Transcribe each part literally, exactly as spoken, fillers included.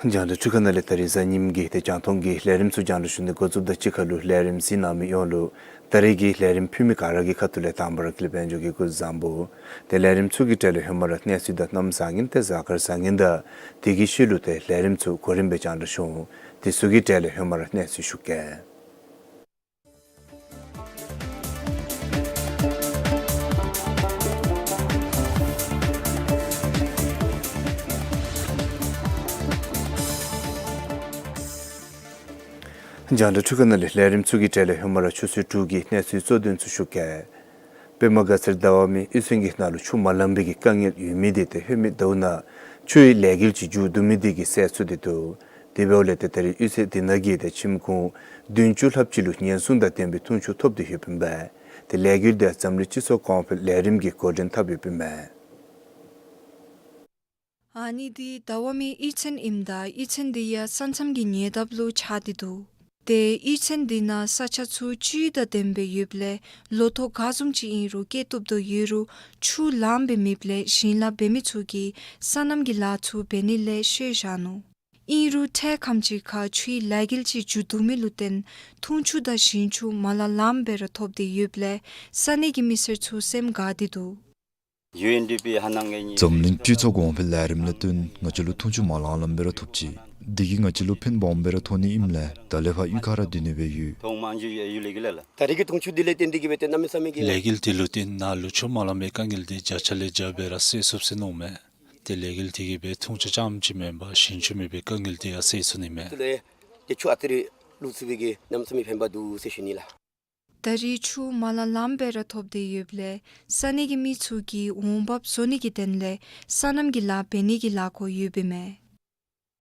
རྒྱང་བསྒྲགས་འཕྲུལ་ཁང་ནང་ལས་ད་རིས་གཟའ་ཉིམ་གི་ཏེ་རྒྱང་མཐོང་གི་ལས་རིམ་ཚུ་རྒྱང་བསྒྲགས་ཞུ་ནི་འགོ་བཙུགསཔ་དང་གཅིག་ཁར་ལུ་ལས་རིམ་གཟིགས་གནང་མི་ཡོངས་ལུ་ད་རིས་ཀྱི་ལས་རིམ་ཕུལ་མི་ག་ར་གི་ཁ་ཐུག་ལས་དང་པ་ར་ཀུན་ལེགས་དཔལ་འབྱོར་གྱིས་སྐུ་གཟུགས་བཟང་པོ། ཏེ་ལས་རིམ་ཚུ་གི་གྲས་ལས་ཧེ་མ་ར་གནས་ཚུལ་དང་གནམ་བཟང་ངན་ཏེ་གཟའ་སྐར་བཟང་ངན་དང་དེ་གི་ཤུལ་ལུ་ཏེ་ལས་རིམ་ཚུ་གོ་རིམ་སྦེ་རྒྱང་བསྒྲགས་ཞུ་འོང་། དེ་ཚུ་གི་གྲས་ལས་ཧེ་མ་ར་གནས་ཚུལ་ཞུ་གེ། རྒྱང་བསྒྲགས་འཕྲུལ་ཁང་ནང་ལས་ལས་རིམ་ཚུ་གི་གྲས་ལས་ཧེ་མ་ར་ཆུ་ཚོད་དྲུག་གི་གནས་ཚུལ་གཙོ་དོན་ཚུ་ཞུ་གེ། པདྨ་དགའ་ཚལ་ཟླ་བ་མེ་གཡུས་ཚན་གྱི་ནང་ལུ་ཆུ་མ་ལང་པའི་གི་དཀའ་ངལ་ཡོད་མི་དེ་ཏེ་ཧེ་མའི་ཟླཝ་ནང་ཆུའི་ལས་འགུལ་ཅིག་མཇུག་བསྡུ་མི་དེ་གིས་སེལ་ཚུགས་ཏེ་འདུག། དེ་འབདཝ་ལས་ཏེ་ད་རིས་གཡུས་ཚན་དེ་ནང་གི་ཏེ་ཁྱིམ་ཁོང་བདུན་ཅུ་ལྷགཔ་ཅིག་ལུ་ཉེན་སྲུང་དང་ལྡན་པའི་འཐུང་ཆུ་ཐོབ་སྟེ་ཡོདཔ་ཨིན་པས། ཏེ་ལས་འགུལ་དེ་འཛམ་གླིང་སྤྱི་ཚོགས་གོང་འཕེལ་ལས་རིམ་གྱིས་འགོ་འདྲེན་འཐབ་ཡོདཔ་ཨིན་མས། ཨ་ནི་འདི་ཟླ་བ་མེ་གཡུས་ཚན་ཨིནམ་ད་གཡུས་ཚན་འདི་ཡང་ས་མཚམས་ཀྱི་ཉེ་འདབས་ལུ་ཆགས་ཏེ་འདུག། ཏེ་གཡུས་ཚན་འདི་ནང་ས་ཆ་ཚུ་བཅུད་དང་ལྡན་པའི་ཡོདཔ་ལས་ལོ་ཐོག་ག་བཟུམ་ཅིག་ཨིན་རུང་སྐྱེ་བཏུབ་དོ་ཡོད་རུང་ཆུ་ལངམ་སྦེ་མེདཔ་ལས་ཞིང་ལཱ་འབད་མི་ཚུ་གིས་སོ་ནམ་གྱི་ལཱ་ཚུ་འབད་ནི་ལས་བཤོལ་བཞག་ནུག། ཨིན་རུང་འཕྲལ་ཁམས་ཅིག་ཁར་ཆུའི་ལས་འགུལ་ཅིག་མཇུག་བསྡུ་མི་ལུ་བརྟེན་འཐུང་ཆུ་དང་ཞིང་ཆུ་མ་ལང་ལངམ་སྦེ་ར་ཐོབ་སྟེ་ཡོདཔ་ལས་ས་གནས་ཀྱི་མི་སེར་ཚུ་སེམས་དགའ་སྟེ་འདུག། ཡུ་ཨེན་ཌི་པི་ཧ་ནང་གི་ཉི་འཛམ་གླིང་སྤྱི་ཚོགས་གོང་འཕེལ་ལས་རིམ་ལས་བརྟེན་ང་བཅས་ལུ་འཐུང་ཆུ་མ་ལང་ལངམ་སྦེ་ར་ཐོབ་ཅི། དེ་གིས་ང་བཅས་ལུ་ཕན་སྦོམ་སྦེ་ར་ཐོགས་ནི་ཨིནམ་ལས་ད་ལས་ཕར་གཡུས་ཁར་ར་སྡོད་ནི་སྦེ་ཡོད། ཐོག་མ་འཇུ་ཡ་ཡུལ་ལས་གི་ལ་ལ། ད་རིས་ཀྱི་འཐུང་ཆུ་འདི་ལས་བརྟེན་ཏེ་གིས་སྦེ་ཏེ་གནམ་མེད་ས་མེད་ཀྱི་ལས་འགུལ་དེ་ལུ་བརྟེན་ནཱ་ལུ་ཆུ་མ་ལང་པའི་དཀའ་ངལ་དེ་བརྒྱ་ཆ་ལས་བརྒྱ་སྦེ་ར་སེལ་ཚུགས་ཟེར་མནོཝ་མས། ཏེ་ལས་འགུལ་དེ་གིས་སྦེ་འཐུང་ཆུ་རྐྱངམ་ཅིག་མེན་པར་ཞིང་ཆུ་མེད་པའི་དཀའ་ངལ་དེ་ཡང་སེལ་ཚུགས་ནི་མས། དེ་ལས་ཏེ་ཆུ་ཨ་ཙི་རེ་བླུག་ཚུགས་པའི་གི་གནམ་མེད་ས་མེད་ཕན་པ་འདུག་ཟེར་ཞུ་ནི་ལགས། ད་རིས་ཆུ་མ་ལང་ལངམ་སྦེ་ར་ཐོབ་སྟེ་ཡོདཔ་ལས་ས་གནས་ཀྱི་མི་ཚུ་གིས་འོང་འབབ་བཟོ་ནི་གི་དོན་ལས་སོ་ནམ་གྱི་ལཱ་འབད་ནི་གི་ལཱ་འགོ་ཡོདཔ་ཨིན་མས།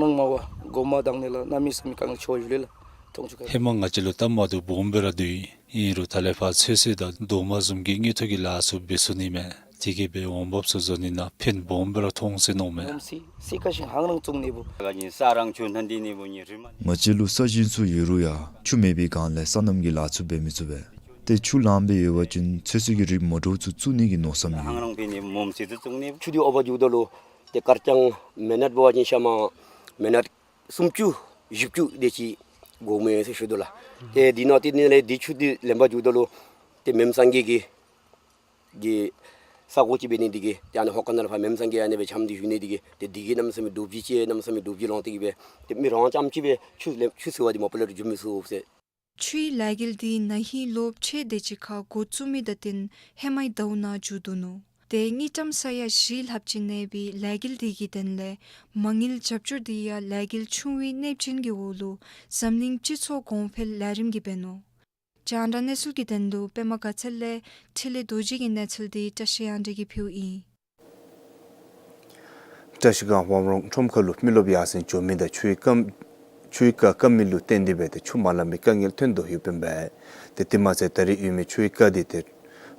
མ་བ་གོ་མ་དང་ནི་ལ་གནམ་མེད་ས་མེད་དཀའ་ངལ་ཆེ་བ་ཡོད་ལེ་ལགས། འཐུང་ཆུ་ཁ། ཧེ་མ་ང་བཅས་ལུ་སྟབས་མ་བདེཝ་སྦོམ་སྦེ་ར་འདུག། ཨིན་རུང་ད་ལས་ཕར་ཚོད་བསྲེ་དང་རྡོག་མ་བཟུམ་གྱི་དངུལ་ཐོག་གི་ལཱ་ཚུ་འབད་ཚུགས་ནི་མས། དེ་གིས་སྦེ་འོང་འབབ་ཚུ་བཟོ་ནི་ནང་ཕན་སྦོམ་སྦེ་ར་ཐོགས་ཟེར་མནོཝ་མས། ང་བཅས་ལུ་ས་ཞིང་ཚུ་ཡོད་རུང་ཡང་ཆུ་མེད་པའི་སྒང་ལས་སོ་ནམ་གྱི་ལཱ་ཚུ་འབད་མི་ཚུགས་པས། ཏེ་ཆུ་ལངམ་སྦེ་ཡོད་པ་ཅིན་ཚོད་བསྲེ་གི་རིགས་མ་འདྲཝ་ཚུ་བཙུགས་ནི་གི་མནོ་བསམ་ཡོད། ཆུ་འདི་ཨོ་བ་འགྱོཝ་ད་ལུ་ཏེ་ཀར་ཅང་མེན་ནཊ་འབད་བ་ཅིན་ཤ་མ་མེན་ནཊ་སུམ་ཅུ་བཞི་བཅུ་དེ་ཅིག་དགོ་མས་ཟེར་ཞུ་དོ་ལགས། ཏེ་འདི་ནང་ཏེ་ནི་ལས་འདི་ཆུ་འདི་ལེན་པར་འགྱོཝ་ད་ལུ་ཏེ་མེནམ་སངས་རྒྱས་ཀྱི་གི་ས་གོ་ཅིག་འབད་ནི་དེ་གིས་ཏེ་ཨ་ནཱ་ཧོ་ཀ་ནང་ལས་ཕར་མེནམ་སངས་རྒྱས་ཨ་ནི་སྦེ་འཆམ་སྟེ་བཞུགས་ནི་དེ་གིས་ཏེ་དེ་གིས་གནམ་མེད་ས་མེད་འདྲོག་པ་ཅིག་གནམ་མེད་ས་མེད་འདྲོག་པ་ལང་སྟེ་གིས་སྦེ་ཏེ་མི་རང་རྐྱངམ་ཅིག་སྦེ་ཆུ་ལེན་ཆུ་བསྲེ་བར་འདི་མ་པ་ལས་ར་འགྱོ་མི་ཚུགས་ཟེར། ཆུའི་ལས་འགུལ་འདི་ན་ཧིང་ལོ་ཕྱེད་དེ་ཅིག་ཁར་འགོ་བཙུགས་མི་དང་བསྟུན་ཧེ་མའི་ཟླཝ་ནང་མཇུག་བསྡུ་ནུག། ཏེ་དངུལ་ཀྲམ་ས་ཡ་བཞི་ལྷགཔ་ཅིག་གནས་པའི་ལས་འགུལ་འདི་གི་དོན་ལས་མ་དངུལ་རྒྱབ་སྐྱོར་འདི་ཡང་ལས་འགུལ་ཆུང་བའི་གནས་ཆེན་གྱི་འོག་ལུ་འཛམ་གླིང་སྤྱི་ཚོགས་གོང་འཕེལ་ལས་རིམ་གྱིས་འབད་ནུག། རྒྱང་བསྒྲགས་གནས་ཚུལ་གྱི་དོན་ལུ་པདྨ་དགའ་ཚལ་ལས་འཕྲིན་ལས་རྡོ་རྗེ་གི་གནས་ཚུལ་འདི་བཀྲ་ཤིས་དབྱངས་སྒྲོན་གྱིས་ཕུལཝ་ཨིན། བཀྲ་ཤིས་སྒང་ཝམ་རོང་ཁྲོམ་ཁ་ལུ་མི་རློབས་ཡར་སེང་འགྱོ་མི་དང་ཆུའི་རྐ་ཆུའི་རྐ་སྐམ་མི་ལུ་བརྟེན་ཏེ་སྦེ་ཏེ་ཆུ་མ་ལང་པའི་དཀའ་ངལ་ཐོན་དོ་ཡོདཔ་ཨིན་པས། ཏེ་དེ་མ་ཚད་ད་རིས་ཡོད་མི་ཆུའི་རྐ་འདི་ཏེ་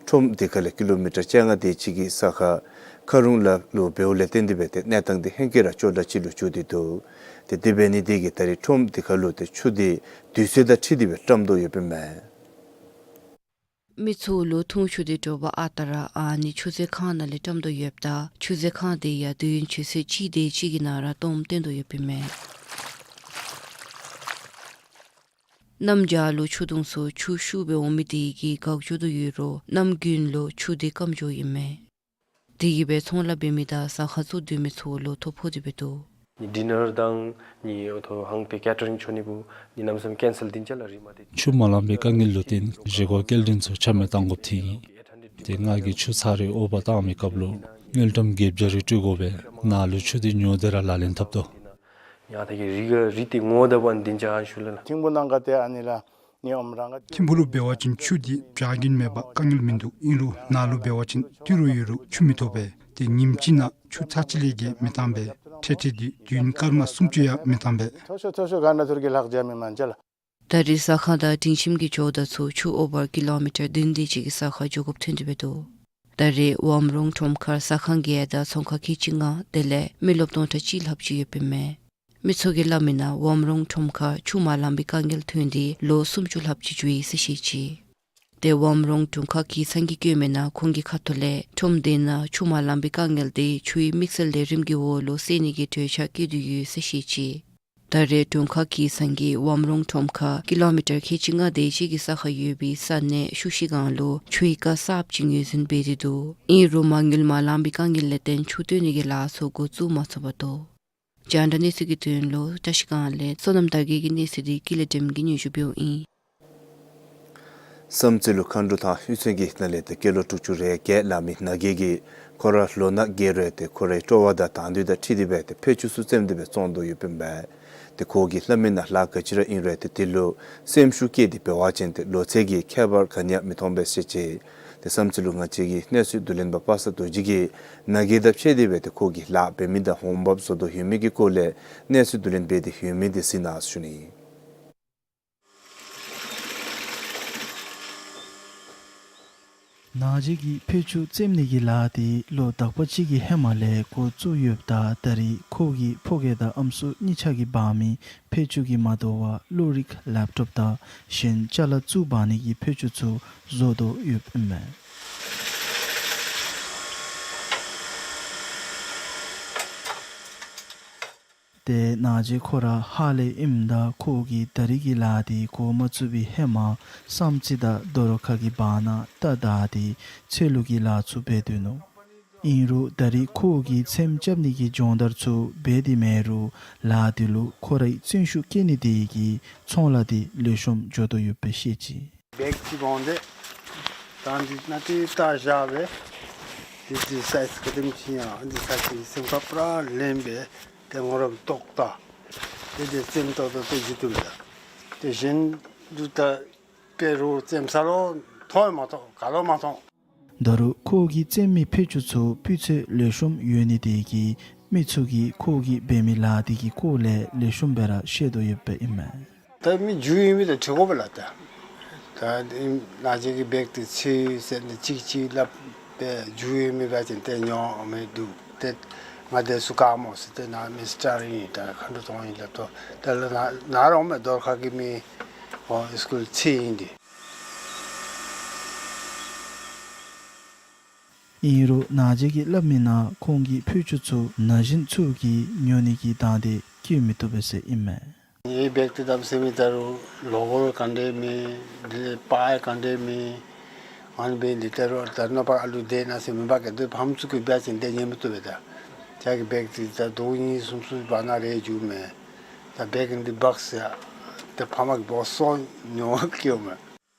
ཁྲོམ་འདི་ཁ་ལས་ཀི་ལོ་མི་ཊར་བཅོ་ལྔ་དེ་ཅིག་གི་ས་ཁར་ཁ་རུང་ལ་ལུ་འབདཝ་ལས་བརྟེན་ཏེ་སྦེ་ཏེ་གནས་སྟངས་འདི་ཧེང་སྐལ་ར་སྐྱོ་དྲགས་ཅིག་ལུ་འགྱུར་ཏེ་འདུག། ཏེ་དེ་འབད་ནི་དེ་གིས་ད་རིས་ཁྲོམ་འདི་ཁ་ལུ་ཏེ་ཆུ་འདི་དུས་ཚོད་དང་འཁྲིལ་ཏེ་སྦེ་བཀྲམ་དོ་ཡོདཔ་ཨིན་མས། མི་ཚུ་ལུ་འཐུང་ཆུ་འདི་དྲོ་པ་ཨ་རྟག་ར་ཨ་ནི་ཆུ་མཛོད་ཁང་ནང་ལས་བཀྲམ་དོ་ཡོདཔ་ད་ཆུ་མཛོད་ཁང་དེ་ཡང་དུས་ཡུན་ཆུ་ཚོད་གཅིག་དེ་ཅིག་གི་ནང་ར་སྟོངམ་བཏོན་དོ་ཡོདཔ་ཨིན་མས། གནམ་བྱཱར་ལུ་ཆུ་དུང་ཚུ་ཆུ་ཤུགས་སྦེ་འོང་མི་དེ་གིས་འགག་འགྱོ་དོ་ཡོད་རུང་གནམ་དགུན་ལུ་ཆུ་དེ་སྐམ་འགྱོཝ་ཨིན་མས། དེ་གིས་སྦེ་ཚོང་ལཱ་འབད་མི་དང་ཟ་ཁང་བཙུགས་སྡོད་མི་ཚུ་ལུ་ཐོ་ཕོག་སྟེ་སྦེ་འདུག། ཌི་ནར་དང་ནི་ཨོ་ཐོ་ཧང་ཏེ་ཀེ་ཊ་རིང་ཆོ་ནི་བུ་ནི་གནམ་མེད་ས་མེད་ཀེན་སེལ་འདི་ཅ་ལ་རི་མ་ཏེ། ཆུ་མ་ལང་པའི་དཀའ་ངལ་ལུ་བརྟེན་བཞེས་སྒོ་སྐྱེལ་འདྲེན་ཚུ་ཆ་མེད་བཏང་དགོཔ་ཐོན་ཡི། ཏེ་ང་གིས་ཆུ་ཚར་རེ་འོ་བར་བཏང་མི་སྐབས་ལུ་དངུལ་ཀྲམ་བརྒྱད་བརྒྱ་རེ་སྤྲོད་དགོ་པས། ནཱ་ལུ་ཆུ་དེ་ཉོ་སྟེ་ར་ལག་ལེན་འཐབ་དོ། ཡང་ད་གི་རི་ག་རི་ཏེ་ངོ་ད་བ་འདི་ཅ་ཨན་ཞུ་ལ་ལ། ཐིམ་ཕུ་ནང་ག་ཏེ་ཨ་ནི་ལ་ནི་ཨོམ་རང་ག་ཐིམ་ཕུ་ལུ་འབད་བ་ཅིན་ཆུ་འདི་བྱཱར་རྒྱུན་མེད་པར་དཀའ་ངལ་མིན་འདུག། ཨིན་རུང་ནཱ་ལུ་འབད་བ་ཅིན་ཏི་རུ་ཡོད་རུང་ཆུ་མི་ཐོབ་པས། ཏེ་ཉིནམ་གཅིག་ནང་ཆུ་ཚར་གཅིག་ལས་བརྒལ་མི་བཏང་པས། འཕྲལ་འཕྲལ་འདི་དུས་ཡུན་སྐར་མ་སུམ་ཅུ་ཡང་མི་བཏང་པས། མཐོ་ཤོས་མཐོ་ཤོས་ག་ན་ཐུར་གྱི་ལྷག་བྱ་མི་མན་ཅ་ལ། ད་རེས་ཟ་ཁང་དང་སྒྲིང་ཁྱིམ་གྱི་ཇོ་བདག་ཚུ་ཆུ་འོ་བར་ཀི་ལོ་མི་ཊར་བདུན་དེ་ཅིག་གི་ས་ཁར་འགྱོ་དགོཔ་ཐོན་ཏེ་སྦེ་འདུག། ད་རེས་ཝམ་རོང་ཁྲོམ་ཁར་ཟ་ཁང་བརྒྱད་དང་ཚོང་ཁང་ཁལ་གཅིག་ལྔ་དེ་ལས་མི་རློབས་སྟོང་ཕྲག་གཅིག་ལྷགཔ་ཅིག་ཡོདཔ་ཨིན་མས། མི་ཚུ་གིས་སླབ་མི་ནང་ཝམ་རོང་ཁྲོམ་ཁར་ཆུ་མ་ལང་པའི་དཀའ་ངལ་ཐོན་ཏེ་ལོ་སུམ་ཅུ་ལྷགཔ་ཅིག་འགྱོ་ཡི་ཟེར་བཤད་ཅི། ཏེ་ཝམ་རོང་དྲུང་ཁག་གིས་ཚང་གིས་བཀོད་མི་ནང་ཁོང་གི་ཁ་ཐུག་ལས་ཁྲོམ་དེ་ནང་ཆུ་མ་ལང་པའི་དཀའ་ངལ་དེ་ཆུའི་དམིགས་བསལ་ལས་རིམ་གྱི་འོག་ལུ་སེལ་ནི་གི་གྲོས་འཆར་བཀོད་དེ་ཡོད་ཟེར་བཤད་ཅི། ད་རེས་དྲུང་ཁག་གིས་སང་གི་ཝམ་རོང་ཁྲོམ་ཁར་ཀི་ལོ་མི་ཊར་ཁལ་གཅིག་ལྔ་དེ་ཅིག་གི་ས་ཁར་ཡོད་པའི་ས་གནས་ཤུ་ཤི་སྒང་ལུ་ཆུའི་རྐ་གསརཔ་ཅིག་ངོས་འཛིན་འབད་དེ་འདུག། ཨིན་རུང་མ་དངུལ་མ་ལང་པའི་དཀའ་ངལ་ལས་བརྟེན་ཆུ་བཏོན་ནི་གི་ལཱ་ཚུ་འགོ་བཙུགས་མ་ཚུགས་པར་འདུག། རྒྱང་བསྒྲགས་གནས་ཚུལ་གྱི་དོན་ལུ་བཀྲ་ཤིས་སྒང་ལས་བསོད་ནམས་དར་རྒྱས་ཀྱི་གནས་ཚུལ་འདི་ཀུན་ལེགས་སྒྲོལམ་གྱིས་སྙན་ཞུ་འབདཝ་ཨིན། བསམ་རྩེ་ལུ་མཁའ་འགྲོ་ཐང་གཡུས་ཚན་གྱི་ནང་ལས་ཏེ་སྐྱེས་ལོ་དྲུག་ཅུ་རེ་བརྒྱད་ལང་མི་ནང་རྒྱལ་གྱིས་ཁོ་ར་ལོ་ན་རྒས་རུང་ཏེ་ཁོ་རའི་སྤྲོ་བ་དང་དང་འདོད་དང་འཁྲིལ་ཏེ་སྦེ་ཏེ་ཕད་ཅུང་ཚུ་རྩེདམོ་འདི་སྦེ་བཙོང་དོ་ཡོདཔ་ཨིན་པས། ཏེ་ཁོ་གིས་སླབ་མི་ནང་ལཱ་ག་ཅི་ར་ཨིན་རུང་ཏེ་དེ་ལུ་སེམས་ཤུགས་བསྐྱེད་དེ་འབད་བ་ཅིན་ཏེ་ལོ་ཚད་ཀྱི་ཁྱད་པར་ག་ནི་ཡང་མི་མཐོང་པས་ཟེར་ཅི། ཏེ་བསམ་རྩེ་ལུ་ང་བཅས་ཀྱི་གནས་ཚུལ་བསྡུ་ལེན་པ་པ་སངས་རྡོ་རྗེ་གིས་ནང་རྒྱལ་དང་ཕྱད་དེ་སྦེ་ཏེ་ཁོ་གིས་ལཱ་འབད་མི་དང་འོང་འབབ་བཟོ་དོ་ཡོད་མི་གི་སྐོར་ལས་གནས་ཚུལ་བསྡུ་ལེན་འབད་དེ་ཡོད་མི་འདི་གཟིགས་གནང་ཞུ་ནི། ནང་རྒྱལ་གྱིས་ཕད་ཅུང་རྩེད་ནི་གི་ལཱ་འདི་ལོ་དག་པ་ཅིག་གི་ཧེ་མ་ལས་འགོ་བཙུགས་ཡོདཔ་ད་ད་རེས་ཁོ་གི་ཕོ་རྒྱས་དང་ཨམ་སྲུ་གཉིས་ཆ་གིས་འབག་མི་ཕད་ཅུང་གིས་མ་དོ་བར་གློག་རིག་ལེབ་ཊོབ་དང་གཞན་ཅ་ལ་བཙུགས་འབག་ནི་གི་ཕད་ཅུང་ཚུ་བཟོ་དོ་ཡོདཔ་ཨིན་མས། ཏེ་ནང་རྒྱལ་ཁོ་ར་ཧཱ་ལས་ཨིནམ་ད་ཁོ་གིས་ད་རེས་ཀྱི་ལཱ་འདི་འགོ་མ་བཙུགས་པའི་ཧེ་མ་བསམ་རྩེ་དང་རྡོ་རོ་ཁ་གི་བར་ན་རྟ་བདའ་སྟེ་ཚལ་ལུ་གི་ལཱ་ཚུ་འབད་སྡོད་ནུག། ཨིན་རུང་ད་རེས་ཁོ་གིས་ཚེམ་རྐྱབ་ནི་གི་སྦྱོང་བརྡར་ཚུ་འབད་དེ་མེད་རུང་ལཱ་འདི་ལུ་ཁོ་རའི་བརྩོན་ཤུགས་བསྐྱེད་ནི་དེ་གིས་ཚོང་ལཱ་འདི་ལེགས་ཤོམ་འགྱོ་དོ་ཡོདཔ་སྦེ་བཤད་ཅི། བེག་ཅིག་འོང་སྟེ་ད་འདི་ནང་ཏེ་ད་བཞག་སྦེ་འདི་འདི་སའིཛ་ག་དེམ་ཅིག་ཨིན་ཡང་འདི་ས་ཅིག་སེམས་ཁར་པུ་ར་ལེན་སྦེ་ཏེ་ངོ་ར་ཏོག་ཏ་ཏེ་འདི་རྩེདམོ་ཏོག་ཏོ་ཏེ་བཞེས་བཏུབ་ལགས། ཏེ་གཞན་འདི་ད་དཔེ་རུང་རྩེདམོ་ས་ལུ་མཐོང་ཡང་མ་མཐོང་ག་ལུ་མ་མཐོང་། ད་རུང་ཁོ་གིས་རྩེད་མི་ཕད་ཅུང་ཚུ་སྤུས་ཚད་ལེགས་ཤོམ་ཡོད་ནི་དེ་གིས་མི་ཚུ་གིས་ཁོ་གིས་འབད་མི་ལཱ་འདི་གི་སྐོར་ལས་ལེགས་ཤོམ་སྦེ་ར་ཤེས་དོ་ཡོདཔ་ཨིན་མས། ད་མི་རྒྱུས་ཡོད་མི་དང་འཁྲིལ་དགོ་པས་ལགས། ད་ད་ནང་རྒྱལ་གྱིས་བེག་འདི་འཚོལ་ཟེར་ཏེ་གཅིག་གཅིག་སླབ་སྦེ་རྒྱུས་ཡོད་མི་འབད་བ་ཅིན་ཏེ་ཉོ་མི་འདུག། ཏེ་ང་འདི་ཚུ་ག་སྨོ་ཟེར་ཏེ་ནཱ་མི་སི་ཊར་ཨིན་ད་མཁའ་འགྲོ་ཐང་ཨིན་སླབ་དོ། ད་ལུ་ནཱ་ནཱ་རོགས་མི་རྡོར་ཁ་གི་མི་ཨོ་སི་ཀུལ་ཚུ་ཨིན་འདི། ཨིན་རུང་ནང་རྒྱལ་གྱིས་སླབ་མི་ནང་ཁོང་གི་ཕད་ཅུང་ཚུ་ན་གཞོན་ཚུ་གིས་ཉོ་ནི་གི་དང་འདོད་བསྐྱེད་མི་བཏུབ་པས་ཟེར་ཨིན་མས། ངེའི་བེག་འདི་དམ་ཟེར་མི་ད་རུང་ལོ་གོ་ག་འདྲས་མེད། འདི་ལས་པར་ག་འདྲས་མེད། ཨ་ནི་འབད་ནི་འདི་ད་རུང་ད་ནོར་བ་ཨ་ལུ་དེ་ནང་ཟེར་མི་འབག་གི་འདི་ཕམ་ཚུ་གིས་འབད་བ་ཅིན་འདི་ཉན་མི་བཏུབ་པས། ད་ཁྱེད་ཀྱི་བེག་འདི་ད་ཟླཝ་གཉིས་གསུམ་གསུམ་བར་ན་རེ་འགྱོཝ་མས། ད་བེག་འདི་འབག་ཟེར་ཏེ་ཕམ་གིས་འབོ་སོང་ཉོ་བར་བསྐྱལཝ་མས།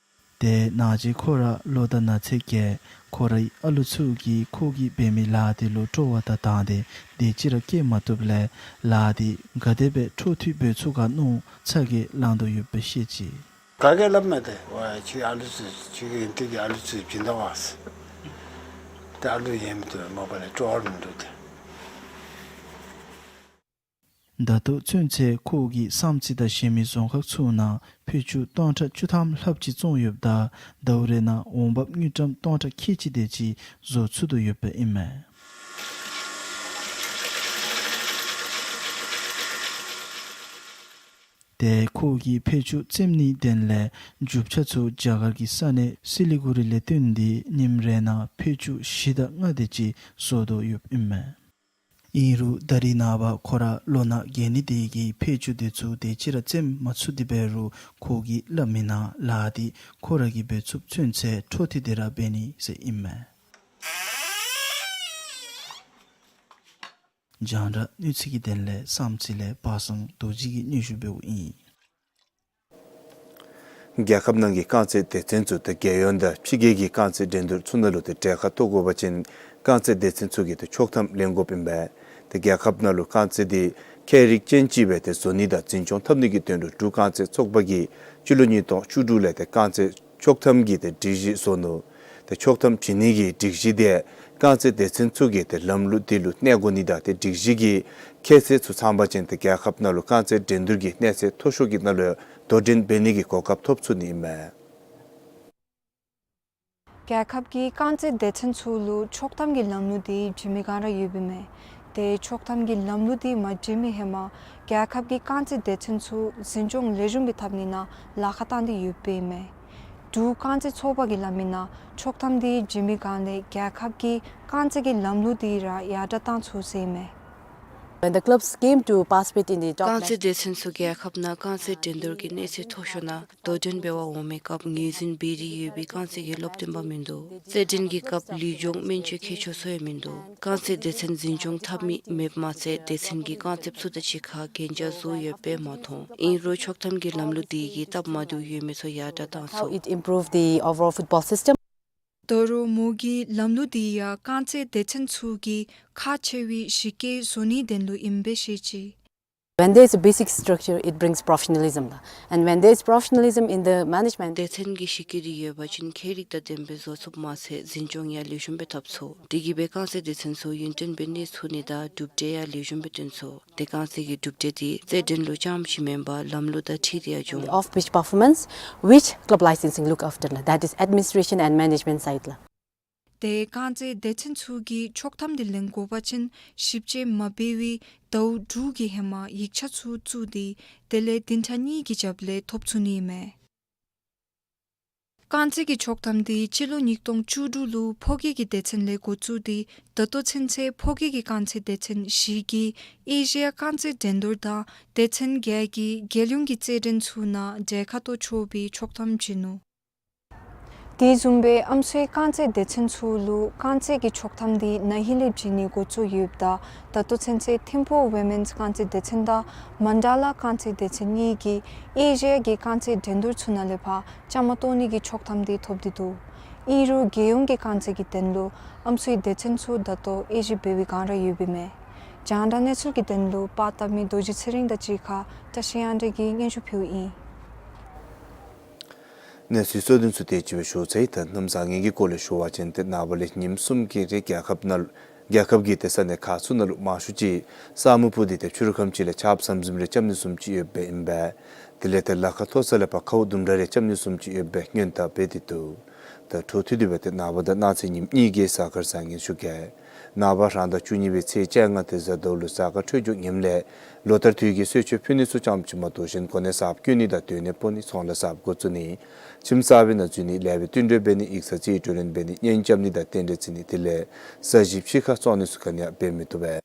ཏེ་ནང་རྒྱལ་ཁོ་ར་ལོ་དང་ན་ཚོད་རྒས། ཁོ་རའི་ཨ་ལུ་ཚུ་གིས་ཁོ་གིས་འབད་མི་ལཱ་འདི་ལུ་སྤྲོ་བ་དང་དང་འདོད་དེ་ཅིག་ར་བསྐྱེད་མ་བཏུབ་ལས་ལཱ་འདི་ག་དེ་སྦེ་འཕྲོ་མཐུད་འབད་ཚུགས་ག་མནོ་ཚ་གྱང་ལང་དོ་ཡོདཔ་སྦེ་བཤད་ཅི། ག་གིས་སླབ་མས། ཏེ་ཝའི་ཁྱོད་ཨ་ལུ་ཚུ་ཁྱོད་ཀྱི་ཨིན་ཏེ་གི་ཨ་ལུ་ཚུ་བྱིན་ད་བ་ཟེར། ཏེ་ཨ་ལུ་ཡང་མི་བཏུབ་མ་པ་ལས་སྤྲོ་བ་མིན་འདུག་ཏེ། ད་ལྟོ་ཚུན་ཚོད་ཁོ་གིས་བསམ་རྩེ་དང་གཞན་མི་རྫོང་ཁག་ཚུ་ནང་ཕད་ཅུང་སྟོང་ཕྲག་བཅུ་ཐམ་ལྷགཔ་ཅིག་བཙོང་ཡོདཔ་ད་ཟླཝ་རེ་ནང་འོང་འབབ་དངུལ་ཀྲམ་སྟོང་ཕྲག་ཁལ་གཅིག་དེ་ཅིག་བཟོ་ཚུགས་དོ་ཡོདཔ་ཨིན་མས། ཏེ་ཁོ་གིས་ཕད་ཅུང་རྩེད་ནིའི་དོན་ལས་རྒྱུ་ཆ་ཚུ་རྒྱ་གར་གྱི་ས་གནས་སི་ལི་གུ་རི་ལས་བཏོན་ཏེ་ཉིནམ་རེ་ནང་ཕད་ཅུང་བཞི་དང་ལྔ་དེ་ཅིག་བཟོ་དོ་ཡོདཔ་ཨིན་མས། ཨིན་རུང་ད་རེས་ནངས་པ་ཁོ་ར་ལོ་ན་རྒས་ནི་དེ་གིས་ཕད་ཅུང་དེ་ཚུ་དེ་ཅིག་ར་རྩེད་མ་ཚུགས་ཏེ་འབད་རུང་ཁོ་གིས་སླབ་མི་ནང་ལཱ་འདི་ཁོ་ར་གིས་འབད་ཚུགསཔ་ཚུན་ཚོད་འཕྲོ་མཐུད་དེ་ར་འབད་ནི་ཟེར་ཨིན་མས། རྒྱང་བསྒྲགས་གནས་ཚུལ་གྱི་དོན་ལས་བསམ་རྩེ་ལས་པ་སངས་རྡོ་རྗེ་གིས་སྙན་ཞུ་འབདཝ་ཨིན། རྒྱལ་ཁབ་ནང་གི་རྐང་རྩེད་སྡེ་ཚན་ཚུ་དང་རྒྱལ་ཡོངས་དང་ཕྱི་རྒྱལ་གྱི་རྐང་རྩེད་འགྲན་བསྡུར་ཚུ་ནང་ལུ་ཏེ་གྲལ་ཁར་གཏོགས་དགོ་པ་ཅིན་རྐང་རྩེད་སྡེ་ཚན་ཚུ་གིས་ཏེ་ཆོག་ཐམ་ལེན་དགོཔ་ཨིན་པས། ཏེ་རྒྱལ་ཁབ་ནང་ལུ་རྐང་རྩེད་འདི་ཁྱད་རིག་ཅན་ཅིག་སྦེ་ཏེ་བཟོ་ནི་དང་འཛིན་སྐྱོང་འཐབ་ནི་གི་དོན་ལུ་འབྲུག་རྐང་རྩེད་ཚོགས་པ་གིས་སྤྱི་ལོ་ཉིས་སྟོང་བཅུ་དྲུག་ལས་ཏེ་རྐང་རྩེད་ཆོག་ཐམ་གྱི་ཏེ་སྒྲིག་གཞི་བཟོ་ནུག། ཏེ་ཆོག་ཐམ་བྱིན་ནི་གི་སྒྲིག་གཞི་དེ་རྐང་རྩེད་སྡེ་ཚན་ཚུ་གིས་ཏེ་ལམ་ལུགས་དེ་ལུ་གནས་དགོ་ནི་དང་ཏེ་སྒྲིག་གཞི་གི་ཁྱད་ཚད་ཚུ་ཚང་པ་ཅིན་ཏེ་རྒྱལ་ཁབ་ནང་ལུ་རྐང་རྩེད་འགྲན་བསྡུར་གྱི་གནས་ཚད་མཐོ་ཤོས་ཀྱི་ནང་ལུ་དོ་འགྲན་འབད་ནི་གི་གོ་སྐབས་ཐོབ་ཚུགས་ནི་ཨིན་མས། རྒྱལ་ཁབ་ཀྱི་རྐང་རྩེད་སྡེ་ཚན་ཚུ་ལུ་ཆོག་ཐམ་གྱི་ལམ་ལུགས་དེ་བྱིན་མི་ག་ར་ཡོདཔ་ཨིན་མས། ཏེ་ཆོག་ཐམ་གྱི་ལམ་ལུགས་དེ་མ་བྱིན་མི་ཧེ་མ་རྒྱལ་ཁབ་ཀྱི་རྐང་རྩེད་སྡེ་ཚན་ཚུ་འཛིན་སྐྱོང་ལེགས་ཤོམ་སྦེ་འཐབ་ནི་ནང་ལཱ་ཁག་བཏང་སྟེ་ཡོདཔ་ཨིན་མས། འབྲུག་རྐང་རྩེད་ཚོགས་པ་གིས་སླབ་མི་ནང་ཆོག་ཐམ་དེ་བྱིན་མི་སྒང་ལས་རྒྱལ་ཁབ་ཀྱི་རྐང་རྩེད་ཀྱི་ལམ་ལུགས་དེ་ར་ཡར་དྲག་བཏང་ཚུགས་ཟེར་ཨིན་མས། When the clubs came to participate in the top, རྐང་རྩེད་སྡེ་ཚན་ཚུ་རྒྱལ་ཁབ་ནང་རྐང་རྩེད་འགྲན་བསྡུར་གྱི་གནས་ཚད་མཐོ་ཤོས་ནང་དོ་འགྲན་འབད་བར་འོང་མིའི་སྐབས་ངོས་འཛིན་འབད་དེ་ཡོད་པའི་རྐང་རྩེད་ཀྱི་སློབ་སྟོན་པ་མིན་འདུག། རྩེད་འགྲན་གྱི་སྐབས་ལུས་སྦྱོང་སྨན་བཅོས་མཁས་མཆོག་ཚུ་ཡང་མིན་འདུག། རྐང་རྩེད་སྡེ་ཚན་འཛིན་སྐྱོང་འཐབ་མི་མེདཔ་མ་ཚད་སྡེ་ཚན་གྱི་རྐང་རྩེདཔ་ཚུ་དང་གཅིག་ཁར་གན་རྒྱ་བཟོ་ཡོདཔ་སྦེ་མ་མཐོང་། ཨིན་རུང་ཆོག་ཐམ་གྱི་ལམ་ལུགས་དེ་གིས་སྟབས་མ་བདེཝ་ཡོད་མི་ཚུ་ཡར་དྲག་བཏང་ཚུགས། How it improved the overall football system. ད་རུང་མོ་གིས་ལམ་ལུགས་དེ་ཡང་རྐང་རྩེད་སྡེ་ཚན་ཚུ་གིས་ཁག་ཆེ་བའི་གཞི་བཀོད་བཟོ་ནིའི་དོན་ལུ་ཨིནམ་སྦེ་བཤད་ཅི། When there is a basic structure, it brings professionalism. And when there is professionalism in the management, སྡེ་ཚན་གྱི་གཞི་བཀོད་དེ་ཡོད་པ་ཅིན་ཁྱད་རིག་དང་ལྡནམ་སྦེ་བཟོ་ཚུགསཔ་མ་ཚད་འཛིན་སྐྱོང་ཡང་ལེགས་ཤོམ་སྦེ་འཐབ་ཚུགས། དེ་གིས་སྦེ་རྐང་རྩེད་སྡེ་ཚན་ཚུ་ཡུན་བརྟན་སྦེ་གནས་ཚུགས་ནི་དང་གྲུབ་འབྲས་ཡང་ལེགས་ཤོམ་སྦེ་སྟོན་ཚུགས། ཏེ་རྐང་རྩེད་ཀྱི་གྲུབ་འབྲས་དེ་རྩེད་འགྲན་ལུ་རྐྱངམ་ཅིག་མེན་པར་ལམ་ལུགས་དང་འཁྲིལ་ཏེ་ཡང་འབྱུང་། Off pitch performance, which club licensing look after ལགས། That is administration and management side ལགས། ཏེ་རྐང་རྩེད་སྡེ་ཚན་ཚུ་གིས་ཆོག་ཐམ་དེ་ལེན་དགོ་པ་ཅིན་ཞིབ་དཔྱད་མ་འབད་བར་ཟླཝ་དྲུག་གི་ཧེ་མ་ཡིག་ཆ་ཚུ་བཙུགས་ཏེ་དེ་ལས་བདུན་ཕྲག་གཉིས་ཀྱི་རྒྱབ་ལས་ཐོབ་ཚུགས་ནི་ཨིན་མས། རྐང་རྩེད་ཀྱི་ཆོག་ཐམ་དེ་སྤྱི་ལོ་ཉིས་སྟོང་བཅུ་དྲུག་ལུ་ཕོ་སྐྱེས་ཀྱི་སྡེ་ཚན་ལས་འགོ་བཙུགས་ཏེ་ད་ལྟོ་ཚུན་ཚོད་ཕོ་སྐྱེས་ཀྱི་རྐང་རྩེད་སྡེ་ཚན་བཞི་གིས་ཨེ་ཤི་ཡ་རྐང་རྩེད་འགྲན་བསྡུར་དང་སྡེ་ཚན་བརྒྱད་ཀྱིས་རྒྱལ་ཡོངས་ཀྱི་རྩེད་འགྲན་ཚུ་ནང་གྲལ་ཁར་གཏོགས་ཆོག་པའི་ཆོག་ཐམ་བྱིན་ནུག། དེ་བཟུམ་སྦེ་ཨམ་སྲུའི་རྐང་རྩེད་སྡེ་ཚན་ཚུ་ལུ་རྐང་རྩེད་ཀྱི་ཆོག་ཐམ་དེ་ན་ཧིང་ལས་བྱིན་ནི་འགོ་བཙུགས་ཡོདཔ་ད་ད་ལྟོ་ཚུན་ཚོད་ཐིམ་ཕུ་ཝི་མེནསི་རྐང་རྩེད་སྡེ་ཚན་དང་མན་ཌ་ལ་རྐང་རྩེད་སྡེ་ཚན་གཉིས་ཀྱིས་ཨེ་ཤི་ཡ་གི་རྐང་རྩེད་འགྲན་བསྡུར་ཚུ་ནང་ལས་ཕར་བཅའ་མར་གཏོགས་ནི་གི་ཆོག་ཐམ་དེ་ཐོབ་སྟེ་འདུག། ཨིན་རུང་རྒྱལ་ཡོངས་ཀྱི་རྐང་རྩེད་ཀྱི་དོན་ལུ་ཨམ་སྲུའི་སྡེ་ཚན་ཚུ་ད་ལྟོ་དབྱེ་ཞིབ་འབད་བའི་སྒང་ར་ཡོདཔ་ཨིན་མས། རྒྱང་བསྒྲགས་གནས་ཚུལ་གྱི་དོན་ལུ་པར་བཏབ་མི་རྡོ་རྗེ་ཚེ་རིང་དང་གཅིག་ཁར་བཀྲ་ཤིས་དབྱངས་སྒྲོན་གྱིས་སྙན་ཞུ་ཕུལཝ་ཨིན། གནས་ཚུལ་གཙོ་དོན་ཚུ་དེ་ཅིག་སྦེ་ཞུ་ཚར་ཡི། ད་གནམ་བཟང་ངན་གྱི་སྐོར་ལས་ཞུ་བ་ཅིན་ཏེ་ནངས་པ་ལས་ཉིནམ་གསུམ་གྱི་རིང་རྒྱལ་ཁབ་ནང་ལུ་རྒྱལ་ཁབ་ཀྱི་ཏེ་ས་གནས་ཁག་ཚུ་ནང་ལུ་མང་ཤོས་ཅིག་ས་སྨུག་སྤུབས་ཏེ་ཏེ་ཕྱི་རུ་ཁམས་ཅིག་ལས་ཆརཔ་ཟམ་ཟིམ་རེ་རྐྱབ་ནི་བཟུམ་ཅིག་ཡོདཔ་ཨིན་པས། དེ་ལས་ཏེ་ལ་ཁ་མཐོ་ས་ལས་ཕར་ཁཝ་དུམ་གྲ་རེ་རྐྱབ་ནི་བཟུམ་ཅིག་ཡོདཔ་སྦེ་སྔོན་བརྡ་འབད་དེ་འདུག། ད་འཕྲོ་མཐུད་དེ་སྦེ་ཏེ་ནངས་པ་དང་གནངས་ཚེ་ཉིནམ་གཉིས་ཀྱི་གཟའ་སྐར་བཟང་ངན་ཞུ་གེ། ནངས་པ་རང་ཟླ་བཅུ་གཉིས་པའི་ཚེས་བཅོ་ལྔ་ཏེ་གཟའ་ཟླཝ་ལུ་གཟའ་སྐར་འཕྲོད་སྦྱོར་ངནམ་ལས་ལོ་ལྟར་དུས་ཀྱི་གསོལ་མཆོད་ཕུལ་ནི་ཚུ་ཙམ་ཅིག་མ་གཏོགས་གཞན་གོ་གནས་གསརཔ་བསྐོ་ནི་དང་སྡོད་གནས་སྤོ་ནི་ཚོང་ལཱ་གསརཔ་འགོ་བཙུགས་ནི་ཁྱིམ་གསར་པའི་ནང་འཛུལ་ནི་ལེགས་པའི་བསྟུན་གྲོས་འབད་ནི་ཡིག་ཚང་རྩིས་སྤྲོད་ལེན་འབད་ནི་གཉེན་རྐྱབ་ནི་དང་རྟེན་འབྲེལ་བརྩི་ནི་དེ་ལས་ས་གཞི་ཕྱི་ཁར་བཙོང་ནི་ཚུ་ག་ནི་ཡང་འབད་མི་བཏུབ་པས།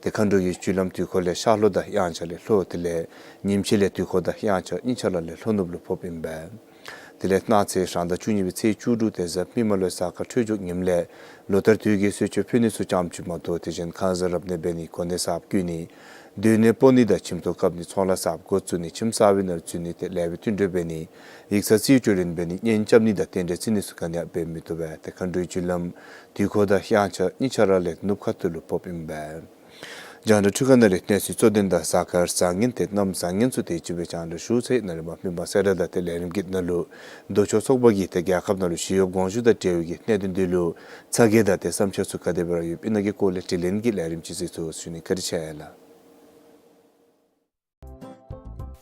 ཏེ་མཁའ་འགྲོ་གི་རྒྱུ་ལམ་དུས་འཁོར་ལས་ཤར་ལྷོ་དང་དབྱངས་འཆར་ལས་ལྷོ་དེ་ལས་ཉིམ་ཕྱེད་ལས་དུས་འཁོར་དང་དབྱངས་འཆར་གཉིས་ཆ་ར་ལས་ལྷོ་ནུབ་ལུ་ཕོགཔ་ཨིན་པས། དེ་ལས་གནངས་ཚེ་རང་ཟླ་བཅུ་གཉིས་པའི་ཚེས་བཅུ་དྲུག་ཏེ་གཟའ་མིག་དམར་ལུ་གཟའ་སྐར་འཕྲོད་སྦྱོར་ངནམ་ལས་ལོ་ལྟར་དུས་ཀྱི་གསོལ་མཆོད་ཕུལ་ནི་ཚུ་ཙམ་ཅིག་མ་གཏོགས་དེ་བཞིན་ཁང་གསར་རབ་གནས་འབད་ནི་གོ་གནས་གསརཔ་བསྐོ་ནི་སྡོད་གནས་སྤོ་ནི་དང་ཁྱིམ་ཐོག་བཀབ་ནི་ཚོང་ལཱ་གསརཔ་འགོ་བཙུགས་ནི་ཁྱིམ་གསར་པའི་ནང་འཛུལ་ནི་ཏེ་ལེགས་པའི་བསྟུན་གྲོས་འབད་ནི་ཡིག་ཚང་རྩིས་སྤྲོད་ལེན་འབད་ནི་གཉེན་རྐྱབ་ནི་དང་རྟེན་འབྲེལ་བརྩི་ནི་ཚུ་ག་ནི་ཡང་འབད་མི་བཏུབ་པས། ཏེ་མཁའ་འགྲོའི་རྒྱུ་ལམ་དུས་འཁོར་དང་དབྱངས་འཆར་གཉིས་ཆ་ར་ལས་ནུབ་ཁ་ཐུག་ལུ་ཕོགཔ་ཨིན་པས། རྒྱང་བསྒྲགས་འཕྲུལ་ཁང་ནང་ལས་གནས་ཚུལ་གཙོ་དོན་དང་གཟའ་སྐར་བཟང་ངན་ཏེ་གནམ་བཟང་ངན་ཚུ་དེ་ཅིག་སྦེ་རྒྱང་བསྒྲགས་ཞུ་ཚར་ཡི། ནཱ་ལས་མར་མི་མང་གསལ་བསྒྲགས་དང་ཏེ་ལས་རིམ་གྱི་ནང་ལུ་ལྡོག་ཕྱོགས་ཚོགས་པ་གིས་ཏེ་རྒྱལ་ཁབ་ནང་ལུ་ཞི་གཡོག་དགོངས་ཞུ་དང་འབྲེལ་བའི་གི་གནད་དོན་འདི་ལུ་ཚ་གྱང་དང་ཏེ་བསམ་འཆར་ཚུ་ག་དེ་སྦེ་ར་ཡོདཔ་ཨིན་ན་གི་སྐོར་ལས་དྲི་ལན་གྱི་ལས་རིམ་ཅིག་གཟིགས་ཚུགས་ཞུ་ནི། བཀའ་དྲིན་ཆེ་ལགས།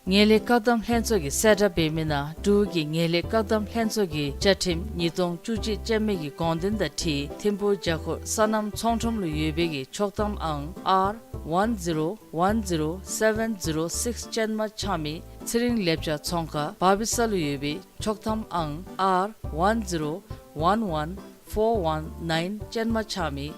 ངན་ལྷད་བཀག་སྡོམ་ལྷན་ཚོགས་ཀྱིས་གསལ་བསྒྲགས་འབད་མི་ནང་འབྲུག་གི་ངན་ལྷད་བཀག་སྡོམ་ལྷན་ཚོགས་ཀྱི་བཅའ་ཁྲིམས་ཉིས་སྟོང་བཅུ་གཅིག་ཅན་མའི་གི་དགོངས་དོན་དང་འཁྲིལ་ཐིམ་ཕུག་བརྒྱ་འཁོར་སོ་ནམ་ཚོང་ཁྲོམ་ལུ་ཡོད་པའི་གི་ཆོག་ཐམ་ཨང་ཨར་ཝན་ཛི་རོ་ཝན་ཛི་རོ་སེ་བེན་ཛི་རོ་སིགསི་ཅན་མ་ཆགས་མི་ཚེ་རིང་ལེབ་ཇ་ཚོང་ཁང་བ་བི་ས་ལུ་ཡོད་པའི་ཆོག་ཐམ་ཨང་ཨར་ཝན་ཛི་རོ་ཝན་ཝན་ཕོར་ཝན་ནའིན་ཅན་མ་ཆགས་མི་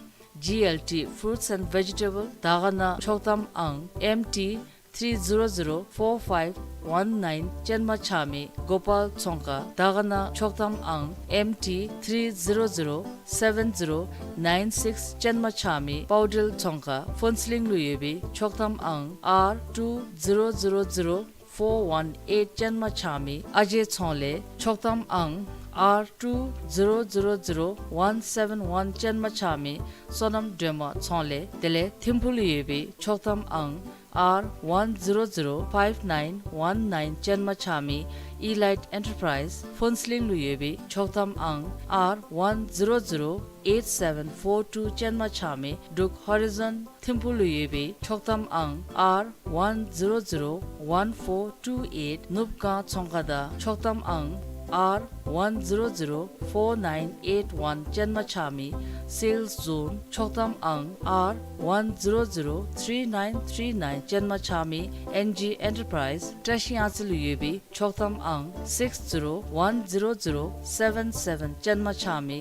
ཇི་ཨེལ་ཊི་ཕུ་རུཊསི་ཨེནཌ་ཝེ་ཇི་ཊེ་བཱལ་དར་དཀར་ནང་ཆོག་ཐམ་ཨང་ཨེམ་ཊི་ཐིརི་ཛི་རོ་ཛི་རོ་ཕོར་ཕའིབ་ཝན་ནའིན་ཅན་མ་ཆགས་མི་གོ་པཱལ་ཚོང་ཁང་དར་དཀར་ནང་ཆོག་ཐམ་ཨང་ཨེམ་ཊི་ཐིརི་ཛི་རོ་ཛི་རོ་སེ་བེན་ཛི་རོ་ནའིན་སིགསི་ཅན་མ་ཆགས་མི་པའུ་ཌིལ་ཚོང་ཁང་ཕུན་ཚོགས་གླིང་ལུ་ཡོད་པའི་ཆོག་ཐམ་ཨང་ཨར་ཊུ་ཛི་རོ་ཛི་རོ་ཛི་རོ་ཕོར་ཝན་ཨེཊ་ཅན་མ་ཆགས་མི་ཨ་ཇེ་ཚོང་ལས་ཆོག་ཐམ་ཨང་ཨར་ཊུ་ཛི་རོ་ཛི་རོ་ཛི་རོ་ཝན་སེ་བེན་ཝན་ཅན་མ་ཆགས་མི་བསོད་ནམས་སྒྲོལ་མ་ཚོང་ལས་དེ་ལས་ཐིམ་ཕུག་ལུ་ཡོད་པའི་ཆོག་ཐམ་ཨང་ཨར་ཝན་ཛི་རོ་ཛི་རོ་ཕའིབ་ནའིན་ཝན་ནའིན་ཅན་མ་ཆགས་མི་ཨི་ལའིཊ་ཨེན་ཊར་པ་རའིཛ་ཕུན་ཚོགས་གླིང་ལུ་ཡོད་པའི་ཆོག་ཐམ་ཨང་ཨར་ཝན་ཛི་རོ་ཛི་རོ་ཨེཊ་སེ་བེན་ཕོར་ཊུ་ཅན་མ་ཆགས་མི་འབྲུག་ཧོ་རི་ཛོན་ཐིམ་ཕུག་ལུ་ཡོད་པའི་ཆོག་ཐམ་ཨང་ཨར་ཝན་ཛི་རོ་ཛི་རོ་ཝན་ཕོར་ཊུ་ཨེཊ་ནུབ་སྒང་ཚོང་ཁང་དང་ཆོག་ཐམ་ཨང་ R one zero zero four nine eight one ཅན་མ་ཆགས་མི་Sales Zone ཆོག་ཐམ་ཨང་R one zero zero three nine three nine ཅན་མ་ཆགས་མི་ཨེན་ཇི་ཨེན་ཊར་པ་རའིཛ་བཀྲ་ཤིས་གཡང་རྩེ་ལུ་ཡོད་པའི་ཆོག་ཐམ་ཨང་six zero one zero zero seven seven ཅན་མ་ཆགས་མི་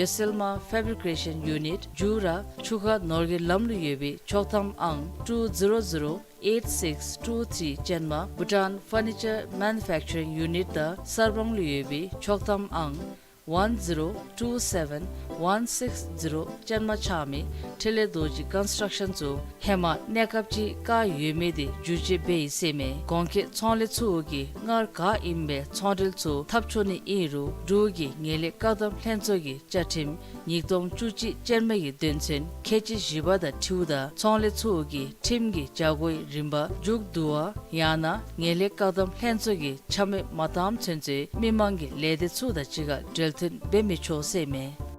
ཡོ་སེལ་མ་ཕེབ་རི་ཀེ་ཤཱན་ཡུ་ནིཊ་འཇུ་ར་ཆུ་ཁ་ནོར་གྱི་ལམ་ལུ་ཡོད་པའི་ཆོག་ཐམ་ཨང་two zero zero eight six two three ཅན་མ་བྷུ་ཊཱན་ཕར་ནི་ཅར་མེ་ནུ་ཕེག་ཅར་རིང་ཡུ་ནིཊ་དང་གསར་སྤང་ལུ་ཡོད་པའི་ཆོག་ཐམ་ཨང་one zero two seven one six zero ཅན་མ་ཆགས་མི་འཕྲིན་ལས་རྡོ་རྗེ་ཀོན་སི་ཊརཀ་ཤཱན་ཚུ་ཧེ་མ་གནས་སྐབས་ཅིག་བཀག་ཡོད་མི་དེ་བསྒྱུར་བཅོས་འབད་ཡི་ཟེར་མས། གོང་འཁོད་ཚོང་ལས་ཚུ་གིས་སྔར་ག་ཨིནམ་སྦེ་ཚོང་འབྲེལ་ཚུ་འཐབ་འཁྱོག་ནི་ཨིན་རུང་འབྲུག་གི་ངན་ལྷད་བཀག་སྡོམ་ལྷན་ཚོགས་ཀྱི་བཅའ་ཁྲིམས་ཉིས་སྟོང་བཅུ་གཅིག་ཅན་མའི་དོན་ཚན་ཁལ་གཅིག་བཞི་པ་དང་འཁྲིལཝ་ད་ཚོང་ལས་ཚུ་གིས་ཁྲིམས་ཀྱི་བྱ་སྒོའི་རིམ་པ་མཇུག་བསྡུ་བ་ཡང་ན་ངན་ལྷད་བཀག་སྡོམ་ལྷན་ཚོགས་ཀྱིས་འཕྱ་སྨོད་མ་བཏངམ་ཚུན་ཚོད་མི་མང་གི་ལས་སྡེ་ཚུ་དང་གཅིག་ཁར་འབྲེལ་མཐུད་འབད་མི་ཆོག་ཟེར་མས།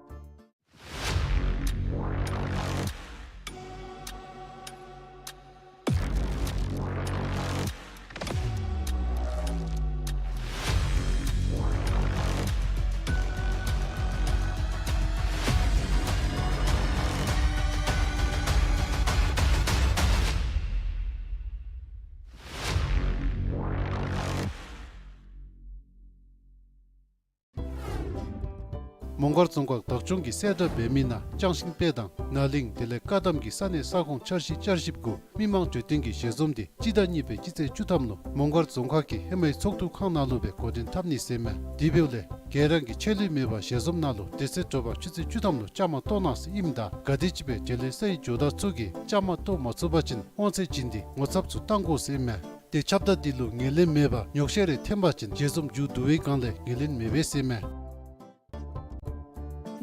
མོང་སྒར་རྫོང་ཁག་བདག་སྐྱོང་གིས་གསལ་བསྒྲགས་འབད་མི་ནང་ལྕང་ཤིང་དཔེ་དང་ནཱ་གླིང་དེ་ལས་བཀའ་གདམ་གྱི་ས་གནས་ས་ཁོངས་འཆར་གཞི་བསྐྱར་ཞིབ་གུ་མི་མང་གྲོས་བསྟུན་གྱི་ཞལ་འཛོམས་དེ་སྤྱི་ཟླ་གཉིས་པའི་སྤྱི་ཚེས་བཅུ་ཐམ་ལུ་མོང་སྒར་རྫོང་ཁག་གི་ཧེ་མའི་ཚོགས་འདུ་ཁང་ནང་ལུ་སྦེ་འགོ་འདྲེན་འཐབ་ནི་ཟེར་མས། དེ་འབདཝ་ལས་ག་ར་གིས་ཆད་ལུས་མེད་པར་ཞལ་འཛོམས་ནང་ལུ་དེ་ཚེ་དྲོ་པ་ཆུ་ཚོད་བཅུ་ཐམ་ལུ་བཅའ་མར་གཏོགས་གནང་ཟེར་ཨིནམ་ད་ག་དེམ་ཅིག་སྦེ་དེ་ལས་སའི་ཇོ་བདག་ཚུ་གིས་བཅའ་མར་གཏོགས་མ་ཚུགས་པ་ཅིན་དབང་ཚད་བྱིན་ཏེ་ངོ་ཚབ་ཚུ་བཏང་དགོ་ཟེར་མས། ཏེ་ཁྱབ་བརྡལ་འདི་ལུ་ངོས་ལེན་མེད་པར་ཉོག་བཤད་རེ་འཐེན་པ་ཅིན་ཞལ་འཛོམས་མཇུག་བསྡུ་བའི་སྒང་ལས་ངོས་ལེན་མེད་པས་ཟེར་མས།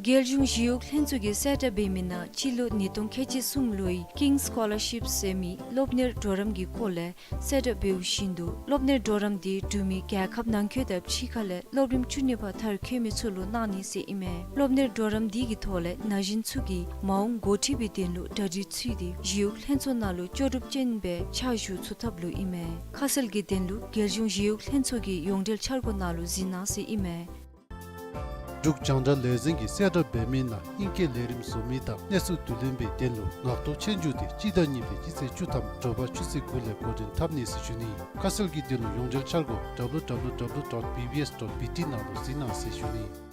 རྒྱལ་གཞུང་ཞི་གཡོག་ལྷན་ཚོགས་ཀྱིས་གསལ་བསྒྲགས་འབད་མི་ནང་སྤྱི་ལོ་ཉིས་སྟོང་ཁལ་གཅིག་གསུམ་ལོའི་ཀིང་སི་སི་ཀོ་ལར་ཤིབ་ཟེར་མི་སློབ་གཉེར་གྲོགས་རམ་གྱི་སྐོར་ལས་གསལ་བསྒྲགས་འབདཝ་བཞིན་དུ་སློབ་གཉེར་གྲོགས་རམ་འདི་འབྲུག་མི་རྒྱལ་ཁབ་ནང་འཁོད་དང་ཕྱི་ཁ་ལས་སློབ་རིམ་བཅུ་གཉིས་པ་མཐར་འཁྱོལ་མི་ཚུ་ལུ་གནང་ནི་ཟེར་ཨིན་མས། སློབ་གཉེར་གྲོགས་རམ་འདི་གི་ཐོག་ལས་ན་གཞོན་ཚུ་གིས་མ་འོངས་འགོ་ཁྲིད་པའི་དོན་ལུ་གྲ་སྒྲིག་ཚུད་དེ་ཞི་གཡོག་ལྷན་ཚོགས་ནང་ལུ་ལྕོགས་གྲུབ་ཅན་སྦེ་ཕྱག་ཞུ་ཚུགས་ཐབས་ལུ་ཨིན་མས། ཁ་གསལ་གྱི་དོན་ལུ་རྒྱལ་གཞུང་ཞི་གཡོག་ལྷན་ཚོགས་ཀྱི་ཡོངས་འབྲེལ་འཆར་སྒོ་ནང་ལུ་གཟིགས་གནང་ཟེར་ཨིན་མས། འབྲུག་རྒྱང་བསྒྲགས་ལས་འཛིན་གྱིས་གསལ་བསྒྲགས་འབད་མི་ནང་ཨིང་སྐད་ལས་རིམ་བཟོ་མི་དང་གནས་ཚུལ་བསྡུ་ལེན་པའི་དོན་ལུ་ངག་ཐོག་ཆོས་རྒྱུགས་དེ་སྤྱི་ཟླ་གཉིས་པའི་སྤྱི་ཚེས་བཅུ་ཐམ་དྲོ་པ་ཆུ་ཚོད་དགུ་ལས་འགོ་འདྲེན་འཐབ་ནི་ཟེར་ཞུ་ནི། ཁ་གསལ་གྱི་དོན་ལུ་ཡོངས་འབྲེལ་འཆར་སྒོ་W W W dot B B S dot B T ནང་ལུ་གཟིགས་གནང་ཟེར་ཞུ་ནི།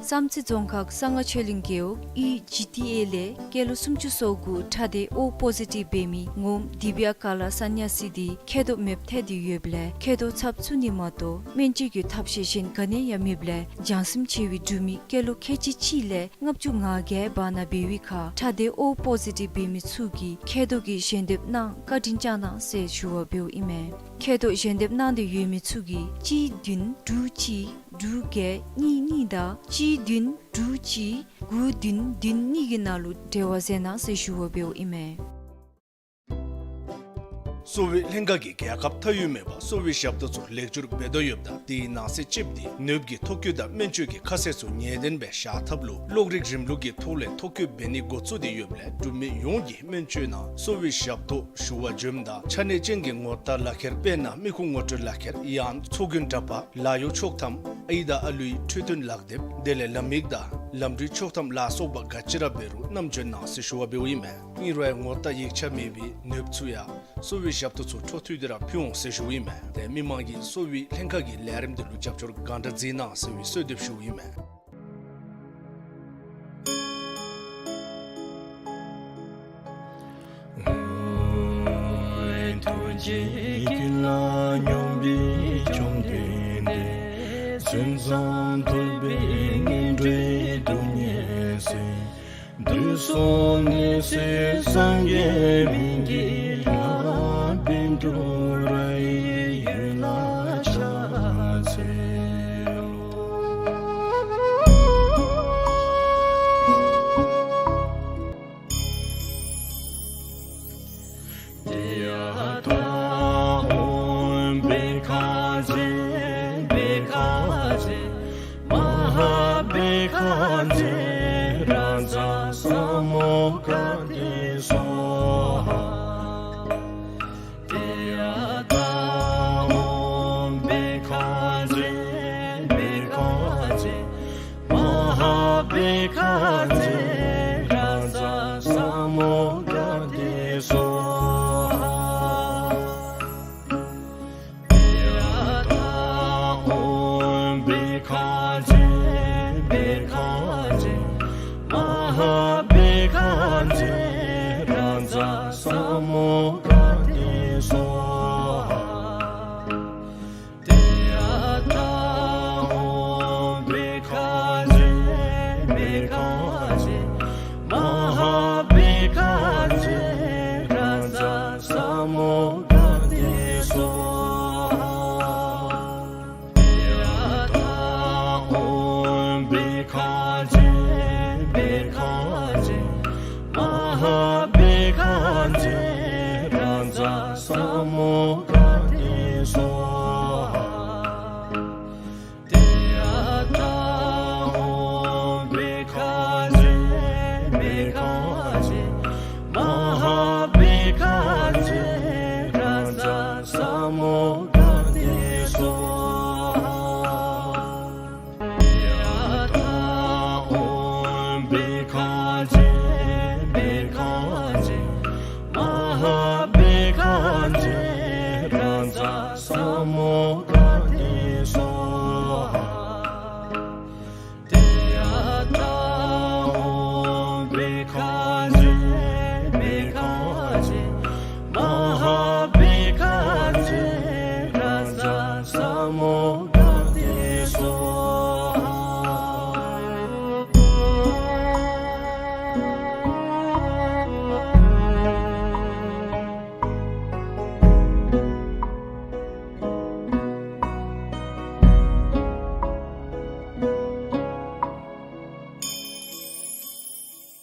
བསམ་རྩེ་རྫོང་ཁག་གསང་སྔགས་ཆོས་གླིང་རྒེད་འོག་ཨི་ཇི་ཊི་ཨེ་ལས་སྐྱེས་ལོ་སུམ་ཅུ་སོ་དགུ་ཁྲག་སྡེ་ཨོ་པོ་ཟི་ཊིབ་འབད་མི་ངོམ་དི་བི་ཡ་ཀ་ལ་ས་ནྱ་སི་དེ་མཁལ་རྡོག་མེདཔ་ཐལ་ཏེ་ཡོདཔ་ལས་མཁལ་རྡོག་ཚབ་བཙུགས་ནི་མ་གཏོགས་སྨན་བཅོས་ཀྱི་ཐབས་ཤེས་གཞན་ག་ནི་ཡང་མེདཔ་ལས་བྱང་སེམས་ཆེ་བའི་འབྲུག་མི་སྐྱེས་ལོ་ཁལ་གཅིག་གཅིག་ལས་ལྔ་བཅུ་ང་བརྒྱད་བར་ན་འབད་བའི་ཁར་ཁྲག་སྡེ་ཨོ་པོ་ཟི་ཊིབ་འབད་མི་ཚུ་གིས་མཁལ་རྡོག་གི་ཞལ་འདེབས་གནང་བཀའ་དྲིན་བསྐྱང་གནང་ཟེར་ཞུ་བ་འབདཝ་ཨིན་མས། མཁལ་རྡོག་ཞལ་འདེབས་གནང་སྟེ་ཡོད་མི་ཚུ་གིས་གཅིག་བདུན་དྲུག་གཅིག་དྲུག་བརྒྱད་གཉིས་གཉིས་དང་གཅིག་བདུན་དྲུག་གཅིག་དགུ་བདུན་བདུན་གཉིས་ཀྱི་ནང་ལུ་འབྲེལ་བ་མཛད་གནང་ཟེར་ཞུ་བ་འབདཝ་ཨིན་མས། གསོ་བའི་ལྷན་ཁག་གིས་རྒྱལ་ཁབ་མཐའ་དབུས་མེད་པར་གསོ་བའི་ཞབས་ཏོག་ཚུ་ལེགས་བསྒྱུར་འབད་དོ་ཡོདཔ་ད་དེའི་ནང་གསེས་གཅིགཔོ་དེ་ནདཔ་གི་ཐོ་བཀོད་དང་སྨན་བཅོས་ཀྱི་ཁ་གསལ་ཚུ་ངེས་བདེན་སྦེ་བཞག་ཐབས་ལུ་གློག་རིག་རིམ་ལུགས་ཀྱི་ཐོག་ལས་ཐོ་བཀོད་འབད་ནི་འགོ་བཙུགས་ཏེ་ཡོདཔ་ལས་འབྲུག་མི་ཡོངས་ཀྱིས་སྨན་བཅོས་ནང་གསོ་བའི་ཞབས་ཏོག་ཞུ་བར་འབྱོནམ་ད་ཆ་གནས་ཅན་གྱི་ངོ་རྟགས་ལག་ཁྱེར་དཔེར་ན་མི་ཁུངས་ངོ་སྤྲོད་ལག་ཁྱེར་ཡང་ཚོགས་རྒྱུན་འདྲ་པར་ལཱ་གཡོག་ཆོག་ཐམ་ཨའི་དང་ཨ་ལུའི་འཕྲོད་བསྟེན་ལག་དེབ་དེ་ལས་ལམ་ཡིག་དང་ལམ་འགྲུལ་ཆོག་ཐམ་ལ་སོགས་པ་ག་ཅི་ར་འབད་རུང་བསྣམས་འབྱོན་གནང་ཟེར་ཞུ་བ་འབདཝ་ཨིན་མས། ཨིན་རུང་ཡང་ངོ་རྟགས་ཡིག་ཆ་མེད་པའི་ནདཔ་ཚུ་ཡང་གསོ་བའི་ཞབས་ཏོག་ཚུ་འཕྲོ་མཐུད་དེ་ར་ཕུལ་འོང་ཟེར་ཞུཝ་ཨིན་མས། ཏེ་མི་མང་གིས་གསོ་བའི་ལྷན་ཁག་གི་ལས་རིམ་དེ་ལུ་རྒྱབ་སྐྱོར་གང་དྲག་མཛད་གནང་ཟེར་བའི་གསོལ་འདེབས་ཞུཝ་ཨིན་མས། ཐུགས་རྗེ་ཀུན་ལ་སྙོམས་པའི་བཅོམ་ལྡན་འདས། མཚན་བཟང་ཐོས་པའི་ངན་འགྲོའི་སྡུག་བསྔལ་སེལ། དུག་གསུམ་ནད་སེལ་སངས་རྒྱས་སྨན་གྱི་བླ། བཻ་ཌཱུརྱ་ཡི་འོད་ལ་ཕྱག་འཚལ་ལོ། ཏདྱ་ཐཱ། ཨོཾ་བྷཻ་ཥ་ཛྱེ་བྷཻ་ཥ་ཛྱེ་མ་ཧཱ་བྷཻ་ཥ་ཛྱེ་རཱ་ཛ་ས་མུདྒ་ཏེ་སྭཱ་ཧཱ། ཏདྱ་ཐཱ། ཨོཾ་བྷཻ་ཥ་ཛྱེ་ བྷཻ་ཥ་ཛྱེ་བྷཻ་ཥ་ཛྱེ་མ་ཧཱ་བྷཻ་ཥ་ཛྱེ་རཱ་ཛ་ས་མུདྒ་ཏེ་སྭཱ་ཧཱ། ཏདྱ་ཐཱ། ཨོཾ་བྷཻ་ཥ་ཛྱེ་བྷཻ་ཥ་ཛྱེ་མ་ཧཱ་བྷཻ་ཥ་ཛྱེ་རཱ་ཛ་ས་མུདྒ་ཏེ་སྭཱ་ཧཱ། ཏདྱ་ཐཱ། ཨོཾ་བྷཻ་ཥ་ཛྱེ་བྷཻ་ཥ་ཛྱེ་མ་ཧཱ་བྷཻ་ཥ་ཛྱེ་རཱ་ཛ་ས་མུདྒ་ཏེ་སྭཱ་ཧཱ། ཏདྱ་ཐཱ། ཨོཾ་བྷཻ་ཥ་ཛྱེ་བྷཻ་ཥ་ཛྱེ་མ་ཧཱ་བྷཻ་ཥ་ཛྱེ་རཱ་ཛ་ས་མུདྒ་ཏེ་སྭཱ་ཧཱ། ཏདྱ་ཐཱ། ཨོཾ་བྷཻ་ཥ་ཛྱེ་བྷཻ་ཥ་ཛྱེ་མ་ཧཱ་བྷཻ་ཥ་ཛྱེ་རཱ་ཛ་ས་མུདྒ་ཏེ་སྭཱ་ཧཱ། ཏདྱ་ཐཱ། ཨོཾ་བྷཻ་ཥ་ཛྱེ་བྷཻ་ཥ་ཛྱེ་མ་ཧཱ་བྷཻ་ཥ་ཛྱེ་རཱ་ཛ་ས་མུདྒ་ཏེ་སྭཱ་ཧཱ།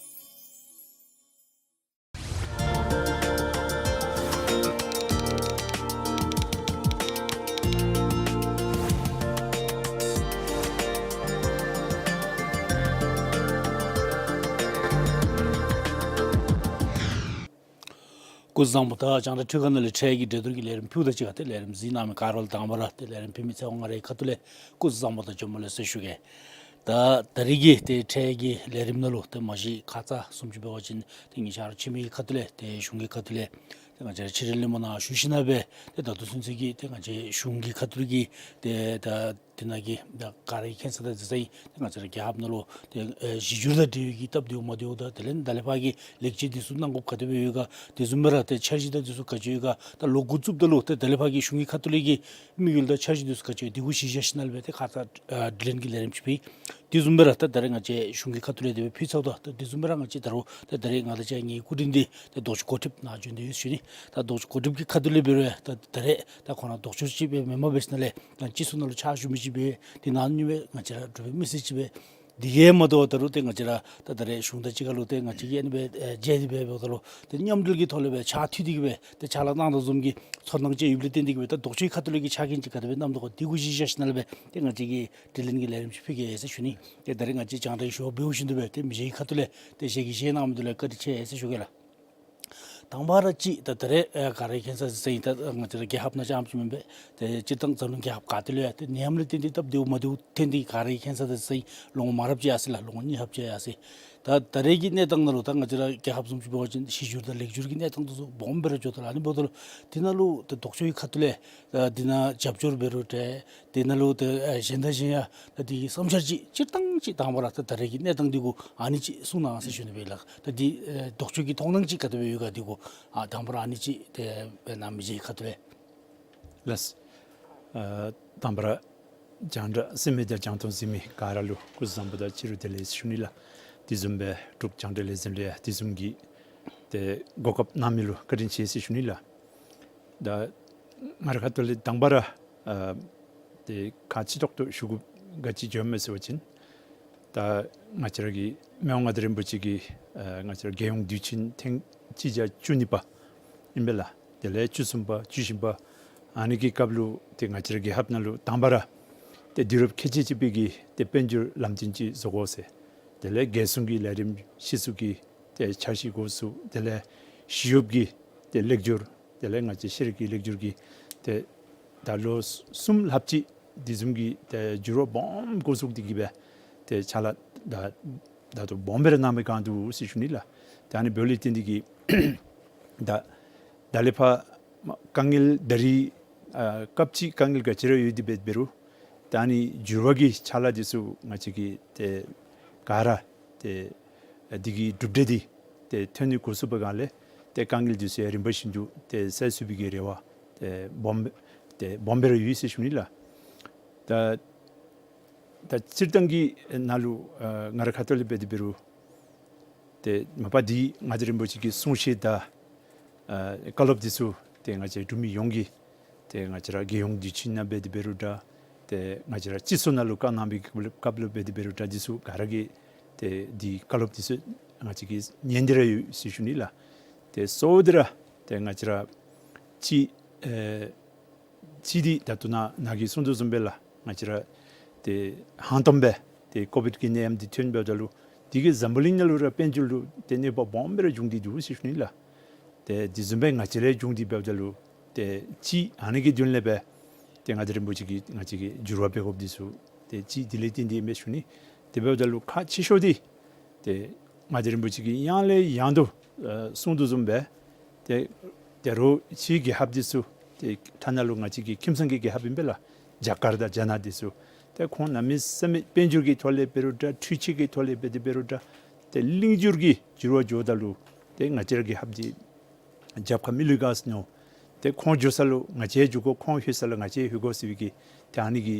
སྐུ་གཟུགས་བཟང་པོ། ད་རྒྱང་བསྒྲགས་འཕྲུལ་ཁང་ནང་ལས་འཕྲལ་གྱི་འགྲན་བསྡུར་གྱི་ལས་རིམ་ཕུལཝ་ད་གཅིག་ཁར་ཏེ་ལས་རིམ་གཟིགས་གནང་མི་ག་ར་ལུ་དང་པ་ར་ཏེ་ལས་རིམ་ཕུལ་མི་ཚེ་དབང་ང་རའི་ཁ་ཐུག་ལས་སྐུ་གཟུགས་བཟང་པོ་དང་བྱོན་པ་ལེགས་སོ་ཞུ་གེ། ད་ད་རིས་ཀྱི་ཏེ་འཕྲལ་གྱི་ལས་རིམ་ནང་ལུ་ཏེ་མ་གཞི་ཁ་ཙ་བཟུམ་ཅིག་འབད་བ་ཅིན་ཏེ་ཉེ་ཆར་ཕྱི་མི་གི་ཁ་ཐུག་ལས་ཏེ་གཞུང་གི་ཁ་ཐུག་ལས་ཏེ་ང་བཅས་ར་ཕྱི་འབྲེལ་ལྷན་མོ་ནང་ཞུ་ཞིནམ་ལས་སྦེ་ཏེ་ད་ལྟོ་ཚུན་ཚོད་ཀྱི་ཏེ་ང་བཅས་གཞུང་གི་ཁ་ཐུག་གི་ཏེ་ད་དེ་ནང་གི་ད་ག་ར་གིས་མཁྱེན་ས་དང་གཟིགས་ས་ཨིན། ཏེ་ང་བཅས་ར་རྒྱལ་ཁབ་ནང་ལུ་ཏེ་ཨེ་གཞི་འགྱུར་དང་འབྲེལ་བའི་གི་སྟབས་བདེཝ་མ་བདེཝ་དང་དེ་ལས་ད་ལས་ཕར་གྱི་ལེགས་བཅོས་འདི་ཚུ་གནང་དགོཔ་ག་དེ་སྦེ་ཡོད་ག། དེ་བཟུམ་སྦེ་ར་ཏེ་འཆར་གཞི་དང་འདི་ཚུ་ག་ཅི་ཡོད་ག། ད་ལོ་འགོ་བཙུགསཔ་ད་ལུ་ཏེ་ད་ལས་ཕར་གྱི་གཞུང་གི་ཁ་ཐུག་ལས་ཀྱི་དམིགས་ཡུལ་དང་འཆར་གཞི་འདི་ཚུ་ག་ཅི་ཡོད་འདི་གུ་གཞི་བཞག་ཞིནམ་ལས་སྦེ་ཏེ་ཁ་ཙ་ཨ་དྲི་ལན་གྱི་ལས་རིམ་ཅིག་ཕུལ། དེ་བཟུམ་སྦེ་ར་ད་ད་རེས་ང་བཅས་གཞུང་གི་ཁ་ཐུག་ལས་དེ་སྦེ་ཕུལ་ཚརཝ་ད་ད་དེ་བཟུམ་སྦེ་ར་ང་བཅས་ད་རུང་ད་ད་རེས་ང་དང་གཅིག་ཁར་ངེའི་སྐུ་མགྲོན་འདི་ད་ལྡོག་ཕྱོགས་འགོ་ཁྲིདཔ་ནཱ་བྱོན་ཏེ་ཡོད་ཟེར་ཞུ་ནི། ད་ལྡོག་ཕྱོགས་འགོ་ཁྲིདཔ་གི་ཁ་ཐུག་ལས་འབད་རུང་ད་ད་རེས་ད་ཁོ་ར་ལྡོག་ཕྱོགས་ཅིག་སྦེ་མེནམ་འབད་ཞིནམ་ལས་ད་སྤྱི་ཚོགས་ནང་ལུ་ཕྱག་ཞུ་མི་ཅིག་སྦེ་ཏེ་ནཱ་ནི་སྦེ་ང་བཅས་ར་འབྲུག་པའི་མི་སེར་ཅིག་སྦེ་དེ་གིས་མ་དོ་བར་ད་རུང་ཏེ་ང་བཅས་ར་ད་ད་རེས་གཞུང་དང་གཅིག་ཁར་ལུ་ཏེ་ང་བཅས་ཀྱིས་ཨ་ནི་སྦེ་ཨེ་མཇལ་ཏེ་སྦེ་འབདཝ་ད་ལུ་ཏེ་མཉམ་འབྲེལ་གྱི་ཐོག་ལས་སྦེ་ཕྱག་མཐུད་དེ་གི་སྦེ་ཏེ་ཕྱག་ལཱ་གནང་དོ་བཟུམ་གྱི་ཚོར་སྣང་ཅིག་ཡོདཔ་ལས་བརྟེན་ཏེ་གི་སྦེ་ད་ལྡོག་ཕྱོགས་ཁ་ཐུག་ལས་ཀྱི་ཕྱག་འགན་ཅིག་ག་དེ་སྦེ་བསྣམས་དོ་ག་དེ་གུ་གཞི་བཞག་ཞིནམ་ལས་སྦེ་ཏེ་ང་བཅས་ཀྱིས་དྲི་ལན་གྱི་ལས་རིམ་ཅིག་ཕུལ་གེ་ཟེར་ཞུ་ནི། ཏེ་ད་རེས་ང་བཅས་རྒྱང་བསྒྲགས་ཞུ་བ་འབདཝ་བཞིན་དུ་སྦེ་ཏེ་མི་རྗེ་གི་ཁ་ཐུག་ལས་ཏེ་ཞལ་གྱིས་བཞེས་གནང་མི་འདི་ལུ་བཀའ་དྲིན་ཆེ་ཟེར་ཞུ་གེ་ལགས། དང་པ་ར་ཅིག་ད་ད་རེས་ཨེ་ག་ར་གིས་མཁྱེན་ས་གཟིགས་ས་ཨིན། ད་ང་བཅས་ར་རྒྱལ་ཁབ་ནང་རྐྱངམ་ཅིག་མེན་པས། ཏེ་སྤྱིར་བཏང་འཛམ་གླིང་རྒྱལ་ཁབ་ག་ཏེ་ལུ་ཡང་ཏེ་ནད་ཡམས་ལས་བརྟེན་ཏེ་སྟབས་བདེཝ་མ་བདེཝ་ཐོན་ཏེ་ག་ར་གིས་མཁྱེན་ས་དང་གཟིགས་ས་ཨིན། ལོ་ངོ་མང་རབས་ཅིག་ཡར་སོ་ཡི་ལགས། ལོ་ངོ་གཉིས་ལྷགཔ་ཅིག་ཡར་སོ་ཡི། ད་ད་རེས་ཀྱི་གནས་སྟངས་ནང་ལུ་ད་ང་བཅས་ར་རྒྱལ་ཁབ་བཟུམ་ཅིག་འབད་བ་ཅིན་གཞི་འགྱུར་དང་ལེགས་འགྱུར་གྱི་གནས་སྟངས་འདི་ཚུ་སྦོམ་སྦེ་ར་འགྱོ་དོ་ལགས། ཨ་ནི་འབདཝ་ད་ལུ་དེ་ནང་ལུ་ད་ལྡོག་ཕྱོགས་ཀྱི་ཁ་ཐུག་ལས་ད་འདི་ནང་རྒྱབ་སྐྱོར་འབད་རུང་འདྲ། དེ་ནང་ལུ་ད་ཨེ་གཞན་དང་གཞན་ཡང་ད་འདི་གི་བསམ་འཆར་ཅིག་སྤྱིར་བཏང་ཅིག་དང་པ་ར་ད་ད་རེས་ཀྱི་གནས་སྟངས་འདི་གུ་ཨ་ནི་ཅིག་གསུང་གནང་ཟེར་ཞུ་ནི་སྦེ་ལགས། ད་འདི་ཨེ་ལྡོག་ཕྱོགས་ཀྱི་མཐོང་སྣང་ཅིག་ག་དེ་སྦེ་ཡོད་ག་འདི་གུ་ཨ་དང་པ་ར་ཨ་ནི་ཅིག་ཏེ་སྦེ་གནང་མི་རྗེ་ཁ་ཐུག་ལས། ལགས། ཨ་དང་པ་ར་རྒྱང་བསྒྲགས་གསན་མི་དང་རྒྱང་མཐོང་གཟིགས་མི་ག་ར་ལུ་སྐུ་གཟུགས་བཟང་པོ་དང་སྤྱི་རུ་བདེ་ལེགས་ཟེར་ཞུ་ནི་ལགས། དེ་བཟུམ་སྦེ་འབྲུག་རྒྱང་བསྒྲགས་ལས་འཛིན་ལུ་ཡང་དེ་བཟུམ་གྱི་ཏེ་གོ་སྐབས་གནང་མི་ལུ་བཀའ་དྲིན་ཆེ་ཟེར་ཞུ་ནི་ལགས། ད་ང་རའི་ཁ་ཐུག་ལས་དང་པ་ར་ཨ་ཏེ་ཁག་ཆེ་ཏོག་ཏོ་ཞུ་དགོཔ་ག་ཅི་འགྱོཝ་མས་ཟེར་བ་ཅིན་ད་ང་བཅས་ར་གི་མི་དབང་མངའ་བདག་རིན་པོ་ཆེ་གིས་ཨ་ང་བཅས་ར་རྒྱལ་ཡོངས་དུས་ཆེན་ཐེངས་གཅིག་བརྒྱ་བཅུ་གཉིས་པ་ཨིན་པས་ལགས། དེ་ལས་བཅུ་གསུམ་པ་བཅུ་བཞི་པ་ཨ་ནི་གི་སྐབས་ལུ་ཏེ་ང་བཅས་ར་རྒྱལ་ཁབ་ནང་ལུ་དང་པ་ར་ཏེ་དུས་རབས་ཁལ་གཅིག་གཅིག་པའི་གི་ཏེ་དཔལ་འབྱོར་ལམ་སྟོན་ཅིག་བཟོ་དགོ་ཟེར། དེ་ལས་རྒྱལ་སྲུང་གི་ལས་རིམ་ཕྱིས་སུ་གི་ཏེ་འཆར་གཞི་འགོ་བཙུགས། དེ་ལས་ཞི་གཡོགཔ་གི་ཏེ་ལེགས་སྒྱུར། དེ་ལས་ང་བཅས་ཤེས་རིག་གི་ལེགས་སྒྱུར་གྱི་ཏེ་ད་ལོ་གསུམ་ལྷགཔ་ཅིག་དེ་བཟུམ་གྱི་ཏེ་འགྱུར་བ་སྦོམ་འགོ་བཙུགས་ཏེ་གི་སྦེ་ཏེ་ཕྱག་ལཱ་ད་ད་ལྟོ་སྦོམ་སྦེ་ར་གནང་མི་གནང་དོ་ཟེར་ཞུ་ནི་ལགས། ད་ཨ་ནི་འབདཝ་ལས་བརྟེན་ཏེ་གི་ད་ད་ལས་ཕར་དཀའ་ངལ་ད་རིས་ཨ་སྐབས་ཅིག་དཀའ་ངལ་ག་ཅི་ར་ཡོད་དེ་འབད་འབད་རུང་ ད་ཨ་ནི་འགྱུར་བ་གི་ཕྱག་ལཱ་འདི་ཚུ་ང་བཅས་ཀྱིས་ཏེ་ག་ར་ཏེ་འདི་གི་གྲུབ་འབྲས་འདི་ཏེ་ཐོན་ནི་འགོ་བཙུགས་པའི་སྒང་ལས་ཏེ་དཀའ་ངལ་འདི་ཚུ་ཡང་རིམ་པ་བཞིན་དུ་ཏེ་སེལ་ཚུགས་པའི་གི་རེ་བ་ཏེ་སྦོམ་ཏེ་སྦོམ་སྦེ་ར་ཡོད་ཟེར་ཞུ་ནི་ལགས། ད་ད་སྤྱིར་བཏང་གི་ནང་ལུ་ཨ་ང་རའི་ཁ་ཐུག་ལས་འབད་དེ་འབད་རུང་ཏེ་མ་པ་འདི་ང་བཅས་རིན་པོ་ཆེ་གི་གསུང་བཤད་དང་ཨ་བཀའ་སློབ་འདི་ཚུ་ཏེ་ང་བཅས་འབྲུག་མི་ཡོངས་ཀྱིས་ཏེ་ང་བཅས་ར་རྒྱལ་ཡོངས་དུས་ཆེན་ནང་འབད་དེ་འབད་རུང་འདྲ། ཏེ་ང་བཅས་ར་སྤྱི་ཚོགས་ནང་ལུ་བཀའ་གནང་བའི་སྐབས་ལུ་སྐབས་ལུ་འབད་དེ་འབད་རུང་འདྲ། འདི་ཚུ་ག་ར་གིས་ཏེ་འདི་བཀའ་སློབ་འདི་ཚུ་ང་བཅས་ཀྱིས་ཉན་ཏེ་ར་ཡོད་ཟེར་ཞུ་ནི་ལགས། ཏེ་གཙོ་བོ་འདི་ར་ཏེ་ང་བཅས་ར་སྤྱི་ཨེ་སྤྱི་འདི་ད་ལྟོ་ནཱ་ནཱ་གིས་གསུང་དོ་བཟུམ་སྦེ་ལགས། ང་བཅས་ར་ཏེ་ཧང་སྟོང་སྦེ་ཏེ་ཀོ་བིཌ་ཀྱི་ནད་ཡམས་འདི་ཐོན་འབདཝ་ད་ལུ་འདི་གིས་འཛམ་བུ་གླིང་ནང་ལུ་ར་དཔལ་འབྱོར་ལུ་ཏེ་གནོད་པ་སྦོམ་སྦེ་ར་བྱུང་སྟེ་འདུག་ཟེར་ཞུ་ནི་ལགས། ཏེ་འདི་བཟུམ་སྦེ་ང་བཅས་ལུ་ཡང་བྱུང་སྟེ་འབདཝ་ད་ལུ་ཏེ་སྤྱི་ཨ་ནི་གི་དོན་ལས་སྦེ་ཏེ་ང་བཅས་རིན་པོ་ཆེ་གིས་ང་བཅས་ཀྱིས་འགྱུར་བ་འབད་དགོཔ་འདི་ཚུ་ཏེ་སྤྱི་འདི་ལས་བརྟེན་ཏེ་ཨིན་མས་ཞུ་ནི། དེ་འབདཝ་ད་ལུ་ཁག་ཆེ་ཤོས་འདི་ཏེ་ང་བཅས་རིན་པོ་ཆེ་གིས་ཡང་ལས་ཡང་དུ་ཨ་གསུང་དོ་བཟུམ་སྦེ་ཏེ་ད་རུང་ཕྱིའི་རྒྱལ་ཁབ་འདི་ཚུ་ཏེ་ཐ་ན་ལུ་ང་བཅས་ཀྱི་ཁྱིམ་ཚང་གི་རྒྱལ་ཁབ་ཨིན་པས་ལགས། རྒྱ་གར་དང་རྒྱ་ནག་འདི་ཚུ་ཏེ་ཁོང་གནམ་མེད་ས་མེད་དཔལ་འབྱོར་གྱི་ཐོག་ལས་འབད་རུང་འདྲ། འཕྲུལ་ཆས་ཀྱི་ཐོག་ལས་འབད་དེ་འབད་རུང་འདྲ། ཏེ་ལིང་འགྱུར་གྱི་འགྱུར་བ་འགྱོཝ་ད་ལུ་ཏེ་ང་བཅས་ར་རྒྱལ་ཁབ་འདི་རྒྱབ་ཁར་མི་ལུས་ག་ཟེར་མནོ། ཏེ་ཁོང་འགྱོ་ས་ལུ་ང་བཅས་འགྱོ་དགོ། ཁོང་ལྷོད་ས་ལུ་ང་བཅས་ལྷོད་དགོ་ཟེར་བའི་གི་ཏེ་ཨ་ནི་གི་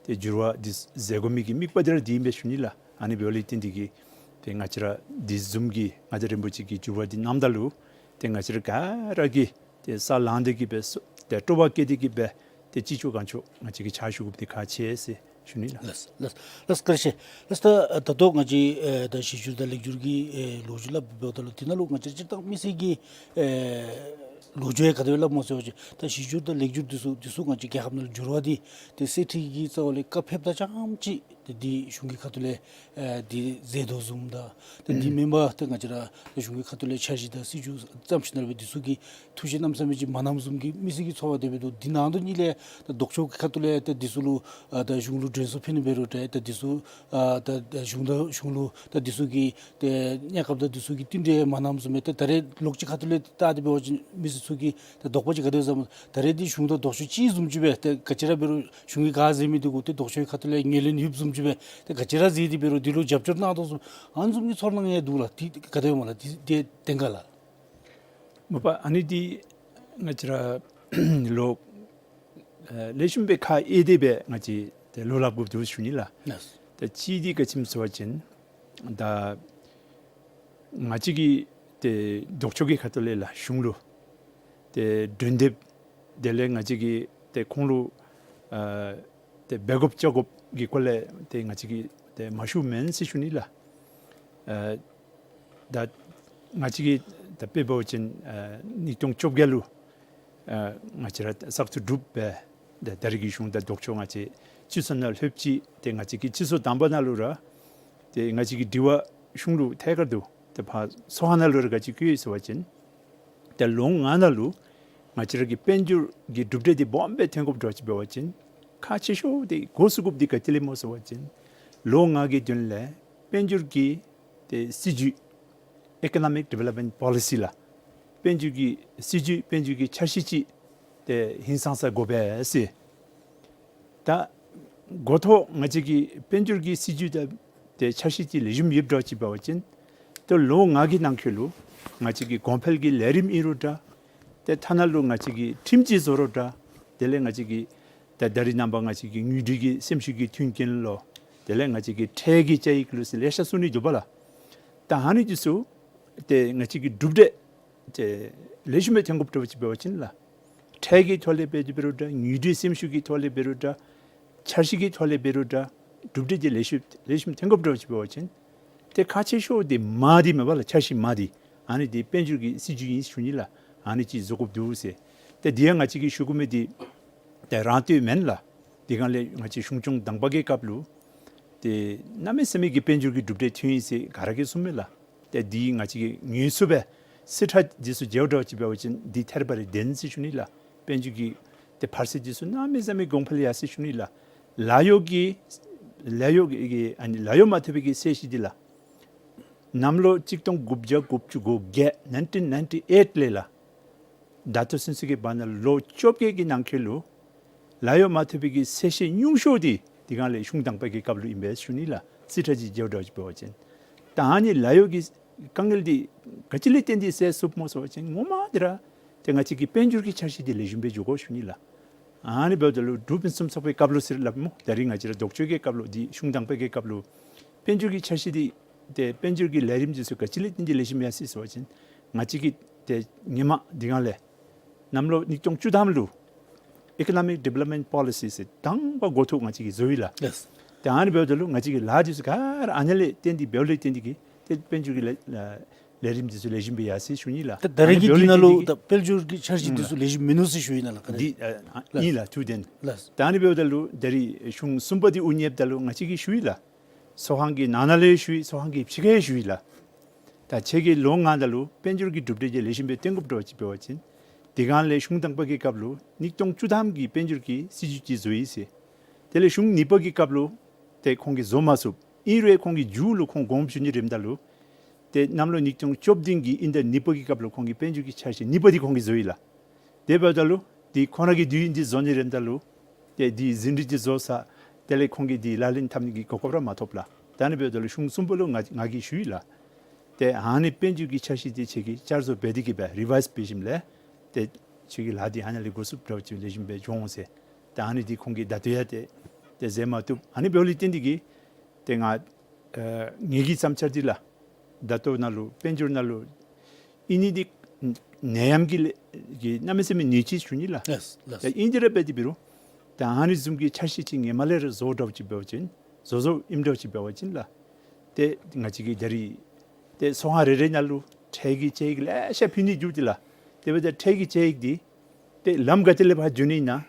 ཏེ་འགྱུར་བ་འདི་བཟོ་དགོ་མི་གི་དམིགས་པ་འདི་ར་འདི་ཨིན་པས་ཞུ་ནི་ལགས། ཨ་ནི་འབདཝ་ལས་བརྟེན་ཏེ་གིས་ཏེ་ང་བཅས་ར་འདི་བཟུམ་གྱི་ང་བཅས་རིན་པོ་ཆེ་གིས་འགྱུར་བ་འདི་གནངམ་ད་ལུ་ཏེ་ང་བཅས་ར་ག་ར་གིས་ཏེ་ས་ལངས་ཏེ་གིས་སྦེ་སོ་ཏེ་སྤྲོ་བ་བསྐྱེད་དེ་གིས་སྦེ་ཏེ་ཅི་ལྕོགས་གང་ལྕོགས་ང་བཅས་ཀྱིས་ཕྱག་ཞུ་དགོཔ་འདི་ཁག་ཆེ་ཟེར་ཞུ་ནི་ལགས། ལགས་ལགས་ལགས་བཀྲིན་ཆེ། ལགས་ད་ད་ལྟོ་ང་བཅས་ཨེ་ད་གཞི་བསྒྱུར་དང་ལེགས་བསྒྱུར་གྱི་ཨེ་ལོ་རྒྱུས་སླབ་འབདཝ་ད་ལུ་དེ་ནང་ལུ་ང་བཅས་སྤྱིར་བཏང་མི་སེར་གྱི་ཨེ་ལོ་རྒྱུས་ཡང་ག་དེ་སྦེ་སླབ་སྨོ་ཟེར་བ་ཅིན་ད་གཞི་བསྒྱུར་དང་ལེགས་བསྒྱུར་འདི་ཚུ་འདི་ཚུ་ང་བཅས་རྒྱལ་ཁབ་ནང་ལུ་འགྱུར་བ་འདི་ཏེ་གསེར་ཁྲི་གི་རྩ་བ་ལས་བཀའ་ཕེབས་ད་ཙམ་ཅིག་ཏེ་འདི་གཞུང་གི་ཁ་ཐུག་ལས་ཨེ་འདི་མཛད་དོ་བཟུམ་དང་ཏེ་འདི་མེན་པར་ཏེ་ང་བཅས་ར་ཏེ་གཞུང་གི་ཁ་ཐུག་ལས་འཆར་གཞི་དང་སྲིད་བྱུས་བརྩམས་ཞིནམ་ལས་འདི་ཚུ་གི་ཐུགས་བཞེད་གནམ་མེད་ས་མེད་ཅིག་མ་གནངམ་བཟུམ་གྱི་མི་སེར་གྱི་ཚོར་བ་དེ་སྦེ་འདུག། འདི་ནང་དོན་གཉིས་ལས་ད་ལྡོག་ཕྱོགས་ཀྱི་ཁ་ཐུག་ལས་ད་འདི་ཚུ་ལུ་ཨ་ད་གཞུང་ལུ་དྲན་གསོ་ཕུལ་ནི་འབད་རུང་འདྲ། ད་འདི་ཚུ་ཨ་ད་ད་གཞུང་ད་གཞུང་ལུ་ད་འདི་ཚུ་གི་ཏེ་གནས་སྐབས་དང་འདི་ཚུ་གི་བསྟུན་གྲོས་མ་གནངམ་བཟུམ་སྦེ་ཏེ་ད་རེས་ལོགས་ཅིག་ཁ་ཐུག་ལས་བལྟ་སྟེ་འབད་བ་ཅིན་མི་སེར་ཚུ་གི་ད་དོགས་པ་ཅིག་ག་དེ་བཟུམ་ད་རེས་འདི་གཞུང་དང་ལྡོག་ཕྱོགས་ཅིག་བཟུམ་ཅིག་སྦེ་ཏེ་ག་ཅི་ར་འབད་རུང་གཞུང་གིས་ག་མཛད་མི་འདི་གུ་ཏེ་ལྡོག་ཕྱོགས་ཁ་ཐུག་ལས་ངོས་ལེན་ཡོདཔ་བཟུམ་ཅིག་སྦེ་ཏེ་ག་ཅི་ར་མཛད་དེ་འབད་རུང་འདི་ལུ་རྒྱབ་སྐྱོར་གནང་དོ་བཟུམ་ཨ་ནི་བཟུམ་གྱི་ཚོར་སྣང་ཡང་འདུག་ལགས། འདི་ག་དེ་སྦེ་སྨོ་ལགས། འདི་འདི་བདེན་ག་ལགས། མ་པ་ཨ་ནི་འདི་ང་བཅས་ར་ལོ་ཨ་ལེགས་ཤོམ་སྦེ་ཁ་དབྱེ་སྟེ་སྦེ་ང་བཅས་ཏེ་ལོ་སླབ་དགོཔ་འདུག་ཞུ་ནི་ལགས། ལགས། ད་གཅིག་འདི་ག་ཅི་སྨོ་ཟེར་བ་ཅིན་ད་ང་བཅས་ཀྱིས་ཏེ་ལྡོག་ཕྱོགས་ཀྱི་ཁ་ཐུག་ལས་ལགས་གཞུང་ལུ་ཏེ་མགྲོན་འདེབས་དེ་ལས་ང་བཅས་ཀྱིས་ཏེ་ཁོང་ལུ་ཨ་ཏེ་འབད་དགོཔ་བཅའ་དགོཔ་གི་སྐོར་ལས་ཏེ་ང་བཅས་ཀྱིས་ཏེ་མ་ཞུཝ་མེན་ཟེར་ཞུ་ནི་ལགས། ཨ་ད་ང་བཅས་ཀྱིས་ད་དཔེ་འབད་བ་ཅིན་ཨ་གཉིས་སྟོང་བཅོ་བརྒྱད་ལུ་ཨ་ང་བཅས་ར་བཙག་འཐུ་གྲུབ་སྦེ་ད་ད་རེས་ཀྱི་གཞུང་དང་ལྡོག་ཕྱོགས་ང་བཅས་སྤྱི་ཚོགས་ནང་ལྷོདཔ་ཅིག་ཏེ་ང་བཅས་ཀྱི་སྤྱི་ཚོགས་དང་པ་ནང་ལུ་ར་ཏེ་ང་བཅས་ཀྱི་དྲི་བ་གཞུང་ལུ་ཐད་ཀར་དུ་ཏེ་ཕར་ཚོགས་ཁང་ནང་ལུ་ར་ག་ཅི་བཀོད་ཡི་ཟེར་བ་ཅིན་ཏེ་ལོ་ལྔ་ནང་ལུ་ང་བཅས་ར་གི་དཔལ་འབྱོར་གྱི་གྲུབ་འབྲས་འདི་སྦོམ་སྦེ་ཐོན་དགོཔ་འདྲཝ་ཅིག་འབད་བ་ཅིན་ཁག་ཆེ་ཤོས་འདི་འགོ་བཙུགས་དགོཔ་འདི་ག་ཅི་ལས་སྨོ་ཟེར་བ་ཅིན་ལོ་ལྔ་གི་དོན་ལས་དཔལ་འབྱོར་གྱི་ཏེ་སྲིད་བྱུས་Economic Development Policy ལགས། དཔལ་འབྱོར་གྱི་སྲིད་བྱུས་དཔལ་འབྱོར་གྱི་འཆར་གཞི་ཅིག་ཏེ་ཧིང་སངས་ས་དགོ་པས་ཟེར། ད་འགོ་ཐོག་ང་བཅས་ཀྱི་དཔལ་འབྱོར་གྱི་སྲིད་བྱུས་དང་ཏེ་འཆར་གཞི་ཅིག་ལེགས་ཤོམ་ཡོདཔ་འདྲཝ་ཅིག་འབད་བ་ཅིན་ཏེ་ལོ་ལྔ་གི་ནང་འཁོད་ལུ་ང་བཅས་ཀྱི་གོང་འཕེལ་གྱི་ལས་རིམ་ཨིན་རུང་འདྲ། ཏེ་ཐ་ན་ལུ་ང་བཅས་ཀྱིས་ཁྲིམས་ཅིག་བཟོ་རུང་འདྲ། དེ་ལས་ང་བཅས་ཀྱིས་ད་ད་རེས་ནངས་པ་ང་བཅས་ཀྱི་དངུལ་འབྲེལ་གྱི་སེམས་ཤུགས་ཀྱི་མཐུན་རྐྱེན་ལུ་དེ་ལས་ང་བཅས་ཀྱི་ཁྲལ་གྱི་བཅའ་ཡིག་ལུ་ཟེར་ལེ་ཤ་གསུང་ནི་འདུག་པ་ལགས། ད་ཨ་ནི་འདི་ཚུ་ཏེ་ང་བཅས་ཀྱི་གྲུབ་འབྲས་ཏེ་ལེགས་ཤོམ་སྦེ་ཐོན་དགོཔ་འདྲཝ་ཅིག་འབད་བ་ཅིན་ལགས། ཁྲལ་གྱི་ཐོག་ལས་འབད་དེ་འབད་རུང་འདྲ། དངུལ་འབྲེལ་སེམས་ཤུགས་ཀྱི་ཐོག་ལས་འབད་རུང་འདྲ། འཆར་གཞི་གི་ཐོག་ལས་འབད་རུང་འདྲ། གྲུབ་འབྲས་འདི་ལེགས་ཤོམ་ལེགས་ཤོམ་ཐོན་དགོཔ་འདྲཝ་ཅིག་འབད་བ་ཅིན་ཏེ་ཁག་ཆེ་ཤོས་འདི་མ་འདི་མས་པ་ལགས། འཆར་གཞི་མ་འདི་ཨ་ནི་འདི་དཔལ་འབྱོར་གྱི་སྲིད་བྱུས་ཨིན་ཞུ་ནི་ལགས། ཨ་ནི་ཅིག་བཟོ་དགོཔ་འདུག་ཟེར། ཏེ་འདི་ཡང་ང་བཅས་ཀྱིས་ཞུ་དགོ་མི་འདི་ཏེ་རང་བསྟོད་མེན་ལགས། དེ་སྒང་ལས་ང་བཅས་གཞུང་སྐྱོང་དང་པ་གི་སྐབས་ལུ་ཏེ་གནམ་མེད་ས་མེད་ཀྱི་དཔལ་འབྱོར་གྱི་གྲུབ་འབྲས་ཐོན་ཡི་ཟེར་ག་ར་གིས་གསུངམ་མས་ལགས། ཏེ་འདི་ང་བཅས་ཀྱིས་ངོས་བཟུང་སྦེ་སྲིད་ཁྲ་འདི་ཚུ་མཇལཝ་འདྲཝ་ཅིག་འབད་བ་ཅིན་འདི་ཐད་རི་བ་རི་བདེན་ཟེར་ཞུ་ནི་ལགས། དཔལ་འབྱོར་གྱི་ཏེ་འཕར་ཚད་འདི་ཚུ་གནམ་མེད་ས་མེད་གོང་འཕེལ་ཡར་སོ་ཡི་ཟེར་ཞུ་ནི་ལགས། ལཱ་གཡོག་གི་ལཱ་གཡོག་གི་ཨ་ནི་ལཱ་གཡོག་མ་ཐོབ་པའི་གི་ཚད་གཞི་འདི་ལགས། གནམ་ལོ་གཅིག་སྟོང་དགུ་བརྒྱ་དགུ་བཅུ་གོ་བརྒྱད་nineteen ninety eight ལས་ལགས། ད་ལྟོ་ཚུན་ཚོད་ཀྱི་བར་ན་ལོ་བཅོ་བརྒྱད་ཀྱི་ནང་འཁོད་ལུ་ལཱ་གཡོག་མ་ཐོབ་པའི་གི་ཚད་གཞི་ཉུང་ཤོས་འདི་ དེ་སྒང་ལས་གཞུང་དང་པ་གི་སྐབས་ལུ་ཨིན་པས་ཞུ་ནི་ལགས། རྩིས་ཁྲ་ཅིག་འབྱོརཝ་ད་ཅིག་འབད་བ་ཅིན། ད་ཨ་ནི་ལཱ་གཡོག་གི་དཀའ་ངལ་འདི་ག་ཅི་ལས་བརྟེན་ཏེ་སེལ་ཚུགསཔ་སྨོ་ཟེར་བ་ཅིན་ངོ་མ་འདི་ར་ཏེ་ང་བཅས་ཀྱི་དཔལ་འབྱོར་གྱི་འཆར་གཞི་འདི་ལེགས་ཤོམ་སྦེ་འགྱོ་དགོ་ཞུ་ནི་ལགས། ཨ་ནི་འབདཝ་ད་ལུ་འབྲུག་ཕུན་སུམ་ཚོགས་པའི་སྐབས་ལུ་ཟེར་སླབ་སྨོ། ད་རིས་ང་བཅས་ར་ལྡོག་ཕྱོགས་ཀྱི་སྐབས་ལུ་འདི་གཞུང་དང་པ་གི་སྐབས་ལུ་དཔལ་འབྱོར་གྱི་འཆར་གཞི་འདི་ཏེ་དཔལ་འབྱོར་གྱི་ལས་རིམ་འདི་ཚུ་ག་ཅི་ལས་བརྟེན་ཏེ་ལེགས་ཤོམ་ཡར་སོ་ཡི་ཟེར་བ་ཅིན་ང་བཅས་ཀྱིས་ཏེ་ཧེ་མ་འདི་སྒང་ལས་གནམ་ལོ་ཉིས་སྟོང་བཅུ་ཐམ་ལུ་Economic Development Policy ཟེར་དང་པ་འགོ་ཐོག་ང་བཅས་ཀྱིས་བཟོ་ཡི་ལགས། ལགས། ཏེ་ཨ་ནི་འབདཝ་ད་ལུ་ང་བཅས་ཀྱི་ལཱ་འདི་ཚུ་ག་ར་ཨ་ནི་ལས་བརྟེན་ཏེ་འབདཝ་ལས་བརྟེན་ཏེ་གིས་ཏེ་དཔལ་འབྱོར་གྱི་ལས་ལས་རིམ་འདི་ཚུ་ལེགས་ཤོམ་སྦེ་ཡར་སོ་ཡི་ཞུ་ནི་ལགས། ད་ད་རེས་ཀྱི་འདི་ནང་ལུ་ད་དཔལ་འབྱོར་གྱི་འཆར་གཞི་འདི་ཚུ་ལེགས་ཤོམ་མིན་ནུག་ཟེར་ཞུ་ཡི་ན་ལགས། ག་རེ། འདི་ཨ་ཨིན་ལགས། ཐུགས་བདེན། ལགས། ད་ཨ་ནི་འབདཝ་ད་ལུ་ད་རིས་གཞུང་གསུམ་པ་འདི་དབུ་བརྙེསཔ་ད་ལུ་ང་བཅས་ཀྱིས་ཞུ་ཡི་ལགས། ཚོགས་ཁང་གི་ནང་ན་ལས་ཞུ་ཡི། ཚོགས་ཁང་གི་ཕྱི་ཁར་ཞུ་ཡི་ལགས། ད་ཁྱེད་ཀྱིས་ལོ་ལྔ་ནང་ལུ་དཔལ་འབྱོར་གྱི་གྲུབ་འབྲས་ཅིག་ལེགས་ཤོམ་སྦེ་སྟོན་དགོཔ་འདྲཝ་ཅིག་འབད་བ་ཅིན། དེ་སྒང་ལས་གཞུང་དང་པ་གི་སྐབས་ལུ་ཉིས་སྟོང་བཅུ་ཐམ་གྱི་དཔལ་འབྱོར་གྱི་སྲིད་བྱུས་ཅིག་བཟོ་ཡི་ཟེར། དེ་ལས་གཞུང་གཉིས་པ་གི་སྐབས་ལུ་ཏེ་ཁོང་གིས་བཟོ་མ་ཚུགས། ཨིན་རུང་ཁོང་གིས་མཇུག་ལུ་ཁོང་དགོངསམ་ཞུ་ནི་རནམ་ད་ལུ་ཏེ་གནམ་ལོ་ཉིས་སྟོང་བཅུ་བདུན་གྱི་དབྱིན་ཟླ་གཉིས་པ་གི་སྐབས་ལུ་ཁོང་གིས་དཔལ་འབྱོར་གྱི་འཆར་གཞི་གཉིས་པ་འདི་ཁོང་གིས་བཟོ་ཡི་ལགས། དེ་འབདཝ་ད་ལུ་འདི་ཁོང་ར་གིས་དུས་ཡུན་འདི་བཟོ་ནི་རནམ་ད་ལུ་ཏེ་འདི་ཟིན་བྲིས་འདི་བཟོ་ས་དེ་ལས་ཁོང་གིས་འདི་ལག་ལེན་འཐབ་ནི་གི་གོ་སྐབས་ར་མ་ཐོབ་ལགས། ད་ཨ་ནི་འབདཝ་ད་ལུ་གཞུང་གསུམ་པ་ལུ་ང་ང་གིས་ཞུ་ཡི་ལགས། ཏེ་ཨ་ནི་དཔལ་འབྱོར་གྱི་འཆར་གཞི་འདི་ཁྱེད་ཀྱིས་བསྐྱར་བཟོ་འབད་དེ་གིས་སྦེ་རི་ཝའིཛ་འབད་ཞིནམ་ལས་ཏེ་ཁྱེད་ཀྱི་ལཱ་འདི་ཨ་ནཱ་ལས་འགོ་བཙུགསཔ་འདྲཝ་ཅིག་ལེགས་ཤོམ་སྦེ་འགྱོ་འོང་ཟེར། ཏེ་ཨ་ནི་འདི་ཁོང་གིས་ད་ལྟོ་ཡང་ཏེ་ཏེ་མཛད་མ་བཏུབ། ཨ་ནི་འབདཝ་ལས་བརྟེན་ཏེ་གིས་ཏེ་ང་ཨ་ངེ་གི་བསམ་འཆར་འདི་ལགས། ད་ལྟོ་ནང་ལུ་དཔལ་འབྱོར་ནང་ལུ་ཨིན་ནི་འདི་ནད་ཡམས་ཀྱི་ལས་ཀྱི་གནམ་མེད་ས་མེད་ནུས་ཅིག་ཞུ་ནི་ལགས། ལགས་ལགས། ད་ཨིན་དེ་ར་འབད་དེ་འབད་རུང་ད་ཨ་ནི་བཟུམ་གྱི་འཆར་གཞི་ཅིག་ཧེ་མ་ལས་ར་བཟོ་འདྲཝ་ཅིག་འབད་བ་ཅིན་བཟོ་བཟོཝ་ཨིནམ་འདྲཝ་ཅིག་འབད་བ་ཅིན་ལགས། ཏེ་ང་བཅས་ཀྱིས་ད་རིས་ཏེ་ཚོགས་ཁང་རེ་རེ་ནང་ལུ་ཁྲལ་གྱི་དཔྱད་ཡིག་ལེ་ཤ་ཕུལ་ནི་འདུག་ཏེ་ལགས། དེ་འབདཝ་ད་ཁྲལ་གྱི་དཔྱད་ཡིག་འདི་ཏེ་ལམ་ག་ཏེ་ལས་ཕར་འགྱོ་ནི་ཨིན་ན་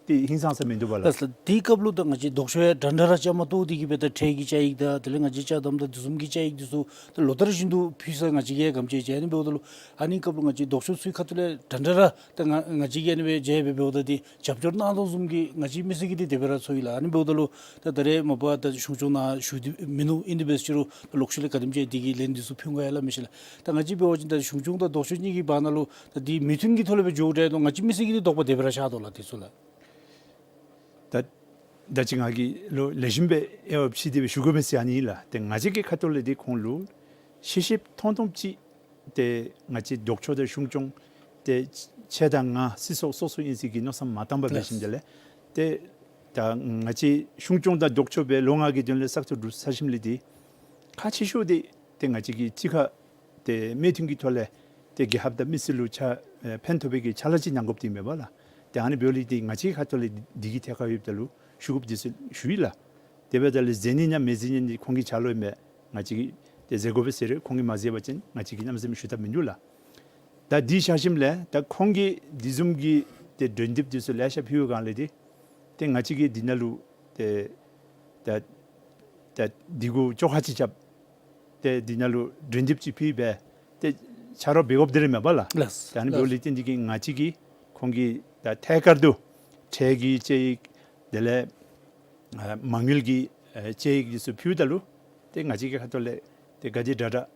ཏེ་ཧིང་སངས་ས་མིན་འདུག་པ་ལགས། ལགས་ལགས། དེའི་སྐབས་ལུ་ད་ང་བཅས་ལྡོག་ཕྱོགས་ཡང་འདྲན་འདྲ་ར་བཅའ་མར་གཏོགས་ཏེ་གིས་སྦེ་ད་ཁྲལ་གྱི་དཔྱད་ཡིག་དང་དེ་ལས་ང་བཅས་ཅ་དམ་དང་དེ་བཟུམ་གྱི་དཔྱད་ཡིག་འདི་ཚུ་ད་ལོ་ལྟར་བཞིན་དུ་ཕུལ་ས་ང་བཅས་ཀྱིས་ཡང་ག་དེམ་ཅིག་མཇལ། ཨ་ནི་འབདཝ་ད་ལུ་ཨ་ནི་སྐབས་ལུ་ང་བཅས་ལྡོག་ཕྱོགས་ཚུའི་ཁ་ཐུག་ལས་འདྲན་འདྲ་ར་ད་ང་ང་བཅས་ཀྱིས་ཨ་ནི་སྦེ་མཇལ་སྦེ་འབདཝ་ད་འདི་རྒྱབ་སྐྱོར་གནང་དོ་བཟུམ་གྱི་ང་བཅས་མི་སེར་གྱིས་འདི་དེ་སྦེ་ར་ཚོར་ཡི་ལགས། ཨ་ནི་འབདཝ་ད་ལུ་ད་ད་རེས་མ་པ་ད་གཞུང་སྐྱོང་ནང་ཞུ་སྟེ་མིན་ནུག། ཨིན་དེ་འབད་ཟེར་རུང་ད་ལོག་ཤུལ་ལས་ག་དེམ་ཅིག་འདི་གི་ལན་འདི་ཚུ་ཕུལ་འོང་ག་ཡ་ལགས་མི་ཤེས་ལགས། ད་ང་བཅས་འབད་བ་ཅིན་ད་གཞུང་སྐྱོང་དང་ལྡོག་ཕྱོགས་གཉིས་ཀྱི་བར་ན་ལུ་ད་འདི་མོས་མཐུན་གྱི་ཐོག་ལས་སྦེ་འགྱོཝ་འདྲ་འདུག། ང་བཅས་མི་སེར་གྱིས་འདི་དོགས་པ་དེ་སྦེ་ར་ཤར་དོ་ལགས་འདི་ཚུ་ལགས། ད་ད་ཅི་ང་གིས་ལོག་ལེགས་ཤོམ་སྦེ་དབྱེ་བ་ཕྱེ་སྟེ་སྦེ་ཞུ་དགོ་མི་ཟེར་ཨ་ནི་ཨིན་ལགས། ཏེ་ང་བཅས་ཀྱི་ཁ་ཐུག་ལས་འདི་ཁོང་ལུ་ཤེས་ཤེསཔ་མཐོང་མཐོངམ་ཅིག་ཏེ་ང་བཅས་ལྡོག་ཕྱོགས་དང་གཞུང་སྐྱོང་ཏེ་ཁྱེད་དང་ང་སྲིད་ཚོགས་སོ་སོ་ཨིན་ཟེར་གྱི་མནོ་བསམ་མ་བཏང་པར་འབད་ཞིནམ་དེ་ལས་ཏེ་ད་ང་བཅས་གཞུང་སྐྱོང་དང་ལྡོག་ཕྱོགས་སྦེ་ལོ་ལྔ་གི་དོན་ལས་བསགས་ཚོད་བསྡུ་ཚར་ཞིནམ་ལས་འདི་ཁག་ཆེ་ཤོས་འདི་ཏེ་ང་བཅས་ཀྱིས་གཅིག་ཁར་ཏེ་མོས་མཐུན་གྱི་ཐོག་ལས་ཏེ་རྒྱལ་ཁབ་དང་མི་སེར་ལུ་ཕྱག་ཨེ་ཕན་ཐོགས་པའི་གི་ཕྱག་ལཱ་ཅིག་གནང་དགོཔ་འདི་མེན་པ་ལགས། ཏེ་ཨ་ནི་འབདཝ་ལས་འདི་ང་བཅས་ཁ་ཐུག་ལས་འདི་གི་ཐད་ཁར་ཡོདཔ་ད་ལུ་ཞུ་དགོཔ་འདི་ཚུ་ཞུ་ཡི་ལགས། དེ་འབདཝ་ད་ལུ་མཛད་ནི་ཨིན་ན་མི་མཛད་ནི་འདི་ཁོང་གི་ཆ་ལུ་ཨིན་པས། ང་བཅས་ཀྱིས་ཏེ་མཛད་དགོ་པས་ཟེར་རུང་ཁོང་གིས་མ་མཛད་པ་ཅིན་ང་བཅས་ཀྱིས་གནམ་མེད་ས་མེད་ཞུ་ཐབས་མིན་འདུག་ལགས། ད་འདི་བཞག་ཞིནམ་ལས་ད་ཁོང་གིས་འདི་བཟུམ་གྱི་ཏེ་གྲོས་འདེབས་འདི་ཚུ་ལེ་ཤ་ཕུལ་བའི་སྒང་ལས་འདི་ཏེ་ང་བཅས་ཀྱིས་འདི་ནང་ལུ་ཏེ་ད་ད་འདི་གུ་བཅོ་ཁ་ཅིག་རྐྱབ་སྟེ་འདི་ནང་ལུ་གྲོས་འདེབས་ཅིག་ཕུལ་སྦེ་ཏེ་ཆ་རོགས་འབད་དགོཔ་འདི་ར་མེན་པ་ལགས། ལགས། ད་ཨ་ནི་ལགས། འབདཝ་ལས་བརྟེན་འདི་གིས་ང་བཅས་ཀྱིས་ཁོང་གི་ད་ཐད་ཀར་དུ་ཁྲལ་གྱི་དཔྱད་ཡིག་དེ་ལས་ཨ་མ་དངུལ་གྱི་ཨ་དཔྱད་ཡིག་འདི་ཚུ་ཕུལཝ་ད་ལུ་ཏེ་ང་བཅས་ཀྱི་ཁ་ཐུག་ལས་ཏེ་ག་དེ་དྲག་དྲག་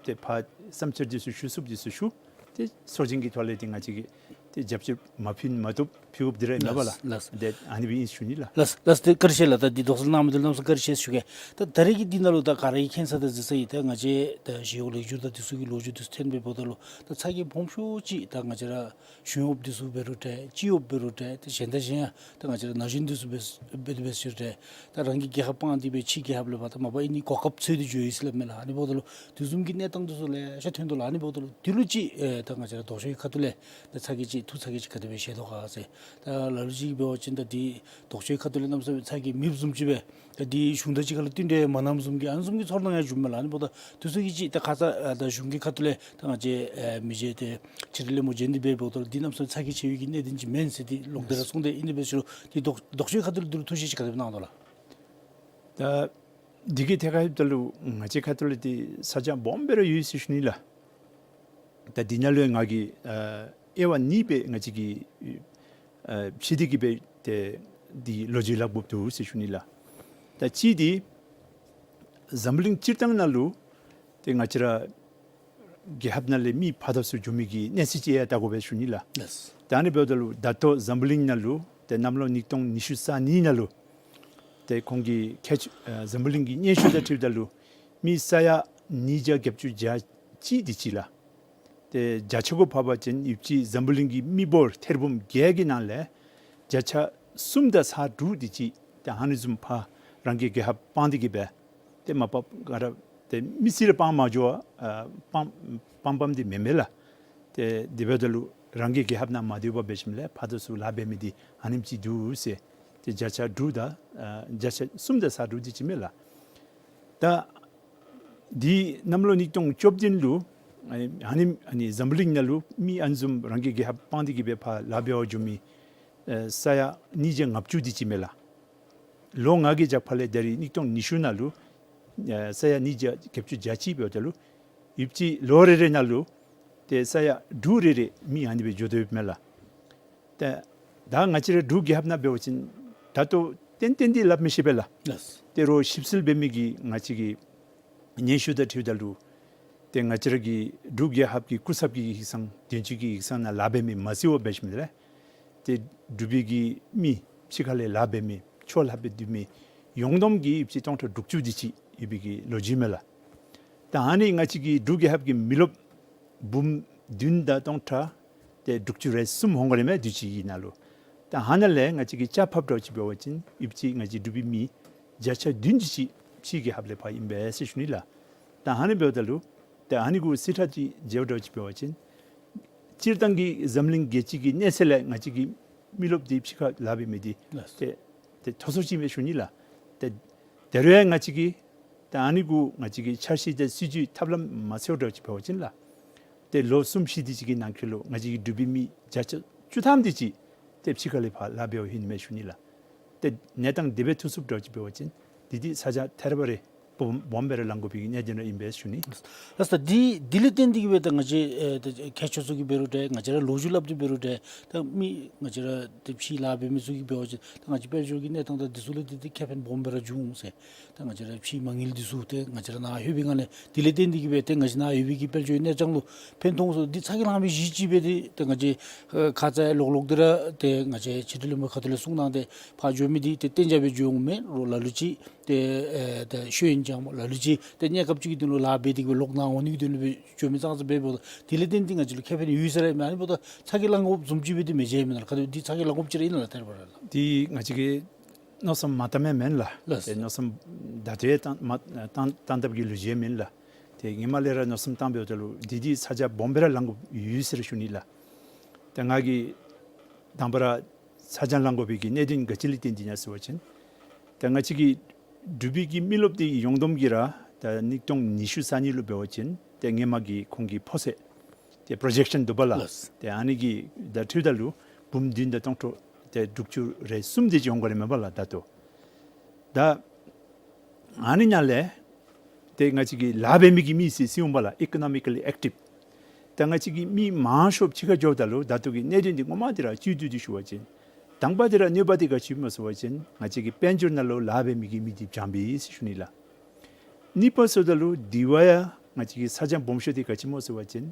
ཏེ་ཕར་བསམ་འཆར་འདི་ཚུ་ཞུ་ཚུགསཔ་འདི་ཚུ་ཞུ། ཏེ་ཚོགས་ཆེན་གྱི་ཐོག་ལས་ཏེ་ང་བཅས་ཀྱིས་ཏེ་རྒྱབ་སྐྱོར་མ་ཕུལ་མ་བཏུབ་ཕུལ་དགོཔ་འདི་ར་ཨིན་པ་ལགས། ལགས། ཏེ་ཨ་ནི་སྦེ་ཨིན་ཞུ་ནི་ལགས། ལགས་ལགས། ཏེ་བཀའ་དྲིན་ཆེ་ལགས། ད་འདི་དོགས་སེལ་གནང་མི་འདི་ལུ་གནམ་མེད་ས་མེད་བཀའ་དྲིན་ཆེ་ཞུ་གེ། ད་ད་རེས་ཀྱི་འདི་ནང་ལུ་ད་ག་ར་གིས་མཁྱེན་ས་ད་གཟིགས་ས་ཨིན། ད་ང་བཅས་ད་ཞི་གཡོག་ལེགས་བསྒྱུར་དང་འདི་ཚུ་གི་ལོ་རྒྱུས་འདི་ཚུ་ཐོན་སྦེ་འབདཝ་ད་ལུ་ད་ཚ་གྱང་སྦོམ་ཤོས་ཅིག་ད་ང་བཅས་ར་གཞུང་གཡོགཔ་འདི་ཚུ་འབད་རུང་འདྲ་སྤྱི་གཡོགཔ་འབད་རུང་འདྲ་ཏེ་གཞན་དང་གཞན་ཡང་ད་ང་བཅས་ར་ན་གཞོན་འདི་ཚུ་འབད་འབད་དེ་འབད་ཞིནམ་འདྲ་ད་རང་གི་རྒྱལ་ཁབ་སྤང་སྟེ་སྦེ་ཕྱི་རྒྱལ་ཁབ་ལས་ཕར་ད་མ་པ་ཨིན་ནི་གོ་སྐབས་འཚོལ་ཏེ་འགྱོ་ཡི་ཟེར་སླབ་མས་ལགས། ཨ་ནི་འབདཝ་ད་ལུ་དེ་བཟུམ་གྱི་གནས་སྟངས་འདི་ཚུ་ལེ་ཤ་ཐོན་དོ་ལགས། ཨ་ནི་འབདཝ་ད་ལུ་དེ་ལུ་ཅིག་ཨེ་ད་ང་བཅས་ར་ལྡོག་ཕྱོགས་ཀྱི་ཁ་ཐུག་ལས་ད་ཚ་གྱང་ཅིག་ཐུག་ཚ་གྱང་ཅིག་ག་དེ་སྦེ་བཞེས་དོ་ག་ཟེར། ད་ལ་ལུ་ཅིག་འབད་བ་ཅིན་ད་འདི་ལྡོག་ཕྱོགས་ཁ་ཐུག་ལས་གནམ་མེད་ས་མེད་ཚ་གྱང་མེདཔ་བཟུམ་ཅིག་སྦེ་ད་འདི་གཞུང་དང་གཅིག་ཁར་ལུ་བསྟུན་ཏེ་མ་གནངམ་བཟུམ་གྱི་ཨ་ནི་བཟུམ་གྱི་ཚོར་སྣང་ཡང་བྱུངམ་མས་ལགས། ཨ་ནི་འབདཝ་ད་དེ་ཚུ་གི་ཅིག་ད་ཁ་ཙ་ཨ་ད་གཞུང་གི་ཁ་ཐུག་ལས་ད་ང་བཅས་ཨེ་མི་རྗེ་ཏེ་ཕྱི་དྲིལ་ལས་མོ་མཇལ་ཏེ་འབད་འབདཝ་ད་ལུ་འདི་གནམ་མེད་ས་མེད་ཚ་གྱང་ཆེ་བའི་གི་གནད་དོན་ཅིག་མེན་ཟེར་ཏེ་ལོག་སྟེ་ར་གསུངས་ཏེ་ཨིན་ཏེ་འབད་ཞུ་རུང་འདི་ལྡོག་ལྡོག་ཕྱོགས་ཁ་ཐུག་ལས་འདི་ལུ་ཐུགས་བཞེད་ཅིག་ག་དེ་སྦེ་གནང་དོ་ལགས། ད་འདི་གི་ཐད་ཁར་ལྷོདཔ་ད་ལུ་ང་བཅས་ཁ་ཐུག་ལས་འདི་ས་ཆ་སྦོམ་སྦེ་ར་ཡོད་ཟེར་ཞུ་ནི་ལགས། ད་འདི་ནང་ལུ་ཡང་ང་གིས་ཨ་དབྱེ་བ་གཉིས་སྦེ་ང་བཅས་ཀྱིས་ཨ་ཕྱེ་སྟེ་གིས་སྦེ་ཏེ་འདི་ལོ་རྒྱུས་སླབ་དགོཔ་འདུག་ཟེར་ཞུ་ནི་ལགས། ད་གཅིག་འདི་འཛམ་བུ་གླིང་སྤྱིར་བཏང་ནང་ལུ་ཏེ་ང་བཅས་ར་རྒྱལ་ཁབ་ནང་ལས་མི་ཕར་དང་ཚུར་འགྱོ་མི་གི་གནས་ཚད་ཅིག་ཡང་བལྟ་དགོ་པས་ཞུ་ནི་ལགས། ལགས། ད་ཨ་ནི་འབདཝ་ད་ལུ་ད་ལྟོ་འཛམ་བུ་གླིང་ནང་ལུ་ཏེ་གནམ་ལོ་ཉིས་སྟོང་ཉི་ཤུ་རྩ་གཉིས་ནང་ལུ་ ཏེ་ཁོང་གིས་ཁྱད་ཆོས་ཨ་འཛམ་བུ་གླིང་གི་སྙན་ཞུ་དང་འཁྲིལཝ་ད་ལུ་མི་ས་ཡ་ཉིས་བརྒྱ་བརྒྱད་ཅུ་གྱ་གཅིག་དེ་ཅིག་ལགས། ཏེ་བརྒྱ་ཆ་གུ་ཕབ་པ་ཅིན་ཡུདཔ་ཅིག་འཛམ་བུ་གླིང་གི་མི་འབོར་ཐེར་འབུམ་བརྒྱད་ཀྱི་ནང་ལས་བརྒྱ་ཆ་གསུམ་དང་ས་དྲུག་དེ་ཅིག་ཏེ་ཨ་ནི་བཟུམ་ཕར་རང་གི་རྒྱལ་ཁབ་སྤང་སྟེ་གི་སྦེ་ཏེ་མ་པ་ག་ར་ཏེ་མི་སེར་ར་སྤང་མ་འགྱོ་བར་ཨ་སྤང་སྤང་སྤངམ་འདི་མེན་མས་ལགས། ཏེ་དེ་འབདཝ་ད་ལུ་རང་གི་རྒྱལ་ཁབ་ནང་མ་སྡོད་པར་འབད་ཞིནམ་ལས་ཕར་དང་ཚུར་ལཱ་འབད་མི་འདི་ཨ་ནེམ་ཅིག་འདུག་ཟེར། ཏེ་བརྒྱ་ཆ་དྲུག་དང་ཨ་བརྒྱ་ཆ་གསུམ་དང་ས་དྲུག་དེ་ཅིག་མས་ལགས། ད་འདི་གནམ་ལོ་ཉིས་སྟོང་བཅུ་བདུན་ལུ་ཨ་ནི་ཨ་ནི་འཛམ་བུ་གླིང་ནང་ལུ་མི་ཨ་ནི་བཟུམ་རང་གི་རྒྱལ་ཁབ་སྤང་སྟེ་གི་སྦེ་ཕར་ལཱ་འབད་བར་འགྱོ་མི་ཨ་ས་ཡ་ཉིས་བརྒྱ་ལྔ་བཅུ་དེ་ཅིག་མས་ལགས། ལོ་ལྔ་གི་རྒྱབ་ཁ་ལས་ད་རིས་ཉིས་སྟོང་ཉི་ཤུ་ནང་ལུ་ཨ་ས་ཡ་ཉིས་བརྒྱ་བརྒྱད་ཅུ་གྱ་གཅིག་འབདཝ་ད་ལུ་ཡུདཔ་ཅིག་ལོ་རེ་རེ་ནང་ལུ་ཏེ་ས་ཡ་དྲུག་རེ་རེ་མི་ཨ་ནི་སྦེ་འགྱོ་དོ་ཡོདཔ་མས་ལགས། ཏེ་ད་ང་བཅས་ར་འབྲུག་རྒྱལ་ཁབ་ནང་འབད་བ་ཅིན་ད་ལྟོ་ཏན་ཏན་འདི་སླབ་མི་ཤེས་པས་ལགས། ལགས། ཏེ་རོགས་ཞིབ་འཚོལ་འབད་མི་གི་ང་བཅས་ཀྱི་སྙན་ཞུ་དང་འཁྲིལཝ་ད་ལུ་ཏེ་ང་བཅས་ར་གི་འབྲུག་རྒྱལ་ཁབ་ཀྱི་སྐུ་ཚབ་ཀྱི་ཡིག་ཚང་དོན་གཅོད་ཀྱི་ཡིག་ཚང་ནང་ལཱ་འབད་མི་མ་བརྩི་བར་འབད་ཞིནམ་ལས་ཏེ་འབྲུག་པའི་གི་མི་ཕྱི་ཁ་ལས་ལཱ་འབད་མི་ཕྱོགས་ལྷག་སྦེ་སྡོད་མི་ཡོངས་བསྡོམས་ཀྱིས་ཡུདཔ་ཅིག་སྟོང་ཕྲག་དྲུག་ཅུ་དེ་ཅིག་ཡོད་པའི་གི་ལོ་རྒྱུས་མས་ལགས། ད་ཨ་ནི་ང་བཅས་ཀྱི་འབྲུག་རྒྱལ་ཁབ་ཀྱི་མི་རློབས་འབུམ་བདུན་དང་སྟོང་ཕྲག་ཏེ་དྲུག་ཅུ་རེ་གསུམ་འོང་དགོ་རེ་མས་དུས་ཅི་གི་ནང་ལུ། ད་ཨ་ནཱ་ལས་ང་བཅས་ཀྱིས་ཆ་ཕབ་འདྲཝ་ཅིག་འབད་བ་ཅིན་ཡུདཔ་ཅིག་ང་བཅས་འབྲུག་པའི་མི་བརྒྱ་ཆ་བདུན་དེ་ཅིག་ཕྱི་རྒྱལ་ཁབ་ལས་ཕར་ཨིན་པས་ཟེར་ཞུ་ནི་ལགས། ད་ཨ་ནི་འབདཝ་ད་ལུ་ད་ཨ་ནི་གུ་རྩིས་ཁྲ་ཅིག་འཇལཝ་འདྲཝ་ཅིག་འབད་བ་ཅིན་སྤྱིར་བཏང་གི་འཛམ་གླིང་རྒྱལ་སྤྱི་གི་གནས་ཚད་ལས་ང་བཅས་ཀྱི་མི་རློབས་འདི་ཕྱི་ཁར་ལཱ་འབད་མི་འདི་ལགས། ཏེ་ཏེ་མཐོ་སུ་ཅིག་མས་ཞུ་ནི་ལགས། ཏེ་ད་རུང་ཡང་ང་བཅས་ཀྱིས་ད་ཨ་ནི་གུ་ང་བཅས་ཀྱིས་འཆར་གཞི་དང་སྲིད་བྱུས་ཐབས་ལམ་མ་འཚོལཝ་འདྲཝ་ཅིག་འབད་བ་ཅིན་ལགས། ཏེ་ལོ་གསུམ་བཞི་དེ་ཅིག་གི་ནང་འཁོད་ལུ་ང་བཅས་ཀྱི་འབྲུག་པའི་མི་བརྒྱ་ཆ་བཅུ་ཐམ་དེ་ཅིག་ཏེ་ཕྱི་ཁ་ལས་ཕར་ལཱ་འབད་བར་ལྷོད་ནི་མས་ཞུ་ནི་ལགས། ཏེ་གནས་སྟངས་དེ་སྦེ་ཐུག་ཚུགསཔ་འདྲཝ་ཅིག་འབད་བ་ཅིན་འདི་འདི་ས་ཆ་ཐེར་བ་རེ་སྦོམ་སྦོམ་སྦེ་ར་ལང་དགོ་པའི་གི་གནད་དོན་ར་ཨིན་པས་ཞུ་ནི། ལགས་སོ། ད་འདི་འདི་ལས་བརྟེན་ཏེ་གི་སྦེ་ད་ང་བཅས་ཨེ་ད་མཁས་མཆོག་ཚུ་གིས་འབད་རུང་འདྲ་ང་བཅས་ར་ལོ་རྒྱུས་སླབ་སྟེ་འབད་རུང་འདྲ་ད་མི་ང་བཅས་ར་ཏེ་ཕྱི་ལཱ་འབད་མི་ཚུ་གིས་འབད་བ་ཅིན་ད་ང་བཅས་དཔལ་འབྱོར་གྱི་གནས་སྟངས་དང་འདི་ཚུ་ལུ་འདི་འདི་ཁེ་ཕན་སྦོམ་སྦེ་ར་འབྱུང་ཟེར། ད་ང་བཅས་ར་ཕྱི་མ་དངུལ་འདི་ཚུ་ཏེ་ང་བཅས་ར་ནཱ་ལྷོད་པའི་སྒང་ལས་འདི་ལས་བརྟེན་ཏེ་གི་སྦེ་ཏེ་ང་བཅས་ནཱ་ཡོད་པའི་གི་དཔལ་འབྱོར་གནས་སྟངས་ལུ་ཕན་ཐོགས་སོ་འདི་ཚ་གྱང་ལང་མི་གཞི་ཅིག་སྦེ་ཏེ་ཏེ་ང་བཅས་ཨེ་ཁ་ཙ་ལོག་ལོག་འདི་ར་ཏེ་ང་བཅས་ཕྱི་དྲིལ་ལས་མར་ཁ་ཐུག་ལས་གསུང་གནང་སྟེ་ཕར་འགྱོ་མི་འདི་ཏེ་གཏན་འཇགས་སྦེ་འགྱོ་འོང་མས། རོགས་ལ་ལུ་ཅིག་ཏེ་ཨེ་ཏེ་ཤེས་ཡོན་སྦྱངམ་ལ་ལུ་ཅིག་ཏེ་གནས་སྐབས་ཅིག་གི་དོན་ལུ་ལཱ་འབད་དེ་གི་སྦེ་ལོག་ནཱ་འོང་ནི་གི་དོན་ལུ་སྦེ་འགྱོ་མི་ཙང་ཙ་འབདཝ་ད་དེ་ལས་བརྟེན་ཏེ་ང་བཅས་ལུ་ཁེ་ཕན་ཡོད་ཟེར་ར་མེན། ཨ་ནི་འབདཝ་ད་ཚ་གྱང་ལང་དགོཔ་བཟུམ་ཅིག་སྦེ་འདི་མི་མཇལ་མེན་ན་ལགས། ག་དེ་འདི་ཚ་གྱང་ལང་དགོཔ་ཅིག་ར་ཨིན་ན་ལགས་ཐད་རི་བ་རི་ལགས། འདི་ང་བཅས་ཀྱིས་མནོ་བསམ་མ་བཏངམ་མེན་ལགས། ལགས། ཏེ་མནོ་བསམ་ད་ལྟོ་ཡང་བཏང་མ་བཏང་བཏང་བཏངམ་གི་ལོ་རྒྱུས་མེན་ལགས། ཏེ་ཧེ་མ་ལས་ར་མནོ་བསམ་བཏང་འབདཝ་ད་ལུ་འདི་འདི་ཚ་གྱང་སྦོམ་སྦེ་ར་ལང་དགོཔ་ཡོད་ཟེར་ཞུ་ནི་ལགས། ཏེ་ང་གིས་དང་པ་ར་ཚ་གྱང་ལང་དགོ་པའི་གི་གནད་དོན་ག་ཅི་ལས་བརྟེན་ཏེ་ཨིན་ན་ཟེར་བ་ཅིན་ཏེ་ང་བཅས་ཀྱི་འབྲུག་པའི་གི་མི་རློབས་འདི་ཡོངས་བསྡོམས་ཀྱིས་ར་ད་ཉིས་སྟོང་ཉི་ཤུ་རྩ་གཉིས་ལུ་འབད་བ་ཅིན་ཏེ་སྔོན་མ་གི་ཁོང་གི་ཕོ་ཚོད་ཏེ་པོརོ་ཇེཀ་ཤཱན་འདུག་པ་ལགས། ལགས། ཏེ་ཨ་ནི་གི་དང་འཁྲིལཝ་ད་ལུ་འབུམ་བདུན་དང་སྟོང་ཕྲག་ཏེ་དྲུག་ཅུ་རེ་གསུམ་དེ་ཅིག་འོང་དགོ་རེ་མས་པ་ལགས་ད་ལྟོ། ད་ཨ་ནི་ནང་ལས་ཏེ་ང་བཅས་ཀྱི་ལཱ་འབད་མི་གི་མི་ཟེར་ཟེར་འོང་པ་ལགས། ཨི་ཀོ་ནོ་མི་ཀ་ལི་ཨེག་ཊིབ། ད་ང་བཅས་ཀྱི་མི་མང་ཤོས་ཕྱི་ཁར་འགྱོཝ་ད་ལུ་ད་ལྟོ་གི་གནད་དོན་འདི་ངོ་མ་འདི་ར་བཅུད་བསྡུས་ཏེ་ཞུ་བ་ཅིན་དང་པ་འདི་ར་གནོད་པ་འདི་ག་ཅི་སྨོ་ཟེར་བ་ཅིན་ང་བཅས་ཀྱི་དཔལ་འབྱོར་ནང་ལུ་ལཱ་འབད་མི་གི་མི་འདི་འཇམ་པས་ཟེར་ཞུ་ནི་ལགས། གཉིས་པ་ཟེརཝ་ད་ལུ་དེ་བ་ཡང་ང་བཅས་ཀྱི་ཚ་གྱང་སྦོམ་ཤོས་འདི་ག་ཅི་སྨོ་ཟེར་བ་ཅིན་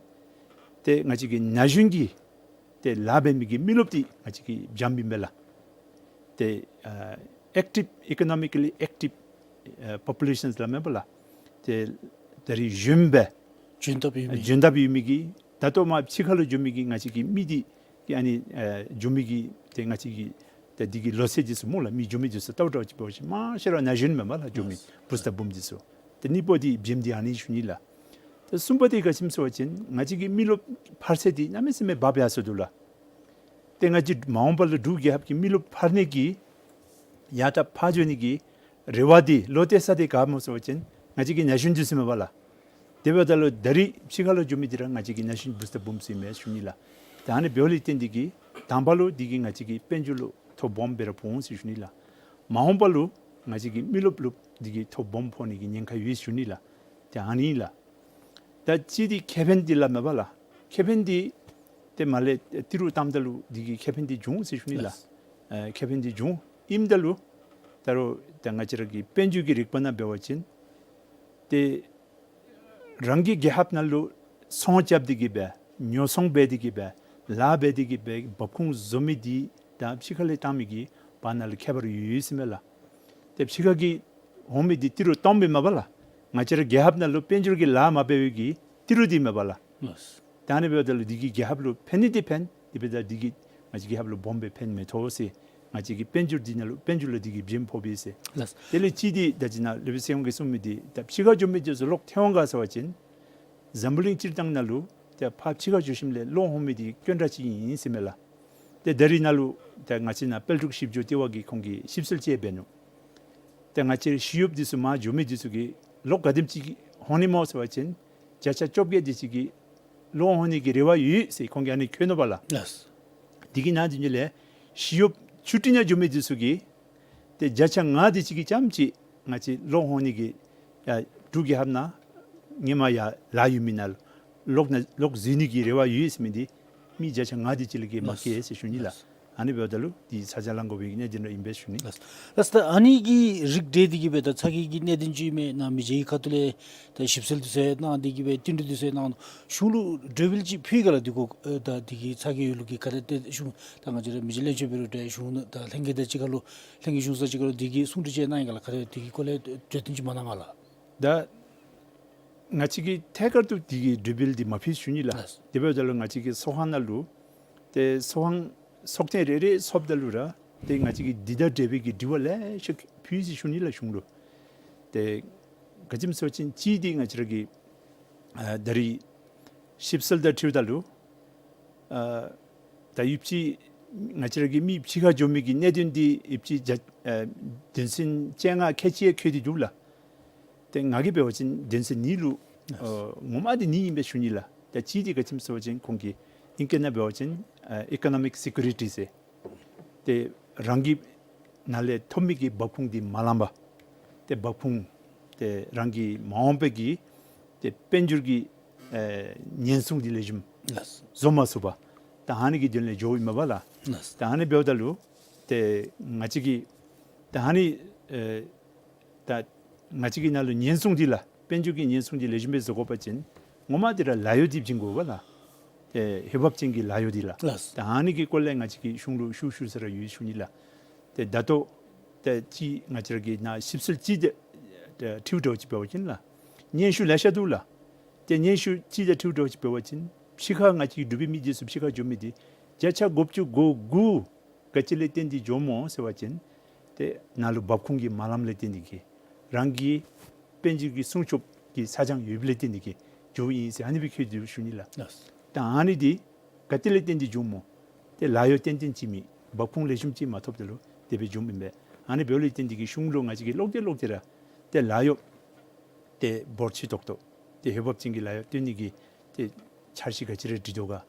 ཏེ་ང་བཅས་ཀྱི་ན་གཞོན་གྱི་ཏེ་ལཱ་འབད་མི་གི་མི་རློབས་འདི་ང་བཅས་ཀྱི་འཇམ་པས་མས་ལགས། ཏེ་ཨ་ཨེག་ཊིབ་ཨི་ཀོ་ནོ་མི་ཀ་ལི་ཨེག་ཊིབ་ཨ་པོ་པུ་ལེ་ཤཱན་ལགས་མེན་པ་ལགས། ཏེ་ད་རིས་གཞོནམ་སྦེ་འཇོན་ཐབས་ཡོད་མི་འཇོན་ཐབས་ཡོད་མི་གི་ད་ལྟོ་མར་ཕྱི་ཁ་ལུ་འགྱོ་མི་གི་ང་བཅས་ཀྱི་མི་འདི་གི་ཨ་ནི་ཨ་འགྱོ་མི་གི་ཏེ་ང་བཅས་ཀྱི་ཏེ་འདི་གི་ལོ་ཚད་འདི་ཚུ་སྨོ་ལགས། མི་འགྱོ་མི་འདི་ཚུ་ལྟཝ་འདྲཝ་ཅིག་འབད་བ་ཅིན་མང་ཤོས་ར་ན་གཞོན་མས་པ་ལགས། འགྱོ་མི་ལགས། བུཚ་དང་བུམོ་འདི་ཚུ། ཏེ་གཉིས་པ་འདི་བྱེམ་འདི་ཨ་ནི་ཞུ་ནི་ལགས། ཏེ་གསུམ་པ་འདི་ག་ཅི་སྨོ་ཟེར་བ་ཅིན་ང་བཅས་ཀྱི་མི་རློབས་འཕར་ཚད་འདི་གནམ་མེད་ས་མེད་འབབ་ཡར་སོ་འདུག་ལགས། ཏེ་ང་བཅས་མ་འོངས་པ་ལུ་འབྲུག་རྒྱལ་ཁབ་ཀྱི་མི་རློབས་འཕར་ནི་གི་ཡར་ད་འཕར་འགྱོ་ནི་གི་རེ་བ་འདི་བློ་གཏད་ས་འདི་ག་སྨོ་ཟེར་བ་ཅིན་ང་བཅས་ཀྱི་ན་གཞོན་འདི་ཚུ་མས་པ་ལགས། དེ་འབདཝ་ད་ལུ་ད་རིས་ཕྱི་ཁ་ལུ་འགྱོ་མི་འདི་ར་ང་བཅས་ཀྱི་ན་གཞོན་བུཚ་དང་བུམོ་ཚུ་མས་ཞུ་ནི་ལགས། ད་ཨ་ནི་འབདཝ་ལས་བརྟེན་ཏེ་གི་དང་པ་ལུ་འདི་གིས་ང་བཅས་ཀྱི་དཔལ་འབྱོར་ལུ་ཐོ་སྦོམ་སྦེ་ར་ཕོག་འོང་ཟེར་ཞུ་ནི་ལགས། མ་འོངས་པ་ལུ་ང་བཅས་ཀྱི་མི་རློབས་ལུ་འདི་གིས་ཐོ་སྦོམ་ཕོག་ནི་གི་ཉེན་ཁ་ཡོད་ཞུ་ནི་ལགས། ཏེ་ཨ་ནི་ལགས། ད་གཅིག་འདི་ཁེ་ཕན་འདི་སླབ་མས་པ་ལགས། ཁེ་ཕན་འདི་ཏེ་མར་ལས་ཏི་རུ་བཏངམ་ད་ལུ་འདི་གིས་ཁེ་ཕན་འདི་འབྱུང་ཟེར་ཞུ་ནི་ལགས། ལགས། ཨེ་ཁེ་ཕན་འདི་འབྱུང་ཨིནམ་ད་ལུ་ད་རུང་ད་ང་བཅས་ར་གི་དཔལ་འབྱོར་གྱི་རིག་པ་ནང་འབད་བ་ཅིན་ཏེ་རང་གི་རྒྱལ་ཁབ་ནང་ལུ་ཚོང་རྐྱབ་སྟེ་གི་སྦེ་ཉོ་ཚོང་འབད་དེ་གི་སྦེ་ལཱ་འབད་དེ་གི་སྦེ་འབབ་ཁུངས་བཟོ་མི་འདི་དང་ཕྱི་ཁ་ལས་བཏང་མི་གི་བར་ན་ལུ་ཁྱད་པར་ཡོད་ཡོད་ཟེར་མས་ལགས། ཏེ་ཕྱི་ཁ་གི་འོང་མི་འདི་ཏི་རུ་སྟོངམ་ཨིན་མས་པ་ལགས། ང་བཅས་ར་རྒྱལ་ཁབ་ནང་ལུ་དཔལ་འབྱོར་གྱི་ལཱ་མ་འབད་བའི་གི་ཏི་རུ་འདི་མས་པ་ལགས། ལགས། ད་ཨ་ནི་འབདཝ་ད་ལུ་འདི་གིས་རྒྱལ་ཁབ་ལུ་ཕན་ནི་འདི་ཕན། དེ་འབདཝ་ད་འདི་གིས་ང་བཅས་རྒྱལ་ཁབ་ལུ་སྦོམ་སྦེ་ཕན་མི་ཐོགས་ཟེར། ང་བཅས་ཀྱི་དཔལ་འབྱོར་འདི་ནང་ལུ་དཔལ་འབྱོར་ལུ་འདི་གིས་བྱེམ་ཕོགཔ་ཨིན་ཟེར། ལགས། དེ་ལས་གཅིག་འདི་ད་ཅི་ནཱ་ལེགས་པའི་སྲས་དབང་གིས་གསུངས་མི་འདི་ད་ཕྱི་ཁར་འགྱོ་མི་འདི་ཚུ་ལོག་ཐེབས་འོང་ག་ཟེར་བ་ཅིན་འཛམ་བུ་གླིང་སྤྱིར་བཏང་ནང་ལུ་ཏེ་ཕར་ཕྱི་ཁར་འགྱོ་ཞིནམ་ལས་ལོག་འོང་མི་འདི་དཀོན་དྲགས་ཅིག་ཨིན་ཟེར་མས་ལགས། ཏེ་ད་རིས་ནཱ་ལུ་ཏེ་ང་བཅས་ནཱ་དཔལ་འབྲུག་ཞིབ་འཇུག་ལྟེ་བ་གིས་ཁོང་གིས་ཞིབ་འཚོལ་ཅིག་འབད་ནུག། ཏེ་ང་བཅས་ཞི་གཡོགཔ་འདི་ཚུ་མར་འགྱོ་མི་འདི་ཚུ་གིས་ལོག་ག་དེམ་ཅིག་འོང་ནི་སྨོ་ཟེར་བ་ཅིན་བརྒྱ་ཆ་བཅོ་བརྒྱད་དེ་ཅིག་གིས་ལོག་འོང་ནི་གི་རེ་བ་ཡོད་ཟེར་ཁོང་གིས་ཨ་ནི་བཀོད་ནུག་པ་ལགས། ལགས། དེ་གི་ནང་དེ་ཉིད་ལས་ཞི་གཡོགཔ་ཆུ་ཊི་ནང་འགྱོ་མི་འདི་ཚུ་གིས་ཏེ་བརྒྱ་ཆ་ལྔ་དེ་ཅིག་གིས་རྐྱངམ་ཅིག་ང་བཅས་ལོག་འོང་ནི་གི་ཡར་འབྲུག་རྒྱལ་ཁབ་ནང་ཧེ་མ་ཡར་ལཱ་ཡོད་མི་ནང་ལོག་ནཱ་ལོག་འཛུལ་ནི་གི་རེ་བ་ཡོད་ཟེར་མི་འདི་མི་བརྒྱ་ཆ་ལྔ་དེ་ཅིག་ལས་བརྒལ་མ་བཀལ་ཟེར་ཞུ་ནི་ལགས། ཨ་ནི་འབདཝ་ད་ལུ་འདི་ཚ་གྱང་ལང་དགོ་པའི་གནད་དོན་ར་ཨིན་པས་ཞུ་ནི། ལགས། ལགས། ད་ཨ་ནི་གི་རིགས་འགྲེ་འདི་གིས་སྦེ་ད་ཚ་གྱང་གི་གནད་དོན་ཅིག་མས་ན་མི་རྗེ་གི་ཁ་ཐུག་ལས་ད་ཞིབ་འཚོལ་འདི་ཚུ་གནང་སྟེ་གིས་སྦེ་བསྟུན་གྲོས་འདི་ཚུ་གནང་གཞུང་ལུ་གྲོས་འབུལ་ཅིག་ཕུལ་ག་ལགས། འདི་གུ་ཨེ་ད་འདི་གི་ཚ་གྱང་ཡོད་ལུགས་ཀྱི་ཁ་ཐུག་ཏེ་གཞུང་ད་ང་བཅས་ར་མི་རྗེ་བློན་ཆེན་འབད་རུང་འདྲ་གཞུང་ད་ལྷན་རྒྱས་དང་གཅིག་ཁར་ལུ་ལྷན་རྒྱས་གཞུང་ས་གཅིག་ཁར་ལུ་འདི་གི་གསུང་གྲོས་ཅིག་གནང་ཡི་ག་ལགས། ཁ་ཐུག་འདི་གི་སྐོར་ལས་གྲོས་བསྟུན་ཅིག་མ་གནང་ག་ལགས། ད་ང་བཅས་ཀྱིས་ཐད་ཀར་དུ་འདི་གི་གྲོས་འབུལ་འདི་མ་ཕུལ་ཞུ་ནི་ལགས། ལགས། དེ་འབདཝ་ད་ལུ་ང་བཅས་ཀྱི་ཚོགས་ཁང་ནང་ལུ་ཏེ་ཚོགས་ཁང་ཚོགས་ཐེངས་རེ་རེ་ཚོགསཔ་ད་ལུ་ར་ཏེ་ང་བཅས་ཀྱིས་འདི་དང་འབྲེལ་བའི་གི་དྲི་བ་ལེ་ཤ་ཕུལ་ཡི་ཟེར་ཞུ་ནི་ལགས་གཞུང་ལུ། ཏེ་ག་ཅི་སྨོ་ཟེར་བ་ཅིན་གཅིག་འདི་ང་བཅས་ར་གི་ཨ་ད་རིས་ཞིབ་འཚོལ་དང་འཁྲིལཝ་ད་ལུ་ཨ་ད་ཡོདཔ་ཅིག་ང་བཅས་ར་གི་མི་ཕྱི་ཁར་འགྱོ་མི་གི་གནད་དོན་འདི་ཡོདཔ་ཅིག་བརྒྱ་ཨ་དོན་ཚན་བཅོ་ལྔ་ཁལ་གཅིག་ཡང་འཁོད་དེ་འདུག་ལགས། ཏེ་ང་གིས་འབད་བ་ཅིན་དོན་ཚན་གཉིས་ལུ་ཨ་ངོ་མ་འདི་གཉིས་ཨིན་པས་ཞུ་ནི་ལགས། ད་གཅིག་འདི་ག་ཅི་སྨོ་ཟེར་བ་ཅིན་ཁོང་གིས་ཨིང་སྐད་ནང་འབད་བ་ཅིན་ཨ་ཨི་ཀོ་ནོ་མིག་སི་ཀུ་རི་ཊི་ཟེར། ཏེ་རང་གི་ནང་ལས་ཐོབ་མི་གི་འབབ་ཁུངས་འདི་མ་ལང་པར་ཏེ་འབབ་ཁུངས་ཏེ་རང་གི་མ་འོངས་པའི་གི་ཏེ་དཔལ་འབྱོར་གྱི་ཨེ་ཉེན་སྲུང་འདི་ལེགས་ཤོམ་ལགས། བཟོ་མ་ཚུགས་པར་ད་ཨ་ནི་གི་དོན་ལས་འགྱོཝ་ཨིན་མས་པ་ལགས། ལགས། ད་ཨ་ནི་འབདཝ་ད་ལུ་ཏེ་ང་བཅས་ཀྱིས་ད་ཨ་ནི་ཨེ་ད་ང་བཅས་ཀྱི་ནང་ལུ་ཉེན་སྲུང་འདི་ལགས་དཔལ་འབྱོར་གྱི་ཉེན་སྲུང་འདི་ལེགས་ཤོམ་སྦེ་བཟོ་དགོ་པ་ཅིན་ངོ་མ་འདི་ར་ལཱ་གཡོག་འདི་བྱིན་དགོ་པ་ལགས། ཏེ་འོས་འབབ་ཅན་གྱི་ལཱ་གཡོག་འདི་ལགས། ལགས། ད་ཨ་ནི་གི་སྐོར་ལས་ང་བཅས་ཀྱིས་གཞུང་ལུ་ཞུ་ཞུ་ས་ར་ཡོད་ཞུ་ནི་ལགས། ཏེ་ད་ལྟོ་ཏེ་ཅིག་ང་བཅས་ར་གི་ནཱ་ཞིབ་འཚོལ་ཅིག་ཏེ་ཏེ་འཁྲིལཝ་འདྲཝ་ཅིག་འབད་བ་ཅིན་ལགས་སྙན་ཞུ་ལེ་ཤ་འདུག་ལགས། ཏེ་སྙན་ཞུ་ཅིག་དང་འཁྲིལཝ་འདྲཝ་ཅིག་འབད་བ་ཅིན་ཕྱི་ཁར་ང་བཅས་ཀྱི་འབྲུག་པའི་མི་འདི་ཚུ་ཕྱི་ཁར་འགྱོ་མི་འདི་བརྒྱ་ཆ་དགུ་བཅུ་གོ་དགུ་ག་ཅི་ལས་བརྟེན་ཏེ་འགྱོཝ་སྨོ་ཟེར་བ་ཅིན་ཏེ་ནཱ་ལུ་འབབ་ཁུངས་ཀྱི་མ་ལངམ་ལས་བརྟེན་ཏེ་གིས་རང་གི་དཔལ་འབྱོར་གྱི་སྲུང་སྐྱོབ་ཀྱི་ཚ་གྱང་ཡོདཔ་ལས་བརྟེན་ཏེ་གིས་འགྱོཝ་ཨིན་ཟེར་ཨ་ནི་སྦེ་བཀོད་དེ་ཞུ་ནི་ལགས། ལགས། ད་ཨ་ནི་འདི་ག་ཏེ་ལས་བརྟེན་ཏེ་འགྱོཝ་སྨོ། ཏེ་ལཱ་གཡོག་ཏན་ཏན་ཅིག་མེད། འབབ་ཁུངས་ལེགས་ཤོམ་ཅིག་མ་ཐོབ་ད་ལུ་དེ་སྦེ་འགྱོཝ་ཨིན་པས། ཨ་ནི་འབདཝ་ལས་བརྟེན་ཏེ་གིས་གཞུང་ལུ་ང་བཅས་ཀྱིས་ལོག་སྟེ་ལོག་སྟེ་ར་ཏེ་ལཱ་གཡོག་ཏེ་འབོར་ཆེ་ཏོག་ཏོ་ཏེ་འོས་འབབ་ཅན་གྱི་ལཱ་གཡོག་བཏོན་ནི་གི་ཏེ་འཆར་གཞི་ག་ཅི་ར་སྒྲིག་དོ་ག།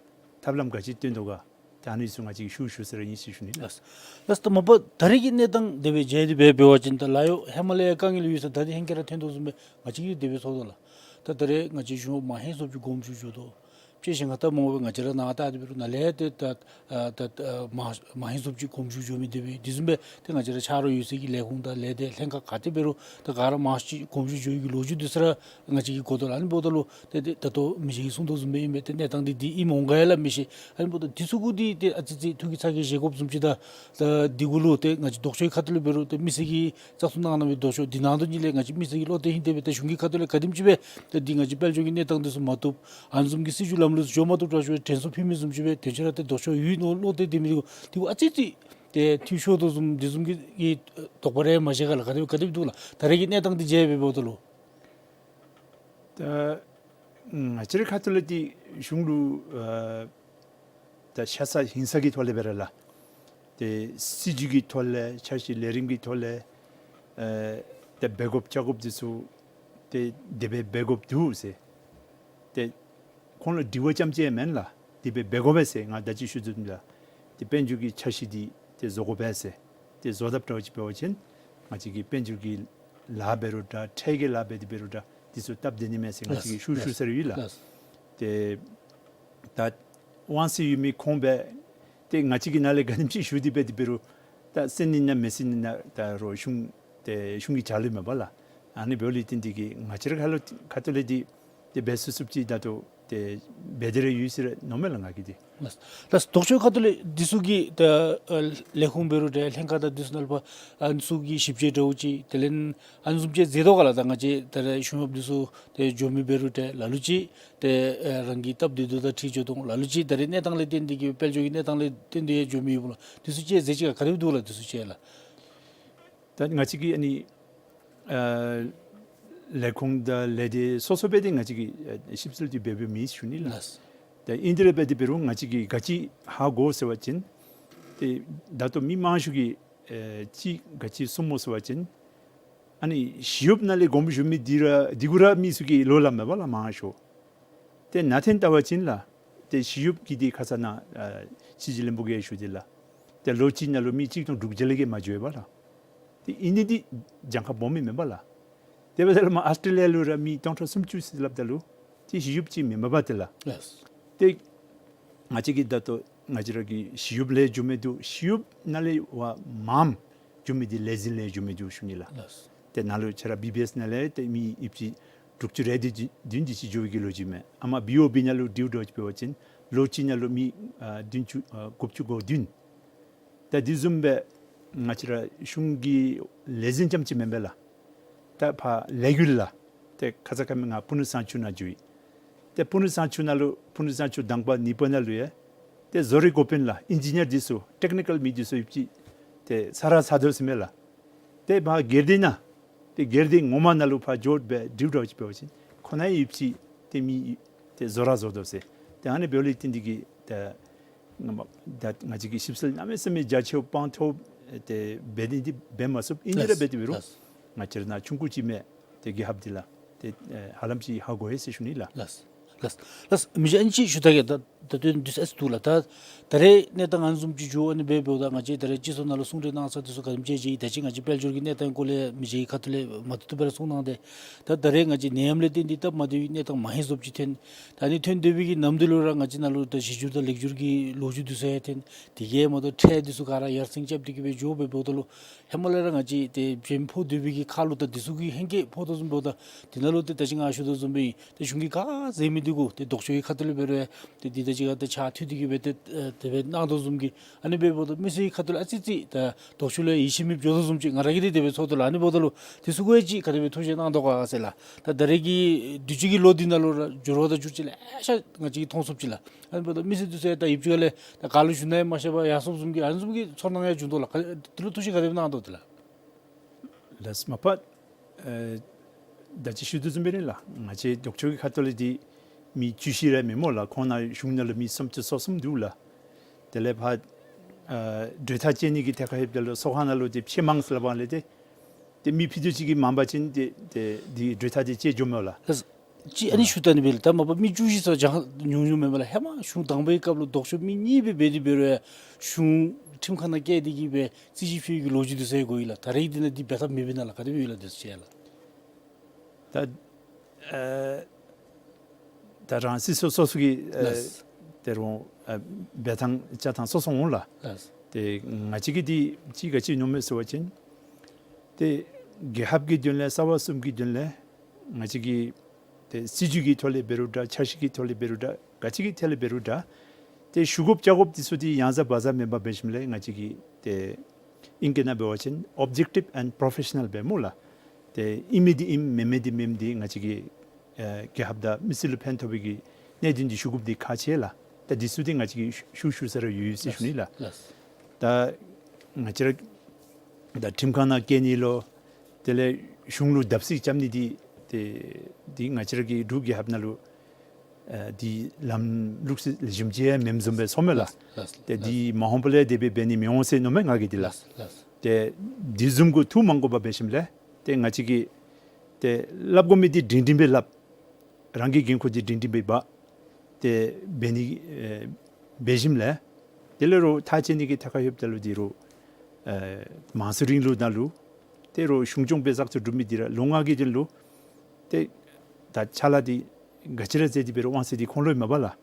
ཐབས་ལམ་ག་ཅི་སྟོན་དོ་ག། ད་ཨ་ནི་ཚུ་ང་བཅས་ཀྱིས་ཞུ་ཞུ་ས་ར་ཨིན་ཟེར་ཞུ་ནི་ལགས། ལགས། ལགས་ད་མ་པ་ད་རེས་ཀྱི་གནས་སྟངས་དེ་སྦེ་མཇལ་ཏེ་འབད་འབད་བ་ཅིན་ད་ལཱ་གཡོག་ཧེ་མ་ལས་དཀའ་ངལ་ཡོད་ས་ད་རེས་ཧེང་སྐལ་ར་ཐོན་དོ་བཟུམ་སྦེ་ང་བཅས་ཀྱིས་དེ་སྦེ་ཚོར་དོ་ལགས། ད་ད་རེས་ང་བཅས་གཞུང་མ་ཧེང་སོབ་ཅིག་དགོངསམ་ཞུ་འགྱོ་དོ། དཔྱེ་བཞག་ན་ད་མ་པ་ང་བཅས་ར་ནཱ་ད་དེ་འབད་རུང་ནཱ་ལས་ཏེ་ད་ཨ་ད་ཨ་མ་མ་ཧེང་སོབ་ཅིག་དགོངསམ་ཞུ་འགྱོ་མི་དེ་སྦེ་དེ་བཟུམ་སྦེ་ཏེ་ང་བཅས་ར་ཆ་རོགས་ཡོད་སའི་གི་ལས་ཁུངས་དང་ལས་སྡེ་ལྷན་ཁག་ག་ཏེ་འབད་རུང་ད་ག་ར་མང་ཤོས་ཅིག་དགོངསམ་ཞུ་འགྱོ་བའི་གི་ལོ་རྒྱུས་འདི་ཚུ་ར་ང་བཅས་ཀྱིས་གོ་དོ་ལགས། ཨ་ནི་འབདཝ་ད་ལུ་ཏེ་ཏེ་ད་ལྟོ་མི་རྗེ་གིས་གསུང་དོ་བཟུམ་སྦེ་ཨིན་པས། ཏེ་གནས་སྟངས་འདི་འདི་ཨིནམ་འོང་ག་ཡ་ལགས་མི་ཤེས། ཨ་ནི་འབདཝ་ད་འདི་ཚུ་གུ་འདི་ཏེ་ཨ་ཙི་ཙི་ཐུགས་ཀྱི་ཚ་གྱང་བཞེས་དགོཔ་བཟུམ་ཅིག་དང་ད་འདི་གུ་ལུ་ཏེ་ང་བཅས་ལྡོག་ཕྱོགས་ཁ་ཐུག་ལས་འབད་རུང་ཏེ་མི་སེར་གྱིས་བཙག་འཐུ་གནང་གནང་བའི་ལྡོག་ཕྱོགས་འདི་ནང་དོན་ཅིག་ལས་ང་བཅས་མི་སེར་གྱི་བློ་གཏད་ཧིང་གཏད་སྦེ་ཏེ་གཞུང་གི་ཁ་ཐུག་ལས་ག་དེམ་ཅིག་སྦེ་ཏེ་འདི་ང་བཅས་དཔལ་འབྱོར་གྱི་གནས་སྟངས་འདི་ཚུ་མ་བཏུབ། ཨ་ནི་བཟུམ་གྱི་སྲིད་བྱུས་ལམ་ལུགས་འགྱོ་མ་བཏུབ་དྲག་ཤོས་དྲན་གསོ་ཕུལ་མི་བཟུམ་ཅིག་སྦེ་དོན་ཆེན་ར་ཏེ་ལྡོག་ཕྱོགས་ཡོད་མནོ་བློ་གཏད་དེ་མི་འདི་གུ་འདི་གུ་ཨ་ཙི་ཙི་ཏེ་འཐུས་ཤོར་དོ་བཟུམ་འདི་བཟུམ་གྱི་གི་དོགས་པ་རེ་མ་བཞེས་ག་ལགས། ག་དེ་ག་དེ་སྦེ་འདུག་ལགས། ད་རེས་ཀྱི་གནས་སྟངས་འདི་མཇལ་འབད་འབདཝ་ད་ལུ། ད་ང་བཅས་རའི་ཁ་ཐུག་ལས་འདི་གཞུང་ལུ་ཨ་ད་ཤ་ཚ་ཧིང་ཚ་གི་ཐོག་ལས་འབད་ར་ལགས། ཏེ་སྲིད་བྱུས་ཀྱི་ཐོག་ལས་འཆར་གཞི་ལས་རིམ་གྱི་ཐོག་ལས་ཨ་ད་འབད་དགོཔ་བྱ་དགོཔ་འདི་ཚུ་ཏེ་དེ་སྦེ་འབད་དགོཔ་འདུག་ཟེར། ཏེ་ཁོང་ལུ་དྲི་བ་རྐྱངམ་ཅིག་མེན་ལགས། དེ་སྦེ་འབད་དགོ་པས་ཟེར་ང་ད་ཅི་ཞུ་དོ་ལགས། ཏེ་དཔལ་འབྱོར་གྱི་འཆར་གཞི་འདི་ཏེ་བཟོ་དགོ་པས་ཟེར། ཏེ་བཟོ་དཔ་འདྲཝ་ཅིག་འབད་བ་ཅིན་ང་བཅས་ཀྱི་དཔལ་འབྱོར་གྱི་ལཱ་འབད་རུང་འདྲ་ཁྲལ་གྱི་ལཱ་འབད་དེ་འབད་རུང་འདྲ་འདི་ཚུ་སྟབས་བདེ་ནི་མས་ཟེར་ང་བཅས་ཀྱིས་ཞུ་ཞུ་ས་ར་ཡོད་ལགས། ཏེ་ད་དབང་ཚད་ཡོད་མི་ཁོང་སྦེ་ཏེ་ང་བཅས་ཀྱི་ནང་ལས་ག་དེམ་ཅིག་ཞུ་སྟེ་འབད་དེ་འབད་རུང་ད་གསན་ནི་ན་མི་གསན་ནི་ན་ད་རུང་གཞུང་ཏེ་གཞུང་གི་བྱ་ལས་མས་པ་ལགས། ཨ་ནི་འབདཝ་ལས་བརྟེན་ཏེ་གིས་ང་བཅས་རའི་ཁ་ལུ་ཁ་ཐུག་ལས་འདི་ཏེ་འབད་ཚུགས་ཚུགསཔ་ཅིག་ད་ལྟོ་ ཏེ་འབད་དེ་ར་ཡོད་ཟེར་མནོཝ་མས་ལགས་ང་གིས་འདི། ལགས། ལགས། ལྡོག་ཕྱོགས་ཁ་ཐུག་ལས་འདི་ཚུ་གི་ད་ལས་ཁུངས་འབད་རུང་འདྲ་ལྷན་ཁག་དང་འདི་ཚུ་ནང་ལུ་ཕར་ཨ་ནི་ཚུ་གི་ཞིབ་དཔྱད་འདྲཝ་ཅིག་དེ་ལས་ཨ་ནི་བཟུམ་ཅིག་མཛད་དོ་ག་ལགས། ད་ང་བཅས་ད་རེས་གཞུང་གཡོགཔ་འདི་ཚུ་ཏེ་འགྱོ་མི་འབད་རུང་འདྲ་ལ་ལུ་ཅིག་ཏེ་ཨེ་རང་གི་སྟབས་བདེ་འདོད་དང་འཁྲིལ་འགྱོ་དོ། ལ་ལུ་ཅིག་ད་རེས་གནས་སྟངས་ལས་བརྟེན་ཏེ་གིས་དཔལ་འབྱོར་གྱི་གནས་སྟངས་ལས་བརྟེན་ཏེ་ཡང་འགྱོ་མི་ཡོདཔ་ལགས། འདི་ཚུ་ཅིག་མཛད་ཅི་ག་ག་དེ་སྦེ་འདུག་ལགས་འདི་ཚུ་ཅིག་ལགས། ད་ང་བཅས་ཀྱིས་ཨ་ནི་ཨ་ལས་ཁུངས་དང་ལས་སྡེ་སོ་སོ་སྦེ་ཏེ་ང་བཅས་ཀྱིས་ཨ་ཞིབ་འཚོལ་འདི་འབད་འབདཝ་མེད་ཞུ་ནི་ལགས། ལགས། ད་ཨིན་དེ་ར་འབད་དེ་འབད་རུང་ང་བཅས་ཀྱིས་ག་ཅི་ཧ་གོ་ཟེར་བ་ཅིན་ཏེ་ད་ལྟོ་མི་མང་ཤོས་ཀྱིས་ཨེ་ཅིག་ག་ཅི་གསུངམ་སྨོ་ཟེར་བ་ཅིན་ཨ་ནི་ཞི་གཡོགཔ་ནང་ལས་དགོངསམ་ཞུ་མི་འདི་ར་འདི་གུ་ར་མི་ཚུ་གིས་ལོག་སླབ་མས་པ་ལགས་མང་ཤོས། ཏེ་ནང་དོན་བལྟ་བ་ཅིན་ལགས་ཏེ་ཞི་གཡོགཔ་གི་འདི་ཁ་ཙ་ནཱ་ཨ་ཕྱི་སྲིད་བློན་པོ་གིས་ཞུ་སྟེ་ལགས། ཏེ་ལོ་གཅིག་ནང་ལུ་མི་གཅིག་སྟོང་དྲུག་བརྒྱ་ལས་བརྒལ་མ་འགྱོ་བས་པ་ལགས། ཏེ་ཨིན་ནི་འདི་གྱངས་ཁ་སྦོམ་མི་མེན་པ་ལགས། དེ་འབདཝ་ད་ལུ་མར་ཨཱོས་ཊྲེ་ལི་ཡ་ལུ་ར་མི་སྟོང་ཕྲག་སུམ་ཅུ་ཟེར་སླབ་ད་ལུ་ཏེ་ཞི་གཡོགཔ་ཅིག་མེན་པ་འབདཝ་ད་ལགས། ལགས། ཏེ་ང་བཅས་ཀྱིས་ད་ལྟོ་ང་བཅས་ར་གི་ཞི་གཡོགཔ་ལས་འགྱོ་མི་འདུག། ཞི་གཡོགཔ་ནང་ལས་བ་མངམ་འགྱོ་མི་འདི་ལས་འཛིན་ལས་འགྱོ་མི་འདུག་ཞུ་ནི་ལགས། ལགས། ཏེ་ནཱ་ལུ་ཁྱེད་ར་བི་བི་ཨེསི་ནང་ལས་ཏེ་མི་ཡིབ་ཅི་དྲུག་ཅུ་རེ་བདུན་ཅིག་བདུན་ཅིག་ཅིག་འགྱོ་བའི་གི་ལོ་རྒྱུས་མས། ཨ་མ་བི་ཨོ་བི་ནང་ལུ་འདྲིཝ་འདྲཝ་ཅིག་འབད་བ་ཅིན་ལོ་གཅིག་ནང་ལུ་མི་ཨ་བདུན་ཅུ་ཨ་དགུ་བཅུ་གོ་བདུན། ད་འདི་བཟུམ་སྦེ་ང་བཅས་ར་གཞུང་གི་ལས་འཛིན་རྐྱངམ་ཅིག་མེན་པས་ལགས། ད་ཕར་ལས་འགུལ་ལགས། ཏེ་ཁ་ཙ་ཁ་ཉིནམ་ང་སྤུ་ན་གཙང་ཆུ་ནང་འགྱོ་ཡི། ཏེ་སྤུ་ན་གཙང་ཆུ་ནང་ལུ་སྤུ་ན་གཙང་ཆུ་དང་པ་གཉིས་པ་ནང་ལུ་ཡང་ཏེ་བཟོ་རིག་འགོ་དཔོན་ལགས་ཨིན་ཇི་ནི་ཡར་འདི་ཚུ་ཊེག་ནི་ཀཱལ་མི་འདི་ཚུ་ཡིབ་ཅི་ཏེ་ཚར་ར་ཚར་དོ་ཟེར་མས་ལགས། ཏེ་ཕར་སྒེར་སྡེ་ནང་ཏེ་སྒེར་སྡེ་ངོ་མ་ནང་ལུ་ཕར་འགྱོ་སྦེ་འདྲིཝ་འདྲཝ་ཅིག་འབད་བ་ཅིན་ཁོ་ན་ཡིབ་ཅི་ཏེ་མི་ཏེ་བཟོ་ར་བཟོ་དོ་ཟེར། ཏེ་ཨ་ནི་འབདཝ་ལས་བརྟེན་ཏེ་གིས་ད་ང་མ་ད་ང་བཅས་ཀྱིས་ཞིབ་འཚོལ་གནམ་མེད་ས་མེད་རྒྱ་ཆེཝ་སྤང་ཐོབ་ཏེ་འབད་ནི་འདི་འབད་མ་ཚུགས། ཨིན་དེ་ར་ལགས། འབད་དེ་འབད་རུང་ལགས། ང་བཅས་ར་ནཱ་ཆུང་ཀུ་ཅིག་མས། ཏེ་རྒྱལ་ཁབ་འདི་ལགས་ཏེ་ཨེ་ཧ་ལམ་ཅིག་ཧ་གོ་ཡི་ཟེར་ཞུ་ནི་ལགས། ལགས། ལགས། ལགས། མི་རྗེ་ཨ་ནི་ཅིག་ཞུ་ད་གེ། ད་ད་ལྟོ་འདི་ཚུ་ཨེ་འདུག་ལགས། ད་ད་རེས་གནས་སྟངས་ཨ་ནི་བཟུམ་ཅིག་འགྱོ་ཨ་ནི་འབད་འབདཝ་ད་ང་བཅས་ད་རེས་སྤྱི་ཚོགས་ནང་ལུ་གསུང་གྲོས་གནང་ས་འདི་ཚུ་ག་དེམ་ཅིག་ཅིག་ད་ཅི་ང་བཅས་དཔལ་འབྱོར་གྱི་གནས་སྟངས་སྐོར་ལས་མི་རྗེ་གི་ཁ་ཐུག་ལས་མ་བཏུབ་བཏུབ་སྦེ་ར་གསུང་གནང་སྟེ། ད་ད་རེས་ང་བཅས་ནད་ཡམས་ལས་བརྟེན་ཏེ་སྟབས་མ་བདེ་བའི་གནས་སྟངས་མ་ཧེ་བཟོཝ་ཅིག་ཐོན། ད་ཨ་ནི་ཐོན་སྡོད་པའི་གི་ནམ་དུས་ལུ་ར་ང་བཅས་ནང་ལུ་ད་གཞི་འགྱུར་དང་ལེགས་འགྱུར་གྱི་ལོ་རྒྱུས་འདི་ཚུ་ཡང་ཐོན། དེ་གིས་མ་གཏོགས་ཁྲལ་འདི་ཚུ་ག་ར་ཡར་སེང་རྐྱབ་སྟེ་གིས་སྦེ་འགྱོ་སྦེ་འབདཝ་ད་ལུ་ཧེ་མ་ལས་ར་ང་བཅས་ཏེ་བྱེམ་ཕོག་སྡོད་པའི་གི་ཁར་ལུ་ད་འདི་ཚུ་གི་ཧེང་སྐལ་ཕོག་དོ་བཟུམ་འབདཝ་ད། དེ་ནང་ལུ་ཏེ་ད་ཅི་ང་ཞུ་དོ་བཟུམ་སྦེ་ཏེ་གཞུང་གིས་ག་མཛད་མི་འདི་གུ་ཏེ་ལྡོག་ཕྱོགས་ཀྱི་ཁ་ཐུག་ལས་འབད་རུང་ཏེ་འདི་ད་ཅི་ག་ཏེ་ཕྱག་མཐུད་དེ་གིས་སྦེ་ཏེ་ཨེ་དེ་སྦེ་གནང་དོ་བཟུམ་གྱི། ཨ་ནི་འབདཝ་ད་མི་སེར་གྱི་ཁ་ཐུག་ལས་ཨ་ཙི་ཙི་ད་ལྡོག་ཕྱོགས་ལུ་ཡིད་ཆེས་མེདཔ་འགྱོ་དོ་བཟུམ་ཅིག་ང་ར་གིས་ཏེ་དེ་སྦེ་ཚོར་དོ་ལགས། ཨ་ནི་འབདཝ་ད་ལུ་དེ་ཚུ་གུ་ཡང་ཅིག་ག་དེ་སྦེ་ཐུགས་བཞེད་གནང་དོ་ག་ཟེར་ལགས། ད་ད་རེས་ཀྱི་དུས་ཅི་གི་ལོ་འདི་ནང་ལུ་ར་འགྱུར་བ་དང་འགྱུར་བཅོས་ལེ་ཤ་ང་བཅས་ཀྱིས་མཐོང་ཚུགསཔ་ཅིག་ལགས། ཨ་ནི་འབདཝ་ད་མི་སེར་འདི་ཚུ་ཡང་ད་ཡིབ་ཅི་ག་ལས་ད་ག་ལུ་ཞུ་ན་ཡང་མ་ཤེས་པར་ཡར་སོངམ་བཟུམ་གྱི་ཨ་ནི་བཟུམ་གྱི་ཚོར་སྣང་ཡང་བྱུང་དོ་ལགས། དེ་ལུ་ཐུགས་བཞེད་ག་དེ་སྦེ་གནང་དོ་དེ་ལགས། ལགས་མ་པ་ཨེ་ད་ཅི་ཞུ་དོ་བཟུམ་སྦེ་ར་ལགས། ང་བཅས་ལྡོག་ཕྱོགས་ཀྱི་ཁ་ཐུག་ལས་འདི་མི་བཅུ་བཞི་ར་མེན་སྨོ་ལགས། ཁོང་ནཱ་གཞུང་ནང་ལུ་མི་སུམ་ཅུ་སོ་གསུམ་འདུག་ལགས། དེ་ལས་ཕར་ཨེ་གྲོས་ཐག་བཅད་ནི་གི་ཐད་ཁར་ལྷོདཔ་ད་ལུ་ཚོགས་ཁང་ནང་ལུ་ཏེ་ཕྱེད་མང་ཟེར་སླབ་པ་ལས་ཏེ་ཏེ་མི་ཕུད་རྡོག་གཅིག་གིས་མང་པ་ཅིན་ཏེ་ཏེ་འདི་གྲོས་ཐག་འདི་བཅད་འགྱོཝ་མས་ལགས། ལགས། ཅིག་ཨ་ནི་ཞུ་ད་ནི་འབད་ལགས། ད་མ་པ་མི་བཅུ་བཞི་ཚུ་གྱངས་ཉུང་ཉུང་མེན་པས་ལགས། ཧེ་མ་གཞུང་དང་པའི་སྐབས་ལུ་ལྡོག་ཕྱོགས་མི་གཉིས་སྦེ་འབད་དེ་འབད་རུང་ཡང་གཞུང་ཁྲིམས་ཁང་ནང་བཀལ་ཏེ་གིས་སྦེ་རྩོད་གཞི་ཕུལ་གྱི་ལོ་རྒྱུས་འདི་ཚུ་ཡང་གོ་ཡི་ལགས། ད་རེས་འདི་ནང་འདི་འབད་ཐབས་མེད་པས་ན་ལགས། ག་དེ་སྦེ་ཡོད་ལགས་འདི་ཚུ་ཅིག་ལགས། ད་ཨེ་ད་རང་སོ་སོ་སོ་སོ་གི་ཨེ་ལགས། དེ་རུང་ཨེ་འབད་ཐངས་བཅའ་ཐངས་སོ་སོ་འོང་ལགས། ལགས། ཏེ་ང་བཅས་ཀྱིས་འདི་ཅིག་ག་ཅི་མནོཝ་མས་ཟེར་བ་ཅིན་ཏེ་རྒྱལ་ཁབ་ཀྱི་དོན་ལས་རྩ་བ་གསུམ་གྱི་དོན་ལས་ང་བཅས་ཀྱིས་ཏེ་སྲིད་བྱུས་ཀྱི་ཐོག་ལས་འབད་རུང་འདྲ་འཆར་གཞི་གི་ཐོག་ལས་འབད་རུང་འདྲ་ག་ཅི་གི་ཐད་ལས་འབད་རུང་འདྲ་ཏེ་ཞུ་དགོཔ་བཅར་དགོཔ་འདི་ཚུ་འདི་ཡང་བཟའ་བར་བཟའ་མེན་པར་འབད་ཞིནམ་ལས་ང་བཅས་ཀྱིས་ཏེ་ཨིང་སྐད་ནང་འབད་བ་ཅིན་ཨོབ་ཇེག་ཊིབ་ཨེནཌ་པོརོ་ཕེ་ཤ་ནཱལ་སྦེ་སྨོ་ལགས། ཏེ་ཨིན་མི་འདི་ཨིནམ་མེན་མི་འདི་མེནམ་འདི་ང་བཅས་ཀྱིས་ཨེ་རྒྱལ་ཁབ་དང་མི་སེར་ལུ་ཕན་ཐོགས་པའི་གི་གནད་དོན་འདི་ཞུ་དགོཔ་འདི་ཁག་ཆེ་ལགས། ད་འདི་ཚུ་འདི་ང་བཅས་ཀྱིས་ཞུ་ཞུ་ས་ར་ཡོད་ཡོད་ཟེར་ཞུ་ནི་ལགས། ལགས། ད་ང་བཅས་ར་ད་ཁྲིམས་ཁང་ནང་བཀལ་ནི་ལོ། དེ་ལས་གཞུང་ལུ་བརྡབ་གསིག་རྐྱབ་ནི་འདི་ཏེ་འདི་ང་བཅས་ར་གི་འབྲུག་རྒྱལ་ཁབ་ནང་ལུ་ཨ་འདི་ལམ་ལུགས་སྲོལ་ལེགས་ཤོམ་ཅིག་མེནམ་བཟུམ་སྦེ་ཚོརཝ་མས་ལགས། ལགས། ལགས། ཏེ་འདི་མ་འོངས་པ་ལས་དེ་སྦེ་འབད་ནི་མི་འོང་ཟེར་མནོཝ་མས་ང་གིས་འདི་ལགས། ལགས། ལགས། ཏེ་འདི་བཟུམ་གུ་ཐུགས་མ་དགོ་པར་འབད་ཞིནམ་ལས་ཏེ་ང་བཅས་ཀྱིས་ཏེ་སླབ་དགོ་མི་འདི་སྒྲིང་སྒྲིང་སྦེ་སླབ། རང་གི་འགན་ཁུར་འདི་སྒྲིང་སྒྲིང་སྦེ་འབག། ཏེ་འབད་ནི་ཨེ་འབད་ཞིནམ་ལས་དེ་ལས་རོགས་ཐག་བཅད་ནི་གི་ཐད་ཁར་ལྷོདཔ་ད་ལུ་འདི་རོགས་ཨེ་མང་གཙོའི་རིང་ལུགས་ནང་ལུ་ཏེ་རོགས་གཞུང་སྐྱོང་འབད་བཙག་འཐུ་གྲུབ་མི་འདི་ར་ལོ་ལྔ་གི་དོན་ལུ་ཏེ་ད་ཕྱག་ལཱ་འདི་ག་ཅི་ར་མཛད་དེ་འབད་རུང་དབང་ཚད་འདི་ཁོང་ལུ་ཨིན་མས་པ་ལགས།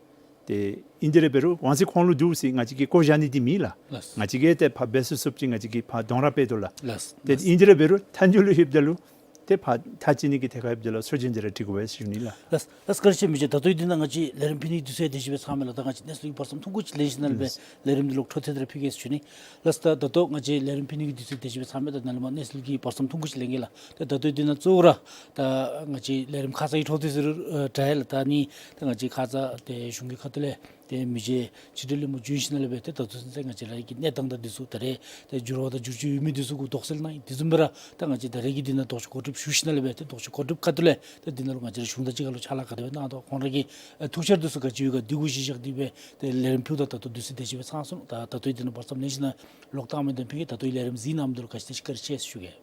ཏེ་ཨིན་དེ་ར་འབད་རུང་དབང་ཚད་ཁོང་ལུ་འདུག་ཟེར་ང་བཅས་ཀྱིས་བཀོ་བཞག་ནི་འདི་མེན་ལགས། ལགས། ང་བཅས་ཀྱིས་ཏེ་ཕར་འབད་ཚུགས་ཚུགསཔ་ཅིག་ང་བཅས་ཀྱིས་ཕར་གདོང་ར་སྤེལ་དོ་ལགས། ལགས། ཏེ་ལགས། ཨིན་དེ་ར་འབད་རུང་མཐའ་མཇུག་ལུ་ལྷོདཔ་ད་ལུ་ ཏེ་ཕར་ཐག་བཅད་ནི་གི་ཐད་ཁར་ཡོདཔ་འདི་ལུ་ཚུར་བྱོན་ཏེ་ར་འདྲི་དགོ་པས་ཟེར་ཞུ་ནི་ལགས། ལགས་ལགས། བཀའ་དྲིན་ཆེ། མི་རྗེ་ད་ལྟོ་འདི་ནང་ང་བཅས་ལས་རིམ་ཕུལ་ནི་དུས་ཚོད་དེ་ཅིག་སྦེ་ཚང་མས་ལགས། ད་ང་བཅས་གནས་ཚུལ་གྱི་བར་མཚམས་ཐུང་ཀུ་ཅིག་ལེན་ཞིནམ་ལས་སྦེ་ལས་རིམ་འདི་ལོག་འཕྲོ་མཐུད་དེ་ར་ཕུལ་གེ་ཟེར་ཞུ་ནི། ལགས། ད་ད་ལྟོ་ང་བཅས་ལས་རིམ་ཕུལ་ནི་གི་དུས་ཚོད་དེ་ཅིག་སྦེ་ཚང་མས། ད་ནཱ་ལས་མར་གནས་ཚུལ་གྱི་བར་མཚམས་ཐུང་ཀུ་ཅིག་ལེན་གེ་ལགས། ད་ད་ལྟོ་འདི་ནང་གཙོ་བོ་ར་ད་ང་བཅས་ལས་རིམ་ཁ་ཙ་གི་འཕྲོ་མཐུད་ཟེར་རུང་ཨ་འདྲ་ཡི་ལགས། ད་ནི་ད་ང་བཅས་ཁ་ཙ་ཏེ་གཞུང་གི་ཁ་ཐུག་ལས་ཏེ་མི་རྗེ་ཕྱི་འབྲེལ་ལས་མི་བྱོན་ཞིནམ་ལས་སྦེ་ཏེ་ད་ལྟོ་ཚུན་ཚོད་ང་བཅས་ར་གི་གནས་སྟངས་དང་འདི་ཚུ་ད་རེས་ཏེ་འགྱུར་བ་དང་བསྒྱུར་བཅོས་ཡོད་མི་འདི་ཚུ་གུ་དོགས་སེལ་གནང་ཡི། དེ་བཟུམ་སྦེ་ར་ད་ང་བཅས་ད་རེས་ཀྱི་འདི་ནང་ལྡོག་ཕྱོགས་གོ་སྒྲིག་ཞུ་ཞིནམ་ལས་སྦེ་ཏེ་ལྡོག་ཕྱོགས་གོ་སྒྲིག་ཁ་ཐུག་ལས་ཏེ་འདི་ནང་ལུ་ང་བཅས་ར་གཞུང་དང་གཅིག་ཁར་ལུ་ཕྱག་ལཱ་ག་དེ་སྦེ་གནང་དོ་ཁོང་ར་གི་ཨེ་ཐུགས་འཆར་འདི་ཚུ་ག་ཅི་ཡོད་ག་འདི་གུ་གཞི་བཞག་སྟེ་སྦེ་ཏེ་ལས་རིམ་ཕུལཝ་ད་ད་ལྟོ་དུས་ཚོད་དེ་ཅིག་སྦེ་ཚང་སོང་ནུག། ད་ད་ལྟོ་འདི་ནང་བར་མཚམས་ལེན་ཞིནམ་ལས་ལོག་བཏང་མི་དང་ཕུལ་གེ། ད་ལྟོ་ལས་རིམ་གཟིགས་གནང་མི་འདི་ལུ་ག་ཅི་དེ་ཅིག་བཀའ་དྲིན་ཆེ་ཟེར་ཞུ་གེ།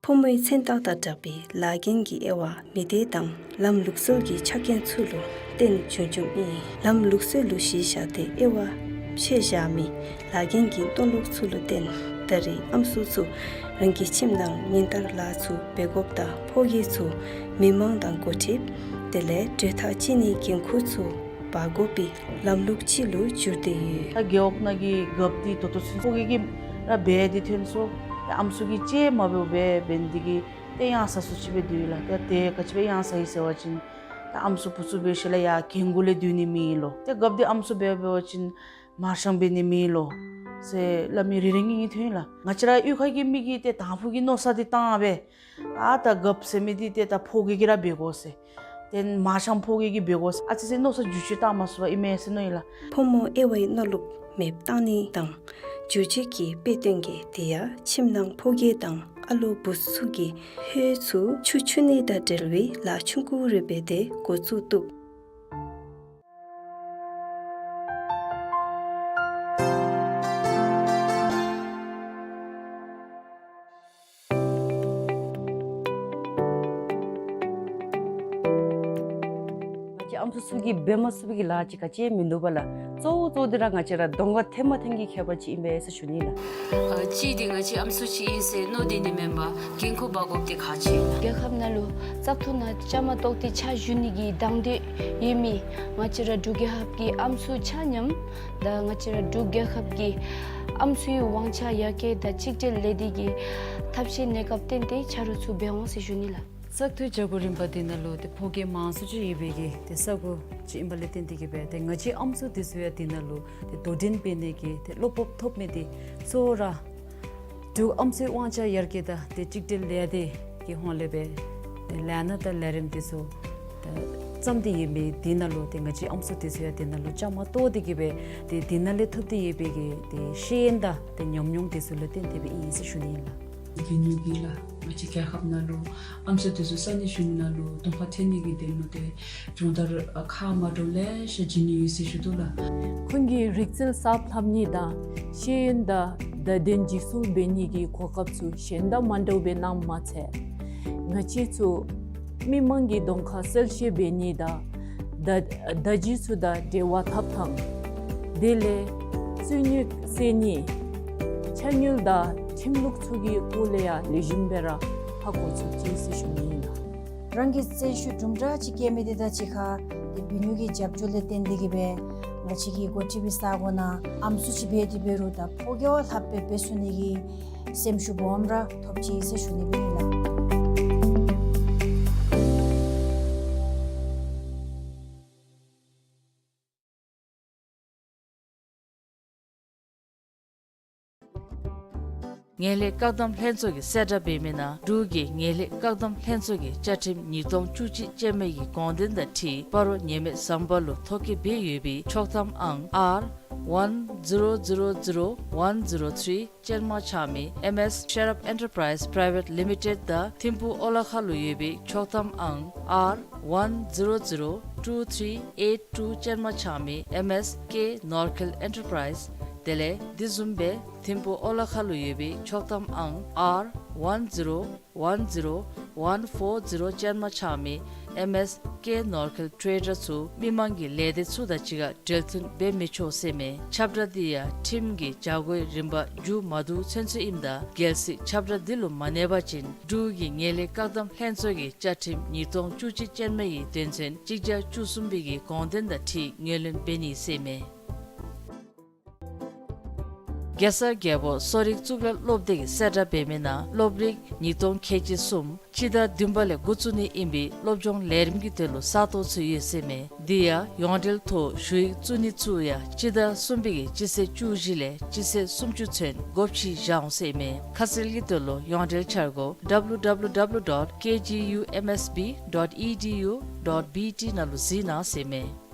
ཕོ་མོའི་མཚན་རྟགས་དང་སྦྲགས་པའི་ལཱ་འགན་གྱི་དབྱེ་བ་མི་སྡེ་དང་ལམ་ལུགས་སྲོལ་གྱི་ཆ་རྐྱེན་ཚུ་ལུ་བརྟེན་འབྱུང་འབྱུངམ་ཨིན། ལམ་ལུགས་སྲོལ་ལུ་གཞི་བཞག་སྟེ་དབྱེ་བ་ཕྱེ་བཞག་མི་ལཱ་འགན་གྱི་མཐོ་ལོག་ཚུ་ལུ་བརྟེན་ད་རེས་ཨམ་སྲུ་ཚུ་རང་གི་ཁྱིམ་ནང་ཉིན་ལྟར་ལཱ་ཚུ་འབད་དགོཔ་དང་ཕོ་སྐྱེས་ཚུ་མི་མང་དང་འགོ་ཁྲིདཔ་དེ་ལས་གྲོས་ཐག་བཅད་ནིའི་འགན་ཁུར་ཚུ་འབག་དགོ་པའི་ལམ་ལུགས་ཅིག་ལུ་གྱུར་ཏེ་ཡོད། ད་རྒེད་འོག་ནང་གི་རྒཔོ་འདི་ད་ལྟོ་ཚུན་ཕོ་སྐྱེས་ཀྱིས་ར་འབད་དེ་ཐོན་སོང་། ད་ཨམ་སྲུ་གིས་ཅིག་མ་འབདཝ་སྦེ་འབད་ནི་འདི་གིས་ཏེ་ཡང་ས་སུ་ཅིག་སྦེ་སྡོད་ཡི་ལགས། ཏེ་ཏེ་ག་ཅི་སྦེ་ཡང་ས་ཨིན་ཟེར་བ་ཅིན་ད་ཨམ་སྲུ་བུ་ཚུ་འབད་ཞིནམ་ལས་ཡར་རྒན་གུ་ལས་སྡོད་ནི་མེད་ལོ། ཏེ་རྒཔོ་འདི་ཨམ་སྲུ་འབད་འབད་བ་ཅིན་མར་ཤང་འབད་ནི་མེད་ལོ་ཟེར་སླབ་མི་རེ་རེ་གཉིས་གཉིས་ཐོན་ཡི་ལགས། ང་བཅས་ར་གཡུས་ཁ་གི་མི་གིས་ཏེ་དང་ཕུ་གི་མནོ་བསམ་འདི་བཏང་སྦེ་ཨ་ད་རྒཔོ་ཟེར་མི་འདི་ཏེ་ད་ཕོ་སྐྱེས་ཀྱིས་ར་འབད་དགོ་ཟེར། ཏེ་མར་ཤང་ཕོ་སྐྱེས་ཀྱིས་འབད་དགོ་ཟེར་ཨ་ཙི་ཙི་མནོ་བསམ་བསྒྱུར་བཅོས་བཏང་མ་ཚུགས་པར་ཨིན་མས་ཟེར་མནོ་ཡི་ལགས། ཕོ་མོ་དབྱེ་བའི་མནོ་ལུགས་མེདཔ་བཏང་ནི་དང་བསྒྱུར་བཅོས་ཀྱི་དཔེ་སྟོན་གྱི་དེ་ཡང་ཁྱིམ་ནང་ཕོ་སྐྱེས་དང་ཨ་ལོ་བུ་ཚུ་གི་ཧོད་ཚུ་ཆུ་འཁྱུ་ནི་དང་འབྲེལ་བའི་ལཱ་ཆུང་ཀུ་རེ་འབད་དེ་འགོ་བཙུགས་བཏུབ། ང་བཅས་ཨམ་སྲུ་ཚུ་གིས་འབད་མ་ཚུགས་པའི་གི་ལཱ་ཅིག་ག་ཅི་མིན་འདུག་པ་ལགས། གཙོ་བོ་གཙོ་བོ་འདི་ར་ང་བཅས་ར་གདོང་ཁར་ཐོན་མ་ཐོན་གྱི་ཁྱད་པར་ཅིག་ཨིན་པས་ཟེར་ཞུ་ནི་ལགས། ཨ་གཅིག་འདི་ང་བཅས་ཨམ་སྲུ་ཅིག་ཨིན་ཟེར་མནོ་སྡོད་ནི་མེན་པར་འགན་ཁུར་འབག་དགོཔ་འདི་ཁག་ཆེ། རྒྱལ་ཁབ་ནང་ལུ་བཙག་འཐུ་ནང་བཅའ་མར་གཏོགས་ཏེ་ཕྱག་ཞུ་ནི་གི་དང་འདོད་ཡོད་མི་ང་བཅས་ར་འབྲུག་རྒྱལ་ཁབ་ཀྱི་ཨམ་སྲུ་ཆ་མཉམ་དང་ང་བཅས་ར་འབྲུག་རྒྱལ་ཁབ་ཀྱི་ཨམ་སྲུའི་དབང་ཆ་ཡར་རྒྱས་དང་གཅིག་སྒྲིལ་ལས་སྡེ་གི་ཐབས་ཤེས་གནས་སྐབས་བརྟེན་ཏེ་ཆ་རོགས་ཚུ་འབད་འོང་ཟེར་ཞུ་ནི་ལགས། བཙག་འཐུའི་བྱ་སྒོ་རིམ་པ་འདི་ནང་ལུ་ཏེ་ཕོ་སྐྱེས་མང་སུ་ཅིག་ཡོད་པའི་གི་ཏེ་ས་གོ་ཅིག་ཨིན་པ་ལས་བརྟེན་ཏེ་གི་སྦེ་ཏེ་ང་བཅས་ཨམ་སྲུ་འདི་ཚུ་ཡང་འདི་ནང་ལུ་ཏེ་དོ་འགྲན་འབད་ནི་གི་ཏེ་བློ་སྤོབས་ཐོབ་མི་འདི་གཙོ་བོ་ར་འབྲུག་ཨམ་སྲུའི་དབང་ཆ་ཡར་རྒྱས་དང་ཏེ་གཅིག་སྒྲིལ་ལས་སྡེ་གི་ཧོངས་ལས་སྦེ་ཏེ་ལས་སྣ་དང་ལས་རིམ་འདི་ཚུ་ཏེ་བརྩམས་ཏེ་ཡོད་མི་འདི་ནང་ལུ་ཏེ་ང་བཅས་ཨམ་སྲུ་འདི་ཚུ་ཡང་འདི་ནང་ལུ་བཅའ་མར་གཏོགས་ཏེ་གི་སྦེ་ཏེ་འདི་ནང་ལས་ཐོབ་སྟེ་ཡོད་པའི་གི་ཏེ་ཤེས་ཡོན་དང་ཏེ་ཉམས་མྱོང་འདི་ཚུ་ལུ་བརྟེན་ཏེ་སྦེ་ཨིན་ཟེར་ཞུ་ནི་ཨིན་ལགས། གི་ཉུ་གི་ལགས། ང་བཅས་རྒྱལ་ཁབ་ནང་ལུ་ཨམ་སྲུ་འདི་ཚུ་ས་གནས་གཞུང་ནང་ལུ་གདོང་ཁར་ཐོན་ནི་གི་དོན་ལུ་ཏེ་སྦྱོང་བརྡར་ཨ་ཁག་མ་འདྲཝ་ལེ་ཤ་བྱིན་ནི་ཡོད་ཟེར་ཞུ་དོ་ལགས། ཁོང་གི་རིག་རྩལ་གསརཔ་ལྷབ་ནི་དང་ཤེས་ཡོན་དང་བརྡ་དོན་འཇིགས་སུ་འབད་ནི་གི་གོ་སྐབས་ཚུ་གཞན་དང་མ་འདྲཝ་སྦེ་གནངམ་མ་ཚད་ང་བཅས་ཚུ་མི་མང་གི་གདོང་ཁར་གསལ་བཤད་འབད་ནི་དང་བརྡ་བརྡ་བརྒྱུད་ཚུ་དང་འབྲེལ་བ་འཐབ་ཐངས་དེ་ལས་རྩོད་རྙོག་སེལ་ནི་ཕྱག་དངུལ་དང་ཁྲིམས་ལུགས་ཚུ་གི་སྐོར་ལས་ཡང་ལེགས་ཤོམ་སྦེ་ར་ཧ་གོ་ཚུགས་ཅི་ཟེར་ཞུ་ནི་ཨིན་ལགས། རང་གི་རྩལ་ཤུགས་དུམ་གྲ་ཅིག་བསྐྱེད་མི་དེ་དང་གཅིག་ཁར་ཏེ་བུ་ཉུ་གི་རྒྱབ་སྐྱོར་ལས་བརྟེན་ཏེ་གི་སྦེ་ང་བཅས་ཀྱི་འགོ་ཁྲིད་པའི་ས་གོ་ནང་ཨམ་སྲུ་ཅིག་འབད་དེ་འབད་རུང་ད་ཕོ་རྒྱས་ལྷགཔ་སྦེ་འབད་ཚུགས་ནི་གི་སེམས་ཤུགས་སྦོམ་ར་ཐོབ་ཅི་ཟེར་ཞུ་ནི་སྦེ་ཨིན་ལགས། ངན་ལྷད་བཀག་སྡོམ་ལྷན་ཚོགས་ཀྱིས་གསལ་བསྒྲགས་འབད་མི་ནང་འབྲུག་གི་ངན་ལྷད་བཀག་སྡོམ་ལྷན་ཚོགས་ཀྱི་བཅའ་ཁྲིམས་ཉིས་སྟོང་བཅུ་གཅིག་ཅན་མའི་གི་དགོངས་དོན་དང་འཁྲིལ་སྤ་རོ་ཉེས་མེད་ཟམ་པ་ལུ་ཐོ་བཀོད་འབད་ཡོད་པའི་ཆོག་ཐམ་ཨང་ཨར་ཝན་ཛི་རོ་ཛི་རོ་ཛི་རོ་ཝན་ཛི་རོ་ཐི་རི་ཅན་མ་ཆགས་མི་ཨེམ་ཨེསི་ཤེར་ཨཔ་ཨེན་ཊར་པ་རའིཛ་པ་རའི་ཝེཊ་ལི་མི་ཊེཌ་དང་ཐིམ་ཕུག་ཨོ་ལ་ཁ་ལུ་ཡོད་པའི་ཆོག་ཐམ་ཨང་ཨར་ཝན་ཛི་རོ་ཛི་རོ་ཊུ་ཐི་རི་ཨེཊ་ཊུ་ཅན་མ་ཆགས་མི་ཨེམ་ཨེསི་ཀེ་ནོར་ཁེལ་ཨེན་ཊར་པ་རའིཛ། དེ་ལས་དེ་བཟུམ་སྦེ་ཐིམ་ཕུག་ཨོ་ལ་ཁ་ལུ་ཡོད་པའི་ཆོག་ཐམ་ཨང་ཨར་ཝན་ཛི་རོ་ཝན་ཛི་རོ་ཝན་ཕོར་ཛི་རོ་ཅན་མ་ཆགས་མི་ ཨེམ་ཨེས་ཀེ་ནོར་ཁེལ་ཊེ་ཌར་ཚུ་མི་མང་གི་ལས་སྡེ་ཚུ་དང་གཅིག་ཁར་འབྲེལ་མཐུད་འབད་མི་ཆོག་ཟེར་མས། ཁྱབ་བསྒྲགས་འདི་ཡང་ཁྲིམས་ཀྱི་བྱ་སྒོའི་རིམ་པ་མཇུག་མ་བསྡུ་ཚུན་ཚོད་ཨིནམ་ད་གལ་སྲིད་ཁྱབ་བསྒྲགས་འདི་ལུ་མ་གནས་པ་ཅིན་འབྲུག་གི་ངན་ལྷད་བཀག་སྡོམ་ལྷན་ཚོགས་ཀྱི་བཅའ་ཁྲིམས་ཉིས་སྟོང་བཅུ་གཅིག་ཅན་མ་གི་དོན་ཚན་གཅིག་བརྒྱ་བཅུ་གསུམ་པའི་གི་དགོངས་དོན་དང་འཁྲིལ་ངོས་ལེན་འབད་ནི་ཟེར་མས། གེ་སར་རྒྱལ་པོ་གསོ་རིག་གཙུག་ལག་སློབ་སྡེ་གིས་གསལ་བསྒྲགས་འབད་མི་ནང་སློབ་རིམ་ཉིས་སྟོང་ཁལ་གཅིག་གསུམ་སྤྱི་ཟླ་བདུན་པ་ལས་འགོ་བཙུགས་ནི་ཨིན་པའི་སློབ་སྦྱོང་ལས་རིམ་གྱི་དོན་ལུ་ས་སྟོང་ཚུ་ཡོད་ཟེར་མས། དེ་ཡང་ཡོངས་འབྲེལ་ཐོག་ཞུ་ཡིག་བཙུགས་ནི་ཚུ་ཡང་སྤྱི་ཟླ་གསུམ་པའི་གི་སྤྱི་ཚེས་བཅུ་བཞི་ལས་སྤྱི་ཚེས་སུམ་ཅུ་ཚུན་སྒོ་ཕྱེ་བཞག་འོང་ཟེར་མས། ཁ་གསལ་གྱི་དོན་ལུ་ཡོངས་འབྲེལ་འཆར་སྒོ་W W W dot K G U M S B dot E D U dot B T ནང་ལུ་གཟིགས་གནང་ཟེར་མས།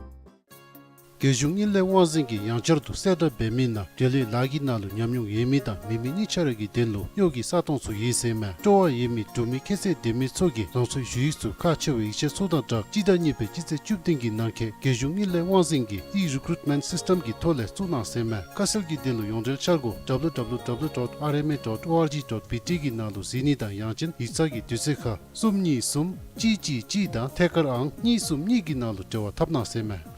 རྒྱལ་གཞུང་དངུལ་ལས་དབང་འཛིན་གྱིས་ཡང་བསྐྱར་དུ་གསལ་བསྒྲགས་འབད་མི་ནང་འབྲེལ་ཡོད་ལཱ་གི་ནང་ལུ་ཉམས་མྱོང་ཡོད་མི་དང་མེད་མི་གཉིས་ཆ་ར་གི་དོན་ལུ་གཡོག་གི་ས་སྟོང་ཚུ་ཡོད་ཟེར་མས། སྤྲོ་བ་ཡོད་མི་འབྲུག་མི་ཁྱད་ཚད་ལྡན་མི་ཚུ་གིས་རང་སོའི་ཞུ་ཡིག་ཚུ་ཁག་ཆེ་བའི་ཡིག་ཆ་ཚུ་དང་སྦྲགས་སྤྱི་ཟླ་གཉིས་པའི་སྤྱི་ཚེས་བཅུ་བདུན་གྱི་ནང་འཁོད་རྒྱལ་གཞུང་དངུལ་ལས་དབང་འཛིན་གྱི་ཨི་རི་ཀུ་རུཊ་མེནཊ་སིསི་ཊམ་གྱི་ཐོག་ལས་བཙུགས་གནང་ཟེར་མས། ཁ་གསལ་གྱི་དོན་ལུ་ཡོངས་འབྲེལ་འཆར་སྒོ་W W W dot R M A dot O R G dot B T གི་ནང་ལུ་གཟིགས་ནི་དང་ཡང་ཅིན་ཡིག་ཚང་གི་དུས་ཚོད་ཁར་གསུམ་གཉིས་གསུམ་གཅིག་གཅིག་གཅིག་དང་ཐད་ཀར་ཨང་གཉིས་གསུམ་གཉིས་ཀྱི་ནང་ལུ་འབྲེལ་བ་འཐབ་གནང་ཟེར་མས།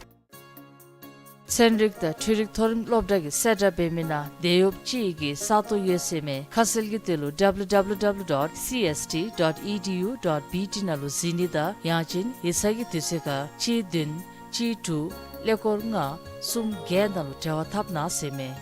ཚན་རིག་དང་འཕྲུལ་རིག་མཐོ་རིམ་སློབ་གྲྭ་གིས་གསལ་བསྒྲགས་འབད་མི་ནང་དེད་གཡོགཔ་གཅིག་གི་ས་སྟོང་ཡོད་ཟེར་མས། ཁ་གསལ་གྱི་དོན་ལུ་W W W dot C S T dot E D U dot B T ནང་ལུ་གཟིགས་ནི་དང་ཡང་ཅིན་ཡིག་ཚང་གི་དུས་ཚོད་ཁར་གཅིག་བདུན་གཅིག་དྲུག་ཀླད་ཀོར་ལྔ་གསུམ་བརྒྱད་ནང་ལུ་འབྲེལ་བ་འཐབ་གནང་ཟེར་མས།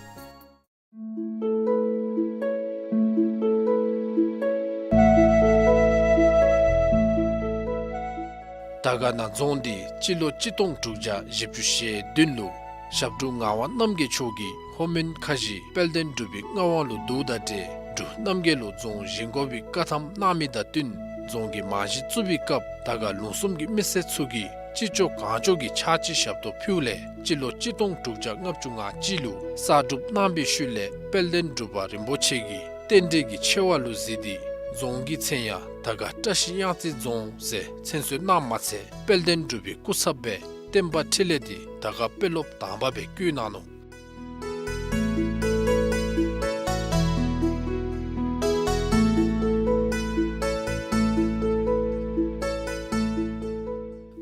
དར་དཀར་ན་རྫོང་འདི་སྤྱི་ལོ་གཅིག་སྟོང་དྲུག་བརྒྱ་བཞི་བཅུ་ཞེ་བདུན་ལུ་ཞབས་དྲུང་ངག་དབང་རྣམ་རྒྱལ་མཆོག་གིས་ལྷོ་མོན་ཁ་བཞི་དཔལ་ལྡན་འབྲུག་པའི་མངའ་དབང་ལུ་བསྡུ་ད་ཏེ་འབྲུག་རྣམ་རྒྱལ་ལུ་རྫོང་བཞེངས་དགོ་པའི་བཀའ་ཐམ་གནང་མི་དང་བསྟུན་རྫོང་གི་རྨང་གཞི་བཙུགས་པའི་སྐབས་དར་དཀར་ལུང་གསུམ་གྱི་མི་སེར་ཚུ་གིས་ཅི་ལྕོགས་གང་ལྕོགས་ཀྱི་ཕྱག་ཕྱི་ཞབས་ཏོག་ཕུལཝ་ལས་སྤྱི་ལོ་གཅིག་སྟོང་དྲུག་བརྒྱ་ལྔ་བཅུ་ང་གཅིག་ལུ་གསར་སྒྲུབ་གནང་པའི་ཤུལ་ལས་དཔལ་ལྡན་འབྲུག་པ་རིན་པོ་ཆེ་གིས་རྟེན་འབྲེལ་གྱི་ཆེ་བ་ལུ་གཟིགས་ཏེ་རྫོང་གི་མཚན་ཡང་དར་དཀར་བཀྲ་ཤིས་གཡང་རྩེ་རྫོང་ཟེར་མཚན་གསོལ་གནངམ་མ་ཚད་དཔལ་ལྡན་འབྲུག་པའི་སྐུ་ཚབ་སྦེ་བསྟན་པ་འཕྲིན་ལས་འདི་དར་དཀར་དཔོན་སློབ་དང་པ་སྦེ་བསྐོ་གནང་ནུག།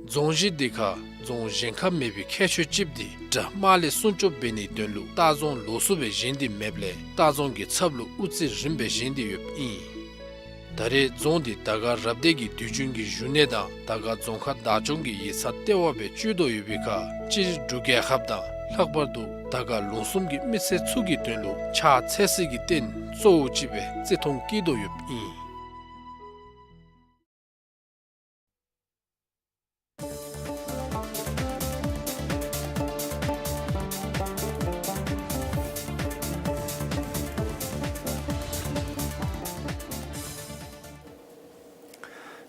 རྫོང་གཞི་འདི་ཁར་རྫོང་གཞན་ཁར་མེད་པའི་ཁྱད་ཆོས་ཅིག་འདི་དགྲ་དམག་ལས་སྲུང་སྐྱོབ་འབད་ནིའི་དོན་ལུ་ལྟ་རྫོང་ལོགས་སུ་སྦེ་བཞེངས་ཏེ་མེདཔ་ལས་ལྟ་རྫོང་གི་ཚབ་ལུ་དབུ་རྩེ་རིམ་སྦེ་བཞེངས་ཏེ་ཡོདཔ་ཨིན། ད་རེས་རྫོང་འདི་དར་དཀར་རབ་སྡེ་གི་དུས་རྒྱུན་གྱི་བཞུགས་གནས་དང་དར་དཀར་རྫོང་ཁག་བདག་སྐྱོང་གི་ཡིག་ཚང་ལྟེ་བ་སྦེ་སྤྱོད་དོ་ཡོད་པའི་ཁར་སྤྱིར་འབྲུག་རྒྱལ་ཁབ་དང་ལྷག་པར་དུ་དར་དཀར་ལུང་གསུམ་གྱི་མི་སེར་ཚུ་གི་དོན་ལུ་ཕྱག་འཚལ་སའི་རྟེན་གཙོ་བོ་ཅིག་སྦེ་བརྩི་མཐོང་བསྐྱེད་དོ་ཡོདཔ་ཨིན།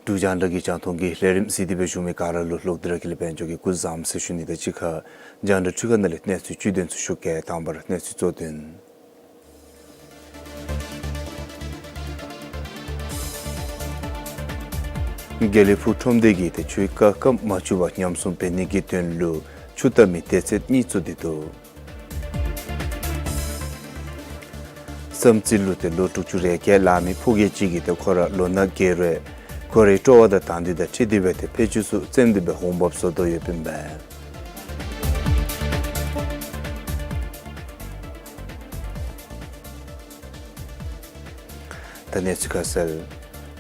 འབྲུག་རྒྱང་བསྒྲགས་ཀྱི་རྒྱང་མཐོང་གི་ལས་རིམ་གཟིགས་ཏེ་སྦེ་བཞུགས་མི་ག་ར་ལུ་ལོག་སྟེ་ར་ཀུན་ལེགས་དཔལ་འབྱོར་གྱིས་སྐུ་གཟུགས་བཟང་ཟེར་ཞུ་ནི་དང་གཅིག་ཁར་རྒྱང་བསྒྲགས་འཕྲུལ་ཁང་ནང་ལས་གནས་ཚུལ་བཅུད་དོན་ཚུ་ཞུ་གེ། དང་པ་ར་གནས་ཚུལ་གཙོ་དོན། དགེ་ལེགས་ཕུག་ཁྲོམ་སྡེ་གིས་ཏེ་ཆུའི་རྐ་སྐམ་མ་བཅུག་པར་ཉམས་སྲུང་འབད་ནིའི་དོན་ལུ་ཆུ་བཏབ་མི་སྡེ་ཚན་གཉིས་བཙུགས་ཏེ་འདུག། བསམ་རྩེ་ལུ་ཏེ་ལོ་དྲུག་ཅུ་རེ་བརྒྱད་ལང་མི་ཕོ་རྒས་ཅིག་གིས་ཏེ་ཁོ་ར་ལོ་ན་རྒས་རུང་ཁོ་རའི་སྤྲོ་བ་དང་དང་འདོད་དང་འཁྲིལ་ཏེ་སྦེ་ཏེ་ཕད་ཅུང་ཚུ་བཙེམ་སྟེ་སྦེ་འོང་འབབ་བཟོ་དོ་ཡོདཔ་ཨིན་པས། ད་གནས་ཚུལ་ཁ་གསལ།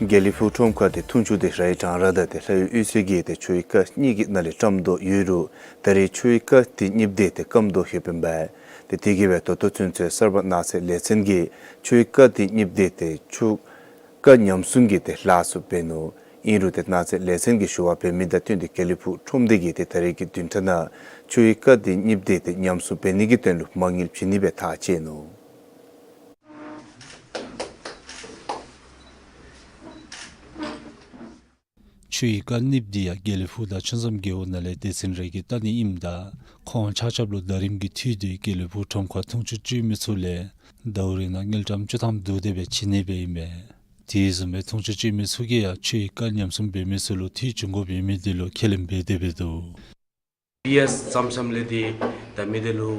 དགེ་ལེགས་ཕུག་ཁྲོམ་ཁར་ཏེ་འཐུང་ཆུ་འདི་རའི་གྲང་ར་དང་ཏེ་ལྷ་ཡུལ་གཡུས་ཚན་གྱིས་ཏེ་ཆུའི་རྐ་གཉིས་ཀྱི་ནང་ལས་བཀྲམ་དོ་ཡོད་རུང་ད་རེས་ཆུའི་རྐ་དེ་གཉིས་པོ་འདི་ཏེ་སྐམ་དོ་ཡོདཔ་ཨིན་པས། ཏེ་དེ་གིས་སྦེ་ད་ལྟོ་ཚུན་ཚོད་གསར་པ་གནས་ཚད་ལས་ཚན་གྱིས་ཆུའི་རྐ་དེ་གཉིས་པོ་འདི་ཏེ་ཆུ་རྐ་ཉམས་སྲུང་གི་ཏེ་ལཱ་ཚུ་འབད་ནུག། ཨིན་རུང་ཏེ་གནས་ཚད་ལས་ཚན་གྱིས་ཞུ་བ་འབད་མི་དང་བསྟུན་ཏེ་དགེ་ལེགས་ཕུག་ཁྲོམ་སྡེ་གིས་ཏེ་ད་རེས་ཀྱི་བདུན་ཕྲག་ནང་ཆུའི་རྐ་དེ་གཉིས་པོ་འདི་ཏེ་ཉམས་སྲུང་འབད་ནིའི་དོན་ལུ་མ་དངུལ་བྱིན་ནི་སྦེ་ཐག་བཅད་ནུག། ཆུའི་རྐ་གཉིས་པོ་འདི་ཡང་དགེ་ལེགས་ཕུག་དང་ཆུ་འཛོམས་རྒེད་འོག་ནང་ལས་སྡེ་ཚན་རེ་གིས་བལྟ་ནི་ཨིནམ་ད་ཁོང་ཆ་ཁྱབ་ལུ་ཟླ་རིམ་གྱི་འཐུས་ཏེ་དགེ་ལེགས་ཕུག་ཁྲོམ་ཁར་འཐུང་ཆུ་སྤྱོད་མི་ཚུ་ལས་ཟླཝ་རེ་ནང་དངུལ་ཀྲམ་བཅུ་ཐམ་བསྡུ་སྟེ་སྦེ་བྱིན་ནི་སྦེ་ཨིན་མས། དེ་བཟུམ་སྦེ་འཐུང་ཆུ་སྤྱོད་མི་ཚུ་གིས་ཡང་ཆུའི་རྐ་ཉམས་སྲུང་འབད་མི་ཚུ་ལུ་འཐུས་བྱིན་དགོཔ་ཡོད་མི་འདི་ལུ་ཁས་ལེན་འབད་དེ་སྦེ་འདུག། པི་ཨེསི་ཙམ་ཙམ་ལས་ཏེ་ད་མི་འདི་ལུ་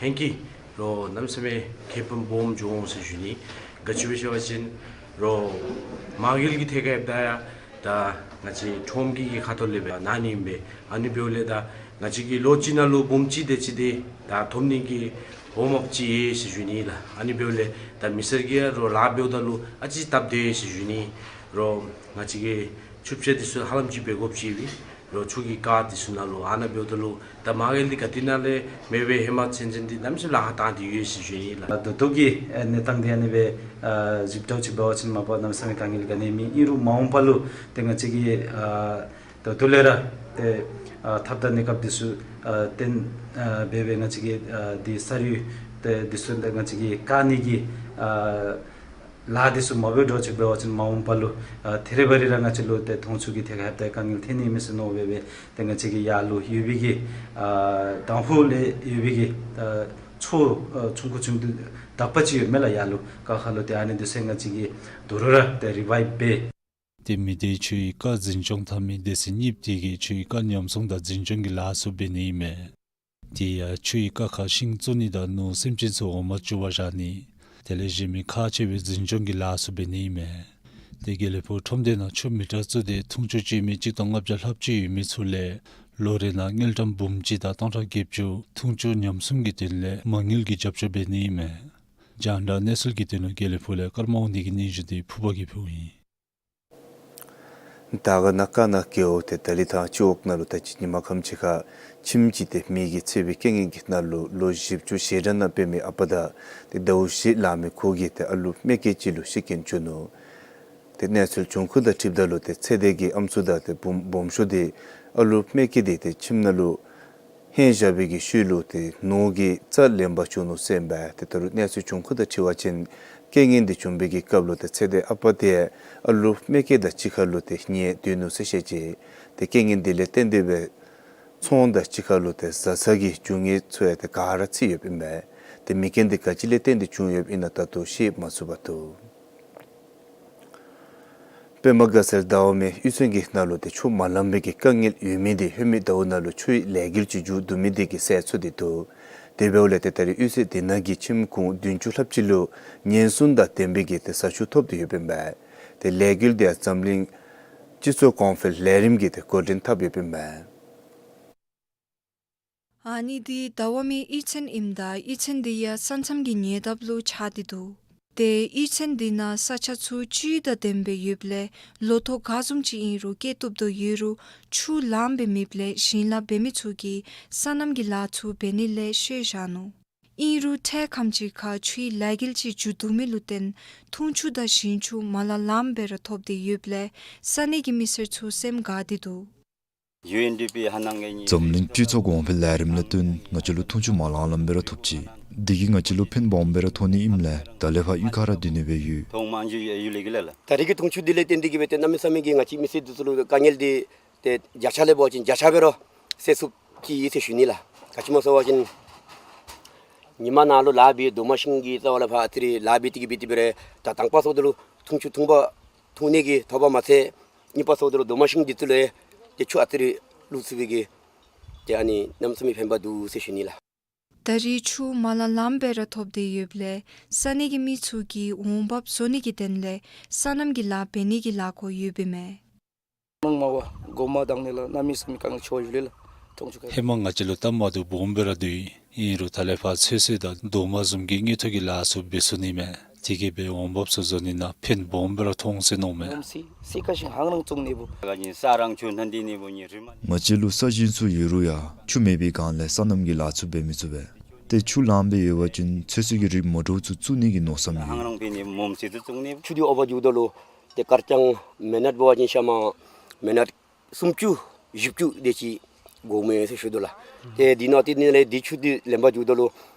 ཧེང་སྐལ་རོགས་གནམ་མེད་ས་མེད་ཁེ་ཕན་སྦོམ་འབྱུང་འོང་ཟེར་ཞུ་ནི། ག་ཅི་སྦེ་ཟེར་བ་ཅིན་རོགས་མ་དངུལ་གྱི་ཐད་ཁར་འབདཝ་ད་ཡང་ད་ ང་བཅས་ཁྲོམ་གྱི་གི་ཁ་ཐུག་ལས་སྦེ་གནང་ནི་ཨིན་པས། ཨ་ནི་འབདཝ་ལས་ད་ང་བཅས་ཀྱིས་ལོ་གཅིག་ནང་ལུ་འབུམ་གཅིག་དེ་ཅིག་དེ་ད་ཐོབ་ནི་གི་འོངམ་ཅིག་ཡོད་ཟེར་ཞུ་ནི་ལགས། ཨ་ནི་འབདཝ་ལས་ད་མི་སེར་གྱིས་རོགས་ལཱ་འབདཝ་ད་ལུ་ཨ་ཙི་སྟབས་བདེ་ཟེར་ཞུ་ནི། རོགས་ང་བཅས་ཀྱིས་ཆུ་བཤལ་འདི་ཚུ་ཧ་ལམ་ཅིག་འབད་དགོཔ་ཅིག་ཡོད་པས། རོགས་ཆུ་གི་རྐ་འདི་ཚུ་ནང་ལུ་ཨ་ནཱ་འབདཝ་ད་ལུ་ད་མ་དངུལ་འདི་ག་ཏེ་ནང་ལས་མེད་པར་ཧེ་མ་ཚུན་ཚོད་འདི་གནམ་མེད་ས་མེད་ལཱ་ཁག་བཏང་སྟེ་ཡོད་ཟེར་ཞུ་ནི་ལགས། ད་ལྟོ་གི་ཨེ་གནས་སྟངས་འདི་ཨ་ནི་སྦེ་ཨ་ཞིབ་ཕྲ་ཅིག་འབད་བ་ཅིན་མ་པ་གནམ་མེད་ས་མེད་དཀའ་ངལ་ག་ནི་མེད། ཨིན་རུང་མ་འོངས་པ་ལུ་ཏེ་ང་བཅས་ཀྱིས་ཨ་ད་ལྟོ་ལས་ར་ཏེ་ཨ་ཐབས་དང་གནས་སྐབས་འདི་ཚུ་ཨ་བཏོན་ཨ་འབད་འབད་ང་བཅས་ཀྱིས་ཨ་འདི་ས་རུད་ཏེ་འདི་ཚུ་ད་ང་བཅས་ཀྱིས་བཀག་ནི་གི་ཨ་ལཱ་འདི་ཚུ་མ་འབད་འགྱོ་ཅིག་འབད་བ་ཅིན་མ་འོངས་པ་ལུ་ཨ་ཐེ་རེ་བ་རེ་ར་ང་བཅས་ལུ་ཏེ་འཐུང་ཆུ་གི་ཐད་ཁར་ཡང་ཏེ་དཀའ་ངལ་ཐོན་ནི་མས་ཟེར་མནོ་སྦེ་སྦེ་ཏེ་ང་བཅས་ཀྱི་ཡར་ལུ་ཡོད་པའི་གི་ཨ་དང་ཕུ་ལས་ཡོད་པའི་གི་ཨ་མཚོ་ཨ་ཆུང་ཀུ་ཆུང་ཀུ་དག་པ་ཅིག་ཡོད་མས་ལགས། ཡར་ལུ་རྐ་ཁ་ལུ་ཏེ་ཨ་ནི་འདི་ཚུ་ང་བཅས་ཀྱིས་དོ་རུང་ར་ཏེ་རི་བའིབ་འབད། ཏེ་མི་སྡེ་ཆུ་ཡི་རྐ་འཛིན་སྐྱོང་འཐབ་མི་སྡེ་ཚན་གཉིས་པོ་དེ་གིས་ཆུ་ཡི་རྐ་ཉམས་སྲུང་དང་འཛིན་སྐྱོང་གི་ལཱ་ཚུ་འབད་ནི་ཨིན་མས། དེ་ཡང་ཆུ་ཡི་རྐ་ཁར་ཤིང་བཙུགས་ནི་དང་ནོར་སེམས་ཅན་ཚུ་འོ་མ་བཙུགས་པར་བཞག་ནི། དེ་ལས་གཞན་མི་ཁག་ཆེ་བའི་འཛིན་སྐྱོང་གི་ལཱ་ཚུ་འབད་ནི་ཨིན་མས། ཏེ་དགེ་ལེགས་ཕུག་ཁྲོམ་སྡེ་ནང་ཆུ་མི་ཊར་བཙུགས་ཏེ་འཐུང་ཆུ་སྤྱོད་མི་གཅིག་སྟོང་ལྔ་བརྒྱ་ལྷགཔ་ཅིག་ཡོད་མི་ཚུ་ལས་ལོ་རེ་ནང་དངུལ་ཀྲམ་འབུམ་གཅིག་དང་སྟོང་ཕྲག་བརྒྱད་ཅུ་འཐུང་ཆུ་ཉམས་སྲུང་གི་དོན་ལས་མ་དངུལ་གྱི་རྒྱབ་སྐྱོར་འབད་ནི་ཨིན་མས། རྒྱང་བསྒྲགས་གནས་ཚུལ་གྱི་དོན་ལུ་དགེ་ལེགས་ཕུག་ལས་ཀརྨ་དབང་འདུས་ཀྱི་སྙན་ཞུ་འདི་ཕུར་པ་གིས་ཕུལཝ་ཨིན། དར་དཀར་ན་དཀར་ན་རྒེད་འོག་ཏེ་དར་ལི་ཐང་སྤྱི་འོག་ནང་ལུ་ད་ཅི་ཉིན་མ་ཁམས་ཅིག་ཁར་ཁྱིམ་ཅིག་ཏེ་མེ་གིས་ཚིག་པའི་རྐྱེན་ངན་གྱི་ནང་ལུ་ལོ་བཞི་བཅུ་ཞེ་གྲངས་ནང་འབད་མི་ཨ་པ་དང་ཏེ་ཟླཝ་བཞི་ལང་མི་ཁོ་གིས་ཏེ་ཨ་ལུ་མེ་སྐྱེས་ཅིག་ལུ་ཤི་རྐྱེན་བྱུང་ནུག། ཏེ་གནས་ཚུལ་བྱུང་ཁུངས་དང་འཁྲིལཝ་ད་ལུ་ཏེ་ཚེ་འདས་ཀྱི་ཨམ་སྲུ་དང་ཏེ་སྦོམ་སྦོམ་ཤོས་འདི་ཨ་ལུ་མེ་སྐྱེས་འདི་ཏེ་ཁྱིམ་ནང་ལུ་ཧེང་བཞག་པའི་གི་ཤུལ་ལུ་ཏེ་ནོར་གྱི་རྩ་ལེན་པར་བྱོན་ནུག་ཟེར་ཨིན་པས། ཏེ་ད་རུང་གནས་ཚུལ་བྱུང་ཁུངས་དང་འཁྲིལ་བ་ཅིན་རྐྱེན་ངན་འདི་བྱུང་བའི་གི་སྐབས་ལུ་ཏེ་ཚེ་འདས་ཨ་པ་དེ་ཨ་ལུ་མེ་སྐྱེས་དང་གཅིག་ཁར་ལུ་ཏེ་ཉལ་སྡོད་ནུག་ཟེར་བཤད་ཅི། ཏེ་རྐྱེན་ངན་འདི་ལས་བརྟེན་ཏེ་སྦེ་ཚོང་དང་གཅིག་ཁར་ལུ་ཏེ་བཟའ་ཚང་གི་རྒྱུ་དངོས་ཚུ་ཡང་ཏེ་ག་ར་ཚིག་ཡོདཔ་ཨིན་པས། ཏེ་མེ་རྐྱེན་འདི་ག་ཅི་ལས་བརྟེན་ཏེ་བྱུང་ཡོདཔ་ཨིན་ན་ད་ལྟོ་ཤེས་མ་ཚུགས་པར་འདུག། པདྨ་དགའ་ཚལ་ཟླ་བ་མེ་གཡུས་ཚན་གྱི་ནང་ལུ་ཏེ་ཆུ་མ་ལང་པའི་གི་དཀའ་ངལ་ཡོད་མི་འདི་ཧེ་མའི་ཟླཝ་ནང་ལུ་ཆུའི་ལས་འགུལ་ཅིག་མཇུག་བསྡུ་མི་འདི་གིས་གསལ་ཚུགས་ཏེ་འདུག། དེ་འབདཝ་ལས་ཏེ་ད་རེས་གཡུས་ཚན་དེ་ནང་གི་ཁྱིམ་ཁོངས་བདུན་ཅུ་ལྷགཔ་ཅིག་ལུ་ཉེན་སྲུང་དང་ལྡན་པའི་གི་ཏེ་བཟའ་ཆུ་ཐོབ་སྟེ་ཡོདཔ་ཨིན་པས། ཏེ་ལས་འགུལ་འདི་ཡང་འཛམ་གླིང་སྤྱི་ཚོགས་གོང་འཕེལ་ལས་རིམ་གྱིས་ཏེ་འགོ་འདྲེན་འཐབ་ཡོདཔ་ཨིན་པས། ཨ་ནི་འདི་ཟླ་བ་མེ་གཡུས་ཚན་ཨིནམ་ད་གཡུས་ཚན་འདི་ཡང་ས་མཚམས་ཀྱི་ཉེ་འདབས་ལུ་ཆགས་ཏེ་འདུག། ཏེ་གཡུས་ཚན་འདི་ནང་ས་ཆ་ཚུ་བཅུད་དང་ལྡནམ་སྦེ་ཡོདཔ་ལས་ལོ་ཐོག་ག་བཟུམ་ཅིག་ཨིན་རུང་སྐྱེ་བཏུབ་དོ་ཡོད་རུང་ཆུ་ལངམ་སྦེ་མེདཔ་ལས་ཞིང་ལཱ་འབད་མི་ཚུ་གིས་སོ་ནམ་གྱི་ལཱ་ཚུ་འབད་ནི་ལས་བཤོལ་བཞག་ནུག། ཨིན་རུང་ཐེངས་ཁམས་ཅིག་ཁར་ཆུའི་ལས་འགུལ་ཅིག་མཇུག་བསྡུ་མི་ལུ་བརྟེན་འཐུང་ཆུ་དང་ཞིང་ཆུ་མ་ལང་ལངམ་སྦེ་ར་ཐོབ་སྟེ་ཡོདཔ་ལས་ས་གནས་ཀྱི་མི་སེར་ཚུ་སེམས་དགའ་སྟེ་འདུག། ཡུ་ཨེན་ཌི་པི་ཧ་ནང་གི་ནི་འཛམ་གླིང་སྤྱི་ཚོགས་གོང་འཕེལ་ལས་རིམ་ལས་བརྟེན་ང་བཅས་ལུ་འཐུང་ཆུ་མ་ལང་ལངམ་སྦེ་ར་ཐོབ་ཅི། འདི་གིས་ང་བཅས་ལུ་ཕན་སྦོམ་སྦེ་ར་ཐོགས་ནི་ཨིནམ་ལས་ད་ལས་ཕར་གཡུས་ཁར་ར་སྡོད་ནི་སྦེ་ཡོད། ཐོག་མ་འཇུ་ཡ་ཡུལ་ལས་གི་ལས་ལ། ད་རེས་ཀྱི་འཐུང་ཆུ་འདི་ལས་བརྟེན་ཏེ་གིས་སྦེ་ཏེ་གནམ་མེད་ས་མེད་ཀྱི་ང་བཅས་མི་སེར་འདི་ཚུ་ལུ་དཀའ་ངལ་འདི་ཏེ་བརྒྱ་ཆ་ལས་འབད་བ་ཅིན་བརྒྱ་ཆ་སྦེ་ར་སེལ་ཚུགས་ཅི་ཟེར་ཞུ་ནི་ལགས། ག་ཅི་སྨོ་ཟེར་བ་ཅིན་ཉིན་མ་ནང་ལུ་ལཱ་འབད་རྡོག་མ་ཤིང་གི་རྩ་བ་ལས་ཕར་ཨ་ཙི་རེ་ལཱ་འབད་དེ་གིས་འབད་དེ་སྦེ་ར་ད་དང་པ་སོངམ་ད་ལུ་འཐུང་ཆུ་འཐུང་པ་འཐུང་ནི་གི་ཐོབ་པ་མ་ཚད་གཉིས་པ་སོངམ་ད་ལུ་རྡོག་མ་ཤིང་འདི་ཚུ་ལས་ཏེ་ཆུ་ཨ་ཙི་རེ་བླུག་ཚུགས་པའི་གི་ཏེ་ཨ་ནི་གནམ་མེད་ས་མེད་ཕན་པ་འདུག་ཟེར་ཞུ་ནི་ལགས། ད་རེས་ཆུ་མ་ལང་ལངམ་སྦེ་ར་ཐོབ་སྟེ་ཡོདཔ་ལས་ས་གནས་ཀྱི་མི་ཚུ་གིས་འོང་འབབ་བཟོ་ནི་གི་དོན་ལས་སོ་ནམ་གྱི་ལཱ་འབད་ནི་གི་ལཱ་འགོ་ཡོདཔ་ཨིན་མས། མང་མ་བ་གོ་མ་དང་ནི་ལ་གནམ་མེད་ས་མེད་དཀའ་ངལ་ཆེ་བ་ཡོད་ལགས། འཐུང་ཆུ་ཁ། ཧེ་མ་ང་བཅས་ལུ་སྟབས་མ་བདེཝ་སྦོམ་སྦེ་ར་འདུག། ཨིན་རུང་ད་ལས་ཕར་ཚོད་བསྲེ་དང་རྡོག་མ་བཟུམ་གྱི་དངུལ་ཐོག་གི་ལཱ་ཚུ་འབད་ཚུགས་ནི་མས། དེ་གིས་སྦེ་འོང་འབབ་ཚུ་བཟོ་ནི་ནང་ཕན་སྦོམ་སྦེ་ར་ཐོགས་འོང་ཟེར་མནོཝ་མས། སི་སི་ཀ་ཤིང་ཧང་རང་བཙུགས་ནི་བུ། ས་རང་ཆུ་ནང་འདི་ནི་བུ་ནི་རི་མ། ང་བཅས་ལུ་ས་ཞིང་ཚུ་ཡོད་རུང་ཡང་ཆུ་མེད་པའི་སྒང་ལས་སོ་ནམ་གྱི་ལཱ་ཚུ་འབད་མི་ཚུགས་པས། ཏེ་ཆུ་ལངམ་སྦེ་ཡོད་པ་ཅིན་ཚོད་བསྲེ་གི་རིགས་མ་འདྲཝ་ཚུ་བཙུགས་ནི་གི་མནོ་བསམ་ཡོད། ཧང་རང་འབད་ནི་མོམ་སི་བཙུགས་ནི་བུ། ཆུ་འདི་འོག་པ་འགྱོཝ་ད་ལུ་ཏེ་དཀར་རྐྱང་མི་ནཊ་འབད་བ་ཅིན་ཤ་མ་མི་ནཊ་སུམ་ཅུ་བཞི་བཅུ་དེ་ཅིག་འགོརཝ་མས་ཟེར་ཞུ་དོ་ལགས། ཏེ་འདི་ནང་ཏེ་འདི་ལས་འདི་ཆུ་འདི་ལེན་པར་འགྱོཝ་ད་ལུ་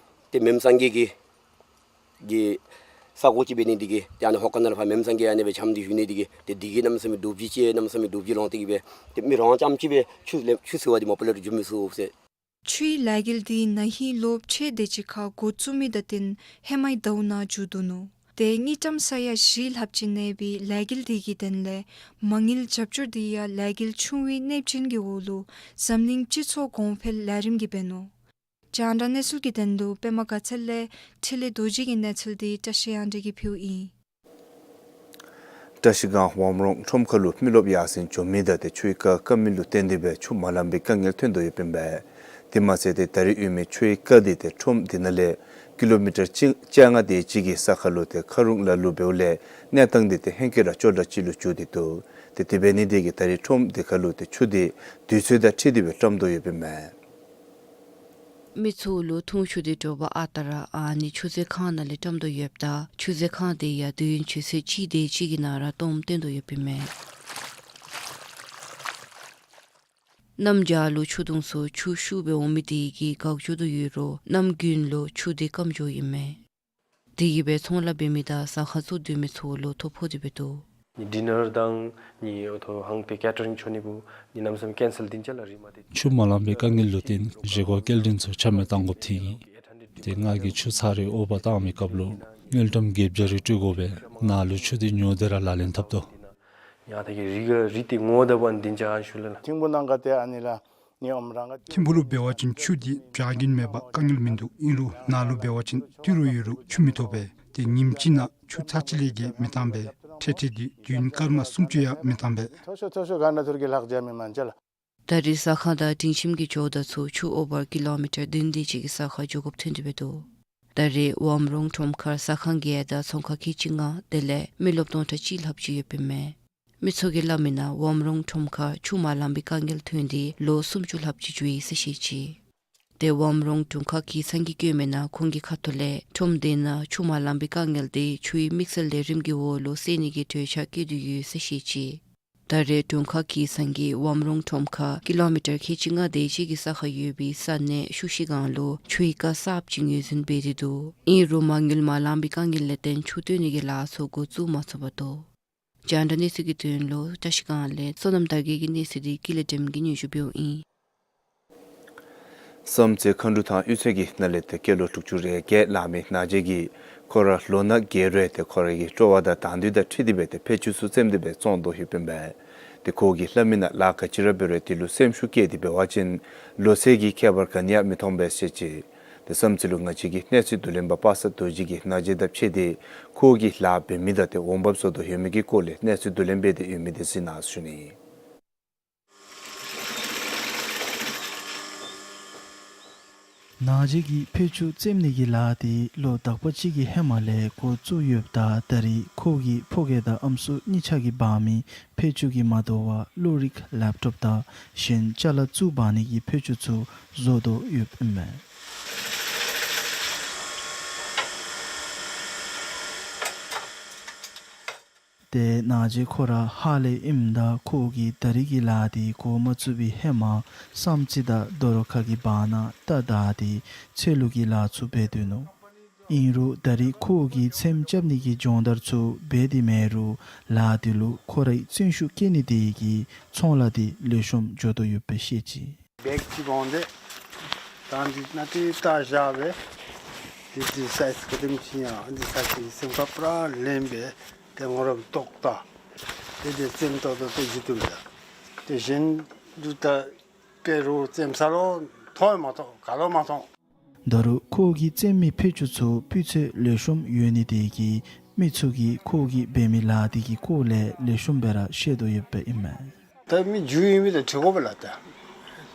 ཏེ་མེནམ་སངས་རྒྱས་ཀྱི་གི་ས་གོ་ཅིག་འབད་ནི་འདི་གིས་ཏེ་ཨ་ནི་ཧོ་ཀ་ནང་ལས་ཕར་མེནམ་སངས་རྒྱས་ཨ་ནི་སྦེ་འཆམ་སྟེ་བཞུགས་ནི་འདི་གིས་ཏེ་འདི་གིས་གནམ་མེད་ས་མེད་རྡོ་བརྒྱུད་ཅིག་གནམ་མེད་ས་མེད་རྡོ་བརྒྱུད་ལོང་སྟེ་གིས་སྦེ་ཏེ་མི་རང་རྐྱངམ་ཅིག་སྦེ་ཆུ་ལེན་ཆུ་བསྲེ་བ་འདི་མ་པ་ལས་ར་འགྱོ་མི་ཚུགས་ཟེར། ཆུའི་ལས་འགུལ་འདི་ན་ཧིང་ལོ་ཕྱེད་དེ་ཅིག་ཁར་འགོ་བཙུགས་མི་དང་བསྟུན་ཧེ་མའི་ཟླཝ་ནང་མཇུག་བསྡུ་ནུག། ཏེ་དངུལ་ཀྲམ་ས་ཡ་བཞི་ལྷགཔ་ཅིག་གནས་པའི་ལས་འགུལ་འདི་གི་དོན་ལས་མ་དངུལ་རྒྱབ་སྐྱོར་འདི་ཡང་ལས་འགུལ་ཆུང་བའི་གནོད་སྦྱིན་གྱི་འོག་ལུ་འཛམ་གླིང་སྤྱི་ཚོགས་གོང་འཕེལ་ལས་རིམ་གྱིས་འབད་ནུག། རྒྱང་བསྒྲགས་གནས་ཚུལ་གྱི་དོན་ལུ་པདྨ་དགའ་ཚལ་ལས་འཕྲིན་ལས་རྡོ་རྗེ་གི་གནས་ཚུལ་འདི་བཀྲ་ཤིས་དབྱངས་སྒྲོན་གྱིས་ཕུལཝ་ཨིན། བཀྲིས་སྒང་ཝམ་རོང་ཁྲོམ་ཁ་ལུ་མི་རློབས་ཡར་སེང་འགྱོ་མི་དང་ཏེ་ཆུའི་རྐ་དཀའ་མི་ལུ་བརྟེན་ཏེ་སྦེ་ཆུ་མ་ལང་པའི་དཀའ་ངལ་ཐོན་དོ་ཡོདཔ་ཨིན་པས། དེ་མ་ཚད་ཏེ་ད་རིས་ཡོད་མི་ཆུའི་རྐ་འདི་ཏེ་ཁྲོམ་འདི་ནང་ལས་ཀི་ལོ་མི་ཊར་བཅོ་ལྔ་དེ་ཅིག་གི་ས་ཁ་ལུ་ཏེ་ཁ་རུང་ལ་ལུ་འབདཝ་ལས་གནས་སྟངས་འདི་ཏེ་ཧེང་སྐལ་ར་ཅོག་འཐདཔ་ཅིག་ལུ་གྱུར་ཏེ་འདུག། ཏེ་དེ་འབད་ནི་དེ་གིས་ད་རིས་ཁྲོམ་འདི་ཁ་ལུ་ཏེ་ཆུ་འདི་དུས་ཚོད་དང་འཁྲིལ་ཏེ་སྦེ་བཀྲམ་དོ་ཡོདཔ་ཨིན་མས། མི་ཚུ་ལུ་འཐུང་ཆུ་འདི་དྲོ་པ་ཨ་རྟག་ར་ཨ་ནི་ཆུ་མཛོད་ཁང་ནང་ལས་བཀྲམ་དོ་ཡོདཔ་ད་ཆུ་མཛོད་ཁང་འདི་ཡང་དུས་ཡུན་ཆུ་ཚོད་གཅིག་དེ་ཅིག་གི་ནང་ར་སྟོངམ་སྟོན་དོ་ཡོདཔ་ཨིན་མས། གནམ་བྱཱར་ལུ་ཆུ་དུང་ཚུ་ཆུ་ཤུགས་སྦེ་འོང་མི་དེ་གིས་འགག་འགྱོ་དོ་ཡོད་རུང་གནམ་དགུན་ལུ་ཆུ་འདི་སྐམ་འགྱོཝ་ཨིན་མས། དེ་གིས་སྦེ་ཚོང་ལཱ་འབད་མི་དང་ཟ་ཁང་བཙུགས་སྡོད་མི་ཚུ་ལུ་ཐོ་ཕོག་སྟེ་སྦེ་འདུག། ནི་ཌིན་ནར་དང་ནི་ཨོ་ཐོ་ཧང་པེ་ཀེ་ཊ་རིང་ཆོ་ནི་གུ་ནི་གནམ་མེད་ས་མེད་ཀེན་སེལ་འདི་ཅ་ལ་རི་མ་ཏེ། ཆུ་མ་ལང་པའི་དཀའ་ངལ་ལུ་བརྟེན་བཞེས་སྒོ་སྐྱེལ་འདྲེན་ཚུ་ཆ་མེད་བཏང་དགོཔ་ཐོན་ཡི། ཏེ་ང་གིས་ཆུ་ཚ་རེ་འོ་བར་བཏང་མི་སྐབས་ལུ་དངུལ་ཀྲམ་བརྒྱད་བརྒྱ་རེ་སྤྲོད་དགོ་པས། ནཱ་ལུ་ཆུ་འདི་ཉོ་སྟེ་ར་ལག་ལེན་འཐབ་དོ། ཡ་ད་གི་རི་ག་རི་ཏེ་ངོ་ད་བ་འདི་ཅ་ཨན་ཤུ་ལ་ལ། ཐིམ་ཕུ་ནང་ག་ཏེ་ཨ་ནི་ལ་ནི་ཨོམ་རང་ག། ཐིམ་ཕུ་ལུ་འབད་བ་ཅིན་ཆུ་འདི་བྱཱར་གྱིན་མེད་པར་དཀའ་ངལ་མིན་འདུག། ཨིན་རུང་ནཱ་ལུ་འབད་བ་ཅིན་ཏི་རུ་ཡོད་རུང་ཆུ་མི་ཐོབ་པས། ཏེ་ཉིནམ་གཅིག་ནང་ཆུ་ཚ་ཅིག་ལས་བརྒལ་མི་བཏང་པས། འཕྲལ་འཕྲལ་འདི་དུས་ཡུན་སྐར་མ་སུམ་ཅུ་ཡང་མི་བཏང་པས། ཐོ་ཤོ་ཐོ་ཤོ་ག་ན་ཐུར་གི་ལྷག་ཇ་མི་མན་ཅ་ལ། ད་རེས་ཟ་ཁང་དང་སྒྲིང་ཁྱིམ་གྱི་ཇོ་བདག་ཚུ་ཆུ་འོ་བར་ཀི་ལོ་མི་ཊར་བདུན་དེ་ཅིག་གི་ས་ཁར་འགྱོ་དགོཔ་ཐོན་ཏེ་སྦེ་འདུག། ད་རེས་ཝམ་རོང་ཁྲོམ་ཁར་ཟ་ཁང་བརྒྱད་དང་ཚོང་ཁང་ཁལ་གཅིག་ལྔ་དེ་ལས་མི་རློབས་སྟོང་ཕྲག་གཅིག་ལྷགཔ་ཅིག་ཡོདཔ་ཨིན་མས། མི་ཚུ་གིས་སླབ་མི་ནང་ཝམ་རོང་ཁྲོམ་ཁར་ཆུ་མ་ལང་པའི་དཀའ་ངལ་ཐོན་ཏེ་ལོ་སུམ་ཅུ་ལྷགཔ་ཅིག་འགྱོ་ཡི་ཟེར་བཤད་ཅི། ཏེ་ཝམ་རོང་དྲུང་ཁག་གི་ཚང་གིས་བཀོད་མི་ནང་ཁོང་གི་ཁ་ཐུག་ལས་ཁྲོམ་དེ་ནང་ཆུ་མ་ལང་པའི་དཀའ་ངལ་དེ་ཆུའི་དམིགས་བསལ་ལས་རིམ་གྱི་འོག་ལུ་སེལ་ནི་གི་གྲོས་འཆར་བཀོད་དེ་ཡོད་ཟེར་བཤད་ཅི། ད་རེས་དྲུང་ཁག་གི་ཚང་གིས་ཝམ་རོང་ཁྲོམ་ཁར་ཀི་ལོ་མི་ཊར་ཁལ་གཅིག་ལྔ་དེ་ཅིག་གི་ས་ཁར་ཡོད་པའི་ས་གནས་ཤུ་ཤི་སྒང་ལུ་ཆུའི་རྐ་གསརཔ་ཅིག་ངོས་འཛིན་འབད་དེ་འདུག། ཨིན་རུང་མ་དངུལ་མ་ལང་པའི་དཀའ་ངལ་ལས་བརྟེན་ཆུ་བཏོན་ནི་གི་ལཱ་ཚུ་འགོ་བཙུགས་མ་ཚུགས་པར་འདུག། རྒྱང་བསྒྲགས་གནས་ཚུལ་གྱི་དོན་ལུ་བཀྲིས་སྒང་ལས་བསོད་ནམས་དར་རྒྱས་ཀྱི་གནས་ཚུལ་འདི་ཀུན་ལེགས་སྒྲོལམ་གིས་སྙན་ཞུ་འབདཝ་ཨིན། བསམ་རྩེ་མཁའ་འགྲོ་ཐང་གཡུས་ཚན་གྱི་ནང་ལས་ཏེ་སྐྱེས་ལོ་དྲུག་ཅུ་རེ་བརྒྱད་ལང་མི་ནང་ཆེན་གྱིས་ཁོ་ར་ལོ་ན་རྒས་རུང་ཏེ་ཁོ་ར་གི་སྤྲོ་བ་དང་དང་འདོད་དང་འཁྲིལ་ཏེ་སྦེ་ཏེ་ཕད་ཅུང་ཚུ་རྩེདམོ་འདི་སྦེ་བཙོང་དོ་ཡོདཔ་ཨིན་པས། ཏེ་ཁོ་གིས་སླབ་མི་ནང་ལཱ་ག་ཅི་ར་འབད་རུང་དེ་ལུ་སེམས་ཤུགས་བསྐྱེད་དེ་འབད་བ་ཅིན་ལོ་ཚད་ཀྱི་ཁྱད་པར་ག་ནི་ཡང་མི་མཐོང་པས་ཟེར་ཅི། ཏེ་བསམ་རྩེ་ལུ་ང་བཅས་ཀྱི་གནས་ཚུལ་བསྡུ་ལེན་པ་པ་སངས་རྡོ་རྗེ་གིས་ནང་ཆེན་དང་ཕྱད་དེ་ཁོ་གི་ལཱ་འབད་མི་དང་ཏེ་འོང་འབབ་བཟོ་དོ་ཡོད་མི་གི་སྐོར་ལས་གནས་ཚུལ་བསྡུ་ལེན་འབད་དེ་ཡོད་མི་དེ་གཟིགས་གནང་ཞུ་ནི། ནང་ཆེན་གྱིས་ཕད་ཅུང་རྩེད་ནི་གི་ལཱ་དེ་ལོ་དག་པ་ཅིག་གི་ཧེ་མ་ལས་འགོ་བཙུགས་ཡོདཔ་ད་ད་རེས་ཁོ་གི་ཕོ་རྒས་དང་ཨམ་སྲུ་གཉིས་ཆ་གིས་འབག་མི་ཕད་ཅུང་གིས་མ་དོ་བར་གློག་རིག་ལེབ་ཊོབ་དང་གཞན་ཅ་ལ་བཙུགས་འབག་ནི་གི་ཕད་ཅུང་ཚུ་བཟོ་དོ་ཡོདཔ་ཨིན་མས། ཏེ་ནང་ཆེན་ཁོ་ར་ཧཱ་ལས་ཨིནམ་ད་ཁོ་གིས་ད་རེས་ཀྱི་ལཱ་དེ་འགོ་མ་བཙུགས་པའི་ཧེ་མ་བསམ་རྩེ་དང་རྡོ་རོ་ཁ་གི་བར་ན་རྟ་བདའ་སྟེ་ཚལ་ལུ་གི་ལཱ་ཚུ་འབད་དོ་ནུག། ཨིན་རུང་ད་རེས་ཁོ་གིས་ཚེམ་རྐྱབ་ནི་གི་སྦྱོང་བརྡར་ཚུ་འབད་དེ་མེད་རུང་ལཱ་དེ་ལུ་ཁོ་རའི་བརྩོན་ཤུགས་བསྐྱེད་ནི་དེ་གིས་ཚོང་ལཱ་དེ་ལེགས་ཤོམ་འགྱོ་དོ་ཡོདཔ་སྦེ་བཤད་ཅི། བེག་ཅིག་བོར་ཏེ་ད་འདི་ནང་ཏེ་རྟ་བཞག་སྦེ་ཏེ་འདི་སའིཛ་ག་དེམ་ཅིག་ཨིན་ཡང་འདི་ས་ཅིག་སེམས་ཁར་ཕར་ལེན་སྦེ་ཏེ་ངོ་ར་ཏོག་ཏོ་ཏེ་ཏེ་རྩེདམོ་ཏོག་ཏོ་ཏེ་འགྱོ་དོ་ལགས། ཏེ་གཞན་འདི་ད་དཔེ་རུང་རྩེདམོ་ས་ལུ་མཐོང་ཡང་མ་མཐོང་ག་ལུ་མ་མཐོང་། ད་རུང་ཁོ་གིས་རྩེད་མི་ཕད་ཅུང་ཚུ་སྤུས་ཚད་ལེགས་ཤོམ་ཡོད་ནི་དེ་གིས་མི་ཚུ་གིས་ཁོ་གིས་འབད་མི་ལཱ་དེ་གི་སྐོར་ལས་ལེགས་ཤོམ་སྦེ་ར་ཤེས་དོ་ཡོདཔ་ཨིན་མས། ད་མི་རྒྱུས་ཡོད་མི་དང་འཁྲིལ་དགོ་པས་ལགས།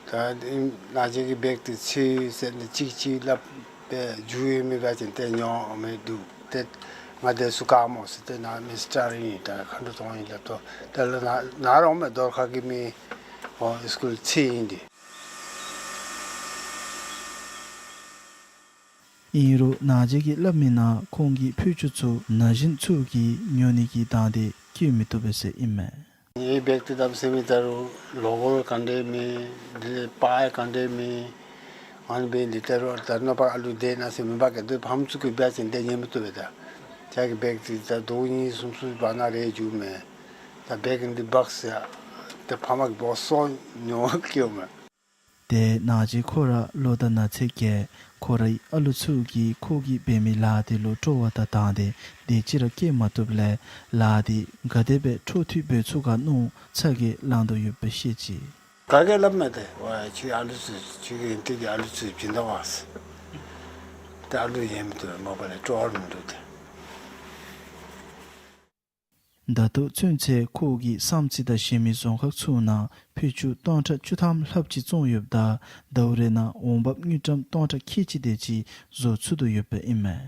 ད་ད་ནང་ཆེན་གྱིས་བེག་དེ་ཚུད་ཟེར་ནི་ཅིག་ཅིག་སླབ་སྦེ་རྒྱུས་ཡོད་མི་འབད་བ་ཅིན་ཏེ་ཉོ་མི་འདུག། ཏེ་ང་དེ་ཚུ་ག་སྨོ་ཟེར་ཏེ་ནཱ་མི་སི་ཊར་ཨིན་ད་མཁའ་འགྲོ་ཐང་ཨིན་སླབ་དོ། དེ་ལས་ནཱ་ནཱ་ར་འོང་མས། རྡོ་རོ་ཁ་གི་མི་ཨོ་སི་ཀུལ་ཚུད་ཨིན་ཏེ། ཨིན་རུང་ནང་ཆེན་གྱིས་སླབ་མི་ནང་ཁོང་གི་ཕད་ཅུང་ཚུ་ན་གཞོན་ཚུ་གིས་ཉོ་ནི་གི་དང་འདོད་བསྐྱེད་མི་བཏུབ་པས་ཟེར་ཨིན་མས། ངེའི་བེག་དེ་བཏབ་ཟེར་མི་ད་རུང་ལོ་གོ་ག་འདྲས་མེད། འདི་ལས་པར་ག་འདྲས་མེད། ཨ་ནི་འབད་ནི་འདི་ད་རུང་ད་ནངས་པ་ཨ་ལུ་དེ་ནང་ཟེར་མི་འབག་གི་འདི་ཕམ་ཚུ་གིས་འབད་བ་ཅིན་དེ་ཉན་མི་བཏུབ་པས། ད་ཁྱོད་ཀྱི་བེག་དེ་ད་ཟླཝ་གཉིས་གསུམ་གསུམ་བར་ན་རེ་རྒྱུག་མས། ད་བེག་འདི་འབག་ཟེར་ཏེ་ཕམ་གིས་འབོ་སོང་ཉོ་སྐྱེལཝ་མས། ཏེ་ནང་ཆེན་ཁོ་ར་ལོ་དང་ན་ཚོད་རྒས། ཁོ་རའི་ཨ་ལུ་ཚུ་གིས་ཁོ་གིས་འབད་མི་ལཱ་དེ་ལུ་སྤྲོ་བ་དང་དང་འདོད་དེ་ཅིག་ར་བསྐྱེད་མ་བཏུབ་ལས་ལཱ་དེ་ག་དེ་སྦེ་འཕྲོ་མཐུད་འབད་ཚུགས་ག་མནོ་ཚ་གྱང་ལང་དོ་ཡོདཔ་སྦེ་བཤད་ཅི། ག་གིས་སླབ་མས། ཏེ་ཝའེ་ཁྱོད་ཨ་ལུ་ཚུ་ཁྱོད་ཀྱི་ཨིན་ཏེ་གི་ཨ་ལུ་ཚུ་བྱིན་ད་བ་ཟེར། ཏེ་ཨ་ལུ་ཡང་མི་བཏུབ་མ་པ་ལས་སྤྲོ་བ་མིན་འདུག་ཏེ། ད་ལྟོ་ཚུན་ཚོད་ཁོ་གིས་བསམ་རྩེ་དང་གཞན་མི་རྫོང་ཁག་ཚུ་ནང་ཕད་ཅུ་སྟོང་ཕྲག་བཅུ་ཐམ་ལྷགཔ་ཅིག་བཙོངས་ཡོདཔ་ད་ཟླཝ་རེ་ནང་འོང་འབབ་དངུལ་ཀྲམ་སྟོང་ཕྲག་ཁལ་གཅིག་དེ་ཅིག་བཟོ་ཚུགས་དོ་ཡོདཔ་ཨིན་མས།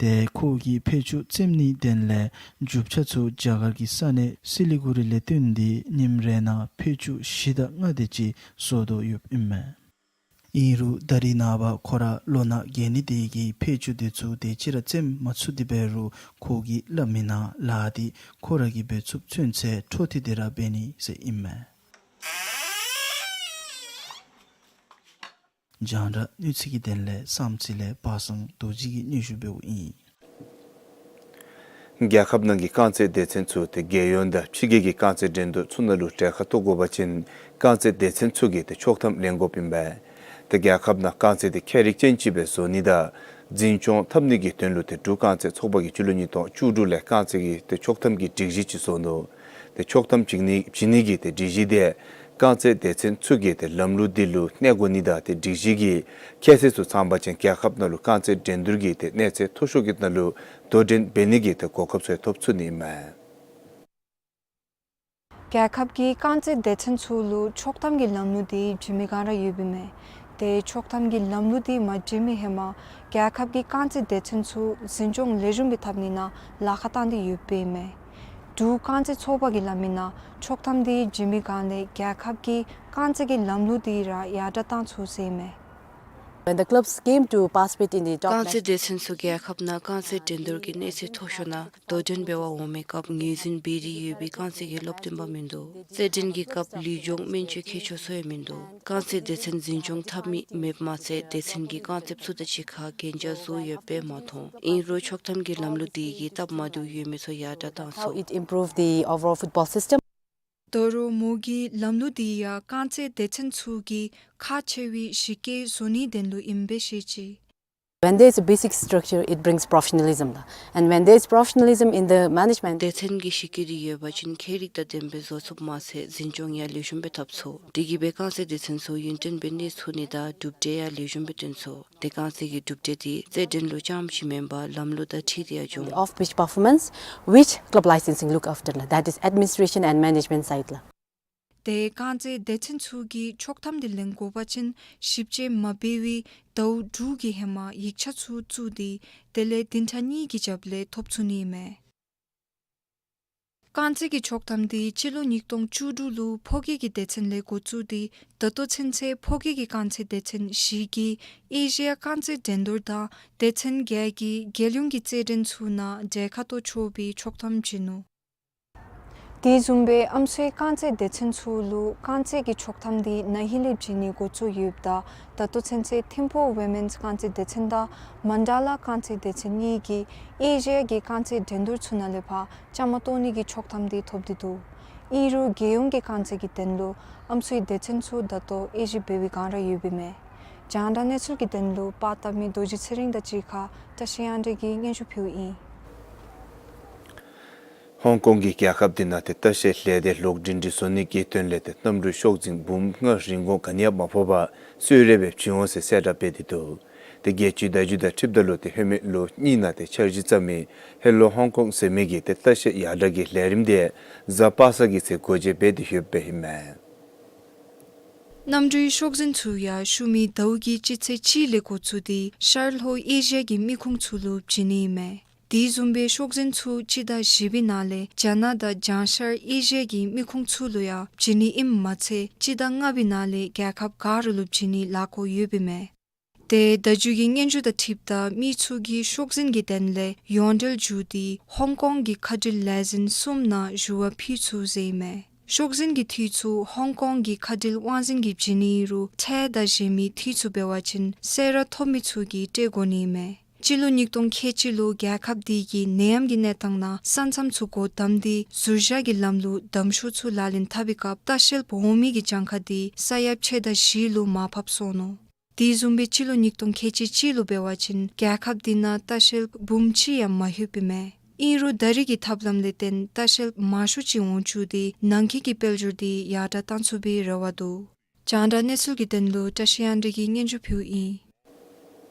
ཏེ་ཁོ་གིས་ཕད་ཅུ་བཙེམ་ནིའི་དོན་ལས་རྒྱུ་ཆ་ཚུ་རྒྱ་གར་གྱི་ས་གནས་སི་ལི་གུ་རི་ལས་བཏོན་ཏེ་ཉིནམ་རེ་ནང་ཕད་ཅུ་བཞི་དང་ལྔ་དེ་ཅིག་བཟོ་དོ་ཡོདཔ་ཨིན་མས། ཨིན་རུང་ད་རིས་ནངས་པ་ཁོ་ར་ལོ་ན་རྒས་ནི་དེ་གིས་ཕད་ཅུ་དེ་ཚུ་དེ་ཅིག་ར་བཙེམ་མ་ཚུགས་ཏེ་འབད་རུང་ཁོ་གིས་སླབ་མི་ནང་ལཱ་འདི་ཁོ་ར་གིས་འབད་ཚུགསཔ་ཚུན་ཚོད་འཕྲོ་མཐུད་དེ་ར་འབད་ནི་ཟེར་ཨིན་མས། རྒྱང་བསྒྲགས་གནས་ཚུལ་གྱི་དོན་ལས་བསམ་རྩེ་ལས་པ་སངས་རྡོ་རྗེ་གིས་སྙན་ཞུ་འབདཝ་ཨིན། རྒྱལ་ཁབ་ནང་གི་རྐང་རྩེད་སྡེ་ཚན་ཚུ་ཏེ་རྒྱལ་ཡོངས་དང་ཕྱི་རྒྱལ་གྱི་རྐང་རྩེད་འགྲན་བསྡུར་ཚུ་ནང་ལུ་གྲལ་ཁར་གཏོགས་དགོ་པ་ཅིན་རྐང་རྩེད་སྡེ་ཚན་ཚུ་གིས་ཏེ་ཆོག་ཐམ་ལེན་དགོཔ་ཨིན་པས། ཏེ་རྒྱལ་ཁབ་ནང་རྐང་རྩེད་འདི་ཁྱད་རིག་ཅན་ཅིག་སྦེ་བཟོ་ནི་དང་འཛིན་སྐྱོང་འཐབ་ནི་གི་དོན་ལུ་ཏེ་འབྲུག་རྐང་རྩེད་ཚོགས་པ་གིས་སྤྱི་ལོ་ཉིས་སྟོང་བཅུ་དྲུག་ལས་རྐང་རྩེད་ཀྱི་ཏེ་ཆོག་ཐམ་གྱི་སྒྲིག་གཞི་ཅིག་བཟོ་ནུག། ཏེ་ཆོག་ཐམ་བྱིན་ནི་བྱིན་ནི་གི་ཏེ་སྒྲིག་གཞི་དེ་རྐང་རྩེད་སྡེ་ཚན་ཚུ་གིས་ཏེ་ལམ་ལུགས་འདི་ལུ་གནས་དགོ་ནི་དང་ཏེ་སྒྲིག་གཞི་གི་ཁྱད་ཚད་ཚུ་ཚང་པ་ཅིན་རྒྱལ་ཁབ་ནང་ལུ་རྐང་རྩེད་འགྲན་བསྡུར་གྱི་ཏེ་གནས་ཚད་མཐོ་ཤོས་ཀྱི་ནང་ལུ་དོ་འགྲན་འབད་ནི་གི་ཏེ་གོ་སྐབས་ཚུ་ཐོབ་ཚུགས་ནི་ཨིན་མས། རྒྱལ་ཁབ་ཀྱི་རྐང་རྩེད་སྡེ་ཚན་ཚུ་ལུ་ཆོག་ཐམ་གྱི་ལམ་ལུགས་འདི་བྱིན་མི་གང་ར་ཡོདཔ་ཨིན་མས། ཏེ་ཆོག་ཐམ་གྱི་ལམ་ལུགས་འདི་མ་བྱིན་མི་ཧེ་མ་རྒྱལ་ཁབ་ཀྱི་རྐང་རྩེད་སྡེ་ཚན་ཚུ་འཛིན་སྐྱོང་ལེགས་ཤོམ་སྦེ་འཐབ་ནི་ནང་ལཱ་ཁག་བཏང་སྟེ་ཡོདཔ་ཨིན་མས། འབྲུག་རྐང་རྩེད་ཚོགས་པ་གིས་སླབ་མི་ནང་ཆོག་ཐམ་འདི་བྱིན་མི་གང་ལས་རྒྱལ་ཁབ་ཀྱི་རྐང་རྩེད་ཀྱི་ལམ་ལུགས་འདི་ར་ཡར་དྲག་བཏང་ཚུགས་ཟེར་ཨིན་མས། When the clubs came to participate in the top རྐང་རྩེད་སྡེ་ཚན་ཚུ་རྒྱལ་ཁབ་ནང་རྐང་རྩེད་འགྲན་བསྡུར་གྱི་གནས་ཚད་མཐོ་ཤོས་ནང་དོ་འགྲན་འབད་བར་འོང་མི་སྐབས་ངོས་འཛིན་འབད་དེ་ཡོད་པའི་རྐང་རྩེད་ཀྱི་སློབ་སྟོན་པ་མིན་འདུག། རྩེད་འགྲན་གྱི་སྐབས་ལུས་སྦྱོང་སྨན་བཅོས་མཁས་མཆོག་ཚུ་ཡང་མིན་འདུག། རྐང་རྩེད་སྡེ་ཚན་འཛིན་སྐྱོང་འཐབ་མི་མེདཔ་མ་ཚད་སྡེ་ཚན་གྱི་རྐང་རྩེདཔ་ཚུ་དང་གཅིག་ཁར་གན་རྒྱ་བཟོ་ཡོདཔ་སྦེ་མ་མཐོང་། ཨིན་རུང་ཆོག་ཐམ་གྱི་ལམ་ལུགས་འདི་གིས་སྟབས་མ་བདེཝ་ཡོད་མི་ཚུ་ཡར་དྲག་བཏང་ཚུགས། How it improved the overall football system. དོ་རུང་མོ་གིས་ལམ་ལུགས་འདི་ཡང་རྐང་རྩེད་སྡེ་ཚན་ཚུ་གིས་ཁག་ཆེ་བའི་གཞི་བཀོད་བཟོ་ནིའི་དོན་ལུ་ཨིནམ་སྦེ་བཤད་ཅི། When there is a basic structure, it brings professionalism. And when there is professionalism in the management, སྡེ་ཚན་གྱི་གཞི་བཀོད་འདི་ཡོད་པ་ཅིན་ཁྱད་རིག་དང་ལྡནམ་སྦེ་བཟོ་ཚུགསཔ་མ་ཚད་འཛིན་སྐྱོང་ཡང་ལེགས་ཤོམ་སྦེ་འཐབ་ཚུགས། དེ་གིས་སྦེ་རྐང་རྩེད་སྡེ་ཚན་ཚུ་ཡུན་བརྟན་སྦེ་གནས་ཚུགས་ནི་དང་གྲུབ་འབྲས་ཡང་ལེགས་ཤོམ་སྦེ་སྟོན་ཚུགས། ཏེ་རྐང་རྩེད་ཀྱི་གྲུབ་འབྲས་འདི་རྩེད་འགྲན་ལུ་རྐྱངམ་ཅིག་མེན་པར་ལམ་ལུགས་དང་འཁྲིལ་ཏེ་ཡང་འབྱུང་། Off pitch performance, which club licensing look after ལགས། That is administration and management side ལགས། ཏེ་རྐང་རྩེད་སྡེ་ཚན་ཚུ་གིས་ཆོག་ཐམ་འདི་ལེན་དགོ་པ་ཅིན་ཞིབ་དཔྱད་མ་འབད་བའི་ཟླཝ་དྲུག་གི་ཧེ་མ་ཡིག་ཆ་ཚུ་བཙུགས་ཏེ་དེ་ལས་བདུན་ཕྲག་གཉིས་ཀྱི་རྒྱབ་ལས་ཐོབ་ཚུགས་ནི་ཨིན་མས། རྐང་རྩེད་ཀྱི་ཆོག་ཐམ་འདི་སྤྱི་ལོ་ཉིས་སྟོང་བཅུ་དྲུག་ལུ་ཕོ་སྐྱེས་ཀྱི་སྡེ་ཚན་ལས་འགོ་བཙུགས་ཏེ་ད་ལྟོ་ཚུན་ཚོད་ཕོ་སྐྱེས་ཀྱི་རྐང་རྩེད་སྡེ་ཚན་བཞི་གིས་ཨེ་ཤི་ཡ་རྐང་རྩེད་འགྲན་བསྡུར་དང་སྡེ་ཚན་བརྒྱད་ཀྱིས་རྒྱལ་ཡོངས་ཀྱི་རྩེད་འགྲན་ཚུ་ནང་གྲལ་ཁར་གཏོགས་ཆོག་པའི་ཆོག་ཐམ་བྱིན་ནུག། དེ་བཟུམ་སྦེ་ཨམ་སྲུའི་རྐང་རྩེད་སྡེ་ཚན་ཚུ་ལུ་རྐང་རྩེད་ཀྱི་ཆོག་ཐམ་འདི་ན་ཧིང་ལས་བྱིན་ནི་འགོ་བཙུགས་ཡོདཔ་ད་ད་ལྟོ་ཚུན་ཚོད་ཐིམ་ཕུ་ཝི་མེནསི་རྐང་རྩེད་སྡེ་ཚན་དང་མན་ཌ་ལ་རྐང་རྩེད་སྡེ་ཚན་གཉིས་ཀྱིས་ཨེ་ཤི་ཡ་གི་རྐང་རྩེད་འགྲན་བསྡུར་ཚུ་ནང་ལས་ཕར་བཅའ་མར་གཏོགས་ནི་གི་ཆོག་ཐམ་འདི་ཐོབ་སྟེ་འདུག། ཨིན་རུང་རྒྱལ་ཡོངས་ཀྱི་རྐང་རྩེད་ཀྱི་དོན་ལུ་ཨམ་སྲུའི་སྡེ་ཚན་ཚུ་ད་ལྟོ་དབྱེ་ཞིབ་འབད་བའི་བསྒང་ར་ཡོདཔ་ཨིན་མས། རྒྱང་བསྒྲགས་གནས་ཚུལ་གྱི་དོན་ལུ་པར་བཏབ་མི་རྡོ་རྗེ་ཚེ་རིང་དང་གཅིག་ཁར་བཀྲ་ཤིས་དབྱངས་སྒྲོན་གྱིས་སྙན་ཞུ་ཕུལཝ་ཨིན། ཧོང་ཀོང་གིས་རྒྱལ་ཁབ་འདི་ནང་ཏེ་ལྟ་བཤལ་ལས་སྡེ་ལོག་སྒྲིང་སྒྲི་བཟོ་ནི་གི་དོན་ལས་ཏེ་གནམ་གྲུའི་ཤོག་འཛིན་འབུམ་ལྔ་རིན་གོང་ག་ནི་ཡང་མ་ཕོག་པར་གསོལ་རས་སྦེ་བྱིན་འོང་ཟེར་གསལ་བསྒྲགས་འབད་དེ་འདུག། ཏེ་རྒྱལ་སྤྱིའི་བརྡ་བརྒྱུད་དང་འཁྲིལཝ་ད་ལུ་ཏེ་ཧེ་མའི་ལོ་གཉིས་ནང་ཏེ་འཆར་གཞི་བརྩམས་མི་ཧེ་ལོ་ཧོང་ཀོང་ཟེར་མི་གི་ཏེ་ལྟ་བཤལ་ཡར་དྲག་གི་ལས་རིམ་དེ་གཟའ་པ་སངས་ཀྱི་ཚེ་སྒོ་འབྱེད་འབད་དེ་ཡོདཔ་ཨིན་མས། གནམ་གྲུའི་ཤོག་འཛིན་ཚུ་ཡང་ཤུལ་མའི་ཟླཝ་གི་སྤྱི་ཚེས་གཅིག་ལས་འགོ་བཙུགས་ཏེ་ཤར་ལྷོ་ཨེ་ཤི་ཡ་གི་མི་ཁུངས་ཚུ་ལུ་བྱིན་ནི་ཨིན་མས། དེ་བཟུམ་སྦེ་ཤོག་འཛིན་ཚུ་སྤྱི་ཟླ་བཞི་པའི་ནང་ལས་རྒྱ་ནག་དང་བྱང་ཤར་ཨེ་ཤི་ཡ་གི་མི་ཁུངས་ཚུ་ལུ་ཡང་བྱིན་ནི་ཨིནམ་མ་ཚད་སྤྱི་ཟླ་ལྔ་པའི་ནང་ལས་རྒྱལ་ཁབ་ག་ར་ལུ་བྱིན་ནི་ལཱ་འགོ་ཡོདཔ་ཨིན་མས། ཏེ་བརྡ་བརྒྱུད་ཀྱི་སྙན་ཞུ་དང་འཁྲིལཝ་ད་མི་ཚུ་གིས་ཤོག་འཛིན་གྱི་དོན་ལས་ཡོངས་འབྲེལ་བརྒྱུད་དེ་ཧོང་ཀོང་གི་ཁ་འགྲུལ་ལས་འཛིན་གསུམ་ནང་ཞུ་བ་ཕུལ་ཚུགས་ཟེར་ཨིན་མས། ཤོག་འཛིན་གྱི་འཐུས་ཚུ་ཧོང་ཀོང་གི་ཁ་འགྲུལ་དབང་འཛིན་གྱིས་བྱིན་ནི་ཨིན་རུང་ཁྲལ་དང་གཞན་མི་འཐུས་ཚུ་འབད་བ་ཅིན་གསོལ་རས་ཐོབ་མི་ཚུ་གིས་སྤྲོད་དགོ་ནི་ཨིན་མས། སྤྱི་ལོ་ཉིས་སྟོང་ཁལ་གཅིག་ལུ་རྒྱལ་ཁབ་འདི་གིས་ནད་ཡམས་ཀྱི་གནས་སྟངས་ནང་ས་མཚམས་ཚུ་སྒོ་བསྡམས་ཏེ་ཟུར་བཞག་གི་ལམ་ལུགས་བསྡམ་ཤོག་ཚུ་ལག་ལེན་འཐབ་པའི་སྐབས་ལྟ་བཤལཔ་འོང་མི་གི་གྱངས་ཁ་འདི་ས་ཡ་ཕྱེད་དང་བཞི་ལུ་མར་ཕབ་སོང་ནུག། དེ་བཟུམ་སྦེ་སྤྱི་ལོ་ཉིས་སྟོང་ཁལ་གཅིག་གཅིག་ལུ་འབད་བ་ཅིན་རྒྱལ་ཁབ་འདི་ནང་ལྟ་བཤལཔ་འབུམ་གཅིག་ཡང་མ་ལྷོདཔ་ཨིན་མས། ཨིན་རུང་ད་རིས་ཀྱི་ཐབས་ལམ་ལས་བརྟེན་ལྟ་བཤལཔ་མང་ཤོས་ཅིག་འོང་བཅུག་སྟེ་ནང་འཁོད་ཀྱི་དཔལ་འབྱོར་འདི་ཡར་དྲག་བཏང་ཚུགས་པའི་རེ་བ་འདུག། རྒྱང་བསྒྲགས་གནས་ཚུལ་གྱི་དོན་ལུ་བཀྲ་ཤིས་དབྱངས་སྒྲོན་གྱིས་སྙན་ཞུ་ཕུལཝ་ཨིན།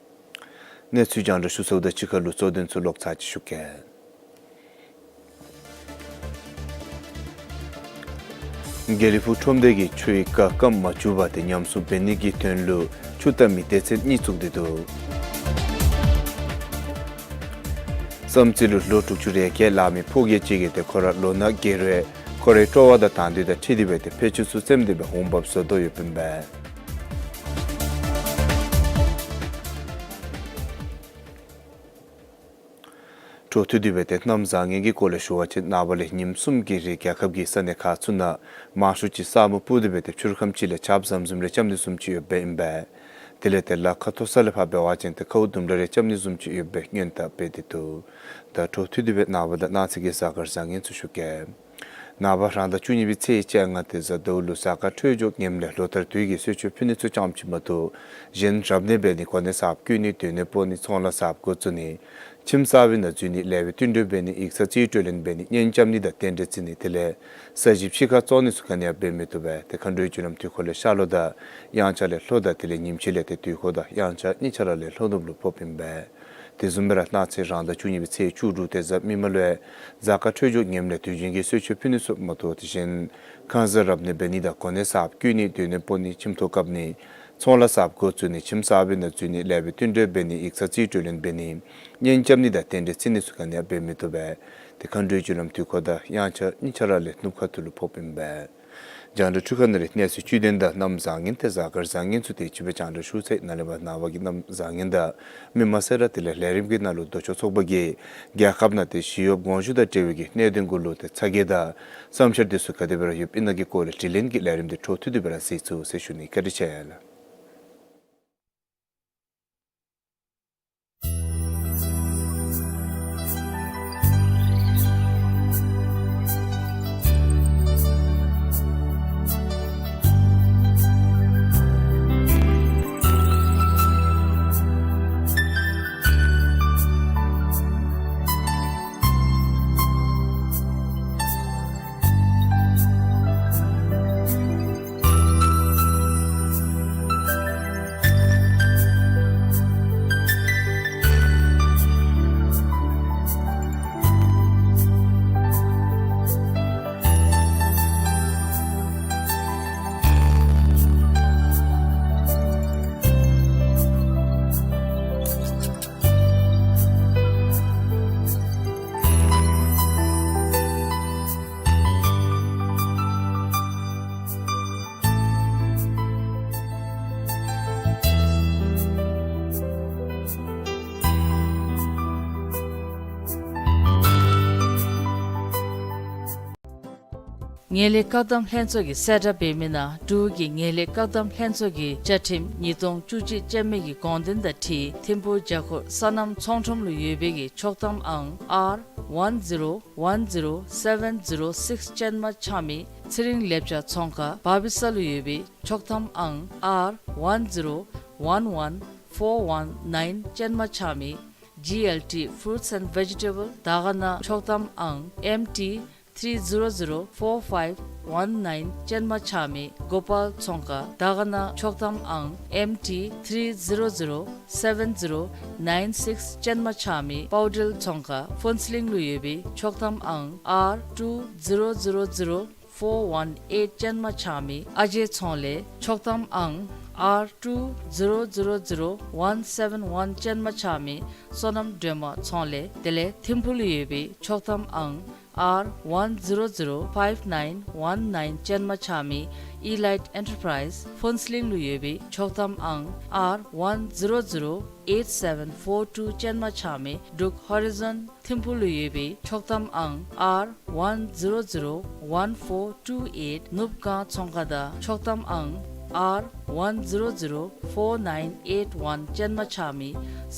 གནས་ཚུལ་རྒྱང་བསྒྲགས་ཞུ་ཚརཝ་ད་ཕྱི་ཁ་ལུ་གཙོ་དོན་ཚུ་ལོག་ཚར་ཅིག་ཞུ་གེ། དགེ་ལེགས་ཕུག་ཁྲོམ་སྡེ་གིས་ཆུའི་བཀག་སྐམ་མ་བཅུག་པར་ཏེ་ཉམས་སྲུང་འབད་ནི་གི་དོན་ལུ་ཆུ་བཏབ་མི་སྡེ་ཚན་གཉིས་བཙུགས་ཏེ་འདུག། བསམ་རྩེ་ལུ་ལོ་དྲུག་ཅུ་རེ་བརྒྱད་ལང་མི་ཕོ་སྐྱེས་ཅིག་གིས་ཏེ་ཁོ་ར་ལོ་ན་རྒས་རུང་ཁོ་རའི་སྤྲོ་བ་དང་དང་འདོད་དང་འཁྲིལ་ཏེ་སྦེ་ཏེ་ཕད་ཅུང་ཚུ་བཙེམ་སྟེ་སྦེ་འོང་འབབ་བཟོ་དོ་ཡོདཔ་ཨིན་པས། འཕྲོ་མཐུད་དེ་སྦེ་ཏེ་གནམ་བཟང་ངན་གྱི་སྐོར་ལས་ཞུ་བ་ཅིན་ནངས་པ་ལས་ཉིནམ་གསུམ་གྱི་རིང་རྒྱལ་ཁབ་ཀྱི་ས་གནས་ཁག་ཚུ་ནང་མང་ཤོས་ཅིག་ས་སྨུག་སྤུབས་ཏེ་སྦེ་ཏེ་ཕྱི་རུ་ཁམས་ཅིག་ལས་ཆརཔ་ཟམ་ཟིམ་རེ་རྐྱབ་ནི་བཟུམ་ཅིག་ཡོདཔ་ཨིན་པས། དེ་ལས་ཏེ་ལ་ཁ་མཐོ་ས་ལས་ཕར་འབད་བ་ཅིན་ཏེ་ཁཝ་ལྡུམ་ལ་རེ་རྐྱབ་ནི་བཟུམ་ཅིག་ཡོདཔ་སྦེ་སྔོན་བརྡ་འབད་དེ་འདུག། ད་འཕྲོ་མཐུད་དེ་སྦེ་ནངས་པ་དང་གནངས་ཚེ་གི་གཟའ་སྐར་བཟང་ངན་ཚུ་ཞུ་གེ། ནངས་པ་རང་ཟླ་བཅུ་གཉིས་པའི་ཚེས་བཅོ་ལྔ་ཏེ་གཟའ་ཟླཝ་ལུ་གཟའ་སྐར་འཕྲོད་སྦྱོར་ངནམ་ལས་ལོ་ལྟར་དུས་ཀྱི་གསོལ་མཆོད་ཕུལ་ནི་ཚུ་ཙམ་ཅིག་མ་གཏོགས་གཞན་རབ་གནས་འབད་ནི་གོ་གནས་གསརཔ་བསྐོ་ནི་སྡོད་གནས་སྤོ་ནི་ཚོང་ལཱ་གསརཔ་འགོ་བཙུགས་ནི་ཁྱིམ་གསར་པའི་ནང་འཛུལ་ནི་ལེགས་པའི་བསྟུན་གྲོས་འབད་ནི་ཡིག་ཚང་རྩིས་སྤྲོད་ལེན་འབད་ནི་གཉེན་རྐྱབ་ནི་དང་རྟེན་འབྲེལ་བརྩི་ནི་དེ་ལས་ས་གཞི་ཕྱི་ཁར་བཙོང་ནི་ཚུ་ག་ནི་ཡང་འབད་མི་བཏུབ་པས། ཏེ་མཁའ་འགྲོའི་རྒྱུ་ལམ་དུས་འཁོར་ལས་ཤར་ལྷོ་དང་དབྱངས་འཆར་ལས་ལྷོ་དང་དེ་ལས་ཉིམ་ཕྱེད་ལས་ཏེ་དུས་འཁོར་དང་དབྱངས་འཆར་གཉིས་ཆ་ར་ལས་ལྷོ་ནུབ་ལུ་ཕོགཔ་ཨིན་པས། དེ་བཟུམ་སྦེ་ར་གནངས་ཚེ་རང་ཟླ་བཅུ་གཉིས་པའི་ཚེས་བཅུ་དྲུག་ཏེ་གཟའ་མིག་དམར་ལུ་ཡང་གཟའ་སྐར་འཕྲོད་སྦྱོར་ངནམ་ལས་དུས་རྒྱུན་གྱི་གསོལ་མཆོད་ཕུལ་ནི་ཚུ་མ་གཏོགས་དེ་བཞིན་ཁང་གསར་རབ་གནས་འབད་ནི་དང་གོ་གནས་གསརཔ་བསྐོ་ནི་སྡོད་གནས་སྤོ་ནི་ཁྱིམ་ཐོག་བཀབ་ནི་ཚོང་ལཱ་གསརཔ་འགོ་བཙུགས་ནི་ཁྱིམ་གསར་པའི་ནང་འཛུལ་ནི་ལེགས་པའི་བསྟུན་གྲོས་འབད་ནི་ཡིག་ཚང་རྩིས་སྤྲོད་ལེན་འབད་ནི་གཉེན་རྐྱབ་ནི་དང་རྟེན་འབྲེལ་བརྩི་ནི་ཚུ་ག་ནི་ཡང་འབད་མི་བཏུབ་པས། ཏེ་མཁའ་འགྲོའི་རྒྱུ་ལམ་དུས་འཁོར་དང་དབྱངས་འཆར་གཉིས་ཆ་ར་ལས་ནུབ་ཁ་ཐུག་ལུ་ཕོགཔ་ཨིན་པས། རྒྱང་བསྒྲགས་འཕྲུལ་ཁང་ནང་ལས་གནས་ཚུལ་བཅུད་ལྡན་དང་གནམ་བཟང་ངན་ཏེ་གཟའ་སྐར་བཟང་ངན་ཚུ་དེ་ཅིག་སྦེ་རྒྱང་བསྒྲགས་ཞུ་ཚར་ཡི། ནཱ་ལས་མར་ནངས་པ་གི་གནམ་བཟང་ངན་དང་མི་མ་སེར་དེ་ལས་ལས་རིམ་གྱི་ནང་ལུ་མདོ་ཕྱོགས་ཚོགས་པ་གིས་རྒྱལ་ཁབ་ནང་ཏེ་ཞི་གཡོགཔ་དགོངས་ཞུ་དང་འབྲེལ་བའི་གི་གནད་དོན་གུ་ལུ་ཏེ་ཚ་གྱང་དང་བསམ་འཆར་དེ་ཚུ་ག་དེ་སྦེ་ར་ཡོདཔ་ཨིན་ན་གི་སྐོར་ལས་དྲི་ལན་གྱི་ལས་རིམ་དེ་འཕྲོ་མཐུད་དེ་སྦེ་ར་གཟིགས་ཚུགས་ཟེར་ཞུ་ནི། བཀའ་དྲིན་ཆེ་ལགས། ངན་ལྷད་བཀག་སྡོམ་ལྷན་ཚོགས་ཀྱིས་གསལ་བསྒྲགས་འབད་མི་ནང་འབྲུག་གི་ངན་ལྷད་བཀག་སྡོམ་ལྷན་ཚོགས་ཀྱི་བཅའ་ཁྲིམས་ཉིས་སྟོང་བཅུ་གཅིག་ཅན་མའི་གི་དགོངས་དོན་དང་འཁྲིལ་ཐིམ་ཕུག་བརྒྱ་འཁོར་སོ་ནམ་ཚོང་ཁྲོམ་ལུ་ཡོད་པའི་གི་ཆོག་ཐམ་ཨང་ཨར་ཝན་ཛི་རོ་ཝན་ཛི་རོ་སེ་བེན་ཛི་རོ་སིགསི་ཅན་མ་ཆགས་མི་ཚེ་རིང་ལེབ་ཅ་ཚོང་ཁང་བར་བི་ས་ལུ་ཡོད་པའི་ཆོག་ཐམ་ཨང་ཨར་ཝན་ཛི་རོ་ཝན་ཝན་ཕོར་ཝན་ནའིན་ཅན་མ་ཆགས་མི་ཇི་ཨེལ་ཊི་ཕུརུཊསི་ཨེནཌ་ཝེ་ཇི་ཊེ་བཱལ་དར་དཀར་ནང་ཆོག་ཐམ་ཨང་ཨེམ་ཊི་ཐིརི་ཛི་རོ་ཛི་རོ་ཕོར་ཕའིབ་ཝན་ནའིན་ཅན་མ་ཆགས་མི་གོ་པཱལ་ཚོང་ཁང་དར་དཀར་ནང་ཆོག་ཐམ་ཨང་ཨེམ་ཊི་ཐིརི་ཛི་རོ་ཛི་རོ་སེ་བེན་ཛི་རོ་ནའིན་སིགསི་ཅན་མ་ཆགས་མི་པའོ་ཊེལ་ཚོང་ཁང་ཕུན་ཚོགས་གླིང་ལུ་ཡོད་པའི་ཆོག་ཐམ་ཨང་ཨར་ཊུ་ཛི་རོ་ཛི་རོ་ཛི་རོ་ཕོར་ཝན་ཨེཊ་ཅན་མ་ཆགས་མི་ཨ་ཇེ་ཚོང་ལས་ཆོག་ཐམ་ཨང་ཨར་ཊུ་ཛི་རོ་ཛི་རོ་ཛི་རོ་ཝན་སེ་བེན་ཝན་ཅན་མ་ཆགས་མི་བསོད་ནམས་སྒྲོལ་མ་ཚོང་ལས་དེ་ལས་ཐིམ་ཕུག་ལུ་ཡོད་པའི་ཆོག་ཐམ་ཨང་ཨར་ཝན་ཛི་རོ་ཛི་རོ་ཕའིབ་ནའིན་ཝན་ནའིན་ཅན་མ་ཆགས་མི་ཨི་ལའིཊ་ཨེན་ཊར་པྲའིཛ་ཕུན་ཚོགས་གླིང་ལུ་ཡོད་པའི་ཆོག་ཐམ་ཨང་ཨར་ཝན་ཛི་རོ་ཛི་རོ་ཨེཊ་སེ་བེན་ཕོར་ཊུ་ཅན་མ་ཆགས་མི་འབྲུག་ཧོ་རི་ཛོན་ཐིམ་ཕུག་ལུ་ཡོད་པའི་ཆོག་ཐམ་ཨང་ཨར་ཝན་ཛི་རོ་ཛི་རོ་ཝན་ཕོར་ཊུ་ཨེཊ་ནུབ་སྒང་ཚོང་ཁང་དང་ཆོག་ཐམ་ཨང་ཨར་ཝན་ཛི་རོ་ཛི་རོ་ཕོར་ནའིན་ཨེཊ་ཝན་ཅན་མ་ཆགས་མི་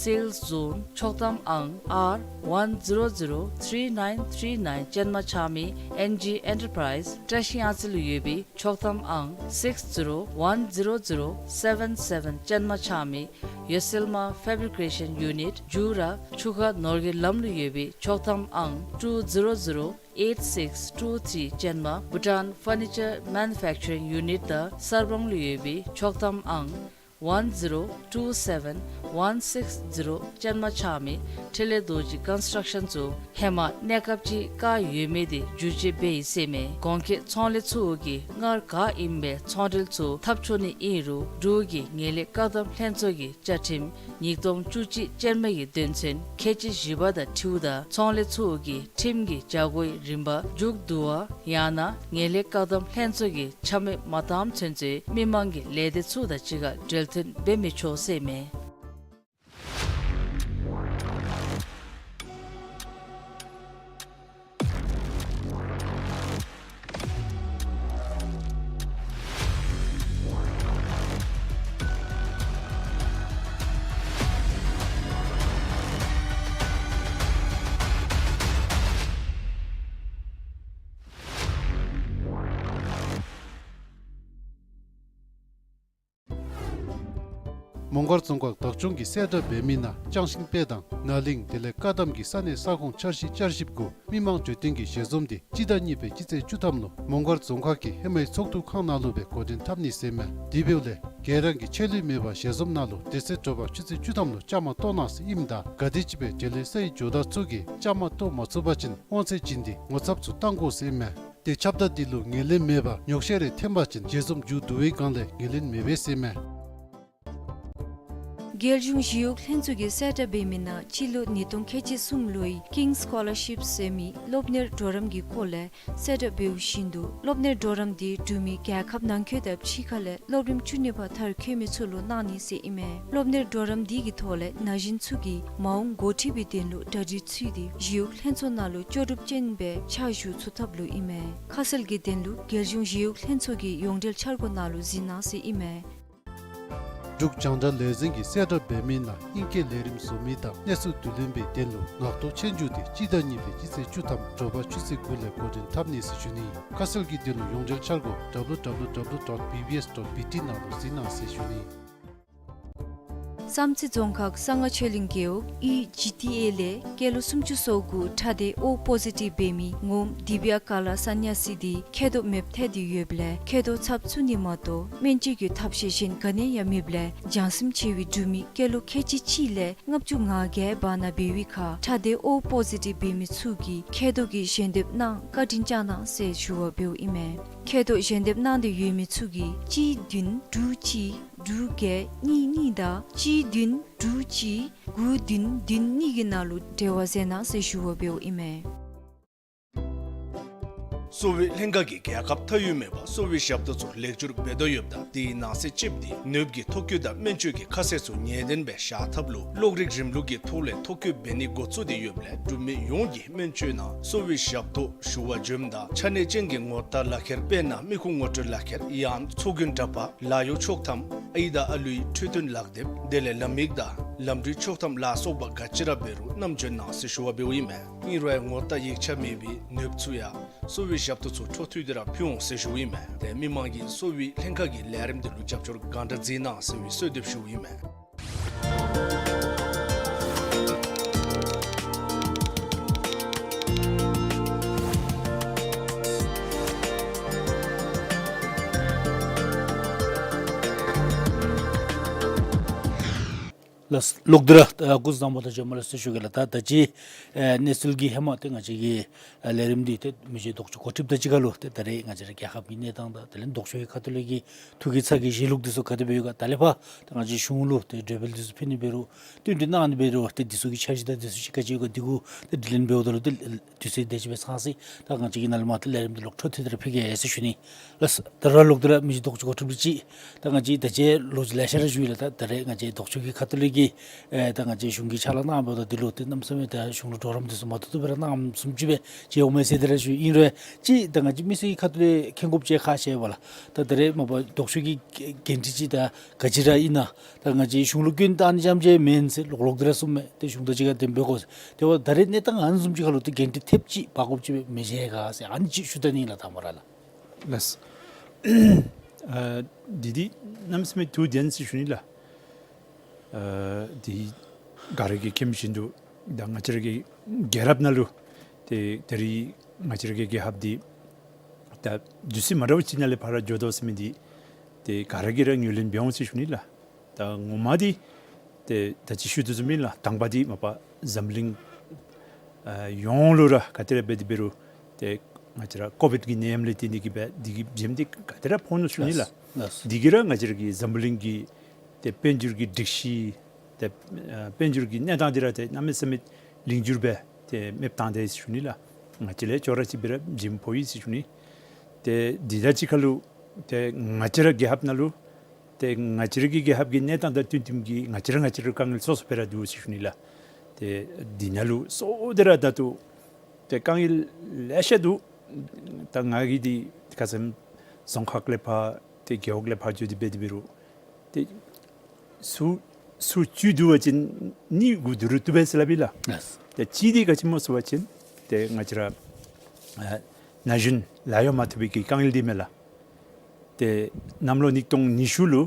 སེལསི་ཛོན་ཆོག་ཐམ་ཨང་ཨར་ཝན་ཛི་རོ་ཛི་རོ་ཐིརི་ནའིན་ཐིརི་ནའིན་ཅན་མ་ཆགས་མི་ཨེན་ཇི་ཨེན་ཊར་པྲའིཛ་བཀྲ་ཤིས་གཡང་རྩེ་ལུ་ཡོད་པའི་ཆོག་ཐམ་ཨང་སིགསི་ཛི་རོ་ཝན་ཛི་རོ་ཛི་རོ་སེ་བེན་སེ་བེན་ཅན་མ་ཆགས་མི་ཡོ་སེལ་མ་ཕེབ་རི་ཀེ་ཤན་ཡུ་ནིཊ་འཇུ་ར་ཆུ་ཁ་ནོར་གྱི་ལམ་ལུ་ཡོད་པའི་ཆོག་ཐམ་ཨང་ཊུ་ཛི་རོ་ཛི་རོ་ཨེཊ་སིགསི་ཊུ་ཐིརི་ཅན་མ་བྷུ་ཊཱན་ཕར་ནི་ཅར་མེ་ནུ་ཕེཀ་ཅར་རིང་ཡུ་ནིཊ་དང་གསར་སྤང་ལུ་ཡོད་པའི་ཆོག་ཐམ་ཨང་ one zero two seven one six zero ཅན་མ་ཆགས་མི་འཕྲིན་ལས་རྡོ་རྗེ་ཀོན་སི་ཊྲག་ཤཱན་ཚུ་ཧེ་མ་གནས་སྐབས་ཅིག་བཀག་ཡོད་མི་དེ་བསྒྱུར་བཅོས་འབད་ཡི་ཟེར་མས། གོང་འཁོད་ཚོང་ལས་ཚུ་གིས་སྔར་བཀག་ཨིན་པའི་ཚོང་འབྲེལ་ཚུ་འཐབ་ཆོག་ནི་ཨིན་རུང་འབྲུག་གི་ངན་ལྷད་བཀག་སྡོམ་ལྷན་ཚོགས་ཀྱི་བཅའ་ཁྲིམས་ཉིས་སྟོང་བཅུ་གཅིག་ཅན་མ་གི་དོན་ཚན་ཁལ་གཅིག་བཞི་པ་དང་འཁྲིལཝ་ད་ཚོང་ལས་ཚུ་གིས་ཁྲིམས་ཀྱི་བྱ་སྒོའི་རིམ་པ་མཇུག་བསྡུ་བ་ཡང་ན་ངན་ལྷད་བཀག་སྡོམ་ལྷན་ཚོགས་ཀྱིས་ཆ་མེད་མ་བཏངམ་ཚུན་ཚོད་མི་མང་གི་ལས་སྡེ་ཚུ་དང་གཅིག་ཁར་འབྲེལ་མཐུད་འབད་མི་ཆོག་ཟེར་མས། མོང་སྒར་རྫོང་ཁག་བདག་སྐྱོང་གིས་གསལ་བསྒྲགས་འབད་མི་ནང་ལྕང་ཤིང་དཔེ་དང་ནཱ་གླིང་དེ་ལས་བཀའ་གདམ་གྱི་ས་གནས་ས་ཁོངས་འཆར་གཞི་བསྐྱར་ཞིབ་གུ་མི་མང་གྲོས་བསྟུན་གྱི་ཞལ་འཛོམས་དེ་སྤྱི་ཟླ་གཉིས་པའི་སྤྱི་ཚེས་བཅུ་ཐམ་ལུ་མོང་སྒར་རྫོང་ཁག་གི་ཧེ་མའི་ཚོགས་འདུ་ཁང་ནང་ལུ་སྦེ་འགོ་འདྲེན་འཐབ་ནི་ཟེར་མས། དེ་འབདཝ་ལས་ག་ར་གིས་ཆད་ལུས་མེད་པར་ཞལ་འཛོམས་ནང་ལུ་དེ་ཚེ་དྲོ་པ་ཆུ་ཚོད་བཅུ་ཐམ་ལུ་བཅའ་མར་གཏོགས་གནང་ཟེར་ཨིནམ་ད་ག་དེམ་ཅིག་སྦེ་དེ་ལས་སའི་ཇོ་བདག་ཚུ་གིས་བཅའ་མར་གཏོགས་མ་ཚུགས་པ་ཅིན་དབང་ཚད་བྱིན་ཏེ་ངོ་ཚབ་ཚུ་བཏང་དགོ་ཟེར་མས། ཏེ་ཁྱབ་བརྡ་འདི་ལུ་ངོས་ལེན་མེད་པར་ཉོགས་བཤད་རེ་འཐེན་པ་ཅིན་ཞལ་འཛོམས་མཇུག་བསྡུ་བའི་སྒང་ལས་ངོས་ལེན་མི་འབད་ཟེར་མས། རྒྱལ་གཞུང་ཞི་གཡོག་ལྷན་ཚོགས་ཀྱིས་གསལ་བསྒྲགས་འབད་མི་ནང་སྤྱི་ལོ་ཉིས་སྟོང་ཁལ་གཅིག་གསུམ་ལོའི་King's Scholarship ཟེར་མི་སློབ་གཉེར་གྲོགས་རམ་གྱི་སྐོར་ལས་གསལ་བསྒྲགས་འབདཝ་བཞིན་དུ་སློབ་གཉེར་གྲོགས་རམ་འདི་འབྲུག་མི་རྒྱལ་ཁབ་ནང་འཁོད་དང་ཕྱི་ཁ་ལས་སློབ་རིམ་བཅུ་གཉིས་པ་མཐར་འཁྱོལ་མི་ཚུ་ལུ་གནང་ནི་ཟེར་ཨིན་མས། སློབ་གཉེར་གྲོགས་རམ་འདི་གི་ཐོག་ལས་ན་གཞོན་ཚུ་གིས་མ་འོངས་འགོ་ཁྲིད་པའི་དོན་ལུ་གྲ་སྒྲིག་ཚུད་དེ་ཞི་གཡོག་ལྷན་ཚོགས་ནང་ལུ་ལྕོགས་གྲུབ་ཅན་སྦེ་ཕྱག་ཞུ་ཚུགས་ཐབས་ལུ་ཨིན་མས། ཁ་གསལ་གྱི་དོན་ལུ་རྒྱལ་གཞུང་ཞི་གཡོག་ལྷན་ཚོགས་ཀྱི་ཡོངས་འབྲེལ་འཆར་སྒོ་ནང་ལུ་གཟིགས་གནང་ཟེར་ཨིན་མས། འབྲུག་རྒྱང་བསྒྲགས་ལས་འཛིན་གྱིས་གསལ་བསྒྲགས་འབད་མི་ནང་ཨིང་སྐད་ལས་རིམ་བཟོ་མི་དང་གནས་ཚུལ་བསྡུ་ལེན་པའི་དོན་ལུ་ངག་ཐོག་ཆོས་རྒྱུགས་དེ་སྤྱི་ཟླ་གཉིས་པའི་སྤྱི་ཚེས་བཅུ་ཐམ་དྲོ་པ་ཆུ་ཚོད་དགུ་ལས་འགོ་འདྲེན་འཐབ་ནི་ཟེར་ཞུ་ནི། ཁ་གསལ་གྱི་དོན་ལུ་ཡོངས་འབྲེལ་འཆར་སྒོ་W W W dot B B S dot B T ནང་ལུ་གཟིགས་གནང་ཟེར་ཞུ་ནི། བསམ་རྩེ་རྫོང་ཁག་གསང་སྔགས་ཆོས་གླིང་རྒེད་འོག་ཡུལ་ཇི་ཊི་ཨེ་ལས་སྐྱེས་ལོ་སུམ་ཅུ་སོ་དགུ་ཁྲག་སྡེ་ཨོ་པོ་ཟི་ཊིབ་འབད་མི་ངོམ་དི་བི་ཡ་ཀ་ལ་ས་ནྱ་སི་འདི་མཁལ་རྡོག་མེདཔ་ཐལ་ཏེ་ཡོདཔ་ལས་མཁལ་རྡོག་ཚབ་བཙུགས་ནི་མ་གཏོགས་སྨན་བཅོས་ཀྱི་ཐབས་ཤེས་གཞན་ག་ནི་ཡང་མེདཔ་ལས་བྱང་སེམས་ཆེ་བའི་འབྲུག་མི་སྐྱེས་ལོ་ཁལ་གཅིག་གཅིག་ལས་ལྔ་བཅུ་ང་བརྒྱད་བར་ན་འབད་བའི་ཁར་ཁྲག་སྡེ་ཨོ་པོ་ཟི་ཊིབ་འབད་མི་ཚུ་གིས་མཁལ་རྡོག་གི་ཞལ་འདེབས་གནང་བཀའ་དྲིན་བསྐྱང་གནང་ཟེར་ཞུ་བ་འབདཝ་ཨིན་མས། མཁལ་རྡོག་ཞལ་འདེབས་གནང་སྟེ་ཡོད་མི་ཚུ་གིས་གཅིག་བདུན་དྲུག་གཅིག་དྲུག་བརྒྱད་གཉིས་གཉིས་དང་གཅིག་བདུན་དྲུག་གཅིག་དགུ་བདུན་བདུན་གཉིས་ཀྱི་ནང་ལུ་འབྲེལ་བ་མཛད་གནང་ཟེར་ཞུ་བ་འབདཝ་ཨིན་མས། གསོ་བའི་ལྷན་ཁག་གིས་རྒྱལ་ཁབ་མཐའ་དབུས་མེད་པར་གསོ་བའི་ཞབས་ཏོག་ཚུ་ལེགས་བསྒྱུར་འབད་དོ་ཡོདཔ་ད་དེའི་ནང་གསེས་ཅིག་འདི་ནདཔ་གི་ཐོ་བཀོད་དང་སྨན་བཅོས་ཀྱི་ཁ་གསལ་ཚུ་ངེས་གཏན་སྦེ་བཞག་ཐབས་ལུ་གློག་རིག་རིམ་ལུགས་ཀྱི་ཐོག་ལས་ཐོ་བཀོད་འབད་ནི་འགོ་བཙུགས་ཏེ་ཡོདཔ་ལས་འབྲུག་མི་ཡོངས་ཀྱིས་སྨན་བཅོས་ནང་གསོ་བའི་ཞབས་ཏོག་ཞུ་བར་འབྱོནམ་ད་ཆ་གནས་ཅན་གྱི་ངོ་རྟགས་ལག་ཁྱེར་དཔེར་ན་མི་ཁུངས་ངོ་སྤྲོད་ལག་ཁྱེར་ཡང་ཚོགས་རྒྱུན་འདྲ་པར་ལཱ་གཡོག་ཆོག་ཐམ་ཨའི་དང་ཨ་ལུའི་འཕྲོད་བསྟེན་ལག་དེབ་དེ་ལས་ལམ་ཡིག་དང་ལམ་འགྲུལ་ཆོག་ཐམ་ལ་སོགས་པ་ག་ཅི་ར་འབད་རུང་བསྣམས་བྱོན་གནང་ཟེར་ཞུ་བ་འབདཝ་ཨིན་མས། ཨིན་རུང་ངོ་རྟགས་ཡིག་ཆ་མེད་པའི་ནདཔ་ཚུ་ཡང་གསོ་བའི་ཞབས་ཏོག་ཚུ་འཕྲོ་མཐུད་དེ་ར་ཕུལ་འོང་ཟེར་ཞུཝ་ཨིན་མས། ཏེ་མི་མང་གིས་གསོ་བའི་ལྷན་ཁག་གི་ལས་རིམ་འདི་ལུ་རྒྱབ་སྐྱོར་གང་དྲག་མཛད་གནང་ཟེར་བའི་གསོལ་འདེབས་ཞུཝ་ཨིན་མས། ལགས་ལོག་སྟེ་ར་ཨ་སྐུ་གཟུགས་བཟང་པོ་དང་བྱོན་པ་ལེགས་སོ་ཞུ་གེ་ལགས། ད་ད་ཅི་ཨེ་གནས་ཚུལ་གྱི་ཧེ་མ་ཏེ་ང་བཅས་ཀྱི་ཨ་ལས་རིམ་འདི་ཏེ་མི་རྗེ་ལྡོག་ཕྱོགས་འགོ་ཁྲིདཔ་དང་གཅིག་ཁར་ལུ་ཏེ་ད་རེས་ང་བཅས་ར་རྒྱལ་ཁབ་ཀྱི་གནས་སྟངས་དང་དེ་ལས་ལྡོག་ཕྱོགས་ཀྱི་ཁ་ཐུག་ལས་ཀྱི་ཐུགས་ཀྱི་ཚ་གྱང་གཞི་ལུགས་འདི་ཚུ་ག་དེ་སྦེ་ཡོད་ག། ད་ལས་ཕར་ད་ང་བཅས་གཞུང་ལུ་ཏེ་གྲོས་འབུལ་འདི་ཚུ་ཕུལ་ནི་འབད་རུང་བསྟུན་གྲོས་གནང་ནི་འབད་རུང་ཏེ་འདི་ཚུ་གི་འཆར་གཞི་དང་འདི་ཚུ་ཅིག་ག་ཅི་ཡོད་ག་འདི་གུ་ཏེ་དྲི་ལན་འབདཝ་ད་ལུ་ཏེ་དུས་ཚོད་དེ་ཅིག་སྦེ་ཚང་སོ་ཡི། ད་ང་བཅས་ཀྱིས་ནཱ་ལས་མར་ཏེ་ལས་རིམ་འདི་ལོག་འཕྲོ་མཐུད་དེ་ར་ཕུལ་གེ་ཟེར་ཞུ་ནི། ལགས་ད་རུང་ལོག་སྟེ་ར་མི་རྗེ་ལྡོག་ཕྱོགས་འགོ་ཁྲིདཔ་ཅིག་ད་ང་བཅས་ད་ཅི་ལོ་རྒྱུས་ལེ་ཤ་ར་ཞུ་ཡི་ལགས། ད་ད་རེས་ང་བཅས་ལྡོག་ཕྱོགས་ཀྱི་ཁ་ཐུག་ལས་ཀྱི་ཨེ་ད་ང་བཅས་གཞུང་གིས་ཕྱག་ལཱ་གནང་འབདཝ་ད་འདི་ལུ་ཏེ་གནམ་མེད་ས་མེད་ད་གཞུང་ལུ་གྲོགས་རམ་འདི་ཚུ་མ་ཐུབ་ཐུབ་སྦེ་ར་གནངམ་བཟུམ་ཅིག་སྦེ་མཇལཝ་མས་ཟེར་དེ་ར་ཞུ་ཡི། ཨིན་རུང་ཅིག་ད་ང་བཅས་མི་སེར་གྱི་ཁ་ཐུག་ལས་མཁྱེན་དགོཔ་ཅིག་ཁག་ཆེ་བས་ལགས། ད་ད་རེས་མ་པ་ལྡོག་ཕྱོགས་ཀྱི་འགན་འཁྲི་ཅིག་ད་ག་ཅི་ར་ཨིན་ན་ད་ང་བཅས་གཞུང་ལུ་སྐྱོན་བཏགས་ནི་རྐྱངམ་ཅིག་མེན་ཟེར་ལོག་ལོག་སྟེ་ར་གསུངམ་མས། ཏེ་གཞུང་དང་གཅིག་ཁར་འདེམས་འབད་དགོ་ཟེར། དེ་འབདཝ་ད་ད་རེས་གནས་སྟངས་ཨ་ནི་བཟུམ་ཅིག་ཁར་ལུ་ཏེ་འགན་འཁྲི་ཐེབས་ཅིག་འབག་དགོཔ་ཅིག་སྦེ་མི་མཇལ་ག་ཟེར་ཨ་ནི་ཅིག་ཞུ་ད་ནི་ལགས་དང་པ་ར་ལགས། ལགས། ཨ་འདི་འདི་གནམ་མེད་ས་མེད་ཐུགས་བདེན་ཟེར་ཞུ་ནི་ལགས། ཨ་འདི་ག་ར་གིས་མཁྱེན་བཞིན་དུ་ད་ང་བཅས་ར་གི་རྒྱལ་རབས་ནང་ལུ་ཏེ་ད་རེས་ང་བཅས་ར་གི་རྒྱལ་ཁབ་འདི་ད་དུས་ཚོད་མ་འདྲཝ་ཅིག་ནང་ལས་ཕར་འགྱོ་དོ་ཟེར་མི་འདི་ཏེ་ག་ར་གིས་ར་ངོས་ལེན་འབད་འོང་ཟེར་ཞུ་ནི་ལགས། ད་ངོ་མ་འདི་ཏེ་ད་ཅི་ཞུ་དོ་བཟུམ་ཨིན་ལགས། དང་པ་འདི་མ་པ་འཛམ་གླིང་ཨ་ཡོངས་ལུ་ར་ག་ཏེ་ར་འབད་དེ་འབད་རུང་ཏེ་ང་བཅས་ར་ཀོ་བིཌ་ཀྱི་ནད་ཡམས་ལས་བརྟེན་ཏེ་གིས་སྦེ་འདི་གི་བྱེམ་འདི་ག་ཏེ་ར་ཕོག་ནུག་ཞུ་ནི་ལགས། ལགས། འདི་གིས་ར་ང་བཅས་ར་གི་འཛམ་བུ་གླིང་གི་ཏེ་དཔལ་འབྱོར་གྱི་སྒྲིག་གཞི་ཏེ་ཨ་དཔལ་འབྱོར་གྱི་གནས་སྟངས་འདི་ར་ཏེ་གནམ་མེད་ས་མེད་ལིང་འགྱུར་སྦེ་ཏེ་མེདཔ་བཏང་དེས་ཞུ་ནི་ལགས། ང་བཅས་ལས་ཅོག་ར་ཅིག་སྦེ་ར་བྱེམ་ཕོག་ཡི་ཟེར་ཞུ་ནི། ཏེ་འདི་དང་གཅིག་ཁར་ལུ་ཏེ་ང་བཅས་ར་རྒྱལ་ཁབ་ནང་ལུ་ཏེ་ང་བཅས་ར་གི་རྒྱལ་ཁབ་ཀྱི་གནས་སྟངས་དང་བསྟུན་བསྟུནམ་གྱིས་ང་བཅས་ར་ང་བཅས་ར་དཀའ་ངལ་སོ་སོ་སྦེ་ར་འདུག་ཟེར་ཞུ་ནི་ལགས། ཏེ་འདི་ནང་ལུ་སོ་སོ་སྦེ་ར་ད་ལྟོ་ཏེ་དཀའ་ངལ་ལེ་ཤ་འདུག། ད་ང་གིས་འདི་ཁ་ཙ་རྫོང་ཁག་ལས་ཕར་ཏེ་རྒེད་འོག་ལས་ཕར་འགྱོ་སྟེ་འབད་དེ་འབད་རུང་ཏེ་ཚུར་ཚུར་བཅུག་སྡོད་པ་ཅིན་གཉིས་དགུ་བསྡུ་རུང་བཏུབ་པས་ཟེར་སླབ་ཨིན་ལགས། ལགས། ཏེ་གཅིག་འདི་ག་ཅི་སྨོ་ཟེར་བ་ཅིན་ཏེ་ང་བཅས་ར་ཨ་ན་གཞོན་ལཱ་གཡོག་མ་ཐོབ་པའི་གི་དཀའ་ངལ་འདི་མས་ལགས། ཏེ་གནམ་ལོ་ཉིས་སྟོང་ཉི་ཤུ་ལུ་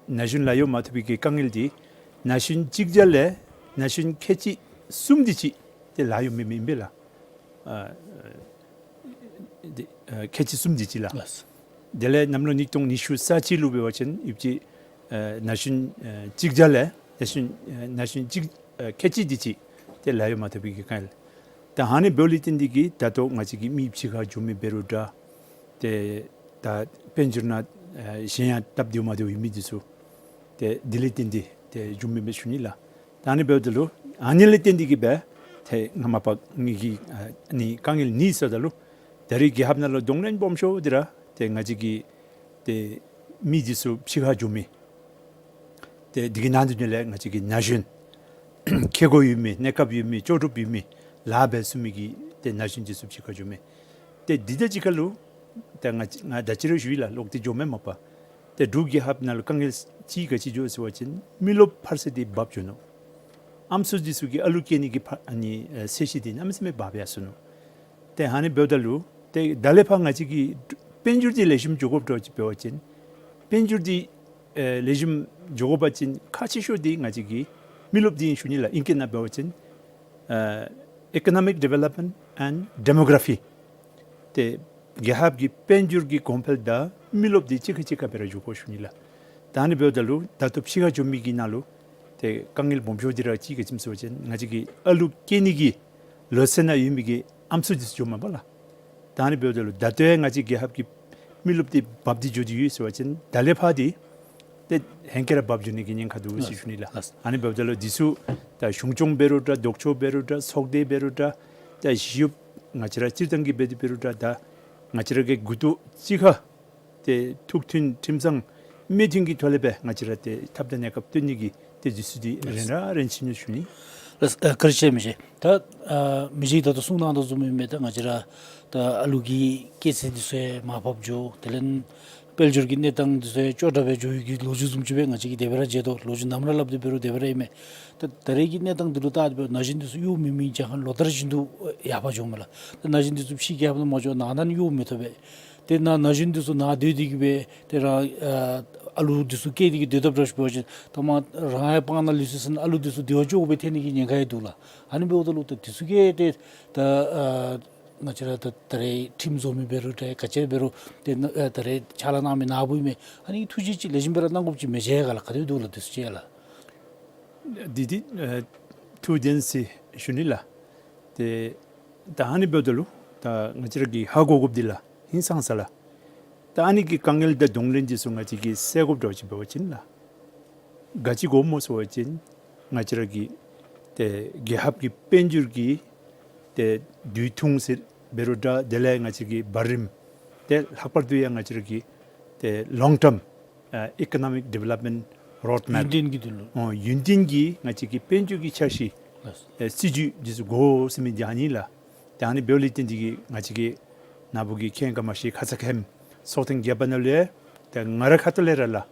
ན་གཞོན་ལཱ་གཡོག་མ་ཐོབ་པའི་གི་དཀའ་ངལ་འདི་ན་གཞོན་གཅིག་བརྒྱ་ལས་ན་གཞོན་ཁལ་གཅིག་གསུམ་དེ་ཅིག་ཏེ་ལཱ་གཡོག་མེད་མི་ཨིན་པས་ལགས། ཨ་འདི་ཨ་ཁལ་གཅིག་གསུམ་དེ་ཅིག་ལགས། ལགས། དེ་ལས་གནམ་ལོ་ཉིས་སྟོང་ཉི་ཤུ་རྩ་གཅིག་ལུ་འབད་བ་ཅིན་ཡོདཔ་ཅིག་ཨ་ན་གཞོན་ཨ་གཅིག་བརྒྱ་ལས་ན་གཞོན་ཨ་ན་གཞོན་གཅིག་ཨ་ཁལ་གཅིག་དེ་ཅིག་ཏེ་ལཱ་གཡོག་མ་ཐོབ་པའི་གི་དཀའ་ངལ། ད་ཨ་ནི་འབདཝ་ལས་བརྟེན་ཏེ་གིས་ད་ལྟོ་ང་བཅས་ཀྱི་མི་ཕྱི་ཁར་འགྱོ་མི་འབད་རུང་འདྲ། ཏེ་ད་དཔལ་འབྱོར་ནང་ཨ་གཞན་ཡང་སྟབས་བདེཝ་མ་བདེཝ་ཡོད་མི་འདི་ཚུ་ཏེ་འདི་ལས་བརྟེན་ཏེ་ཏེ་འགྱོ་མི་མས་ཞུ་ནི་ལགས། ད་ཨ་ནི་འབདཝ་ད་ལུ་ཨ་ནི་ལས་བརྟེན་ཏེ་གིས་སྦེ་ཏེ་ང་མ་པ་ངེ་གི་ཨ་ནི་དཀའ་ངལ་གཉིས་ཟེརཝ་ད་ལུ་ད་རེས་རྒྱལ་ཁབ་ནང་ལུ་གདོང་ལེན་སྦོམ་ཤོས་འདི་ར་ཏེ་ང་བཅས་ཀྱི་ཏེ་མི་འདི་ཚུ་ཕྱི་ཁར་འགྱོ་མི་ཏེ་འདི་གི་ནང་དོན་ལས་ང་བཅས་ཀྱི་ན་གཞོན་ཁེ་གོ་ཡོད་མི་གནས་སྐབས་ཡོད་མི་ལྕོགས་གྲུབ་ཡོད་མི་ལཱ་འབད་ཚུགས་མི་གི་ཏེ་ན་གཞོན་འདི་ཚུ་ཕྱི་ཁར་འགྱོ་མི། ཏེ་འདི་དང་གཅིག་ཁར་ལུ་ཏེ་ང་ང་ད་ཅི་ར་ཞུ་ཡི་ལགས། ལོག་སྟེ་འགྱོ་མི་མ་པ་ཏེ་འབྲུག་རྒྱལ་ཁབ་ནང་ལུ་དཀའ་ངལ་ཅིག་ག་ཅི་འགྱོ་ཟེར་བ་ཅིན་མི་རློབས་འཕར་ཚད་འདི་འབབ་འགྱོ་ནུག། ཨམ་སྲུ་འདི་ཚུ་གི་ཨ་ལུ་སྐྱེ་ནི་གི་ཕར་ཨ་ནི་ཨེ་ཚད་གཞི་འདི་གནམ་མེད་ས་མེད་འབབ་ཡར་སོ་ནུག། ཏེ་ཨ་ནི་འབདཝ་ད་ལུ་ཏེ་ད་ལས་ཕར་ང་བཅས་ཀྱི་དཔལ་འབྱོར་འདི་ལེགས་ཤོམ་འགྱོ་དགོཔ་འདྲཝ་ཅིག་འབད་བ་ཅིན་དཔལ་འབྱོར་འདི་ཨེ་ལེགས་ཤོམ་འགྱོ་དགོ་པ་ཅིན་ཁག་ཆེ་ཤོས་འདི་ང་བཅས་ཀྱི་མི་རློབས་འདི་ཨིན་ཞུ་ནི་ལགས། ཨིང་སྐད་ནང་འབད་བ་ཅིན་ཨ་economic development and demography། ཏེ་རྒྱལ་ཁབ་ཀྱི་དཔལ་འབྱོར་གྱི་གོང་འཕེལ་དང་མི་རློབས་འདི་གཅིག་ཁར་གཅིག་ཁར་སྦེ་ར་འགྱོ་དགོ་ཞུ་ནི་ལགས། ད་ཨ་ནི་འབདཝ་ད་ལུ་ད་ལྟོ་ཕྱི་ཁར་འགྱོ་མི་གི་ནང་ལུ་ཏེ་དཀའ་ངལ་སྦོམ་ཤོས་འདི་ར་གཅིག་ག་ཅི་སྨོ་ཟེར་བ་ཅིན་ང་བཅས་ཀྱི་ཨ་ལུ་སྐྱེ་ནི་གི་ལོ་ཚད་ནང་ཡོད་མི་གི་ཨམ་སྲུ་འདི་ཚུ་འགྱོཝ་མས་པ་ལགས། ད་ཨ་ནི་འབདཝ་ད་ལུ་ད་ལྟོ་ཡང་ང་བཅས་རྒྱལ་ཁབ་ཀྱི་མི་རློབས་འདི་འབབ་སྟེ་འགྱོ་སྟེ་ཡོད་ཟེར་བ་ཅིན་ད་ལས་ཕར་འདི་ཏེ་ཧེང་སྐལ་ར་འབབ་འགྱོ་ནི་གི་ཉེན་ཁ་འདུག་ཟེར་ཞུ་ནི་ལགས། ལགས། ཨ་ནི་འབདཝ་ད་ལུ་འདི་ཚུ་ད་གཞུང་སྐྱོང་འབད་རུང་འདྲ་ལྡོག་ཕྱོགས་འབད་རུང་འདྲ་ཚོགས་སྡེ་འབད་རུང་འདྲ་ད་ཞི་གཡོགཔ་ང་བཅས་ར་སྤྱིར་བཏང་གི་འབད་དེ་འབད་རུང་འདྲ་ད་ང་བཅས་ར་གི་མགུ་ཏོ་གཅིག་ཁར་ཏེ་ཐུགས་མཐུན་ཁྲིམས་གཙང་མོས་མཐུན་གྱི་ཐོག་ལས་སྦེ་ང་བཅས་ར་ཏེ་ཐབས་དང་གནས་སྐབས་བཏོན་ནི་གི་ཏེ་འདི་ཚུ་འདི་རན་ར་རན་ཅི་ནུག་ཞུ་ནི། ལགས། ཨ་བཀའ་དྲིན་ཆེ་མི་རྗེ། ད་ཨ་མི་རྗེ་ད་ལྟོ་གསུང་གནང་དོ་བཟུམ་ཨིན་མས། ད་ང་བཅས་ར་ད་ཨ་ལུ་གི་སྐྱེ་ཚད་འདི་ཚུ་ཡང་མར་ཕབ་འགྱོ། དེ་ལས་དཔལ་འབྱོར་གྱི་གནས་སྟངས་འདི་ཚུ་ཡང་སྐྱོ་དྲགས་སྦེ་འགྱོ་ཡི་གི་ལོ་རྒྱུས་བཟུམ་ཅིག་སྦེ་ང་བཅས་ཀྱིས་དེ་སྦེ་ར་མཇལ་དོ། ལོ་རྒྱུས་ནམ་ར་སླབ་སྟེ་འབད་རུང་དེ་སྦེ་ར་ཨིན་མས། ད་ད་རེས་ཀྱི་གནས་སྟངས་འདི་ལུ་བལྟ་སྟེ་འབད་རུང་ན་གཞོན་འདི་ཚུ་གཡོག་མེད་མི་ཅིག་ཧ་ལོག་ལྟར་བཞིན་དུ་ཡར་འཕར་འགྱོཝ་མས་ལགས། ད་ན་གཞོན་འདི་ཚུ་ཕྱི་རྒྱལ་ཁབ་ནང་མ་འགྱོ་ནང་ན་གཡོག་མི་ཐོབ་པས། ཏེ་ནཱ་ན་གཞོན་འདི་ཚུ་ནཱ་སྡོད་དེ་གིས་སྦེ་ཏེ་རང་ཨ་ཨ་ལུ་འདི་ཚུ་སྐྱེ་སྟེ་གིས་སྡོད་དཔ་འདྲཝ་ཅིག་འབད་བ་ཅིན་ད་མ་རང་ཡང་སྤང་ནང་ལུས་སོ་ཟེར་ཨ་ལུ་འདི་ཚུ་སྡེ་བ་བཅུ་དགུ་སྦེ་ཐོན་ནི་གི་ཉེན་ཁ་ཡང་འདུག་ལགས། ཨ་ནི་འབདཝ་ད་ལུ་ད་འདི་ཚུ་གིས་ཏེ་ད་ཨ་ང་བཅས་ར་ད་ད་རེས་ཁྲིམས་བཟོ་མི་འབད་རུང་འདྲ་ག་ཅི་འབད་རུང་ཏེ་ནཱ་ཨ་ད་རེས་ཕྱག་ལཱ་གནང་མི་ནཱ་བུ་ཨིན་མས། ཨ་ནི་ཐུགས་རྗེ་ཅིག་ལེགས་ཤོམ་སྦེ་ར་གནང་དགོཔ་ཅིག་མི་མཇལ་ག་ལགས། ག་དེ་འདུག་ལགས་འདི་ཚུ་ཅིག་ལགས། འདི་འདི་ཨ་ཐུགས་བདེན་ཟེར་ཞུ་ནི་ལགས། ཏེ་ད་ཨ་ནི་འབདཝ་ད་ལུ་ད་ང་བཅས་ར་གིས་ཧ་གོ་དགོཔ་འདི་ལགས་ཧིང་སངས་ས་ལགས། ད་ཨ་ནི་གི་དཀའ་ངལ་དང་གདོང་ལེན་འདི་ཚུ་ང་བཅས་ཀྱིས་སེལ་དགོཔ་འདྲཝ་ཅིག་འབད་བ་ཅིན་ལགས། ག་ཅི་དགོཔ་སྨོ་ཟེར་བ་ཅིན་ང་བཅས་ར་གི་ཏེ་རྒྱལ་ཁབ་ཀྱི་དཔལ་འབྱོར་གྱི་ཏེ་དུས་ཐུང་ཟེར་འབད་རུང་འདྲ་དེ་ལས་ང་བཅས་ཀྱི་བར་རིམ་ཏེ་ལྷག་པར་དུ་ཡང་ང་བཅས་ར་གི་ཏེ་long term ཨ་economic development roadmap ཡུན་བརྟན་གྱི་དོན་ལུ། ཨོ་ཡུན་བརྟན་གྱི་ང་བཅས་ཀྱི་དཔལ་འབྱོར་གྱི་འཆར་གཞི་ལགས། ཨེ་སྲིད་ཇུས་འདི་ཚུ་དགོ་ཟེར་མི་འདི་ཨ་ནི་ལགས། ཏེ་ཨ་ནི་འབདཝ་ལས་བརྟེན་ཏེ་གིས་ང་བཅས་ཀྱིས་ནཱ་བུ་གིས་མཁྱེན་ག་མ་ཤེས། ཁ་ཙ་ཁ་ཉིནམ་ཚོགས་ཐེངས་བརྒྱད་པ་ནང་ལུ་ཡང་ཏེ་ང་རའི་ཁ་ཐུག་ལས་ར་ལགས་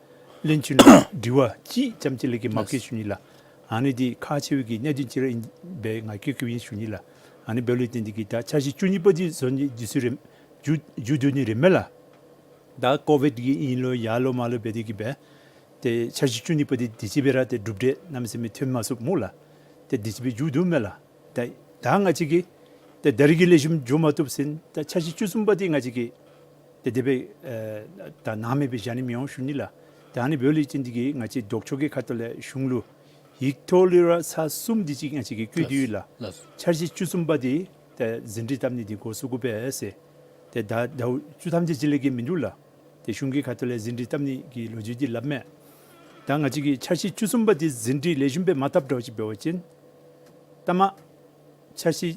བློན་ཆེན་ལུ་དྲི་བ་ཅིག་ཙམ་ཅིག་ལས་ཀྱི་མ་བཀོད་ཞུ་ནི་ལགས། ཨ་ནི་འདི་ཁག་ཆེ་བའི་གི་གནད་དོན་ཅིག་ར་ཨིན་པས། ང་བཀོད་བཀོདཔ་ཨིན་ཞུ་ནི་ལགས། ཨ་ནི་འབདཝ་ལས་བརྟེན་ཏེ་གིས་ད་འཆར་གཞི་བཅུ་གཉིས་པ་འདི་བཟོ་ནི་འདི་ཚུ་རེ་མཇུག་མཇུག་བསྡུ་ནི་རེ་མས་ལགས། ད་ཀོ་བིཌ་ཀྱི་ཨིན་ལོ་ཡར་ལོ་མར་ལོ་འབད་དེ་གིས་སྦེ་ཏེ་འཆར་གཞི་བཅུ་གཉིས་པ་འདི་དུས་ཅི་སྦེ་ར་ཏེ་གྲུབ་འབྲས་གནམ་མེད་ས་མེད་ཐོན་མ་ཚུགས་སྨོ་ལགས། ཏེ་དུས་ཅི་སྦེ་མཇུག་བསྡུ་མས་ལགས། ད་ད་ང་བཅས་ཀྱིས་ཏེ་ད་རིས་ཀྱི་ལེགས་ཤོམ་འགྱོ་མ་བཏུབ་ཟེར་ད་འཆར་གཞི་བཅུ་གསུམ་པ་འདི་ང་བཅས་ཀྱིས་ཏེ་དེ་སྦེ་ཨེ་ད་སྣང་མེད་སྦེ་བཞག་ནི་མི་འོང་ཞུ་ནི་ལགས། ད་ཨ་ནི་འབདཝ་ལས་བརྟེན་ཏེ་གིས་ང་བཅས་ལྡོག་ཕྱོགས་ཀྱི་ཁ་ཐུག་ལས་གཞུང་ལུ་ཡིག་ཐོག་ལས་ར་ཚར་གསུམ་དེ་ཅིག་ང་བཅས་ཀྱིས་བཀོད་དེ་ཡོད་ལགས། ལགས། འཆར་གཞི་བཅུ་གསུམ་པ་དེ་ད་ཟིན་བྲིས་བཏབ་ནི་དེ་འགོ་བཙུགས་དགོ་པས་ཟེར། ཏེ་ད་ཟླཝ་བཅུ་ཐམ་དེ་ཅིག་ལས་བརྒལ་མིན་འདུག་ལགས། ཏེ་གཞུང་གི་ཁ་ཐུག་ལས་ཟིན་བྲིས་བཏབ་ནི་གི་ལོ་རྒྱུས་དེ་སླབ་མས། ད་ང་བཅས་ཀྱིས་འཆར་གཞི་བཅུ་གསུམ་པ་དེ་ཟིན་བྲིས་ལེགས་ཤོམ་སྦེ་མ་བཏབ་འདྲཝ་ཅིག་འབད་བ་ཅིན་ད་མ་འཆར་གཞི་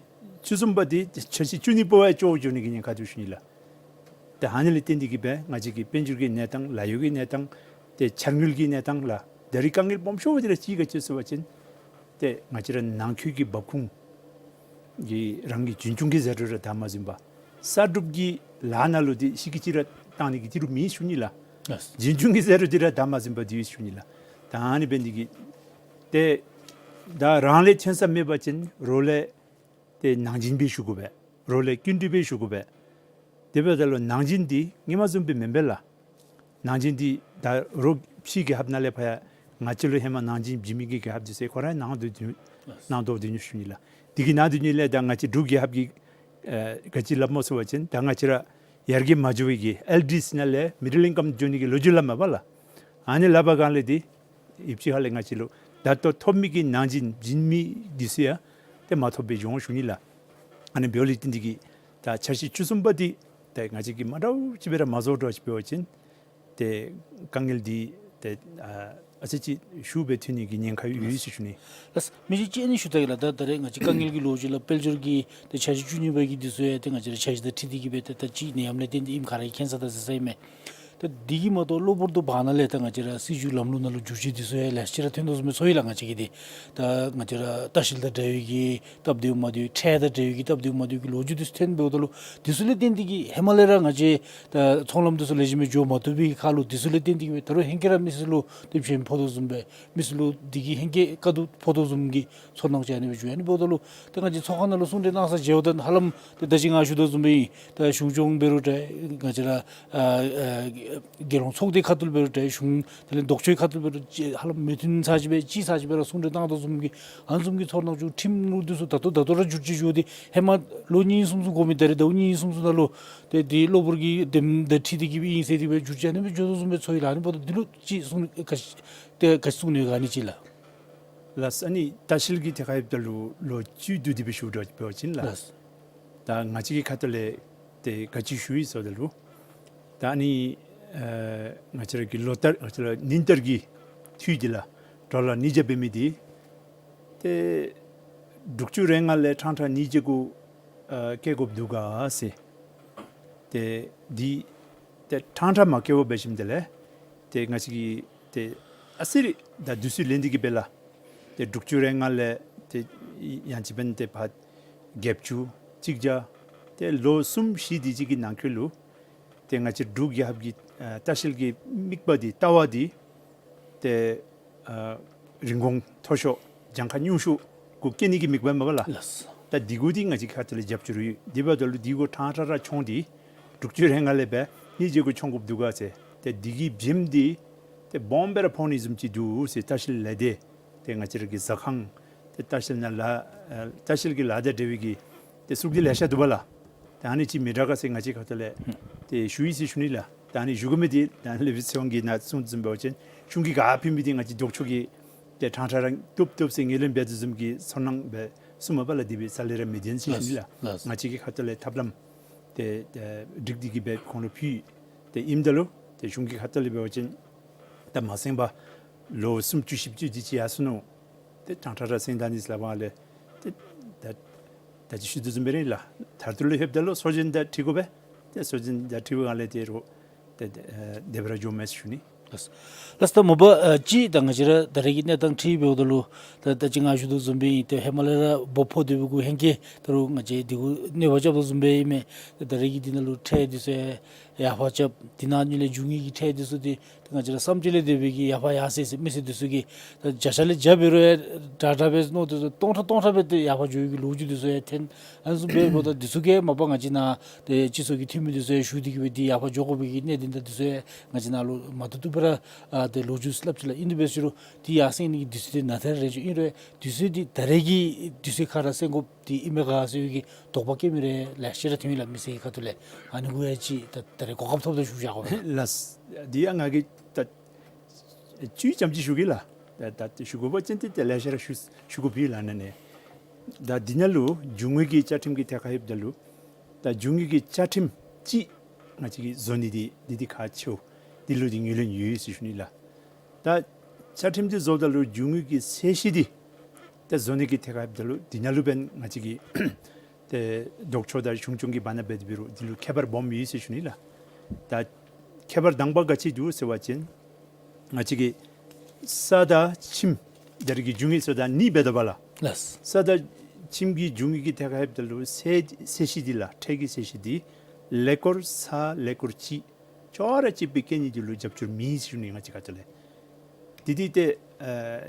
བཅུ་གསུམ་པ་དེ་འཆར་གཞི་བཅུ་གཉིས་པ་བ་ཡང་ཅོག་འགྱོ་ནི་གི་ཉེན་ཁ་འདུག་ཞུ་ནི་ལགས། ཏེ་ཨ་ནི་ལས་བརྟེན་ཏེ་གིས་སྦེ་ང་བཅས་ཀྱི་དཔལ་འབྱོར་གྱི་གནས་སྟངས་ལཱ་གཡོག་གི་གནས་སྟངས་ཏེ་འཆར་དངུལ་གྱི་གནས་སྟངས་ལགས། ད་རིས་དཀའ་ངལ་སྦོམ་ཤོས་དེ་ར་ཅིག་ག་ཅི་ཟེར་བ་ཅིན་ཏེ་ང་བཅས་ར་ནང་འཁོད་ཀྱི་འབབ་ཁུངས་ཀྱི་རང་གི་རྒྱུན་སྐྱོང་གི་ཟད་འགྲོ་ར་བདའ་མ་ཟུན་པ། གསར་སྒྲུབ་ཀྱི་ལཱ་ནང་ལུ་འདི་ཤི་གི་ཅིག་ར་བཏང་ནི་གི་འདི་རུ་མེད་ཞུ་ནི་ལགས། ལགས། རྒྱུན་སྐྱོང་གི་ཟད་འགྲོ་འདི་ར་བདའ་མ་ཟུན་པ་འདི་ཡོད་ཞུ་ནི་ལགས། ད་ཨ་ནི་འབད་ནི་འདི་གིས་ཏེ་ད་རང་ལས་ཐོན་ས་མེད་པ་ཅིན་རོགས་ལས་ཏེ་ནང་འཛིང་སྦེ་ཞུ་དགོ་པས། རོགས་ལས་སྐྱིན་འགྲུལ་སྦེ་ཞུ་དགོ་པས། དེ་འབདཝ་ད་ལུ་ནང་འཛིང་འདི་སྔོན་མ་བཟུམ་སྦེ་མེན་པས་ལགས། ནང་འཛིང་འདི་ད་རོགས་ཕྱིའི་རྒྱལ་ཁབ་ནང་ལས་ཕར་ཡང་ང་བཅས་ལུ་ཧེ་མ་ནང་འཛིང་བྱིན་མི་གི་རྒྱལ་ཁབ་འདི་ཚུ་ཁོང་ར་ནང་དོག་འདི་ནང་དོག་འདི་ཉུ་ཞུ་ནི་ལགས། འདི་གི་ནང་དོག་འདི་ལས་ད་ང་བཅས་འབྲུག་རྒྱལ་ཁབ་ཀྱིས་ཨེ་ག་ཅི་སླབ་སྨོ་ཟེར་བ་ཅིན་ད་ང་བཅས་ར་ཡར་རྒྱས་མ་འགྱོ་བའི་གི་ཨེལ་ཌི་སི་ནང་ལས་མི་ཌལ་ཨིན་ཀམ་འགྱོ་ནི་གི་ལོ་རྒྱུས་སླབ་མས་པ་ལགས། ཨ་ནི་སླབ་པའི་སྒང་ལས་འདི་ཡིབ་ཅི་ཧ་ལས་ང་བཅས་ལུ་ད་ལྟོ་ཐོབ་མི་གི་ནང་འཛིང་བྱིན་མི་འདི་ཚུ་ཡང་ཏེ་མ་ཐོབ་པར་འགྱོ་འོང་ཞུ་ནི་ལགས། ཨ་ནི་འབདཝ་ལས་བརྟེན་ཏེ་གིས་ད་འཆར་གཞི་བཅུ་གསུམ་པ་འདི་ཏེ་ང་བཅས་ཀྱིས་མ་འདྲཝ་ཅིག་སྦེ་ར་མ་བཟོ་འདྲཝ་ཅིག་འབད་བ་ཅིན་ཏེ་དཀའ་ངལ་འདི་ཏེ་ཨ་ཨ་ཙི་ཅིག་ཤུགས་སྦེ་ཐོན་ནི་གི་ཉེན་ཁ་ཡོད་ཟེར་ཞུ་ནི། ལགས། མི་རྗེ་ཅིག་ཨ་ནི་ཞུ་ད་གེ་ལགས། ད་ད་རེས་ང་བཅས་དཀའ་ངལ་གྱི་ལོ་རྒྱུས་ལགས། དཔལ་འབྱོར་གྱི་ཏེ་འཆར་གཞི་བཅུ་གཉིས་པ་གི་འདི་ཚུ་ཡང་ཏེ་ང་བཅས་ར་འཆར་གཞི་དང་འཁྲིལ་ཏེ་གིས་སྦེ་ཏེ་ད་ཅི་ནད་ཡམས་ལས་བརྟེན་ཏེ་ཨིནམ་ག་ར་གིས་མཁྱེན་ས་དང་གཟིགས་ས་ཨིན་མས། ད་འདི་གིས་མ་གཏོགས་གློ་བུར་དུ་བར་ན་ལས་ད་ང་བཅས་ར་སྲིད་བྱུས་ལམ་ལུགས་ནང་ལུ་འགྱུར་བཅོས་འདི་ཚུ་ཡང་ལེ་ཤ་ར་ཐོན་དོ་བཟུམ་སྦེ་ཚོར་ཡི་ལགས། ང་བཅས་ཀྱིས་འདི་ད་ང་བཅས་ར་ལྟ་བཤལ་དང་འབྲེལ་བའི་གི་སྟབས་བདེཝ་མ་བདེཝ་ཁྲལ་དང་འབྲེལ་བའི་གི་སྟབས་བདེཝ་མ་བདེཝ་གི་ལོ་རྒྱུས་འདི་ཚུ་ཐོན་འབདཝ་ད་ལུ་འདི་ཚུ་ལས་བརྟེན་ཏེ་གིས་ཧེ་མ་ལས་ར་ང་བཅས་ད་ཚོང་ལམ་འདི་ཚུ་ལེགས་ཤོམ་སྦེ་འགྱོ་མ་བཏུབ་པའི་ཁར་ལུ་འདི་ཚུ་ལས་བརྟེན་ཏེ་གིས་སྦེ་ད་རུང་ཧེང་སྐལ་ར་མི་སེར་ལུ་ཏེ་ཞན་ཕོག་དོ་བཟུམ་སྦེ་མི་སེར་ལུ་འདི་གིས་ཧེང་སྐལ་དཀའ་སྡུག་ཕོག་དོ་བཟུམ་གྱི་ཚོར་སྣང་ཅིག་ཨ་ནི་སྦེ་བྱུང་ཡི། ཨ་ནི་འབདཝ་ད་ལུ་ད་ང་བཅས་ཚོགས་ཁང་ནང་ལུ་གསུང་གྲོས་གནང་ས་མཇལཝ་ད་ཧ་ལམ་ཏེ་ད་ཅི་ང་ཞུ་དོ་བཟུམ་སྦེ་ཨིན། ད་གཞུང་སྐྱོང་འབད་རུང་འདྲ་ང་བཅས་ར་ཨ་ཨ་རྒྱལ་ཡོངས་ཚོགས་སྡེ་ཁ་ཐུག་ལུ་འབད་རུང་འདྲ་གཞུང་དེ་ལས་ལྡོག་ཕྱོགས་ཁ་ཐུག་ལུ་འབད་རུང་ཧ་ལམ་མོས་མཐུན་ས་ཅིག་སྦེ་གཅིག་ས་ཅིག་སྦེ་ར་གསུང་གྲོས་གནང་དོ་བཟུམ་གྱི་ཨ་ནི་བཟུམ་གྱི་ཚོར་སྣང་བྱུང་། ཁྲིམས་ལུགས་འདི་ཚུ་ད་ལྟོ་ད་ལྟོ་ར་འགྱུར་བཅོས་འགྱོ་སྟེ་ཧེ་མ་ལོ་གཉིས་གསུམ་ཚུ་འགོར་མི་ད་རེས་ཟླཝ་གཉིས་གསུམ་ཚུ་ནང་ལུ་ཏེ་འདི་གློ་བུར་གྱི་དེམ་དང་འཁྲིལ་ཏེ་གིས་སྦེ་ཨིན་ཟེར་ཏེ་སྦེ་འགྱུར་བཅོས་ཨ་ནི་སྦེ་འགྱོ་དོ་བཟུམ་སྦེ་ཚོར་ཡི་ལགས། ཨ་ནི་འབདཝ་ད་འདི་ལུ་ཅིག་གསུང་ག་ཅི་ཏེ་ག་ཅི་གསུང་ནི་ག་ནི་ཅིག་ལགས། ལགས། ཨ་ནི་ལྟ་བཤལ་གྱི་ཐད་ཁར་ཡོདཔ་ད་ལུ་ལོ་བཅུ་བསྡུ་སྟེ་སྦེ་ཞུ་འདྲཝ་ཅིག་འབད་བ་ཅིན་ལགས། ལགས། ད་ང་བཅས་ཀྱི་ཁ་ཐུག་ལས་ཏེ་ག་ཅི་ཞུ་ཡི་ཟེརཝ་ད་ལུ་ད་ཨ་ནི་ཨེ་ང་བཅས་ར་གི་ལོ་ལྟར་ང་བཅས་ར་ཉིན་ལྟར་གྱི་འཐུས་འདི་ལགས་ཌོ་ལར་ཉིས་བརྒྱ་འབད་མི་འདི་ཏེ་དྲུག་ཅུ་རེ་ལྔ་ལས་ཕྲང་ཕྲང་ཉིས་བརྒྱ་གུ་ཨ་བཀལ་དགོཔ་འདུག་ག་ཟེར། ཏེ་འདི་ཏེ་ཕྲང་ཕྲང་མ་བཀལ་བར་འབད་ཞིནམ་དེ་ལས་ཏེ་ང་བཅས་ཀྱིས་ཏེ་ཨ་ཙི་རེ་ད་དུས་ཚོད་ལེན་ཏེ་གིས་སྦེ་ལགས། ཏེ་དྲུག་ཅུ་རེ་ལྔ་ལས་ཏེ་ཡང་ཅིན་འབདན་ཏེ་ཕར་བརྒྱད་ཅུ་གཅིག་བརྒྱ་ཏེ་ལོ་གསུམ་བཞི་དེ་ཅིག་གི་ནང་འཁོད་ལུ་ཏེ་ང་བཅས་འབྲུག་རྒྱལ་ཁབ་ཀྱི་ཨ་ལྟ་བཤལ་གྱི་དམིགས་པ་འདི་ལྟ་བ་འདི་ཏེ་ཨ་རིན་གོང་མཐོ་ཤོས་གྱངས་ཁ་ཉུང་ཤོས་གུ་བསྐྱེད་ནི་གི་དམིགས་པ་མས་པ་ལགས། ལགས། ད་འདི་གུ་འདི་ང་བཅས་ཁ་ཐུག་ལས་རྒྱབ་སྐྱོར་ཡོད། དེ་འབདཝ་ད་ལུ་འདི་གུ་ཕྲང་ཕྲང་ར་ཆོངས་ཏེ་དྲུག་ཅུ་རེ་ལྔ་ལས་སྦེ་ཉིས་བརྒྱ་གུ་ཆོངས་དགོཔ་འདུག་ག་ཟེར། ཏེ་འདི་གི་བྱེམ་འདི་ཏེ་སྦོམ་སྦེ་ར་ཕོག་ནི་བཟུམ་ཅིག་འདུག་ཟེར། ལྟ་བཤལ་ལས་སྡེ་ཏེ་ང་བཅས་ར་གི་ཟ་ཁང་ཏེ་ལྟ་བཤལ་ནང་ལཱ་ཨེ་ལྟ་བཤལ་གྱི་ལཱ་དང་འབྲེལ་བའི་གི་ཏེ་གཙུག་སྡེ་ལེ་ཤ་འདུག་པ་ལགས། ད་ཨ་ནི་ཅིག་མི་དྲག་ག་ཟེར་ང་བཅས་ཁ་ཐུག་ལས་ཏེ་ཞུ་ཡི་ཟེར་ཞུ་ནི་ལགས། ད་ཨ་ནི་ཞུ་དགོ་མི་འདི་ད་ཨ་ནི་ལས་ཕུལ་ཚེ་དབང་གིས་ནཱ་གསུངས་བཟུམ་འབད་བ་ཅིན་གཞུང་གིས་ག་ཕུལ་མི་འདི་ང་བཅས་ལྡོག་ཕྱོགས་ཀྱིས་ཏེ་ཕྲང་ཕྲང་ར་བཏུབ་བཏུབ་ཟེར་ངོས་ལེན་འབད་དོ་བཟུམ་གྱི་ཚོར་སྣང་སྦེ་གསུངམ་མས་པ་ལགས། དེ་སྦེ་རྩ་ལས་ར་མི་བདེན་ཟེར་ཞུ་ནི་ལགས། ལགས། ང་བཅས་ཀྱི་ཁ་ཐུག་ལས་ཐབས་ལམ་ཏེ་ཏེ་སྒྲིག་སྟེ་གིས་སྦེ་ཁོང་ལུ་ཕུལ་ཏེ་ཨིནམ་ད་ལུ་ཏེ་གཞུང་གི་ཁ་ཐུག་ལས་འབད་བ་ཅིན་ད་མ་སེང་པར་ལོ་སུམ་ཅུ་བཞི་བཅུ་དེ་ཅིག་ཡར་སོ་ནུག། ཏེ་ཕྲང་ཕྲང་ར་སེང་ད་ནི་ཟེར་སླབ་པའི་སྒང་ལས་ཏེ་ད་ད་ཅི་ཞུ་དོ་བཟུམ་སྦེ་ར་ཨིན་ལགས། མཐར་ཐུག་ལུ་ལྷོདཔ་ད་ལུ་སྲོལ་རྒྱུན་དང་འཁྲིལ་དགོ་པས། ཏེ་སྲོལ་རྒྱུན་དང་འཁྲིལ་བའི་སྒང་ལས་ཏེ་རོགས་ཏེ་ཏེ་ཨེ་དེ་སྦེ་ར་འགྱོཝ་མས་ཟེར་ཞུ་ནི། ལགས། ལགས། ད་མ་པ་ཨ་ཅིག་ད་ང་བཅས་ར་ད་རེས་ཀྱི་གནས་སྟངས་འཁྲིལ་འབདཝ་ད་ལུ་ད་ད་ཅི་ང་ཞུ་དོ་བཟུམ་སྦེ་ཨིན། ཏེ་ཧེ་མ་ལས་ར་སྦོ་ཕོག་སྡོད་པའི་གུ་ཧེང་སྐལ་ད་རུང་ང་བཅས་འདི་གུ་གནོད་པ་རྐྱབ་དོ་བཟུམ་སྦེ་ཨིན་མས། ད་རེས་ཀྱི་འདི་ནང་ལུ་ཁྲལ་འདི་ཚུ་ཡར་འཕར་རྐྱབ། དེ་ནང་ལུ་ལས་འབྱུང་ནི་གི་ཁྲལ་འདི་ཚུ་འདི་ད་ང་བཅས་ར་བསམ་སྤྱོད་ལས་འདས་པའི་གི་ཡར་འཕར་ཡར་སེང་ཟེར་མི་སེར་འདི་ཚུ་གིས་ད་བརྒྱ་ཆ་ལས་བརྒྱ་འབད་རུང་ཡང་དྲག་དྲག་སྦེ་མནོ་སྟེ་སྟོང་ཕྲག་སྟོང་ཕྲག་སྦེ་ཏེ་ཡར་འཕར་འགྱོ་བའི་གི་ལོ་རྒྱུས་འདི་ཚུ་ཡང་ཐོན། ཨ་ནི་བཟུམ་སྦེ་འབདཝ་ད་འདི་ཚུ་གིས་མ་པ་ང་བཅས་ནཱ་ཏེ་སྤྱི་ཚོགས་ཀྱི་འཐུས་མི་འདི་ཚུ་ཡང་ཞུ་སྟེ་གིས་སྦེ་འདི་ཡར་འཕར་འགྱོ་དགོ་པའི་གི་གནད་དོན་དང་འདི་ཚུ་ཡང་ང་བཅས་ནཱ་ལུ་མ་བཏུབ་བཏུབ་སྦེ་ར་ཨ་ཏེ་ལོ་རྒྱུས་སླབ་ཅི་ལགས། ཨིན་དེ་སྦེ་ཟེར་རུང་འདི་ཡར་སེང་ནི་གི་དུས་ཚོད་འདི་ནཱ་ཐད་ར་རན་ཅི། ཨིན་རུང་དུས་ཚོད་འདི་ད་རེས་ཀྱི་དུས་ཚོད་ཁར་ར་སེང་དགོཔ་འདི་ཨིན་མས་ག་ཟེར་བའི་གི་དོགས་པ་བསྐྱེད་མི་རེ་ལེ་ཤ་ར་ཐོན་ཡི་ལགས། མི་སེར་གྱི་ཁ་ཐུག་ལས། ཨ་ནི་གུ་ཡང་ཅིག་ད་ད་རེས་གོ་སྐབས་ཐོབ་ད་ཞུ་བཞག་དགོ་པས། ལགས། འདི་ཡང་ང་གིས་ད་ བཅུད་ཙམ་ཅིག་ཞུ་གེ་ལགས། ད་ད་ཞུ་དགོ་པ་ཅིན་ཏེ་ཏེ་ལེ་ཤ་ར་ཞུ་ཞུ་དགོཔ་ཨིན་ལགས་ཨ་ནི་ནང་། ད་འདི་ནང་ལུ་རྒྱུ་དངོས་ཀྱི་བཅའ་ཁྲིམས་ཀྱི་ཐད་ཁར་ལྷོདཔ་ད་ལུ་ད་རྒྱུ་དངོས་ཀྱི་བཅའ་ཁྲིམས་ཅིག་ང་བཅས་ཀྱིས་བཟོ་ནི་འདི་འདི་འདི་ཁག་ཆེཝ་འདི་ལུ་འདི་ངོས་ལེན་ཡོད་ཟེར་ཞུ་ནི་ལགས། ད་བཅའ་ཁྲིམས་འདི་བཟོཝ་ད་ལུ་རྒྱུ་དངོས་ཀྱི་ཚད་གཞི་འདི་ད་བཟོ་ནི་གི་ཐད་ཁར་ལྷོདཔ་ད་ལུ་འདི་ནང་ལུ་འབདན་ང་བཅས་ཀྱིས་ཏེ་ལྡོག་ཕྱོགས་དང་གཞུང་སྐྱོང་གི་བར་ན་འབད་དེ་འབད་རུང་འདི་ལུ་ཁྱད་པར་སྦོམ་ཡོད་ཟེར་ཞུ་ནི་ལགས། ད་ཁྱད་པར་དང་པ་ག་ཅི་འདུག་ཟེར་བ་ཅིན་ང་བཅས་ཀྱི་ས་དང་ཁྱིམ་ད་རེས་ཀྱི་རྒྱུ་དངོས་ཟེརཝ་ད་གཉིས་འབད་དོ་བ་ལགས། ལགས། ས་དང་ཁྱིམ་གྱི་རྒྱུ་དངོས་ཀྱི་ཐད་ཁར་ལྷོདཔ་ད་ལུ་ཚད་ཚད་གཞི་འདི་ལགས། ཁྲལ་གྱི་ཚད་གཞི་འདི་ཀླད་ཀོར་ས་ཀླད་ཀོར་གཅིག་ཅོག་ར་གཅིག་པའི་སྐྱེ་གནས་འདི་ལུ་རྒྱབ་སྐྱོར་མེད་ཟེར་ཞུ་ནི་ང་བཅས་ཁ་ཐུག་ལས། འདི་འདི་ཏེ་ཨ་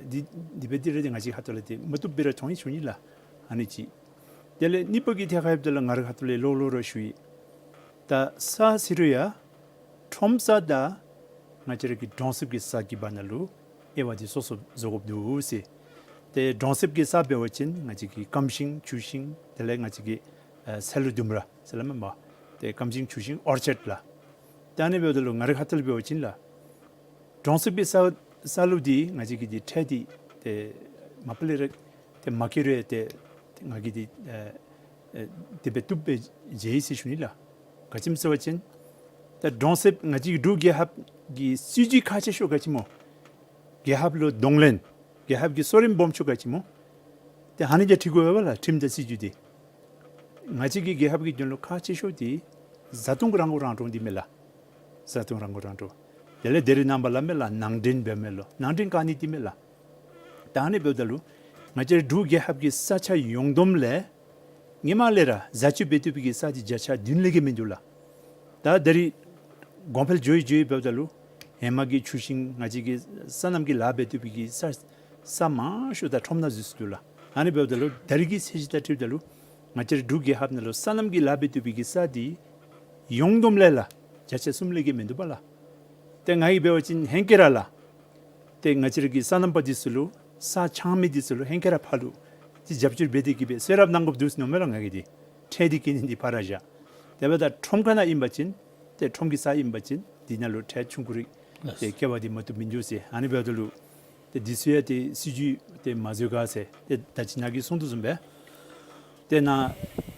འདི་འདི་འབད་དེ་ར་ཏེ་ང་བཅས་ཁ་ཐུག་ལས་ཏེ་མ་བཏུབ་སྦེ་ར་མཐོང་ཡི་ཟེར་ཞུ་ནི་ལགས། ཨ་ནི་གཅིག། དེ་ལས་གཉིས་པ་གི་ཐད་ཁར་ལྷོདཔ་ད་ལུ་ང་རའི་ཁ་ཐུག་ལས་ལོག་ལོག་ར་ཞུ་ཡི། ད་ས་ཟེར་རུང་ཡང་ཁྲོམ་ས་དང་ང་བཅས་ར་གི་གྲོང་གསེབ་ཀྱི་ས་གི་བར་ན་ལུ་དབྱེ་བ་འདི་སོ་སོ་བཟོ་དགོཔ་འདུག་ཟེར། ཏེ་གྲོང་གསེབ་ཀྱི་ས་འབད་བ་ཅིན་ང་བཅས་ཀྱི་སྐམ་ཤིང་ཆུ་ཤིང་དེ་ལས་ང་བཅས་ཀྱི་ཨ་སེལ་ལུ་ལྡུམ་ར་ཟེར་སླབ་མས་པ། ཏེ་སྐམ་ཤིང་ཆུ་ཤིང་ཨོར་ཅཌ་ལགས། ད་ཨ་ནི་འབདཝ་ད་ལུ་ང་རའི་ཁ་ཐུག་ལས་འབད་བ་ཅིན་ལགས། གྲོང་གསེབ་ཀྱི་ས་ས་ལུ་འདི་ང་བཅས་ཀྱིས་འདི་ཁྲལ་འདི་ཏེ་མ་པ་ལས་ར་ཏེ་མ་བཀལ་རུང་ཏེ་ང་གིས་འདི་ཨ་ཨ་དེ་སྦེ་བཏུབ་སྦེ་མཇལ་ཡི་ཟེར་ཞུ་ནི་ལགས། ག་ཅི་སྨོ་ཟེར་བ་ཅིན་ད་གྲོང་གསེབ་ང་བཅས་ཀྱི་འབྲུག་རྒྱལ་ཁབ་ཀྱི་སྲིད་བྱུས་ཁག་ཆེ་ཤོས་ག་ཅི་སྨོ། རྒྱལ་ཁབ་ལུ་གདོང་ལེན་རྒྱལ་ཁབ་ཀྱི་གསོ་རིམ་སྦོམ་ཤོས་ག་ཅི་སྨོ། ཏེ་ཨ་ནི་འདི་འཁྲིལ་དགོ་པས་ལགས། ཁྲིམས་དང་སྲིད་བྱུས་འདི། ང་བཅས་ཀྱི་རྒྱལ་ཁབ་ཀྱི་དོན་ལུ་ཁག་ཆེ་ཤོས་འདི་བཟའ་འཐུང་གི་རང་མགོ་རང་འདྲོངས་འདི་མས་ལགས། བཟའ་འཐུང་རང་མགོ་རང་འདྲོངས། དེ་ལས་ད་རེས་ནངས་པ་སླབ་མས་ལགས། ནང་འདྲེན་འབད་མི་ལུ་ནང་འདྲེན་བཀག་ནི་འདི་མས་ལགས། ད་ཨ་ནི་འབདཝ་ད་ལུ་ང་བཅས་འབྲུག་རྒྱལ་ཁབ་ཀྱི་ས་ཆ་ཡོངས་བསྡོམས་ལས་སྔོན་མ་ལས་ར་བཟའ་སྤྱོད་འབད་བཏུབ་པའི་གི་ས་འདི་བརྒྱ་ཆ་བདུན་ལས་བརྒལ་མིན་འདུག་ལགས། ད་ད་རེས་གོང་འཕེལ་འགྱོ་ཡི་འགྱོ་ཡི་འབདཝ་ད་ལུ་ཧེ་མ་གི་ཆུ་ཤིང་ང་བཅས་ཀྱི་སོ་ནམ་གྱི་ལཱ་འབད་བཏུབ་པའི་གི་ས་ས་མང་ཤོས་ད་ཁྲོམ་ནང་འཛུལ་སོ་ནུག་ལགས། ཨ་ནི་འབདཝ་ད་ལུ་ད་རེས་ཀྱི་ཚད་གཞི་དང་འཁྲིལཝ་ད་ལུ་ང་བཅས་འབྲུག་རྒྱལ་ཁབ་ནང་ལུ་སོ་ནམ་གྱི་ལཱ་འབད་བཏུབ་པའི་གི་ས་འདི་ཡོངས་བསྡོམས་ལས་ལགས་བརྒྱ་ཆ་གསུམ་ལས་བརྒལ་མིན་འདུག་པ་ལགས། ཏེ་ང་གིས་འབད་བ་ཅིན་ཧེང་སྐལ་ར་ལགས། ཏེ་ང་བཅས་ར་གི་སོ་ནམ་པ་འདི་ཚུ་ལུ་ས་འཆང་མི་འདི་ཚུ་ལུ་ཧེང་སྐལ་ར་ཕར་ལུ་ཏེ་རྒྱབ་སྐྱོར་འབད་དེ་གི་སྦེ་གསོལ་རས་གནང་དགོཔ་འདུག་ཟེར་མནོཝ་མས་ལགས་ང་གིས་འདི། ཁྲལ་འདི་བཀལ་ནི་འདི་ཕར་བཞག། དེ་འབདཝ་ད་ཁྲོམ་ཁ་ནང་ཨིན་པ་ཅིན་ཏེ་ཁྲོམ་གྱི་ས་ཨིན་པ་ཅིན་འདི་ནང་ལུ་ཁྲལ་ཆུང་ཀུ་རེ་ཏེ་བཀལ་བ་འདི་མ་བཏུབ་མིན་འདུག་ཟེར། ཨ་ནི་འབདཝ་ད་ལུ་ཏེ་འདི་ཚུ་ཡང་ཏེ་སྲིད་བྱུས་ཏེ་མ་བཟོ་ག་ཟེར་ཏེ་ད་ཅི་ནཱ་གིས་གསུངས་དོ་བཟུམ་སྦེ་ཏེ་ནཱ་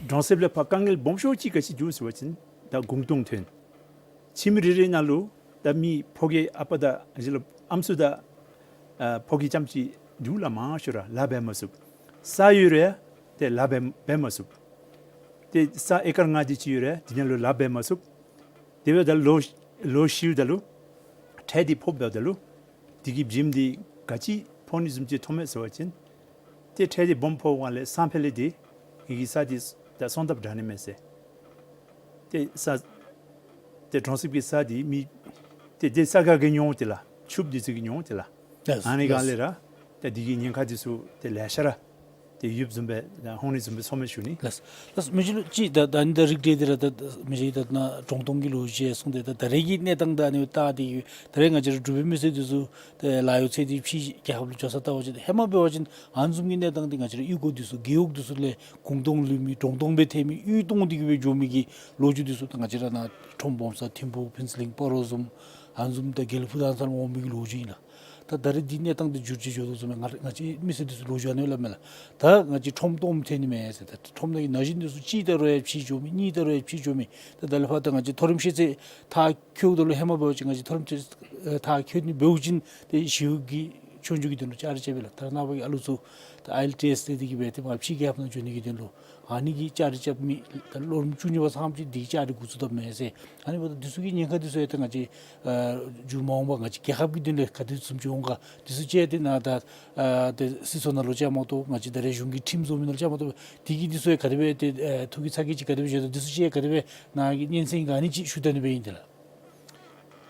གྲོང་གསེབ་ལས་ཕར་དཀའ་ངལ་སྦོམ་ཤོས་ཅིག་ག་ཅི་འདུག་ཟེར་བ་ཅིན་ད་གུང་སྟོང་ཐོན། ཁྱིམ་རེ་རེ་ནང་ལུ་ད་མི་ཕོ་སྐྱེས་ཨ་པ་དང་ཨ་ཞེ་ལུ་ཨམ་སྲུ་དང་ཨ་ཕོ་སྐྱེས་རྐྱངམ་ཅིག་འདུག་ལགས། མང་ཤོས་ར་ལཱ་འབད་མ་ཚུགས། ས་ཡོད་རུང་ཏེ་ལཱ་འབད་འབད་མ་ཚུགས། ཏེ་ས་ཨེ་ཀར་ལྔ་དེ་ཅིག་ཡོད་རུང་འདི་ནང་ལུ་ལཱ་འབད་མ་ཚུགས། དེ་འབདཝ་ད་ལོ་ལོ་ཤིཝ་ད་ལུ་ཁྲལ་འདི་ཕོགཔ་འབདཝ་ད་ལུ་དེ་གི་བྱེམ་འདི་ག་ཅི་ཕོག་ནི་བཟུམ་ཅིག་མཐོངམ་མས་ཟེར་བ་ཅིན་ཏེ་ཁྲལ་འདི་སྦོམ་ཕོགཔ་ལས་སང་ཕོད་ལས་འདི་ངེ་གི་ས་འདི་ད་སོང་དཔ་དྲག་ནི་མས་ཟེར། ཏེ་ས་ཏེ་གྲོང་གསེབ་ཀྱི་ས་འདི་མི་ཏེ་ཏེ་ས་ག་གིས་ཉོཝ་ཏེ་ལགས། ཕྱུགཔ་འདི་ཚུ་གིས་ཉོཝ་ཏེ་ལགས། ལགས། ཨ་ནི་ག་ལགས། ལས་ར་ཏེ་འདི་གི་ཉེན་ཁ་འདི་ཚུ་ཏེ་ལེ་ཤ་ར་ཏེ་ཡོདཔ་བཟུམ་སྦེ་ད་ཧོང་ནི་བཟུམ་སྦེ་སོངམ་མས་ཞུ་ནི། ལགས། ལགས། མི་རྗེ་ལུ་ཅིག་ད་ད་ཨ་ནི་ད་རིགས་འགྲེ་འདི་ར་ད་མི་རྗེ་ད་ནཱ་གྲོང་སྟོང་གི་ལོ་རྒྱུས་གསུངས་ཏེ་ད་ད་རེས་ཀྱི་གནས་སྟངས་ད་ཨ་ནི་བལྟ་སྟེ་ད་རེས་ང་བཅས་ར་འབྲུག་པའི་མི་སེར་འདི་ཚུ་ཏེ་ལཱ་གཡོག་ཚུ་འདི་ཕྱི་རྒྱལ་ཁབ་ལུ་འགྱོ་ས་བལྟ་བ་ཅིན་ཧེ་མ་འབད་བ་ཅིན་ཨ་ནི་བཟུམ་གྱི་གནས་སྟངས་འདི་ང་བཅས་ར་གཡུས་སྒོ་འདི་ཚུ་རྒེད་འོག་འདི་ཚུ་ལས་གུང་སྟོང་ལུས་མི་གྲོང་སྟོང་སྦེ་ཐལ་མི་གཡུས་སྟོང་འདི་གིས་སྦེ་འགྱོ་མི་གི་ལོ་རྒྱུས་འདི་ཚུ་ད་ང་བཅས་ར་ནཱ་ཁྲོམ་སྦོམ་ས་ཐིམ་ཕུག་ཕུན་ཚོགས་གླིང་སྤ་རོ་བཟུམ་ཨ་ནི་བཟུམ་ད་དགེ་ལེགས་ཕུག་དང་ཚུ་ལུ་འོང་མི་གི་ལོ་རྒྱུས་ཨིན་ལགས། ད་ད་རེས་འདི་གནས་སྟངས་འདི་འགྱུར་བཅོས་འགྱོ་དོ་བཟུམ་སྦེ་ང་ང་བཅས་མི་སེར་འདི་ཚུ་ལོ་རྒྱུས་ཨ་ནི་སྦེ་སླབ་མས་ལགས། ད་ང་བཅས་ཁྲོམ་སྟོངམ་ཐལ་ནི་མས་ཟེར། ད་ཁྲོམ་ནང་གི་ན་གཞོན་འདི་ཚུ་གཅིག་ད་རུང་ཡང་ཕྱི་འགྱོ་མི་གཉིས་ད་རུང་ཡང་ཕྱི་འགྱོ་མི་ད་ད་ལས་ཕར་ད་ང་བཅས་མཐོ་རིམ་ཤེས་ཚད་མཐར་འཁྱོལཝ་ད་ལུ་ཧེ་མ་འབད་བ་ཅིན་ང་བཅས་མཐོ་རིམ་ཤེས་ཚད་མཐར་འཁྱོལ་ནི་འབདཝ་ཅིན་ཏེ་ཞི་གཡོག་གི་ཆོས་རྒྱུགས་ཀྱི་དོན་ལུ་བཅའ་སྒྲིག་རྐྱབ་པས་ལགས། ད་རེས་ནངས་པ་གི་ཨ་ལུ་ཚུ་ད་ཨའི་ཨེལ་ཊི་ཨེསི་དེ་དེ་གིས་སྦེ་ཏེ་མར་ཕྱི་རྒྱལ་ཁབ་ནང་འགྱོ་ནི་གི་དོན་ལུ་ཨ་ནི་གི་བཅའ་སྒྲིག་རྐྱབ་མི་ད་ལོ་རིམ་བཅུ་གཉིས་པ་ཚངམ་ཅིག་འདི་བཅའ་སྒྲིག་འགོ་བཙུགས་དཔ་མས་ཟེར། ཨ་ནི་འབདཝ་ད་འདི་ཚུ་གི་ཉེན་ཁ་འདི་ཚུ་ཡང་ཏེ་ང་བཅས་ཨ་མཇུག་མ་འོང་པར་ང་བཅས་རྒྱལ་ཁབ་ཀྱི་དོན་ལས་ག་དེ་བཟུམ་ཅིག་འོང་ག་འདི་ཚུ་ཅིག་ཏེ་ནཱ་ད་ཨ་ཏེ་སྲིད་ཚོགས་ནང་ལུ་བཅའ་མ་གཏོགས་ང་བཅས་ད་རེས་གཞུང་གི་ཁྲིམས་བཟོ་མི་ནང་ལུ་བཅའ་མ་གཏོགས་དེ་གིས་འདི་ཚུ་ཡང་ག་དེ་སྦེ་ཏེ་ཨ་ཐུགས་ཀྱི་ཚ་གྱང་ཅིག་ག་དེ་སྦེ་བཞེས་དོ་འདི་ཚུ་ཅིག་ཡང་ག་དེ་སྦེ་ནཱ་གི་སྙན་གསན་ག་ནི་ཅིག་ཞུ་ད་ནི་སྦེ་ཨིན་ཏེ་ལགས།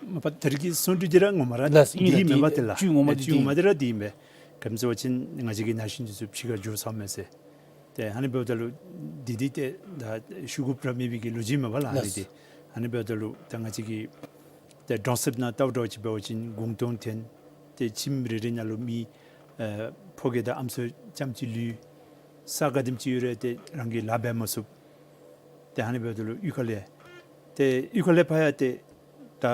མ་པ་ད་རེས་ཀྱི་གསུང་གྲོས་འདི་ར་ངོ་མ་ར་ལགས་ཨིན་ལགས། འདི་ཨིན་མས་པ་ཏེ་ལགས། བཅུད་ངོ་མ་འདི་བཅུད་ངོ་མ་འདི་ར་འདི་ཨིན་པས། ག་ཅི་སྨོ་ཟེར་བ་ཅིན་ང་བཅས་ཀྱི་ན་གཞོན་འདི་ཚུ་ཕྱི་ཁར་འགྱོ་ཚརཝ་མས་ཟེར། ཏེ་ཨ་ནི་འབདཝ་ད་ལུ་འདི་འདི་ཏེ་ད་ཞུ་དགོཔ་ར་མེད་པའི་གི་ལོ་རྒྱུས་མས་པ་ལགས་ཨ་ནི་ལགས། འདི། ཨ་ནི་འབདཝ་ད་ལུ་ད་ང་བཅས་ཀྱི་ཏེ་གྲོང་གསེབ་ནང་ལྟཝ་འདྲཝ་ཅིག་འབད་བ་ཅིན་གུང་སྟོང་ཐོན། ཏེ་ཁྱིམ་རེ་རེ་ནང་ལུ་མི་ཨེ་ཕོ་སྐྱེས་དང་ཨམ་སྲུ་རྐྱངམ་ཅིག་ལུས། ས་ག་དེམ་ཅིག་ཡོད་རུང་ཏེ་རང་གིས་ལཱ་འབད་མ་ཚུགས། ཏེ་ཨ་ནི་འབདཝ་ད་ལུ་གཡུས་ཁ་ལས་ཏེ་གཡུས་ཁ་ལས་ཕར་ཡང་ཏེ་ད་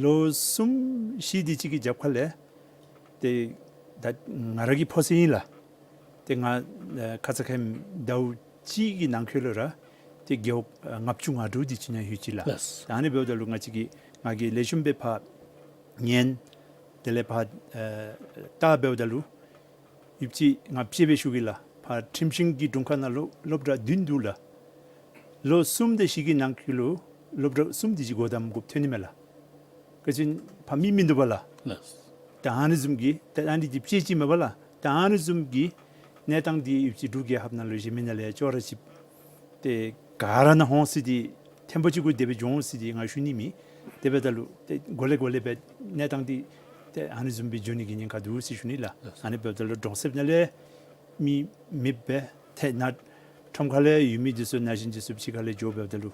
ལོ་གསུམ་ ཤིང་འདི་ཅིག་གི་རྒྱབ་ཁ་ལས་ཏེ་ད་ང་ར་གི་ཕོ་སྲིད་ཨིན་ལགས། ཏེ་ང་ཨེ་ཁ་ཙ་ཁ་ཉིནམ་ཟླཝ་གཅིག་གི་ནང་འཁོད་ལུ་ར་ཏེ་རྒེད་འོག་ཨེ་ལྔ་བཅུ་ང་དྲུག་འདི་ཅིག་ནང་ལྷོད་ཅི་ལགས། ལགས། ད་ཨ་ནི་འབདཝ་ད་ལུ་ང་བཅས་ཀྱིས་ང་གིས་ལེགས་ཤོམ་སྦེ་ཕར་ཉན། དེ་ལས་ཕར་ཨེ་ལྟ་འབདཝ་ད་ལུ་ཡུདཔ་ཅིག་ང་དཔྱེ་སྦེ་ཞུ་གེ་ལགས། ཕར་ཁྲིམས་ཤིང་གི་དྲུང་ཁག་ནང་ལུ་སློབ་གྲྭ་བདུན་འདུག་ལགས། ལོ་གསུམ་དང་བཞི་གི་ནང་འཁོད་ལུ་སློབ་གྲྭ་གསུམ་དེ་ཅིག་སྒོ་བསྡམ་དགོཔ་ཐོན་ནི་མས་ལགས། ག་ཅི་ཕར་མི་མིན་འདུག་པ་ལགས། ལགས། ད་ཨ་ནི་བཟུམ་གྱི་ད་ཨ་ནི་འདི་དཔྱེ་ཅིག་མས་པ་ལགས། ད་ཨ་ནི་བཟུམ་གྱི་གནས་སྟངས་འདི་ཡུདཔ་ཅིག་འབྲུག་རྒྱལ་ཁབ་ནང་ལུ་གཞན་མི་ནང་ལས་ཡང་ཅོག་ར་ཅིག་ཏེ་ག་ར་ནང་འོང་ཟེར་ཏེ་ཐེངས་པོ་གཅིག་གུ་དེ་སྦེ་འགྱོ་འོང་ཟེར་ཏེ་ང་ཞུ་ནི་མེད། དེ་འབདཝ་ད་ལུ་ཏེ་གོ་ལེ་གོ་ལེ་སྦེ་གནས་སྟངས་འདི་ཏེ་ཨ་ནི་བཟུམ་སྦེ་འགྱོ་ནི་གི་ཉེན་ཁ་འདུག་ཟེར་ཞུ་ནི་ལགས། ཨ་ནི་འབདཝ་ད་ལུ་གྲོང་གསེབ་ནང་ལས་མི་མེདཔ་སྦེ་ཏེ་ནཱ་ཁྲོམ་ཁ་ལས་ཡོད་མི་འདི་ཚུ་ན་གཞོན་འདི་ཚུ་ཕྱི་ཁ་ལས་འགྱོ་འབདཝ་ད་ལུ་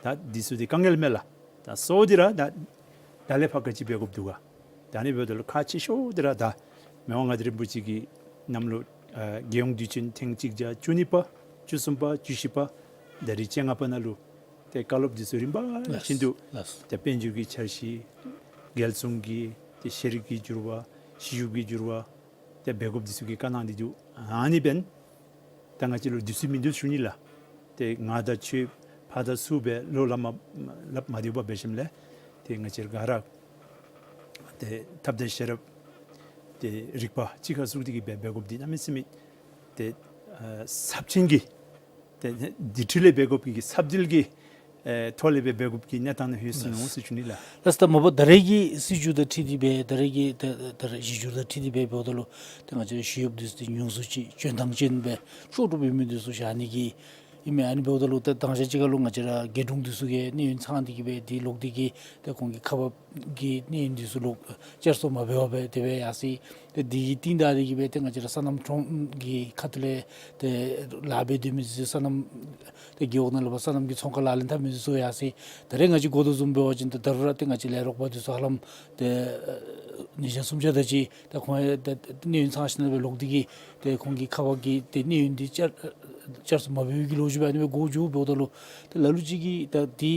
ད་འདི་ཚུ་འདི་དཀའ་ངལ་མས་ལགས། ད་གཙོ་བོ་འདི་ར་ད་ད་ལས་ཕར་ག་ཅི་འབད་དགོཔ་འདུག་ག། ད་ཨ་ནི་འབདཝ་ད་ལུ་ཁག་ཆེ་ཤོས་འདི་ར་ད་མི་དབང་མངའ་བདག་རིན་པོ་ཆེ་གིས་གནམ་ལོ་ཨ་རྒྱལ་ཡོངས་དུས་ཆེན་ཐེངས་གཅིག་བརྒྱ་བཅུ་གཉིས་པ་བཅུ་གསུམ་པ་བཅུ་བཞི་པ་ད་རིས་བཅོ་ལྔ་པ་ནང་ལུ་ཏེ་བཀའ་སློབ་འདི་ཚུ་རིམ་པ་ལགས། བཞིན་དུ་ལགས། ཏེ་དཔལ་འབྱོར་གྱི་འཆར་གཞི་རྒྱལ་སྲུང་གི་ཏེ་ཤེས་རིག་གི་འགྱུར་བ་ཤེས་ཡོན་གྱི་འགྱུར་བ་ཏེ་འབད་དགོཔ་འདི་ཚུ་གི་བཀའ་གནང་སྟེ་འདུག། ཨ་ནི་འབདན་ད་ང་བཅས་ལུ་དུས་ཚོད་མིན་འདུག་ཞུ་ནི་ལགས། ཏེ་ང་དང་ཁྱོད་ཕར་དང་ཚུར་སྦེ་ལོ་ལ་མ་ལ་མ་བདེཝ་འབད་ཞིནམ་ལས་ཏེ་ང་བཅས་ག་ར་ཏེ་ཐབས་དང་ཤེས་རབ་ཏེ་རིག་པ་གཅིག་ཁར་བཙུགས་ཏེ་གིས་སྦེ་འབད་དགོཔ་འདི་གནམ་མེད་ས་མེད་ཏེ་ཨ་ཚབས་ཆེན་གྱི་ཏེ་འདི་འཕྲོ་ལས་འབད་དགོཔ་གི་ཚབ་མདིལ་གྱི་ཨེ་ཐོག་ལས་སྦེ་འབད་དགོཔ་གི་གནས་སྟངས་ནང་ལྷོད་སོ་ནུག་ཟེར་ཞུ་ནི་ལགས། ལགས། ད་མ་པ་ད་རེས་ཀྱི་སྲིད་བྱུས་དང་འཁྲིལ་ཏེ་སྦེ་ད་རེས་ཀྱི་ད་ད་རེས་གཞི་བསྒྱུར་དང་འཁྲིལ་ཏེ་སྦེ་འབདཝ་ད་ལུ་ཏེ་ང་བཅས་ཞི་གཡོགཔ་འདི་ཚུ་ཏེ་ཉུང་སུ་ཅིག་འཇོན་ཐང་ཅན་སྦེ་ལྕོགས་གྲུབ་ཡོད་མི་འདི་ཚུ་བཞག་ནི་གི་ཨིན་མས། ཨ་ནི་འབདཝ་ད་ལུ་ཏེ་དང་ཞག་ཅིག་ཁར་ལུ་ང་བཅས་ར་རྒེད་དྲུང་འདི་ཚུ་གིས་གནས་ཡུན་ཚང་སྟེ་གིས་སྦེ་འདི་ལོག་སྟེ་གིས་ཏེ་ཁོང་གི་ཁ་འབབ་ཀྱི་གནས་ཡུན་འདི་ཚུ་ལུ་བསྐྱར་གསོ་མ་འབད་བར་སྦེ་དེ་སྦེ་ཡར་སོ་ཡི། ཏེ་འདི་གི་རྟིང་བདའ་སྟེ་གིས་སྦེ་ཏེ་ང་བཅས་ར་སོ་ནམ་ཁྲོམ་གྱི་ཁ་ཐུག་ལས་ཏེ་ལཱ་འབད་སྡོད་མི་འདི་ཚུ་སོ་ནམ་ཏེ་རྒེད་འོག་ནང་ལུ་སྦེ་སོ་ནམ་གྱི་ཚོང་ཁང་ལག་ལེན་འཐབ་མི་འདི་ཚུ་ཡར་སོ་ཡི། ད་རེས་ང་བཅས་གོ་དོ་བཟུམ་འབད་བ་ཅིན་ཏེ་ད་རུང་ར་ཏེ་ང་བཅས་ལས་རོགས་པ་འདི་ཚུ་ཧ་ལམ་ཏེ་ཨ་ཉིས་བརྒྱ་སུམ་བརྒྱ་དེ་ཅིག་ཏེ་ཁོང་ཡང་ཏེ་གནས་ཡུན་ཚང་ཞིནམ་ལས་སྦེ་ལོག་སྟེ་གིས་ཏེ་ཁོང་གི་ཁ་འབབ་ཀྱི་ཏེ་གནས་ཡུན་འདི་བསྐྱར་བསྐྱར་གསོ་མ་འབད་བའི་གི་ལོ་རྒྱུས་སྦེ་ཨ་ནི་སྦེ་གོ་འགྱོ། འབདཝ་ད་ལུ་ཏེ་ལ་ལུ་ཅིག་གིས་ད་འདི་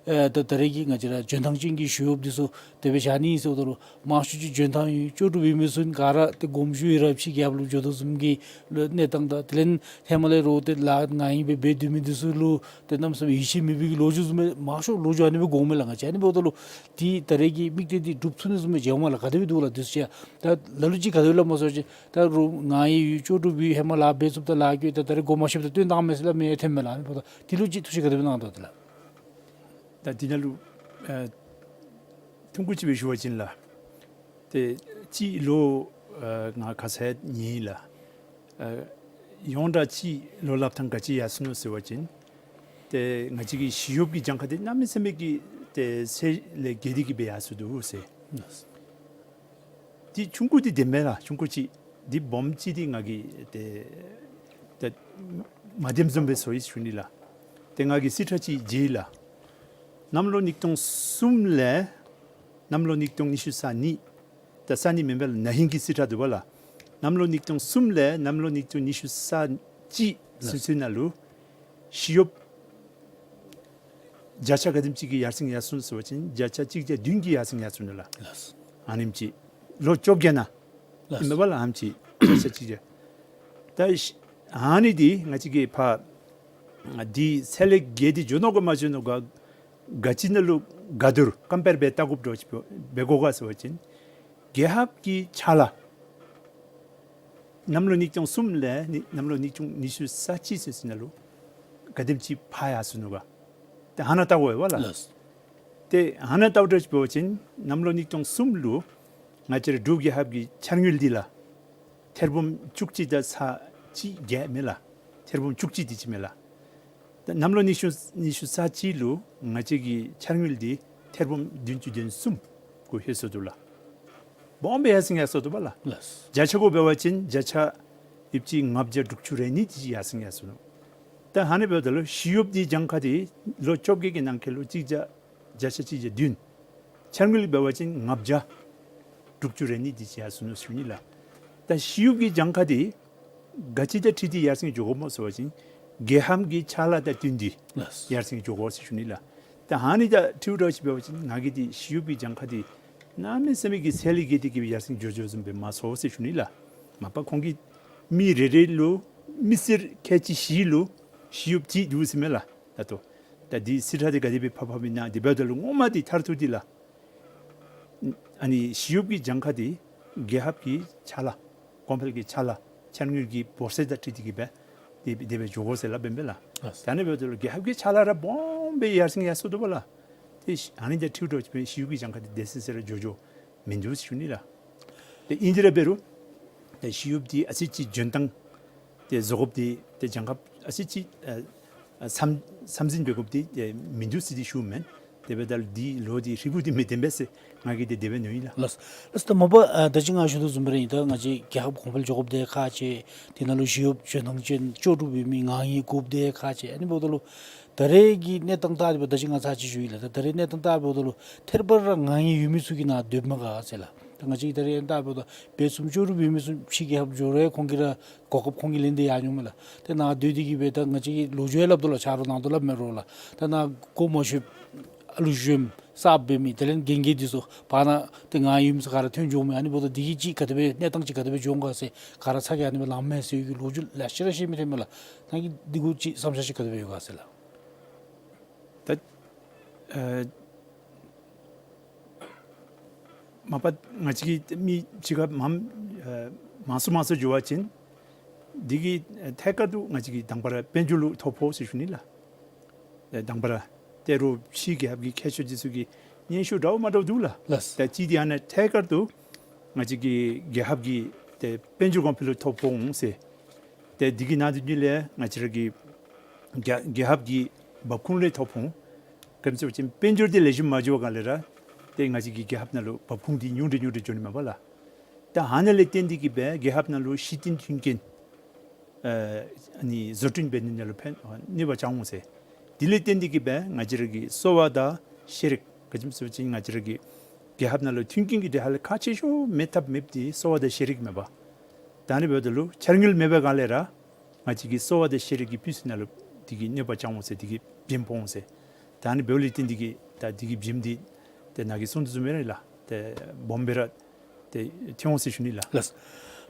ཨེ་ད་ད་རེས་ཀྱི་ང་བཅས་ར་འཇོན་ཐང་ཅན་གྱི་ཞི་གཡོགཔ་འདི་ཚུ་དེ་སྦེ་བཞག་ནི་ཟེརཝ་ད་ལུ་མང་ཤོས་ཅིག་འཇོན་ཐང་ཡོད་ལྕོགས་གྲུབ་ཡོད་མི་ཚུ་ག་ར་ཏེ་དགོངསམ་ཞུ་ཡི་ར་ཕྱི་རྒྱལ་ཁབ་ལུ་འགྱོ་དོ་བཟུམ་གྱི་ལུ་གནས་སྟངས་དང་དེ་ལས་ཧེ་མ་ལས་རོགས་ཏེ་ལཱ་ང་ཨིན་སྦེ་འབད་སྡོད་མི་འདི་ཚུ་ལུ་ཏེ་གནམ་མེད་ས་མེད་ཡིད་ཆེས་མེད་པའི་གི་ལོ་རྒྱུས་བཟུམ་སྦེ་མང་ཤོས་ལོ་རྒྱུས་ཨ་ནི་སྦེ་གོཝ་མས་ལགས། ང་བཅས་ཨ་ནི་འབདཝ་ད་ལུ་འདི་ད་རེས་ཀྱི་དམིགས་གཏད་འདི་འགྲུབ་ཚུགས་ནི་བཟུམ་སྦེ་མཇལཝ་མས་ལགས། ག་དེ་སྦེ་འདུག་ལགས་འདི་ཚུ་ཡང་ད་ལ་ལུ་ཅིག་ག་དེ་སྦེ་སླབ་མས་ཟེར་བ་ཅིན་ད་རོགས་ང་ཨིན་ཡོད་ལྕོགས་གྲུབ་ཡོད་ཧེ་མ་ལཱ་འབད་ཚུགསཔ་ད་ལཱ་གི་ད་ད་རེས་དགོངསམ་མ་ཞུཝ་ད་བཏོན་བཏངམ་མས་ཟེར་སླབ་མི་ཡང་ཐོནམ་མས་ལགས། ཨ་ནི་འབདཝ་ད་འདི་ལུ་ཅིག་ཐུགས་བཞེད་ག་དེ་སྦེ་གནང་དོ་ལགས། ད་འདི་ནང་ལུ་ཨེ་ཐུང་ཀུ་ཅིག་སྦེ་ཞུ་བ་ཅིན་ལགས། ཏེ་སྤྱིར་ལོ་ཨེ་ང་ཁ་ཙ་ཉན་ཡི་ལགས། ཨེ་ཡོངས་གྲགས་སྤྱིར་ལོ་སླབ་ཐངས་ག་ཅི་ཡར་སོ་ནུག་ཟེར་བ་ཅིན་ཏེ་ང་བཅས་ཀྱི་ཞི་གཡོགཔ་གི་གྱངས་ཁ་འདི་གནམ་མེད་ས་མེད་ཀྱི་ཏེ་ཚད་ལས་བརྒལ་ཏེ་གིས་སྦེ་ཡར་སོ་འདུག་ཟེར། འདི་ཆུང་ཀུ་འདི་བདེན་མས་ལགས། ཆུང་ཀུ་ཅིག་འདི་སྦོམ་ཅིག་འདི་ང་གིས་ཏེ་ཏེ་མ་བདེནམ་བཟུམ་སྦེ་ཚོར་ཡི་ཟེར་ཞུ་ནི་ལགས། ཏེ་ང་གིས་རྩིས་ཁྲ་ཅིག་མཇལ་ཡི་ལགས། གནམ་ལོ་ཉིས་སྟོང་གསུམ་ལས་གནམ་ལོ་ཉིས་སྟོང་ཉི་ཤུ་རྩ་གཉིས། ད་རྩ་གཉིས་མེན་པས་ལགས། ན་ཧིང་གི་རྩིས་ཁྲ་འདུག་པ་ལགས། གནམ་ལོ་ཉིས་སྟོང་གསུམ་ལས་གནམ་ལོ་ཉིས་སྟོང་ཉི་ཤུ་རྩ་གཅིག་ཚུན་ཚོད་ནང་ལུ་ཞི་གཡོགཔ་བརྒྱ་ཆ་ག་དེམ་ཅིག་གི་ཡར་སེང་ཡར་སོ་ནུག་ཟེར་བ་ཅིན་བརྒྱ་ཆ་གཅིག་བརྒྱ་བདུན་གྱི་ཡར་སེང་ཡར་སོ་ནུག་ལགས། ལགས། ཨ་ནེམ་ཅིག་ལོ་བཅོ་བརྒྱད་ནང་ལགས། ཨིན་པས་ལགས། ཨ་ནེམ་ཅིག་བརྒྱ་ཆ་གཅིག་བརྒྱ། ད་ཨ་ནི་འདི་ང་བཅས་ཀྱིས་ཕར་འདི་ཚད་ལས་བརྒལ་ཏེ་འགྱོ་ནུག་ག་མ་འགྱོ་ནུག་ག། ག་ཅི་ནང་ལུ་ག་དུར་ཀམ་པེར་འབད་བལྟ་དགོཔ་འདྲཝ་ཅིག་འབད་དགོ་ག་ཟེར་བ་ཅིན་རྒྱལ་ཁབ་ཀྱི་ཕྱག་ལཱ་གནམ་ལོ་ཉིས་སྟོང་གསུམ་ལས་ནི་གནམ་ལོ་ཉིས་སྟོང་ཉི་ཤུ་རྩ་གཅིག་ཚུན་ཚོད་ནང་ལུ་ག་དེམ་ཅིག་ཕར་ཡར་སོ་ནུག་ག། ཏེ་ཧ་ནཱ་བལྟ་དགོ་པས་ལགས། ལགས། ཏེ་ཧ་ནཱ་བལྟཝ་འདྲཝ་ཅིག་འབད་བ་ཅིན་གནམ་ལོ་ཉིས་སྟོང་གསུམ་ལུ་ང་བཅས་ར་འབྲུག་རྒྱལ་ཁབ་ཀྱི་འཆར་དངུལ་འདི་ལགས་ཐེར་འབུམ་བཅུ་གཅིག་དང་ཚག་གཅིག་བརྒྱད་མས་ལགས། ཐེར་འབུམ་བཅུ་གཅིག་དེ་ཅིག་མས་ལགས། ད་གནམ་ལོ་ཉི་ཤུ་ཉི་ཤུ་རྩ་གཅིག་ལུ་ང་བཅས་ཀྱི་འཆར་དངུལ་འདི་ཐེར་འབུམ་བདུན་ཅུ་དོན་གསུམ་གུ་ལྷོད་སོ་འདུག་ལགས། སྦོམ་སྦེ་ཡར་སེང་ཡར་སོ་འདུག་པ་ལགས། ལགས། བརྒྱ་ཆ་གུ་འབད་བ་ཅིན་བརྒྱ་ཆ་ཡོདཔ་ཅིག་ལྔ་བརྒྱ་དྲུག་ཅུ་རེ་གཉིས་དེ་ཅིག་ཡར་སེང་ཡར་སོ་ནུག། ད་ཨ་ནི་འབདཝ་ད་ལུ་ཞི་གཡོགཔ་འདི་གྱངས་ཁ་འདི་ལོ་བཅོ་བརྒྱད་ཀྱི་ནང་འཁོད་ལུ་གཅིག་བརྒྱ་བརྒྱ་ཆ་གཅིག་བརྒྱ་བདུན། འཆར་དངུལ་འབད་བ་ཅིན་ལྔ་བརྒྱ་དྲུག་ཅུ་རེ་གཉིས་དེ་ཅིག་ཡར་སོ་ནུག་ཟེར་ཞུ་ནི་ལགས། ད་ཞི་གཡོགཔ་གི་གྱངས་ཁ་འདི་ག་ཅི་དང་འཁྲིལ་ཏེ་ཡར་སེང་འགྱོ་དགོཔ་སྨོ་ཟེར་བ་ཅིན་རྒྱལ་ཁབ་ཀྱི་ཕྱག་ལཱ་དང་བསྟུན་ཏེ་ལགས། ཡར་སེང་འགྱོ་དགོ་ཟེར་ཞུ་ནི་ལགས། ད་ཨ་ནི་དང་འཁྲིལཝ་འདྲཝ་ཅིག་འབད་བ་ཅིན་ང་གིས་འདི་ཞི་གཡོགཔ་གི་གྱངས་ཁ་འདི་ གནམ་མེད་ས་མེད་ཀྱི་ཚད་ལས་བརྒལ་ཏེ་གི་སྦེ་ཡར་སེང་འགྱོ་འགྱོཝ་བཟུམ་སྦེ་མ་ཚོར་ཟེར་ཞུ་ནི་ལགས། མ་པ་ཁོང་གི་མི་རེ་རེ་ལུ་མི་སེར་ཁལ་གཅིག་བཞི་ལུ་ཞི་གཡོགཔ་གཅིག་འདུག་ཟེར་མས་ལགས། ད་ལྟོ་ད་འདི་རྩིས་ཁྲ་འདི་ག་དེ་སྦེ་ཕབ་ཕབ་ཨིན་ན། དེ་འབདཝ་ད་ལུ་ངོ་མ་འདི་མཐར་ཐུག་འདི་ལགས། ཨ་ནི་ཞི་གཡོགཔ་གི་གྱངས་ཁ་འདི་རྒྱལ་ཁབ་ཀྱི་ཕྱག་ལཱ་གོང་འཕེལ་གྱི་ཕྱག་ལཱ་འཆར་དངུལ་གྱི་འབོར་ཚད་དང་འཁྲིལ་ཏེ་གི་སྦེ་དེ་དེ་སྦེ་འགྱོ་དགོ་ཟེར་སླབ་ཨིན་པས་ལགས། ཨ་ད་ནི་འབདཝ་ད་ལུ་རྒྱལ་ཁབ་ཀྱི་ཕྱག་ལཱ་ར་སྦོམ་སྦེ་ཡར་སེང་ཡར་སོང་དོ་བ་ལགས། ཏེ་ཨ་ནི་དང་འཁྲིལཝ་ད་ཅིག་སྦེ་ཞི་གཡོགཔ་གི་གྱངས་ཁ་འདི་དེ་སེང་སེང་ར་འགྱོ་འགྱོཝ་མིན་འདུག་ཟེར་ཞུ་ནི་ལགས། ཏེ་ཨིན་དེ་ར་འབད་རུང་ཏེ་ཞི་གཡོགཔ་འདི་ཨ་ཙི་ཅིག་འཇོན་ཐང་ཏེ་བཟོ་དགོཔ་འདི་ཏེ་གྱངས་ཁ་ཨ་ཙི་ཅིག་ཨ་ཨ་བསམ་བསམ་གཟིགས་འབད་དགོཔ་འདི་ཏེ་མིན་འདུག་ཟེར་འདི་ཞུཝ་མེན། དེ་འབདཝ་ད་ལུ་འདི་ལོ་འདི་ཧྲིལ་བུ་འདི་མི་བདེན་པས་ཟེར་ང་གིས་ཏེ་དེ་སྦེ་མནོཝ་ཨིན་ལགས། ལགས། ལགས་ད་མ་པ་ཨ་ད་ཅི་ང་ཞུ་དོ་བཟུམ་སྦེ་ར་ཨིན། ད་ང་བཅས་རྒྱལ་ཁབ་གོང་འཕེལ་འགྱོ་དགོཔ་འདི་ཁག་ཆེ། དེ་ནང་ལུ་ཞི་གཡོགཔ་འཇོན་ཐང་ཅན་ལྕོགས་གྲུབ་ཡོད་མི་ངང་ཉིད་དགོཔ་འདི་ཁག་ཆེ། ཨ་ནི་འབདཝ་ད་ལུ་ད་རེས་ཀྱི་གནས་སྟངས་ལྟ་སྟེ་འབདཝ་ད་ཅི་ང་ཚར་ཅིག་ཞུ་ཡི་ལགས། ད་ད་རེས་གནས་སྟངས་ལྟ་འབདཝ་ད་ལུ་ཐད་རི་བ་རི་ར་ངང་ཉིད་ཡོད་མི་ཚུ་གིས་ནཱ་སྡོདཔ་མས་ག་ཟེར་ལགས། ད་ང་བཅས་ཀྱིས་ད་རེས་ལྟ་འབདཝ་ད་དཔེ་བཟུམ་ལྕོགས་གྲུབ་ཡོད་མི་ཚུ་ཕྱི་རྒྱལ་ཁབ་འགྱོ་རུང་ཁོང་གིས་ར་གོ་སྐབས་ཁོང་གིས་ལེན་ཏེ་ཡར་འགྱོཝ་མས་ལགས། ཏེ་ནཱ་སྡོད་དེ་གི་སྦེ་ད་ང་བཅས་ཀྱིས་ལོ་རྒྱུས་སླབ་དོ་ལགས། ཆ་རོགས་གནང་དོ་སླབ་མས་རོགས་ལགས། ད་ནཱ་སྒོ་མ་ཕྱེ་ཨ་ལུ་གཞོནམ་གསརཔ་འབད་མི་དེ་ལས་རྒན་རྒས་འདི་ཚུ་བར་ན་ཏེ་ངང་ཡོད་མི་ཚུ་ག་ར་ཐོན་འགྱོཝ་མས། ཨ་ནི་འབདཝ་ད་འདི་གིས་ཅིག་ག་དེ་སྦེ་གནས་སྟངས་ཅིག་ག་དེ་སྦེ་འགྱོ་འོང་ག་ཟེར་ག་ར་ཚ་གྱང་ཨ་ནི་སྦེ་ལངམ་མས་ཟེར་གྱི་ལོ་རྒྱུས་ལེ་ཤ་ར་བཤད་མི་ཐོན་མས་ལགས། ནཱ་གིས་འདི་གུ་ཅིག་བསམ་འཆར་ཅིག་ག་དེ་སྦེ་ཡོད་ག་ཟེར་ལགས། ད་ཨ་མ་པ་ང་བཅས་ཀྱི་མི་ཕྱི་ཁར་མངམ་ཨ་མང་སུ་མང་སུ་འགྱོ་བ་ཅིན་འདི་གིས་ཨ་ཐད་ཀར་དུ་ང་བཅས་ཀྱི་དང་པ་ར་དཔལ་འབྱོར་ལུ་ཐོ་ཕོག་ཟེར་ཞུ་ནི་ལགས། ཨེ་དང་པ་ར་ཏེ་རོགས་ཕྱི་རྒྱལ་ཁབ་ཀྱི་མཁས་མཆོག་འདི་ཚུ་གི་སྙན་ཞུ་འདྲཝ་མ་འདྲཝ་འདུག་ལགས། ལགས། ད་ཅི་འདི་ཨ་ནཱ་ཐད་ཀར་དུ་ང་བཅས་ཀྱི་རྒྱལ་ཁབ་ཀྱི་ཏེ་དཔལ་འབྱོར་གོང་འཕེལ་ལུ་ཐོ་ཕོག་འོང་ཟེར། ཏེ་འདི་གི་ནང་དོན་ལས་ང་བཅས་ར་གི་རྒྱལ་རྒྱལ་ཁབ་ཀྱི་འབབ་ཁུངས་ལས་ཐོ་ཕོག་འོང་། ག་ཅི་སྦེ་ཟེར་བ་ཅིན་དཔལ་འབྱོར་འདི་ལེགས་ཤོམ་མ་འགྱོ་བའི་སྒང་ལས་ར་ཏེ་ང་བཅས་ཀྱི་རྒྱལ་ཁབ་ནང་ལུ་འབབ་ཁུངས་འདི་ཉུང་དྲགས་ཉུང་དྲགས་འགྱོ་ནི་མས་པ་ལགས། ད་ཨ་ནཱ་ལས་བརྟེན་ཏེ་གི་སྦེ་རྒྱལ་ཁབ་ནང་ལུ་ཤེས་ལྡན་མཐུན་རྐྱེན་ཨ་ནི་བཟོ་སྐྲུན་འབད་ནི་ནང་ལུ་ཕན་གནོད་པ་བསྐྱལ་འོང་ཟེར། དེ་ལས་བརྟེན་ཏེ་གི་སྦེ་ང་བཅས་ར་གི་གསོ་བ་དང་ཤེས་རིག་ག་ཅི་སྨོ་ཟེར་བ་ཅིན་ང་བཅས་ར་གི་རྒྱལ་ཁབ་ནང་ལུ་མཐུན་རྐྱེན་གྱི་གྲས་ཧ་ལས་ཁག་ཆེ་ཤོས་མེད་ཐབས་མེདཔ་འདི་གསོ་བ་དང་ཤེས་རིག་མས་པ། ད་ཨ་ནི་འབདཝ་ད་ལུ་འཆར་དངུལ་མེད་པའི་སྒང་ལས་ར་ང་བཅས་ཀྱི་གསོ་བ་དང་ཤེས་རིག་གི་སྤུས་ཚད་ནང་ལུ་འདི་གིས་གནོད་པ་བསྐྱལ་འོང་ཟེར། འདི་གིས་བྱེམ་ཕོག་འོང་ཟེར། ད་ཨ་ནི་འབདཝ་ལས་བརྟེན་ཏེ་གི་ད་འདི་གི་བྱེམ་འདི་ཏེ་ནཱ་གིས་གསུངས་དོ་བཟུམ་སྦེ་ར་ལགས། ཏེ་སྦོམ་སྦེ་ར་ཏེ་ཐོན་འོང་ཟེར་ཞུ་ནི་ལགས། ལགས།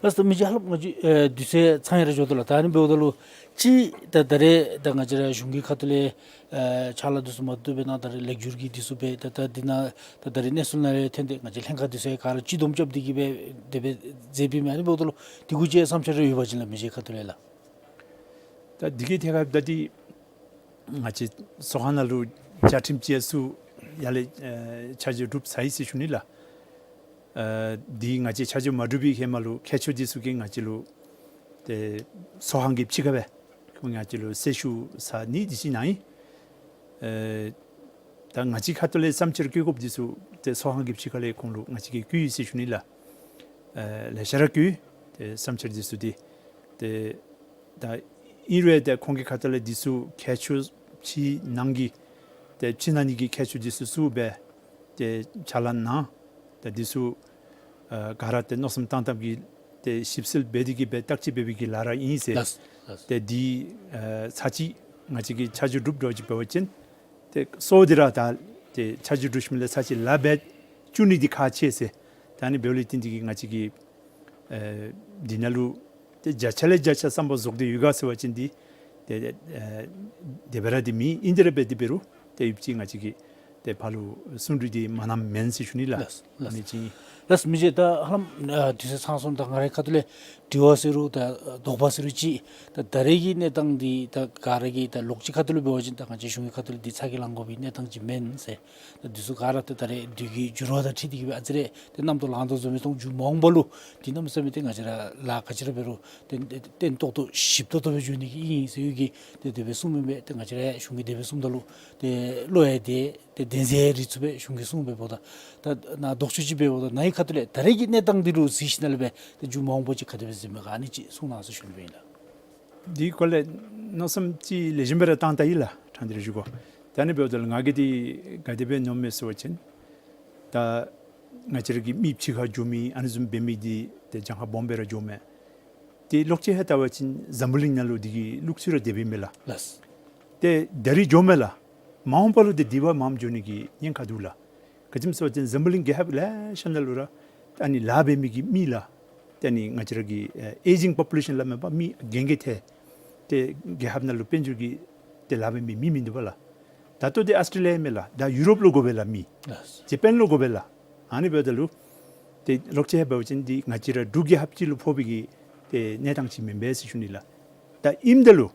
ལགས་ད་མི་རྗེ་ཧ་ལམ་ང་བཅས་ཨེ་དུས་ཚོད་ཚང་ཡར་འགྱོ་དོ་ལགས། ད་ཨ་ནི་འབདཝ་ད་ལུ་ཅིག་ད་ད་རེས་ད་ང་བཅས་ར་གཞུང་གི་ཁ་ཐུག་ལས་ཨེ་ཕྱག་ལཱ་འདི་ཚུ་མ་བཏུབ་པའི་ནང་ད་རེས་ལེགས་བསྒྱུར་གྱི་འདི་ཚུ་སྦེ་ད་ད་འདི་ནང་ད་ད་རེས་གནས་ཚུལ་ནང་ལས་ཐོན་ཏེ་ང་བཅས་ལྷན་ཁག་འདི་ཚུ་ཡང་ག་ར་སྤྱི་བསྡོམས་རྐྱབ་སྟེ་གི་སྦེ་དེ་སྦེ་མཛད་པའི་མས། ཨ་ནི་འབདཝ་ད་ལུ་དེ་གུ་ཅིག་བསམ་འཆར་རེ་ཡོད་པ་ཅིན་ལགས་མི་རྗེ་ཁ་ཐུག་ལས་ལགས། ད་འདི་གི་ཐད་ཁར་ད་འདི་ང་བཅས་ཚོགས་ཁང་ནང་ལུ་བཅའ་ཁྲིམས་ཅིག་ཚུ་ཡར་ལས་ཨེ་ཆ་འཇོག་གྲུབ་ཚར་ཡི་ཟེར་ཞུ་ནི་ལགས། ཨ་འདི་ང་བཅས་ཆ་འཇོག་མ་གྲུབ་པའི་ཧེ་མ་ལུ་མཁས་མཆོག་འདི་ཚུ་གིས་ང་བཅས་ལུ་ཏེ་ཚོགས་ཁང་གི་ཕྱི་ཁར་སྦེ་ཁོང་ང་བཅས་ལུ་གསལ་ཞུ་ས་ནི་འདི་ཅིག་གནང་ཡི། ཨེ་ད་ང་བཅས་ཁ་ཐུག་ལས་བསམ་འཆར་བཀོད་དགོཔ་འདི་ཚུ་ཏེ་ཚོགས་ཁང་གི་ཕྱི་ཁ་ལས་ཁོང་ལུ་ང་བཅས་ཀྱིས་བཀོད་ཡི་ཟེར་ཞུ་ནི་ལགས། ཨེ་ལེ་ཤ་ར་བཀོད་ཡི། ཏེ་བསམ་འཆར་འདི་ཚུ་འདི་ཏེ་ད་ཨིན་རུང་ཏེ་ཁོང་གི་ཁ་ཐུག་ལས་འདི་ཚུ་མཁས་མཆོག་ཕྱི་ནང་གི་ཏེ་ཕྱི་ནང་གཉིས་ཀྱི་མཁས་མཆོག་འདི་ཚུ་ཚུ་སྦེ་ཏེ་ཕྱག་ལཱ་གནང་། ཏེ་འདི་ཚུ་ཨ་ག་ར་ཏེ་མནོ་བསམ་བཏང་བཏངམ་གི་ཏེ་ཞིབ་འཚོལ་འབད་དེ་གི་སྦེ་བརྟག་དཔྱད་འབད་བའི་གི་ལཱ་ར་ཨིན་ཟེར། ལགས་ལགས། ཏེ་འདི་ཨ་ཚར་གཅིག་ང་བཅས་ཀྱིས་ཆ་འཇོག་གྲུབ་འགྱོ་ཅིག་འབད་བ་ཅིན་ཏེ་གཙོ་བོ་འདི་ར་ད་ཏེ་ཆ་འཇོག་གྲུབ་ཞིནམ་ལས་ཚར་གཅིག་ལཱ་འབད་བཅུག་ནི་འདི་ཁག་ཆེ་ཟེར། ད་ཨ་ནི་འབདཝ་ལས་བརྟེན་ཏེ་གི་ང་བཅས་ཀྱིས་ཨེ་འདི་ནང་ལུ་ཏེ་བརྒྱ་ཆ་ལས་བརྒྱ་ཆ་བསམ་པ་རྫོགས་ཏེ་ཡོད་ག་ཟེར་བ་ཅིན་འདི་ཏེ་ཨེ་དེ་སྦེ་ར་འདི་མེན། ཨིན་དེ་ར་འབད་དེ་འབད་རུང་ཏེ་ཡུདཔ་ཅིག་ང་བཅས་ཀྱིས་ཏེ་ཕར་ལུ་གསུང་གྲོས་འདི་མ་གནངམ་མེན་ཟེར་ཞུ་ནི་ལགས། ལགས་ལགས། མི་རྗེ། ལགས་མི་རྗེ། ད་ཧ་ལམ་ཨ་དུས་ཚོད་ཚང་སོང་། ད་ང་རའི་ཁ་ཐུག་ལས་དྲི་བ་ཟེར་རུང་ད་དོགས་པ་ཟེར་རུང་ཅིག་ད་ད་རེས་ཀྱི་གནས་སྟངས་འདི་ད་ག་ར་གིས་ད་ལོགས་ཅིག་ཁ་ཐུག་ལུ་འབད་བ་ཅིན་ད་ང་བཅས་གཞུང་གི་ཁ་ཐུག་ལས་འདི་ཚ་གྱང་ལང་དགོ་པའི་གནས་སྟངས་ཅིག་མེན་ཟེར། ད་འདི་ཚུ་ག་ར་ད་ད་རེས་དུས་ཀྱི་འགྱུར་བ་དང་འཁྲིལ་ཏེ་གི་སྦེ་ཨ་ཙི་རེ་ཏེ་རྣམ་རྟོག་ལངས་དོ་བཟུམ་སྦེ་མཐོང་འགྱོ་འོང་པ་ལུ་འདི་གནམ་མེད་ས་མེད་ཏེ་ང་བཅས་ར་ལཱ་ག་ཅི་ར་འབད་རུང་ཏེ་ཏེ་ཏན་ཏོག་ཏོ་ཞིབ་ཏོག་ཏོ་སྦེ་འགྱོ་ནི་གི་ཨིན་ཟེར་ཡོད་གི། ཏེ་དེ་སྦེ་གསུངམ་ཨིན་པས། ཏེ་ང་བཅས་ར་གཞུང་གིས་དེ་སྦེ་གསུངམ་ད་ལུ་ཏེ་བློ་ཡང་བདེ། ཏེ་བདེན་འཛིན་རེ་ཚུགས་པས། གཞུང་གིས་གསུངས་པའི་འབདཝ་ད་ད་ནཱ་ལྡོག་ཕྱོགས་ཅིག་འབདཝ་ད་ནཱ་གི་ཁ་ཐུག་ལས་ད་རེས་ཀྱི་གནས་སྟངས་འདི་ལུ་གཟིགས་ཞིནམ་ལས་སྦེ་ཏེ་མཇུག་མ་འོངས་པ་ཅིག་ག་དེ་སྦེ་གཟིགས་མས་ག་ཨ་ནི་ཅིག་གསུང་གནང་ཟེར་ཞུ་ནི་སྦེ་ཨིན་ལགས། འདི་སྐོར་ལས་མནོ་བསམ་ཅིག་ལེགས་ཤོམ་སྦེ་ར་བཏང་ད་ཡི་ལགས། ཕྲང་སྟེ་ར་ཞུ་དགོ། ད་ཨ་ནི་འབདཝ་ད་ལུ་ང་གིས་འདི་ག་དེ་སྦེ་མནོཝ་མས་ཟེར་བ་ཅིན་ད་ང་བཅས་ར་གི་མི་ཕྱི་ཁར་འགྱོ་མི་ཨ་ནི་བཟུམ་འབད་མི་འདི་ཏེ་གྱངས་ཁ་སྦོམ་སྦེ་ར་འགྱོཝ་མས། ཏེ་ལོག་ཅིག་ཧེ་བལྟ་བ་ཅིན་འཛམ་བུ་གླིང་ནང་ལུ་འདི་གི་ལུགས་སྲོལ་ར་དེ་སྦེ་མས་ལགས། ལགས། ཏེ་ད་རིས་འགྱོཝ་མས་ལགས། མ་འོངས་པ་ལུ་ཏེ་འདི་བ་མངམ་འགྱོ་ནི་གི་ཉེན་ཁ་འདུག་ལགས། ག་ཅི་སྨོ་ཟེར་བ་ཅིན་འཛམ་བུ་གླིང་རྒྱལ་ཁབ་ལེ་ཤ་ནང་ལུ་ར་ཨ་ནི་ལཱ་འབད་མི་གི་མི་ལགས། ཏེ་ཨ་ནི་ང་བཅས་ར་གི་ཨེ་ཨེ་ཇིང་པོ་པུ་ལེ་ཤཱན་སླབ་མས་པ། མི་རྒས་རྒས་ཐལ། ཏེ་རྒྱལ་ཁབ་ནང་ལུ་དཔལ་འབྱོར་གྱི་ཏེ་ལཱ་འབད་མི་མི་མིན་འདུག་པ་ལགས། ད་ལྟོ་འདི་ཨཱོས་ཊྲེ་ལི་ཡ་མས་ལགས། ད་ཡུ་རོབ་ལུ་དགོ་པས་ལགས་མི། ལགས། ཇ་པཱན་ལུ་དགོ་པས་ལགས། ཨ་ནི་འབདཝ་ད་ལུ་ཏེ་ལོག་ཅི་འབད་བ་ཅིན་འདི་ང་བཅས་ར་འབྲུག་རྒྱལ་ཁབ་ཅིག་ལུ་ཕོག་པའི་གི་ཏེ་གནས་སྟངས་ཅིག་མེན་པས་ཟེར་ཞུ་ནི་ལགས། ད་ཨིནམ་ད་ལུ་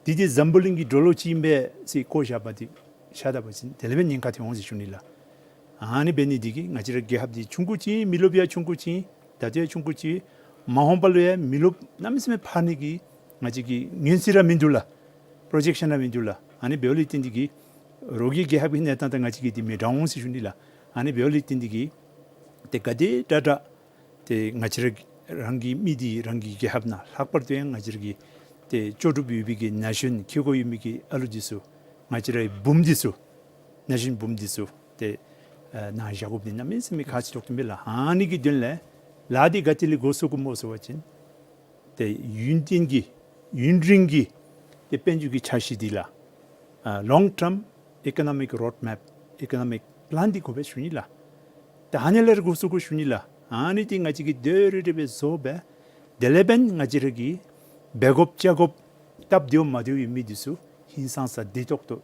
འདི་འདི་འཛམ་བུ་གླིང་གི་འགྲོ་ལུགས་ཅིག་ཨིན་པས་ཟེར་བཀོ་བཞག་པ་འདི་བཞག་ད་པ་ཅིན་དེ་ལས་འབད་ཉེན་ཁ་ཐོན་འོང་ཟེར་ཞུ་ནི་ལགས། ཨ་ནི་འབད་ནི་འདི་གིས་ང་བཅས་ར་རྒྱལ་ཁབ་འདི་ཆུང་ཀུ་ཅིག་ཨིན། མི་རློབས་ཡང་ཆུང་ཀུ་ཅིག་ཨིན། ད་ལྟོ་ཡང་ཆུང་ཀུ་ཅིག་ཨིན། མ་འོངས་པ་ལུ་ཡང་མི་རློབས་གནམ་མེད་ས་མེད་འཕར་ནི་གི་ང་བཅས་ཀྱི་ངན་ཚུལ་ར་མིན་འདུག་ལགས། པོརོ་ཇེཀ་ཤཱན་ར་མིན་འདུག་ལགས། ཨ་ནི་འབདཝ་ལས་བརྟེན་འདི་གིས་རོགས་ཀྱི་རྒྱལ་ཁབ་ཀྱི་གནས་སྟངས་དང་ང་བཅས་ཀྱི་འདི་མི་འདྲ་འོང་ཟེར་ཞུ་ནི་ལགས། ཨ་ནི་འབདཝ་ལས་བརྟེན་འདི་གིས་ཏེ་ག་དེ་དྲག་དྲག་ཏེ་ང་བཅས་ར་རང་གི་མི་འདི་རང་གི་རྒྱལ་ཁབ་ནང་ལྷག་པར་དུ་ཡང་ང་བཅས་ར་གི་ཏེ་ལྕོགས་གྲུབ་ཡོད་པའི་གི་ན་གཞོན་ཁེ་ཀོ་ཡོད་མི་གི་ཨ་ལུ་འདི་ཚུ་ང་བཅས་རའི་བུམོ་འདི་ཚུ་ན་གཞོན་བུམོ་འདི་ཚུ་ཏེ་ཨ་ནཱ་བཞག་དགོཔ་འདི་གནམ་མེད་ས་མེད་ཁག་ཆེ་ཏོག་ཏོ་མས་ལགས། ཨ་ནི་གི་དོན་ལས་ལཱ་འདི་ག་ཏེ་ལས་འགོ་བཙུགས་དགོཔ་སྨོ་ཟེར་བ་ཅིན་ཏེ་ཡུན་བརྟན་གྱི་ཡུན་རིང་གི་ཏེ་དཔལ་འབྱོར་གྱི་འཆར་གཞི་འདི་ལགས། ཨ་long term economic road map, economic plan འདི་དགོ་པས་ཞུ་ནི་ལགས། ཏེ་ཨ་ནི་ལས་འགོ་བཙུགས་དགོ་ཞུ་ནི་ལགས། ཨ་ནི་འདི་ང་བཅས་ཀྱིས་དེ་རེ་རེ་སྦེ་བཟོ་སྦེ་དེ་ལས་འབདན་ང་བཅས་ར་གི་འབད་དགོཔ་བྱ་དགོཔ་སྟབས་བདེཝ་མ་བདེཝ་ཡོད་མི་འདི་ཚུ་ཧིང་སངས་ས་བདེ་ཏོག་ཏོ་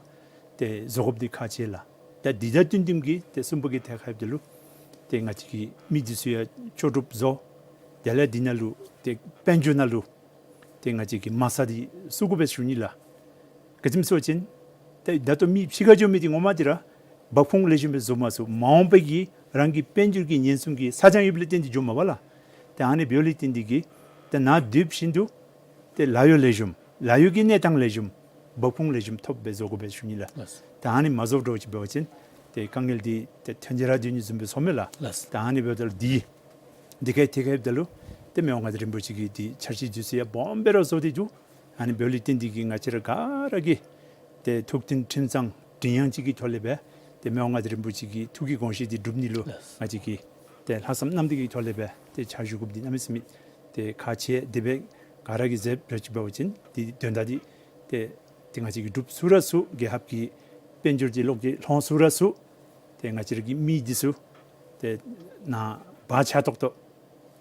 ཏེ་བཟོ་དགོཔ་འདི་ཁག་ཆེ་ལགས། ད་འདི་དང་བསྟུན་བསྟུནམ་གྱིས་ཏེ་གསུམ་པ་གི་ཐད་ཁར་འབདཝ་ད་ལུ་ཏེ་ང་བཅས་ཀྱི་མི་འདི་ཚུ་ཡང་ལྕོགས་གྲུབ་བཟོ། དེ་ལས་འདི་ནང་ལུ་ཏེ་དཔལ་འབྱོར་ནང་ལུ་ཏེ་ང་བཅས་ཀྱིས་མ་རྩ་འདི་བཙུགས་དགོ་པས་ཞུ་ནི་ལགས། ག་ཅི་སྨོ་ཟེར་བ་ཅིན་ཏེ་ད་ལྟོ་མི་ཕྱི་ཁར་འགྱོ་མི་འདི་ངོ་མ་འདི་ར་འབབ་ཁུངས་ལེགས་ཤོམ་སྦེ་བཟོ་མ་ཚུགས། མ་འོངས་པའི་གི་རང་གི་དཔལ་འབྱོར་གྱི་ཉེན་སྲུང་གི་ས་ཅང་ཡོདཔ་ལས་བརྟེན་ཏེ་འགྱོཝ་མས་པ་ལགས། ཏེ་ཨ་ནི་འབདཝ་ལས་བརྟེན་འདི་གིས་ཏེ་ནཱ་སྡོད་བཞིན་དུ་ཏེ་ལཱ་གཡོག་ལེགས་ཤོམ་ལཱ་གཡོག་གི་གནས་སྟངས་ལེགས་ཤོམ་འབབ་ཁུངས་ལེགས་ཤོམ་ཐོབ་སྦེ་བཟོ་དགོ་པས་ཞུ་ནི་ལགས། ལགས། ད་ཨ་ནི་མ་བཟོ་འདྲཝ་ཅིག་འབད་བ་ཅིན་ཏེ་དཀའ་ངལ་འདི་ཏེ་ཐོན་ཏེ་ར་སྡོད་ནི་བཟུམ་སྦེ་སོང་མས་ལགས། ལགས། ད་ཨ་ནི་འབདཝ་ད་ལུ་འདི་འདི་གི་ཐད་ཁར་འབདཝ་ད་ལུ་ཏེ་མི་དབང་མངའ་བདག་རིན་པོ་ཆེ་གིས་འདི་འཆར་གཞི་འདི་ཚུ་ཡང་སྦོམ་སྦེ་ར་བཟོ་སྟེ་འདུག། ཨ་ནི་འབདཝ་ལས་བརྟེན་འདི་གིས་ང་བཅས་ར་ག་ར་གིས་ཏེ་ཐུགས་མཐུན་ཁྲིམས་གཙང་མགྲིན་དབྱངས་གཅིག་གི་ཐོག་ལས་སྦེ་ཏེ་མི་དབང་མངའ་བདག་རིན་པོ་ཆེ་གི་ཐུགས་ཀྱི་དགོངས་བཞེད་འདི་འགྲུབ་ནི་ལུ་ལགས། ང་བཅས་ཀྱིས་ཏེ་ལྷག་བསམ་རྣམ་དག་གི་ཐོག་ལས་སྦེ་ཏེ་ཕྱག་ཞུ་དགོཔ་འདི་གནམ་མེད་ས་མེད་ཏེ་ཁག་ཆེ། དེ་སྦེ་ག་ར་གིས་མཛདཔ་ར་ཅིག་འབད་བ་ཅིན་འདི་དོན་དག་འདི་ཏེ་ཏེ་ང་བཅས་ཀྱིས་འགྲུབ་ཚུགས་ར་ཚུགས། རྒྱལ་ཁབ་ཀྱི་དཔལ་འབྱོར་འདི་ལོག་གི་ལྷོང་ཚུགས་ར་ཚུགས། ཏེ་ང་བཅས་ར་གི་མི་འདི་ཚུ་ཏེ་ནཱ་བག་ཆགས་ཏོག་ཏོ་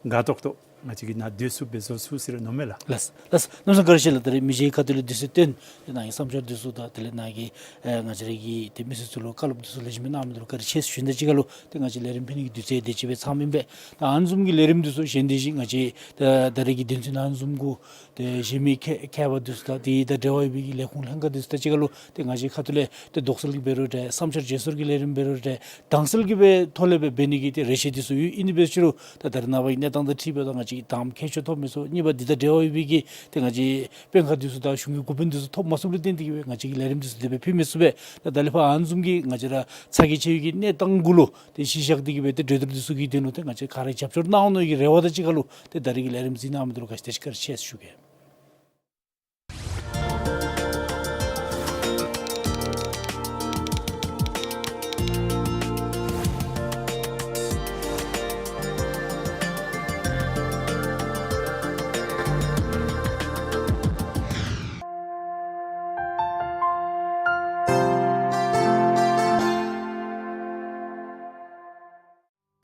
དགའ་ཏོག་ཏོ་ང་བཅས་ཀྱིས་ནཱ་སྡོད་ཚུགསཔ་སྦེ་བཟོ་ཚུགས་ཟེར་མནོཝ་མས་ལགས། ལགས། ལགས། གནམ་མེད་ས་མེད་བཀའ་དྲིན་ཆེ་ལགས། ད་རེས་མི་རྗེའི་ཁ་ཐུག་ལས་དུས་ཚོད་བཏོན་ཏེ་ནཱ་གི་བསམ་འཆར་འདི་ཚུ་དང་དེ་ལས་ནཱ་གི་ཨེ་ང་བཅས་ར་གི་ཏེ་མི་སེར་ཚུ་ལུ་བཀའ་སློབ་འདི་ཚུ་ལེགས་ཤོམ་གནང་མི་འདི་ལུ་བཀའ་དྲིན་ཆེ་ཟེར་ཞུ་ནི་དང་གཅིག་ཁར་ལུ་ཏེ་ང་བཅས་ལས་རིམ་ཕུལ་ནི་གི་དུས་ཚོད་དེ་ཅིག་སྦེ་ཚངམ་ཨིན་པས། ད་ཨ་ནི་བཟུམ་གྱི་ལས་རིམ་འདི་ཚུ་གཞན་དེ་བཞིན་ང་བཅས་ད་ད་རེས་ཀྱི་དོན་ཚན་ནང་བཟུམ་གུ་ཏེ་གཞན་མི་མཁས་མཁས་པ་འདི་ཚུ་དང་དེ་དང་འབྲེལ་བ་ཡོད་པའི་གི་ལས་ཁུངས་ལྷན་ཁག་འདི་ཚུ་དང་གཅིག་ཁར་ལུ་ཏེ་ང་བཅས་ཁ་ཐུག་ལས་ཏེ་དོགས་སེལ་གྱི་འབད་རུང་འདྲ། བསམ་འཆར་བརྗེ་སོར་གྱི་ལས་རིམ་འབད་རུང་འདྲ། དྭངས་གསལ་གྱི་སྦེ་ཐོག་ལས་སྦེ་འབད་ནི་གི་ཏེ་རེ་ཆེ་འདི་ཚུ་ཡོད། ཨིན་ཏེ་འབད་རུང་ད་ད་རེས་ནངས་པ་གི་གནས་སྟངས་དང་འཁྲིལ་སྦེ་ད་ང་བཅས་ཀྱིས་དང་པ་མཁས་མཆོག་ཐོབ་མི་ཚུགས། གཉིས་པ་འདི་དང་འབྲེལ་བ་ཡོད་པའི་གི་ཏེ་ང་བཅས་དཔོན་ཁག་འདི་ཚུ་དང་གཞུང་གི་འགོ་དཔོན་འདི་ཚུ་ཐོབ་མ་ཚུགསཔ་ལས་བརྟེན་ཏེ་གིས་སྦེ་ང་བཅས་ཀྱིས་ལས་རིམ་འདི་ཚུ་དེ་སྦེ་ཕུལ་མི་ཚུགས་པས། ད་ད་ལས་ཕར་ཨ་ནི་བཟུམ་གྱི་ང་བཅས་ར་ཚ་གྱང་ཆེ་བའི་གི་གནས་སྟངས་གུ་ལུ་ཏེ་གཞི་བཞག་སྟེ་གིས་སྦེ་ཏེ་གྲོས་བསྡུར་འདི་ཚུ་གི་དོན་ལུ་ཏེ་ང་བཅས་ག་ར་རྒྱབ་སྐྱོར་གནང་ནི་གི་རེ་བ་དང་གཅིག་ཁར་ལུ་ཏེ་ད་རེས་ཀྱི་ལས་རིམ་གཟིགས་གནང་མི་འདི་ལུ་ག་ཅི་དེ་ཅིག་བཀའ་དྲིན་ཆེ་ཟེར་ཞུ་གེ།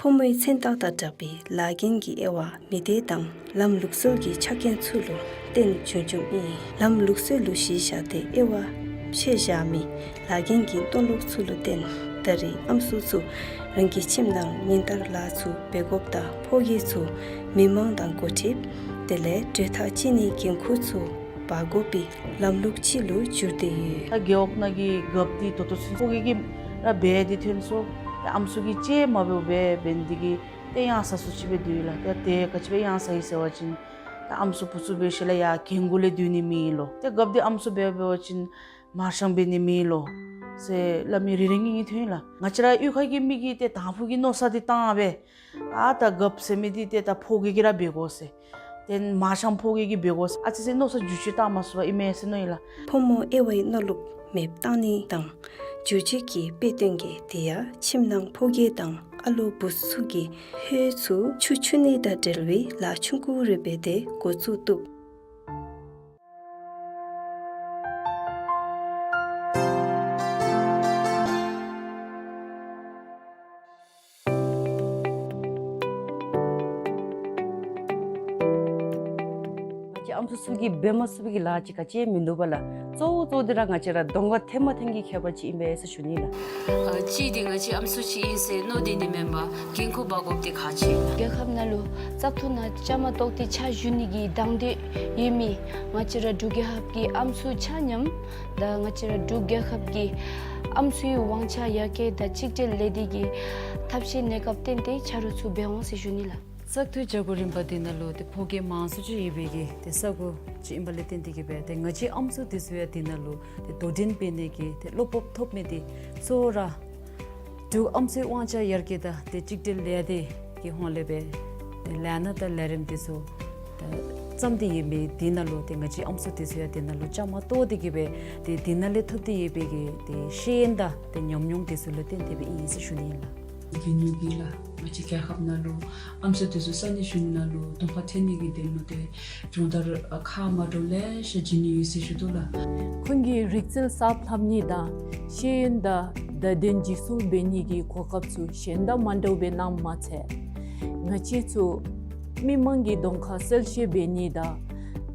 ཕོ་མོའི་མཚན་རྟགས་དང་སྦྲགས་པའི་ལཱ་འགན་གྱི་དབྱེ་བ་མི་སྡེ་དང་ལམ་ལུགས་སྲོལ་གྱི་ཆ་རྐྱེན་ཚུ་ལུ་བརྟེན་བྱུང་བྱུངམ་ཨིན། ལམ་ལུགས་སྲོལ་ལུ་གཞི་བཞག་སྟེ་དབྱེ་བ་ཕྱེ་བཞག་མི་ལཱ་འགན་གྱི་མཐོང་ལུགས་ཚུ་ལུ་བརྟེན་ད་རེས་ཨམ་སྲུ་ཚུ་རང་གི་ཁྱིམ་ནང་ཉིན་ལྟར་ལཱ་ཚུ་འབད་དགོཔ་དང་ཕོ་སྐྱེས་ཚུ་མི་མང་དང་འགོ་ཁྲིདཔ་དེ་ལས་གྲོས་ཐག་བཅད་ནིའི་འགན་ཁུར་ཚུ་འབག་དགོ་པའི་ལམ་ལུགས་ཅིག་ལུ་གྱུར་ཏེ་ཡོད། ད་རྒེད་འོག་ནང་གི་རྒཔོ་འདི་ད་ལྟོ་ཚུན་ཕོ་སྐྱེས་ཀྱིས་ར་འབད་དེ་ཐོན་སོང་། ད་ཨམ་སྲུ་གིས་ཅིག་མ་འབདཝ་སྦེ་འབད་ནི་འདི་གིས་ཏེ་གཡང་ས་སུ་ཅིག་སྦེ་འདུག་ལགས། ད་དེ་ག་ཅི་སྦེ་གཡང་ས་ཡི་ཟེར་བ་ཅིན་ད་ཨམ་སྲུ་བུ་ཚུ་འབད་ཞིནམ་ལས་ཡར་རྒན་རྒོན་ལས་སྡོད་ནི་མེད་ལོ། ཏེ་རྒཔོ་འདི་ཨམ་སྲུ་འབད་འབད་བ་ཅིན་མར་ཤང་འབད་ནི་མེད་ལོ་ཟེར་སླབ་མི་རེ་རེ་གཉིས་གཉིས་ཐོན་ལགས། ང་བཅས་ར་གཡུས་ཁ་གི་མི་གིས་ཏེ་དང་ཕུ་གི་མནོ་བསམ་འདི་བཏང་སྦེ་ཨ་ད་རྒཔོ་ཟེར་མི་འདི་ཏེ་ད་ཕོ་སྐྱེས་ཀྱིས་ར་འབད་དགོ་ཟེར། ཏེ་མར་ཤང་ཕོ་སྐྱེས་ཀྱིས་འབད་དགོ་ཟེར་ཨ་ཙི་ཙི་མནོ་བསམ་འགྱུར་བཅོས་བཏང་མ་ཚུགས་པར་ཨིན་མས་ཟེར་མནོ་ཡི་ལགས། ཕོ་མོ་དབྱེ་བའི་མནོ་ལུགས་མེདཔ་བཏང་ནི་དང་འགྱུར་བཅོས་ཀྱི་དཔེ་སྟོན་གྱི་དེ་ཡང་ཁྱིམ་ནང་ཕོ་སྐྱེས་དང་ཨ་ལོ་བུ་ཚུ་གིས་ཧོད་ཚུ་ཆུ་འཁྱུ་ནི་དང་འབྲེལ་བའི་ལཱ་ཆུང་ཀུ་རེ་འབད་དེ་འགོ་བཙུགས་བཏུབ། ཨམ་སྲུ་ཚུ་གིས་འབད་མ་ཚུགས་པའི་གི་ལཱ་ཅིག་ག་ཅི་ཡང་མིན་འདུག་པ་ལགས། གཙོ་བོ་གཙོ་བོ་འདི་ར་ང་བཅས་ར་གདོང་ཁར་ཐོན་མ་ཐོན་གྱི་ཁྱད་པར་ཅིག་ཨིན་པས་ཟེར་ཞུ་ནི་ལགས། ཨ་གཅིག་འདི་ང་བཅས་ཨམ་སྲུ་ཅིག་ཨིན་ཟེར་མནོ་སྟེ་ནི་མེན་པར་འགན་ཁུར་འབག་དགོཔ་འདི་ཁག་ཆེ། རྒྱལ་ཁབ་ནང་ལུ་བཙག་འཐུ་ནང་བཅའ་མར་གཏོགས་ཏེ་ཕྱག་ཞུ་ནི་གི་དང་འདོད་ཡོད་མི་ང་བཅས་ར་འབྲུག་རྒྱལ་ཁབ་ཀྱི་ཨམ་སྲུ་ཆ་མཉམ་དང་ང་བཅས་ར་འབྲུག་རྒྱལ་ཁབ་ཀྱི་ཨམ་སྲུའི་དབང་ཆ་ཡར་རྒྱས་དང་གཅིག་སྒྲིལ་ལས་སྡེ་གི་ཐབས་ཤེས་གནས་སྐབས་བརྟེན་ཏེ་ཆ་རོགས་ཚུ་འབད་འོང་ཟེར་ཞུ་ནི་ལགས། བཙག་འཐུའི་བྱ་སྒོ་རིམ་པ་འདི་ནང་ལུ་ཏེ་ཕོ་སྐྱེས་མང་སུ་ཅིག་ཡོད་པའི་གི་ཏེ་ས་གོ་ཅིག་ཨིན་པ་ལས་བརྟེན་ཏེ་གིས་སྦེ་ཏེ་ང་བཅས་ཨམ་སྲུ་འདི་ཚུ་ཡང་འདི་ནང་ལུ་ཏེ་དོ་འགྲན་འབད་ནི་གི་ཏེ་བློ་སྤོབས་ཐོབ་མི་འདི་གཙོ་བོ་ར་འབྲུག་ཨམ་སྲུའི་དབང་ཆ་ཡར་རྒྱས་དང་ཏེ་གཅིག་སྒྲིལ་ལས་སྡེ་གི་ཧོངས་ལས་སྦེ་ཏེ་ལས་སྣ་དང་ལས་རིམ་འདི་ཚུ་ཏེ་བརྩམས་ཏེ་ཡོད་མི་འདི་ནང་ལུ་ཏེ་ང་བཅས་ཨམ་སྲུ་འདི་ཚུ་ཡང་འདི་ནང་ལུ་བཅའ་མར་གཏོགས་ཏེ་གིས་སྦེ་ཏེ་འདི་ནང་ལས་ཐོབ་སྟེ་ཡོད་པའི་གི་ཏེ་ཤེས་ཡོན་དང་ཏེ་ཉམས་མྱོང་འདི་ཚུ་ལུ་བརྟེན་ཏེ་སྦེ་ཨིན་ཟེར་ཞུ་ནི་ཨིན་ལགས། འབད་ནི་འདི་ལགས་ང་བཅས་རྒྱལ་ཁབ་ནང་ལུ་ཨམ་སྲུ་འདི་ཚུ་ས་གནས་གཞུང་ནང་ལུ་གདོང་ཁར་ཐོན་ནི་གི་དོན་ལུ་ཏེ་སྦྱོང་བརྡར་ཁག་མ་འདྲཝ་ལེ་ཤ་བྱིན་ནི་ཡོད་ཟེར་ཞུ་དོ་ལགས། ཁོང་གིས་རིག་རྩལ་གསརཔ་ལྷབ་ནི་དང་ཤེས་ཡོན་དང་བརྡ་དོན་འཇིག་སྲུང་འབད་ནི་གི་གོ་སྐབས་ཚུ་གཞན་དང་མ་འདྲཝ་སྦེ་གནངམ་མ་ཚད་ང་བཅས་ཚུ་མི་མང་གི་གདོང་ཁར་གསལ་བཤད་འབད་ནི་དང་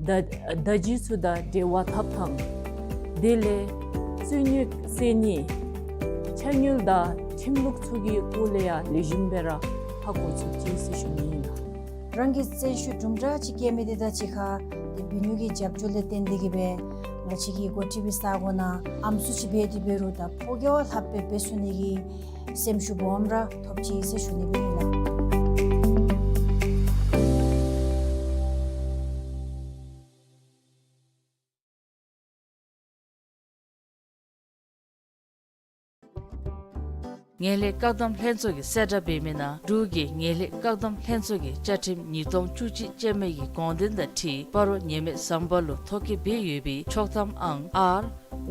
བརྡ་བརྡ་བརྒྱུད་ཚུ་དང་འབྲེལ་བ་འཐབ་ཐངས་དེ་ལས་རྩོད་རྙོགས་སེལ་ནི་ཕྱག་དངུལ་དང་ཁྲིམས་ལུགས་ཚུ་གི་སྐོར་ལས་ཡང་ལེགས་ཤོམ་སྦེ་ར་ཧ་གོ་ཚུགས་ཅི་ཟེར་ཞུ་ནི་ཨིན་ལགས། རང་གི་བརྩོན་ཤུགས་དུམ་གྲ་ཅིག་བསྐྱེད་མི་འདི་དང་གཅིག་ཁར་ཏེ་འབད་ནི་གི་རྒྱབ་སྐྱོར་ལས་བརྟེན་ཏེ་གིས་སྦེ་ང་བཅས་ཀྱི་འགོ་ཁྲིད་པའི་ས་གོ་ནང་ཨམ་སྲུ་ཅིག་འབད་དེ་འབད་རུང་ད་ཕོ་རྒྱས་བ་ལྷགཔ་སྦེ་འབད་ཚུགས་ནི་གི་སེམས་ཤུགས་སྦོམ་ར་ཐོབ་ཅི་ཟེར་ཞུ་ནི་སྦེ་ཨིན་ལགས། ངན་ལྷད་བཀག་སྡོམ་ལྷན་ཚོགས་ཀྱིས་གསལ་བསྒྲགས་འབད་མི་ནང་འབྲུག་གི་ངན་ལྷད་བཀག་སྡོམ་ལྷན་ཚོགས་ཀྱི་བཅའ་ཁྲིམས་ཉིས་སྟོང་བཅུ་གཅིག་ཅན་མ་གི་དགོངས་དོན་དང་འཁྲིལ་སྤ་རོ་ཉེས་མེད་ཟམ་པ་ལུ་ཐོ་བཀོད་འབད་ཡོད་པའི་ཆོག་ཐམ་ཨང་R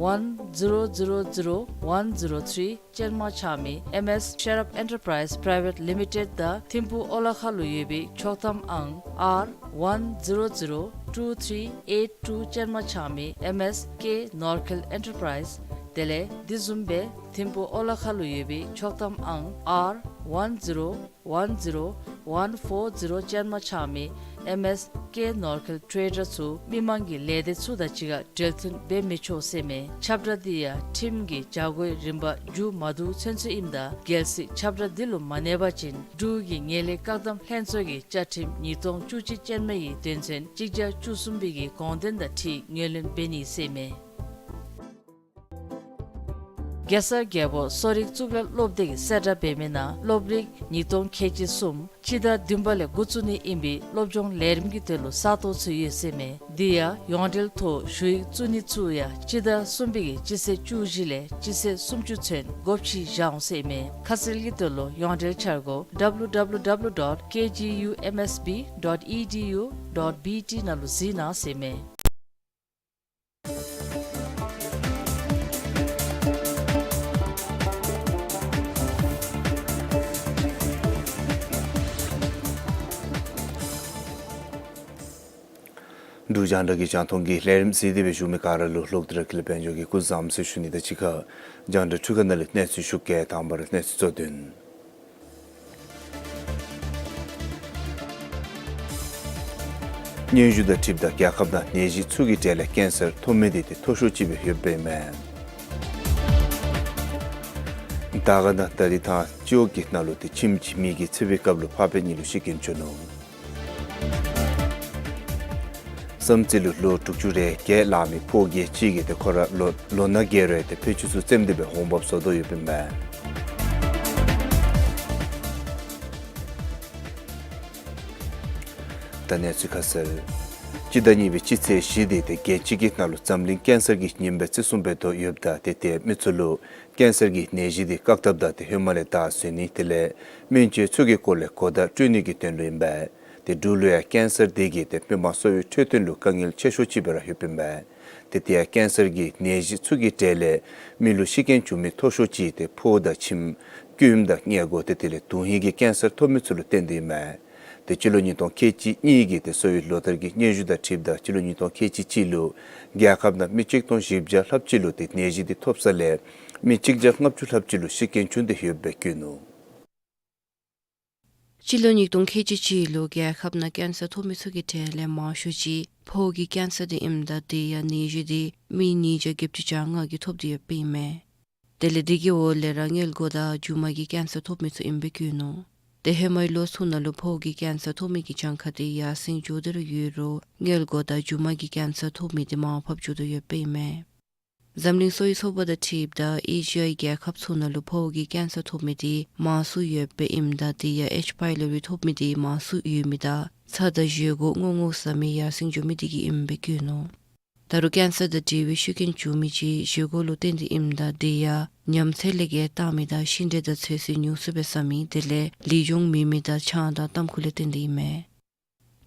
one zero zero zero one zero three ཅན་མ་ཆགས་མི་ཨེམ་ཨེསི་ཤེར་ཨཔ་ཨེན་ཊར་པ་རའིསི་པ་རའི་ཝེཊ་ལི་མི་ཊེཌ་དང་ཐིམ་ཕུག་ཨོ་ལ་ཁ་ལུ་ཡོད་པའི་ཆོག་ཐམ་ཨང་R one zero zero two three eight two ཅན་མ་ཆགས་མི་ཨེམ་ཨེསི་ཀེ་ནོར་ཁེལ་ཨེན་ཊར་པ་རའིསི། དེ་ལས་དེ་བཟུམ་སྦེ་ཐིམ་ཕུག་ཨོ་ལ་ཁ་ལུ་ཡོད་པའི་ཆོག་ཐམ་ཨང་R one zero one zero one four zero ཅན་མ་ཆགས་མི་ཨེམ་ཨེསི་ཀེ་ནོར་ཁེལ་ཊེ་ཌར་ཚུ་མི་མང་གི་ལས་སྡེ་ཚུ་དང་གཅིག་ཁར་འབྲེལ་མཐུད་འབད་མི་ཆོག་ཟེར་མས། ཁྱབ་བསྒྲགས་འདི་ཡང་ཁྲིམས་ཀྱི་བྱ་སྒོའི་རིམ་པ་མཇུག་མ་བསྡུ་ཚུན་ཚོད་ཨིནམ་ད་གལ་སྲིད་ཁྱབ་བསྒྲགས་འདི་ལུ་མ་གནས་པ་ཅིན་འབྲུག་གི་ངན་ལྷད་བཀག་སྡོམ་ལྷན་ཚོགས་ཀྱི་བཅའ་ཁྲིམས་ཉིས་སྟོང་བཅུ་གཅིག་ཅན་མ་ཡི་དོན་ཚན་གཅིག་བརྒྱ་བཅུ་གསུམ་པའི་གི་དགོངས་དོན་དང་འཁྲིལ་ངོས་ལེན་འབད་ནི་ཟེར་མས། གེ་སར་རྒྱལ་པོ་གསོ་རིག་གཙུག་ལག་སློབ་སྡེ་གིས་གསལ་བསྒྲགས་འབད་མི་ནང་སློབ་རིམ་ཉིས་སྟོང་ཁལ་གཅིག་གསུམ་སྤྱི་ཟླ་བདུན་པ་ལས་འགོ་བཙུགས་ནི་ཨིན་པའི་སློབ་སྦྱོང་ལས་རིམ་གྱི་དོན་ལུ་ས་སྟོང་ཚུ་ཡོད་ཟེར་མས། དེ་ཡང་ཡོངས་འབྲེལ་ཐོག་ཞུ་ཡིག་བཙུགས་ནི་ཚུ་ཡང་སྤྱི་ཟླ་གསུམ་པའི་གི་སྤྱི་ཚེས་བཅུ་བཞི་ལས་སྤྱི་ཚེས་སུམ་ཅུ་ཚུན་སྒོ་ཕྱེ་བཞག་འོང་ཟེར་མས། ཁ་གསལ་གྱི་དོན་ལུ་ཡོངས་འབྲེལ་འཆར་སྒོ་W W W dot K G U M S B dot E D U dot B T ནང་ལུ་གཟིགས་གནང་ཟེར་མས། འབྲུག་རྒྱང་བསྒྲགས་ཀྱི་རྒྱང་མཐོང་གི་ལས་རིམ་གཟིགས་ཏེ་སྦེ་བཞུགས་མི་ག་ར་ལུ་ལོག་སྟེ་ར་ཀུན་ལེགས་དཔལ་འབྱོར་གྱིས་སྐུ་གཟུགས་བཟང་པོ་ཟེར་ཞུ་ནི་དང་གཅིག་ཁར་རྒྱང་བསྒྲགས་འཕྲུལ་ཁང་ནང་ལས་གནས་ཚུལ་ཞུ་གེ། དང་པ་ར་གནས་ཚུལ་གཙོ་དོན། སྙན་ཞུ་དང་འཁྲིལཝ་ད་རྒྱལ་ཁབ་ནང་ནད་གཞི་ཚུ་གི་གྲས་ལས་ཀེན་སར་ཐོབ་མི་འདི་ཏེ་མཐོ་ཤོས་ཅིག་སྦེ་ཡོདཔ་ཨིན་མས། དར་དཀར་ནང་ད་རིས་ཐང་སྤྱི་འོག་གི་ནང་ལུ་ཏེ་ཁྱིམ་གཅིག་མི་གི་ཚེ་འཕོས་སྐབས་ལུ་ཕ་སྤད་གཉིས་ལུ་ཤི་རྐྱེན་བྱུང་ནུག། བསམ་རྩེ་ལུ་ལོ་དྲུག་ཅུ་རེ་བརྒྱད་ལང་མི་ཕོ་སྐྱེས་ཅིག་གིས་ཏེ་ཁོ་ར་ལོ་ལོ་ན་རྒས་རུང་ཏེ་ཕད་ཅུང་ཚུ་བཙེམས་ཏེ་སྦེ་འོང་འབབ་བཟོ་དོ་ཡོདཔ་ཨིན་མས། ད་གནས་ཚུལ་ཁ་གསལ། སྤྱི་ཟླ་གཉིས་པའི་སྤྱི་ཚེས་བཞི་འདི་ཏེ་རྒྱལ་སྤྱི་གི་ནང་ལུ་འཛམ་གླིང་ཀེན་སར་གྱི་ཉིནམ་སྦེ་བརྩི་སྲུང་འབད་དོ་ཡོདཔ་ད་ཏེ་ཏེ་མི་ཚུ་ལུ་ཀེན་སར་གྱི་ནད་གཞི་འདི་བཀག་ཐབས་དང་ཏེ་ཧེ་མ་ལས་བདའ་ཟུན་ནི་དེ་ལས་སྨན་བཅོས་ཚུ་གི་སྐོར་ལས་གོ་བརྡ་སྤྲོད་ནི་གི་དོན་ལུ་ཨིན་པས། ཏེ་འབྲུག་ལུ་ཡང་ཀེན་སར་འདི་གིས་ཏེ་མི་མང་གསོ་བའི་འཕྲོད་བསྟེན་ལུ་དཀའ་ངལ་ཆེ་ཤོས་ཅིག་སྦེ་ར་ཡོདཔ་ཨིན་པས། ཏེ་དེ་ཡང་ཀེན་སར་གྱི་ནད་གཞི་ཚུ་གི་གྲས་ལས་མི་ལུ་ཤི་རྐྱེན་བྱུང་མི་མཐོ་ཤོས་ཅིག་ཏེ་ཕོཝ་དང་མཆིནམ་སྐྱུ་ཨིནམ་དང་མངལ་སྒོ་ཏེ་དེ་ལས་དོན་ཧིང་གི་ཀེན་སར་ཐོབ་མི་ཚུ་ལུ་བརྟེན་ཏེ་ཨིན་མས། ཏེ་སྤྱི་ལོ་ཉིས་སྟོང་ཁལ་གཅིག་གཉིས་ཀྱི་ཏེ་གསོ་བའི་ལོ་ལྟར་གྱི་སྙན་ཞུ་དང་འཁྲིལཝ་ད་སྤྱི་ལོ་ཉིས་སྟོང་ཁལ་གཅིག་གཅིག་ལུ་རྒྱལ་ཁབ་ནང་མི་གཅིག་སྟོང་བཞི་བརྒྱ་ལྷགཔ་ཅིག་ལུ་ཏེ་ནད་གཞི་འདི་ཐོབ་ས་ལས་མི་གཅིག་བརྒྱ་ལྔ་བཅུ་ལྷགཔ་ཅིག་ལུ་ཤི་རྐྱེན་བྱུང་སྟེ་ཡོདཔ་སྦེ་བཀོད་ནུག། སྤྱི་ལོ་ཉིས་སྟོང་ཁལ་གཅིག་གཅིག་ལུ་རྒྱལ་ཁབ་ནང་ཀེན་སར་ཐོབ་མི་ཚུ་གི་གྲས་ལས་མང་ཤོས་ཅིག་ཕོཝ་གི་ཀེན་སར་འདི་ཨིནམ་ད་དེ་ཡང་ནད་གཞི་འདི་མི་ཉིས་བརྒྱ་བརྒྱད་ཅུ་གྱ་ལྔ་གིས་ཐོབ་སྟེ་ཡོདཔ་ཨིན་མས། དེ་ལས་དེ་གི་འོག་ལས་ར་མངལ་སྒོ་དང་རྒྱུ་མ་གི་ཀེན་སར་ཐོབ་མི་ཚུ་ཨིནམ་སྦེ་བཀོད་ནུག། ཏེ་ཧེ་མའི་ལོ་ཚུ་ནང་ལུ་ཕོཝ་གི་ཀེན་སར་ཐོབ་མི་གི་གྱངས་ཁ་འདི་ཡར་སེང་འགྱོ་སྟེ་ར་ཡོད་རུང་མངལ་སྒོ་དང་རྒྱུ་མ་གི་ཀེན་སར་ཐོབ་མི་འདི་མར་ཕབ་འགྱོ་དོ་ཡོདཔ་ཨིན་མས། འཛམ་གླིང་གསོ་བའི་ཚོགས་པ་དང་འཁྲིལཝ་ད་ཨེ་ཤི་ཡའི་རྒྱལ་ཁབ་ཚུ་ནང་ལུ་ཕོཝ་གི་ཀེན་སར་ཐོབ་མི་འདི་མང་སུ་ཡོདཔ་ཨིནམ་ད་དེ་ཡང་ཨེཆ་ཕའི་ལོ་རི་ཐོབ་མི་འདི་མང་སུ་ཡོད་མི་དང་ཚྭ་དང་བཞེས་སྒོ་སྔོ་སྔོ་ཟ་མི་ཡར་སེང་འགྱོ་མི་འདི་གིས་ཨིནམ་སྦེ་བཀོད་ནུག། ད་རུང་ཀེན་སར་དང་འབྲེལ་བའི་ཤུགས་རྐྱེན་བྱུང་མི་ཅིག་བཞེས་སྒོ་ལུ་བརྟེན་ཏེ་ཨིནམ་ད་དེ་ཡང་ཉམས་ཚད་ལས་བརྒལ་བཏང་མི་དང་ཤིང་འབྲས་དང་ཚོད་བསྲེ་ཉུང་སུ་སྦེ་ཟ་མི་དེ་ལས་ལེགས་ཤོམ་མེད་མི་དང་ཆང་དང་ཏམ་ཁུ་ལས་བརྟེན་ཏེ་ཨིན་མས།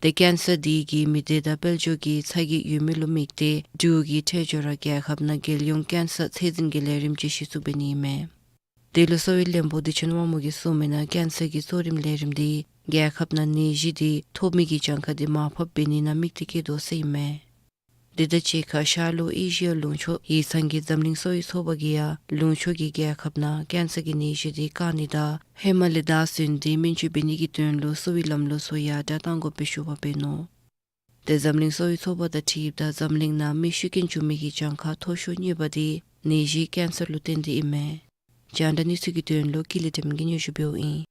ཏེ་ཀེན་སར་འདི་གིས་མི་སྡེ་དང་དཔལ་འབྱོར་གྱི་ཚ་གྱང་ཡོད་མི་ལུ་དམིགས་ཏེ་འབྲུག་གི་ཁྲེ་ཇོ་ར་རྒྱལ་ཁབ་ནང་རྒྱལ་ཡོངས་ཀེན་སར་ཚད་འཛིན་གྱི་ལས་རིམ་ཅིག་གཞི་བཙུགས་འབད་ནི་ཨིན་མས། དེ་ལུ་གསོ་བའི་བློན་པོ་བདེ་ཆེན་དབང་མོ་གིས་གསུངས་མི་ནང་ཀེན་སར་གྱི་གཙོ་རིམ་ལས་རིམ་འདི་རྒྱལ་ཁབ་ནང་ནད་གཞི་འདི་ཐོབ་མི་གི་གྱངས་ཁ་འདི་མར་ཕབ་འབད་ནི་ནང་དམིགས་ཏེ་བསྐྱེད་དོ་ཟེར་ཨིན་མས། དེ་དང་གཅིག་ཁར་ཤར་ལྷོ་ཨེ་ཤི་ཡ་ལུང་ཕྱོགས་ཡིག་ཚང་གི་འཛམ་གླིང་གསོ་བའི་ཚོགས་པ་གིས་ཡང་ལུང་ཕྱོགས་ཀྱི་རྒྱལ་ཁབ་ནང་ཀེན་སར་གྱི་ནད་གཞི་འདི་བཀག་ནི་དང་ཧེ་མ་ལས་བདག་འཛིན་འདི་སྨན་བཅོས་འབད་ནི་གི་དོན་ལུ་གསོ་བའི་ལམ་ལུགས་ཚུ་ཡར་དྲག་གཏང་དགོ་པའི་ཞུ་བ་འབད་ནུག། ཏེ་འཛམ་གླིང་གསོ་བའི་ཚོགས་པ་དང་འཁྲིལཝ་ད་འཛམ་གླིང་ནང་མི་ཤི་རྐྱེན་བྱུང་མི་གི་གྱངས་ཁ་མཐོ་ཤོས་གཉིས་པ་འདི་ནད་གཞི་ཀེན་སར་ལུ་བརྟེན་ཏེ་ཨིན་མས། རྒྱང་བསྒྲགས་གནས་ཚུལ་གྱི་དོན་ལུ་ཀུན་ལེགས་སྒྲོལ་མ་གིས་སྙན་ཞུ་འབདཝ་ཨིན།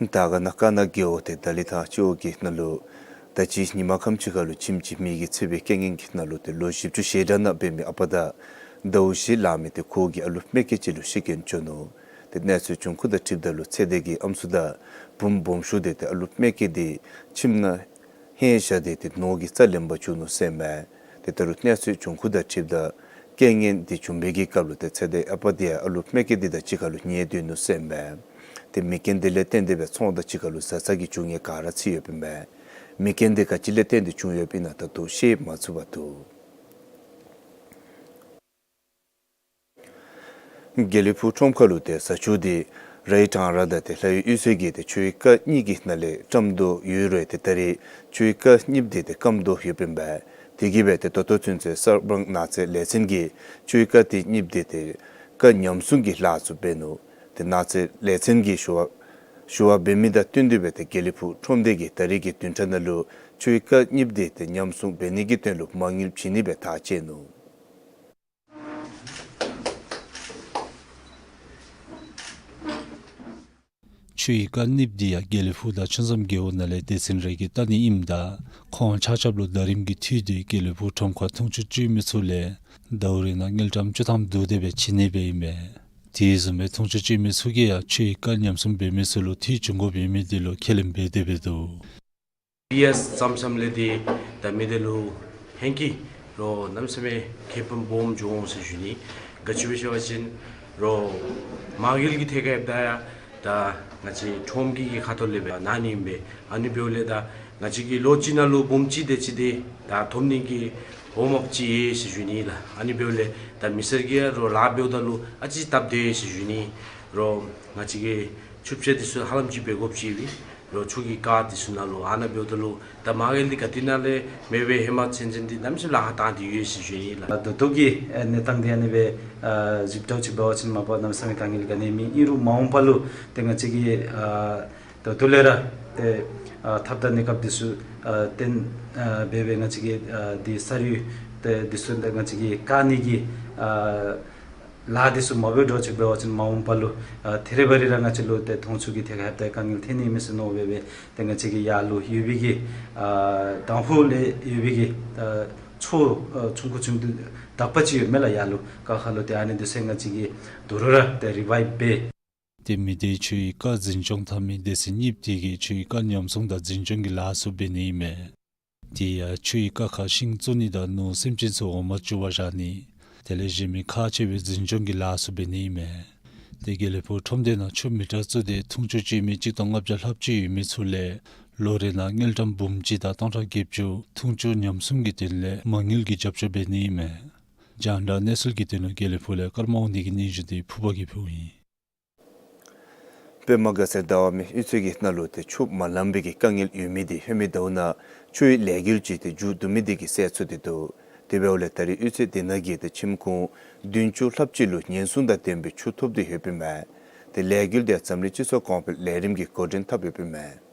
དར་དཀར་ན་དཀར་ནག་རྒེད་འོག་ཏེ་དར་ལི་ཐང་སྤྱི་འོག་གི་ནང་ལུ་ད་ཅི་ཉིན་མ་ཁམས་ཅིག་ཁར་ལུ་ཁྱིམ་ཅིག་མེ་གིས་ཚིག་པའི་རྐྱེན་ངན་གྱི་ནང་ལུ་ཏེ་ལོ་བཞི་བཅུ་ཞེ་གྲངས་ནང་འབད་མི་ཨ་པ་དང་ཟླཝ་བཞི་ལང་མི་ཏེ་ཁོ་གི་ཨ་ལུ་མེ་སྐྱེས་ཅིག་ལུ་ཤི་རྐྱེན་བྱུང་ནུག། ཏེ་གནས་ཚུལ་བྱུང་ཁུངས་དང་འཁྲིལཝ་ད་ལུ་ཚེ་འདས་ཀྱི་ཨམ་སྲུ་དང་བུམོ་སྦོམ་ཤོས་འདི་ཏེ་ཨ་ལུ་མེ་སྐྱེས་འདི་ཁྱིམ་ནང་ཧེང་བཞག་སྟེ་ཏེ་ནོར་གྱི་རྩ་ལེན་པར་བཅུག་ནུག་ཟེར་མས། ཏེ་ད་རུང་གནས་ཚུལ་བྱུང་ཁུངས་དང་འཁྲིལཝ་ད་རྐྱེན་ངན་འདི་བྱུང་བའི་གི་སྐབས་ལུ་ཏེ་ཚེ་འདས་ཨ་པ་འདི་ཡང་ཨ་ལུ་མེ་སྐྱེས་འདི་དང་གཅིག་ཁར་ལུ་ཉལ་སྡོད་ནུག་ཟེར་མས། ཏེ་མེ་རྐྱེན་འདི་ལས་བརྟེན་ཏེ་སྦེ་ཚོང་དང་གཅིག་ཁར་ལུ་བཟའ་ཚང་གི་འབྱུང་ངན་ག་ར་ཚུད་ཡོདཔ་ཨིན་མས། མེ་རྐྱེན་འདི་ག་ཅི་ལས་བརྟེན་ཏེ་བྱུང་ཡོདཔ་ཨིན་ན་ད་ལྟོ་ཤེས་མ་ཚུགས་པར་འདུག། དགེ་ལེགས་ཕུག་ཁྲོམ་ཁ་ལུ་ཏེ་བཟའ་ཆོས་འདི་རའི་གྲང་ར་དང་ཏེ་ལྷ་ཡུལ་གཡུས་ཚན་གྱི་ཏེ་ཆོས་ཀ་གཉིས་ཀྱི་ནང་ལས་བཀྲམ་དོ་ཡོད་རུང་ཏེ་ད་རེས་ཆོས་ཀ་གཉིསཔ་འདི་ཏེ་སྐམ་དོ་ཡོདཔ་ཨིན་པས། དེ་གིས་སྦེ་ཏེ་ད་ལྟོ་ཚུན་ཚོད་གསར་སྤང་ནགས་ཚལ་ལས་ཚན་གྱིས་ཆོས་ཀ་དེ་གཉིསཔ་འདི་ཏེ་ཀ་ཉམས་སྲུང་གི་ལཱ་ཚུ་འབད་ནུག། ཏེ་ནགས་ཚལ་ལས་ཚན་གྱི་ཞུ་བ་ཞུ་བ་འབད་མི་དང་བསྟུན་ཏེ་སྦེ་ཏེ་དགེ་ལེགས་ཕུག་ཁྲོམ་སྡེ་གིས་ད་རེས་ཀྱི་བདུན་ཕྲག་ནང་ལུ་ཆོས་ཀ་གཉིསཔ་འདི་ཏེ་ཉམས་སྲུང་འབད་ནི་གི་དོན་ལུ་མ་དངུལ་བྱིན་ནི་སྦེ་ཐག་བཅད་ནུག། ཆོས་ཀ་གཉིསཔ་འདི་ཡང་དགེ་ལེགས་ཕུག་དང་ཆུ་འཛོམས་རྒེད་འོག་ནང་ལས་སྡེ་ཚན་རེ་གིས་བལྟ་ནི་ཨིནམ་ད་ཁོང་ཆ་ཁྱབ་ལུ་ཟླ་རིམ་གྱི་འཐུས་འདི་དགེ་ལེགས་ཕུག་ཁྲོམ་ཁར་འཐུང་ཆུ་སྤྱོད་མི་ཚུ་ལས་ཟླཝ་རེ་ནང་དངུལ་ཀྲམ་བཅུ་ཐམ་བསྡུ་སྟེ་སྦེ་བྱིན་ནི་སྦེ་ཨིན་མས། དེ་བཟུམ་སྦེ་འཐུང་ཆུ་སྤྱོད་མི་ཚུ་གིས་ཡང་ཆོས་ཀ་ཉམས་སྲུང་འབད་མི་ཚུ་ལུ་འཐུས་བྱུང་དགོཔ་ཨིན་མི་འདི་ལུ་ཁས་ལེན་འབད་དེ་སྦེ་འདུག། པི་ཨེསི་ཙམ་ཙམ་ལས་ཏེ་ད་མི་སྡེ་ལུ་ཧེང་སྐལ་རོགས་གནམ་མེད་ས་མེད་ཁེ་ཕན་སྦོམ་འབྱུང་འོང་ཟེར་ཞུ་ནི། ག་ཅི་སྦེ་ཟེར་བ་ཅིན་རོགས་མ་དངུལ་གྱི་ཐད་ཁར་ཡོདཔ་ད་ཡང་ད་ང་བཅས་ཁྲོམ་གྱི་གི་ཁ་ཐུག་ལས་སྦེ་གནང་ནི་ཨིན་པས། ཨ་ནི་འབདཝ་ལས་ད་ང་བཅས་ཀྱིས་ལོ་གཅིག་ནང་ལུ་འབུམ་གཅིག་དེ་ཅིག་འདི་ད་ཐོབ་ནི་གི་འོང་མ་ཅིག་ཡོད་ཟེར་ཞུ་ནི་ལགས། ཨ་ནི་འབདཝ་ལས་ད་མི་སེར་གྱིས་ཡང་རོགས་ལཱ་འབདཝ་ད་ལུ་ཨ་ཙི་སྟབས་བདེ་ཟེར་ཞུ་ནི། རོགས་ང་བཅས་ཀྱི་ཆུ་བྱ་འདི་ཚུ་ཧ་ལམ་ཅིག་འབད་དགོཔ་ཅིག་ཡོད་པས། རོགས་ཆུ་གི་རྐ་འདི་ཚུ་ནང་ལུ་ཨ་ནཱ་འབདཝ་ད་ལུ་ད་མ་དངུལ་འདི་ག་ཏེ་ནང་ལས་མེད་པའི་ཧེ་མ་ཚན་ཆེན་འདི་གནམ་མེད་ས་མེད་ལཱ་ཁག་བཏང་སྟེ་ཡོད་ཟེར་ཞུ་ནི་ལགས། ད་ལྟོ་གི་ཨེ་གནས་སྟངས་འདི་ཨ་ནི་སྦེ་ཨ་གཟིགསཔ་འདྲཝ་ཅིག་འབད་བ་ཅིན་མ་པ་གནམ་མེད་ས་མེད་དཀའ་ངལ་ག་ནི་མེད། ཨིན་རུང་མ་འོངས་པ་ལུ་ཏེ་ང་བཅས་ཀྱིས་ཨ་ད་ལྟོ་ལས་ར་ཏེ་ཨ་ཐབས་དང་གནས་སྐབས་འདི་ཚུ་ཨ་བཏོན་ཨ་འབད་སྦེ་ང་བཅས་ཀྱིས་ཨ་འདི་ས་རུད་ཏེ་འདི་ཚུ་ཏེ་ང་བཅས་ཀྱིས་བཀག་ནི་གི་ཨ་ལཱ་འདི་ཚུ་མ་འབད་འདྲཝ་ཅིག་འབད་བ་ཅིན་མ་འོངས་པ་ལུ་ཨ་ཐེ་རེ་བ་རེ་ར་ང་བཅས་ལུ་ཏེ་འཐུང་ཆུ་གི་ཐད་ཁར་ཡང་ཏེ་དཀའ་ངལ་འཐོན་ནི་མས་ཟེར་མནོ་སྦེ་སྦེ་ཏེ་ང་བཅས་ཀྱི་ཡར་ལུ་ཡོད་པའི་གི་ཨ་དང་ཕུ་ལས་ཡོད་པའི་གི་ཨ་མཚོ་ཨ་ཆུང་ཀུ་ཆུང་ཀུ་དག་པ་ཅིག་ཡོད་མས་ལགས། ཡར་ལུ་ཀ་ཁ་ལུ་ཏེ་ཨ་ནི་འདི་ཚུ་ང་བཅས་ཀྱིས་དོ་རུང་ར་ཏེ་རི་བའིབ་འབད། ཏེ་མི་སྡེ་ཆུའི་རྐ་འཛིན་སྐྱོང་འཐབ་མི་སྡེ་ཚན་གཉིསཔ་འདི་གིས་ཆུའི་རྐ་ཉམས་སྲུང་དང་འཛིན་སྐྱོང་གི་ལཱ་ཚུ་འབད་ནི་ཨིན་མས། དེ་ཡང་ཆུའི་རྐ་ཁར་ཤིང་བཙུགས་ནི་དང་ནོར་སེམས་ཅན་ཚུ་འོང་མ་བཅུག་པར་བཞག་ནི། དེ་ལས་གཞན་མི་ཁག་ཆེ་བའི་འཛིན་སྐྱོང་གི་ལཱ་ཚུ་འབད་ནི་ཨིན་མས། ཏེ་དགེ་ལེགས་ཕུག་ཁྲོམ་སྡེ་ནང་ཆུ་མི་ཊར་བཙུགས་ཏེ་འཐུང་ཆུ་སྤྱོད་མི་གཅིག་སྟོང་ལྔ་བརྒྱ་ལྷགཔ་ཅིག་ཡོད་མི་ཚུ་ལས་ལོ་རེ་ནང་དངུལ་ཀྲམ་འབུམ་གཅིག་དང་སྟོང་ཕྲག་བརྒྱད་ཅུ་འཐུང་ཆུ་ཉམས་སྲུང་གི་དོན་ལས་མ་དངུལ་གྱི་རྒྱབ་སྐྱོར་འབད་ནི་ཨིན་མས། རྒྱང་བསྒྲགས་གནས་ཚུལ་གྱི་དོན་ལུ་དགེ་ལེགས་ཕུག་ལས་ཀརྨ་དབང་འདུས་ཀྱིས་སྙན་ཞུ་འདི་ཕུར་པ་གིས་ཕུལཝ་ཨིན། པདྨ་དགའ་ཚལ་ཟླ་བ་མེ་གཡུས་ཚན་གྱི་ནང་ལུ་ཏེ་ཆུ་མ་ལང་པའི་གི་དཀའ་ངལ་ཡོད་མི་འདི་ཧེ་མའི་ཟླཝ་ནང་ཆུའི་ལས་འགུལ་ཅིག་ཏེ་མཇུག་བསྡུ་མི་འདི་གིས་སེལ་ཚུགས་ཏེ་འདུག། དེ་འབདཝ་ལས་ད་རེས་གཡུས་ཚན་འདི་ནང་གི་ཏེ་ཁྱིམ་ཁོངས་བདུན་ཅུ་ལྷགཔ་ཅིག་ལུ་ཉེན་སྲུང་དང་ལྡན་པའི་ཆུ་ཐོབ་སྟེ་ཡོདཔ་ཨིན་མས། ཏེ་ལས་འགུལ་འདི་འཛམ་གླིང་སྤྱི་ཚོགས་གོང་འཕེལ་ལས་རིམ་གྱིས་འགོ་འདྲེན་འཐབ་ཡོདཔ་ཨིན་མས།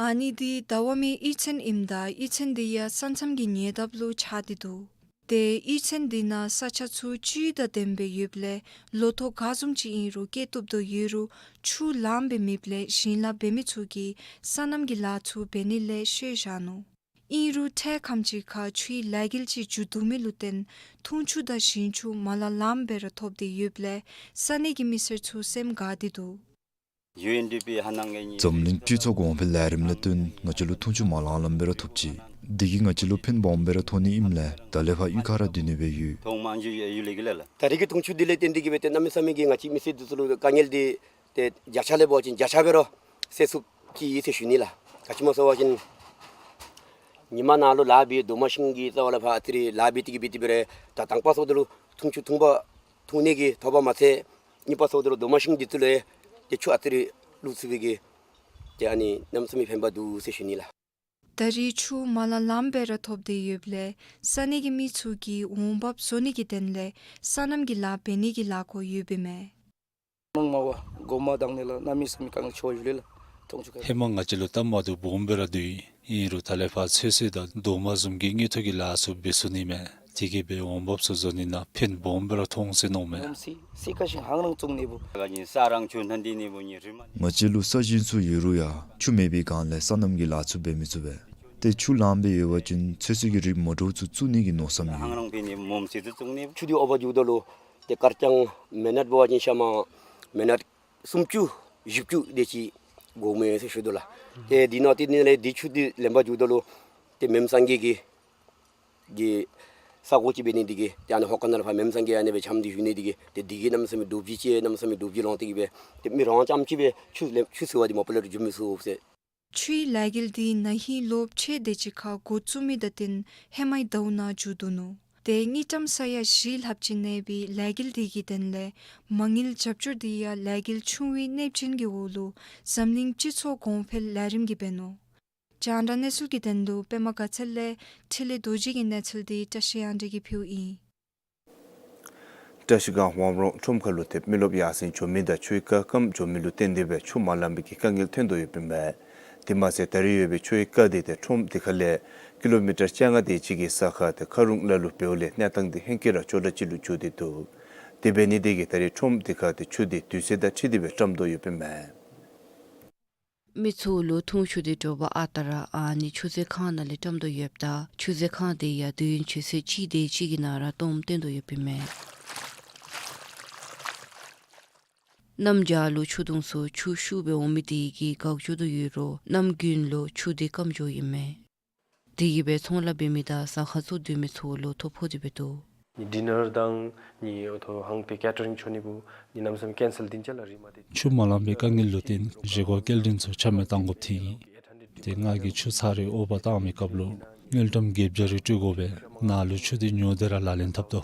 ཨ་ནི་འདི་ཟླ་བ་མེའི་གཡུས་ཚན་ཨིནམ་ད་གཡུས་ཚན་འདི་ཡང་ས་མཚམས་ཀྱི་ཉེ་འདབས་ལུ་ཆགས་ཏེ་འདུག། ཏེ་གཡུས་ཚན་འདི་ནང་ས་ཆ་ཚུ་བཅུད་དང་ལྡནམ་སྦེ་ཡོདཔ་ལས་ལོ་ཐོག་ག་བཟུམ་ཅིག་ཨིན་རུང་སྐྱེ་བཏུབ་དོ་ཡོད་རུང་ཆུ་ལངམ་སྦེ་མེདཔ་ལས་ཞིང་ལཱ་འབད་མི་ཚུ་གིས་སོ་ནམ་གྱི་ལཱ་ཚུ་འབད་ནི་ལས་ཤོར་བཞག་ནུག། ཨིན་རུང་འཕྲལ་ཁམས་ཅིག་ཁར་ཆུའི་ལས་འགུལ་ཅིག་མཇུག་བསྡུ་མི་ལུ་བརྟེན་འཐུང་ཆུ་དང་ཞིང་ཆུ་མ་ལང་ལངམ་སྦེ་ར་ཐོབ་སྟེ་ཡོདཔ་ལས་ས་གནས་ཀྱི་མི་སེར་ཚུ་སེམས་དགའ་སྟེ་འདུག། ཡུ་ཨེན་ཌི་པི་ཧ་ནང་གི་ནི་འཛམ་གླིང་སྤྱི་ཚོགས་གོང་འཕེལ་ལས་རིམ་ལས་བརྟེན་ང་བཅས་ལུ་འཐུང་ཆུ་མ་ལང་ལངམ་སྦེ་ར་ཐོབ་ཅི། འདི་གིས་ང་བཅས་ལུ་ཕན་སྦོམ་སྦེ་ར་ཐོགས་ནི་ཨིནམ་ལས་ད་ལས་ཕར་གཡུས་ཁར་ར་སྡོད་ནི་སྦེ་ཡོད། ཐོག་མ་འཇུ་ཡུལ་ལས་གི་ལས་ལ། ད་རེས་ཀྱི་འཐུང་ཆུ་འདི་ལས་བརྟེན་ཏེ་གིས་སྦེ་ཏེ་གནམ་མེད་ས་མེད་ཀྱི་ང་བཅས་མི་སེར་འདི་ཚུ་ལུ་དཀའ་ངལ་འདི་ཏེ་བརྒྱ་ཆ་ལས་འབད་བ་ཅིན་བརྒྱ་ཆ་སྦེ་ར་སེལ་ཚུགས་ཅི་ཟེར་ཞུ་ནི་ལགས། ག་ཅི་སྨོ་ཟེར་བ་ཅིན་ཉིན་མ་ནང་ལུ་ལཱ་འབད་རྡོག་མ་ཤིང་གི་རྩ་བ་ལས་ཕར་ཨ་ཙི་རེ་ལཱ་འབད་དེ་གིས་འབད་དེ་སྦེ་ར་ད་དང་པ་སོངམ་ད་ལུ་འཐུང་ཆུ་འཐུང་པ་འཐུང་ནི་གི་ཐོབ་པ་མ་ཚད་གཉིས་པ་སོངམ་ད་ལུ་རྡོག་མ་ཤིང་འདི་ཚུ་ལས་ཏེ་ཆུ་ཨ་ཙི་རེ་བླུག་ཚུགས་པའི་གི་ཏེ་ཨ་ནི་གནམ་མེད་ས་མེད་ཕན་པ་འདུག་ཟེར་ཞུ་ནི་ལགས། ད་རེས་ཆུ་མ་ལང་ལངམ་སྦེ་ར་ཐོབ་སྟེ་ཡོདཔ་ལས་ས་གནས་ཀྱི་མི་ཚུ་གིས་འོང་འབབ་བཟོ་ནི་གི་དོན་ལས་སོ་ནམ་གྱི་ལཱ་འབད་ནི་གི་ལཱ་འགོ་ཡོདཔ་ཨིན་མས། མང་མ་བ་གོ་མ་དང་ནི་ལགས་གནམ་མེད་ས་མེད་དཀའ་ངལ་ཆེ་བ་ཡོད་ལགས། འཐུང་ཆུ་ཁ། ཧེ་མ་ང་བཅས་ལུ་སྟབས་མ་བདེཝ་སྦོམ་སྦེ་ར་འདུག། ཨིན་རུང་ད་ལས་ཕར་ཚོད་བསྲེ་དང་རྡོག་མ་བཟུམ་གྱི་དངུལ་ཐོག་གི་ལཱ་ཚུ་འབད་ཚུགས་ནི་མས། དེ་གིས་སྦེ་འོང་འབབ་ཚུ་བཟོ་ནི་ནང་ཕན་སྦོམ་སྦེ་ར་ཐོགས་ཟེར་མནོཝ་མས། སི་སི་ཀ་ཤིང་ཧང་རང་བཙུགས་ནི་བུ། ང་བཅས་ས་རང་ཆུ་ནང་འདི་ནི་བུ་ནི་རི་མ། ང་བཅས་ལུ་ས་ཞིང་ཚུ་ཡོད་རུང་ཡང་ཆུ་མེད་པའི་སྒང་ལས་སོ་ནམ་གྱི་ལཱ་ཚུ་འབད་མི་ཚུགས་པས། ཏེ་ཆུ་ལངམ་སྦེ་ཡོད་པ་ཅིན་ཚོད་བསྲེ་གི་རིགས་མ་འདྲཝ་ཚུ་བཙུགས་ནི་གི་མནོ་བསམ་ཡོད། ཧང་རང་འབད་ནི་མོམ་སི་ཚུ་བཙུགས་ནི། ཆུ་འདི་འོང་པར་འགྱོཝ་ད་ལུ་ཏེ་དཀར་རྐྱང་མི་ནཊ་འབད་བ་ཅིན་ཤ་མ་མི་ནཊ་སུམ་ཅུ་བཞི་བཅུ་དེ་ཅིག་འགོརཝ་མས་ཟེར་ཞུ་དོ་ལགས། ཏེ་འདི་ནང་ཏེ་ནི་ལས་འདི་ཆུ་འདི་ལེན་པར་འགྱོཝ་ད་ལུ་ཏེ་མེནམ་སངས་རྒྱས་ཀྱི་གི་ས་གོ་ཅིག་འབད་ནི་འདི་གིས་ཏེ་ཨ་ནི་ཧོ་ཀ་ནང་ལས་ཕར་མེནམ་སངས་རྒྱས་ཨ་ནི་སྦེ་འཆམ་སྟེ་བཞུགས་ནི་འདི་གིས་ཏེ་འདི་གིས་གནམ་མེད་ས་མེད་དོགས་པ་ཅིག་གནམ་མེད་ས་མེད་དོགས་པ་ཅིག་ལང་སྟེ་གིས་སྦེ་ཏེ་མི་རང་རྐྱངམ་ཅིག་སྦེ་ཆུ་ལེན་ཆུ་བསྲེ་བར་འདི་མ་པ་ལས་ར་འགྱོ་མི་ཚུགས་ཟེར། ཆུའི་ལས་འགུལ་འདི་ན་ཧིང་ལོ་ཕྱེད་དེ་ཅིག་ཁར་འགོ་བཙུགས་མི་དང་བསྟུན་ཧེ་མའི་ཟླཝ་ནང་མཇུག་བསྡུ་ནུག། ཏེ་དངུལ་ཀྲམ་ས་ཡ་བཞི་ལྷགཔ་ཅིག་གནས་པའི་ལས་འགུལ་འདི་གི་དོན་ལས་མ་དངུལ་རྒྱབ་སྐྱོར་འདི་ཡང་ལས་འགུལ་ཆུང་བའི་གནས་ཆེན་གྱི་འོག་ལུ་འཛམ་གླིང་སྤྱི་ཚོགས་གོང་འཕེལ་ལས་རིམ་གྱིས་འབད་ནུག། རྒྱང་བསྒྲགས་གནས་ཚུལ་གྱི་དོན་ལུ་པདྨ་དགའ་ཚལ་ལས་འཕྲིན་ལས་རྡོ་རྗེ་གི་གནས་ཚུལ་འདི་བཀྲ་ཤིས་དབྱངས་སྒྲོན་གྱིས་ཕུལཝ་ཨིན། བཀྲ་ཤིས་སྒང་ཝམ་རོང་ཁྲོམ་ཁ་ལུ་ཏེ་མི་རློབས་ཡར་སེང་འགྱོ་མི་དང་ཆུའི་སྐར་སྐམ་འགྱོ་མི་ལུ་བརྟེན་ཏེ་སྦེ་ཆུ་མ་ལང་པའི་གི་དཀའ་ངལ་ཐོན་དོ་ཡོདཔ་ཨིན་པས། དེ་མ་ཚད་ད་རེས་ཡོད་པའི་ཆུའི་སྐར་འདི་ཏེ་ཁྲོམ་འདི་ཁ་ལས་ཀི་ལོ་མི་ཊར་བཅོ་ལྔ་དེ་ཅིག་གི་ས་ཁར་ཏེ་ཁ་རུང་ལ་ལུ་འབདཝ་ལས་གནས་སྟངས་འདི་ཧེང་སྐལ་ར་ཅོག་འཐདཔ་ཅིག་ལུ་འགྱུར་ཏེ་འདུག། དེ་འབད་ནི་དེ་གིས་ད་རེས་ཁྲོམ་འདི་ཁ་ཏེ་ཆུ་འདི་དུས་ཚོད་དང་འཁྲིལ་ཏེ་སྦེ་བཀྲམ་དོ་ཡོདཔ་ཨིན་པས། མི་ཚུ་ལུ་འཐུང་ཆུ་འདི་དྲོ་པ་ཨ་རྟག་ར་ཨ་ནི་ཆུ་མཛོད་ཁང་ནང་ལས་བཀྲམ་དོ་ཡོདཔ་ད་ཆུ་མཛོད་ཁང་འདི་ཡང་དུས་ཡུན་ཆུ་ཚོད་གཅིག་དེ་ཅིག་གི་ནང་ར་སྟོངམ་སྟོན་དོ་ཡོདཔ་ཨིན་མས། གནམ་བྱཱར་ལུ་ཆུ་དུང་ཚུ་ཆུ་ཤུགས་སྦེ་འོང་མི་དེ་གིས་འགག་འགྱོ་དོ་ཡོད་རུང་གནམ་དགུན་ལུ་ཆུ་འདི་སྐམ་འགྱོཝ་ཨིན་མས། དེ་གིས་སྦེ་ཚོང་ལཱ་འབད་མི་དང་ཟ་ཁང་བཙུགས་སྡོད་མི་ཚུ་ལུ་ཐོ་ཕོག་སྟེ་འབད་དོ། ནི་ཌི་ནར་དང་ནི་ཨོ་ཐོ་ཧང་ཏེ་ཀེ་ཊ་རིང་འགྱོ་ནི་བུ་ནི་གནམ་མེད་ས་མེད་ཀེན་སེལ་འདི་ཅ་ལ་རི་མ་ཏེ། ཆུ་མ་ལང་པའི་དཀའ་ངལ་ལུ་བརྟེན་བཞེས་སྒོ་སྐྱེལ་འདྲེན་ཚུ་ཆ་མེད་གཏང་དགོཔ་ཐོན་ཡི། ཏེ་ང་གིས་ཆུ་ཚར་རེ་འོ་བར་བཏང་མི་སྐབས་ལུ་དངུལ་ཀྲམ་བརྒྱད་བརྒྱ་རེ་སྤྲོད་དགོ་པས། ནཱ་ལུ་ཆུ་འདི་ཉོ་སྟེ་ར་ལག་ལེན་འཐབ་དོ།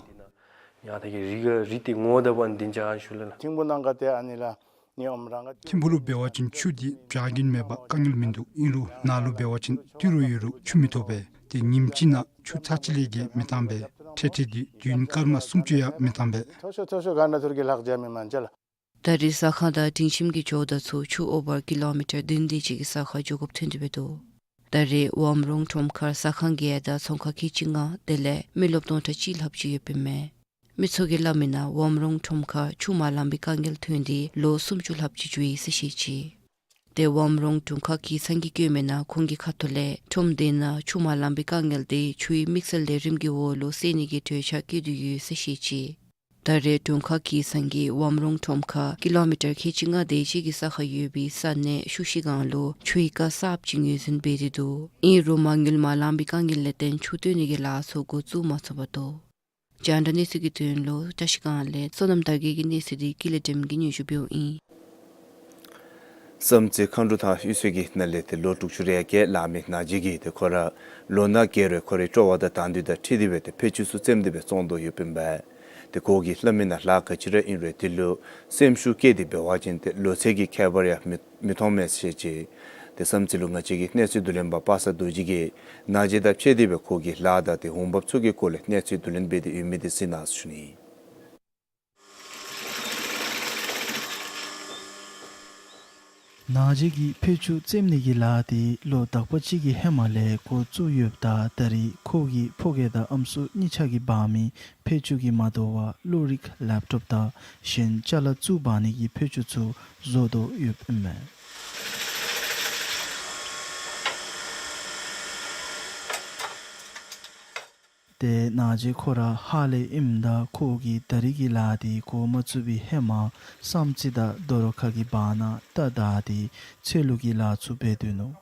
ཡང་ཏེ་གི་རི་གི་རི་ཏེ་ངོ་ད་བ་འདི་ཅ་ཨན་ཞུ་ལེ་ལགས། ཐིམ་ཕུ་ནང་ག་ཏེ་ཨ་ནི་ལགས། ནི་ཨོམ་རང་ག། ཐིམ་ཕུ་ལུ་འབད་བ་ཅིན་ཆུ་འདི་བྱཱར་གྱིན་མེད་པར་དཀའ་ངལ་མིན་འདུག། ཨིན་རུང་ནཱ་ལུ་འབད་བ་ཅིན་ཏི་རུ་ཡོད་རུང་ཆུ་མི་ཐོབ་པས། ཏེ་ཉིནམ་གཅིག་ནང་ཆུ་ཚར་གཅིག་ལས་བརྒལ་མི་བཏང་པས། ཁྲལ་ཁྲལ་འདི་དུས་ཡུན་སྐར་མ་སུམ་ཅུ་ཡང་མི་བཏང་པས། མཐོ་ཤོས་མཐོ་ཤོས་ག་འདྲ་ཐུར་གྱི་ལྷག་བྱ་མི་མན་ཅ་ལགས། ད་རེས་ཟ་ཁང་དང་སྒྲིང་ཁྱིམ་གྱི་ཇོ་བདག་ཚུ་ཆུ་འོ་བར་ཀི་ལོ་མི་ཊར་བདུན་དེ་ཅིག་གི་ས་ཁར་འགྱོ་དགོཔ་ཐོན་ཏེ་འབད་དོ། ད་རེས་ཝམ་རོང་ཁྲོམ་ཁར་ཟ་ཁང་བརྒྱད་དང་ཚོང་ཁང་ཁལ་གཅིག་ལྔ་དེ་ལས་མི་རློབས་སྟོང་ཕྲག་གཅིག་ལྷགཔ་ཅིག་ཡོདཔ་ཨིན་མས། མི་ཚུ་གིས་སླབ་མི་ནང་ཝམ་རོང་ཁྲོམ་ཁར་ཆུ་མ་ལང་པའི་དཀའ་ངལ་ཐོན་ཏེ་ལོ་སུམ་ཅུ་ལྷགཔ་ཅིག་འགྱོ་ཡི་ཟེར་བཤད་ཅི། ཏེ་ཝམ་རོང་དྲུང་ཁག་གི་ཚང་གིས་བཀོད་མི་ནང་ཁོང་གི་ཁ་ཐུག་ལས་ཁྲོམ་དེ་ནང་ཆུ་མ་ལང་པའི་དཀའ་ངལ་དེ་ཆུའི་དམིགས་བསལ་ལས་རིམ་གྱི་འོག་ལུ་སེལ་ནི་གི་གྲོས་འཆར་བཀོད་དེ་ཡོད་ཟེར་བཤད་ཅི། ད་རེས་དྲུང་ཁག་གི་ཚང་གིས་ཝམ་རོང་ཁྲོམ་ཁར་ཀི་ལོ་མི་ཊར་ཁལ་གཅིག་ལྔ་དེ་ཅིག་གི་ས་ཁར་ཡོད་པའི་ས་གནས་ཤུག་ཤི་སྒང་ལུ་ཆུའི་རྐ་གསརཔ་ཅིག་ངོས་འཛིན་འབད་དེ་འདུག། ཨིན་རུང་མ་དངུལ་མ་ལང་པའི་དཀའ་ངལ་ལས་བརྟེན་ཆུ་བཏོན་ནི་གི་ལཱ་ཚུ་འགོ་བཙུགས་མ་ཚུགས་པར་འདུག། རྒྱང་བསྒྲགས་གནས་ཚུལ་གྱི་དོན་ལུ་བཀྲ་ཤིས་སྒང་ལས་བསོད་ནམས་དར་རྒྱས་ཀྱི་གནས་ཚུལ་འདི་ཀུན་ལེགས་སྒྲོལམ་གིས་སྙན་ཞུ་འབདཝ་ཨིན། བསམ་རྩེ་མཁའ་འགྲོ་ཐང་གཡུས་ཚན་གྱི་ནང་ལས་ཏེ་ལོ་དྲུག་ཅུ་རེ་བརྒྱད་ལང་མི་ནང་ཆེན་གྱིས་ཏེ་ཁོ་ར་ལོ་ན་རྒས་རུང་ཁོ་རའི་སྤྲོ་བ་དང་དང་འདོད་དང་འཁྲིལ་ཏེ་སྦེ་ཏེ་ཕད་ཅུང་ཚུ་བཙེམ་སྟེ་སྦེ་བཙོང་དོ་ཡོདཔ་ཨིན་པས། ཏེ་ཁོ་གིས་སླབ་མི་ནང་ལཱ་ག་ཅི་ར་ཨིན་རུང་དེ་ལུ་སེམས་ཤུགས་བསྐྱེད་དེ་འབད་བ་ཅིན་ཏེ་ལོ་ཚད་ཀྱི་ཁྱད་པར་ཡང་མི་མི་མཐོང་མས་ཟེར་བཤད་ཅི། ཏེ་བསམ་རྩེ་ལུ་ང་བཅས་ཀྱི་གནས་ཚུལ་བསྡུ་ལེན་པ་པ་སངས་རྡོ་རྗེ་གིས་ནང་ཆེན་དང་འཕྱད་དེ་སྦེ་ཁོ་གི་ལཱ་དང་ཏེ་འོང་འབབ་ཚུ་གི་སྐོར་ལས་གནས་ཚུལ་བསྡུ་ལེན་འབད་དེ་ཡོད་མི་དེ་གཟིགས་གནང་ཟེར་ཞུ་ནི། ནང་རྗེ་གིས་ཕད་ཅུང་བཙེམ་ནི་གི་ལཱ་དེ་ལོ་དག་པ་ཅིག་གི་ཧེ་མ་ལས་འགོ་བཙུགས་ཡོདཔ་ད་ད་རིས་ཁོ་གི་ཕོ་རྒས་དང་ཨམ་སྲུ་གཉིས་ཆ་གིས་འབག་མི་ཕད་ཅུང་གིས་མ་དོ་བར་བློ་རིག་ལེབ་ཊོབ་དང་གཞན་ཅ་ལ་བཙུགས་འབག་ནི་གི་ཕད་ཅུང་ཚུ་བཟོ་དོ་ཡོདཔ་ཨིན་མས། ཏེ་ནང་རྗེ་ཁོ་ར་ཧཱ་ལས་ཨིནམ་ད་ཁོ་གིས་ད་རིས་ཀྱི་ལཱ་དེ་འགོ་མ་བཙུགས་པའི་ཧེ་མ་བསམ་རྩེ་དང་རྡོ་རོ་ཁ་གི་བར་ན་རྟ་བདའ་སྟེ་ཚལ་ལུ་གི་ལཱ་ཚུ་འབད་དོ་ནུག།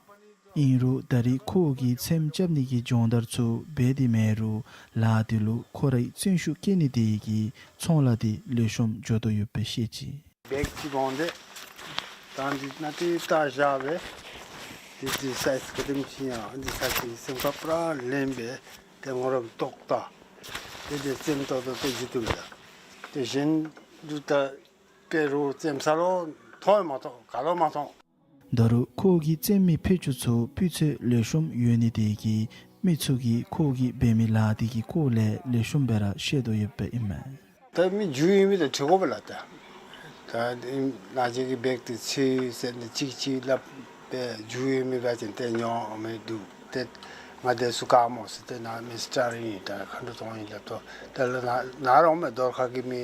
ཨིན་རུང་ད་རིས་ཁོ་གིས་ཚེམ་རྐྱབ་ནི་གི་སྦྱོང་བརྡར་ཚུ་འབད་དེ་མེད་རུང་ལཱ་དེ་ལུ་ཁོ་རའི་བརྩོན་ཤུགས་བསྐྱེད་ནི་དེ་གིས་ཚོང་ལཱ་དེ་ལེགས་ཤོམ་འགྱོ་དོ་ཡོདཔ་སྦེ་བཤད་ཅི། བེག་ཅིག་འོང་སྟེ་ད་འདི་ནང་ཏེ་རྟ་བཞག་སྦེ་ཏེ་འདི་སའིཛ་ག་དེམ་ཅིག་ཡང་འདི་ས་ཅིག་སེམས་ཁར་པུ་ར་ལེན་སྦེ་ཏེ་ངོ་ར་ཏོག་ཏོ་ཏེ་འདི་བཙེམ་ཏོག་ཏོ་ཏེ་འགྱོ་དོ་མས། ཏེ་གཞན་འདི་ད་དཔེ་རུང་བཙེམ་ས་ལུ་མཐོང་ཡང་མ་མཐོང་ག་ལུ་མ་མཐོང་། ད་རུང་ཁོ་གིས་བཙེམ་མི་ཕད་ཅུང་ཚུ་སྤུས་ཚད་ལེགས་ཤོམ་ཡོད་ནི་དེ་གིས་མི་ཚུ་གིས་ཁོ་གིས་འབད་མི་ལཱ་དེ་གི་སྐོར་ལས་ལེགས་ཤོམ་སྦེ་ར་ཤེས་དོ་ཡོདཔ་ཨིན་མས། ད་མི་རྒྱུས་ཡོད་མི་དང་འཁྲིལ་དགོ་པས་ལགས། ད་ད་ནང་རྗེ་གིས་བེག་དེ་འཚོལ་ཟེར་ནི་ཅིག་ཅིག་སླབ་སྦེ་རྒྱུས་ཡོད་མི་འབད་བ་ཅིན་ཏེ་ཉོ་མི་འདུག། ཏེ་ང་དེ་ཚུ་ག་སྨོ་ཟེར་ཏེ་ནཱ་མི་སི་ཊར་ཨིན་ད་མཁའ་འགྲོ་གཏོང་ཨིན་སླབ་དོ། དེ་ལས་ནཱ་ནཱ་ར་འོང་མས་རྡོ་རོ་ཁ་གི་མི་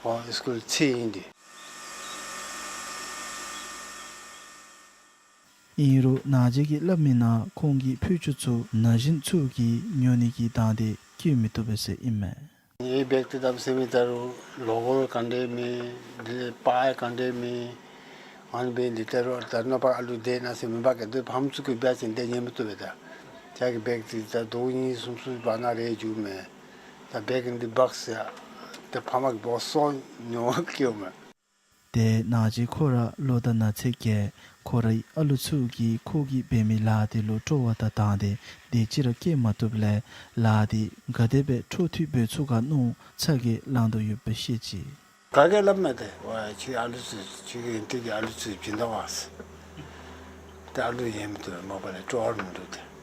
ཨོ་སི་ཀུལ་འཚོལ་ཨིན་ཏེ། ཨིན་རུང་ནང་རྗེ་གིས་སླབ་མི་ནང་ཁོང་གི་ཕད་ཅུང་ཚུ་ན་གཞོན་ཚུ་གིས་ཉོ་ནི་གི་དང་འདོད་བསྐྱེད་མི་བཏུབ་པས་ཟེར་ཨིན་མས། ངེའི་བེག་དེ་བཏབ་ཟེར་མི་ད་རུང་ལོ་གོ་ག་འདྲས་མེད། དེ་ལས་པར་ག་འདྲས་མེད། ཨ་ནི་འབད་ནི་ད་རུང་ད་ནོར་བ་ཨ་ལུ་དེ་ན་ཟེར་མི་འབག་གི་དེ་ཕམ་ཚུ་གིས་འབད་བ་ཅིན་དེ་ཉན་མི་བཏུབ་པས། ད་ཁྱོད་ཀྱི་བེག་དེ་ད་ཟླཝ་གཉིས་གསུམ་ཚུ་བར་ན་རེ་འགྱོཝ་མས། ད་བེག་འདི་འབག་ཟེར་ཏེ་ཕམ་གིས་འབོ་སོང་ཉོ་བར་བསྐྱལཝ་མས། ཏེ་ནང་རྗེ་ཁོ་ར་ལོ་དང་ན་ཚོད་བརྒྱད། ཁོ་རའི་ཨ་ལུ་ཚུ་གིས་ཁོ་གིས་འབད་མི་ལཱ་དེ་ལུ་སྤྲོ་བ་དང་དང་འདོད་དེ་ཅིག་ར་བསྐྱེད་མ་བཏུབ་ལས་ལཱ་དེ་ག་དེ་སྦེ་འཕྲོ་མཐུད་འབད་ཚུགས་ག་མནོ་ཚ་གྱང་ལང་དོ་ཡོདཔ་སྦེ་བཤད་ཅི། ག་གིས་སླབ་མས། ཏེ་ཝའི་ཁྱོད་ཨ་ལུ་ཚུ་ཁྱོད་ཀྱི་ཨིན་ཏེ་གི་ཨ་ལུ་ཚུ་བྱིན་ད་བ་ཟེར། ཏེ་ཨ་ལུ་ཡང་མི་བཏུབ་མ་པ་ལས་སྤྲོ་བ་མིན་འདུག་ཏེ།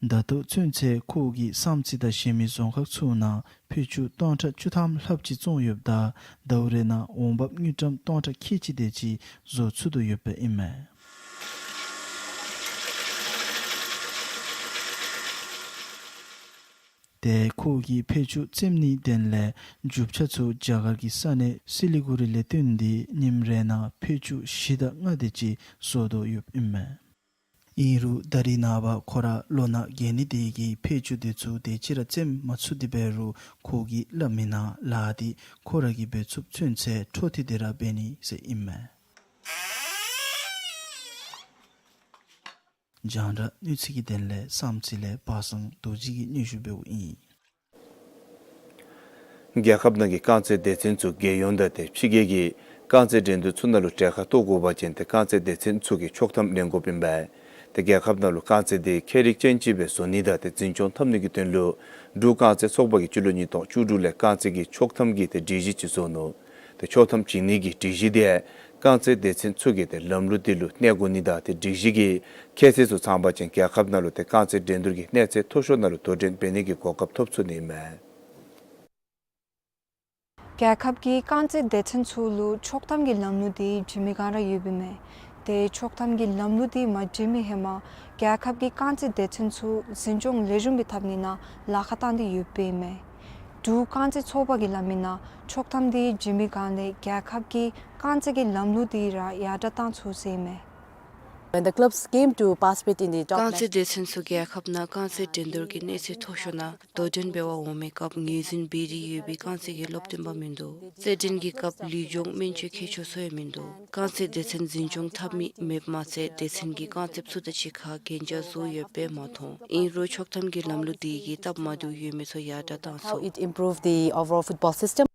ད་ལྟོ་ཚུན་ཚོད་ཁོ་གིས་བསམ་རྩེ་དང་གཞན་མི་རྫོང་ཁག་ཚུ་ནང་ཕད་ཅུང་སྟོང་ཕྲག་བཅུ་ཐམ་ལྷགཔ་ཅིག་བཙོངས་ཡོདཔ་ད་ཟླཝ་རེ་ནང་འོང་འབབ་དངུལ་ཀྲམ་སྟོང་ཕྲག་ཁལ་གཅིག་དེ་ཅིག་བཟོ་ཚུགས་དོ་ཡོདཔ་ཨིན་མས། ཏེ་ཁོ་གིས་ཕད་ཅུང་བཙེམ་ནིའི་དོན་ལས་རྒྱུ་ཆ་ཚུ་རྒྱ་གར་གྱི་ས་གནས་སི་ལི་གུ་རི་ལས་བཏོན་ཏེ་ཉིནམ་རེ་ནང་ཕད་ཅུང་བཞི་དང་ལྔ་དེ་ཅིག་བཟོ་དོ་ཡོདཔ་ཨིན་མས། ཨིན་རུང་ད་རིས་ནངས་པ་ཁོ་ར་ལོ་ན་རྒས་ནི་དེ་གིས་ཕད་ཅུང་དེ་ཚུ་དེ་ཅིག་ར་བཙེམ་མ་ཚུགས་ཏེ་འབད་རུང་ཁོ་གིས་སླབ་མི་ནང་ལཱ་དེ་ཁོ་ར་གིས་འབད་ཚུགསཔ་ཚུན་ཚོད་འཕྲོ་མཐུད་དེ་ར་འབད་ནི་ཟེར་ཨིན་མས། རྒྱང་བསྒྲགས་གནས་ཚུལ་གྱི་དོན་ལས་བསམ་རྩེ་ལས་པ་སངས་རྡོ་རྗེ་གིས་སྙན་ཞུ་འབདཝ་ཨིན། རྒྱལ་ཁབ་ནང་གི་རྐང་རྩེད་སྡེ་ཚན་ཚུ་རྒྱལ་ཡོངས་དང་ཏེ་ཕྱི་རྒྱལ་གྱི་རྐང་རྩེད་འགྲན་བསྡུར་ཚུ་ནང་ལུ་གྲལ་ཁར་གཏོགས་དགོ་པ་ཅིན་ཏེ་རྐང་རྩེད་སྡེ་ཚན་ཚུ་གིས་ཆོག་ཐམ་ལེན་དགོཔ་ཨིན་པས། ཏེ་རྒྱལ་ཁབ་ནང་ལུ་རྐང་རྩེད་དེ་ཁྱད་རིག་ཅན་ཅིག་སྦེ་བཟོ་ནི་དང་ཏེ་འཛིན་སྐྱོང་འཐབ་ནི་གི་དོན་ལུ་འབྲུག་རྐང་རྩེད་ཚོགས་པ་གིས་སྤྱི་ལོ་ཉིས་སྟོང་བཅུ་དྲུག་ལས་རྐང་རྩེད་ཀྱི་ཆོག་ཐམ་གྱི་ཏེ་སྒྲིག་གཞི་ཅིག་བཟོ་ནུག། ཏེ་ཆོག་ཐམ་བྱིན་ནི་གི་སྒྲིག་གཞི་དེ་རྐང་རྩེད་སྡེ་ཚན་ཚུ་གིས་ཏེ་ལམ་ལུགས་དེ་ལུ་གནས་དགོ་ནི་དང་ཏེ་སྒྲིག་གཞི་གི་ཁྱད་ཚད་ཚུ་ཚང་པ་ཅིན་རྒྱལ་ཁབ་ནང་ལུ་ཏེ་རྐང་རྩེད་འགྲན་བསྡུར་གྱི་གནས་ཚད་མཐོ་ཤོས་ནང་ལུ་དོ་འགྲན་འབད་ནི་གི་གོ་སྐབས་ཐོབ་ཚུགས་ནི་ཨིན་མས། རྒྱལ་ཁབ་ཀྱི་རྐང་རྩེད་སྡེ་ཚན་ཚུ་ལུ་ཆོག་ཐམ་གྱི་ལམ་ལུགས་དེ་བྱིན་མི་ག་ར་ཡོདཔ་ཨིན་མས། ཏེ་ཆོག་ཐམ་གྱི་ལམ་ལུགས་དེ་མ་བྱིན་མི་ཧེ་མ་རྒྱལ་ཁབ་ཀྱི་རྐང་རྩེད་སྡེ་ཚན་ཚུ་འཛིན་སྐྱོང་ལེགས་ཤོམ་སྦེ་འཐབ་ནི་ནང་ལཱ་ཁག་བཏང་སྟེ་ཡོདཔ་ཨིན་མས། འབྲུག་རྐང་རྩེད་ཚོགས་པ་གིས་སླབ་མི་ནང་ཆོག་ཐམ་དེ་བྱིན་མི་ག་ལས་རྒྱལ་ཁབ་ཀྱི་རྐང་རྩེད་ཀྱི་ལམ་ལུགས་དེ་ར་ཡར་དྲག་བཏང་ཚུགས་ཟེར་ཨིན་མས། When the clubs came to participate in the top རྐང་རྩེད་སྡེ་ཚན་ཚུ་རྒྱལ་ཁབ་ནང་རྐང་རྩེད་འགྲན་བསྡུར་གྱི་གནས་ཚད་མཐོ་ཤོས་ནང་དོ་འགྲན་འབད་བར་འོང་མི་སྐབས་ངོས་འཛིན་འབད་དེ་ཡོད་པའི་རྐང་རྩེད་ཀྱི་སློབ་སྟོན་པ་མིན་འདུག། རྩེད་འགྲན་གྱི་སྐབས་ལུས་སྦྱོང་སྨན་བཅོས་མཁས་མཆོག་ཚུ་ཡང་མིན་འདུག། རྐང་རྩེད་སྡེ་ཚན་འཛིན་སྐྱོང་འཐབ་མི་མེདཔ་མ་ཚད་སྡེ་ཚན་གྱི་རྐང་རྩེདཔ་ཚུ་དང་གཅིག་ཁར་གན་རྒྱ་བཟོ་ཡོདཔ་སྦེ་མ་མཐོང་། ཨིན་རུང་ཆོག་ཐམ་གྱི་ལམ་ལུགས་དེ་གིས་སྟབས་མ་བདེཝ་ཡོད་མི་ཚུ་ཡར་དྲག་བཏང་ཚུགས། How it improved the overall football system.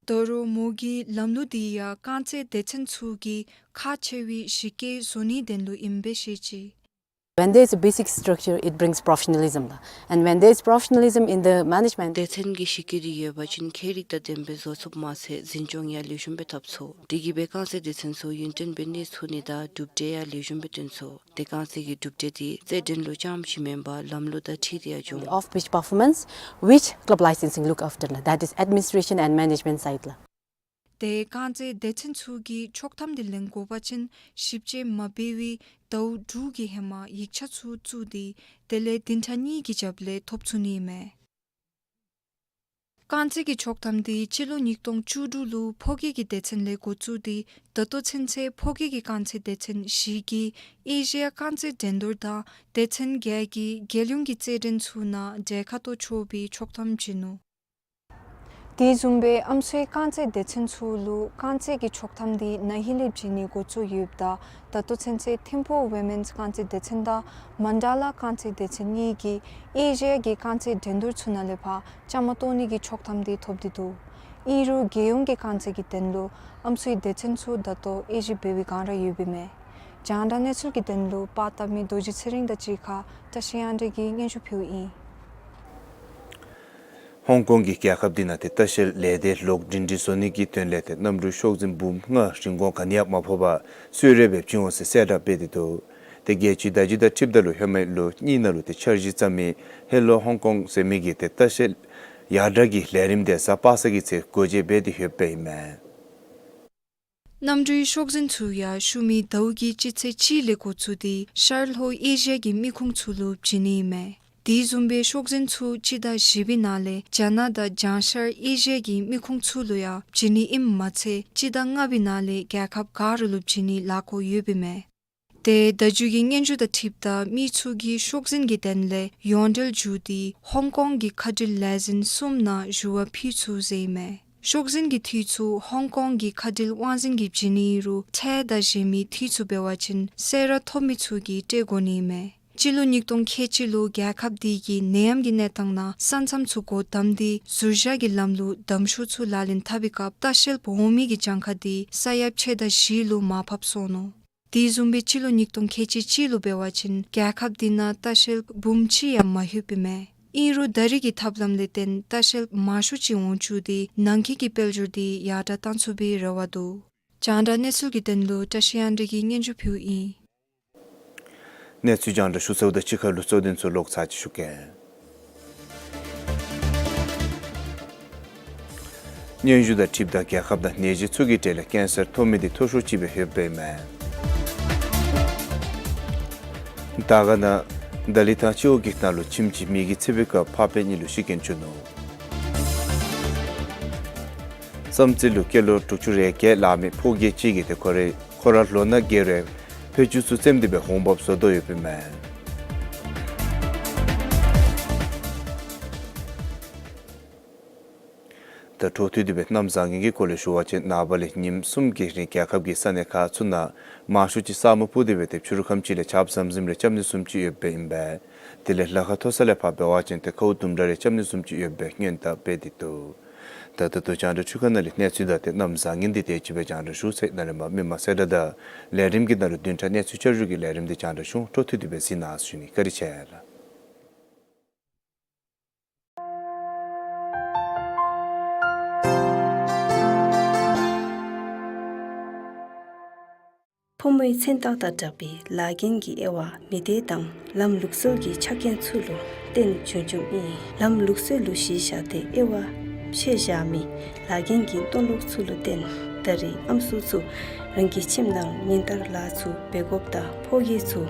ད་རུང་མོ་གིས་ལམ་ལུགས་དེ་ཡང་རྐང་རྩེད་སྡེ་ཚན་ཚུ་གིས་ཁག་ཆེ་བའི་གཞི་རྐྱེན་བཟོ་ནིའི་དོན་ལུ་ཨིནམ་སྦེ་བཤད་ཅི། When there is a basic structure, it brings professionalism. And when there is professionalism in the management, སྡེ་ཚན་གྱི་གཞི་རྐྱེན་དེ་ཡོད་པ་ཅིན་ཁྱད་རིག་དང་ལྡནམ་སྦེ་བཟོ་ཚུགསཔ་མ་ཚད་འཛིན་སྐྱོང་ཡང་ལེགས་ཤོམ་སྦེ་འཐབ་ཚུགས། དེ་གིས་སྦེ་རྐང་རྩེད་སྡེ་ཚན་ཚུ་ཡུན་བརྟན་སྦེ་གནས་ཚུགས་ནི་དང་གྲུབ་འབྲས་ཡང་ལེགས་ཤོམ་སྦེ་སྟོན་ཚུགས། ཏེ་རྐང་རྩེད་ཀྱི་གྲུབ་འབྲས་དེ་རྩེད་འགྲན་ལུ་རྐྱངམ་ཅིག་མེན་པར་ལམ་ལུགས་དང་འཁྲིལ་ཏེ་ཡང་འབྱུང་། Off pitch performance, which club licensing look after ལགས། That is administration and management side ལགས། ཏེ་རྐང་རྩེད་སྡེ་ཚན་ཚུ་གིས་ཆོག་ཐམ་འདི་ལེན་དགོ་པ་ཅིན་ཞིབ་དཔྱད་མ་འབད་བར་ཟླཝ་དྲུག་གི་ཧེ་མ་ཡིག་ཆ་ཚུ་བཙུགས་ཏེ་དེ་ལས་བདུན་ཕྲག་གཉིས་ཀྱི་རྒྱབ་ལས་ཐོབ་ཚུགས་ནི་ཨིན་མས། རྐང་རྩེད་ཀྱི་ཆོག་ཐམ་འདི་སྤྱི་ལོ་ཉིས་སྟོང་བཅུ་དྲུག་ལུ་ཕོ་སྐྱེས་ཀྱི་སྡེ་ཚན་ལས་འགོ་བཙུགས་ཏེ་ད་ལྟོ་ཚུན་ཚོད་ཕོ་སྐྱེས་ཀྱི་རྐང་རྩེད་སྡེ་ཚན་བཞི་གིས་ཨེ་ཤི་ཡ་རྐང་རྩེད་འགྲན་བསྡུར་དང་སྡེ་ཚན་བརྒྱད་ཀྱིས་རྒྱལ་ཡོངས་ཀྱི་རྩེད་འགྲན་ཚུ་ནང་གྲལ་ཁར་གཏོགས་ཆོག་པའི་ཆོག་ཐམ་བྱིན་ནུག། དེ་བཟུམ་སྦེ་ཨམ་སྲུའི་རྐང་རྩེད་སྡེ་ཚན་ཚུ་ལུ་རྐང་རྩེད་ཀྱི་ཆོག་ཐམ་འདི་ན་ཧིང་ལས་བྱིན་ནི་འགོ་བཙུགས་ཡོདཔ་ད་ད་ལྟོ་ཚུན་ཚོད་ཐིམ་ཕུ་ཝི་མེནསི་རྐང་རྩེད་སྡེ་ཚན་དང་མན་ཌ་ལ་རྐང་རྩེད་སྡེ་ཚན་གཉིས་ཀྱིས་ཨེ་ཤི་ཡ་གི་རྐང་རྩེད་འགྲན་བསྡུར་ཚུ་ནང་ལས་ཕར་བཅའ་མར་གཏོགས་ནི་གི་ཆོག་ཐམ་འདི་ཐོབ་སྟེ་འདུག། ཨིན་རུང་རྒྱལ་ཡོངས་ཀྱི་རྐང་རྩེད་ཀྱི་དོན་ལུ་ཨམ་སྲུའི་སྡེ་ཚན་ཚུ་ད་ལྟོ་དབྱེ་ཞིབ་འབད་བའི་སྒང་ར་ཡོདཔ་ཨིན་མས། རྒྱང་བསྒྲགས་གནས་ཚུལ་གྱི་དོན་ལུ་པར་བཏབ་མི་རྡོ་རྗེ་ཚེ་རིང་དང་གཅིག་ཁར་བཀྲ་ཤིས་དབྱངས་སྒྲོན་གྱིས་སྙན་ཞུ་ཕུལཝ་ཨིན། ཧོང་ཀོང་གིས་རྒྱལ་ཁབ་འདི་ནང་ཏེ་ལྟ་བཤལ་ལས་སྡེ་ལོག་སྒྲིང་སྒྲིང་བཟོ་ནི་གི་དོན་ལས་ཏེ་གནམ་གྲུའི་ཤོག་འཛིན་འབུམ་ལྔ་རིན་གོང་ག་ནི་ཡང་མ་ཕོག་པར་གསོལ་རས་སྦེ་བྱིན་འོང་ཟེར་གསལ་བསྒྲགས་འབད་དེ་འདུག། ཏེ་རྒྱལ་སྤྱིའི་བརྡ་བརྒྱུད་དང་འཁྲིལཝ་ད་ལུ་ཧེ་མའི་ལོ་གཉིས་ནང་ལུ་ཏེ་འཆར་གཞི་བརྩམས་མི་ཧེ་ལོ་ཧོང་ཀོང་ཟེར་མི་གི་ཏེ་ལྟ་བཤལ་ཡར་དྲག་གི་ལས་རིམ་འདི་གཟའ་པ་སངས་ཀྱི་ཚེ་སྒོ་འབྱེད་འབད་དེ་ཡོདཔ་ཨིན་མས། གནམ་གྲུའི་ཤོག་འཛིན་ཚུ་ཡང་ཤུལ་མའི་ཟླཝ་གི་སྤྱི་ཚེས་གཅིག་ལས་འགོ་བཙུགས་ཏེ་ཤར་ལྷོ་ཨེ་ཤི་ཡ་གི་མི་ཁུངས་ཚུ་ལུ་བྱིན་ནི་ཨིན་མས། དེ་བཟུམ་སྦེ་ཤོག་འཛིན་ཚུ་སྤྱི་ཟླ་བཞི་པའི་ནང་ལས་རྒྱ་ནག་དང་བྱང་ཤར་ཨེ་ཤི་ཡ་གི་མི་ཁུངས་ཚུ་ལུ་ཡང་བྱིན་ནི་ཨིནམ་མ་ཚད་སྤྱི་ཟླ་ལྔ་པའི་ནང་ལས་རྒྱལ་ཁབ་ག་ར་ལུ་བྱིན་ནི་ལཱ་འགོ་ཡོདཔ་ཨིན་མས། ཏེ་བརྡ་བརྒྱུད་ཀྱི་སྙན་ཞུ་དང་འཁྲིལཝ་ད་མི་ཚུ་གིས་ཤོག་འཛིན་གྱི་དོན་ལས་ཡོངས་འབྲེལ་བརྒྱུད་དེ་ཧོང་ཀོང་གི་ཁ་བྲལ་ལས་འཛིན་གསུམ་ནང་ཞུ་བ་ཕུལ་ཚུགས་ཟེར་ཨིན་མས། ཤོག་འཛིན་གྱི་འཐུས་ཚུ་ཧོང་ཀོང་གི་ཁ་བྲལ་དབང་འཛིན་གྱིས་བྱིན་ནི་ཨིན་རུང་ཁྲལ་དང་གཞན་མི་འཐུས་ཚུ་འབད་བ་ཅིན་གསོལ་རས་ཐོབ་མི་ཚུ་གིས་སྤྲོད་དགོ་ནི་ཨིན་མས། སྤྱི་ལོ་ཉིས་སྟོང་ཁལ་གཅིག་ལུ་རྒྱལ་ཁབ་འདི་གིས་ནད་ཡམས་ཀྱི་གནས་སྟངས་ནང་ས་མཚམས་ཚུ་སྒོ་བསྡམས་ཏེ་ཟུར་བཞག་གི་ལམ་ལུགས་དམ་ཤོག་ཚུ་ལག་ལེན་འཐབ་པའི་སྐབས་ལྟ་བཤལཔ་འོང་མི་གི་གྱངས་ཁ་འདི་ས་ཡ་ཕྱེད་དང་བཞི་ལུ་མར་ཕབ་སོང་ནུག། དེ་བཟུམ་སྦེ་སྤྱི་ལོ་ཉིས་སྟོང་ཁལ་གཅིག་གཅིག་ལུ་འབད་བ་ཅིན་རྒྱལ་ཁབ་འདི་ནང་ལྟ་བཤལཔ་འབུམ་གཅིག་ཡང་མ་ལྷོདཔ་ཨིན་མས། ཨིན་རུང་ད་རེས་ཀྱི་ཐབས་ལམ་ལས་བརྟེན་ལྟ་བཤལཔ་མང་ཤོས་ཅིག་འོང་བཅུག་སྟེ་ནང་འཁོད་ཀྱི་དཔལ་འབྱོར་འདི་ཡར་དྲག་བཏང་ཚུགས་པའི་རེ་བ་འདུག། རྒྱང་བསྒྲགས་གནས་ཚུལ་གྱི་དོན་ལུ་བཀྲ་ཤིས་དབྱངས་སྒྲོན་གྱིས་སྙན་ཞུ་ཕུལཝ་ཨིན། གནས་ཚུལ་རྒྱང་བསྒྲགས་ཞུ་ཚརཝ་དང་གཅིག་ཁར་ལུ་གཙོ་དོན་ཚུ་ལོག་ཚར་ཅིག་ཞུ་གེ། སྙན་ཞུ་དང་འཁྲིལཝ་ད་རྒྱལ་ཁབ་ནང་ནད་གཞི་ཚུ་གི་གྲས་ལས་ཀེན་སར་ཐོབ་མི་འདི་མཐོ་ཤོས་ཅིག་སྦེ་ཡོདཔ་ཨིན་མས། དར་དཀར་ནང་དཱ་ལི་ཐང་སྤྱི་འོག་གི་ནང་ལུ་ཁྱིམ་ཅིག་མེ་གིས་འཚིག་པའི་སྐབས་ཕ་སྤད་གཉིས་ལུ་ཤི་རྐྱེན་བྱུང་ནུག། བསམ་རྩེ་ལུ་སྐྱེས་ལོ་དྲུག་ཅུ་རེ་བརྒྱད་ལང་མི་ཕོ་སྐྱེས་ཅིག་གིས་ཏེ་ཁོ་རའི་ཁོ་ར་ལོ་ན་རྒས་རུང་ཕད་ཅུང་ཚུ་བཙེམས་ཏེ་སྦེ་འོང་འབབ་བཟོ་དོ་ཡོདཔ་ཨིན་མས། ད་འཕྲོ་མཐུད་དེ་སྦེ་གནམ་བཟང་ངན་གྱི་སྐོར་ལས་ཞུ་བ་ཅིན་ནངས་པ་ལས་ཉིནམ་གསུམ་གྱི་རིང་རྒྱལ་ཁབ་ཀྱི་ས་གནས་ཁག་ཚུ་ནང་མང་ཤོས་ཅིག་ས་སྨུག་སྤུབས་ཏེ་སྦེ་ཏེ་ཕྱི་རུ་ཁམས་ཅིག་ལས་ཆརཔ་ཟམ་ཟིམ་རེ་རྐྱབ་ནི་བཟུམ་ཅིག་ཡོདཔ་ཨིན་པས། དེ་ལས་ལ་ཁ་མཐོ་ས་ལས་ཕར་འབད་བ་ཅིན་ཏེ་ཁཝ་དུམ་གྲ་རེ་རྐྱབ་ནི་བཟུམ་ཅིག་ཡོདཔ་སྦེ་སྔོན་བརྡ་འབད་དེ་འདུག། ད་ད་ལྟོ་རྒྱང་བསྒྲགས་འཕྲུལ་ཁང་ནང་ལས་གནས་ཚུལ་དང་ཏེ་གནམ་བཟང་ངན་འདི་དེ་ཅིག་སྦེ་རྒྱང་བསྒྲགས་ཞུ་ཚར་ཡི། ནཱ་ལས་མར་མི་མང་གསལ་བསྒྲགས་དང་ལས་རིམ་གྱི་ནང་ལུ་བདུན་ཕྲག་གནས་ཚུལ་བསྐྱར་ཞུ་གི་ལས་རིམ་འདི་རྒྱང་བསྒྲགས་ཞུ་འོང་། འཕྲོ་མཐུད་དེ་སྦེ་གཟིགས་གནང་ཟེར་ཞུ་ནི། བཀའ་དྲིན་ཆེ་ལགས། ཕོ་མོའི་མཚན་རྟགས་དང་སྦྲགས་པའི་ལཱ་འགན་གྱི་དབྱེ་བ་མི་སྡེ་དང་ལམ་ལུགས་སྲོལ་གྱི་ཆ་རྐྱེན་ཚུ་ལུ་བརྟེན་བྱུང་བྱུངམ་ཨིན། ལམ་ལུགས་སྲོལ་ལུ་གཞི་བཞག་སྟེ་དབྱེ་བ་ཕྱེ་བཞག་མི་ལཱ་འགན་གྱི་མཐོ་ལོག་ཚུ་ལུ་བརྟེན་ད་རེས་ཨམ་སྲུ་ཚུ་རང་གི་ཁྱིམ་ནང་ཉིན་ལྟར་ལཱ་ཚུ་འབད་དགོཔ་དང་ཕོ་སྐྱེས་ཚུ་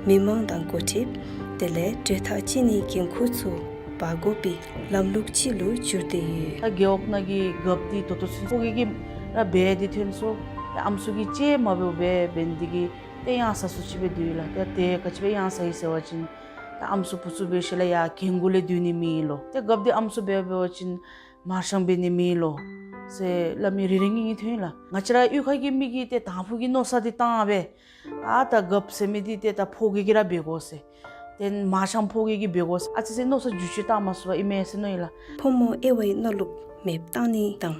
མི་མང་དང་འགོ་ཁྲིདཔ་དེ་ལས་གྲོས་ཐག་བཅད་ནིའི་འགན་ཁུར་ཚུ་འབག་དགོ་པའི་ལམ་ལུགས་ཅིག་ལུ་འགྱུར་ཏེ་ཡོད། ད་རྒེད་འོག་ནང་གི་རྒཔོ་འདི་ད་ལྟོ་ཚུན་ཕོ་སྐྱེས་ཀྱིས་ར་འབད་དེ་ཐོན་སོང་། ད་ཨམ་སྲུ་གིས་ཅིག་མ་འབདཝ་སྦེ་འབད་ནི་འདི་གིས་ཏེ་གཡང་ས་སུ་ཅིག་སྦེ་སྡོད་ཡི་ལགས། ད་དེ་ག་ཅི་སྦེ་གཡང་ས་ཡི་ཟེར་བ་ཅིན་ད་ཨམ་སྲུ་བུ་ཚུ་འབད་ཞིནམ་ལས་ཡར་རྒན་གུ་ལས་སྡོད་ནི་མེད་ལོ། ད་རྒཔོ་འདི་ཨམ་སྲུ་འབད་འབད་བ་ཅིན་མར་ཤང་འབད་ནི་མེད་ལོ་ཟེར་སླབ་མི་རེ་རེ་གཉིས་གཉིས་ཐོན་ཡི་ལགས། ང་བཅས་ར་གཡུས་ཁ་གི་མི་གིས་ཏེ་དང་ཕུ་གི་མནོ་བསམ་འདི་བཏང་སྦེ་ཨ་ད་རྒཔོ་ཟེར་མི་འདི་ཏེ་ད་ཕོ་སྐྱེས་ཀྱིས་ར་འབད་དགོ་ཟེར། ཏེ་མར་ཤང་ཕོ་སྐྱེས་ཀྱིས་འབད་དགོ་ཟེར་ཨ་ཙི་ཙི་མནོ་བསམ་འགྱུར་བཅོས་བཏང་མ་ཚུགས་པར་ཨིན་མས་ཟེར་མནོ་ཡི་ལགས། ཕོ་མོ་དབྱེ་བའི་མནོ་ལུགས་མེདཔ་བཏང་ནི་དང་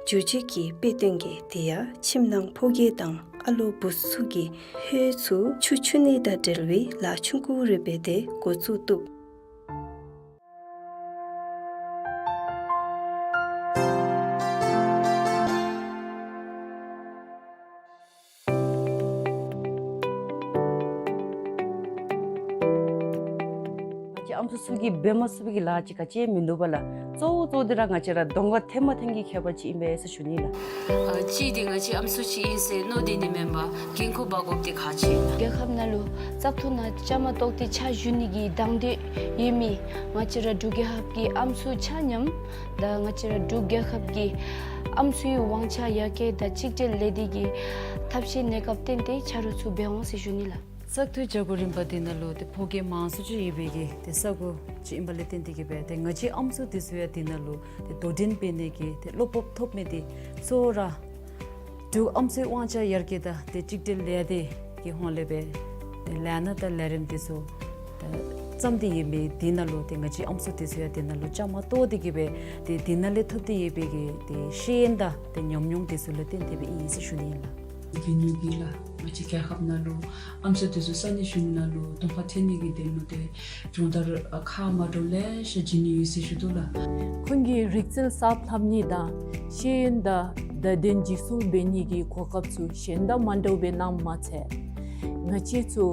འགྱུར་བཅོས་ཀྱི་དཔེ་སྟོན་གྱི་དེ་ཡང་ཁྱིམ་ནང་ཕོ་སྐྱེས་དང་ཨ་ལོ་བུ་ཚུ་གིས་ཧོད་ཚུ་ཆུ་འཁྱུ་ནི་དང་འབྲེལ་བའི་ལཱ་ཆུང་ཀུ་རེ་འབད་དེ་འགོ་བཙུགས་བཏུབ། ཨམ་སྲུ་ཚུ་གིས་འབད་མ་ཚུགས་པའི་གི་ལཱ་ཅིག་ག་ཅི་ཡང་མིན་འདུག་པ་ལགས། གཙོ་བོ་གཙོ་བོ་འདི་ར་ང་བཅས་ར་གདོང་ཁར་ཐོན་མ་ཐོན་གྱི་ཁྱད་པར་ཅིག་ཨིན་པས་ཟེར་ཞུ་ནི་ལགས། ཨ་གཅིག་འདི་ང་བཅས་ཨམ་སྲུ་ཅིག་ཨིན་ཟེར་མནོ་སྡོད་ནི་མེན་པར་འགན་ཁུར་འབག་དགོཔ་འདི་ཁག་ཆེ་ལགས། རྒྱལ་ཁབ་ནང་ལུ་བཙག་འཐུ་ནང་བཅའ་མར་གཏོགས་ཏེ་ཕྱག་ཞུ་ནི་གི་དང་འདོད་ཡོད་མི་ང་བཅས་ར་འབྲུག་རྒྱལ་ཁབ་ཀྱི་ཨམ་སྲུ་ཆ་མཉམ་དང་ང་བཅས་ར་འབྲུག་རྒྱལ་ཁབ་ཀྱི་ཨམ་སྲུའི་དབང་ཆ་ཡར་རྒྱས་དང་གཅིག་སྒྲིལ་ལས་སྡེ་གི་ཐབས་ཤེས་གནས་སྐབས་བརྟེན་ཏེ་ཆ་རོགས་ཚུ་འབད་འོང་ཟེར་ཞུ་ནི་ལགས། བཙག་འཐུའི་བྱ་སྒོ་རིམ་པ་འདི་ནང་ལུ་ཏེ་ཕོ་སྐྱེས་མང་སུ་ཅིག་ཡོད་པའི་གི་ཏེ་ས་གོ་ཅིག་ཨིན་པ་ལས་བརྟེན་ཏེ་གིས་སྦེ་ཏེ་ང་བཅས་ཨམ་སྲུ་འདི་ཚུ་ཡང་འདི་ནང་ལུ་ཏེ་དོ་འགྲན་འབད་ནི་གི་ཏེ་བློ་སྤོབས་ཐོབ་མི་འདི་གཙོ་བོ་ར་འབྲུག་ཨམ་སྲུའི་དབང་ཆ་ཡར་རྒྱས་དང་ཏེ་གཅིག་སྒྲིལ་ལས་སྡེ་གི་ཧོངས་ལས་སྦེ་ཏེ་ལས་སྣ་དང་ལས་རིམ་འདི་ཚུ་ཏེ་བརྩམས་ཏེ་ཡོད་མི་འདི་ནང་ལུ་ཏེ་ང་བཅས་ཨམ་སྲུ་འདི་ཚུ་ཡང་འདི་ནང་ལུ་བཅའ་མར་གཏོགས་ཏེ་གིས་སྦེ་ཏེ་འདི་ནང་ལས་ཐོབ་སྟེ་ཡོད་པའི་གི་ཏེ་ཤེས་ཡོན་དང་ཏེ་ཉམས་མྱོང་འདི་ཚུ་ལུ་བརྟེན་ཏེ་སྦེ་ཨིན་ཟེར་ཞུ་ནི་ཨིན་ལགས། བི་ནུ་གིས་ལགས་ང་བཅས་རྒྱལ་ཁབ་ནང་ལུ་ཨམ་སྲུ་འདི་ཚུ་ས་གནས་གཞུང་ནང་ལུ་གདོང་ཁར་ཐོན་ནི་གི་དོན་ལུ་ཏེ་སྦྱོང་བརྡར་ཨ་ཁག་མ་འདྲཝ་ལེ་ཤ་བྱིན་ནི་ཡོད་ཟེར་ཞུ་དོ་ལགས། ཁོང་གིས་རིག་རྩལ་གསརཔ་ལྷབ་ནི་དང་ཤེས་ཡོན་དང་བརྡ་དོན་འཇིག་སྐྱོང་འབད་ནི་གི་གོ་སྐབས་ཚུ་གཞན་དང་མ་འདྲཝ་སྦེ་གནངམ་མ་ཚད་ང་བཅས་ཚུ་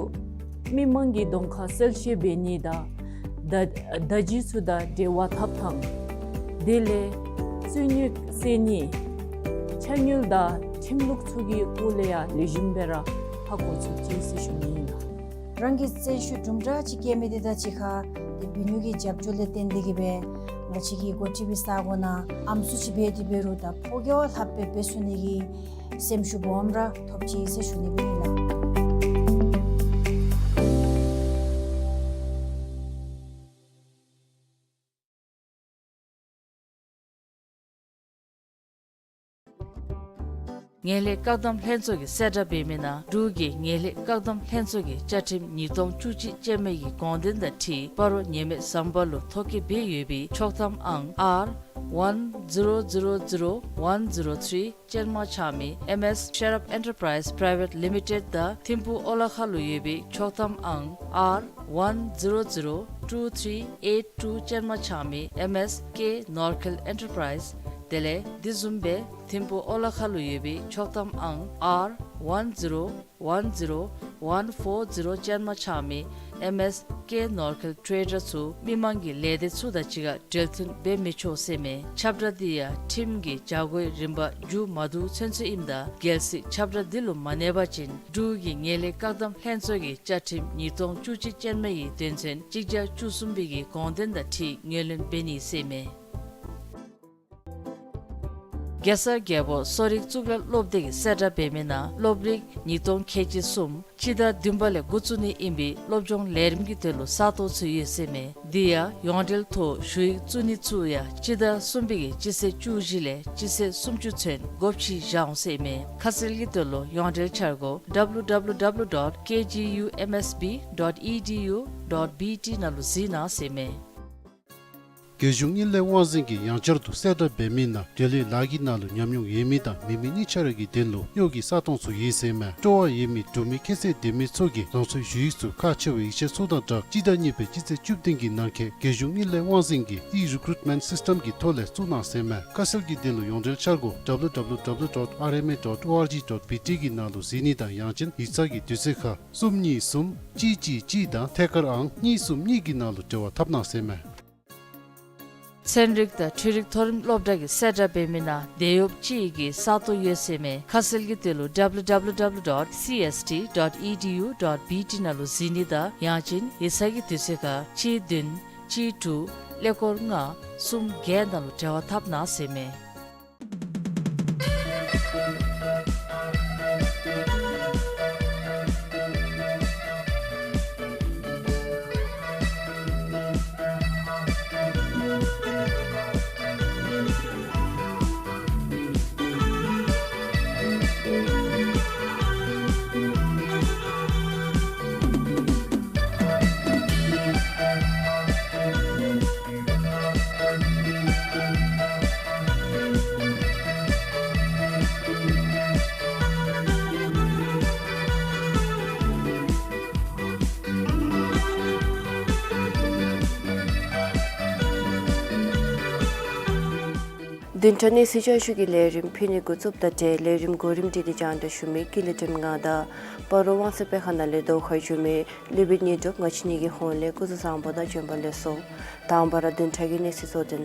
མི་མང་གི་གདོང་ཁར་གསལ་བཤད་འབད་ནི་དང་བརྡ་བརྡ་བརྒྱུད་ཚུ་དང་འབྲེལ་བ་འཐབ་ཐངས་དེ་ལས་རྩོད་རྙོག་སེལ་ནི་ཕྱག་དངུལ་དང་ཁྲིམས་ལུགས་ཚུ་གི་སྐོར་ལས་ཡང་ལེགས་ཤོམ་སྦེ་ར་ཧ་གོ་ཚུགས་ཅི་ཟེར་ཞུ་ནི་ཨིན་ལགས། རང་གི་བརྩོན་ཤུགས་དུམ་གྲ་ཅིག་བསྐྱེད་མི་འདི་དང་གཅིག་ཁར་ཏེ་བི་ནུ་གི་རྒྱབ་སྐྱོར་ལས་བརྟེན་ཏེ་གིས་སྦེ་ང་བཅས་ཀྱི་འགོ་ཁྲིདཔ་ས་གོ་ནང་ཨམ་སྲུ་ཅིག་འབད་དེ་འབད་རུང་ད་ཕོ་རྒྱས་བ་ལྷགཔ་སྦེ་འབད་ཚུགས་ནི་གི་སེམས་ཤུགས་སྦོམ་ར་ཐོབ་ཅི་ཟེར་ཞུ་ནི་སྦེ་ཨིན་ལགས། ངན་ལྷད་བཀག་སྡོམ་ལྷན་ཚོགས་ཀྱིས་གསལ་བསྒྲགས་འབད་མི་ནང་འབྲུག་གི་ངན་ལྷད་བཀག་སྡོམ་ལྷན་ཚོགས་ཀྱི་བཅའ་ཁྲིམས་ཉིས་སྟོང་བཅུ་གཅིག་ཅན་མ་གི་དགོངས་དོན་དང་འཁྲིལ་སྤ་རོ་ཉེས་མེད་ཟམ་པ་ལུ་ཐོ་བཀོད་འབད་ཡོད་པའི་ཆོག་ཐམ་ཨང་ཨར་ཝན་ཛི་རོ་ཛི་རོ་ཛི་རོ་ཝན་ཛི་རོ་ཐི་རི་ཅན་མ་ཆགས་མི་ཨེམ་ཨེས་ཤེར་ཨཔ་ཨེན་ཊར་པ་རའིཛ་པ་རའི་ཝེཊ་ལི་མི་ཊེཌ་དང་ཐིམ་ཕུག་ཨོ་ལ་ཁ་ལུ་ཡོད་པའི་ཆོག་ཐམ་ཨང་ཨར་ཝན་ཛི་རོ་ཛི་རོ་ཊུ་ཐི་རི་ཨེཊ་ཊུ་ཅན་མ་ཆགས་མི་ཨེམ་ཨེས་ཀེ་ནོར་ཁེལ་ཨེན་ཊར་པ་རའིཛ། དེ་ལས་དེ་བཟུམ་སྦེ་ཐིམ་ཕུག་ཨོ་ལ་ཁ་ལུ་ཡོད་པའི་ཆོག་ཐམ་ཨང་ཨར་ཝན་ཛི་རོ་ཝན་ཛི་རོ་ཝན་ཕོར་ཛི་རོ་ཅན་མ་ཆགས་མི་ཨེམ་ཨེས་ཀེ་ནོར་ཁེལ་ཊེ་རེཌར་ཚུ་མི་མང་གི་ལས་སྡེ་ཚུ་དང་གཅིག་ཁར་འབྲེལ་མཐུད་འབད་མི་ཆོག་ཟེར་མས། ཁྱབ་བསྒྲགས་འདི་ཡང་ཁྲིམས་ཀྱི་བྱ་སྒོའི་རིམ་པ་མཇུག་མ་བསྡུ་ཚུན་ཚོད་ཨིནམ་ད་གལ་སྲིད་ཁྱབ་བསྒྲགས་འདི་ལུ་མ་གནས་པ་ཅིན་འབྲུག་གི་ངན་ལྷད་བཀག་སྡོམ་ལྷན་ཚོགས་ཀྱི་བཅའ་ཁྲིམས་ཉིས་སྟོང་བཅུ་གཅིག་ཅན་མ་གི་དོན་ཚན་གཅིག་བརྒྱ་བཅུ་གསུམ་པའི་གི་དགོངས་དོན་དང་འཁྲིལ་ངོས་ལེན་འབད་ནི་ཟེར་མས། གེ་སར་རྒྱལ་པོ་གསོ་རིག་གཙུག་ལག་སློབ་སྡེ་གིས་གསལ་བསྒྲགས་འབད་མི་ནང་སློབ་རིམ་ཉིས་སྟོང་ཁལ་གཅིག་གསུམ་སྤྱི་ཟླ་བདུན་པ་ལས་འགོ་བཙུགས་ནི་ཨིན་པའི་སློབ་སྦྱོང་ལས་རིམ་གྱི་དོན་ལུ་ས་སྟོང་ཚུ་ཡོད་ཟེར་མས། དེ་ཡང་ཡོངས་འབྲེལ་ཐོག་ཞུ་ཡིག་བཙུགས་ནི་ཚུ་ཡང་སྤྱི་ཟླ་གསུམ་པའི་གི་སྤྱི་ཚེས་བཅུ་བཞི་ལས་སྤྱི་ཚེས་སུམ་ཅུ་ཚུན་དགོཔ་ཅིག་བཞག་འོང་ཟེར་མས། ཁ་གསལ་གྱི་དོན་ལུ་ཡོངས་འབྲེལ་འཆར་སྒོ་ཌབ་ལུ་ཌབ་ལུ་ཌབ་ལུ་ཌོཊ་ཀེ་ཇི་ཡུ་ཨེམ་ཨེས་བི་ཌོཊ་ཨི་ཌི་ཡུ་ཌོཊ་བི་ཊི་ནང་ལུ་གཟིགས་གནང་ཟེར་མས། རྒྱལ་གཞུང་དངུལ་ལས་དབང་འཛིན་གྱིས་ཡང་བསྐྱར་དུ་གསལ་བསྒྲགས་འབད་མི་ནང་འབྲེལ་ཡོད་ལཱ་གི་ནང་ལུ་ཉམས་མྱོང་ཡོད་མི་དང་མེད་མི་གཉིས་ཆ་ར་གི་དོན་ལུ་གཡོག་གི་ས་སྟོང་ཚུ་ཡོད་ཟེར་མས། སྤྲོ་བ་ཡོད་མི་འབྲུག་མི་ཁྱད་ཚད་ལྡན་མི་ཚུ་གིས་རང་སོའི་ཞུ་ཡིག་ཚུ་ཁག་ཆེ་བའི་ཡིག་ཆ་ཚུ་དང་སྦྲགས་སྤྱི་ཟླ་གཉིས་པའི་སྤྱི་ཚེས་བཅུ་བདུན་གྱི་ནང་འཁོད་རྒྱལ་གཞུང་དངུལ་ལས་དབང་འཛིན་གྱི་ཨི་རི་ཀུ་རུཊ་མེནཊ་སིསི་ཊམ་གྱི་ཐོག་ལས་བཙུགས་གནང་ཟེར་མས། ཁ་གསལ་གྱི་དོན་ལུ་ཡོངས་འབྲེལ་འཆར་སྒོ་ཌབ་ལུ་ཌབ་ལུ་ཌབ་ལུ་ཌོཊ་ཨར་ཨེམ་ཨེ་ཌོཊ་ཨོ་ཨར་ཇི་ཌོཊ་བི་ཊི་གི་ནང་ལུ་གཟིགས་ནི་དང་ཡང་ཅིན་ཡིག་ཚང་གི་དུས་ཚོད་ཁར་གསུམ་གཉིས་གསུམ་གཅིག་གཅིག་གཅིག་དང་ཐད་ཀར་ཨང་གཉིས་གསུམ་གཉིས་ཀྱི་ནང་ལུ་འབྲེལ་བ་འཐབ་གནང་ཟེར་མས། ཚན་རིག་དང་འཕྲུལ་རིག་མཐོ་རིམ་སློབ་གྲྭ་གིས་གསལ་བསྒྲགས་འབད་མི་ནང་འདེད་གཡོགཔ་ཅིག་གི་ས་སྟོང་ཡོད་ཟེར་མས། ཁ་གསལ་གྱི་དོན་ལུ་ཌབ་ལུ་ཌབ་ལུ་ཌབ་ལུ་ཌོཊ་སི་ཨེསི་ཊི་ཌོཊ་ཨི་ཌི་ཡུ་ཌོཊ་བི་ཊི་ནང་ལུ་གཟིགས་ནི་དང་ཡང་ཅིན་ཡིག་ཚང་གི་དུས་ཚོད་ཁར་གཅིག་བདུན་གཅིག་དྲུག་ཀླད་ཀོར་ལྔ་གསུམ་བརྒྱད་ནང་ལུ་འབྲེལ་བ་འཐབ་གནང་ཟེར་མས། བདུན་ཕྲག་གནས་ཚུལ་བསྐྱར་ཞུ་གི་ལས་རིམ་ཕུལ་ནི་འགོ་བཙུགསཔ་ད་ཏེ་ལས་རིམ་གོ་རིམ་སྒྲིག་སྟེ་སྙན་དུ་ཞུ་མི་ཀུན་ལེགས་སྒྲོལམ་ང་དང་སྤ་རོ་ཝང་སེ་སྤེལ་ཁང་ནང་ལས་ཟླཝ་ཁ་བཅུ་མི་ལུས་པའི་ཉི་གྲོགས་ང་བཅས་གཉིས་ཀྱི་ཧོངས་ལས་སྐུ་གཟུགས་བཟང་པོ་དང་བྱོན་པ་ལེགས་སོ། དང་པ་ར་བདུན་ཕྲག་གི་གནས་ཚུལ་གཙོ་དོན།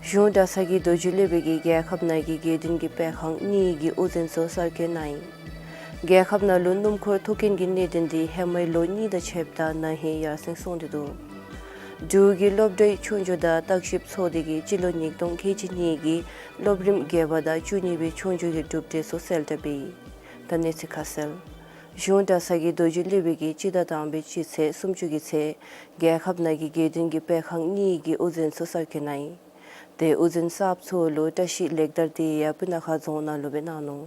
གཞུང་གྲྭ་ཚང་གི་རྡོ་རྗེ་སློབ་དཔོན་གྱིས་རྒྱལ་ཁབ་ནང་གི་དགེ་འདུན་གྱི་སྤེལ་ཁང་གཉིས་ཀྱི་དབུ་འཛིན་ཚུ་གསར་བསྐོ་གནང་ཡི། རྒྱལ་ཁབ་ནང་ལུ་སྣུམ་འཁོར་ཐུག་རྐྱེན་གྱི་གནད་དོན་འདི་ཧེ་མའི་ལོ་གཉིས་དང་ཕྱདཔ་ད་ན་ཧིང་ཡར་སེང་སོང་སྟེ་འདུག། འབྲུག་གི་སློབ་གྲྭའི་ཆོས་རྒྱུགས་དང་བརྟག་ཞིབ་ཚོགས་སྡེ་གིས་སྤྱི་ལོ་ཉིས་སྟོང་ཁལ་གཅིག་གཉིས་ཀྱི་སློབ་རིམ་བརྒྱད་པ་དང་བཅུ་གཉིས་པའི་ཆོས་རྒྱུགས་ཀྱི་གྲུབ་འབྲས་ཚུ་གསལ་བསྒྲགས་འབད་ཡི། ད་གནས་ཚུལ་ཁ་གསལ། གཞུང་གྲྭ་ཚང་གི་རྡོ་རྗེ་སློབ་དཔོན་གྱིས་སྤྱི་ཟླ་དང་པའི་སྤྱི་ཚེས་སུམ་ཅུ་གི་ཚེ་རྒྱལ་ཁབ་ནང་གི་དགེ་འདུན་གྱི་སྤེལ་ཁང་གཉིས་ཀྱི་དབུ་འཛིན་ཚུ་གསར་བསྐོ་གནང་ཡི། ཏེ་དབུ་འཛིན་གསརཔ་ཚུ་ལུ་བཀྲིས་ལེགས་དར་དེ་ཡང་སྤུ་ན་ཁ་རྫོང་ནང་ལུ་སྦེ་གནང་ནུག།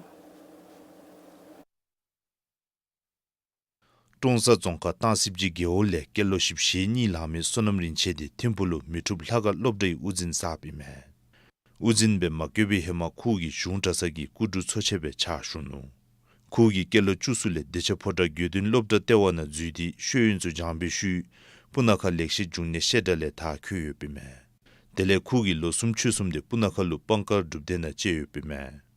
ཀྲོང་གསར་རྫོང་ཁག་སྟང་སིབ་ཀྱི་རྒེད་འོག་ལས་སྐྱེས་ལོ་བཞི་བཅུ་ཞེ་གཉིས་ལང་མི་བསོད་ནམས་རིན་ཆེན་དེ་ཐིམ་ཕུག་ལུ་མི་འཁྲུགས་ལྷ་ཁང་སློབ་གྲྭའི་དབུ་འཛིན་གསརཔ་ཨིན་མས། དབུ་འཛིན་སྦེ་མ་བསྐོ་བའི་ཧེ་མ་ཁོ་གིས་གཞུང་གྲྭ་ཚང་གི་སྐུ་དྲུང་ཚོ་ཆེན་སྦེ་ཕྱག་ཞུ་ནུག། ཁོ་གིས་སྐྱེས་ལོ་བཅུ་གསུམ་ལས་བདེ་ཆེན་ཕོ་བྲང་དགེ་འདུན་སློབ་གྲྭ་ལྟེ་བ་ནང་འཛུལ་ཏེ་ཤེས་ཡོན་ཚུ་སྦྱངས་པའི་ཤུལ་སྤུ་ན་ཁ་ལེགས་བཤད་འབྱུང་གནས་བཤད་གྲྭ་ལས་མཐར་འཁྱོལ་ཡོདཔ་ཨིན་མས། དེ་ལས་ཁོ་གིས་ལོ་གསུམ་ཕྱོགས་གསུམ་དེ་སྤུ་ན་ཁ་ལུ་སྤང་དཀར་སྒྲུབ་སྡེ་ནང་བཅད་ཡོདཔ་ཨིན་མས།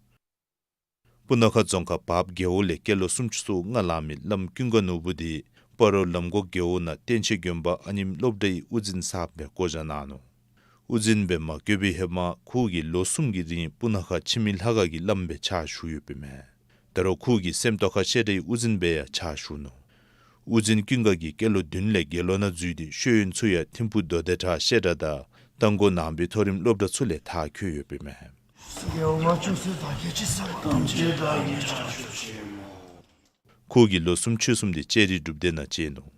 སྤུ་ན་ཁ་རྫོང་ཁག་བརཔ་རྒེད་འོག་ལས་སྐྱེས་ལོ་སུམ་ཅུ་སོ་ལྔ་ལང་མི་བླམ་ཀུན་དགའ་ནོར་བུ་དེ་སྤ་རོ་ལམ་གོང་རྒེད་འོག་ནང་བསྟན་ཆོས་དགོན་པ་ཨ་ནེམ་སློབ་གྲྭའི་དབུ་འཛིན་གསརཔ་སྦེ་བསྐོ་བཞག་གནང་ནུག། དབུ་འཛིན་སྦེ་མ་བསྐོ་བའི་ཧེ་མ་ཁོ་གིས་ལོ་གསུམ་གྱི་རིང་སྤུ་ན་ཁ་འཆི་མེད་ལྷ་ཁང་གི་བླམ་སྦེ་ཕྱག་ཞུ་ཡོདཔ་ཨིན་མས། ད་རུང་ཁོ་གིས་སེམས་རྟོགས་ཁ་བཤད་གྲྭའི་དབུ་འཛིན་སྦེ་ཡང་ཕྱག་ཞུ་ནུག། དབུ་འཛིན་ཀུན་དགའ་གིས་སྐྱེས་ལོ་བདུན་ལས་དགེ་སློང་ནང་འཛུལ་ཏེ་ཤེས་ཡོན་ཚུ་ཡང་ཐིམ་ཕུག་མདོ་སྡེ་བྲག་བཤད་གྲྭ་དང་རྟ་མགོ་ནང་པའི་མཐོ་རིམ་སློབ་གྲྭ་ཚུ་ལས་མཐར་འཁྱོལ་ཡོདཔ་ཨིན་མས། ཁོ་གིས་ལོ་གསུམ་ཕྱོགས་གསུམ་དེ་ལྕགས་རི་སྒྲུབ་སྡེ་ནང་བཅད་ནུག།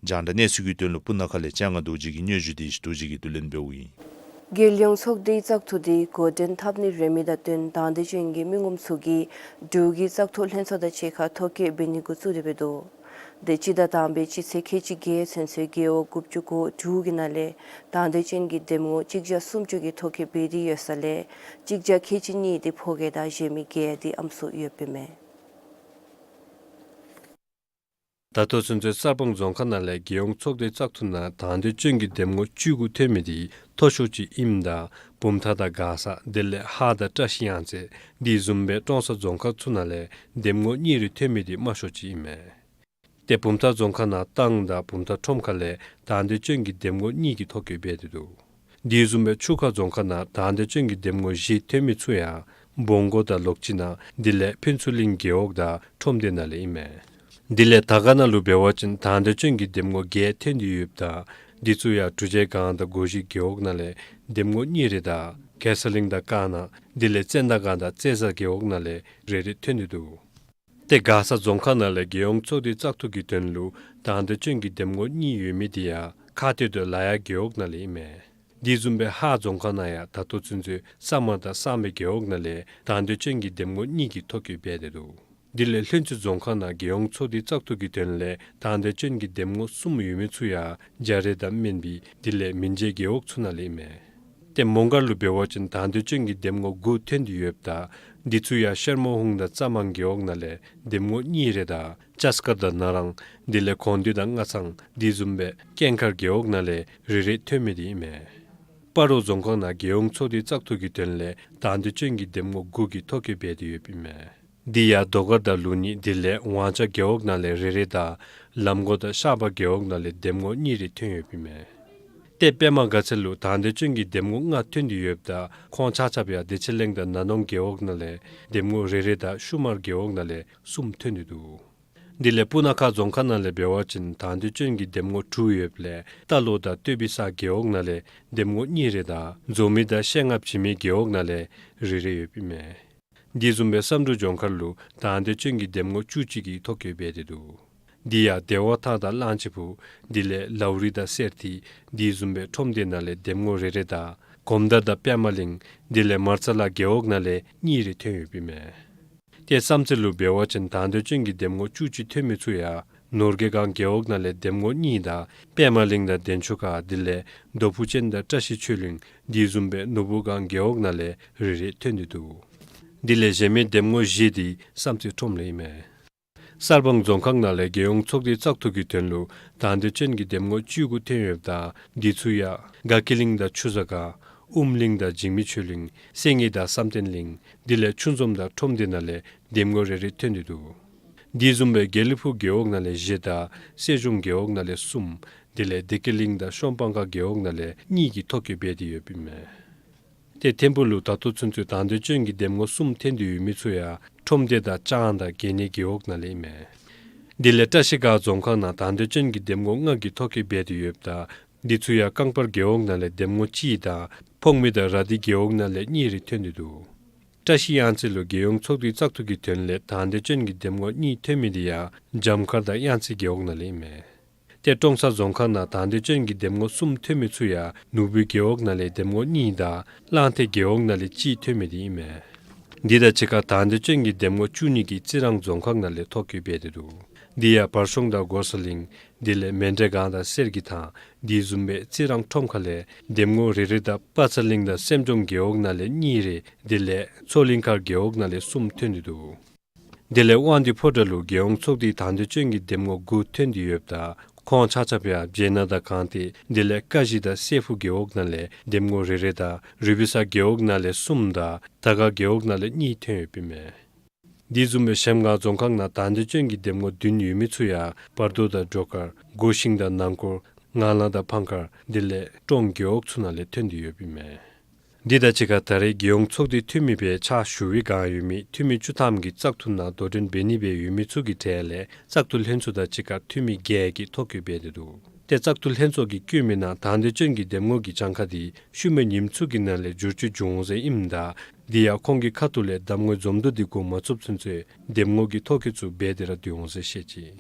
རྒྱང་བསྒྲགས་གནས་ཚུལ་གྱི་དོན་ལུ་སྤུ་ན་ཁ་ལས་སྤྱན་སྔ་རྡོ་རྗེ་གི་སྙན་ཞུ་དེ་ཡེ་ཤེས་རྡོ་རྗེ་གིས་བསྡུ་ལེན་འབདཝ་ཨིན། རྒྱལ་ཡོངས་ཚོགས་སྡེའི་བཙག་འཐུ་དེ་འགོ་འདྲེན་འཐབ་ནི་རན་མི་དང་བསྟུན་དང་འདོད་ཅན་གྱི་མི་ངོམ་ཚུ་གིས་འབྲུག་གི་བཙག་འཐུ་ལྷན་ཚོགས་དང་གཅིག་ཁར་ཐོ་བཀོད་འབད་ནི་འགོ་བཙུགས་ཏེ་འབད་དོ། དེ་སྤྱི་ཟླ་དང་པའི་སྤྱི་ཚེས་ཁལ་གཅིག་བརྒྱད་ཚུན་ཚོད་རྒེད་འོག་དགུ་བཅུ་གོ་དྲུག་གི་ནང་ལས་དང་འདོད་ཅན་གྱི་འདེམས་ངོ་གཅིག་བརྒྱ་སུམ་ཅུ་གིས་ཐོ་བཀོད་འབད་དེ་ཡོད་ས་ལས་གཅིག་བརྒྱ་ཁལ་གཅིག་གཉིས་དེ་ཕོ་སྐྱེས་དང་གཞན་མི་བརྒྱད་དེ་ཨམ་སྲུ་ཡོདཔ་ཨིན་མས། ད་ལྟོ་ཚུན་ཚོད་གསར་སྤང་རྫོང་ཁག་ནང་ལས་རྒྱལ་ཡོངས་ཚོགས་སྡེའི་བཙག་འཐུ་ནང་དང་འདོད་ཅན་གྱི་འདེམས་ངོ་བཅུ་དགུ་ཐོན་མི་དེ་མཐོ་ཤོས་ཅིག་ཨིནམ་ད་བུམ་ཐང་དང་མགར་ས་དེ་ལས་ཧཱ་དང་བཀྲིས་གཡང་རྩེ་དེ་བཟུམ་སྦེ་ཀྲོང་གསར་རྫོང་ཁག་ཚུ་ནང་ལས་འདེམས་ངོ་གཉིས་རེ་ཐོན་མི་དེ་དམའ་ཤོས་ཅིག་ཨིན་མས། ཏེ་བུམ་ཐང་རྫོང་ཁག་ནང་ཏང་དང་བུམ་ཐང་ཁྲོམ་ཁ་ལས་དང་འདོད་ཅན་གྱི་འདེམས་ངོ་གཉིས་ཀྱིས་ཐོ་བཀོད་འབད་དེ་འདུག། དེ་བཟུམ་སྦེ་ཆུ་ཁ་རྫོང་ཁག་ནང་དང་འདོད་ཅན་གྱི་འདེམས་ངོ་བཞི་ཐོན་མི་ཚུ་ཡང་སྦོང་སྒོ་དང་ལོག་སྤྱི་ནང་དེ་ལས་ཕུན་ཚོགས་གླིང་རྒེད་འོག་དང་ཁྲོམ་སྡེ་ནང་ལས་ཨིན་མས། དེ་ལས་དར་དཀར་ནང་ལུ་འབད་བ་ཅིན་དང་འདོད་ཅན་གྱི་འདེམས་ངོ་བརྒྱད་ཐོན་ཏེ་ཡོདཔ་ད་དེ་ཚུ་ཡང་གྲུ་ཆད་སྒང་དང་སྒོ་བཞི་རྒེད་འོག་ནང་ལས་འདེམས་ངོ་གཉིས་རེ་དང་གེ་སར་གླིང་དང་ཀ་ན་དེ་ལས་ཙན་དན་སྒང་དང་རྩེ་བཟའ་རྒེད་འོག་ནང་ལས་རེ་རེ་ཐོན་ཏེ་འདུག། ཏེ་མགར་ས་རྫོང་ཁག་ནང་ལས་རྒྱལ་ཡོངས་ཚོགས་སྡེའི་བཙག་འཐུ་གི་དོན་ལུ་དང་འདོད་ཅན་གྱི་འདེམས་ངོ་གཉིས་ཡོད་མི་དེ་ཡང་ཁ་སྟོད་དང་ལ་ཡག་རྒེད་འོག་ནང་ལས་ཨིན་མས། དེ་བཟུམ་སྦེ་ཧཱ་རྫོང་ཁག་ནང་ཡང་ད་ལྟོ་ཚུན་ཚོད་ས་དམར་དང་གསང་སྦས་རྒེད་འོག་ནང་ལས་དང་འདོད་ཅན་གྱི་འདེམས་ངོ་གཉིས་ཀྱིས་ཐོ་བཀོད་འབད་དེ་འདུག། དེ་ལས་ལྷུན་རྩེ་རྫོང་ཁག་ནང་རྒྱལ་ཡོངས་ཚོགས་སྡེའི་བཙག་འཐུ་གི་དོན་ལས་དང་འདོད་ཅན་གྱི་འདེམས་ངོ་གསུམ་ཡོད་མི་ཚུ་ཡང་རྒྱ་རས་དང་སྨན་སྦིས་དེ་ལས་མིན་ཇེ་རྒེད་འོག་ཚུ་ནང་ལས་ཨིན་མས། ཏེ་མོང་སྒར་ལུ་འབད་བ་ཅིན་དང་འདོད་ཅན་གྱི་འདེམས་ངོ་དགུ་ཐོན་ཏེ་ཡོདཔ་ད་དེ་ཚུ་ཡང་ཤར་མོ་ཧུང་དང་རྩ་མང་རྒེད་འོག་ནང་ལས་འདེམས་ངོ་གཉིས་རེ་དང་ལྕགས་མཁར་དང་ན་རང་དེ་ལས་ཀོང་སྟོད་དང་སྔ་ཚང་དེ་བཟུམ་སྦེ་ཀེང་མཁར་རྒེད་འོག་ནང་ལས་རེ་རེ་ཐོན་མི་དེ་ཨིན་མས། སྤ་རོ་རྫོང་ཁག་ནང་རྒྱལ་ཡོངས་ཚོགས་སྡེའི་བཙག་འཐུ་གི་དོན་ལས་དང་འདོད་ཅན་གྱི་འདེམས་ངོ་དགུ་གིས་ཐོ་བཀོད་འབད་དེ་ཡོདཔ་ཨིན་མས། དེ་ཡང་རྡོ་དཀར་དང་ལུགས་གཉིས་དེ་ལས་ཝང་ཅ་རྒེད་འོག་ནང་ལས་རེ་རེ་དང་ལམ་མགོ་དང་ཤར་པ་རྒེད་འོག་ནང་ལས་འདེམས་ངོ་གཉིས་རེ་ཐོན་ཡོདཔ་ཨིན་མས། ཏེ་པདྨ་དགའ་ཚལ་ལུ་དང་འདོད་ཅན་གྱི་འདེམས་ངོ་ལྔ་ཐོན་ཏེ་ཡོདཔ་ད་ཁོང་ཆ་ཁྱབ་ཡང་བདེ་ཆེན་གླིང་དང་ན་ནོང་རྒེད་འོག་ནང་ལས་འདེམས་ངོ་རེ་རེ་དང་ཤུ་མར་རྒེད་འོག་ནང་ལས་གསུམ་ཐོན་ཏེ་འདུག། དེ་ལས་སྤུ་ན་ཁ་རྫོང་ཁག་ནང་ལས་འབད་བ་ཅིན་དང་འདོད་ཅན་གྱི་འདེམས་ངོ་དྲུག་ཡོདཔ་ལས་རྟ་ལོག་དང་སྟོད་བི་ས་རྒེད་འོག་ནང་ལས་འདེམས་ངོ་གཉིས་རེ་དང་འཛོ་མི་དང་ཤེ་ལྔ་བྱི་མི་རྒེད་འོག་ནང་ལས་རེ་རེ་ཡོདཔ་ཨིན་མས། དེ་བཟུམ་སྦེ་བསམ་གྲུབ་ལྗོངས་མཁར་ལུ་དང་འདོད་ཅན་གྱི་འདེམས་ངོ་བཅུ་གཅིག་གིས་ཐོ་བཀོད་འབད་དེ་འདུག། དེ་ཡང་བདེ་བ་ཐང་དང་གླང་ཆེན་སྦུག་དེ་ལས་ལའུ་རི་དང་གསེར་ཐིག་དེ་བཟུམ་སྦེ་ཁྲོམ་སྡེ་ནང་ལས་འདེམས་ངོ་རེ་རེ་དང་གོམ་མདའ་དང་པདྨ་གླིང་དེ་ལས་མར་ཚ་ལ་རྒེད་འོག་ནང་ལས་གཉིས་རེ་ཐོན་ཡོདཔ་ཨིན་མས། ཏེ་བསམ་རྩེ་ལུ་འབད་བ་ཅིན་དང་འདོད་ཅན་གྱི་འདེམས་ངོ་བཅུ་གཅིག་ཐོན་མི་ཚུ་ཡང་ནོར་རྒྱས་སྒང་རྒེད་འོག་ནང་ལས་འདེམས་ངོ་གཉིས་དང་པདྨ་གླིང་དང་བདེ་མཆོག་དཀར་དེ་ལས་རྡོ་ཕུག་ཅན་དང་བཀྲ་ཤིས་ཆོས་གླིང་དེ་བཟུམ་སྦེ་ནོར་བུ་སྒང་རྒེད་འོག་ནང་ལས་རེ་རེ་ཐོན་ཏེ་འདུག། དེ་ལས་གཞན་མི་འདེམས་ངོ་བཞི་དེ་བསམ་རྩེ་ཁྲོམ་ལས་ཨིན་མས། གསར་སྤང་རྫོང་ཁག་ནང་ལས་རྒྱལ་ཡོངས་ཚོགས་སྡེའི་བཙག་འཐུ་གི་དོན་ལུ་དང་འདོད་ཅན་གྱི་འདེམས་ངོ་བཅུ་དགུ་ཐོན་ཡོདཔ་ད་དེ་ཚུ་ཡང་དགའ་སྐྱིད་གླིང་དང་ཆུ་བཟང་སྒང་ ཨུམ་གླིང་དང་འཇིགས་མེད་ཆོས་གླིང་། གསེར་གླིང་དང་བསམ་གཏན་གླིང་། དེ་ལས་ཆུ་འཛོམས་དང་ཁྲོམ་སྡེ་ནང་ལས་འདེམས་ངོ་རེ་རེ་ཐོན་ཏེ་འདུག། དེ་བཟུམ་སྦེ་དགེ་ལེགས་ཕུག་རྒེད་འོག་ནང་ལས་བཞི་དང་གསེར་གཞུང་རྒེད་འོག་ནང་ལས་གསུམ། དེ་ལས་བདེ་སྐྱིད་གླིང་དང་ཤོམ་སྤང་ཁ་རྒེད་འོག་ནང་ལས་གཉིས་ཀྱིས་ཐོ་བཀོད་འབད་དེ་ཡོདཔ་ཨིན་མས། ཏེ་ཐིམ་ཕུག་ལུ་ད་ལྟོ་ཚུན་ཚོད་དང་འདོད་ཅན་གྱི་འདེམས་ངོ་གསུམ་ཐོན་ཏེ་ཡོད་མི་ཚུ་ཡང་ཁྲོམ་སྡེ་དང་ལྕང་དང་དགེ་བསྙེན་རྒེད་འོག་ནང་ལས་ཨིན་མས། དེ་ལས་བཀྲ་ཤིས་སྒང་རྫོང་ཁག་ནང་དང་འདོད་ཅན་གྱི་འདེམས་ངོ་ལྔ་གིས་ཐོ་བཀོད་འབད་དེ་ཡོདཔ་ད་འདི་ཚུ་ཡང་རྐང་པར་རྒེད་འོག་ནང་ལས་འདེམས་ངོ་གཅིག་དང་ཕོངས་མི་དང་ར་དྷི་རྒེད་འོག་ནང་ལས་གཉིས་རེ་ཐོན་ཏེ་འདུག། བཀྲ་ཤིས་གཡང་རྩེ་ལུ་རྒྱལ་ཡོངས་ཚོགས་འདུའི་བཙག་འཐུ་གི་དོན་ལས་དང་འདོད་ཅན་གྱི་འདེམས་ངོ་གཉིས་ཐོན་མི་དེ་ཡང་འཇམ་མཁར་དང་གཡང་རྩེ་རྒེད་འོག་ནང་ལས་ཨིན་མས། ཏེ་ཀྲོང་གསར་རྫོང་ཁག་ནང་དང་འདོད་ཅན་གྱི་འདེམས་ངོ་གསུམ་ཐོན་མི་ཚུ་ཡང་ནོར་བུ་རྒེད་འོག་ནང་ལས་འདེམས་ངོ་གཉིས་དང་གླང་མཐིལ་རྒེད་འོག་ནང་ལས་གཅིག་ཐོན་མི་དེ་ཨིན་མས། འདི་དང་གཅིག་ཁར་དང་འདོད་ཅན་གྱི་འདེམས་ངོ་བཅུ་གཉིས་ཀྱིས་རྩི་རང་རྫོང་ཁག་ནང་ལས་ཐོ་བཀོད་འབད་དེ་འདུག། འདི་ཡང་བར་གཞུང་དང་སྒོ་གསར་གླིང་། དེ་ལས་མཎྜལ་སྒང་དང་གསེར་གྱི་ཐང་། དེ་བཟུམ་སྦེ་རྩི་རང་ཁྲོམ་ཁ་ལས་འདེམས་ངོ་རེ་རེ་དང་དཔའ་རྩལ་གླིང་དང་སེམས་ལྗོངས་རྒེད་འོག་ནང་ལས་གཉིས་རེ། དེ་ལས་མཚོ་གླིང་མཁར་རྒེད་འོག་ནང་ལས་གསུམ་ཐོན་ཏེ་འདུག། དེ་ལས་དབང་འདུས་ཕོ་བྲང་ལུ་རྒྱལ་ཡོངས་ཚོགས་འདུའི་དང་འདོད་ཅན་གྱི་འདེམས་ངོ་དགུ་ཐོན་ཏེ་ཡོདཔ་ད་ཁོང་ཆ་ཁྱབ་ཡང་བྱེ་ནག་དང་གངས་ཏི། དེ་ལས་ཀ་གཞི་དང་སྲས་ཕུག་རྒེད་འོག་ནང་ལས་འདེམས་ངོ་རེ་རེ་དང་རུ་པི་ས་རྒེད་འོག་ནང་ལས་གསུམ་དང་དར་དཀར་རྒེད་འོག་ནང་ལས་གཉིས་ཐོན་ཡོདཔ་ཨིན་མས། དེ་བཟུམ་སྦེ་གཞལམ་སྒང་རྫོང་ཁག་ནང་དང་འདོད་ཅན་གྱི་འདེམས་ངོ་བདུན་ཡོད་མི་ཚུ་ཡང་བར་དོ་དང་སྒྲོལ་དཀར། སྒོ་ཤིང་དང་ནང་སྐོར། ངང་ལམ་དང་ཕང་མཁར། དེ་ལས་ཀྲོང་རྒེད་འོག་ཚུ་ནང་ལས་ཐོན་ཏེ་ཡོདཔ་ཨིན་མས། འདི་དང་གཅིག་ཁར་ད་རེས་རྒྱལ་ཡོངས་ཚོགས་འདུའི་འཐུས་མི་སྦེ་ཕྱག་ཞུ་བའི་བསྒང་ཡོད་མི་འཐུས་མི་བཅུ་ཐམ་གྱིས་བཙག་འཐུ་ནང་དོ་འགྲན་འབད་ནི་སྦེ་ཡོད་མི་ཚུ་གི་གྲས་ལས་བཙག་འཐུ་ལྷན་ཚོགས་དང་གཅིག་ཁར་འཐུས་མི་བརྒྱད་ཀྱིས་ཐོ་བཀོད་འབད་དེ་འདུག། ཏེ་བཙག་འཐུ་ལྷན་ཚོགས་ཀྱིས་བཀོད་མི་ནང་དང་འདོད་ཅན་གྱི་འདེམས་ངོ་གི་གྱངས་ཁ་དེ་ཤུལ་མའི་ཉིནམ་ཚུ་གི་ནང་ལས་བསྒྱུར་བཅོས་འབྱུང་འོང་ཟེར་ཨིནམ་ད་དེ་ཡང་ཁོང་གི་ཁ་ཐུག་ལས་གདམ་ངོའི་འཛོམས་འདུ་དེ་འགོ་མ་བཙུགས་ཚུན་ཚོད་འདེམས་ངོ་གི་ཐོ་བཀོད་ཚུ་འབད་དེ་ར་སྡོད་འོང་ཟེར་བཤད་ཅི།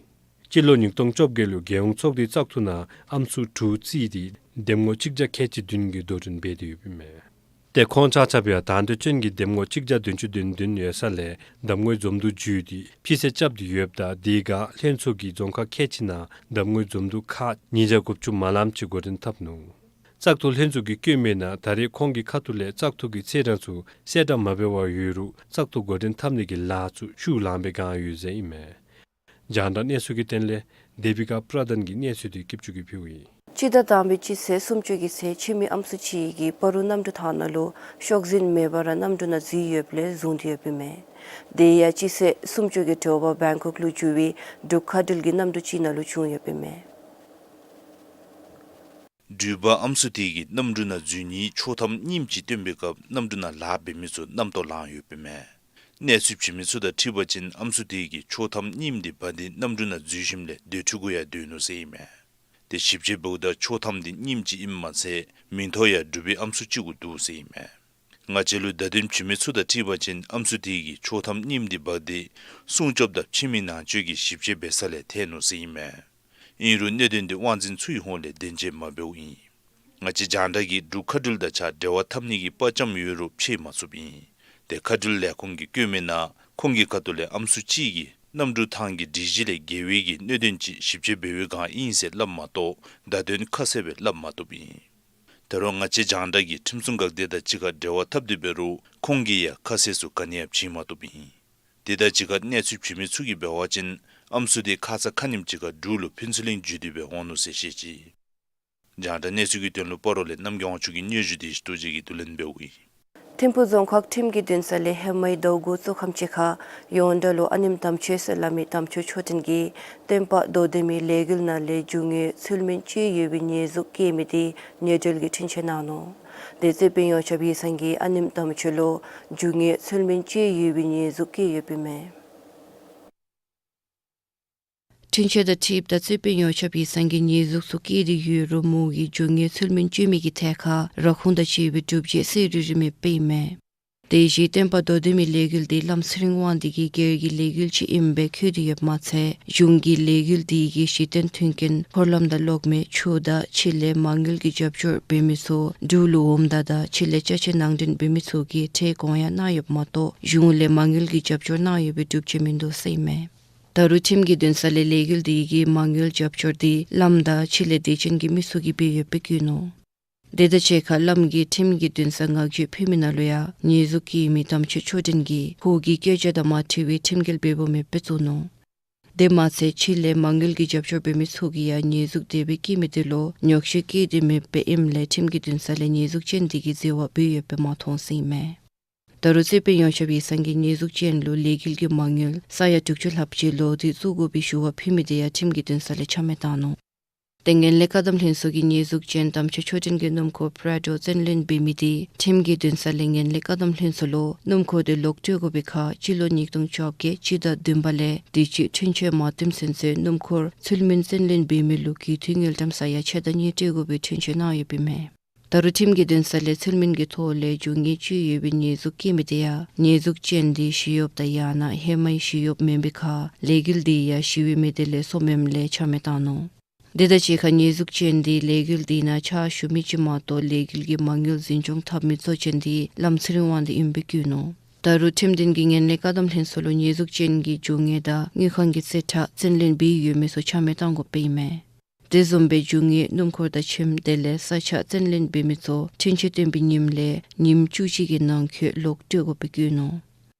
སྤྱི་ལོ་ཉིས་སྟོང་བཅོ་བརྒྱད་ལུ་རྒྱལ་ཡོངས་ཚོགས་འདུའི་བཙག་འཐུ་ནང་ཨམ་སྲུ་དྲུག་རྩིས་ཏེ་འདེམས་ངོ་གཅིག་བརྒྱ་ཁལ་གཅིག་བདུན་གྱིས་དོ་འགྲན་འབད་དེ་ཡོདཔ་ཨིན་མས། ཏེ་ཁོང་ཆ་ཁྱབ་ཡང་དང་འདོད་ཅན་གྱི་འདེམས་ངོ་གཅིག་བརྒྱ་བདུན་ཅུ་དོན་བདུན་ཡོད་ས་ལས་གདམ་ངོའི་འཛོམས་འདུ་བརྒྱུད་དེ་ཕྱི་སེལ་རྐྱབ་སྟེ་ཡོདཔ་ད་དེ་སྒང་ལྷན་ཚོགས་ཀྱིས་རྫོང་ཁག་ཁལ་གཅིག་ནང་གདམ་ངོའི་འཛོམས་འདུ་ཁག་ཉིས་བརྒྱ་དགུ་བཅུ་མ་ལམ་ཅིག་འགོ་འདྲེན་འཐབ་ནུག། བཙག་འཐུ་ལྷན་ཚོགས་ཀྱིས་བཀོད་མི་ནང་ད་རེས་ཁོང་གི་ཁ་ཐུག་ལས་བཙག་འཐུ་གི་ཚེས་གྲངས་ཚུ་གསལ་བསྒྲགས་མ་འབད་བར་ཡོད་རུང་བཙག་འཐུ་འགོ་འདྲེན་འཐབ་ནི་གི་ལཱ་ཚུ་ཤུགས་ལངས་པའི་བསྒང་ཡོད་ཟེར་ཨིན་མས། རྒྱང་བསྒྲགས་གནས་ཚུལ་གྱི་དོན་ལས་དེ་བི་ཀ་པྲ་དན་གྱི་གནས་ཚུལ་དེ་སྐྱིད་ཆུ་གིས་ཕུལཝ་ཨིན། སྤྱི་ཟླ་དང་པའི་སྤྱི་ཚེས་སུམ་ཅུ་གི་ཚེ་ཁྱིམ་མི་ཨམ་སྲུ་གཅིག་གིས་སྤ་རོ་གནམ་གྲུ་ཐང་ནང་ལུ་ཤོག་འཛིན་མེད་པར་གནམ་གྲུ་ནང་འཛུལ་ཡོདཔ་ལས་བཟུང་སྟེ་ཡོདཔ་ཨིན་མས། དེ་ཡང་སྤྱི་ཚེས་སུམ་ཅུ་གི་དྲོ་པ་བེང་ཀོག་ལུ་རྒྱུ་བའི་འབྲུག་མཁའ་འགྲུལ་གྱི་གནམ་གྲུ་གཅིག་ནང་ལུ་བྱུང་ཡོདཔ་ཨིན་མས། འགྲུལ་པ་ཨམ་སྲུ་དེ་གིས་གནམ་གྲུ་ནང་འཛུལ་ནིའི་ཆོག་ཐམ་རྙིངམ་ཅིག་བཏོན་པའི་སྐབས་གནམ་གྲུ་ནང་ལཱ་འབད་མི་ཚུ་རྣམ་རྟོག་ལངས་ཡོདཔ་ཨིན་མས། གནས་ཚུལ་བྱིན་མི་ཚུ་དང་འཁྲིལ་བ་ཅིན་ཨམ་སྲུ་དེ་གིས་ཆོག་ཐམ་རྙིངམ་དེ་འབག་སྟེ་གནམ་གྲུ་ནང་འཛུལ་ཞིནམ་ལས་སྡོད་ཁྲི་གུ་ཡང་སྡོད་ནུག་ཟེར་ཨིན་མས། ཏེ་ཞིབ་དཔྱད་འབདཝ་ད་ཆོག་ཐམ་དེ་རྙིངམ་ཅིག་ཨིནམ་མ་ཚད་མིང་ཐོ་ཡང་འབྲུག་པའི་ཨམ་སྲུ་གཅིག་གུ་འདུག་ཟེར་ཨིན་མས། ང་བཅས་ལུ་བརྡ་དོན་བྱིན་མི་ཚུ་དང་འཁྲིལ་བ་ཅིན་ཨམ་སྲུ་དེ་གིས་ཆོག་ཐམ་རྙིངམ་དེ་འབག་སྟེ་སྲུང་སྐྱོབ་དང་ཕྱི་མི་ནང་འཛུལ་གྱི་ཞིབ་དཔྱད་འབད་ས་ལས་ཐལ་ནུག་ཟེར་ཨིན་མས། ཨིན་རུང་གནད་དོན་དེ་དབང་འཛིན་ཚུའི་ཧོངས་ལས་བདེན་འཚོལ་མ་འབདཝ་ཨིན། ང་བཅས་རྒྱང་བསྒྲགས་ཀྱིས་འབྲུག་མཁའ་འགྲུལ་དང་གཅིག་ཁར་འབྲེལ་བ་འཐབ་ནི་གི་དཔའ་བཅམ་ཡོད་རུང་ཕྱེ་མ་ཚུགསཔ་ཨིན། ཏེ་མཁའ་འགྲུལ་ལས་ཁུངས་ཀྱིས་བཀོད་མི་ནང་ཁོང་གི་ཁ་ཐུག་ལས་ཨམ་སྲུ་གཅིག་གིས་གནམ་གྲུ་ཐང་གི་སྒྲིག་གཞི་ལས་འགལ་བའི་གི་གནད་དོན་ཅིག་ཞིབ་དཔྱད་འབད་བའི་བསྒང་ཨིན་ཟེར་སླབ་མ་གཏོགས་བརྡ་དོན་ཁ་གསལ་སྦེ་སླབ་མ་བཏུབ་ཨིན། ད་རུང་ང་བཅས་རྒྱང་བསྒྲགས་ཀྱིས་ཁྲིམས་སྲུང་འགག་སྡེ་དང་གཅིག་ཁར་འབྲེལ་བ་འཐབ་སྟེ་འབད་རུང་ཁོང་གིས་ཡང་ཁ་གསལ་ཚུ་ག་ནི་ཡང་བྱིན་མ་བཏུབ་ཨིན། དེ་དང་གཅིག་ཁར་གནས་ཚུལ་བྱིན་མི་ཚུ་གིས་འབད་བ་ཅིན་ཨམ་སྲུ་དེ་ཁ་ཙ་ཁ་ཉིནམ་ཅིག་ཁར་འབྲུག་ལུ་ཕུན་ཚོགས་གླིང་བརྒྱུད་དེ་སྦེ་འོང་ནུག་ཟེར་བཤད་ཅི། རྒྱང་བསྒྲགས་གནས་ཚུལ་གྱི་དོན་ལུ་སྤ་རོ་ལས་རྣམ་རྒྱལ་དབང་ཕྱུག་གི་སྙན་ཞུ་དེ་རྡོ་རྗེ་གིས་བསྡུ་ལེན་འབདཝ་ཨིན། ཐིམ་ཕུག་རྫོང་ཁག་ཁྲིམས་ཀྱི་འདུན་ས་ལས་ཧེ་མའི་ཟླཝ་དགུ་གཙོ་ཁམས་ཅིག་ཁར་ཡོངས་གྲགས་ལུ་ཨ་ནེམ་དམ་ཆོས་ཟེར་སླབ་མི་དམ་ཆོས་མཆོག་སྤྲིན་གྱིས་སྟོན་པ་མདོ་སྡེ་མའི་ལས་འགུལ་ནང་ལས་རྒྱུ་དངོས་ཚུལ་མིན་སྤྱོད་ཡོད་པའི་ཉེས་འཛུགས་བཀལ་མི་དེ་ཉེས་འབྲེལ་གྱི་འཁྲུན་ཆོད་གནང་ནུག། དེ་རྩོད་དཔོན་ཡོངས་ཁྱབ་ཡིག་ཚང་གིས་ཨ་ནེམ་དམ་ཆོས་ལུ་རྒྱུ་དངོས་ཚུལ་མིན་སྤྱོད་ཡོད་པའི་ཉེས་འཛུགས་བཀལ་ཡོདཔ་ཨིན་མས། འཁྲུན་ཆོད་དང་འཁྲིལཝ་ད་རྩོད་དཔོན་ཡོངས་ཁྱབ་ཡིག་ཚང་གིས་ཉེས་འཛུགས་ཚུ་བཀལ་ཏེ་ཡོད་རུང་མོ་གིས་རྒྱུ་དངོས་ཚུལ་མིན་སྤྱོད་མི་གི་ཐད་ཁར་ར་ཁུངས་དང་བཅས་པའི་སྒྲུབ་བྱེད་གསལ་རི་རི་མེདཔ་ཨིན་མས། དེ་བཞིན་སྟོན་པ་མདོ་སྡེ་མའི་ལས་འགུལ་དེ་བླམ་ཚེ་རིང་དབང་འདུས་ཀྱི་སྒེར་གྱི་ལས་འགུལ་ཅིག་ཨིནམ་སྦེ་འཁོད་དེ་ཡོདཔ་མ་ཚད་གཞུང་གི་ལས་འགུལ་དེ་གི་གཞི་རྟེན་མཐུན་རྐྱེན་འཁོར་ལམ་དང་གློག་མེ་ཆུ་དང་ཕྱི་ལས་མ་དངུལ་གྱི་རྒྱབ་སྐྱོར་འབད་མི་ཚུ་འབྲུག་ལུ་འོངམ་ད་དང་ཕྱི་ལས་ཅ་ཆས་ནང་འདྲེན་འབད་མི་ཚུ་གིས་ཁྲལ་དགོངས་ཡངས་གནང་ཡོདཔ་མ་གཏོགས་གཞུང་ལས་མ་དངུལ་གྱི་རྒྱབ་སྐྱོར་གནང་ཡོད་པའི་སྒྲུབ་བྱེད་མིན་འདུག་ཟེར་ཨིན་མས། ད་རུང་ཁྲིམས་ཀྱི་འདུན་ས་ལས་ལས་འགུལ་དེ་གི་མ་དངུལ་རྒྱབ་སྐྱོར་དེ་བླམ་དང་ཕྱི་ལས་དད་ཅན་གྱི་མི་ཚུ་གིས་འབད་ཡོདཔ་སྦེ་བཀོད་ནུག། དེ་དང་གཅིག་ཁར་བླམ་གྱིས་ཁྲིམས་ཀྱི་འདུན་སར་ངག་བརྗོད་ཕུལ་མི་ནང་ལུ་ཡང་ཉེས་འཛུགས་བཀལ་མི་དམ་ཆོས་མཆོག་སྤྲིན་གྱིས་ཁོ་གི་སྐད་ཆ་དང་མ་འཁྲིལ་བའི་ཁྲིམས་འགལ་འབདཝ་མེདཔ་སྦེ་བཙུགས་ནུག། དེ་མ་ཚད་ཕྱི་ལས་མ་དངུལ་གྱི་རྒྱབ་སྐྱོར་འབད་མི་ཚུ་གིས་ཡང་ཉེས་འཛུགས་དེ་སྦེ་བཀལ་མི་དེ་ལུ་ཉོགས་བཤད་བཀལ་ཏེ་མེདཔ་ཨིནམ་ལས་ཁྲིམས་ཀྱི་འདུན་ས་ལས་ཉེས་འཛུགས་ཅན་དེ་གིས་འཛོལ་བ་འབད་ཡོདཔ་སྦེ་མ་མཐོང་ཟེར་ཨིན་མས། ད་རུང་རྩོད་དཔོན་ཡོངས་ཁྱབ་ཡིག་ཚང་གིས་ཉེས་འཛུགས་ཅན་ལུ་ལས་འགུལ་གྱི་མ་དངུལ་ས་ཡ་དྲུག་ཅུ་ལྷགཔ་ཅིག་ལོག་སྟེ་བཙུགས་དགོ་པའི་ཞུ་བ་ཕུལ་མི་དེ་ཡང་ཁྲིམས་ཀྱི་འདུན་ས་ལས་ཆ་མེད་བཏང་ནུག། ཏེ་ངན་ལྷད་བཀག་སྡོམ་ལྷན་ཚོགས་ཀྱིས་ཉེས་འཛུགས་ཅན་དམ་ཆོས་མཆོག་སྤྲུལ་གྱི་སྣུམ་འཁོར་པྲ་ཌོ་བཙན་ལེན་འབད་མི་དེ་ཁྲིམས་ཀྱི་འདུན་ས་ལས་ངན་ལྷད་བཀག་སྡོམ་ལྷན་ཚོགས་ལུ་སྣུམ་འཁོར་དེ་ལོག་སྤྲོད་དགོ་པའི་ཁར་སྤྱི་ལོ་ཉིས་སྟོང་བཅོ་བརྒྱད་སྤྱི་ཟླ་བདུན་པ་ལས་དུས་ཅི་འཁྲུན་ཆོད་མ་བཏོན་ཚུན་ཚོད་སྣུམ་འཁོར་ཚུལ་མིན་བཙན་ལེན་འབད་མི་ལུ་གུས་བཏུད་དངུལ་ཀྲམ་ས་ཡ་ཕྱེད་དང་གཉིས་སྤྲོད་དགོ་པའི་འཁྲུན་ཆོད་གནང་ཡོདཔ་ཨིན་མས། ད་རུང་ཁྲིམས་ཀྱི་འདུན་ས་ལས་ཚུལ་མིན་གྱི་ཐོག་ལས་རྒྱུ་དངོས་ཅིག་ཡོད་པའི་ཉེས་འཛུགས་བཀལ་མི་དེ་ཡང་ཉེས་འཛུགས་ཅན་དེ་ཞི་གཡོགཔ་དང་ཡང་ན་ཧེ་མའི་ཞི་གཡོགཔ་མེན་པའི་ཁར་ལས་འགུལ་དེ་ཡང་ཞི་བའི་མི་སྡེ་ལས་སོངམ་ཨིནམ་ལས་ཆ་མེད་བཏང་ནུག། དེ་དང་གཅིག་ཁར་ཉེས་འཛུགས་ཅན་དེ་ལས་འགུལ་དེ་ནང་ཕྱག་ཞུ་མི་ཅིག་མ་གཏོགས་ལས་འགུལ་གྱི་མ་དངུལ་འཛིན་སྐྱོང་འཐབ་མི་གཙོ་ཅན་དེ་ལམ་ཚེ་རིང་དབང་འདུས་ཨིནམ་སྦེ་བཀོད་ནུག། ད་རུང་ཁྲིམས་འདུན་གྱིས་ངན་ལྷད་བཀག་སྡོམ་ལྷན་ཚོགས་ལུ་ཉེས་འཛུགས་ཅན་གྱི་རྒྱུ་དངོས་དང་དངུལ་ཁང་གི་རྩིས་ཁྲ་བཙན་ལེན་འབད་ཡོད་མི་ཚུ་ཆ་མེད་བཏང་དགོཔ་ཨིན་མས། དེ་བཟུམ་སྦེ་རྒྱུ་དངོས་སྣུམ་འཁོར་དང་ཁྱིམ་དེ་ལས་ས་ཆ་བཙན་ལེན་འབད་མི་ཚུ་འཁྲུན་ཆོད་བཏོན་པའི་ཉིནམ་ལས་ཉིནམ་བཅུ་གཅིག་གི་ནང་འཁོད་ལོག་སྤྲོད་དགོཔ་སྦེ་བཀོད་ནུག།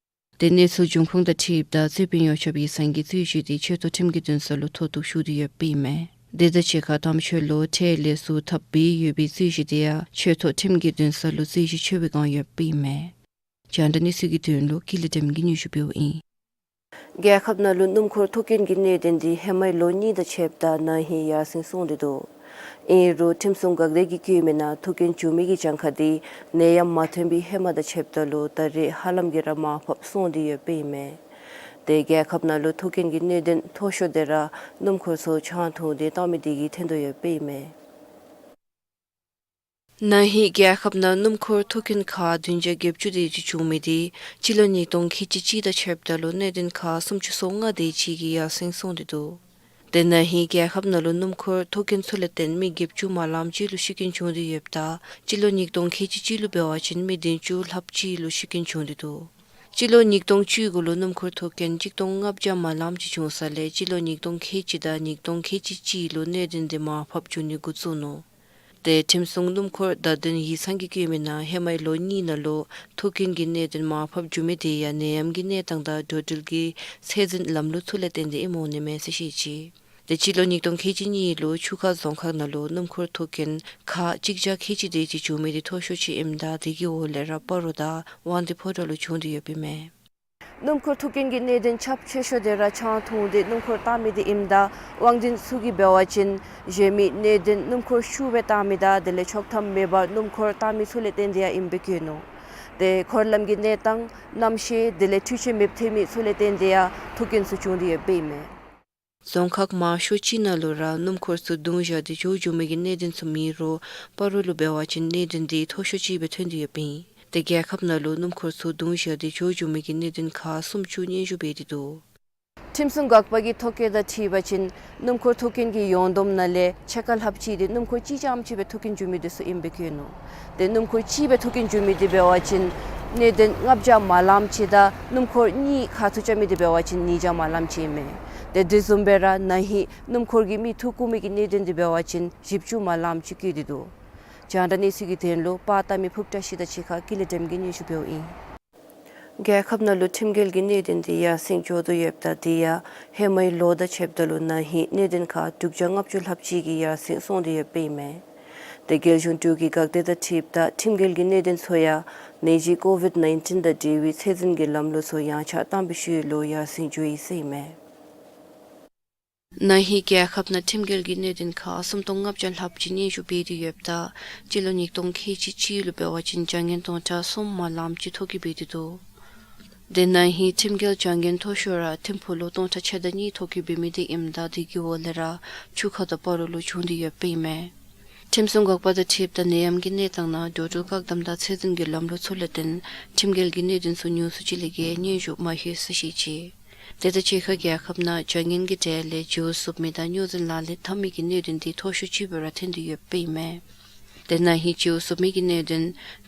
དེ་གནས་ཚུལ་འབྱུང་ཁུངས་དང་འཁྲིལཝ་ད་རྩོད་དཔོན་ཡོངས་ཁྱབ་ཡིག་ཚང་གིས་རྩོད་གཞི་དེ་ཆེ་མཐོ་ཁྲིམས་ཀྱི་འདུན་ས་ལུ་མཐོ་གཏུགས་ཞུ་སྟེ་ཡོདཔ་ཨིན་མས། དེ་དང་གཅིག་ཁར་དམ་ཆོས་ལུ་ཁྲལ་ལེན་ཚུ་འཐབ་འབད་ཡོད་པའི་རྩོད་གཞི་དེ་ཡང་ཆེ་མཐོ་ཁྲིམས་ཀྱི་འདུན་ས་ལུ་རྩོད་གཞི་ཆེ་བའི་སྒང་ཡོདཔ་ཨིན་མས། རྒྱང་བསྒྲགས་གནས་ཚུལ་གྱི་དོན་ལུ་ཀུན་ལེགས་སྒྲོལ་མ་གིས་སྙན་ཞུ་འབདཝ་ཨིན། རྒྱལ་ཁབ་ནང་ལུ་སྣུམ་འཁོར་ཐོག་རྐྱེན་གྱི་གནད་དོན་འདི་ཧེ་མའི་ལོ་གཉིས་དང་ཕྱདཔ་ད་ན་ཧིང་ཡར་སེང་སོང་སྟེ་འདུག། ཨིན་རུང་ཁྲིམས་སྲུང་འགག་སྡེ་གིས་བཀོད་མི་ནང་ཐོག་རྐྱེན་བྱུང་མི་གི་གྱངས་ཁ་འདི་ནད་ཡམས་མ་ཐོན་པའི་ཧེ་མ་དང་ཕྱདཔ་ད་ལུ་ད་རེས་ཧ་ལམ་གྱིས་ར་མར་ཕབ་སོང་སྟེ་ཡོདཔ་ཨིན་མས། དེ་རྒྱལ་ཁབ་ནང་ལུ་ཐོག་རྐྱེན་གྱི་གནད་དོན་མཐོ་ཤོས་དེ་ར་སྣུམ་འཁོར་ཚུ་ཆང་འཐུང་སྟེ་བཏང་མི་དེ་གིས་ཐོན་དོ་ཡོདཔ་ཨིན་མས། ན་ཧིང་རྒྱལ་ཁབ་ནང་སྣུམ་འཁོར་ཐོག་རྐྱེན་ཁག་བདུན་བརྒྱ་བརྒྱད་ཅུ་དེ་ཅིག་བྱུང་མི་དེ་སྤྱི་ལོ་ཉིས་སྟོང་ཁལ་གཅིག་གཅིག་དང་ཕྱདཔ་ད་ལུ་གནད་དོན་ཁག་སུམ་ཅུ་སོ་ལྔ་དེ་ཅིག་གིས་ཡར་སེང་སོང་སྟེ་འདུག། དེ་ན་ཧིང་རྒྱལ་ཁབ་ནང་ལུ་སྣུམ་འཁོར་ཐོག་རྐྱེན་ཚུ་ལས་བརྟེན་མི་བརྒྱད་ཅུ་མ་ལངམ་ཅིག་ལུ་ཤི་རྐྱེན་བྱུང་སྟེ་ཡོདཔ་ད་སྤྱི་ལོ་ཉིས་སྟོང་ཁལ་གཅིག་གཅིག་ལུ་འབད་བ་ཅིན་མི་བདུན་ཅུ་ལྷགཔ་ཅིག་ལུ་ཤི་རྐྱེན་བྱུང་སྟེ་འདུག། སྤྱི་ལོ་ཉིས་སྟོང་བཅུ་དགུ་ལུ་སྣུམ་འཁོར་ཐོག་རྐྱེན་གཅིག་སྟོང་ལྔ་བརྒྱ་མ་ལངམ་ཅིག་བྱུང་ས་ལས་སྤྱི་ལོ་ཉིས་སྟོང་ཁལ་གཅིག་དང་ཉིས་སྟོང་ཁལ་གཅིག་གཅིག་ལུ་གནད་དོན་དེ་མར་ཕབ་འགྱོ་ནི་འགོ་བཙུགས་ནུག། དེ་ཁྲིམས་སྲུང་སྣུམ་འཁོར་བརྡ་དོན་ཡིག་ཚང་གིས་བཀོད་མི་ནང་ཧེ་མའི་ལོ་གཉིས་ནང་ལུ་ཐོག་རྐྱེན་གྱི་གནད་དོན་མར་ཕབ་འགྱོ་མི་དེ་ཡང་ནད་ཡམས་ཀྱི་གནས་སྟངས་དང་འགྲོ་འགྲུལ་གྱི་ཚད་འཛིན་ལམ་ལུགས་ཚུ་ལས་བརྟེན་ཏེ་ཨིནམ་འོང་ནི་མས་ཟེར་བཤད་ཅི། དེ་སྤྱི་ལོ་ཉིས་སྟོང་ཁལ་གཅིག་གཉིས་ལུ་ཆུ་ཁ་རྫོང་ཁག་ནང་ལུ་སྣུམ་འཁོར་ཐོག་རྐྱེན་ཁག་གཅིག་བརྒྱ་ཁལ་གཅིག་དེ་ཅིག་བྱུང་མི་དེ་མཐོ་ཤོས་ཅིག་ཨིནམ་ད་དེ་གི་འོག་ལས་ར་སྤ་རོ་དང་དབང་འདུས་ཕོ་བྲང་ལུ་བྱུང་སྟེ་ཡོདཔ་ཨིན་མས། སྣུམ་འཁོར་ཐོག་རྐྱེན་གྱི་གནད་དོན་ཁྱབ་ཆེ་ཤོས་དེ་ར་ཆང་འཐུང་སྟེ་སྣུམ་འཁོར་བཏང་མི་དེ་ཨིནམ་ད་དབང་འདུས་ཚུ་གིས་འབད་བ་ཅིན་གཞན་མི་གནད་དོན་སྣུམ་འཁོར་ཤུགས་སྦེ་བཏང་མི་དང་དེ་ལས་ཆོག་ཐམ་མེད་པར་སྣུམ་འཁོར་བཏང་མི་ཚུ་ལས་བརྟེན་ཏེ་ཡང་ཨིནམ་སྦེ་བཀོད་ནུག། དེ་འཁོར་ལམ་གྱི་གནས་སྟངས་གནམ་གཤིས་དེ་ལས་འཕྲུལ་ཆས་མེདཔ་ཐོན་མི་ཚུ་ལས་བརྟེན་ཏེ་ཡང་ཐོག་རྐྱེན་ཚུ་བྱུང་སྟེ་ཡོདཔ་ཨིན་མས། རྫོང་ཁག་མང་ཤོས་ཅིག་ནང་ལུ་ར་སྣུམ་འཁོར་ཚུ་རྡུང་བཞག་སྟེ་འགྱོ་འགྱོ་མི་གི་གནད་དོན་ཚུ་མེད་རུང་སྤ་རོ་ལུ་འབད་བ་ཅིན་གནད་དོན་དེ་མཐོ་ཤོས་ཅིག་སྦེ་ཐོན་ཏེ་ཡོདཔ་ཨིན། དེ་རྒྱལ་ཁབ་ནང་ལུ་སྣུམ་འཁོར་ཚུ་རྡུང་བཞག་སྟེ་འགྱོ་འགྱོ་མི་གི་གནད་དོན་ཁག་སུམ་ཅུ་སྙན་ཞུ་འབད་དེ་འདུག། ཁྲིམས་སྲུང་འགག་པ་གི་ཐོ་བཀོད་དང་འཁྲིལ་བ་ཅིན་སྣུམ་འཁོར་ཐོག་རྐྱེན་གྱི་ཡོངས་བསྡོམས་ནང་ལས་ཕྱེད་ཀ་ལྷགཔ་ཅིག་དེ་སྣུམ་འཁོར་གཅིག་རྐྱངམ་ཅིག་སྦེ་ཐོག་རྐྱེན་བྱུང་མི་དེ་ཚུ་ཨིནམ་སྦེ་བཀོད་ནུག། དེ་སྣུམ་འཁོར་གཅིག་སྦེ་ཐོག་རྐྱེན་བྱུང་མི་དེ་འབད་བ་ཅིན་གནད་དོན་ལྔ་བརྒྱ་མ་ལངམ་ཅིག་དང་སྣུམ་འཁོར་གཉིས་ཁ་ཐུག་རྐྱབ་མི་དེ་འབད་བ་ཅིན་ཉིས་བརྒྱ་མ་ལངམ་ཅིག་ཨིན་མས། དེ་དེ་བཟུམ་སྦེ་ར་ན་ཧིང་སྣུམ་འཁོར་གྱིས་མི་འཐུ་བཀོ་མི་གི་གནད་དོན་དེ་འབད་བ་ཅིན་བཞི་བཅུ་མ་ལངམ་ཅིག་བཀོད་དེ་འདུག། རྒྱང་བསྒྲགས་གནས་ཚུལ་གྱི་དོན་ལུ་པར་བཏབ་མི་ཕུབ་བཀྲ་ཤིས་དང་གཅིག་ཁར་ཀུན་ལེགས་སྒྲོལ་མ་གིས་སྙན་ཞུ་འབདཝ་ཨིན། རྒྱལ་ཁབ་ནང་ལུ་ཁྲིམས་འགལ་གྱི་གནད་དོན་དེ་ཡར་སེང་འགྱོ་དོ་ཡོདཔ་ད་དེ་ཡང་ཧེ་མའི་ལོ་དང་ཕྱདཔ་ད་ལུ་ན་ཧིང་གནད་དོན་ཁག་དྲུག་བརྒྱ་ལྔ་བཅུ་ལྷགཔ་ཅིག་གིས་ཡར་སེང་སོང་སྟེ་ཡོདཔ་ཨིན་མས། དེ་རྒྱལ་གཞུང་དྲུག་གི་འགག་སྡེ་དང་འཁྲིལཝ་ད་ཁྲིམས་འགལ་གྱི་གནད་དོན་ཚུ་ཡང་ནད་གཞི་ཀོ་ཝིཌ་ནའིན་ཊིན་དང་འབྲེལ་བའི་ཚད་འཛིན་གྱི་ལམ་ལུགས་ཚུ་ཡངས་ཆག་བཏང་བའི་ཤུལ་ལུ་ཡར་སེང་འགྱོ་ཡི་ཟེར་ཨིན་མས། ན་ཧིང་རྒྱལ་ཁབ་ནང་ཁྲིམས་འགལ་གྱི་གནད་དོན་ཁག་སུམ་སྟོང་ལྔ་བརྒྱ་ལྷགཔ་ཅིག་སྙན་ཞུ་འབད་དེ་ཡོདཔ་ད་སྤྱི་ལོ་ཉིས་སྟོང་ཁལ་གཅིག་གཅིག་ལུ་འབད་བ་ཅིན་བྱ་ངན་སྟོང་ཕྲག་གསུམ་མ་ལངམ་ཅིག་ཐོ་བཀོད་འབད་དེ་འདུག། དེ་ན་ཧིང་ཁྲིམས་འགལ་བྱ་ངན་མཐོ་ཤོས་ར་ཐིམ་ཕུག་ལུ་སྟོང་ཕྲག་ཕྱེད་དང་གཉིས་ཐོ་བཀོད་འབད་མི་དེ་ཨིནམ་ད་དེ་གི་འོག་ལས་ར་ཆུ་ཁ་དང་སྤ་རོ་ལུ་བྱུང་སྟེ་ཡོདཔ་ཨིན་མས། ཁྲིམས་སྲུང་འགག་པ་དང་འཁྲིལཝ་ད་ནད་ཡམས་ཀྱི་གནས་སྟངས་ནང་འགྲོ་འགྲུལ་བཀག་དམ་དང་ཚད་འཛིན་གྱི་ལམ་ལུགས་ཚུ་ལས་བརྟེན་ཁྲིམས་འགལ་གྱི་གནད་དོན་ཚུ་ཉུང་སུ་ཅིག་ལས་བརྒལ་སྙན་ཞུ་མ་ལྷོད་ཟེར་བཤད་ཅི། དེ་དང་གཅིག་ཁར་རྒྱལ་ཁབ་ནང་བྱ་ངན་གྱི་གྲས་ལས་བརྗེ་བོ་བཙུགས་མི་དང་རྙོག་འཛིང་ལག་ལེན་འཐབ་མི་གི་གནད་དོན་དེ་མཐོ་ཤོས་ཅིག་སྦེ་ར་ཐོན་ཏེ་ཡོདཔ་ཨིན་མས། དེ་ན་ཧིང་བརྗེ་བོ་བཙུགས་མི་གི་གནད་དོན་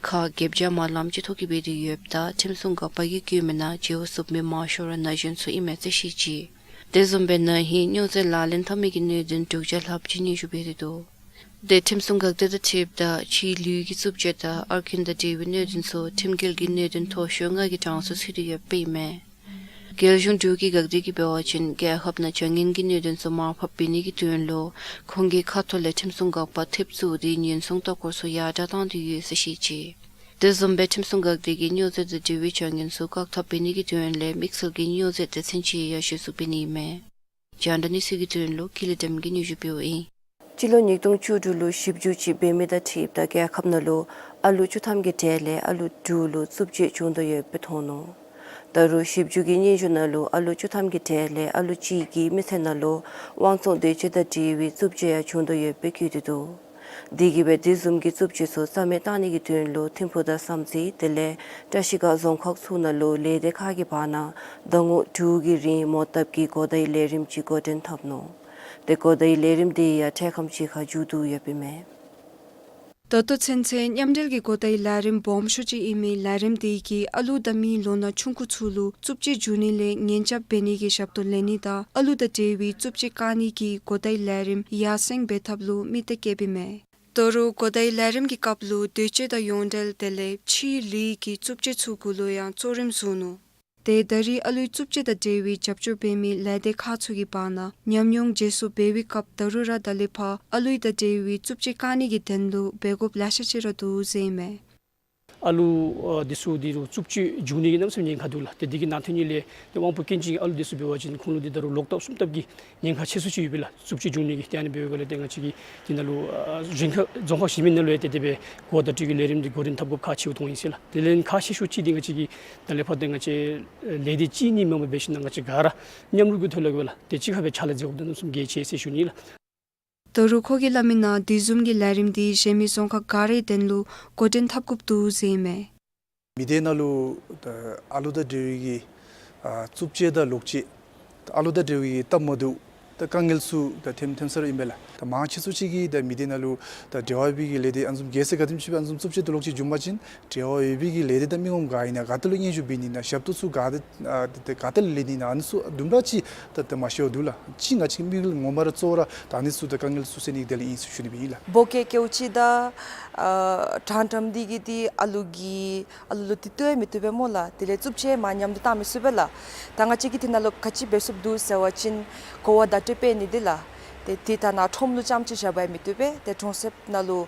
ཁག་བརྒྱད་བརྒྱ་མ་ལངམ་ཅིག་ཐོ་བཀོད་འབད་དེ་ཡོདཔ་ད་ཁྲིམས་སྲུང་འགག་པ་གིས་བཀོད་མི་ནང་བརྗེ་བོ་བཙུགས་མི་མང་ཤོས་ར་ན་གཞོན་ཚུ་ཨིན་མས་ཟེར་བཤད་ཅི། དེ་བཟུམ་སྦེ་ན་ཧིང་རྙོག་འཛིང་ལག་ལེན་འཐབ་མི་གི་གནད་དོན་དྲུག་བརྒྱ་ལྷགཔ་ཅིག་སྙན་ཞུ་འབད་དེ་འདུག། དེ་ཁྲིམས་སྲུང་འགག་སྡེ་དང་འཁྲིལཝ་ད་ཕྱིའི་ལུས་ཀྱི་རྩུབ་སྤྱོད་དང་ཨར་ཀིན་དང་འབྲེལ་བའི་གནད་དོན་ཚུ་ཁྲིམས་འགལ་གྱི་གནད་དོན་མཐོ་ཤོས་ལྔ་གི་གྲངས་སུ་ཚུད་དེ་ཡོདཔ་ཨིན་མས། རྒྱལ་གཞུང་འབྲུག་གི་འགག་སྡེ་གིས་འབད་བ་ཅིན་རྒྱལ་ཁབ་ནང་བྱ་ངན་གྱི་གནད་དོན་ཚུ་མར་ཕབ་འབད་ནི་གི་དོན་ལུ་ཁོང་གི་ཁ་ཐུག་ལས་ཁྲིམས་སྲུང་འགག་པ་ཐེབས་བཙུགས་ཏེ་ཉེན་སྲུང་ལྟ་སྐོར་ཚུ་ཡར་དྲག་བཏང་སྟེ་ཡོད་ཟེར་བཤད་ཅི། དེ་བཟུམ་སྦེ་ཁྲིམས་སྲུང་འགག་སྡེ་གིས་སྨྱོ་རྫས་དང་འབྲེལ་བའི་བྱ་ངན་ཚུ་བཀག་ཐབས་འབད་ནི་གི་དོན་ལས་དམིགས་བསལ་གྱི་སྨྱོ་རྫས་སྡེ་ཚན་ཅིག་ཡང་གཞི་བཙུགས་འབད་ནི་ཨིན་མས། རྒྱང་བསྒྲགས་གནས་ཚུལ་གྱི་དོན་ལུ་ཀུན་ལེགས་བདེམ་གིས་སྙན་ཞུ་ཕུལཝ་ཨིན། སྤྱི་ལོ་ཉིས་སྟོང་བཅུ་དྲུག་ལུ་ཞིབ་འཇུག་ཅིག་འབད་མི་དང་འཁྲིལཝ་ད་རྒྱལ་ཁབ་ནང་ལུ་ཨ་ལུ་བཅུ་ཐམ་གྱི་གྲས་ལས་ཨ་ལུ་དྲུག་ལུ་རྩུབ་སྤྱོད་བྱུང་དོ་ཡོདཔ་སྦེ་མཐོང་ནུག། ད་རུང་ཞིབ་འཇུག་གི་སྙན་ཞུ་ནང་ལུ་ཨ་ལུ་བཅུ་ཐམ་གྱི་གྲས་ལས་ཨ་ལུ་གཅིག་གི་མི་ཚེ་ནང་ལུ་དབང་བཙོང་འདོད་སྤྱོད་དང་འབྲེལ་བའི་རྩུབ་སྤྱོད་ཡང་བྱུང་དོ་ཡོདཔ་སྦེ་བཀོད་དེ་འདུག། དེ་གིས་འབད་དེ་བཟུམ་གྱི་རྩུབ་སྤྱོད་ཚུ་རྩ་མེད་བཏང་ནི་གི་དོན་ལུ་ཐིམ་ཕུག་དང་བསམ་རྩེ་དེ་ལས་བཀྲིས་སྒང་རྫོང་ཁག་ཚུ་ནང་ལུ་ལས་སྡེ་ཁག་གི་བར་ན་ཟླ་ངོ་དྲུག་གི་རིང་མོ་བཏབ་ཀྱི་གོ་བརྡའི་ལས་རིམ་ཅིག་འགོ་འདྲེན་འཐབ་ནུག། ཏེ་གོ་བརྡའི་ལས་རིམ་དེ་ཡང་འཕྲལ་ཁམས་ཅིག་ཁར་མཇུག་བསྡུ་ཡོདཔ་ཨིན་མས། ད་ལྟོ་ཚུན་ཚོད་མཉམ་འབྲེལ་གྱི་གོ་བརྡའི་ལས་རིམ་སྦོམ་ཤོས་ཅིག་ཨིན་མི་ལས་རིམ་དེ་གིས་ཨ་ལུ་དང་མི་ལོ་ན་ཆུང་ཀུ་ཚུ་ལུ་རྩུབ་སྤྱོད་འབྱུང་ནི་ལས་ཉེན་བཅོལ་འབད་ནི་གི་ཞབས་ཏོག་ལེན་ནི་དང་ཨ་ལུ་དང་འབྲེལ་བའི་རྩུབ་སྤྱོད་བཀག་ནི་གི་གོ་བརྡའི་ལས་རིམ་ཡར་སེང་འབད་ཐབས་ལུ་དམིགས་ཏེ་བཀོདཔ་ཨིན་མས། ད་རུང་གོ་བརྡའི་ལས་རིམ་གྱི་སྐབས་ལུ་འདོད་སྤྱོད་དང་ཡོངས་འབྲེལ་དེ་ལས་ཕྱིའི་ལུས་ཀྱི་རྩུབ་སྤྱོད་ཚུ་གུ་ལུ་ཡང་གཙོ་རིམ་བཟུང་ནུག། ཏེ་ད་རེས་ཨ་ལུའི་རྩུབ་སྤྱོད་དང་འབྲེལ་བའི་རྒྱབ་སྐྱོར་འབད་མི་ལས་སྡེ་ཁག་ཚུ་གི་བར་ན་ཉམས་མྱོང་བརྗེ་སོར་འབད་བའི་སྐབས་ད་རུང་ར་ད་ལས་ཕར་ཨ་ལུའི་དང་འབྲེལ་བའི་རྩུབ་སྤྱོད་བཀག་ནི་གི་དོན་ལུ་འབད་དགོཔ་ལེ་ཤ་ཅིག་ར་འདུག་ཟེར་ཨིན་མས། ཨ་ལུ་ཨ་འདི་ཚུ་འདི་རུ་རྩུབ་སྤྱོད་འབྱུང་ནི་གི་གནམ་མེད་ས་མེད་ཉེན་ཁ་འདུག་ལགས། ཏེ་འདི་གི་ནང་ཐོན་ནི་ལས་ཏེ་དབང་པོ་སྐྱོན་ཅན་གྱི་ཨ་ལུ་འདི་ཚུ་འབད་བ་ཅིན་ཁོང་ལུ་འདི་ད་རུང་ལོག་ལྟབ་གསུམ་ལྟབ་ཀྱི་ཉེན་ཁ་ཆེ་སུ་ཅིག་ཡོད་པས་ལགས། རྩུབ་སྤྱོད་འབྱུང་ནི་གི། ཏེ་ཨ་ནི་འབདཝ་ལས་ཏེ་ང་བཅས་ཀྱིས་འདི་ནང་ལུ་ཨ་རིམ་ཁག་རྫོང་ཁག་གཞན་མི་ནང་ལུ་ཡང་ཏེ་དེ་སྦེ་གོ་བརྡ་སྤྲོད་ཀྱི་ལས་རིམ་འདི་འགོ་འདྲེན་འཐབ་དགོཔ་ཁག་ཆེཝ་མཐོང་ཡི་ཟེར་ལགས། དེ་ལས་ཁག་ཆེ་ཤོས་ཅིག་འདི་ང་བཅས་ཀྱིས་ད་ལས་ཕར་ཏེ་ང་བཅས་ལས་སྡེ་གཅིག་གཉིས་མེན་པར་འབད་ཞིན་ན་ང་བཅས་ག་ར་མཉམ་རུབ་ཀྱི་ཐོག་ལས་འབད་ལགས། ཏེ་གཅིག་ཁར་སྦེ་ཕྱག་ལཱ་མཛད་དགོཔ་འདི་གནམ་མེད་ས་མེད་གལ་ཆེ་ཟེར་ཞུ་ནི་ལགས། ད་རུང་ཁོ་གིས་སླབ་མི་ནང་དེ་བཟུམ་གྱི་ལས་རིམ་འདི་གཞན་མི་རྫོང་ཁག་ག་རའི་དོན་ལུ་འགོ་འདྲེན་འཐབ་དགོཔ་འདུག་ཟེར་ཨིན་མས། མི་སྡེ་ནང་ལུ་ད་ཨ་ལུ་དང་འབྲེལ་བའི་གི་ཨ་རྩུབ་སྤྱོད་དང་ལོག་སྤྱོད། ད་ཨ་ལུ་དང་འབྲེལ་བའི་གི་སྟབས་མ་བདེཝ་ད་དཀའ་ངལ་ཚུ་ད་ཐོནམ་ཐོནམ་ས་ར་ཨིན་པས་ལགས། ད་མང་ཆེ་སུ་ཅིག་གིས་ད་མི་སྡེ་ནང་ལུ་ད་འབྲེལ་བ་ཡོད་པའི་གི་ལས་སྡེ་ཨ་ནི་བཟུམ་ག་ས་ག་དེམ་ཅིག་སྦེ་ཨ་ནི་བཟུམ་རྩུབ་སྤྱོད་དང་ལོག་སྤྱོད་འབྱུང་པ་ཅིན་འབྲེལ་བ་ཡོད་པའི་གི་ལས་སྡེ་དང་མི་ངོམ་ག་ཨིན་ན་ག་ཏེ་ལུ་སྙན་ཞུ་འབད་ནི་ན་ཞབས་ཏོག་ཚུ་ག་ཏེ་ཨ་ཏེ་ག་ཏེ་ལས་ནི་ན་ཨ་ནི་ཚུ་དུམ་གྲ་ཅིག་ད་ད་མ་ཤེསཔ་འདུག་ལགས། ཅིག་ང་བཅས་ཀྱི་དམིགས་ཡུལ་ངོ་མ་ར་གཙོ་བོ་ར་ད་ཨ་ནི་ཚུ་ད་དཀའ་ངལ་ཚུ་སེལ་ནི་དེ་ལས་ཨིན་ཟེར་ཞུ་ནི་སྦེ་ཨིན་ལགས། བོ་སྐད་སྐྱེཝ་ཅིག་དང་ཨ་དྲང་དྲངམ་འདི་གིས་ཏེ་ཨ་ལུ་གིས་ཨ་ལུ་ལུ་ཏེ་བཏུབ་མི་བཏུབ་པས་སྨོ་ལགས། དེ་ལས་རྩུབ་སྤྱོད་མར་མཉམ་དུ་བཏང་མི་ཚུགས་པས་ལགས། ད་ང་བཅས་ཀྱིས་དེ་ནང་ལུ་ག་ཅི་འབད་ཚུགསཔ་འདུག་ཟེར་བ་ཅིན་གོ་བརྡ་སྤྲོད་འབད་ནི་འདི་ལགས། ཏེ་དེ་ད་ནཱ་ཁྲོམ་ལུ་རྐྱངམ་ཅིག་བཞག་པ་ཡང་མི་བཏུབ་པས། ཏེ་གྲོང་གསེབ་ནང་ལུ་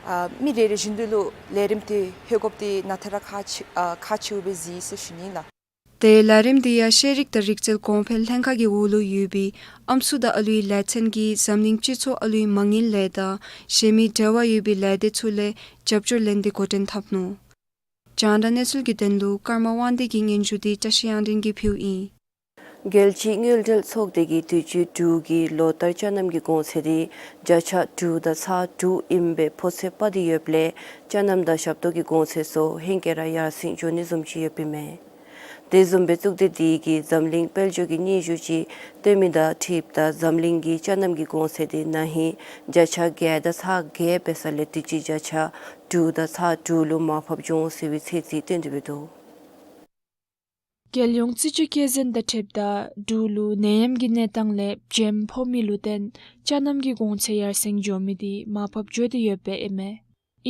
ཨ་མི་རེ་རེ་བཞིན་དུ་ལུ་ལས་རིམ་དེ་ལྷོད་དགོཔ་དེ་ནང་ཐད་ར་ཁག་ཆེ་ཨ་ཁག་ཆེཝ་སྦེ་གཟིགས་ཟེར་ཞུ་ནི་ལགས། ཏེ་ལས་རིམ་འདི་ཡང་ཤེས་རིག་དང་རིག་རྩལ་གོང་འཕེལ་ལྷན་ཁག་གི་འོག་ལུ་ཡོད་པའི་ཨམ་སྲུ་དང་ཨ་ལུའི་ལས་ཚན་གྱིས་འཛམ་གླིང་སྤྱི་ཚོགས་ཨ་ལུའི་མ་དངུལ་ལས་དང་གཞན་མི་འབྲེལ་བ་ཡོད་པའི་ལས་སྡེ་ཚུ་ལས་རྒྱབ་སྐྱོར་ལེན་ཏེ་འགོ་འདྲེན་འཐབ་ནུག། རྒྱང་བསྒྲགས་གནས་ཚུལ་གྱི་དོན་ལུ་ཀརྨ་དབང་འདུས་ཀྱི་སྙན་ཞུ་འདི་བཀྲ་ཤིས་དབྱངས་སྒྲོན་གྱིས་ཕུལཝ་ཨིན། རྒྱལ་སྤྱིའི་དངུལ་འབྲེལ་ཚོགས་སྡེ་གིས་དུས་ཅི་འབྲུག་གི་ལོ་ལྟར་ཅ་རྣམ་གྱི་གོང་ཚད་དེ་བརྒྱ་ཆ་དྲུག་དང་ཚག་དྲུག་ཨིནམ་སྦེ་ཕོ་ཚོད་དཔག་སྟེ་ཡོདཔ་ལས་ཅ་རྣམ་དང་ཞབས་ཏོག་གི་གོང་ཚད་ཚུ་ཧེང་སྐལ་ར་ཡར་སེང་འགྱོ་ནི་བཟུམ་ཅིག་ཡོདཔ་ཨིན་མས། དེ་བཟུམ་སྦེ་གཙུག་སྡེ་དེ་གིས་འཛམ་གླིང་དཔལ་འབྱོར་གྱི་སྙན་ཞུ་ཅིག་བཏོན་མི་དང་འཁྲིལཝ་ད་འཛམ་གླིང་གི་ཅ་རྣམ་གྱི་གོང་ཚད་དེ་ན་ཧིང་བརྒྱ་ཆ་བརྒྱད་དང་ཚག་བརྒྱད་འབད་ས་ལས་དུས་ཅི་བརྒྱ་ཆ་དྲུག་དང་ཚག་དྲུག་ལུ་མར་ཕབ་འགྱོ་འོང་ཟེར་བའི་ཚོད་རྩིས་བཏོན་ཏེ་འབད་དོ། རྒྱལ་ཡོངས་རྩིས་དཔྱད་བཀོད་འཛིན་དང་འཁྲིལཝ་ད་འབྲུག་ལུ་ནད་ཡམས་ཀྱི་གནས་སྟངས་ལས་བྱེམ་ཕོག་མི་ལུ་བརྟེན་ཅ་རྣམ་གྱི་གོང་ཚད་ཡར་སེང་འགྱོ་མི་དེ་མར་ཕབ་འགྱོ་སྟེ་ཡོདཔ་ཨིན་མས།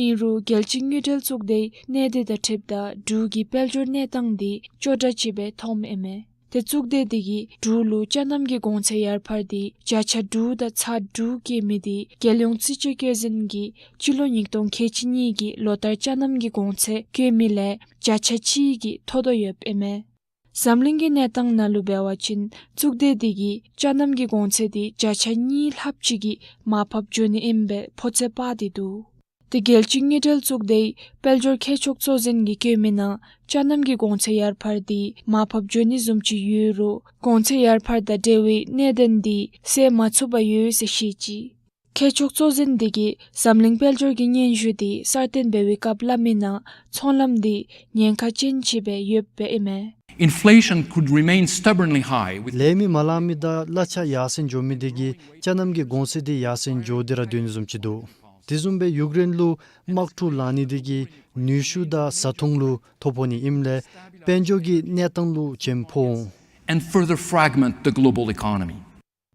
ཨིན་རུང་རྒྱལ་སྤྱིའི་དངུལ་འབྲེལ་གཙུག་སྡེ་གནད་དེ་དང་འཁྲིལཝ་ད་འབྲུག་གི་དཔལ་འབྱོར་གནས་སྟངས་དེ་སྐྱོ་དྲགས་ཅིག་སྦེ་མཐོངམ་ཨིན་མས། ཏེ་གཙུག་སྡེ་དེ་གིས་འབྲུག་ལུ་ཅ་རྣམ་གྱི་གོང་ཚད་ཡར་འཕར་དེ་བརྒྱ་ཆ་དྲུག་དང་ཚག་དྲུག་བཀོད་མི་དེ་རྒྱལ་ཡོངས་རྩིས་དཔྱད་བཀོད་འཛིན་གྱིས་སྤྱི་ལོ་ཉིས་སྟོང་ཁལ་གཅིག་གཉིས་ཀྱི་ལོ་ལྟར་ཅ་རྣམ་གྱི་གོང་ཚད་བཀོད་མི་ལས་བརྒྱ་ཆ་གཅིག་གིས་མཐོ་དོ་ཡོདཔ་ཨིན་མས། འཛམ་གླིང་གི་གནས་སྟངས་ནང་ལུ་འབད་བ་ཅིན་གཙུག་སྡེ་དེ་གིས་ཅ་རྣམ་གྱི་གོང་ཚད་དེ་བརྒྱ་ཆ་གཉིས་ལྷགཔ་ཅིག་གིས་མར་ཕབ་འགྱོ་ནི་ཨིནམ་སྦེ་ཕོ་ཚོད་དཔག་སྟེ་འདུག། ཏེ་རྒྱལ་སྤྱིའི་དངུལ་འབྲེལ་གཙུག་སྡེ་དཔལ་འབྱོར་ཁྱད་ཆོས་གཙོ་འཛིན་གྱིས་བཀོད་མི་ནང་ཅ་རྣམ་གྱི་གོང་ཚད་ཡར་འཕར་དེ་མར་ཕབ་འགྱོ་ནི་བཟུམ་ཅིག་ཡོད་རུང་གོང་ཚད་ཡར་འཕར་དང་འབྲེལ་བའི་གནད་དོན་དེ་སེལ་མ་ཚུགས་པར་ཡོད་ཟེར་བཤད་ཅི། ཁྱད་ཆོས་གཙོ་འཛིན་དེ་གིས་འཛམ་གླིང་དཔལ་འབྱོར་གྱི་སྙན་ཞུ་དེ་གསར་བཏོན་འབད་བའི་སྐབས་སླབ་མི་ནང་ཚོང་ལམ་དེ་ཉེན་ཁ་ཅན་ཅིག་སྦེ་ཡོདཔ་ཨིན་མས། Inflation could remain stubbornly high with ལས་མི་མ་ལང་མི་དང་གླ་ཆ་ཡར་སེང་འགྱོ་མི་དེ་གིས་ཅ་རྣམ་གྱི་གོང་ཚད་དེ་ཡར་སེང་འགྱོ་སྟེ་ར་སྡོད་ནི་བཟུམ་ཅིག་འདུག། དེ་བཟུམ་སྦེ་ཡུཀ་རེན་ལུ་དམག་འཁྲུག་ལང་ནི་དེ་གིས་ནུས་ཤུགས་དང་བཟའ་འཐུང་ལུ་ཐོ་ཕོག་ནི་ཨིནམ་ལས་དཔལ་འབྱོར་གྱི་གནས་སྟངས་ལུ་བྱེམ་ཕོག་འོང་། And further fragment the global economy.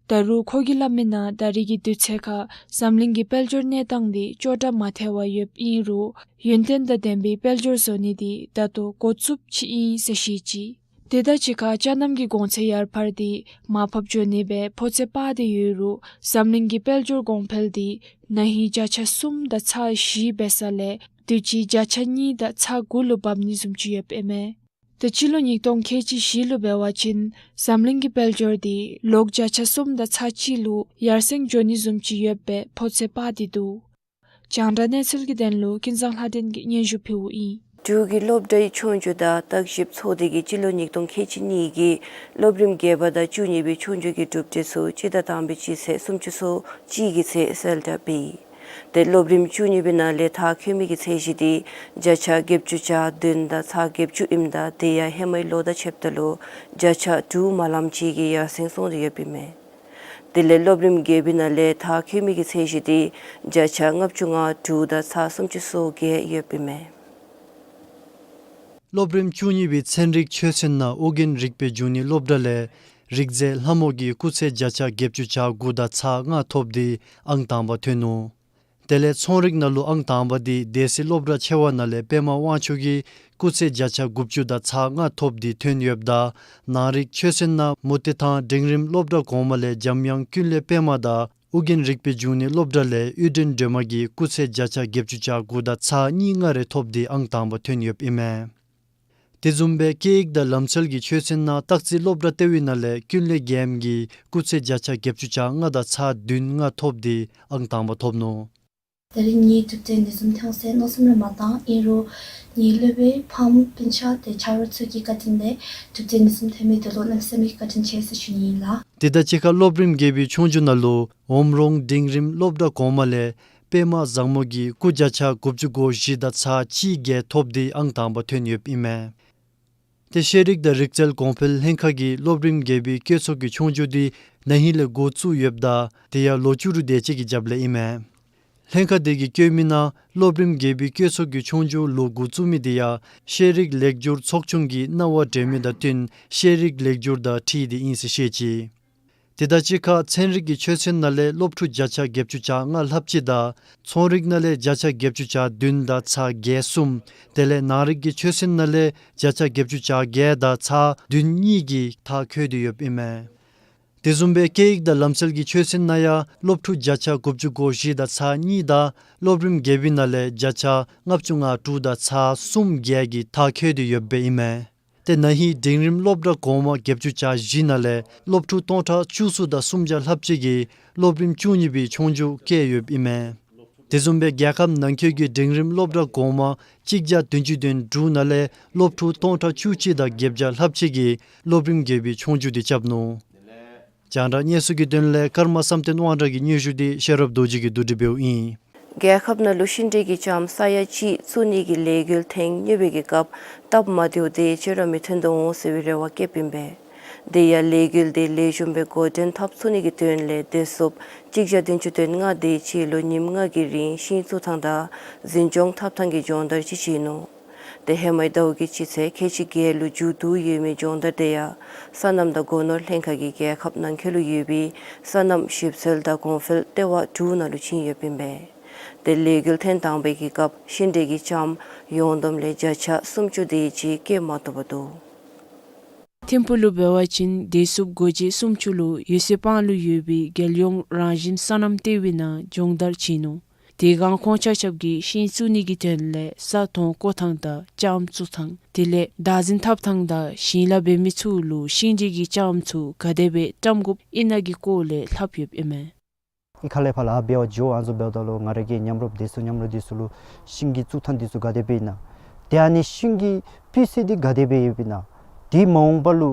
ད་རུང་ཁོ་གིས་སླབ་མི་ནང་ད་རེས་ཀྱི་དུས་ཚོད་ཁར་འཛམ་གླིང་གི་དཔལ་འབྱོར་གནས་སྟངས་དེ་སྐྱོ་དྲགས་མ་ཐལ་བར་ཡོདཔ་ཨིན་རུང་ཡུན་བརྟན་དང་ལྡན་པའི་དཔལ་འབྱོར་བཟོ་ནི་དེ་ད་ལྟོ་འགོ་བཙུགསཔ་ཅིག་ཨིན་ཟེར་བཤད་ཅི། དེ་དང་གཅིག་ཁར་ཅ་རྣམ་གྱི་གོང་ཚད་ཡར་འཕར་ཏེ་མར་ཕབ་འགྱོ་ནི་སྦེ་ཕོ་ཚོད་དཔག་སྟེ་ཡོད་རུང་འཛམ་གླིང་གི་དཔལ་འབྱོར་གོང་འཕེལ་འདི་ན་ཧིང་བརྒྱ་ཆ་གསུམ་དང་ཚག་བཞི་འབད་ས་ལས་དུས་ཅི་བརྒྱ་ཆ་གཉིས་དང་ཚག་དགུ་ལུ་འབབ་ནི་བཟུམ་ཅིག་ཡོདཔ་ཨིན་མས། ཏེ་སྤྱི་ལོ་ཉིས་སྟོང་ཁལ་གཅིག་བཞི་ལུ་འབད་བ་ཅིན་འཛམ་གླིང་གི་དཔལ་འབྱོར་འདི་ལོ་བརྒྱ་ཆ་གསུམ་དང་ཚག་གཅིག་ལུ་ཡར་སེང་འགྱོ་ནི་བཟུམ་ཅིག་ཡོདཔ་སྦེ་ཕོ་ཚོད་དཔག་སྟེ་འདུག། རྒྱང་བསྒྲགས་གནས་ཚུལ་གྱི་དོན་ལུ་ཀུན་བཟང་ལྷ་སྒྲོན་གྱིས་སྙན་ཞུ་ཕུལཝ་ཨིན། འབྲུག་གི་སློབ་གྲྭའི་ཆོས་རྒྱུགས་དང་བརྟག་ཞིབ་ཚོགས་སྡེ་གིས་སྤྱི་ལོ་ཉིས་སྟོང་ཁལ་གཅིག་གཉིས་ཀྱི་སློབ་རིམ་བརྒྱད་པ་དང་བཅུ་གཉིས་པའི་ཆོས་རྒྱུགས་ཀྱི་གྲུབ་འབྲས་ཚུ་སྤྱི་ཟླ་དང་པའི་སྤྱི་ཚེས་སུམ་ཅུ་སོ་གཅིག་གི་ཚེས་གསལ་བསྒྲགས་འབད་ཡི། ཏེ་སློབ་རིམ་བཅུ་གཉིས་པའི་ནང་ལས་མཐར་འཁྱོལ་མི་གི་ཚད་གཞི་འདི་བརྒྱ་ཆ་བརྒྱད་ཅུ་གྱ་བདུན་དང་ཚག་བརྒྱད་ཅུ་ཨིནམ་ད་དེ་ཡང་ཧེ་མའི་ལོ་དང་ཕྱདཔ་ད་ལུ་བརྒྱ་ཆ་དྲུག་མ་ལངམ་ཅིག་གིས་ཡར་སེང་སོང་སྟེ་ཡོདཔ་ཨིན་མས། དེ་ལས་སློབ་རིམ་བརྒྱད་པའི་ནང་ལས་མཐར་འཁྱོལ་མི་གི་ཚད་གཞི་འདི་བརྒྱ་ཆ་ལྔ་བཅུ་ང་དྲུག་དང་ཚག་སུམ་ཅུ་སོ་བརྒྱད་ཡོདཔ་ཨིན་མས། སློབ་རིམ་བཅུ་གཉིས་པའི་ཚན་རིག་ཆོས་ཚན་ནང་ཨོ་རྒྱན་རིག་པའི་འབྱུང་གནས་སློབ་གྲྭ་ལས་རིག་རྩལ་ལྷ་མོ་གིས་སྐུགས་ཚད་བརྒྱ་ཆ་བརྒྱད་ཅུ་གྱ་དགུ་དང་ཚག་ལྔ་ཐོབ་སྟེ་ཨང་དང་པ་ཐོན་ནུག། དེ་ལས་ཚོང་རིག་ནང་ལུ་ཨང་དང་པ་འདི་སྡེ་སྲིད་སློབ་གྲྭ་ཆེ་བ་ནང་ལས་པདྨ་དབང་ཕྱུག་གིས་སྐུགས་ཚད་བརྒྱ་ཆ་དགུ་བཅུ་དང་ཚག་ལྔ་ཐོབ་སྟེ་ཐོན་ཡོདཔ་ད་ནང་རིག་ཆོས་ཚན་ནང་མུ་སྟེགས་ཐང་འབྲིང་རིམ་སློབ་གྲྭ་གོང་མ་ལས་འཇམ་དབྱངས་ཀུན་ལེགས་པདྨ་དང་ཨོ་རྒྱན་རིག་པའི་འབྱུང་གནས་སློབ་གྲྭ་ལས་དབུས་སྒྲོན་སྒྲོལ་མ་གིས་སྐུགས་ཚད་བརྒྱ་ཆ་བརྒྱད་ཅུ་གྱ་དགུ་དང་ཚག་གཉིས་ལྔ་རེ་ཐོབ་སྟེ་ཨང་དང་པ་ཐོན་ཡོདཔ་ཨིན་མས། དེ་བཟུམ་སྦེ་སྐད་ཡིག་དང་ལམ་སྲོལ་གྱི་ཆོས་ཚན་ནང་སྟག་རྩེ་སློབ་གྲྭ་ལྟེ་བའི་ནང་ལས་ཀུན་ལེགས་རྒྱལམ་གྱིས་སྐུགས་ཚད་བརྒྱ་ཆ་བརྒྱད་ཅུ་གྱ་ལྔ་དང་ཚག་བདུན་ལྔ་ཐོབ་སྟེ་ཨང་དང་པ་ཐོབ་ནུག། ད་རིས་ངེའི་གྲུབ་འབྲས་འདི་བཟུམ་ཐོན་ཟེར་མནོ་བསམ་ར་མ་བཏང་། ཨིན་རུང་ངེའི་སློབ་དཔོན་ཕམ་སྤུན་ཆ་དེ་ཆ་རོགས་ཚུ་གི་བཀའ་དྲིན་ལས་གྲུབ་འབྲས་འདི་བཟུམ་ཐོན་མི་འདི་ལུ་གནམ་མེད་ས་མེད་བཀའ་དྲིན་ཆེ་ཟེར་ཞུ་ནི་ཨིན་ལགས། དེ་དང་གཅིག་ཁར་སློབ་རིམ་བརྒྱད་པའི་ཆོས་རྒྱུགས་ནང་ལུ་འོམ་རོང་འབྲིང་རིམ་སློབ་གྲྭ་གོང་མ་ལས་པདྨ་བཟང་མོ་གིས་སྐུགས་བརྒྱ་ཆ་དགུ་བཅུ་གོ་བཞི་དང་ཚག་གཅིག་བརྒྱད་ཐོབ་སྟེ་ཨང་དང་པ་ཐོན་ཡོདཔ་ཨིན་མས། ཏེ་ཤེས་རིག་དང་རིག་རྩལ་གོང་འཕེལ་ལྷན་ཁག་གིས་སློབ་རིམ་བརྒྱད་པའི་སྐྱོད་ཚོགས་ཀྱི་ཆོས་རྒྱུགས་འདི་ན་ཧིང་ལས་འགོ་བཙུགས་ཡོདཔ་ད་དེ་ཡང་ལོ་བཅུ་དྲུག་དེ་ཅིག་གི་རྒྱབ་ལས་ཨིན་མས། ལྷན་ཁག་དེ་གིས་བཀོད་མི་ནང་སློབ་རིམ་བརྒྱད་པའི་སྐྱོད་ཚོགས་ཀྱི་ཆོས་རྒྱུགས་ལོ་འགོ་བཙུགས་མི་དེ་ཡང་ཤེས་རིག་ལེགས་བསྒྱུར་ཚོགས་ཆུང་གིས་གནང་བ་སྤྲོད་མི་དང་བསྟུན་ཤེས་རིག་ལེགས་བསྒྱུར་དང་འཁྲིལ་ཏེ་ཨིན་ཟེར་བཤད་ཅི། དེ་དང་གཅིག་ཁར་ཚན་རིག་གི་ཆོས་ཚན་ནང་ལས་སློབ་ཕྲུག་བརྒྱ་ཆ་བརྒྱད་ཅུ་གྱ་ལྔ་ལྷགཔ་ཅིག་དང་ཚོང་རིག་ནང་ལས་བརྒྱ་ཆ་བརྒྱད་ཅུ་གྱ་བདུན་དང་ཚག་བརྒྱད་གསུམ། དེ་ལས་ནང་རིག་གི་ཆོས་ཚན་ནང་ལས་བརྒྱ་ཆ་བརྒྱད་ཅུ་གྱ་བརྒྱད་དང་ཚག་བདུན་གཉིས་ཀྱིས་མཐར་འཁྱོལ་ཏེ་ཡོདཔ་ཨིན་མས། དེ་བཟུམ་སྦེ་སྐད་ཡིག་དང་ལམ་སྲོལ་གྱི་ཆོས་ཚན་ནང་ཡང་སློབ་ཕྲུག་བརྒྱ་ཆ་དགུ་བཅུ་གོ་བཞི་དང་ཚག་གཉིས་དང་སློབ་རིམ་བརྒྱད་པའི་ནང་ལས་བརྒྱ་ཆ་ལྔ་བཅུ་ང་དྲུག་དང་ཚག་གསུམ་བརྒྱད་ཀྱིས་མཐར་འཁྱོལ་ཏེ་ཡོདཔ་ཨིན་མས། ཏེ་ན་ཧིང་འབྲིང་རིམ་སློབ་གྲྭ་གོང་མ་བརྒྱད་ཅུ་གྱ་བཞི་ནང་ལས་སློབ་ཕྲུག་སྟོང་ཕྲག་བཅུ་གསུམ་དང་སུམ་བརྒྱ་ལྷགཔ་ཅིག་གིས་སློབ་རིམ་བཅུ་གཉིས་པའི་ཆོས་རྒྱུགས་བཀལ་ཡོདཔ་ཨིན་མས། དེ་བཟུམ་སྦེ་རྒྱལ་ཁབ་ནང་འཁོད་ཀྱི་འབྲིང་རིམ་སློབ་གྲྭ་གོང་མ་གཅིག་བརྒྱ་བདུན་ཅུ་དོན་དྲུག་ནང་ལས་སློབ་ཕྲུག་སྟོང་ཕྲག་བཅུ་གཅིག་དང་བརྒྱད་བརྒྱ་ལྷགཔ་ཅིག་གིས་སློབ་རིམ་བརྒྱད་པའི་ཆོས་རྒྱུགས་འདི་རྐྱབ་ནུག། རྒྱང་བསྒྲགས་སྙན་སེང་གི་དོན་ལས་ཀརྨ་བསམ་གཏན་དབང་གྲགས་ཀྱི་སྙན་ཞུ་འདི་ཤེས་རབ་རྡོ་རྗེ་གིས་བསྡུ་སྒྲིག་འབདཝ་ཨིན། རྒྱལ་ཁབ་ནང་ལུ་ཤིང་འབྲས་ཀྱི་ལྕངམ་ས་ཡ་གཅིག་བཙུགས་ནི་གི་ལས་འགུལ་ཐེངས་གཉིས་པའི་གི་སྐབས་སྟབས་མ་བདེཝ་དེ་ཅིག་ར་མི་ཐོན་དོ་འོང་ཟེར་བའི་རེ་བ་བསྐྱེདཔ་ཨིན་པས། དེ་ཡང་ལས་འགུལ་དེ་ལེགས་ཤོམ་སྦེ་འགོ་འདྲེན་འཐབ་ཚུགས་ནི་གི་དོན་ལས་བདེ་སྲུངཔ་གཅིག་བརྒྱ་བདུན་ཅུ་དོན་ལྔ་དེ་ཅིག་ལུ་ཉིནམ་ལྔ་གི་རིང་ཤིང་བཙུགས་ཐངས་དང་འཛིན་སྐྱོང་འཐབ་ཐངས་ཀྱི་སྦྱོང་བརྡར་ཅིག་བྱིན་ནུག། ཏེ་ཧེ་མའི་ཟླཝ་གི་སྤྱི་ཚེས་ཁལ་གཅིག་བརྒྱད་ལུ་མཇུག་བསྡུ་ཡོད་མི་སྦྱོང་བརྡར་དེ་ཡང་སོ་ནམ་དང་སྒོ་ནོར་ལྷན་ཁག་གིས་རྒྱལ་ཁབ་ནང་འཁོད་ལུ་ཡོད་པའི་སོ་ནམ་ཞིབ་འཚོལ་དང་གོང་འཕེལ་ལྟེ་བ་དྲུག་ནང་ལུ་བྱིན་ཡོདཔ་ཨིན་པས། ཏེ་ལས་འགུལ་ཐེངས་དང་པའི་གི་སྐབས་ཤིང་འབྲས་ཀྱི་ལྕངམ་ཡོངས་བསྡོམས་ལས་བརྒྱ་ཆ་སུམ་ཅུ་དེ་ཅིག་བཀལ་མ་ཐུབ་པ་འདུག། ཐིམ་ཕུག་ལུ་འབད་བ་ཅིན་བདེ་སྲུངཔ་སྒོ་འབྱེད་སུམ་ཅུ་ལུ་ཡོད་ཚད་སྤང་ལུ་ཡོད་པའི་རྒྱལ་ཡོངས་རང་བཞིན་སོ་ནམ་ལྟེ་བའི་ནང་སྦྱོང་བརྡར་བྱིན་ནུག། དེ་སྒང་ཁོང་ཆ་ཁྱབ་ཀྱིས་ཤིང་བཙུགས་ནི་གི་དོན་ལས་ས་དོང་བརྐོ་ཐངས་དང་ལྕངམ་བཙུགས་ཐངས་དེ་ལས་བདག་འཛིན་འཐབ་ཐངས་དང་ཞིང་ལཱ་འབད་མི་ཚུ་ལུ་ཤིང་འབྲས་ཀྱི་ལྕངམ་ཚུ་ག་དེ་སྦེ་བཀྲམ་དགོཔ་ཨིན་ན་གི་སྐོར་ལས་ལྷབ་ཡོདཔ་ཨིན་མས། ཨི་ཁ་ལས་ཕར་ལཱ་འབད་བར་འགྱོ་ཨ་ནི་བཟུམ་འབདཝ་ད་ལུ་ང་ར་གི་མཉམ་རོགས་བདེ་སྲུང་མཉམ་རོགས་འདི་ཚུ་ལུ་ཤིང་གི་བཙུགས་ཐངས་འདི་ཚུ་ག་དེ་སྦེ་ཨིན་ན། ཏེ་ཨ་ནི་ཤིང་གི་སྤུས་ཚད་འདི་ག་དེ་སྦེ་ཡོདཔ་ཨིན་ན། དེ་མ་འོངས་པ་ལུ་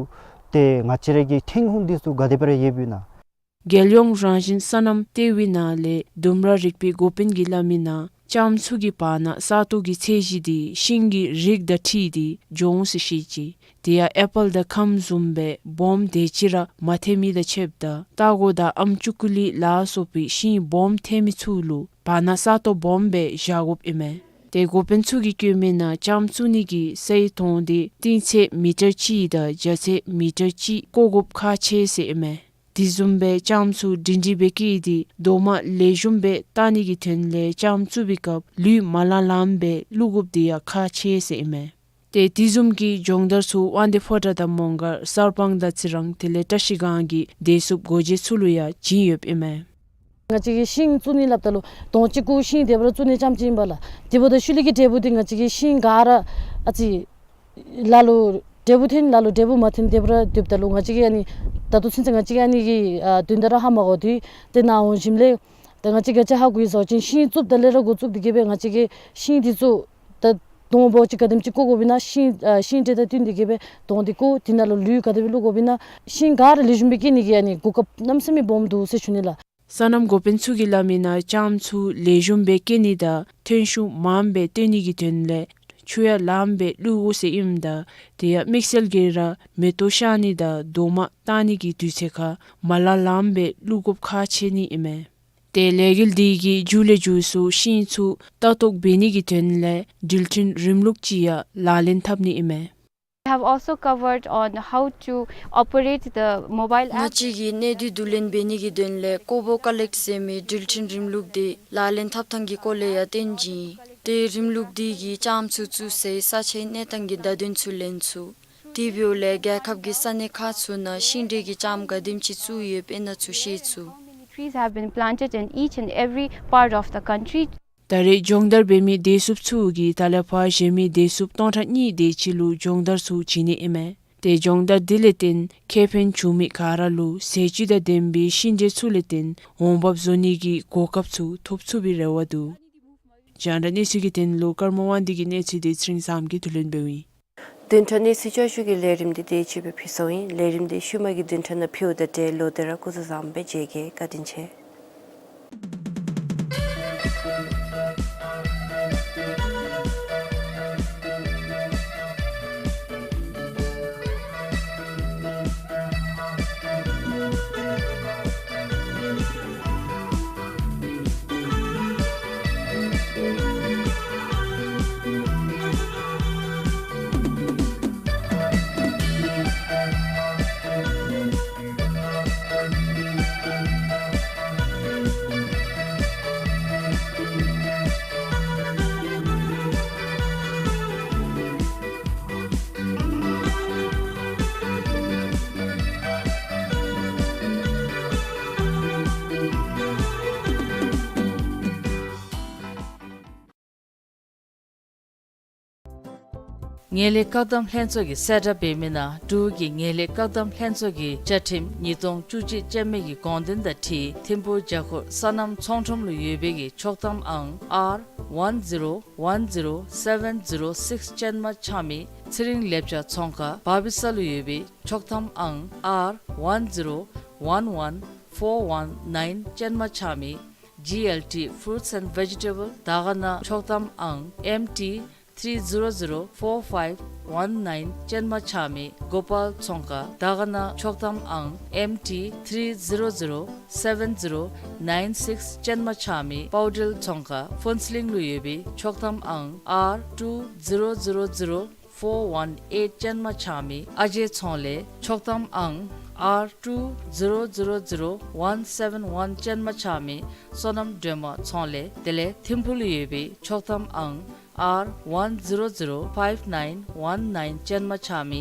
ཏེ་ང་བཅས་ར་གི་ཐོན་ཁུངས་འདི་ཚུ་ག་དེ་སྦེ་ར་ཡོདཔ་ཨིན་ན། རྒྱལ་ཡོངས་རང་བཞིན་སོ་ནམ་ལྟེ་བའི་ནང་ལས་ལྡུམ་ར་རིག་པའི་འགོ་དཔོན་གྱིས་སླབ་མི་ནང་ལྕངམ་ཚུ་གི་བར་ན་ས་སྟོང་གི་ཚད་གཞི་འདི་ཤིང་གི་རིགས་དང་འཁྲིལ་ཏེ་འགྱོ་འོང་ཟེར་བཤད་ཅི། དེ་ཡང་ཨེ་པཱལ་དང་ཁམ་བཟུམ་སྦེ་སྦོམ་དེ་ཅིག་ར་མ་ཐོན་མི་དང་ཕྱདཔ་ད་སྟར་གོ་དང་ཨམ་ཅུ་ཀུ་ལི་ལ་སོགས་པའི་ཤིང་སྦོམ་ཐོན་མི་ཚུ་ལུ་བར་ན་ས་སྟོང་སྦོམ་སྦེ་བཞག་དགོཔ་ཨིན་མས། ཏེ་འགོ་དཔོན་ཚུ་གིས་བཀོད་མི་ནང་ལྕངམ་བཙུགས་ནི་གི་སའི་དོང་འདི་གཏིང་ཚད་མི་ཊར་གཅིག་དང་རྒྱ་ཚད་མི་ཊར་གཅིག་བརྐོ་དགོཔ་ཁག་ཆེ་ཟེར་ཨིན་མས། དེ་བཟུམ་སྦེ་ལྕངམ་ཚུ་སྒྲིང་སྒྲིང་སྦེ་བཀལ་ཏེ་རྡོག་མ་ལེགས་ཤོམ་སྦེ་བཏགས་ནི་གི་དོན་ལས་ལྕངམ་བཙུགས་པའི་སྐབས་ལུད་མ་ལང་ལངམ་སྦེ་བླུག་དགོཔ་དེ་ཡང་ཁག་ཆེ་ཟེར་ཨིན་མས། ཏེ་དེ་བཟུམ་གྱི་སྦྱོང་བརྡར་ཚུ་དབང་འདུས་ཕོ་བྲང་དང་མོང་སྒར་གསར་སྤང་དང་ཚེ་རིང་དེ་ལས་བཀྲ་ཤིས་སྒང་གི་བདེ་སྲུངཔ་སྒོ་འབྱེད་ཚུ་ལུ་ཡང་བྱིན་ཡོདཔ་ཨིན་མས། ང་བཅས་ཀྱིས་ཤིང་བཙུགས་ནི་སླབ་ད་ལུ་དོང་གཅིག་གུ་ཤིང་དེ་སྦེ་ར་བཙུགས་ནི་རྐྱངམ་ཅིག་ཨིན་པས་ལགས། དེ་འབདཝ་ད་ཤུལ་ལས་ཀྱི་འབྲས་བུ་འདི་ང་བཅས་ཀྱིས་ཤིང་ག་ར་ཨ་ཙི་ལ་ལུ་འབྲས་བུ་ཐོན་ལ་ལུ་འབྲས་བུ་མ་ཐོན་དེ་སྦེ་ར་སྡོདཔ་ད་ལུ་ང་བཅས་ཀྱིས་ཨ་ནི་ད་ལྟོ་ཚུན་ཚོད་ང་བཅས་ཀྱིས་ཨ་ནི་གི་ཨ་དོན་དག་ར་ཧ་མ་གོ་དེ་ཏེ་ནཱ་འོང་ཞིནམ་ལས་ད་ང་བཅས་ཀྱིས་ཅིག་ཧ་གོ་ཡི་ཟེར་བ་ཅིན་ཤིང་བཙུགསཔ་ད་ལས་ར་འགོ་བཙུགས་ཏེ་གི་སྦེ་ང་བཅས་ཀྱིས་ཤིང་འདི་ཚུ་ད་དོང་འབོ་ཅིག་ག་དེམ་ཅིག་བརྐོ་དགོཔ་ཨིན་ན་ཤིང་ཨ་ཤིང་འབྲས་དང་བསྟུན་ཏེ་གི་སྦེ་དོང་འདི་བརྐོ། དེ་ནང་ལུ་ལུད་ག་དེ་སྦེ་བླུག་དགོཔ་ཨིན་ན་ཤིང་ག་ར་ལེགས་ཤོམ་སྦེ་སྐྱེ་ནི་གི་ཨ་ནི་གོ་སྐབས་གནམ་མེད་ས་མེད་སྦོམ་འདུག་ཟེར་ཞུ་ནི་ལགས། སོ་ནམ་འགོ་དཔོན་ཚུ་གིས་སླབ་མི་ནང་ལྕངམ་ཚུ་ལེགས་ཤོམ་སྦེ་སྐྱེ་ནི་དང་ཐོན་ཤུགས་མངམ་སྦེ་བཏོན་ནི་གི་དོན་ལས་ཆུ་ཡང་ལངམ་སྦེ་བླུག་དགོ་ཟེར་ཨིནམ་ད་དེ་ཡང་དམིགས་བསལ་གྱིས་ར་མེ་ཏོག་ཤར་ནི་དང་རྡོག་མ་བཏགས་ནི་གི་དུས་ཚོད་ཁར་མ་ལང་ལངམ་སྦེ་བླུག་དགོཔ་ཁག་ཆེ་ནི་ཨིན་མས། ཏེ་ལས་འགུལ་འདི་གི་མཇུག་ལས་མཇུག་སུ་ཤིང་ཚུ་ལྟ་རྟོག་འབད་ནི་གི་དོན་ལས་འགྲུལ་འཕྲིན་རིམ་ལུགས་ཅིག་ཡང་ལག་ལེན་འཐབ་ནི་ཨིན་མས། We have also covered on how to operate the mobile app. ང་བཅས་ཀྱིས་གནས་དུས་བསྡུ་ལེན་འབད་ནི་གི་དོན་ལས་ཀོ་བོ་ཀ་ལེཀཊ་ཟེར་མི་འགྲུལ་འཕྲིན་རིམ་ལུགས་འདི་ལག་ལེན་འཐབ་ཐངས་ཀྱི་སྐོར་ལས་ཡང་སྟོན་གེ། ཏེ་རིམ་ལུགས་འདི་གིས་ལྕངམ་ཚུ་བཙུགས་སའི་ས་ཆའི་གནས་སྟངས་ཀྱི་བརྡ་དོན་ཚུ་ལེན་ཚུགས། དེ་འབདཝ་ལས་རྒྱལ་ཁབ་ཀྱི་ས་གནས་ཁག་ཚུ་ནང་ཤིང་འབྲས་ཀྱི་ལྕངམ་ག་དེམ་ཅིག་བཙུགས་ཡོདཔ་ཨིན་ན་ཚུ་ཤེས་ཚུགས། Trees have been planted in each and every part of the country. ད་རེས་སྦྱོང་བརྡར་འབད་མི་བདེ་སྲུངཔ་ཚུ་གིས་ད་ལས་ཕར་གཞན་མི་བདེ་སྲུངཔ་སྟོང་ཕྲག་གཉིས་དེ་ཅིག་ལུ་སྦྱོང་བརྡར་ཚུ་བྱིན་ནི་ཨིན་མས། ཏེ་སྦྱོང་བརྡར་འདི་ལས་བརྟེན་ཁེ་ཕན་བྱུང་མི་ག་ར་ལུ་ཟས་བཅུད་དང་ལྡན་པའི་ཤིང་འབྲས་ཚུ་ལས་བརྟེན་འོང་འབབ་བཟོ་ནི་གི་གོ་སྐབས་ཚུ་ཐོབ་ཚུགས་པའི་རེ་བ་འདུག། རྒྱང་བསྒྲགས་གནས་ཚུལ་གྱི་དོན་ལུ་ཀརྨ་དབང་འདུས་ཀྱི་གནས་ཚུལ་འདི་ཚེ་རིང་བཟངམོ་གིས་བསྡུ་ལེན་འབདཝ་ཨིན། བདུན་ཕྲག་གནས་ཚུལ་བསྐྱར་ཞུ་གི་ལས་རིམ་འདི་དེ་ཅིག་སྦེ་ཕུལ་སོང་ཡི། ལས་རིམ་འདི་ཤུལ་མ་གི་བདུན་ཕྲག་ནང་ཕུལཝ་དང་འབྲེལ་ལོག་སྟེ་ར་སྐུ་གཟུགས་བཟངམོ་སྦེ་མཇལ་གེ། བཀའ་དྲིན་ཆེ། ངན་ལྷད་བཀག་སྡོམ་ལྷན་ཚོགས་ཀྱིས་གསལ་བསྒྲགས་འབད་མི་ནང་འབྲུག་གི་ངན་ལྷད་བཀག་སྡོམ་ལྷན་ཚོགས་ཀྱི་བཅའ་ཁྲིམས་ཉིས་སྟོང་བཅུ་གཅིག་ཅན་མའི་གི་དགོངས་དོན་དང་འཁྲིལ་ཐིམ་ཕུག་བརྒྱ་འཁོར་སོ་ནམ་ཚོང་ཁྲོམ་ལུ་ཡོད་པའི་གི་ཆོག་ཐམ་ཨང་ཨར་ཝན་ཛི་རོ་ཝན་ཛི་རོ་སེ་བེན་ཛི་རོ་སིགས་ཅན་མ་ཆགས་མི་ཚེ་རིང་ལེབ་ཅ་ཚོང་ཁང་བ་བི་ས་ལུ་ཡོད་པའི་ཆོག་ཐམ་ཨང་ཨར་ཝན་ཛི་རོ་ཝན་ཝན་ཕོར་ཝན་ནའིན་ཅན་མ་ཆགས་མི་ཇི་ཨེལ་ཊི་ཕུརུཊསི་ཨེནཌ་ཝེ་ཇི་ཊེ་བཱལ་དར་དཀར་ན་ཆོག་ཐམ་ཨང་ཨེམ་ཊི་ཐིརི་ཛི་རོ་ཛི་རོ་ཕོར་ཕའིབ་ཝན་ནའིན་ཅན་མ་ཆགས་མི་གོ་པཱལ་ཚོང་ཁང་དར་དཀར་ན་ཆོག་ཐམ་ཨང་ཨེམ་ཊི་ཐིརི་ཛི་རོ་ཛི་རོ་སེ་བེན་ཛི་རོ་ནའིན་སིགས་ཅན་མ་ཆགས་མི་པའོ་ཌིལ་ཚོང་ཁང་ཕུན་ཚོགས་གླིང་ལུ་ཡོད་པའི་ཆོག་ཐམ་ཨང་ཨར་ཊུ་ཛི་རོ་ཛི་རོ་ཛི་རོ་ཕོར་ཝན་ཨེཊ་ཅན་མ་ཆགས་མི་ཨ་ཇེ་ཚོང་ལས་ཆོག་ཐམ་ཨང་ཨར་ཊུ་ཛི་རོ་ཛི་རོ་ཛི་རོ་ཝན་སེ་བེན་ཝན་ཅན་མ་ཆགས་མི་བསོད་ནམས་སྒྲོལ་མ་ཚོང་ལས་དེ་ལས་ཐིམ་ཕུག་ལུ་ཡོད་པའི་ཆོག་ཐམ་ཨང་ཨར་ཝན་ཛི་རོ་ཛི་རོ་ཕའིབ་ནའིན་ཝན་ནའིན་ཅན་མ་ཆགས་མི་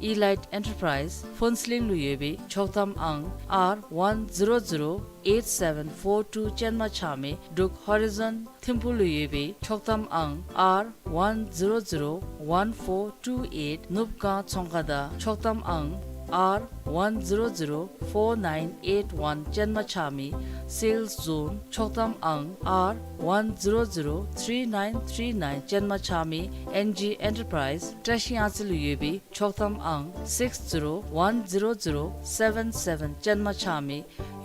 ཨི་ལའིཊ་ཨེན་ཊར་པ་རའིཛ་ཕུན་ཚོགས་གླིང་ལུ་ཡོད་པའི་ཆོག་ཐམ་ཨང་ཨར་ཝན་ཛི་རོ་ཛི་རོ་ཨེཊ་སེ་བེན་ཕོར་ཊུ་ཅན་མ་ཆགས་མི་འབྲུག་ཧོ་རི་ཛོན་ཐིམ་ཕུག་ལུ་ཡོད་པའི་ཆོག་ཐམ་ཨང་ཨར་ཝན་ཛི་རོ་ཛི་རོ་ཝན་ཕོར་ཊུ་ཨེཊ་ནུབ་སྒང་ཚོང་ཁང་དང་ཆོག་ཐམ་ཨང་ཨར་ཝན་ཛི་རོ་ཛི་རོ་ཕོར་ནའིན་ཨེཊ་ཝན་ཅན་མ་ཆགས་མི་སེལསི་ཛོན་ཆོག་ཐམ་ཨང་ཨར་ཝན་ཛི་རོ་ཛི་རོ་ཐིརི་ནའིན་ཐིརི་ནའིན་ཅན་མ་ཆགས་མི་ཨེན་ཇི་ཨེན་ཊར་པ་རའིཛ་བཀྲ་ཤིས་གཡང་རྩེ་ལུ་ཡོད་པའི་ཆོག་ཐམ་ཨང་སིགསི་ཛི་རོ་ཝན་ཛི་རོ་ཛི་རོ་སེ་བེན་སེ་བེན་ཅན་མ་ཆགས་མི་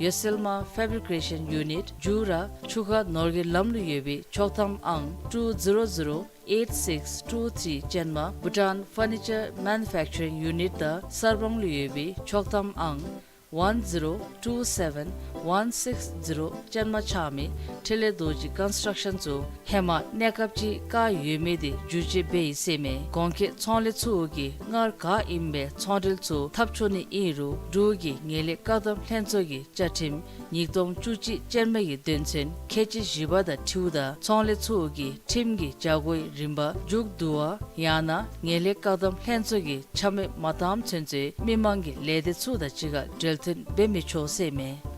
ཡོ་སེལ་མ་ཕེབ་རི་ཀེ་ཤན་ཡུ་ནིཊ་ཇུ་ར་ཆུ་ཁ་ནོར་གྱི་ལམ་ལུ་ཡོད་པའི་ཆོག་ཐམ་ཨང་ཊུ་ཛི་རོ་ཛི་རོ་ཨེཊ་སིགསི་ཊུ་ཐིརི་ཅན་མ་བྷུ་ཊཱན་ཕར་ནི་ཅར་མེ་ནུ་ཕེཀ་ཅར་རིང་ཡུ་ནིཊ་དང་གསར་སྤང་ལུ་ཡོད་པའི་ཆོག་ཐམ་ཨང་ one zero two seven one six zero ཅན་མ་ཆགས་མི་འཕྲིན་ལས་རྡོ་རྗེ་ཀོན་སི་ཊྲག་ཤཱན་ཚུ་ཧེ་མ་གནས་སྐབས་ཅིག་བཀག་ཡོད་མི་དེ་བསྒྱུར་བཅོས་འབད་ཡི་ཟེར་ཨིན་མས། གོང་འཁོད་ཚོང་ལས་ཚུ་གིས་སྔར་བཀག་ཨིན་པའི་ཚོང་འབྲེལ་ཚུ་འཐབ་ཆོག་ནི་ཨིན་རུང་འབྲུག་གི་ངན་ལྷད་བཀག་སྡོམ་ལྷན་ཚོགས་ཀྱི་བཅའ་ཁྲིམས་ཉིས་སྟོང་བཅུ་གཅིག་ཅན་མའི་དོན་ཚན་ཁལ་གཅིག་བཞི་པ་དང་འཁྲིལཝ་ད་ཚོང་ལས་ཚུ་གིས་ཁྲིམས་ཀྱི་བྱ་སྒོའི་རིམ་པ་མཇུག་བསྡུ་བ་ཡང་ན་ངན་ལྷད་བཀག་སྡོམ་ལྷན་ཚོགས་ཀྱིས་ཆ་མེད་མ་བཏངམ་ཚུན་ཚོད་མི་མང་གི་ལས་སྡེ་ཚུ་དང་གཅིག་ཁར་འབྲེལ་མཐུད་འབད་མི་ཆོག་ཟེར་ཨིན་མས།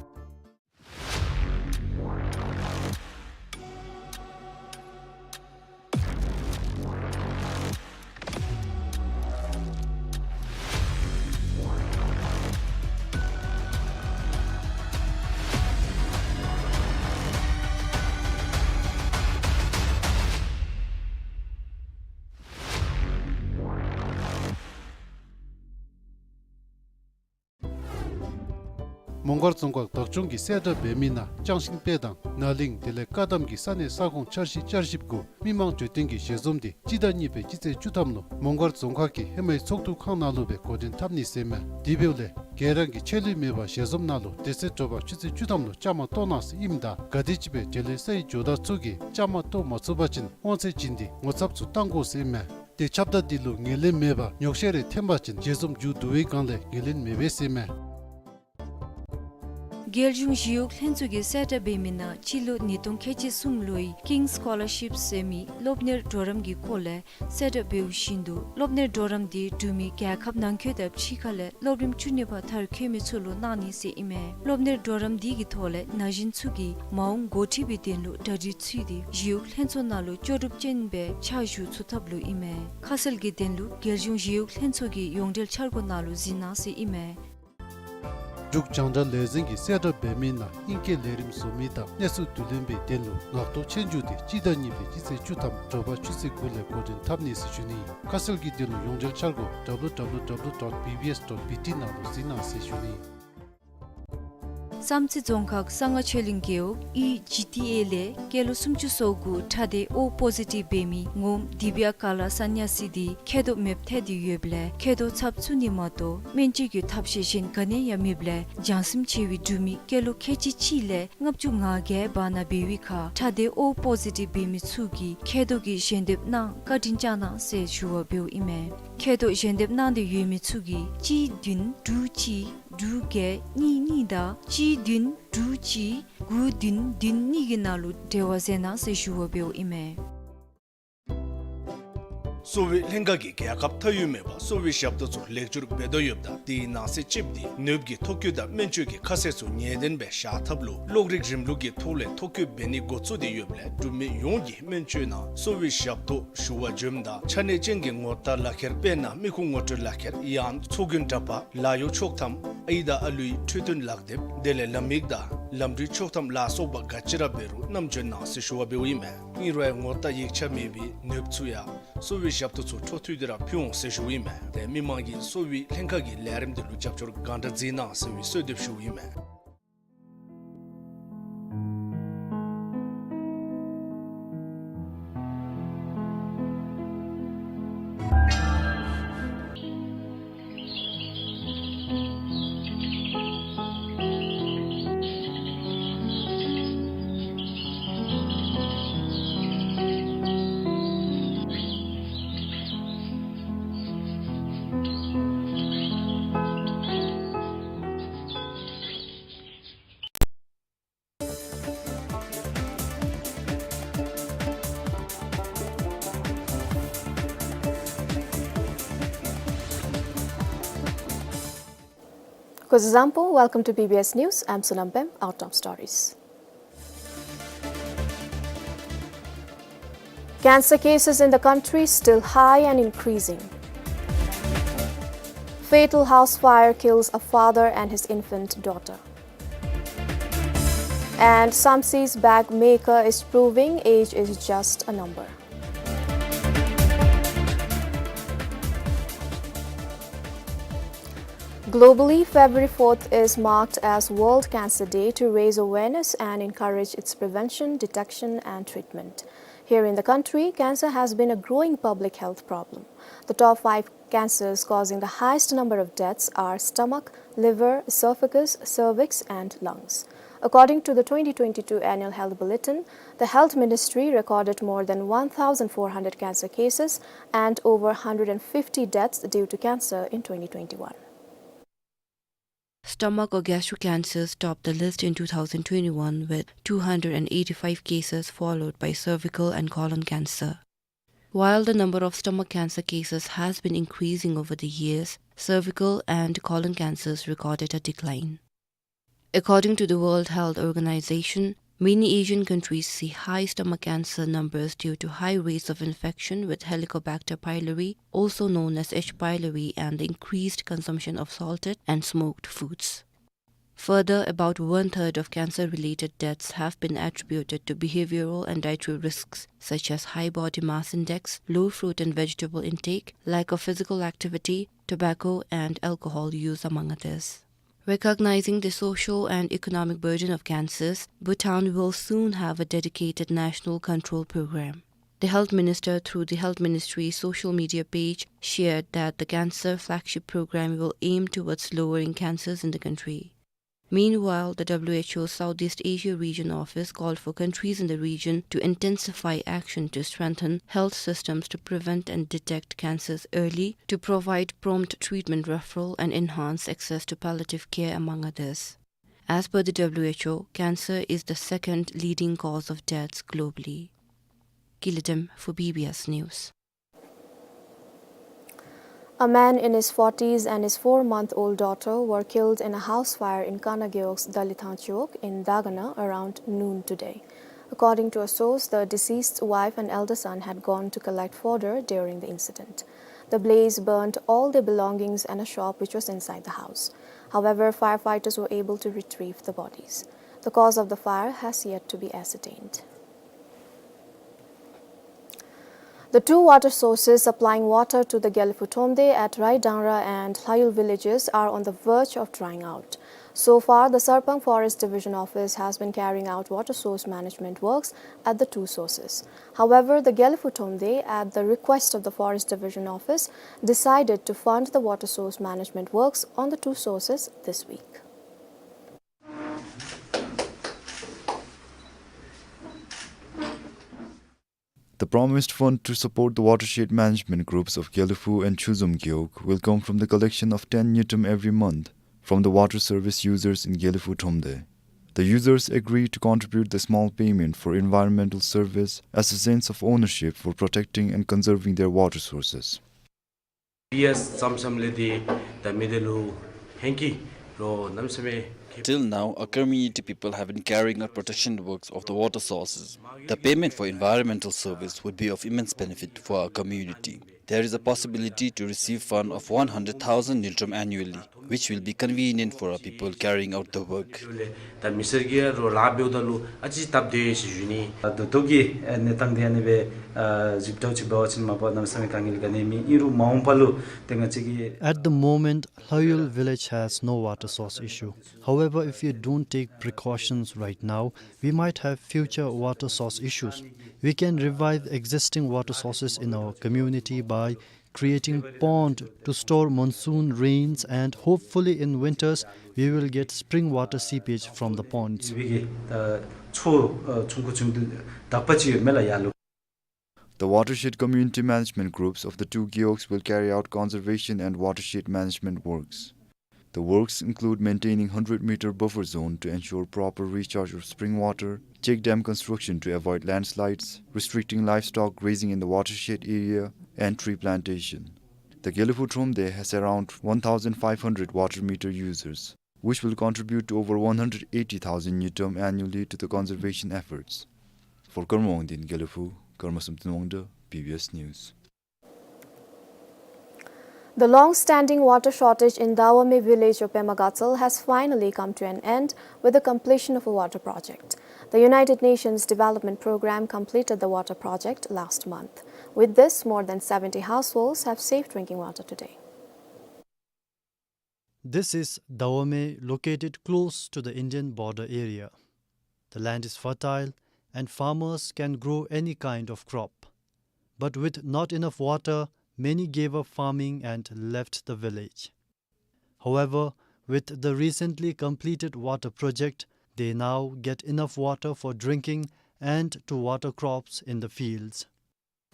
མོང་སྒར་རྫོང་ཁག་བདག་སྐྱོང་གིས་གསལ་བསྒྲགས་འབད་མི་ནང་ལྕང་ཤིང་དཔེ་དང་ནཱ་གླིང་དེ་ལས་བཀའ་གདམ་གྱི་ས་གནས་ས་ཁོངས་འཆར་གཞི་བསྐྱར་ཞིབ་གུ་མི་མང་གྲོས་བསྟུན་གྱི་ཞལ་འཛོམས་དེ་སྤྱི་ཟླ་གཉིས་པའི་སྤྱི་ཚེས་བཅུ་ཐམ་ལུ་མོང་སྒར་རྫོང་ཁག་གི་ཧེ་མའི་ཚོགས་འདུ་ཁང་ནང་ལུ་སྦེ་འགོ་འདྲེན་འཐབ་ནི་ཟེར་ཨིན་མས། དེ་འབདཝ་ལས་ག་ར་གིས་ཆད་ལུས་མེད་པར་ཞལ་འཛོམས་ནང་ལུ་དེ་ཚེ་དྲོ་པ་ཆུ་ཚོད་བཅུ་ཐམ་ལུ་བཅའ་མར་གཏོགས་གནང་ཟེར་ཨིནམ་ད་ག་དེམ་ཅིག་སྦེ་འབྲེལ་ཡོད་ས་ཡི་ཇོ་བདག་ཚུ་གིས་བཅའ་མར་གཏོགས་མ་ཚུགས་པ་ཅིན་དབང་ཚད་བྱིན་ཏེ་ངོ་ཚབ་ཚུ་གཏང་དགོ་ཟེར་ཨིན་མས། ཏེ་ཁྱབ་བརྡལ་འདི་ལུ་ངོས་ལེན་མེད་པར་ཉོགས་བཤད་རེ་འཐེན་པ་ཅིན་ཞལ་འཛོམས་མཇུག་བསྡུ་བའི་སྒང་ལས་ངོས་ལེན་མི་འབད་ཟེར་ཨིན་མས། རྒྱལ་གཞུང་ཞི་གཡོག་ལྷན་ཚོགས་ཀྱིས་གསལ་བསྒྲགས་འབད་མི་ནང་སྤྱི་ལོ་ཉིས་སྟོང་ཁལ་གཅིག་གསུམ་ལོའི་King's Scholarship ཟེར་མི་སློབ་གཉེར་གྲོགས་རམ་གྱི་སྐོར་ལས་གསལ་བསྒྲགས་འབདཝ་བཞིན་དུ་སློབ་གཉེར་གྲོགས་རམ་འདི་འབྲུག་མི་རྒྱལ་ཁབ་ནང་འཁོད་དང་ཕྱི་ཁ་ལས་སློབ་རིམ་བཅུ་གཉིས་པ་མཐར་འཁྱོལ་མི་ཚུ་ལུ་གནང་ནི་ཟེར་ཨིན་མས། སློབ་གཉེར་གྲོགས་རམ་འདི་གི་ཐོག་ལས་ན་གཞོན་ཚུ་གིས་མ་འོངས་འགོ་ཁྲིད་པའི་དོན་ལུ་གྲ་སྒྲིག་ཚུད་དེ་ཞི་གཡོག་ལྷན་ཚོགས་ནང་ལུ་ལྕོགས་གྲུབ་ཅན་སྦེ་ཕྱག་ཞུ་ཚུགས་ཐབས་ལུ་ཨིན་མས། ཁ་གསལ་གྱི་དོན་ལུ་རྒྱལ་གཞུང་ཞི་གཡོག་ལྷན་ཚོགས་ཀྱི་ཡོངས་འབྲེལ་འཆར་སྒོ་ནང་ལུ་གཟིགས་གནང་ཟེར་ཨིན་མས། འབྲུག་རྒྱང་བསྒྲགས་ལས་འཛིན་གྱིས་གསལ་བསྒྲགས་འབད་མི་ནང་ཨིང་སྐད་ལས་རིམ་བཟོ་མི་དང་གནས་ཚུལ་བསྡུ་ལེན་པའི་དོན་ལུ་ངག་ཐོག་ཆོས་རྒྱུགས་དེ་སྤྱི་ཟླ་གཉིས་པའི་སྤྱི་ཚེས་བཅུ་ཐམ་དྲོ་པ་ཆུ་ཚོད་དགུ་ལས་འགོ་འདྲེན་འཐབ་ནི་ཟེར་ཞུ་ནི། ཁ་གསལ་གྱི་དོན་ལུ་ཡོངས་འབྲེལ་འཆར་སྒོ་W W W dot B B S dot B T ནང་ལུ་གཟིགས་གནང་ཟེར་ཞུ་ནི། བསམ་རྩེ་རྫོང་ཁག་གསང་སྔགས་ཆོས་གླིང་རྒེད་འོག་ཨི་ཇི་ཊི་ཨེ་ལས་སྐྱེས་ལོ་སུམ་ཅུ་སོ་དགུ་ཁྲག་སྡེ་ཨོ་པོ་ཟི་ཊིབ་འབད་མི་ངོམ་དི་བི་ཡ་ཀ་ལ་ས་ནྱ་སི་དེ་མཁལ་རྡོག་མེདཔ་ཐལ་ཏེ་ཡོདཔ་ལས་མཁལ་རྡོག་ཚབ་བཙུགས་ནི་མ་གཏོགས་སྨན་བཅོས་ཀྱི་ཐབས་ཤེས་གཞན་ག་ནི་ཡང་མེདཔ་ལས་སྦྱང་ཟིན་ཆེ་བའི་འབྲུག་མི་སྐྱེས་ལོ་ཁལ་གཅིག་གཅིག་ལས་ལྔ་བཅུ་ང་བརྒྱད་བར་ན་འབད་བའི་ཁར་ཁྲག་སྡེ་ཨོ་པོ་ཟི་ཊིབ་འབད་མི་ཚུ་གིས་མཁལ་རྡོག་གི་ཞལ་འདེབས་གནང་བཀའ་དྲིན་བསྐྱང་གནང་ཟེར་ཞུ་བ་འབདཝ་ཨིན་མས། མཁལ་རྡོག་ཞལ་འདེབས་གནང་སྟེ་ཡོད་མི་ཚུ་གིས་གཅིག་བདུན་དྲུག་གཅིག་དྲུག་བརྒྱད་གཉིས་གཉིས་དང་གཅིག་བདུན་དྲུག་གཅིག་དགུ་བདུན་བདུན་གཉིས་ཀྱི་ནང་ལུ་འབྲེལ་བ་མཛད་གནང་ཟེར་ཞུ་བ་འབདཝ་ཨིན་མས། གསོ་བའི་ལྷན་ཁག་གིས་རྒྱལ་ཁབ་མཐའ་དབུས་མེད་པར་གསོ་བའི་ཞབས་ཏོག་ཚུ་ལེགས་བསྒྱུར་འབད་དོ་ཡོདཔ་ད་དེའི་ནང་གསེས་ཅིག་འདི་ནདཔ་ཀྱི་ཐོ་བཀོད་དང་སྨན་བཅོས་ཀྱི་ཁ་གསལ་ཚུ་ངེས་གཏན་སྦེ་བཞག་ཐབས་ལུ་གློག་རིག་རིམ་ལུགས་ཀྱི་ཐོག་ལས་ཐོ་བཀོད་འབད་ནི་འགོ་བཙུགས་ཏེ་ཡོདཔ་ལས་འབྲུག་མི་ཡོངས་ཀྱིས་སྨན་བཅོས་ནང་གསོ་བའི་ཞབས་ཏོག་ཞུ་བར་འབྱོནམ་ད་ཆ་གནས་ཅན་གྱི་ངོ་རྟགས་ལག་ཁྱེར་དཔེར་ན་མི་ཁུངས་ངོ་སྤྲོད་ལག་ཁྱེར་ཡང་ཚོགས་རྒྱུན་འདྲ་པར་ལཱ་གཡོག་ཆོག་ཐམ་ཨའི་དང་ཨ་ལུའི་འཕྲོད་བསྟེན་ལག་དེབ་དེ་ལས་ལམ་ཡིག་དང་ལམ་འགྲུལ་ཆོག་ཐམ་ལ་སོགས་པ་ག་ཅི་ར་འབད་རུང་བསྣམས་བྱོན་གནང་ཟེར་ཞུ་བ་འབདཝ་ཨིན་མས། ཨིན་རུང་ཡང་ངོ་རྟགས་ཡིག་ཆ་མེད་པའི་ནདཔ་ཚུ་ཡང་གསོ་བའི་ཞབས་ཏོག་ཚུ་འཕྲོ་མཐུད་དེ་ར་ཕུལ་འོང་ཟེར་ཞུཝ་ཨིན་མས། ཏེ་མི་མང་གིས་གསོ་བའི་ལྷན་ཁག་གི་ལས་རིམ་དེ་ལུ་རྒྱབ་སྐྱོར་གང་དྲག་མཛད་གནང་ཟེར་བའི་གསོལ་འདེབས་ཞུཝ་ཨིན་མས། Kuzuzangpo, welcome to B B S News. I'm Sonam Pem. Our top stories. Cancer cases in the country still high and increasing. Fatal house fire kills a father and his infant daughter. And Samsi's bag maker is proving age is just a number. Globally, February fourth is marked as World Cancer Day to raise awareness and encourage its prevention, detection, and treatment. Here in the country, cancer has been a growing public health problem. The top five Cancers causing the highest number of deaths are stomach, liver, esophagus, cervix, and lungs. According to the twenty twenty-two Annual Health Bulletin, the Health Ministry recorded more than one thousand four hundred cancer cases and over one hundred fifty deaths due to cancer in twenty twenty-one. Stomach or gastric cancers topped the list in two thousand twenty-one with two hundred eighty-five cases, followed by cervical and colon cancer. While the number of stomach cancer cases has been increasing over the years, cervical and colon cancers recorded a decline. According to the World Health Organization, many Asian countries see high stomach cancer numbers due to high rates of infection with Helicobacter pylori, also known as H. pylori, and the increased consumption of salted and smoked foods. Further, about one-third of cancer-related deaths have been attributed to behavioral and dietary risks, such as high body mass index, low fruit and vegetable intake, lack of physical activity, tobacco and alcohol use, among others. Recognizing the social and economic burden of cancers, Bhutan will soon have a dedicated national control program. The health minister, through the health ministry's social media page, shared that the cancer flagship program will aim towards lowering cancers in the country. Meanwhile, the W H O Southeast Asia Region Office called for countries in the region to intensify action to strengthen health systems to prevent and detect cancers early, to provide prompt treatment referral, and enhance access to palliative care, among others. As per the W H O, cancer is the second leading cause of deaths globally. Kiladem for B B S News. A man in his forties and his four-month-old daughter were killed in a house fire in Kana Gewog's Dalithang Gewog in Dagana around noon today. According to a source, the deceased's wife and elder son had gone to collect fodder during the incident. The blaze burned all their belongings and a shop which was inside the house. However, firefighters were able to retrieve the bodies. The cause of the fire has yet to be ascertained. The two water sources supplying water to the Gelephu Thromde at Raidangra and Lhayul villages are on the verge of drying out. So far, the Sarpang Forest Division Office has been carrying out water source management works at the two sources. However, the Gelephu Thromde, at the request of the Forest Division Office, decided to fund the water source management works on the two sources this week. The promised fund to support the watershed management groups of Gelephu and Chuzom Gewog will come from the collection of ten ngultrum every month from the water service users in Gelephu Thromde. The users agreed to contribute the small payment for environmental service as a sense of ownership for protecting and conserving their water sources. Yes, some, some lady, the middle who hanky, ro, nam same. Till now, our community people have been carrying out protection works of the water sources. The payment for environmental service would be of immense benefit for our community. There is a possibility to receive fund of one hundred thousand ngultrum annually, which will be convenient for our people carrying out the work. ད་མི་སེར་གྱིས་རོགས་རམ་འབདཝ་ད་ལུ་ཨ་ཙི་སྟབས་བདེ་ཟེར་ཞུ་ནི། ད་ལྟོ་གི་གནས་སྟངས་འདི་ཨ་ནི་སྦེ་ཨ་ཞིབ་ཕྲ་ཅིག་འབད་བ་ཅིན་མ་པ་གནམ་མེད་ས་མེད་དཀའ་ངལ་ག་ནི་མེད། ཨིན་རུང་མ་འོངས་པ་ལུ་ཏེ་ང་བཅས་ཀྱི At the moment, Lhayul village has no water source issue. However, if we don't take precautions right now, we might have future water source issues. We can revive existing water sources in our community by creating pond to store monsoon rains, and hopefully in winters we will get spring water seepage from the ponds. ཨ་ཚོད་ཨ་ཆུང་ཀུ་ཆུང་དུ་དག་པ་ཅིག་ཡོད་མེད་ལགས་ཡར་ལུ། The watershed community management groups of the two gewogs will carry out conservation and watershed management works. The works include maintaining hundred meter buffer zone to ensure proper recharge of spring water, check dam construction to avoid landslides, restricting livestock grazing in the watershed area, and tree plantation. The Gelephu Thromde has around one thousand five hundred water meter users, which will contribute to over one hundred eighty thousand ngultrum annually to the conservation efforts. For Karma Wangdi in Gelephu, Karma Samten Wangda, B B S News. The long-standing water shortage in Dawame village of Pema Gatshel has finally come to an end with the completion of a water project. The United Nations Development Programme completed the water project last month. With this, more than seventy households have safe drinking water today. This is Dawame, located close to the Indian border area. The land is fertile and farmers can grow any kind of crop. But with not enough water, many gave up farming and left the village. However, with the recently completed water project, they now get enough water for drinking and to water crops in the fields.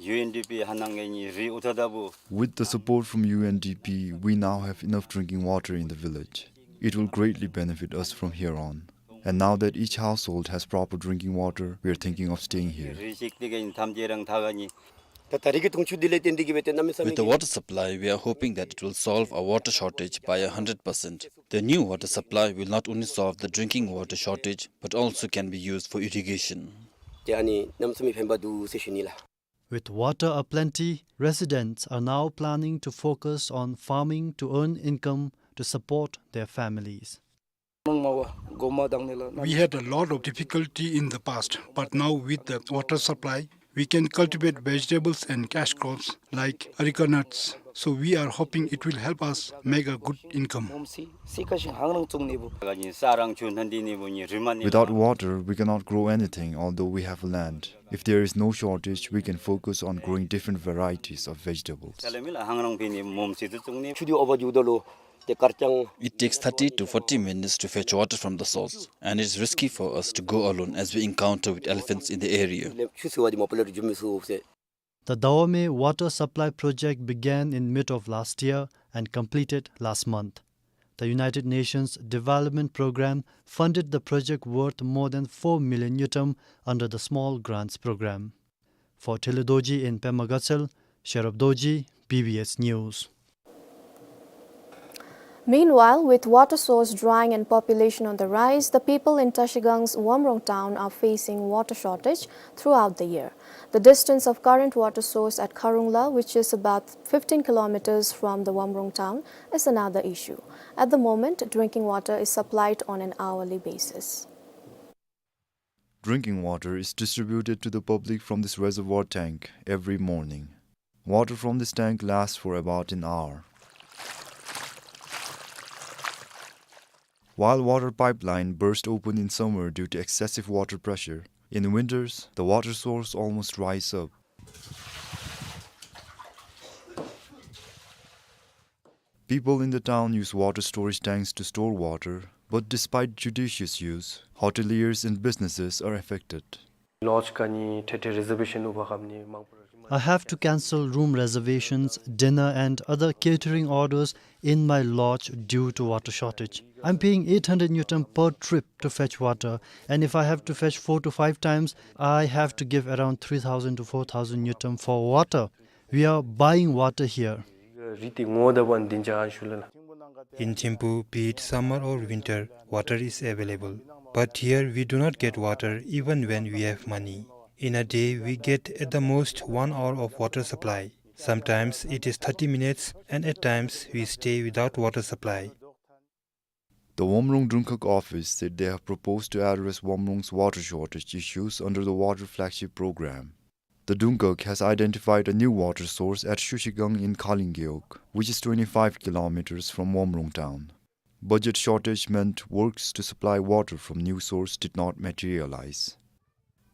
ཡུ་ཨེན་ཌི་པི་ཕྱག་ནང་གི་ནི་རི་འུ་ཐག་ལྟ་བུ། With the support from U N D P, we now have enough drinking water in the village. It will greatly benefit us from here on. And now that each household has proper drinking water, we are thinking of staying here. རི་ཞིག་དེ་གི་ནི་ཐམས་ཅད་རང་ཐག་ག་ནི། ད་ད་རེས་ཀྱི་འཐུང་ཆུ་འདི་ལས་བརྟེན་ཏེ་གི་སྦེ་ཏེ་གནམ་མེད་ས་མེད་With the water supply, we are hoping that it will solve our water shortage by a hundred percent. The new water supply will not only solve the drinking water shortage, but also can be used for irrigation. ཏེ་ཨ་ནི་གནམ་མེད་ས་མེད་ཕན་པ་འདུག་ཟེར་ཞུ་ནི་ལགས། With water aplenty, residents are now planning to focus on farming to earn income to support their families. We had a lot of difficulty in the past, but now with the water supply, we can cultivate vegetables and cash crops like areca nuts. So we are hoping it will help us make a good income. Without water, we cannot grow anything, although we have land. If there is no shortage, we can focus on growing different varieties of vegetables. It takes thirty to forty minutes to fetch water from the source, and it's risky for us to go alone as we encounter with elephants in the area. The Dawame water supply project began in mid of last year and completed last month. The United Nations Development Programme funded the project worth more than four million ngultrum under the Small Grants Programme. For Thilo Dorji in Pema Gatshel, Sherab Dorji, B B S News. Meanwhile, with water source drying and population on the rise, the people in Trashigang's Womrong town are facing water shortage throughout the year. The distance of current water source at Kharungla, which is about fifteen kilometers from the Womrong town, is another issue. At the moment, drinking water is supplied on an hourly basis. Drinking water is distributed to the public from this reservoir tank every morning. Water from this tank lasts for about an hour. While water pipeline burst open in summer due to excessive water pressure, in winters, the water source almost dries up. People in the town use water storage tanks to store water, but despite judicious use, hoteliers and businesses are affected. Lodge ཁ་ནི་ཐེ་ཐེ་རི་ཛར་བེ་ཤཱན་འབད་བ་ཅིན་མང་པོ་ར། I have to cancel room reservations, dinner and other catering orders in my lodge due to water shortage. I'm paying eight hundred ngultrum per trip to fetch water, and if I have to fetch four to five times, I have to give around three thousand to four thousand ngultrum for water. We are buying water here. རི་དེ་ངོ་ད་བན་དིན་ཅ་ཨན་ཤུལ་ལ། In Thimphu, be it summer or winter, water is available. But here we do not get water even when we have money. In a day, we get at the most one hour of water supply. Sometimes it is thirty minutes, and at times we stay without water supply. The Womrong Dungkhag office said they have proposed to address Womrong's water shortage issues under the Water Flagship Program. The Dungkhag has identified a new water source at Shushigang in Khaling Gewog, which is twenty-five kilometers from Womrong town. Budget shortage meant works to supply water from new source did not materialize.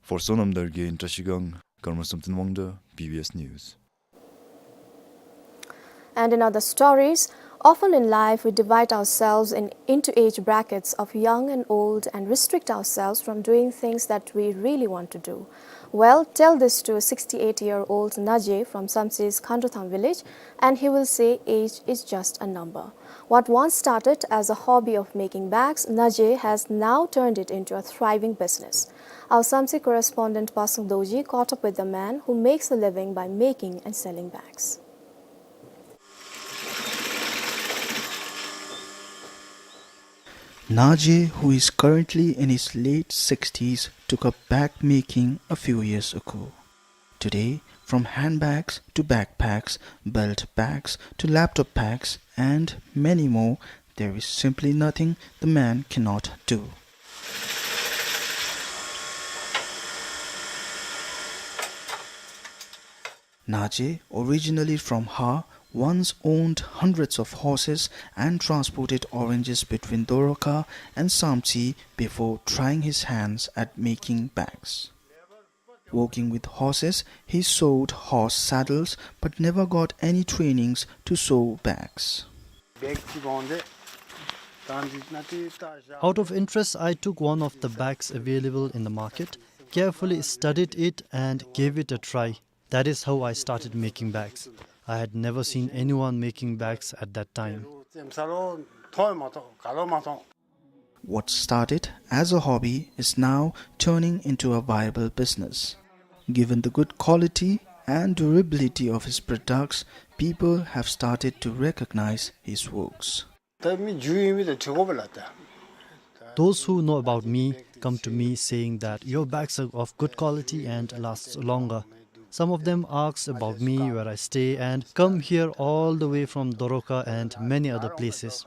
For Sonam Dargay in Trashigang, Karma Samten Wangda, B B S News. And in other stories, often in life we divide ourselves in, into age brackets of young and old and restrict ourselves from doing things that we really want to do. Well, tell this to a sixty-eight-year-old Naje from Samtse's Khandothang village, and he will say age is just a number. What once started as a hobby of making bags, Naje has now turned it into a thriving business. Our Samtse correspondent Pasang Dorji caught up with the man who makes a living by making and selling bags. Naje, who is currently in his late sixties, took up bag making a few years ago. Today, from handbags to backpacks, belt bags to laptop bags, and many more, there is simply nothing the man cannot do. Naje, originally from Ha, once owned hundreds of horses and transported oranges between Dorokha and Samtse before trying his hands at making bags. Working with horses, he sewed horse saddles but never got any trainings to sew bags. Out of interest, I took one of the bags available in the market, carefully studied it, and gave it a try. That is how I started making bags. I had never seen anyone making bags at that time. What started as a hobby is now turning into a viable business. Given the good quality and durability of his products, people have started to recognize his works. Those who know about me come to me saying that your bags are of good quality and lasts longer. Some of them ask about me, where I stay, and come here all the way from Doroka and many other places.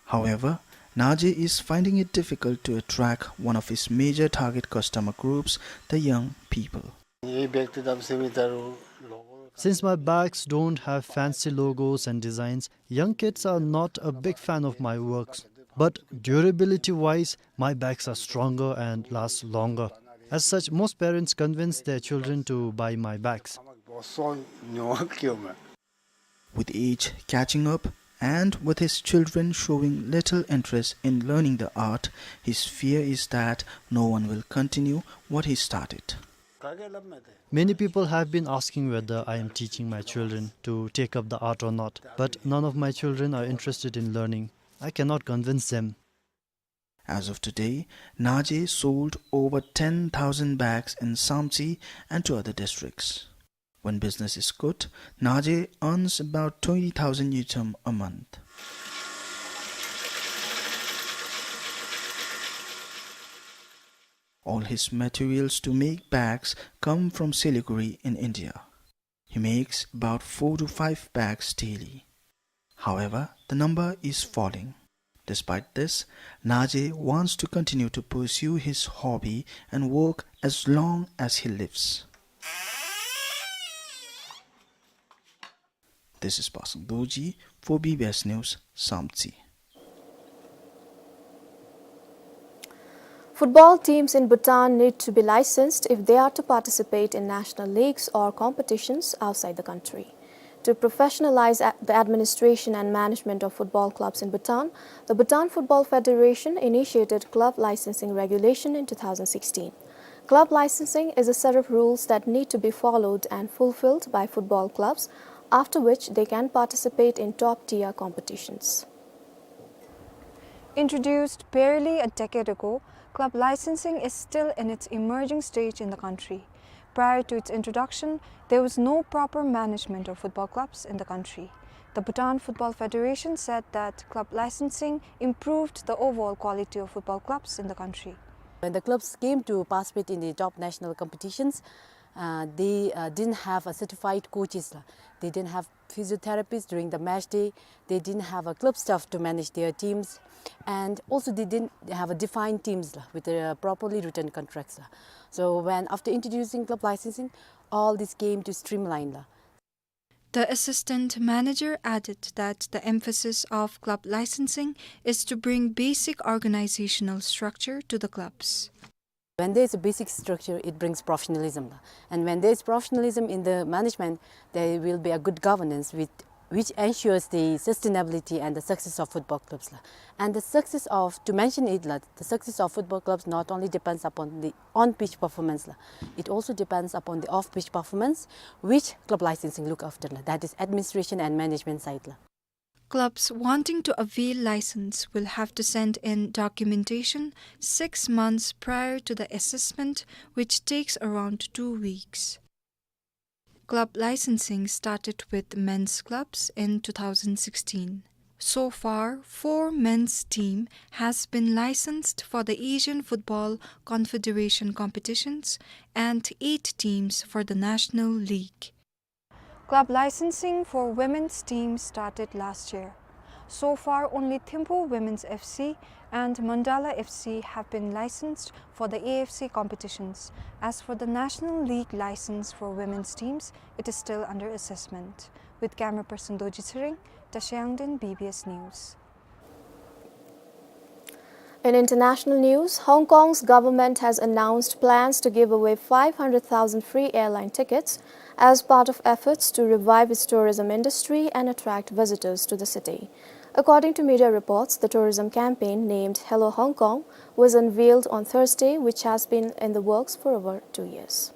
However, Naje is finding it difficult to attract one of his major target customer groups, the young people. Since my bags don't have fancy logos and designs, young kids are not a big fan of my works. But durability-wise, my bags are stronger and last longer. As such, most parents convince their children to buy my bags. With age catching up, and with his children showing little interest in learning the art, his fear is that no one will continue what he started. Many people have been asking whether I am teaching my children to take up the art or not, but none of my children are interested in learning. I cannot convince them. As of today, Naje sold over ten thousand bags in Samtse and to other districts. When business is good, Naje earns about twenty thousand ngultrum a month. All his materials to make bags come from Siliguri in India. He makes about four to five bags daily. However, the number is falling. Despite this, Naje wants to continue to pursue his hobby and work as long as he lives. This is Pasang Dorji for B B S News, Samtse. Football teams in Bhutan need to be licensed if they are to participate in national leagues or competitions outside the country. To professionalize a-, the administration and management of football clubs in Bhutan, the Bhutan Football Federation initiated club licensing regulation in two thousand sixteen. Club licensing is a set of rules that need to be followed and fulfilled by football clubs, after which they can participate in top-tier competitions. Introduced barely a decade ago, club licensing is still in its emerging stage in the country. Prior to its introduction, there was no proper management of football clubs in the country. The Bhutan Football Federation said that club licensing improved the overall quality of football clubs in the country. When the clubs came to participate in the top national competitions, uh, they, uh, didn't have a certified coaches, la. They didn't have physiotherapists during the match day. They didn't have a club staff to manage their teams. And also they didn't have a defined teams, la, with a properly written contracts, la. So when, after introducing club licensing, all this came to streamline, la. The assistant manager added that the emphasis of club licensing is to bring basic organizational structure to the clubs. When there is a basic structure, it brings professionalism, la. And when there is professionalism in the management, there will be a good governance with, which ensures the sustainability and the success of football clubs, la. And the success of, to mention it, la, the success of football clubs not only depends upon the on-pitch performance, la. It also depends upon the off-pitch performance, which club licensing look after, la. That is administration and management side, la. Clubs wanting to avail license will have to send in documentation six months prior to the assessment, which takes around two weeks. Club licensing started with men's clubs in two thousand sixteen. So far, four men's team has been licensed for the Asian Football Confederation competitions and eight teams for the National League. Club licensing for women's teams started last year. So far, only Thimphu Women's F C and Mandala F C have been licensed for the A F C competitions. As for the National League license for women's teams, it is still under assessment. With camera person Doji Tshering, Tashi Yangden, B B S News. In international news, Hong Kong's government has announced plans to give away five hundred thousand free airline tickets as part of efforts to revive its tourism industry and attract visitors to the city. According to media reports, the tourism campaign named Hello Hong Kong was unveiled on Thursday, which has been in the works for over two years.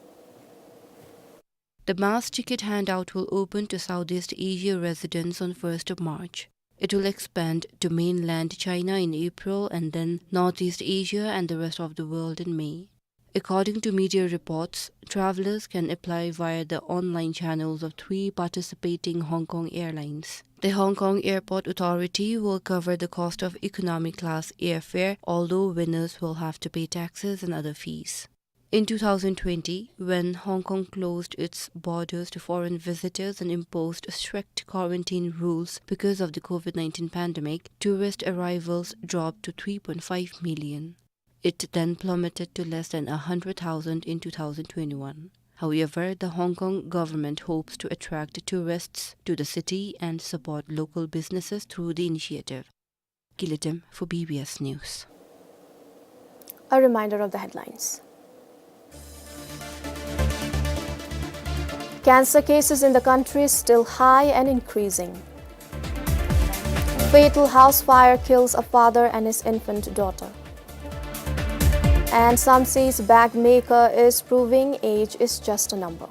The mass ticket handout will open to Southeast Asia residents on first of March. It will expand to mainland China in April and then Northeast Asia and the rest of the world in May. According to media reports, travelers can apply via the online channels of three participating Hong Kong airlines. The Hong Kong Airport Authority will cover the cost of economy class airfare, although winners will have to pay taxes and other fees. In two thousand twenty, when Hong Kong closed its borders to foreign visitors and imposed strict quarantine rules because of the COVID nineteen pandemic, tourist arrivals dropped to three point five million. It then plummeted to less than a hundred thousand in two thousand twenty-one. However, the Hong Kong government hopes to attract tourists to the city and support local businesses through the initiative. Gila Dem for B B S News. A reminder of the headlines. Cancer cases in the country still high and increasing. Fatal house fire kills a father and his infant daughter. And some says bag maker is proving age is just a number.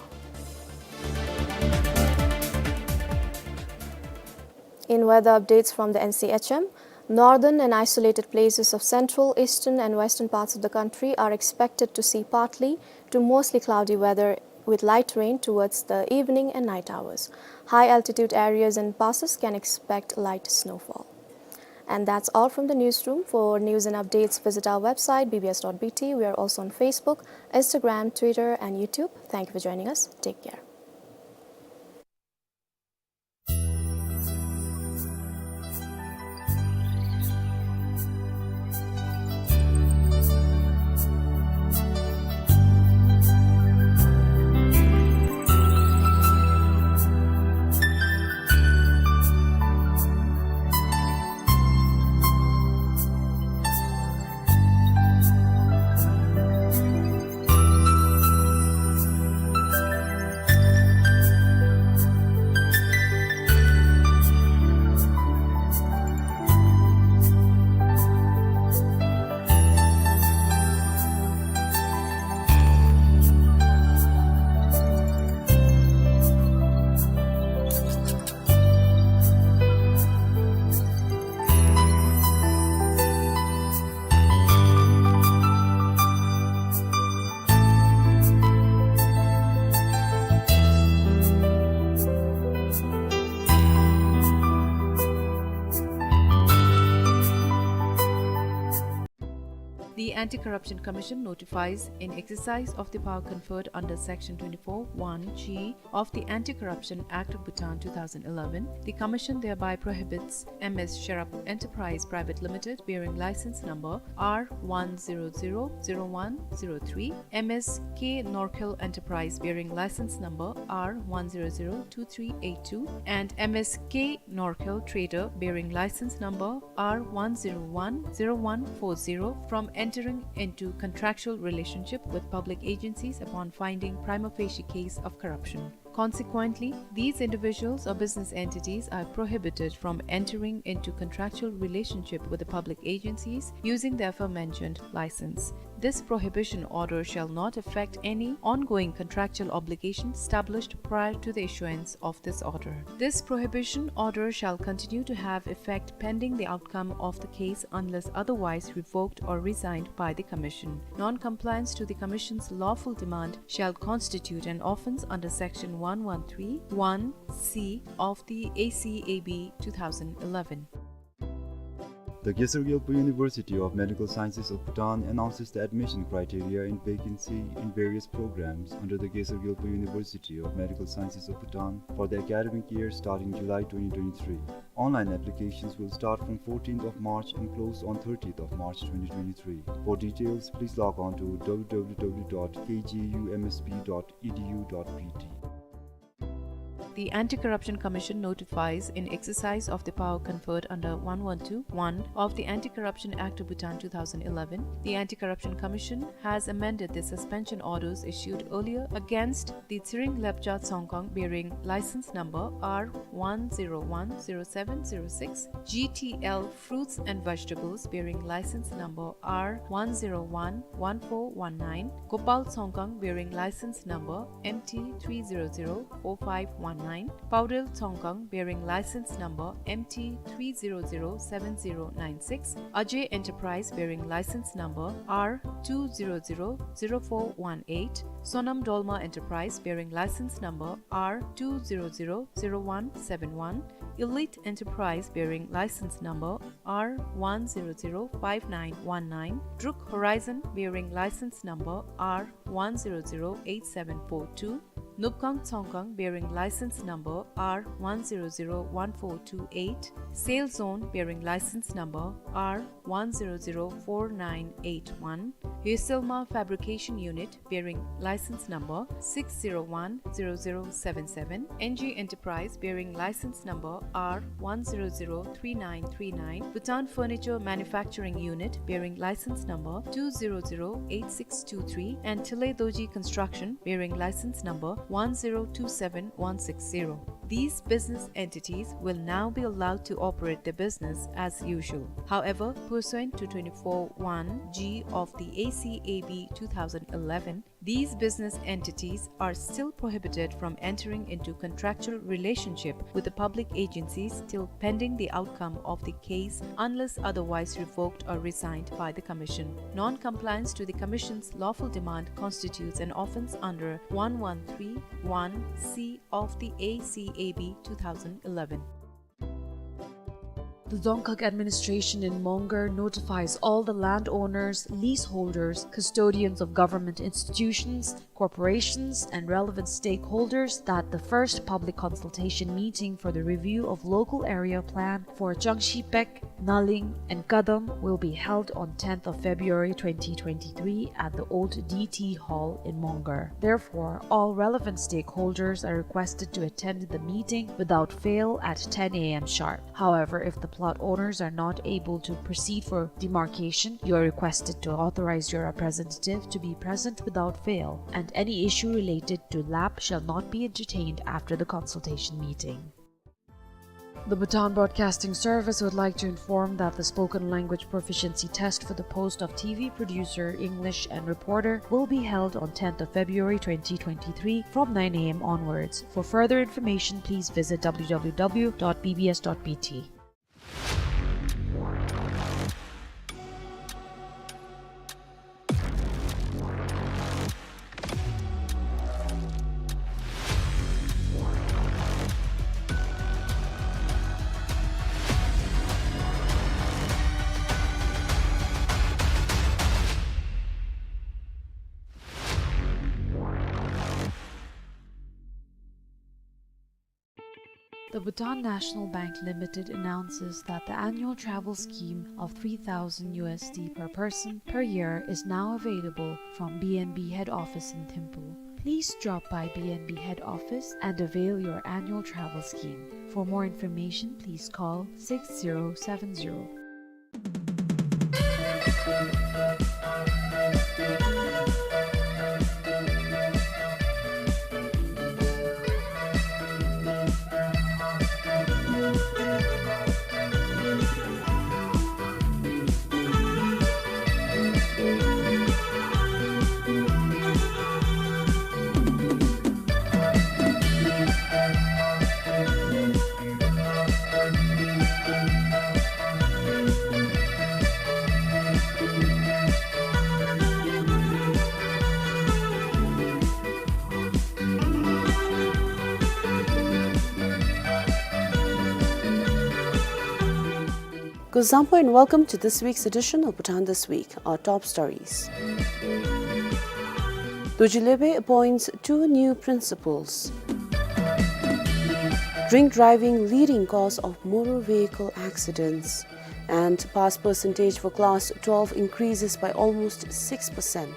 In weather updates from the N C H M, northern and isolated places of central, eastern and western parts of the country are expected to see partly to mostly cloudy weather with light rain towards the evening and night hours. High altitude areas and passes can expect light snowfall. And that's all from the newsroom. For news and updates, visit our website, B B S dot B T. We are also on Facebook, Instagram, Twitter, and YouTube. Thank you for joining us. Take care. The Anti-Corruption Commission notifies, in exercise of the power conferred under Section twenty-four one G of the Anti-Corruption Act of Bhutan two thousand eleven, the Commission thereby prohibits M S Sherab Enterprise Private Limited, bearing license number R one zero zero zero one zero three, M S K Norkhel Enterprise, bearing license number R one zero zero two three eight two, and M S K Norkhel Trader, bearing license number R one zero one zero one four zero, from entering into contractual relationship with public agencies upon finding prima facie case of corruption. Consequently, these individuals or business entities are prohibited from entering into contractual relationship with the public agencies using the aforementioned license. This prohibition order shall not affect any ongoing contractual obligation established prior to the issuance of this order. This prohibition order shall continue to have effect pending the outcome of the case unless otherwise revoked or resigned by the Commission. Non-compliance to the Commission's lawful demand shall constitute an offence under Section one one three one C of the A C A B two thousand eleven. The Gesar Gyalpo University of Medical Sciences of Bhutan announces the admission criteria and vacancy in various programs under the Gesar Gyalpo University of Medical Sciences of Bhutan for the academic year starting July twenty twenty-three. Online applications will start from fourteenth of March and close on thirtieth of March twenty twenty-three. For details, please log on to W W W dot K G U M S B dot E D U dot B T. The Anti-Corruption Commission notifies, in exercise of the power conferred under one one two one of the Anti-Corruption Act of Bhutan two thousand eleven, the Anti-Corruption Commission has amended the suspension orders issued earlier against the Tshering Lepcha Tsongkhang, bearing license number R one zero one zero seven zero six, G T L Fruits and Vegetables, bearing license number R one zero one one four one nine, Gopal Tsongkhang, bearing license number M T three zero zero four five one nine, Paurel Tsongkhang, bearing license number M T three zero zero seven zero nine six, Ajay Enterprise, bearing license number R two zero zero zero four one eight, Sonam Dolma Enterprise, bearing license number R two zero zero zero one seven one, Elite Enterprise, bearing license number R one zero zero five nine one nine, Druk Horizon, bearing license number R one zero zero eight seven four two, Nupkang Tsongkhang, bearing license number R one zero zero one four two eight, Sale Zone, bearing license number R one zero zero four nine eight one, Yoselma Fabrication Unit, bearing license number six zero one zero zero seven seven, N G Enterprise, bearing license number R one zero zero three nine three nine, Bhutan Furniture Manufacturing Unit, bearing license number two zero zero eight six two three, and Tile Doji Construction, bearing license number one zero two seven one six zero. These business entities will now be allowed to operate their business as usual. However, pursuant to twenty-four one G of the A C A B two thousand eleven, these business entities are still prohibited from entering into contractual relationship with the public agencies till pending the outcome of the case, unless otherwise revoked or resigned by the Commission. Non-compliance to the Commission's lawful demand constitutes an offence under one one three one C of the A C A B two thousand eleven. The Dzongkhag administration in Mongar notifies all the landowners, leaseholders, custodians of government institutions, corporations, and relevant stakeholders that the first public consultation meeting for the review of local area plan for Changshipek, Naling, and Kadam will be held on tenth of February twenty twenty-three at the old D T Hall in Mongar. Therefore, all relevant stakeholders are requested to attend the meeting without fail at ten A M sharp. However, if the plot owners are not able to proceed for demarcation, you are requested to authorize your representative to be present without fail, and any issue related to lap shall not be entertained after the consultation meeting. The Bhutan Broadcasting Service would like to inform that the spoken language proficiency test for the post of T V producer, English, and reporter will be held on tenth of February twenty twenty-three from nine A M onwards. For further information, please visit W W W dot B B S dot B T. The Bhutan National Bank Limited announces that the annual travel scheme of three thousand U S D per person per year is now available from B N B head office in Thimphu. Please drop by B N B head office and avail your annual travel scheme. For more information, please call six zero seven zero. Kuzuzangpo and welcome to this week's edition of Bhutan This Week. Our top stories. Dorji Lepe appoints two new principals. Drink driving leading cause of motor vehicle accidents. And pass percentage for class twelve increases by almost six percent.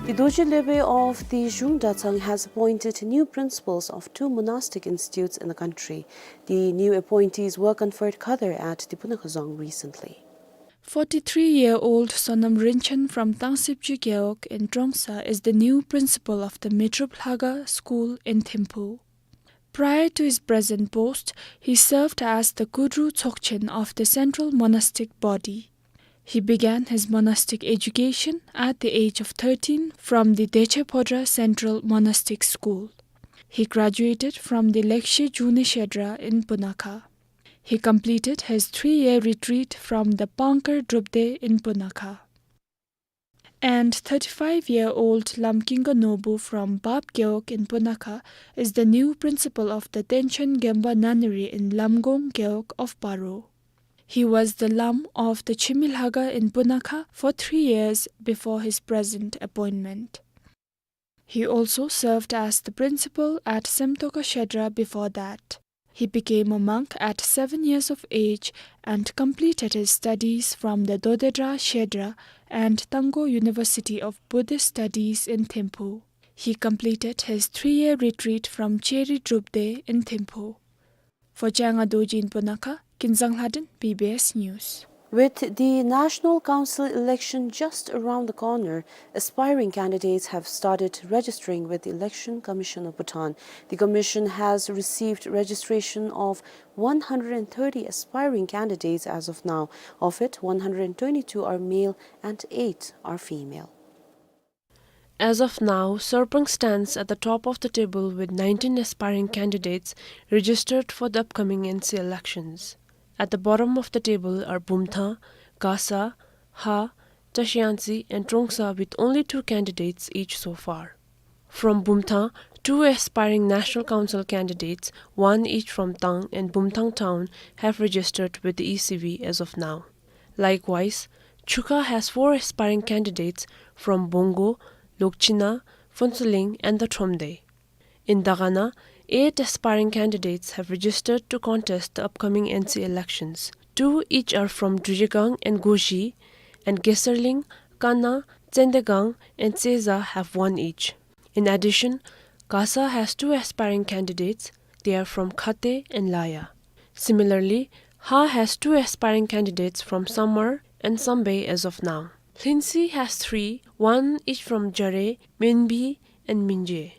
The Dorji Lebe of the Zhung Dathang has appointed new principals of two monastic institutes in the country. The new appointees were conferred qadr at the Punakha Dzong recently. Forty-three-year-old Sonam Rinchen from Tangsipji Gewog in Trongsa is the new principal of the Mitrup Lhaga School in Thimphu. Prior to his present post, he served as the Kudru Tsokchen of the central monastic body. He began his monastic education at the age of thirteen from the Deche Phodra Central Monastic School. He graduated from the Lekshe June Shedra in Punakha. He completed his three-year retreat from the Pangkar Drupde in Punakha. And thirty-five-year-old Lam Kinga Nobu from Bab Gewog in Punakha is the new principal of the Tenchen Gemba Nunnery in Lamgong Gewog of Paro. He was the Lam of the Chimi Lhaga in Punakha for three years before his present appointment. He also served as the principal at Semtoka Shedra before that. He became a monk at seven years of age and completed his studies from the Dodedra Shedra and Tango University of Buddhist Studies in Thimphu. He completed his three-year retreat from Cheri Drupde in Thimphu. For Changa Dorji in Punakha, Kinzang Lhaden, B B S News. With the National Council election just around the corner, aspiring candidates have started registering with the Election Commission of Bhutan. The commission has received registration of one hundred and thirty aspiring candidates as of now. Of it, one hundred and twenty-two are male and eight are female. As of now, Sarpang stands at the top of the table with nineteen aspiring candidates registered for the upcoming N C elections. At the bottom of the table are Bumthang, Gasa, Ha, Chashiyangtse and Trongsa with only two candidates each so far. From Bumthang, two aspiring National Council candidates, one each from Tang and Bumthang Town, have registered with the E C B as of now. Likewise, Chukha has four aspiring candidates from Bongo, Lokchina, Phuentsholing and the Thromde. In Dagana, eight aspiring candidates have registered to contest the upcoming N C elections. Two each are from Drijigang and Goji, and Geserling, Kana, Tsendegang and Tseza have one each. In addition, Gasa has two aspiring candidates. They are from Khate and Laya. Similarly, Ha has two aspiring candidates from Samar and Sambei as of now. Lhinsi has three, one each from Jare, Menbi and Minje.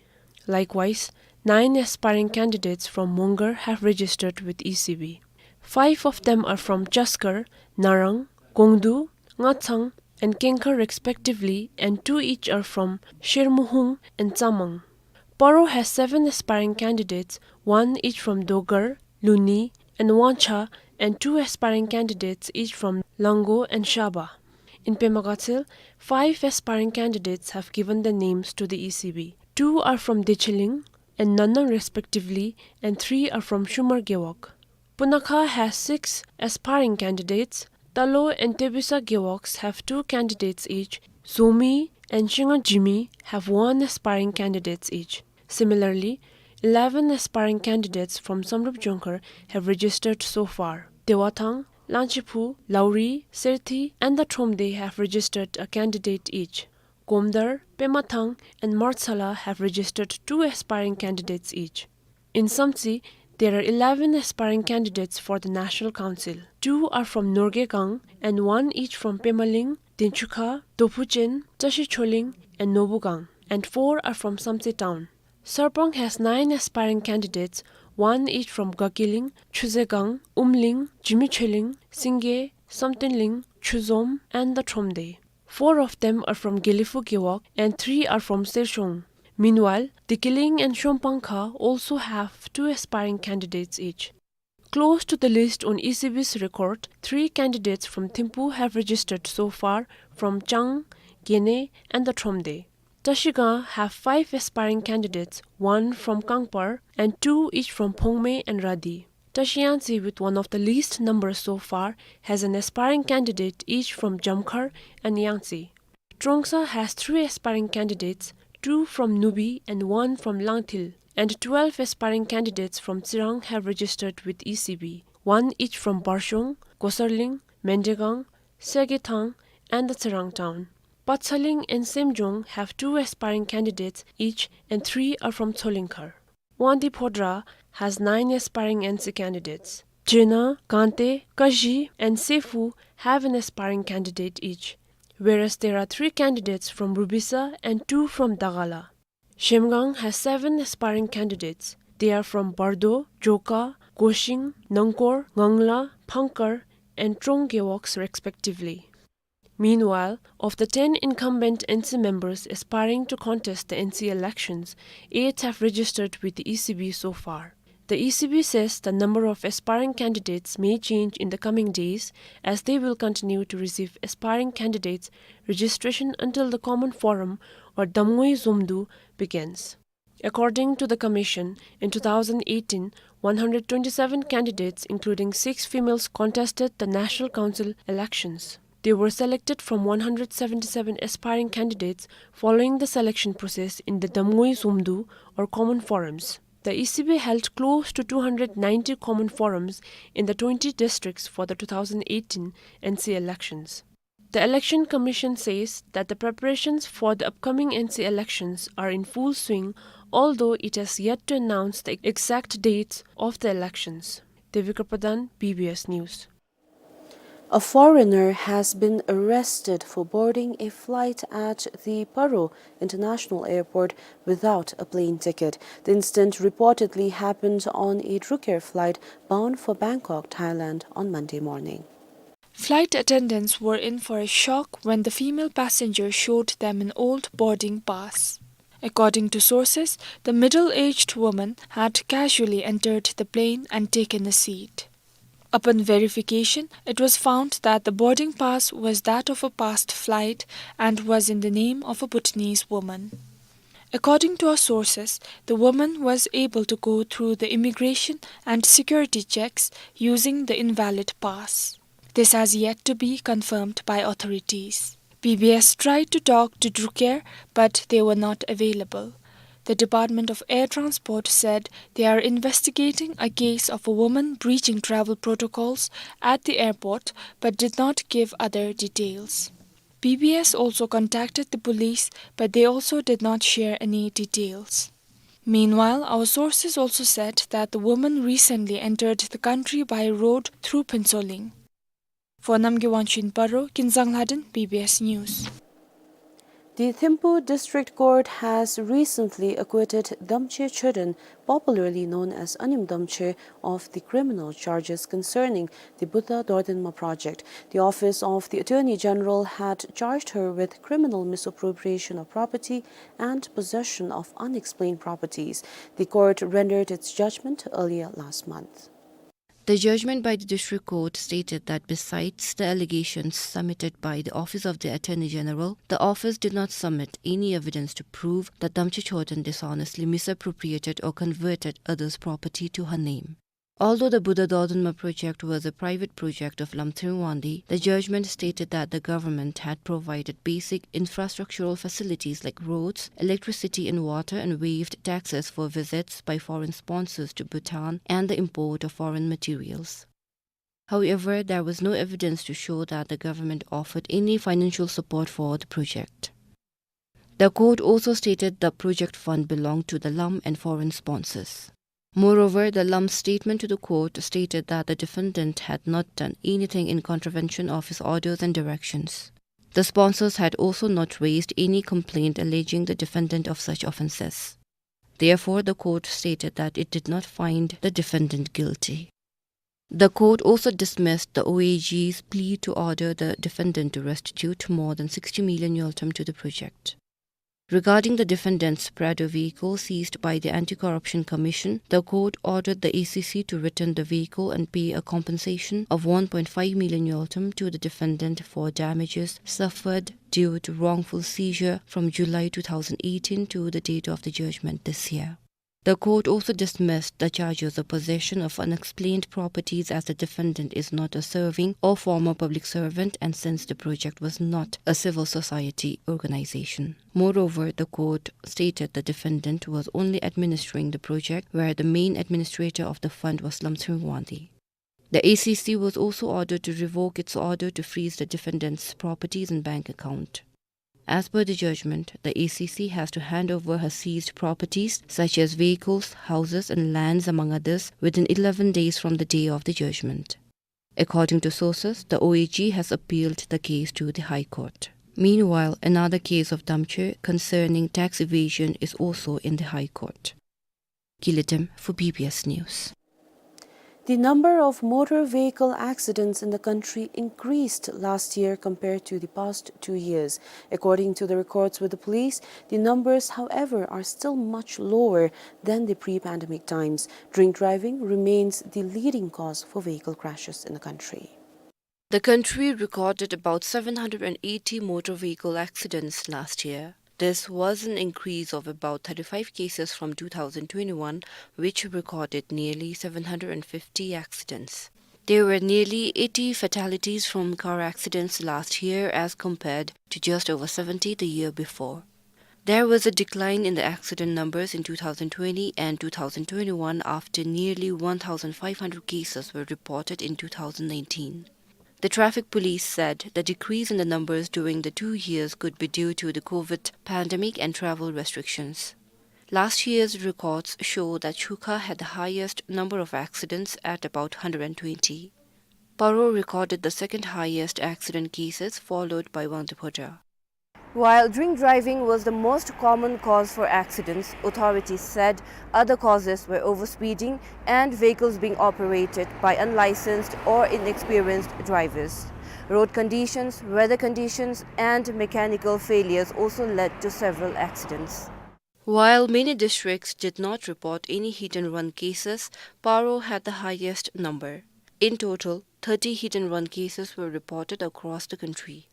Likewise, nine aspiring candidates from Mongar have registered with E C B. Five of them are from Chaskar, Narang, Gongdu, Ngathang, and Kengkhar respectively, and two each are from Shermuhung and Tsamang. Paro has seven aspiring candidates, one each from Dogar, Luni, and Wanchha, and two aspiring candidates each from Lango and Shaba. In Pema Gatshel, five aspiring candidates have given their names to the E C B. Two are from Decheling and Nannang respectively, and three are from Shumar Gewog. Punakha has six aspiring candidates. Talo and Tebisa Gewogs have two candidates each. Zomi and Shinga Jimi have one aspiring candidates each. Similarly, eleven aspiring candidates from Samdrup Jongkhar have registered so far. Dewathang, Langchipu, Lauri, Serthi, and the Thromde have registered a candidate each. Gomdar, Pemathang, and Martsala have registered two aspiring candidates each. In Samtse, there are eleven aspiring candidates for the National Council. Two are from Norgegang and one each from Pemaling, Dinchukha, Dophuchen, Chashicholing, and Nobugang, and four are from Samtse town. Sarpang has nine aspiring candidates, one each from Gakiling, Chuzegang, Umling, Jimicheling, Singe, Samtenling, Chuzom, and the Thromde. Four of them are from Gelephu Gewog and three are from Sershong. Meanwhile, Dikiling and Shompangkha also have two aspiring candidates each. Close to the list on E C B's record, three candidates from Thimphu have registered so far from Chang, Gene, and the Thromde. Trashigang have five aspiring candidates, one from Kangpar and two each from Phongme and Radi. Trashiyangtse, with one of the least numbers so far, has an aspiring candidate each from Jamkhar and Yangtse. Trongsa has three aspiring candidates, two from Nubi and one from Langthil, and twelve aspiring candidates from Tsirang have registered with E C B, one each from Barshong, Gosarling, Mendegang, Segethang, and the Tsirang town. Patsaling and Semjong have two aspiring candidates each and three are from Tsolingkhar. Wangdue Phodrang has nine aspiring N C candidates. Jena, Kangtse, Kazhi and Sephu have an aspiring candidate each, whereas there are three candidates from Rubisa and two from Dagala. Zhemgang has seven aspiring candidates. They are from Bardo, Joka, Goshing, Nangkor, Ngangla, Phangkar and Trong Gewog respectively. Meanwhile, of the ten incumbent N C members aspiring to contest the N C elections, eight have registered with the E C B so far. The E C B says the number of aspiring candidates may change in the coming days, as they will continue to receive aspiring candidates registration until the common forum or Damngoi Zomdu begins. According to the commission, in two thousand eighteen, one hundred twenty-seven candidates, including six females, contested the National Council elections. They were selected from one hundred seventy-seven aspiring candidates following the selection process in the Damngoi Zomdu or common forums. The E C B held close to two hundred ninety common forums in the twenty districts for the two thousand eighteen N C elections. The Election Commission says that the preparations for the upcoming N C elections are in full swing, although it has yet to announce the exact dates of the elections. Devika Pradhan, B B S News. A foreigner has been arrested for boarding a flight at the Paro International Airport without a plane ticket. The incident reportedly happened on a Drukair flight bound for Bangkok, Thailand, on Monday morning. Flight attendants were in for a shock when the female passenger showed them an old boarding pass. According to sources, the middle-aged woman had casually entered the plane and taken a seat. Upon verification, it was found that the boarding pass was that of a past flight and was in the name of a Bhutanese woman. According to our sources, the woman was able to go through the immigration and security checks using the invalid pass. This has yet to be confirmed by authorities. B B S tried to talk to Drukair, but they were not available. The Department of Air Transport said they are investigating a case of a woman breaching travel protocols at the airport, but did not give other details. B B S also contacted the police, but they also did not share any details. Meanwhile, our sources also said that the woman recently entered the country by road through Phuentsholing. For Namgay Wangchuk in Paro, Kinzang Lhadon, B B S News. The Thimphu District Court has recently acquitted Damche Choden, popularly known as Anim Damche, of the criminal charges concerning the Buddha Dordenma project. The Office of the Attorney General had charged her with criminal misappropriation of property and possession of unexplained properties. The court rendered its judgment earlier last month. The judgment by the district court stated that besides the allegations submitted by the Office of the Attorney General, the office did not submit any evidence to prove that Damche Choden dishonestly misappropriated or converted others' property to her name. Although the Buddha Dordenma project was a private project of Lamtshering Wangdi, the judgment stated that the government had provided basic infrastructural facilities like roads, electricity and water, and waived taxes for visits by foreign sponsors to Bhutan and the import of foreign materials. However, there was no evidence to show that the government offered any financial support for the project. The court also stated the project fund belonged to the Lam and foreign sponsors. Moreover, the Lam's statement to the court stated that the defendant had not done anything in contravention of his orders and directions. The sponsors had also not raised any complaint alleging the defendant of such offenses. Therefore, the court stated that it did not find the defendant guilty. The court also dismissed the O A G's plea to order the defendant to restitute more than sixty million ngultrum to the project. Regarding the defendant's Prado vehicle seized by the Anti-Corruption Commission, the court ordered the A C C to return the vehicle and pay a compensation of one point five million ngultrum to the defendant for damages suffered due to wrongful seizure from July two thousand eighteen to the date of the judgment this year. The court also dismissed the charges of possession of unexplained properties, as the defendant is not a serving or former public servant, and since the project was not a civil society organization. Moreover, the court stated the defendant was only administering the project, where the main administrator of the fund was Lamtshering Wangdi. The A C C was also ordered to revoke its order to freeze the defendant's properties and bank account. As per the judgment, the A C C has to hand over her seized properties, such as vehicles, houses, and lands, among others, within eleven days from the day of the judgment. According to sources, the O A G has appealed the case to the High Court. Meanwhile, another case of damchir concerning tax evasion is also in the High Court. Kiletem for B B S News. The number of motor vehicle accidents in the country increased last year compared to the past two years. According to the records with the police, the numbers, however, are still much lower than the pre-pandemic times. Drink driving remains the leading cause for vehicle crashes in the country. The country recorded about seven hundred and eighty motor vehicle accidents last year. This was an increase of about thirty-five cases from two thousand twenty-one, which recorded nearly seven hundred and fifty accidents. There were nearly eighty fatalities from car accidents last year as compared to just over seventy the year before. There was a decline in the accident numbers in two thousand twenty and two thousand twenty-one after nearly one thousand five hundred cases were reported in two thousand nineteen. The traffic police said the decrease in the numbers during the two years could be due to the COVID pandemic and travel restrictions. Last year's records show that Chukha had the highest number of accidents at about hundred and twenty. Paro recorded the second highest accident cases, followed by Wangdue Phodrang. While drink driving was the most common cause for accidents, authorities said other causes were overspeeding and vehicles being operated by unlicensed or inexperienced drivers. Road conditions, weather conditions, and mechanical failures also led to several accidents. While many districts did not report any hit and run cases, Paro had the highest number. In total, thirty hit and run cases were reported across the country.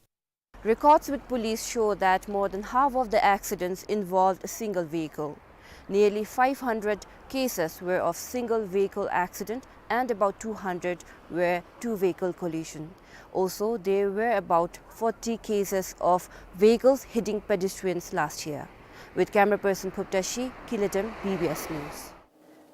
Records with police show that more than half of the accidents involved a single vehicle. Nearly five hundred cases were of single vehicle accident and about two hundred were two vehicle collision. Also, there were about forty cases of vehicles hitting pedestrians last year. With camera person Phub Tashi, Kiletem, B B S News.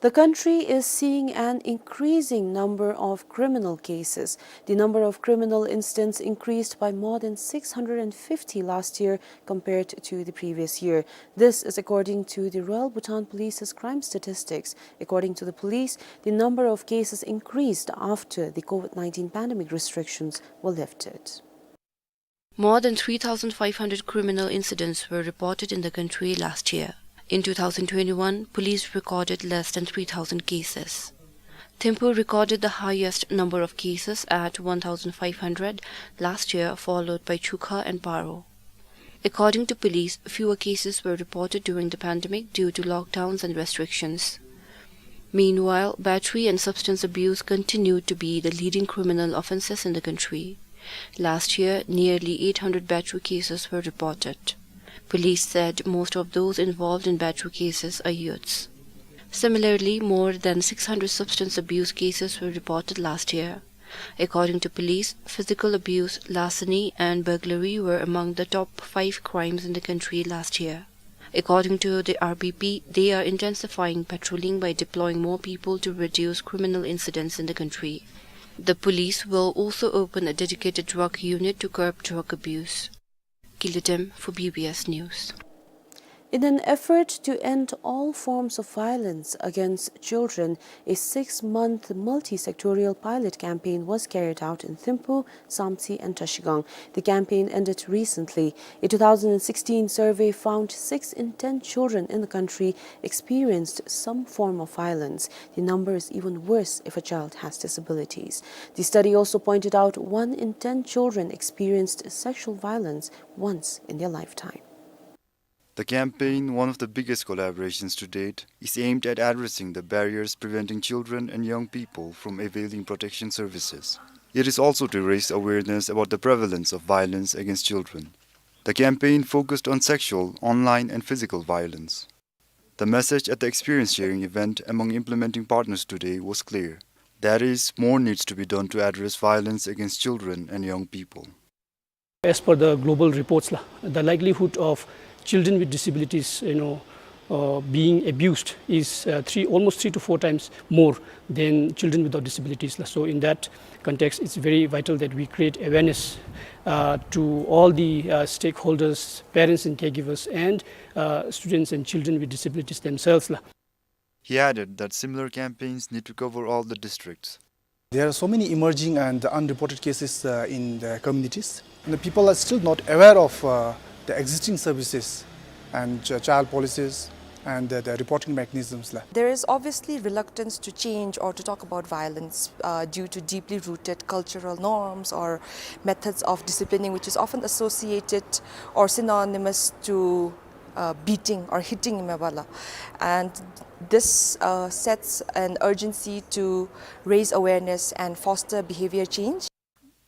The country is seeing an increasing number of criminal cases. The number of criminal incidents increased by more than six hundred and fifty last year compared to the previous year. This is according to the Royal Bhutan Police's crime statistics. According to the police, the number of cases increased after the COVID nineteen pandemic restrictions were lifted. More than three thousand five hundred criminal incidents were reported in the country last year. In two thousand twenty-one, police recorded less than three thousand cases. Thimphu recorded the highest number of cases at one thousand five hundred last year, followed by Chukha and Paro. According to police, fewer cases were reported during the pandemic due to lockdowns and restrictions. Meanwhile, battery and substance abuse continued to be the leading criminal offenses in the country. Last year, nearly eight hundred battery cases were reported. Police said most of those involved in battery cases are youths. Similarly, more than six hundred substance abuse cases were reported last year. According to police, physical abuse, larceny, and burglary were among the top five crimes in the country last year. According to the R B P, they are intensifying patrolling by deploying more people to reduce criminal incidents in the country. The police will also open a dedicated drug unit to curb drug abuse. Kiletem for B B S News. In an effort to end all forms of violence against children, a six-month multi-sectorial pilot campaign was carried out in Thimphu, Samtse and Trashigang. The campaign ended recently. A two thousand sixteen survey found six in ten children in the country experienced some form of violence. The number is even worse if a child has disabilities. The study also pointed out one in ten children experienced sexual violence once in their lifetime. The campaign, one of the biggest collaborations to date, is aimed at addressing the barriers preventing children and young people from availing protection services. It is also to raise awareness about the prevalence of violence against children. The campaign focused on sexual, online, and physical violence. The message at the experience sharing event among implementing partners today was clear. That is, more needs to be done to address violence against children and young people. As per the global reports, la, the likelihood of children with disabilities, you know, uh, being abused is, uh, three, almost three to four times more than children without disabilities la. So in that context, it's very vital that we create awareness, uh, to all the, uh, stakeholders, parents and caregivers, and, uh, students and children with disabilities themselves la. He added that similar campaigns need to cover all the districts. There are so many emerging and unreported cases, uh, in the communities. And the people are still not aware of, uh, the existing services and ch-, child policies and the, the reporting mechanisms la. There is obviously reluctance to change or to talk about violence, uh, due to deeply rooted cultural norms or methods of disciplining, which is often associated or synonymous to, uh, beating or hitting ime bala. And this, uh, sets an urgency to raise awareness and foster behavior change.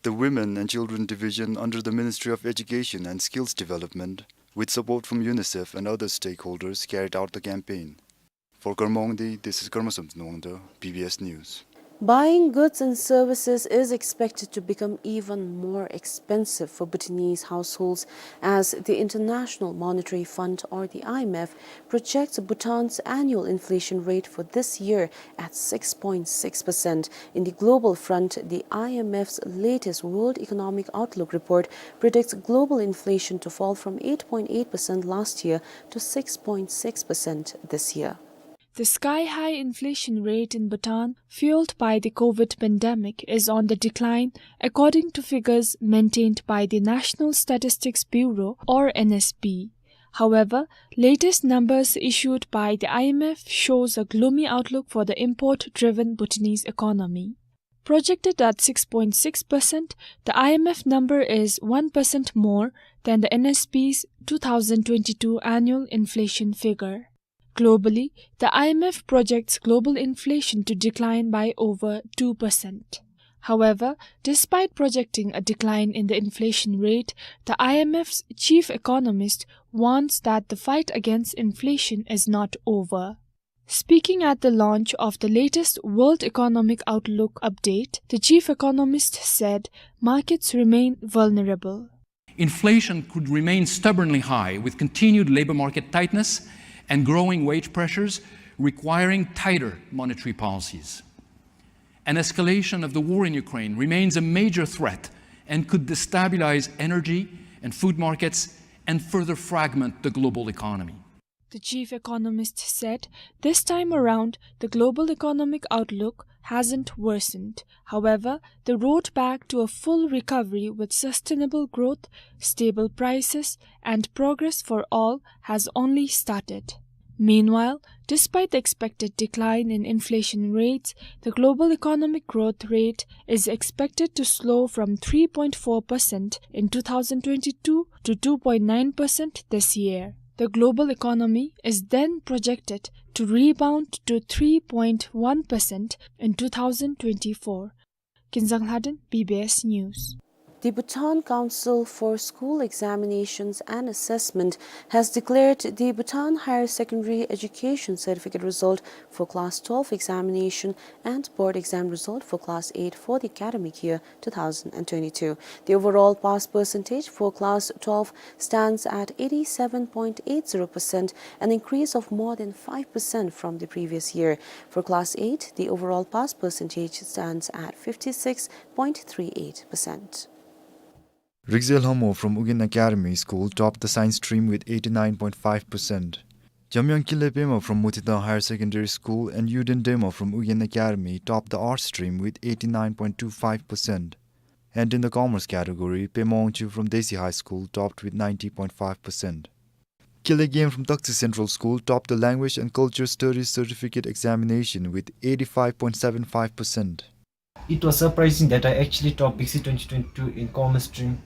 The Women and Children Division under the Ministry of Education and Skills Development, with support from UNICEF and other stakeholders, carried out the campaign. For Karma Wangdi, this is Karma Samten Wangda, B B S News. Buying goods and services is expected to become even more expensive for Bhutanese households as the International Monetary Fund, or the I M F, projects Bhutan's annual inflation rate for this year at six point six percent. In the global front, the I M F's latest World Economic Outlook report predicts global inflation to fall from eight point eight percent last year to six point six percent this year. The sky-high inflation rate in Bhutan, fueled by the COVID pandemic, is on the decline, according to figures maintained by the National Statistics Bureau, or N S B. However, latest numbers issued by the I M F shows a gloomy outlook for the import-driven Bhutanese economy. Projected at six point six percent, the I M F number is one percent more than the N S B's two thousand twenty-two annual inflation figure. Globally, the I M F projects global inflation to decline by over two percent. However, despite projecting a decline in the inflation rate, the I M F's chief economist warns that the fight against inflation is not over. Speaking at the launch of the latest World Economic Outlook update, the chief economist said markets remain vulnerable. Inflation could remain stubbornly high with continued labor market tightness and growing wage pressures, requiring tighter monetary policies. An escalation of the war in Ukraine remains a major threat and could destabilize energy and food markets and further fragment the global economy. The chief economist said this time around, the global economic outlook hasn't worsened. However, the road back to a full recovery with sustainable growth, stable prices, and progress for all has only started. Meanwhile, despite the expected decline in inflation rates, the global economic growth rate is expected to slow from three point four percent in two thousand twenty-two to two point nine percent this year. The global economy is then projected to rebound to three point one percent in two thousand twenty-four. Kinzang Lhaden, B B S News. The Bhutan Council for School Examinations and Assessment has declared the Bhutan Higher Secondary Education Certificate result for Class twelve examination and board exam result for Class eight for the academic year two thousand twenty-two. The overall pass percentage for Class twelve stands at eighty-seven point eight zero percent, an increase of more than five percent from the previous year. For Class eight, the overall pass percentage stands at fifty-six point three eight percent. Rigze Lhamo from Ugyen Academy School topped the science stream with eighty-nine point five percent. Jamyang Kile Pema from Mothidaung Higher Secondary School and Yuden Dema from Ugyen Academy topped the arts stream with eighty-nine point two five percent. And in the commerce category, Pema Wangchuk from Deitze High School topped with ninety point five percent. Kile Gyem from Taktse Central School topped the Language and Culture Studies Certificate Examination with eighty-five point seven five percent. It was surprising that I actually topped BICSI twenty twenty-two in commerce stream.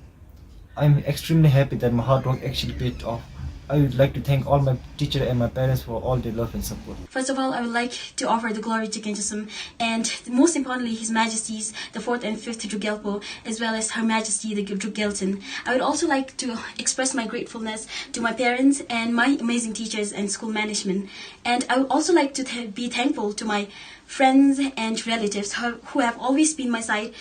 I'm extremely happy that my hard work actually paid off. I would like to thank all my teacher and my parents for all their love and support. First of all, I would like to offer the glory to Genjasum and most importantly, His Majesties the fourth and fifth Druk Gyalpo, as well as Her Majesty the Druk Gyaltsuen. I would also like to express my gratefulness to my parents and my amazing teachers and school management. And I would also like to th-, be thankful to my friends and relatives who, who have always been my side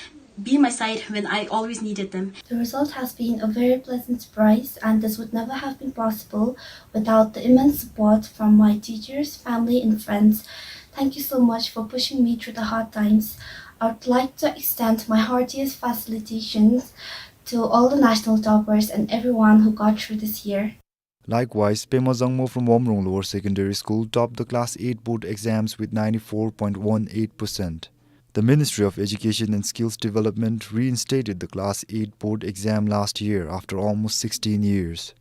be my side when I always needed them. The result has been a very pleasant surprise, and this would never have been possible without the immense support from my teachers, family, and friends. Thank you so much for pushing me through the hard times. I would like to extend my heartiest felicitations to all the national toppers and everyone who got through this year. Likewise, Pema Zangmo from Womrong Lower Secondary School topped the Class eight board exams with ninety-four point one eight percent. The Ministry of Education and Skills Development reinstated the Class eight board exam last year after almost sixteen years.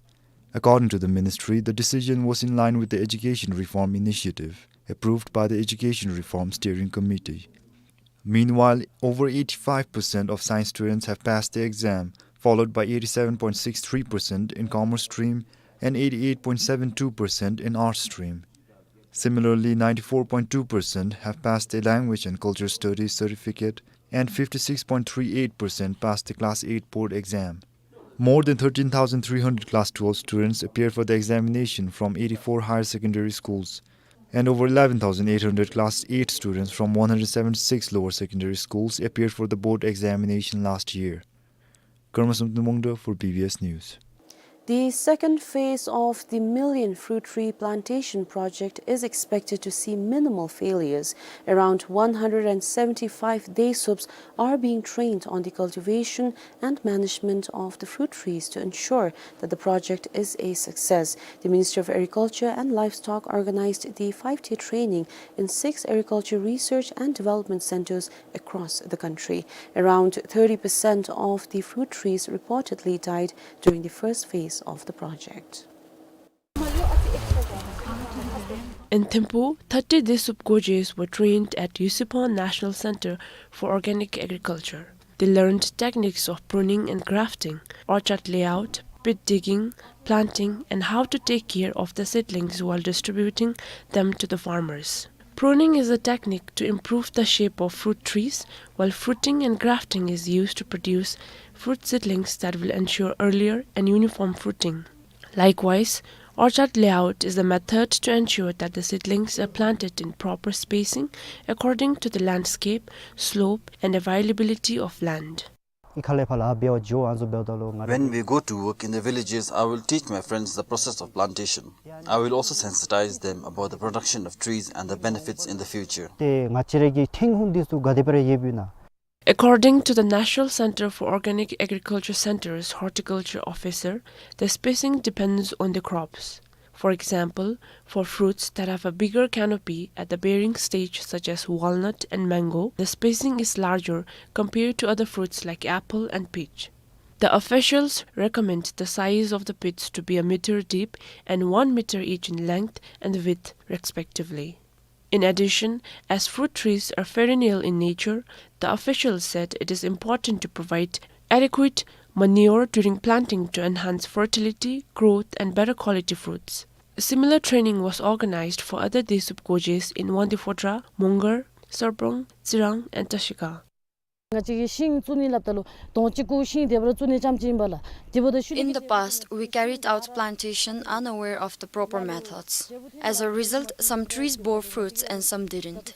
According to the ministry, the decision was in line with the Education Reform Initiative, approved by the Education Reform Steering Committee. Meanwhile, over eighty-five percent of science students have passed the exam, followed by eighty-seven point six three percent in commerce stream and eighty-eight point seven two percent in arts stream. Similarly, ninety-four point two percent have passed the language and culture studies certificate, and fifty-six point three eight percent passed the Class eight board exam. More than thirteen thousand three hundred Class twelve students appeared for the examination from eighty-four higher secondary schools, and over eleven thousand eight hundred Class eight students from one hundred seventy-six lower secondary schools appeared for the board examination last year. Karma Samten Mongda for B B S News. The second phase of the Million Fruit Tree Plantation project is expected to see minimal failures. Around one hundred seventy-five Desups are being trained on the cultivation and management of the fruit trees to ensure that the project is a success. The Ministry of Agriculture and Livestock organized the five-day training in six agriculture research and development centers across the country. Around thirty percent of the fruit trees reportedly died during the first phase of the project. In Thimphu, thirty Desup Gojes were trained at Yusuphan National Center for Organic Agriculture. They learned techniques of pruning and grafting, orchard layout, pit digging, planting, and how to take care of the seedlings while distributing them to the farmers. Pruning is a technique to improve the shape of fruit trees, while fruiting and grafting is used to produce fruit seedlings that will ensure earlier and uniform fruiting. Likewise, orchard layout is a method to ensure that the seedlings are planted in proper spacing according to the landscape, slope, and availability of land. When we go to work in the villages, I will teach my friends the process of plantation. I will also sensitize them about the production of trees and the benefits in the future. According to the National Center for Organic Agriculture Center's horticulture officer, the spacing depends on the crops. For example, for fruits that have a bigger canopy at the bearing stage, such as walnut and mango, the spacing is larger compared to other fruits like apple and peach. The officials recommend the size of the pits to be a meter deep and one meter each in length and width, respectively. In addition, as fruit trees are perennial in nature, the officials said it is important to provide adequate manure during planting to enhance fertility, growth, and better quality fruits. A similar training was organized for other Desup Gojes in Wangdue Phodrang, Mongar, Sarpang, Tsirang, and Tashika. In the past, we carried out plantation unaware of the proper methods. As a result, some trees bore fruits and some didn't.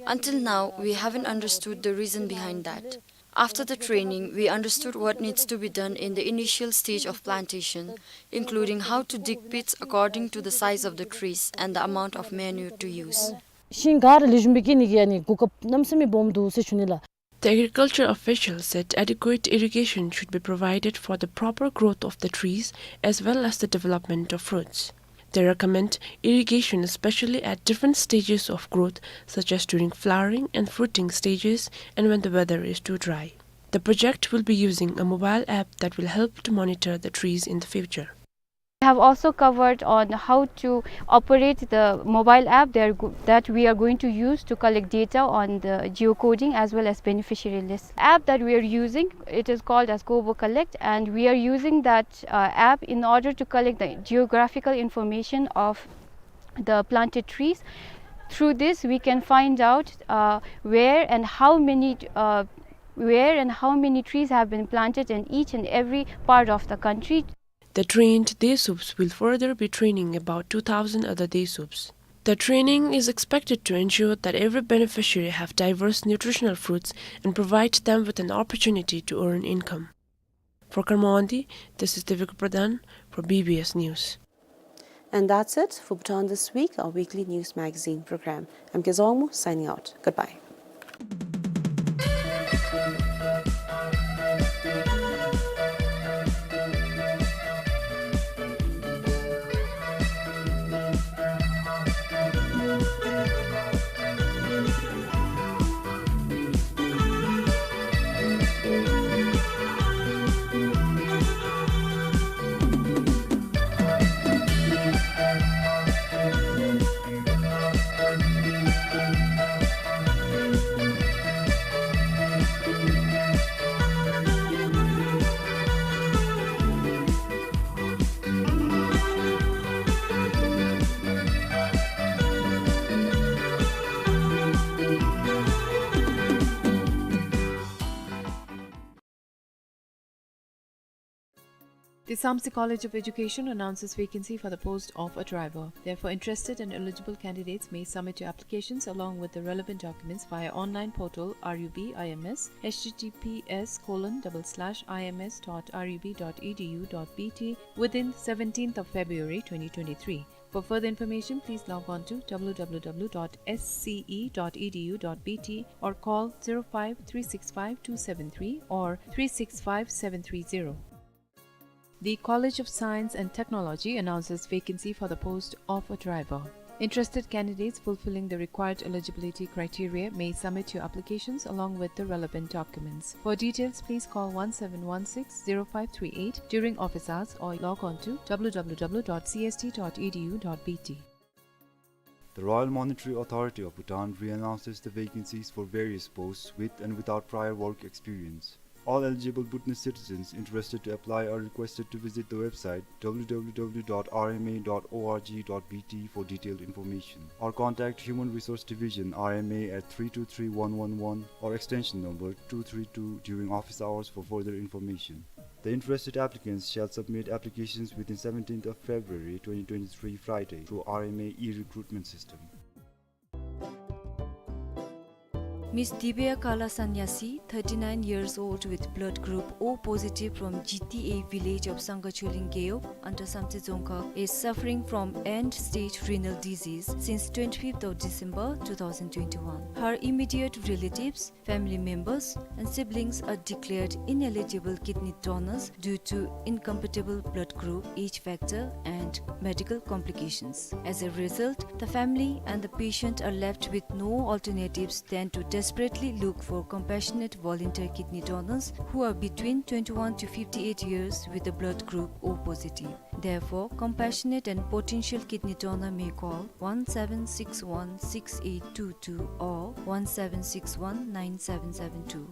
Until now, we haven't understood the reason behind that. After the training, we understood what needs to be done in the initial stage of plantation, including how to dig pits according to the size of the trees and the amount of manure to use. ཤིང་ག་ར་ལེགས་ཤོམ་སྦེ་སྐྱེ་ནི་གི་ཨ་ནི་གོ་སྐབས་གནམ་མེད་ས་མེད་སྦོམ་འདུག་ཟེར་ཞུ་ནི་ལགས། The agriculture official said adequate irrigation should be provided for the proper growth of the trees as well as the development of fruits. They recommend irrigation, especially at different stages of growth, such as during flowering and fruiting stages and when the weather is too dry. The project will be using a mobile app that will help to monitor the trees in the future. We have also covered on how to operate the mobile app there go-, that we are going to use to collect data on the geocoding as well as beneficiary lists. App that we are using, it is called as Kobo Collect, and we are using that, uh, app in order to collect the geographical information of the planted trees. Through this, we can find out, uh, where and how many, uh, where and how many trees have been planted in each and every part of the country. The trained Desups will further be training about two thousand other Desups. The training is expected to ensure that every beneficiary have diverse nutritional foods and provide them with an opportunity to earn income. For Karma Wangdi, this is Devika Pradhan for B B S News. And that's it for Bhutan This Week, our weekly news magazine program. I'm Kezongmu, signing out. Goodbye. The Samtse College of Education announces vacancy for the post of a driver. Therefore, interested and eligible candidates may submit your applications along with the relevant documents via online portal R U B I M S, H T T P S colon double slash I M S dot R U B dot E D U dot B T, within seventeenth of February twenty twenty-three. For further information, please log on to W W W dot S C E dot E D U dot B T or call zero five three six five two seven three or three six five seven three zero. The College of Science and Technology announces vacancy for the post of a driver. Interested candidates fulfilling the required eligibility criteria may submit your applications along with the relevant documents. For details, please call one seven one six zero five three eight during office hours or log on to W W W dot C S T dot E D U dot B T. The Royal Monetary Authority of Bhutan re-announces the vacancies for various posts with and without prior work experience. All eligible Bhutanese citizens interested to apply are requested to visit the website W W W dot R M A dot org dot B T for detailed information, or contact Human Resource Division, R M A, at three two three one one one or extension number two three two during office hours for further information. The interested applicants shall submit applications within seventeenth of February twenty twenty-three, Friday, through R M A e-recruitment system. Miss Divya Kala Sanyasi, thirty-nine years old, with blood group O positive, from G T A village of Sangkachholing Gewog under Samtse Dzongkhag, is suffering from end-stage renal disease since twenty-fifth of December two thousand twenty-one. Her immediate relatives, family members, and siblings are declared ineligible kidney donors due to incompatible blood group, age factor, and medical complications. As a result, the family and the patient are left with no alternatives than to desperately look for compassionate volunteer kidney donors who are between twenty-one to fifty-eight years with the blood group O positive. Therefore, compassionate and potential kidney donor may call one seven six one six eight two two or one seven six one nine seven seven two.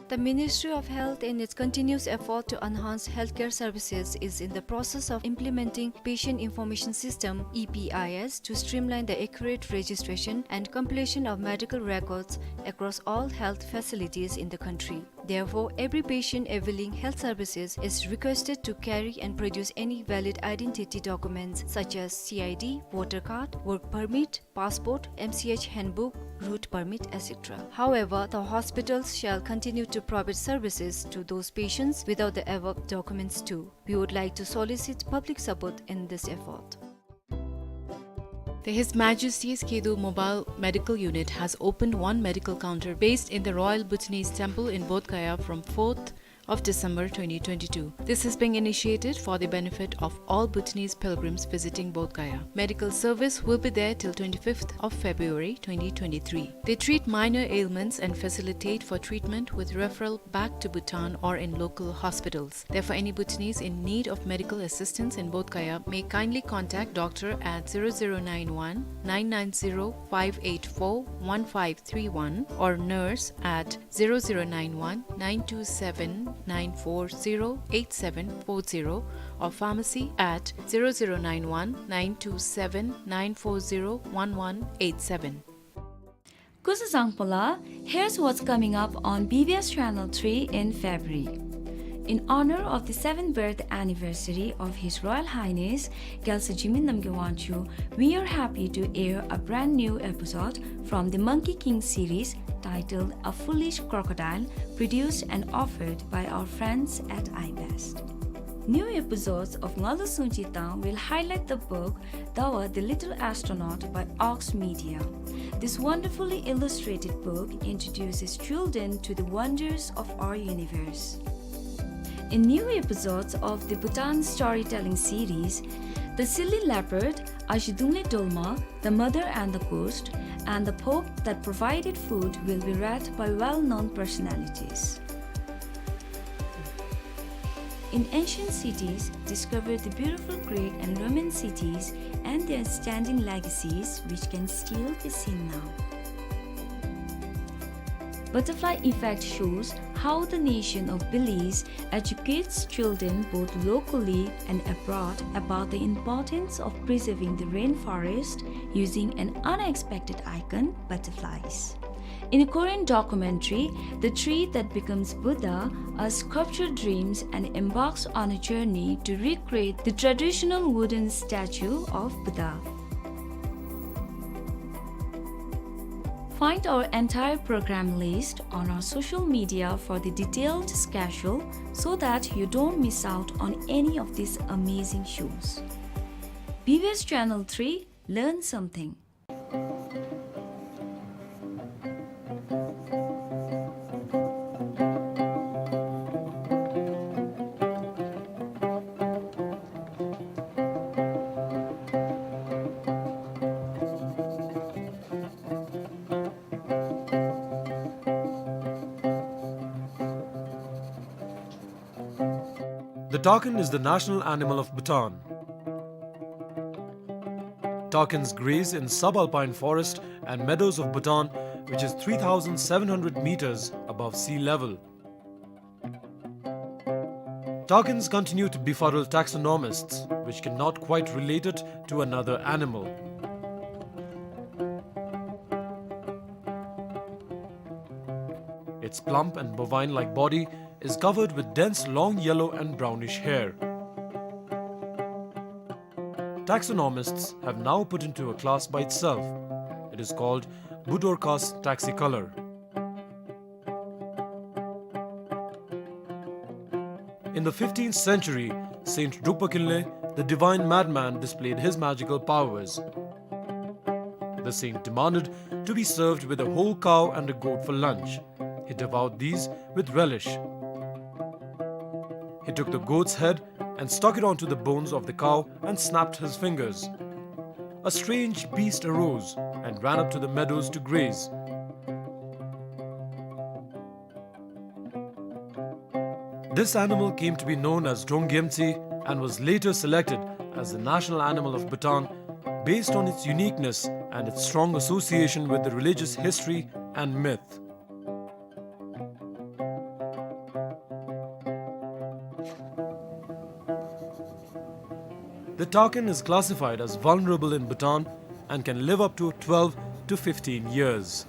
The Ministry of Health, in its continuous effort to enhance healthcare services, is in the process of implementing Patient Information System, E P I S, to streamline the accurate registration and completion of medical records across all health facilities in the country. Therefore, every patient availing health services is requested to carry and produce any valid identity documents such as C I D, voter card, work permit, passport, M C H handbook, route permit, et cetera. However, the hospitals shall continue to provide services to those patients without the above documents too. We would like to solicit public support in this effort. The His Majesty's Khedo Mobile Medical Unit has opened one medical counter based in the Royal Bhutanese Temple in Bodh Gaya from fourth of December twenty twenty-two. This is being initiated for the benefit of all Bhutanese pilgrims visiting Bodh Gaya. Medical service will be there till twenty-fifth of February twenty twenty-three. They treat minor ailments and facilitate for treatment with referral back to Bhutan or in local hospitals. Therefore, any Bhutanese in need of medical assistance in Bodh Gaya may kindly contact doctor at zero zero nine one nine nine zero five eight four one five three one or nurse at zero zero nine one nine two seven nine four zero eight seven four zero or pharmacy at zero zero nine one nine two seven nine four zero one one eight seven. Kuzuzangpola, here's what's coming up on B B S Channel three in February. In honor of the seventh birth anniversary of His Royal Highness Gyaltswer Jigme Namgyal Wangchuck, we are happy to air a brand new episode from the Monkey King series titled A Foolish Crocodile, produced and offered by our friends at iBest. New episodes of Ngalu Sungchi Tang will highlight the book Dawa the Little Astronaut by Ox Media. This wonderfully illustrated book introduces children to the wonders of our universe. In new episodes of the Bhutan Storytelling Series, the silly leopard, Azhidungle Dolma, the mother and the ghost, and the pope that provided food will be read by well-known personalities. In ancient cities, discover the beautiful Greek and Roman cities and their standing legacies, which can still be seen now. Butterfly Effect shows how the nation of Belize educates children both locally and abroad about the importance of preserving the rainforest using an unexpected icon, butterflies. In a Korean documentary, the tree that becomes Buddha, a sculpture dreams and embarks on a journey to recreate the traditional wooden statue of Buddha. Find our entire program list on our social media for the detailed schedule so that you don't miss out on any of these amazing shows. B B S Channel three, learn something. The takin is the national animal of Bhutan. Takins graze in subalpine forest and meadows of Bhutan, which is three thousand seven hundred meters above sea level. Takins continue to befuddle taxonomists, which cannot quite relate it to another animal. Its plump and bovine-like body is covered with dense long yellow and brownish hair. Taxonomists have now put into a class by itself. It is called Budorcas taxicolor. In the fifteenth century, Saint Drukpa Kinley, the divine madman, displayed his magical powers. The saint demanded to be served with a whole cow and a goat for lunch. He devoured these with relish. He took the goat's head and stuck it onto the bones of the cow and snapped his fingers. A strange beast arose and ran up to the meadows to graze. This animal came to be known as Drong Gyemtse and was later selected as the national animal of Bhutan based on its uniqueness and its strong association with the religious history and myth. The takin is classified as vulnerable in Bhutan and can live up to twelve to fifteen years.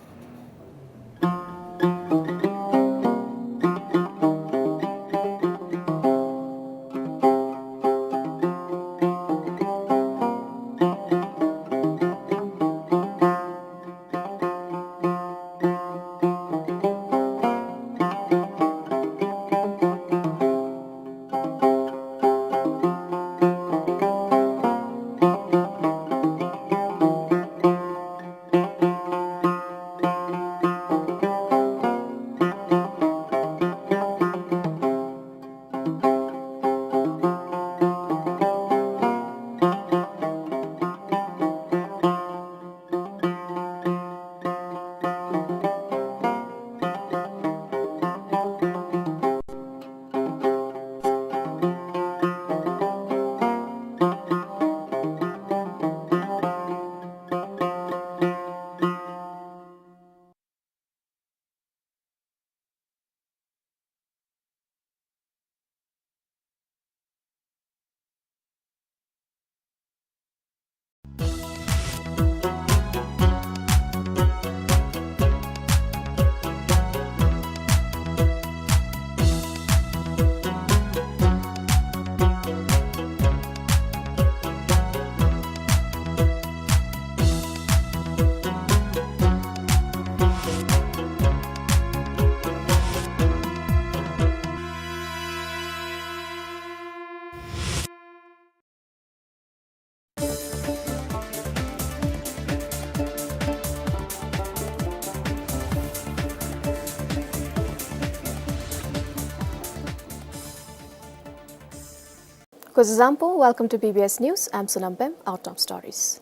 Kuzuzangpo, welcome to B B S News. I'm Sonam Pem. Our top stories.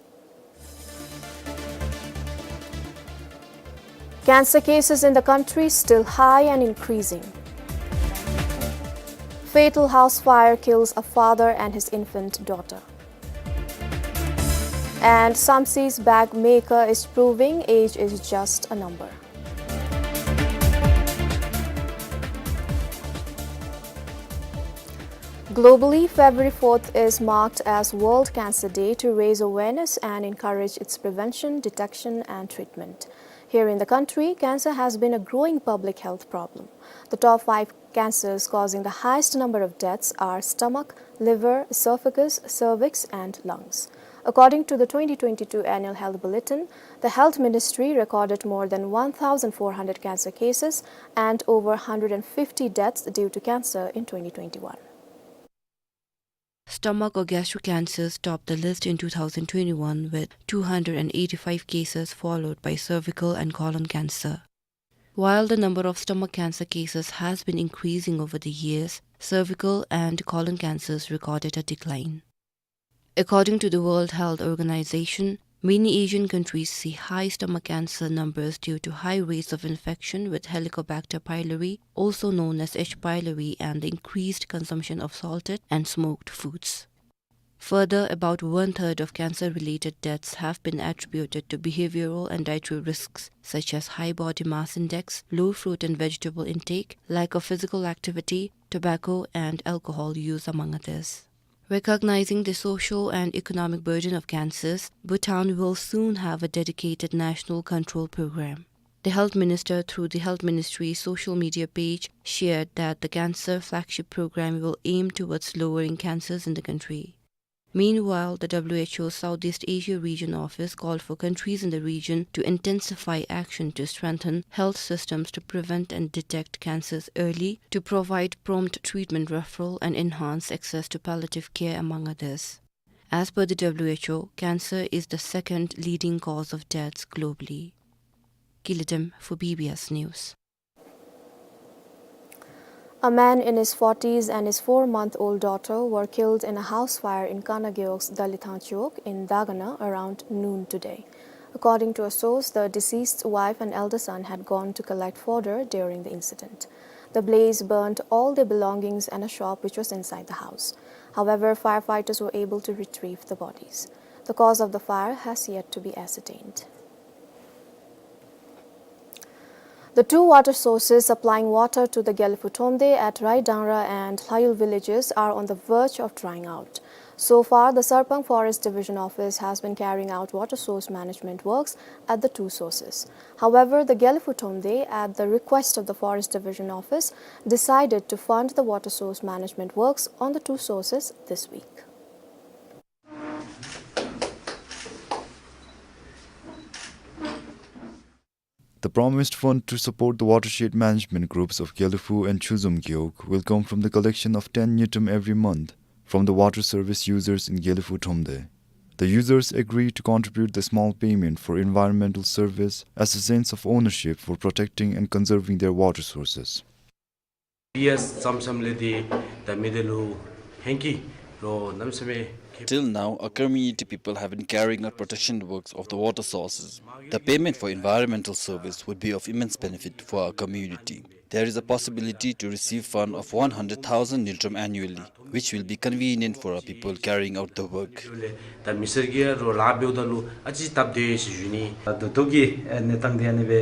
Cancer cases in the country still high and increasing. Fatal house fire kills a father and his infant daughter. And Samsi's bag maker is proving age is just a number. Globally, February fourth is marked as World Cancer Day to raise awareness and encourage its prevention, detection, and treatment. Here in the country, cancer has been a growing public health problem. The top five cancers causing the highest number of deaths are stomach, liver, esophagus, cervix, and lungs. According to the twenty twenty-two Annual Health Bulletin, the Health Ministry recorded more than one thousand four hundred cancer cases and over hundred and fifty deaths due to cancer in twenty twenty-one. Stomach or gastric cancers topped the list in two thousand twenty-one with two hundred and eighty-five cases, followed by cervical and colon cancer. While the number of stomach cancer cases has been increasing over the years, cervical and colon cancers recorded a decline. According to the World Health Organization, many Asian countries see high stomach cancer numbers due to high rates of infection with Helicobacter pylori, also known as H. pylori, and the increased consumption of salted and smoked foods. Further, about one-third of cancer-related deaths have been attributed to behavioral and dietary risks, such as high body mass index, low fruit and vegetable intake, lack of physical activity, tobacco and alcohol use, among others. Recognizing the social and economic burden of cancers, Bhutan will soon have a dedicated national control program. The health minister, through the health ministry's social media page, shared that the cancer flagship program will aim towards lowering cancers in the country. Meanwhile, the W H O Southeast Asia Region Office called for countries in the region to intensify action to strengthen health systems to prevent and detect cancers early, to provide prompt treatment referral and enhance access to palliative care, among others. As per the W H O, cancer is the second leading cause of deaths globally. Kili Dem for B B S News. A man in his forties and his four-month-old daughter were killed in a house fire in Kana Gewog's Dalithang Chowk in Dagana around noon today. According to a source, the deceased's wife and elder son had gone to collect fodder during the incident. The blaze burned all their belongings and a shop which was inside the house. However, firefighters were able to retrieve the bodies. The cause of the fire has yet to be ascertained. The two water sources supplying water to the Gelephu Thromde at Raidangra and Lhayul villages are on the verge of drying out. So far, the Sarpang Forest Division Office has been carrying out water source management works at the two sources. However, the Gelephu Thromde, at the request of the Forest Division Office, decided to fund the water source management works on the two sources this week. The promised fund to support the watershed management groups of Gelephu and Chuzum Gewog will come from the collection of ten ngultrum every month from the water service users in Gelephu Thromde. The users agree to contribute the small payment for environmental service as a sense of ownership for protecting and conserving their water sources. P S Samsam Ledi, the Midelu Henki, ro Namsame. Till now, our community people have been carrying out protection works of the water sources. The payment for environmental service would be of immense benefit for our community. There is a possibility to receive fund of one hundred thousand ngultrum annually, which will be convenient for our people carrying out the work. ད་མི་སེར་གྱིས་རོགས་ལཱ་འབདཝ་ད་ལུ་ཨ་ཙི་སྟབས་བདེ་ཟེར་ཞུ་ནི། ད་ལྟོ་གི་གནས་སྟངས་འདི་ཨ་ནི་སྦེ་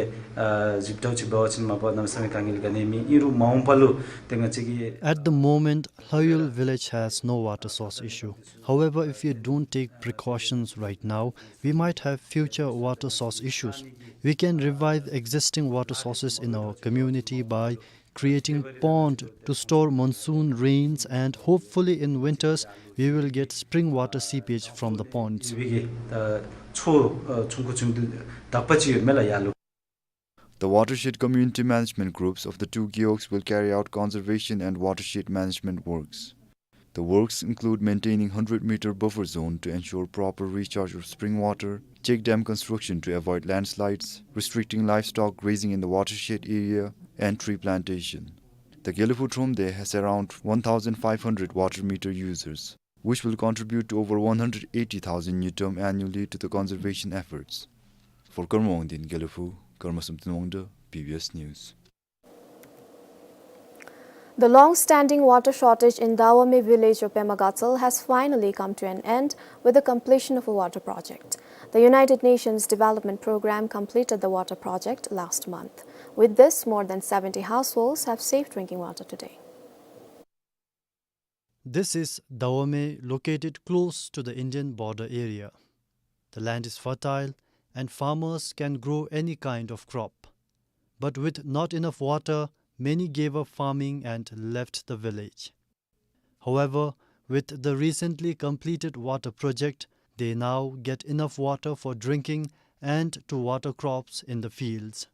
ཞིབ་ཕྲ་ཅིག་འབད་བ་ཅིན་མ་པ་གནམ་མེད་ས་མེད་དཀའ་ངལ་ག་ནི་མེད། ཨིན་རུང་མ་འོངས་པ་ལུ་ཏེ་ང་བཅས་ཀྱི At the moment, Lhayul village has no water source issue. However, if we don't take precautions right now, we might have future water source issues. We can revive existing water sources in our community by creating pond to store monsoon rains, and hopefully in winters we will get spring water seepage from the ponds. ཡོད་པའི་གི་ད་ཆུ་ཆུང་ཀུ་ཆུང་ཀུ་དག་པ་ཅིག་ཡོད་མེད་ལགས་ཡར་ལུ། The watershed community management groups of the two gewogs will carry out conservation and watershed management works. The works include maintaining hundred meter buffer zone to ensure proper recharge of spring water, check dam construction to avoid landslides, restricting livestock grazing in the watershed area, and tree plantation. The Gelephu Thromde has around one thousand five hundred water meter users. which will contribute to over one hundred eighty thousand ngultrum annually to the conservation efforts. For Karma Wangdi in Gelephu, Karma Samten Wangda, B B S News. The long-standing water shortage in Dawame village of Pema Gatshel has finally come to an end with the completion of a water project. The United Nations Development Programme completed the water project last month. With this, more than seventy households have safe drinking water today. This is Dawame, located close to the Indian border area. The land is fertile and farmers can grow any kind of crop. But with not enough water, many gave up farming and left the village. However, with the recently completed water project, they now get enough water for drinking and to water crops in the fields.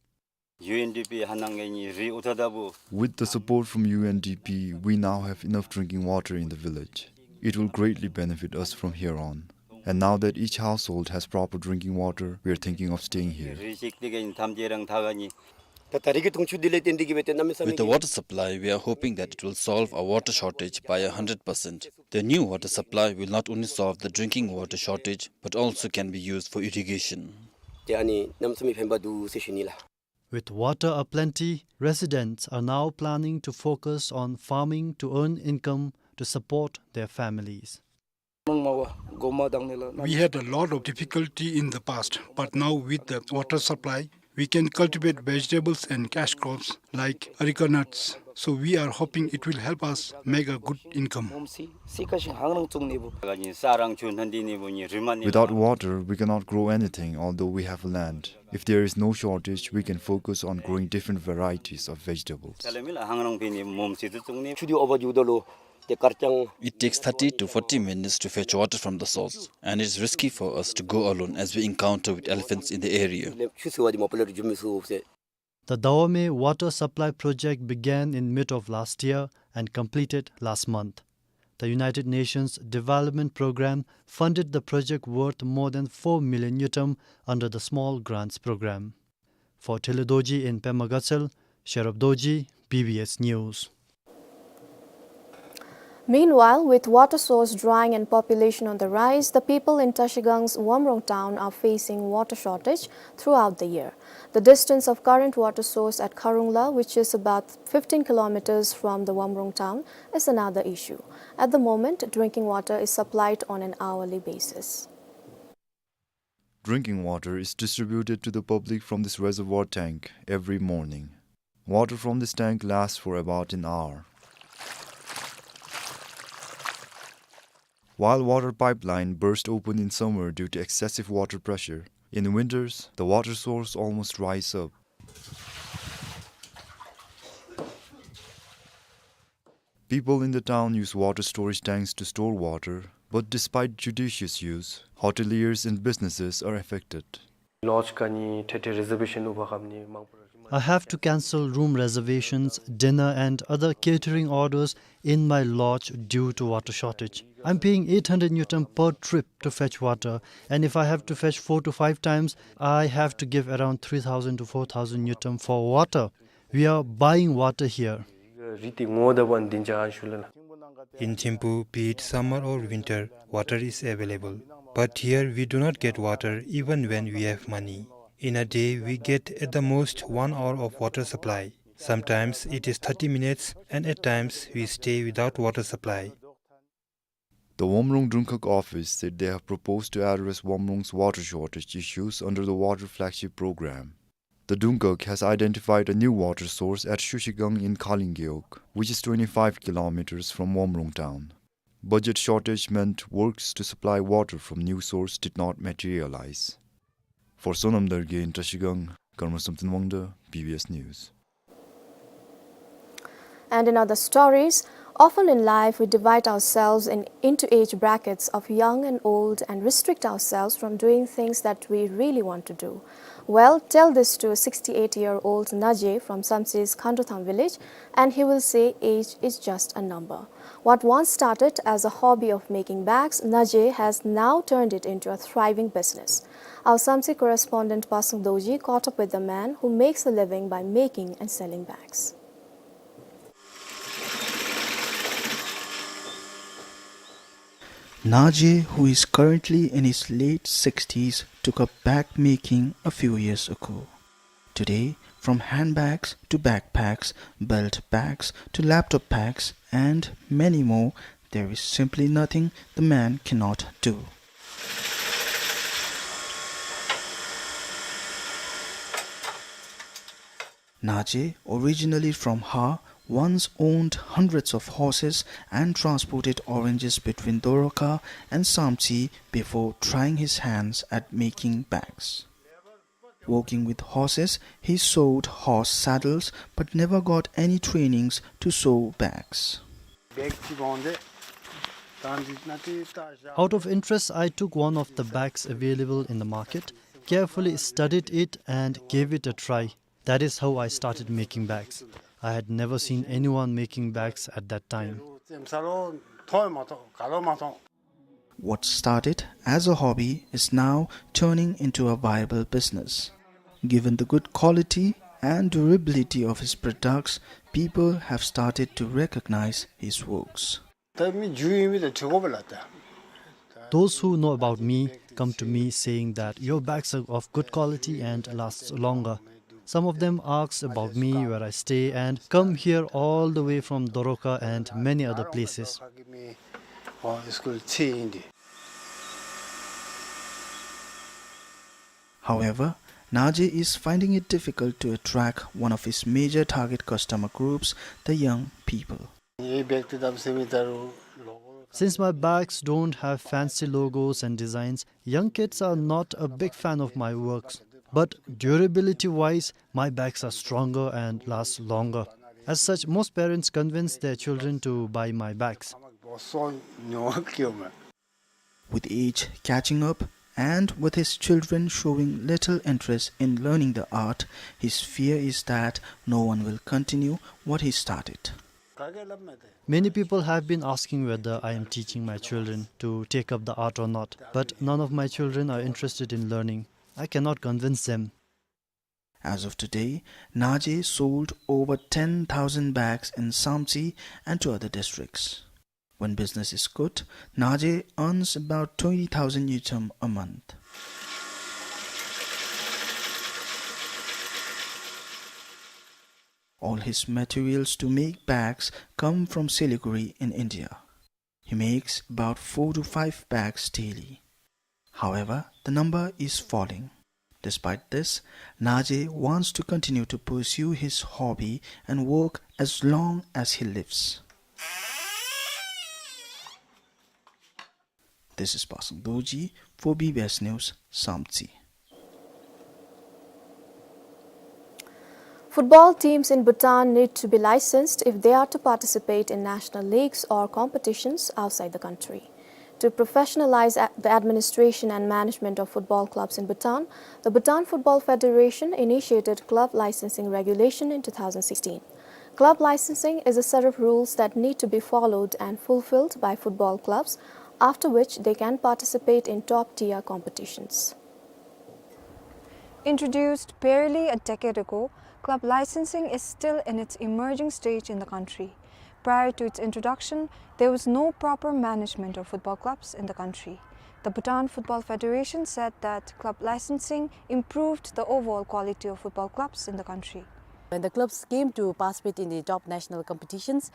U N D P hanang nge ni ri uta dabu. With the support from U N D P, we now have enough drinking water in the village. It will greatly benefit us from here on. And now that each household has proper drinking water, we are thinking of staying here. Ri sik tige ni tam je rang thaga ni. ད་ད་རེས་ཀྱི་འཐུང་ཆུ་འདི་ལས་བརྟེན་ཏེ་གི་སྦེ་ཏེ་གནམ་མེད་ས་མེད་With the water supply, we are hoping that it will solve our water shortage by a hundred percent. The new water supply will not only solve the drinking water shortage, but also can be used for irrigation. ཏེ་ཨ་ནི་གནམ་མེད་ས་མེད་ཕན་པ་འདུག་ཟེར་ཞུ་ནི་ལགས། With water aplenty, residents are now planning to focus on farming to earn income to support their families. We had a lot of difficulty in the past, but now with the water supply, we can cultivate vegetables and cash crops like areca nuts. So we are hoping it will help us make a good income. Without water, we cannot grow anything, although we have land. If there is no shortage, we can focus on growing different varieties of vegetables. It takes thirty to forty minutes to fetch water from the source, and it's risky for us to go alone as we encounter with elephants in the area. The Dawame water supply project began in mid of last year and completed last month. The United Nations Development Programme funded the project worth more than four million ngultrum under the Small Grants Programme. For Thilo Dorji in Pema Gatshel, Sherab Dorji, B B S News. Meanwhile, with water source drying and population on the rise, the people in Trashigang's Wamrong town are facing water shortage throughout the year. The distance of current water source at Kharungla, which is about fifteen kilometers from the Wamrong town, is another issue. At the moment, drinking water is supplied on an hourly basis. Drinking water is distributed to the public from this reservoir tank every morning. Water from this tank lasts for about an hour. While water pipeline burst open in summer due to excessive water pressure, in winters, the water source almost dries up. People in the town use water storage tanks to store water, but despite judicious use, hoteliers and businesses are affected. Lodge ཁ་ནི་ཐེ་ཐེ་རི་ཛར་བེ་ཤཱན་འབད་བ་ཅིན་མང་པོ་ར། I have to cancel room reservations, dinner and other catering orders in my lodge due to water shortage. I'm paying eight hundred ngultrum per trip to fetch water, and if I have to fetch four to five times, I have to give around three thousand to four thousand ngultrum for water. We are buying water here. རི་དེ་ངོ་ད་བ་འདི་འཇག་ཞུ་ལ་ལགས། In Thimphu, be it summer or winter, water is available. But here we do not get water even when we have money. In a day, we get at the most one hour of water supply. Sometimes it is thirty minutes, and at times we stay without water supply. The Wamrong Dungkhag office said they have proposed to address Wamrong's water shortage issues under the Water Flagship Program. The Dungkhag has identified a new water source at Shushigang in Khaling Gewog, which is twenty-five kilometers from Wamrong town. Budget shortage meant works to supply water from new source did not materialize. For Sonam Dargay in Trashigang, Karma Samten Wangda, B B S News. And in other stories, often in life we divide ourselves in, into age brackets of young and old and restrict ourselves from doing things that we really want to do. Well, tell this to a sixty-eight-year-old Naje from Samtse's Khandothang village, and he will say age is just a number. What once started as a hobby of making bags, Naje has now turned it into a thriving business. Our Samtse correspondent Pasang Dorji caught up with the man who makes a living by making and selling bags. Naje, who is currently in his late sixties, took up bag making a few years ago. Today, from handbags to backpacks, belt bags to laptop bags, and many more, there is simply nothing the man cannot do. Naje, originally from Har, once owned hundreds of horses and transported oranges between Doroka and Samtse before trying his hands at making bags. Working with horses, he sewed horse saddles but never got any trainings to sew bags. Out of interest, I took one of the bags available in the market, carefully studied it, and gave it a try. That is how I started making bags. I had never seen anyone making bags at that time. What started as a hobby is now turning into a viable business. Given the good quality and durability of his products, people have started to recognize his works. Those who know about me come to me saying that your bags are of good quality and lasts longer. Some of them ask about me, where I stay, and come here all the way from Doroka and many other places. However, Naje is finding it difficult to attract one of his major target customer groups, the young people. Since my bags don't have fancy logos and designs, young kids are not a big fan of my works. But durability-wise, my bags are stronger and last longer. As such, most parents convince their children to buy my bags. With age catching up and with his children showing little interest in learning the art, his fear is that no one will continue what he started. Many people have been asking whether I am teaching my children to take up the art or not, but none of my children are interested in learning. I cannot convince them. As of today, Naje sold over ten thousand bags in Samtse and to other districts. When business is good, Naje earns about twenty thousand ngultrum a month. All his materials to make bags come from Siliguri in India. He makes about four to five bags daily. However, the number is falling. Despite this, Naje wants to continue to pursue his hobby and work as long as he lives. This is Pasang Dorji for B B S News, Samtse. Football teams in Bhutan need to be licensed if they are to participate in national leagues or competitions outside the country. To professionalize a-, the administration and management of football clubs in Bhutan, the Bhutan Football Federation initiated club licensing regulation in two thousand sixteen. Club licensing is a set of rules that need to be followed and fulfilled by football clubs, after which they can participate in top-tier competitions. Introduced barely a decade ago, club licensing is still in its emerging stage in the country. Prior to its introduction, there was no proper management of football clubs in the country. The Bhutan Football Federation said that club licensing improved the overall quality of football clubs in the country. When the clubs came to participate in the top national competitions,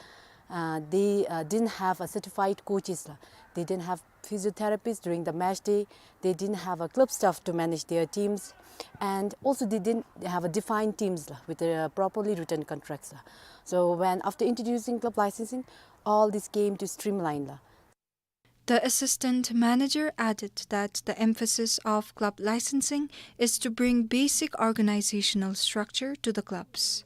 uh, they, uh, didn't have a certified coaches, la. They didn't have physiotherapists during the match day. They didn't have a club staff to manage their teams. And also they didn't have a defined teams, la, with a properly written contracts, la. So when, after introducing club licensing, all this came to streamline, la. The assistant manager added that the emphasis of club licensing is to bring basic organizational structure to the clubs.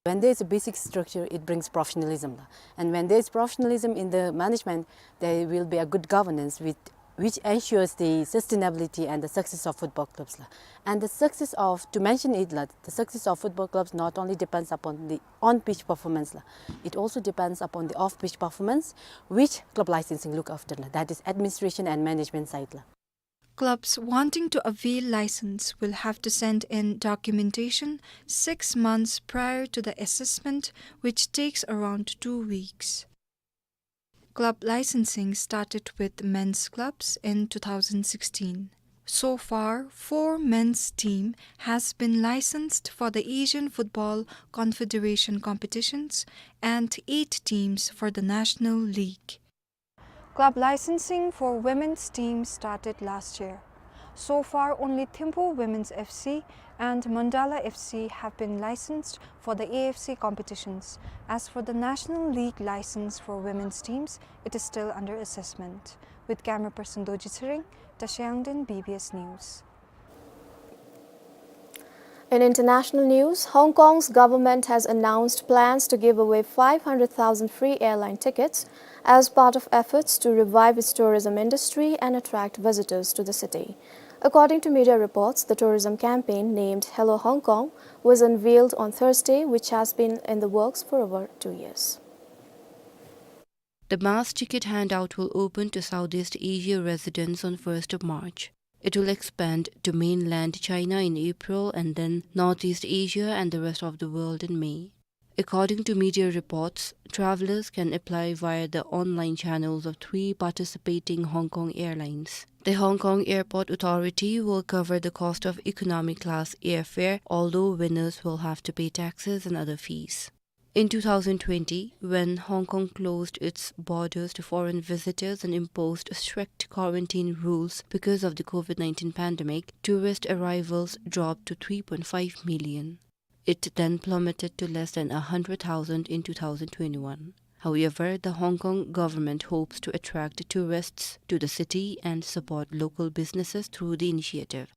When there is a basic structure, it brings professionalism, la. And when there is professionalism in the management, there will be a good governance with, which ensures the sustainability and the success of football clubs, la. And the success of, to mention it, la, the success of football clubs not only depends upon the on-pitch performance, la. It also depends upon the off-pitch performance, which club licensing look after, la. That is administration and management side, la. Clubs wanting to avail license will have to send in documentation six months prior to the assessment, which takes around two weeks. Club licensing started with men's clubs in two thousand sixteen. So far, four men's team has been licensed for the Asian Football Confederation competitions and eight teams for the National League. Club licensing for women's team started last year. So far, only Thimphu Women's F C and Mandala F C have been licensed for the A F C competitions. As for the National League license for women's teams, it is still under assessment. With camera person Doji Tshering, Tashi Yangden, B B S News. In international news, Hong Kong's government has announced plans to give away five hundred thousand free airline tickets as part of efforts to revive its tourism industry and attract visitors to the city. According to media reports, the tourism campaign named Hello Hong Kong was unveiled on Thursday, which has been in the works for over two years. The mass ticket handout will open to Southeast Asia residents on first of March. It will expand to mainland China in April and then Northeast Asia and the rest of the world in May. According to media reports, travelers can apply via the online channels of three participating Hong Kong airlines. The Hong Kong Airport Authority will cover the cost of economy class airfare, although winners will have to pay taxes and other fees. In two thousand twenty, when Hong Kong closed its borders to foreign visitors and imposed strict quarantine rules because of the COVID nineteen pandemic, tourist arrivals dropped to three point five million. It then plummeted to less than a hundred thousand in two thousand twenty-one. However, the Hong Kong government hopes to attract tourists to the city and support local businesses through the initiative.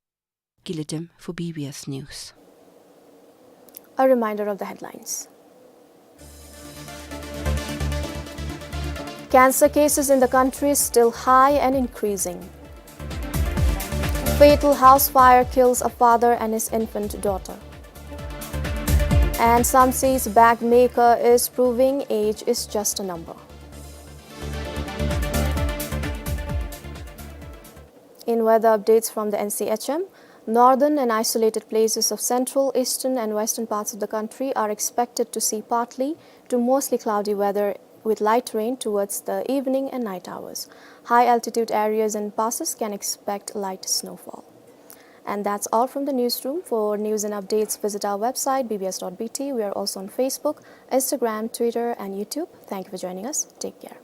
Gilidem for B B S News. A reminder of the headlines. Cancer cases in the country still high and increasing. Fatal house fire kills a father and his infant daughter. And Samsi's bag maker is proving age is just a number. In weather updates from the N C H M, northern and isolated places of central, eastern and western parts of the country are expected to see partly to mostly cloudy weather with light rain towards the evening and night hours. High altitude areas and passes can expect light snowfall. And that's all from the newsroom. For news and updates, visit our website, B B S dot B T. We are also on Facebook, Instagram, Twitter, and YouTube. Thank you for joining us. Take care.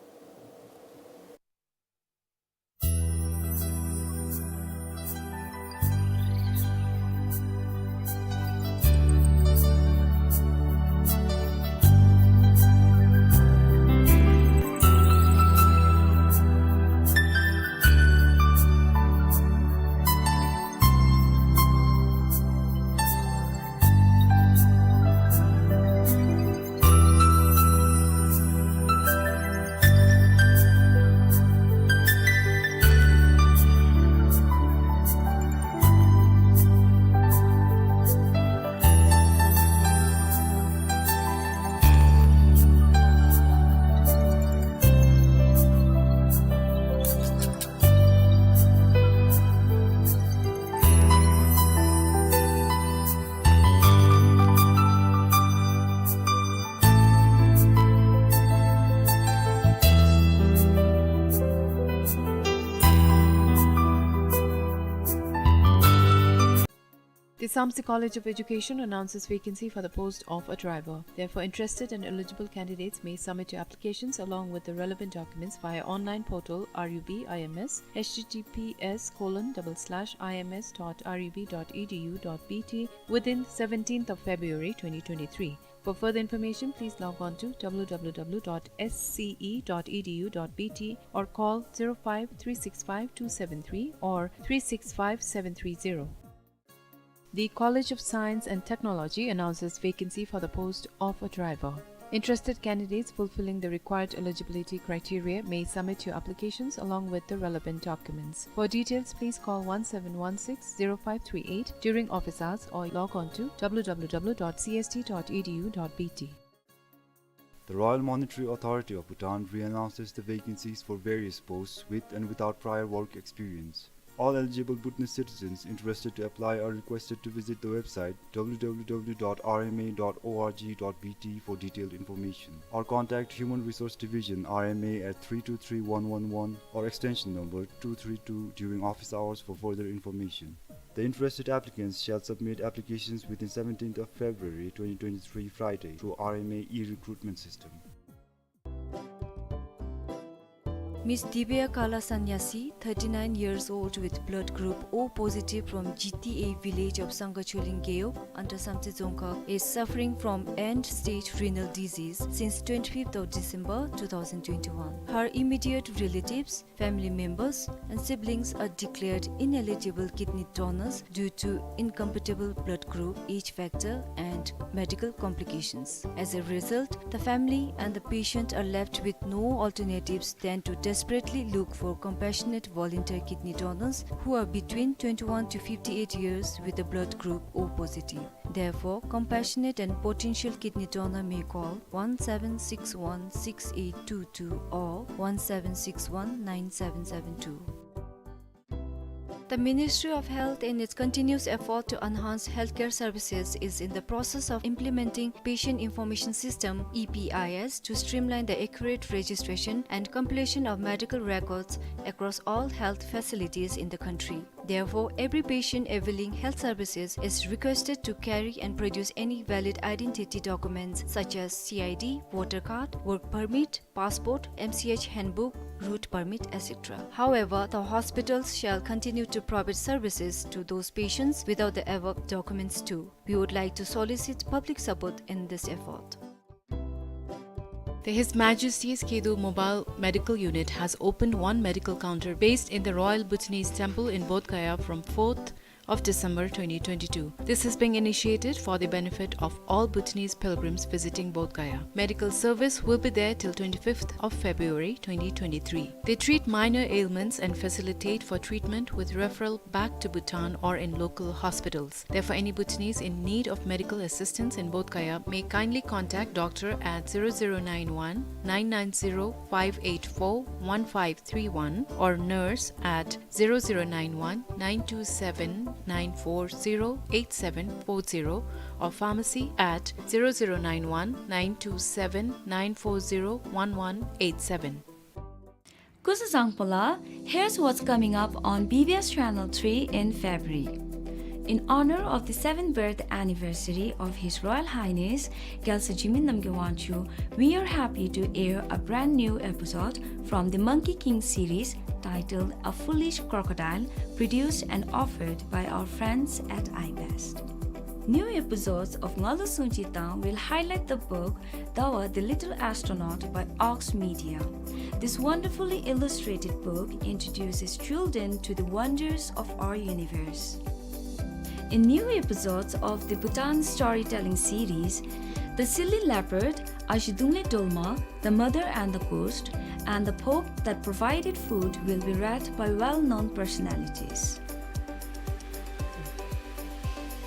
The Samsi College of Education announces vacancy for the post of a driver. Therefore, interested and eligible candidates may submit your applications along with the relevant documents via online portal R U B I M S, H T T P S colon double slash I M S dot R U B dot E D U dot B T, within seventeenth of February twenty twenty-three. For further information, please log on to W W W dot S C E dot E D U dot B T or call zero five three six five two seven three or three six five seven three zero. The College of Science and Technology announces vacancy for the post of a driver. Interested candidates fulfilling the required eligibility criteria may submit your applications along with the relevant documents. For details, please call one seven one six zero five three eight during office hours or log on to W W W dot C S T dot E D U dot B T. The Royal Monetary Authority of Bhutan re-announces the vacancies for various posts with and without prior work experience. All eligible Bhutanese citizens interested to apply are requested to visit the website w w w dot r m a dot o r g dot b t for detailed information or contact Human Resource Division, R M A, at three two three one one one or extension number two three two during office hours for further information. The interested applicants shall submit applications within seventeenth of February twenty twenty-three, Friday, through R M A e-recruitment system. Miss Divya Kala Sanyasi, thirty-nine years old with blood group O positive from G T A village of Sangha Choling Gewog under Samtse Dzongkhag, is suffering from end-stage renal disease since twenty-fifth of December two thousand twenty-one. Her immediate relatives, family members and siblings are declared ineligible kidney donors due to incompatible blood group, age factor and medical complications. As a result, the family and the patient are left with no alternatives than to desperately look for compassionate volunteer kidney donors who are between twenty-one to fifty-eight years with the blood group O positive. Therefore, compassionate and potential kidney donor may call one seven six one six eight two two or one seven six one nine seven seven two. The Ministry of Health, in its continuous effort to enhance healthcare services, is in the process of implementing Patient Information System, E P I S, to streamline the accurate registration and compilation of medical records across all health facilities in the country. Therefore, every patient availing health services is requested to carry and produce any valid identity documents such as C I D, voter card, work permit, passport, M C H handbook, route permit, et cetera. However, the hospitals shall continue to provide services to those patients without the above documents too. We would like to solicit public support in this effort. The His Majesty's Kedo Mobile Medical Unit has opened one medical counter based in the Royal Bhutanese Temple in Bodh Gaya from fourth of December twenty twenty-two. This is being initiated for the benefit of all Bhutanese pilgrims visiting Bodh Gaya. Medical service will be there till twenty-fifth of February twenty twenty-three. They treat minor ailments and facilitate for treatment with referral back to Bhutan or in local hospitals. Therefore, any Bhutanese in need of medical assistance in Bodh Gaya may kindly contact doctor at zero zero nine one nine nine zero five eight four one five three one or nurse at zero zero nine one nine two seven nine four zero eight seven four zero or pharmacy at zero zero nine one nine two seven nine four zero one one eight seven. Kuzuzangpola, here's what's coming up on B B S Channel three in February. In honor of the seventh birth anniversary of His Royal Highness Gyaltswer Jigme Namgyal Wangchuck, we are happy to air a brand new episode from the Monkey King series titled A Foolish Crocodile, produced and offered by our friends at iBest. New episodes of Ngalu Sungchi Tang will highlight the book Dawa the Little Astronaut by Ox Media. This wonderfully illustrated book introduces children to the wonders of our universe. In new episodes of the Bhutan storytelling series, The Silly Leopard, Ashi Dungle Dolma, The Mother and the Ghost, and The Pope That Provided Food will be read by well-known personalities.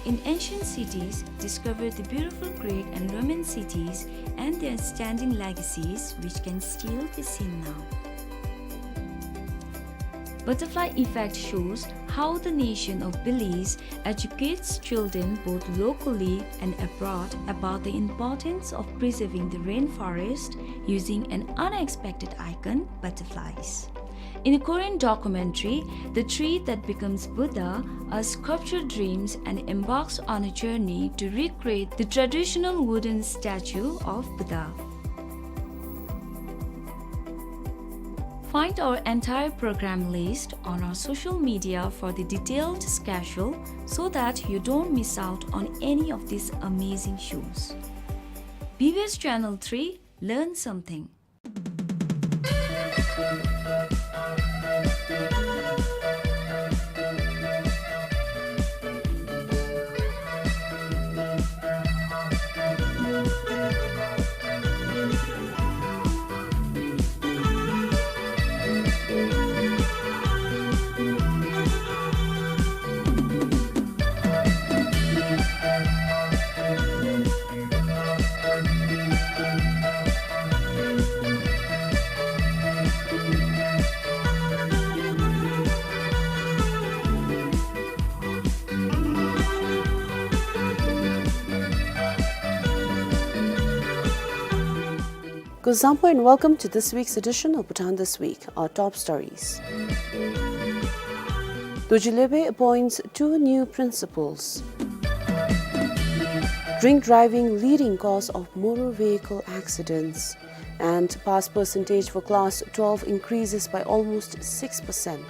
In ancient cities, discover the beautiful Greek and Roman cities and their standing legacies, which can still be seen now. Butterfly Effect shows how the nation of Belize educates children both locally and abroad about the importance of preserving the rainforest using an unexpected icon, butterflies. In a Korean documentary, The Tree That Becomes Buddha, a sculptor dreams and embarks on a journey to recreate the traditional wooden statue of Buddha. Find our entire program list on our social media for the detailed schedule so that you don't miss out on any of these amazing shows. B B S Channel three, learn something. Kuzuzangpo and welcome to this week's edition of Bhutan This Week. Our top stories. Dorji Lhebe appoints two new principals. Drink driving leading cause of motor vehicle accidents. And pass percentage for class twelve increases by almost six percent.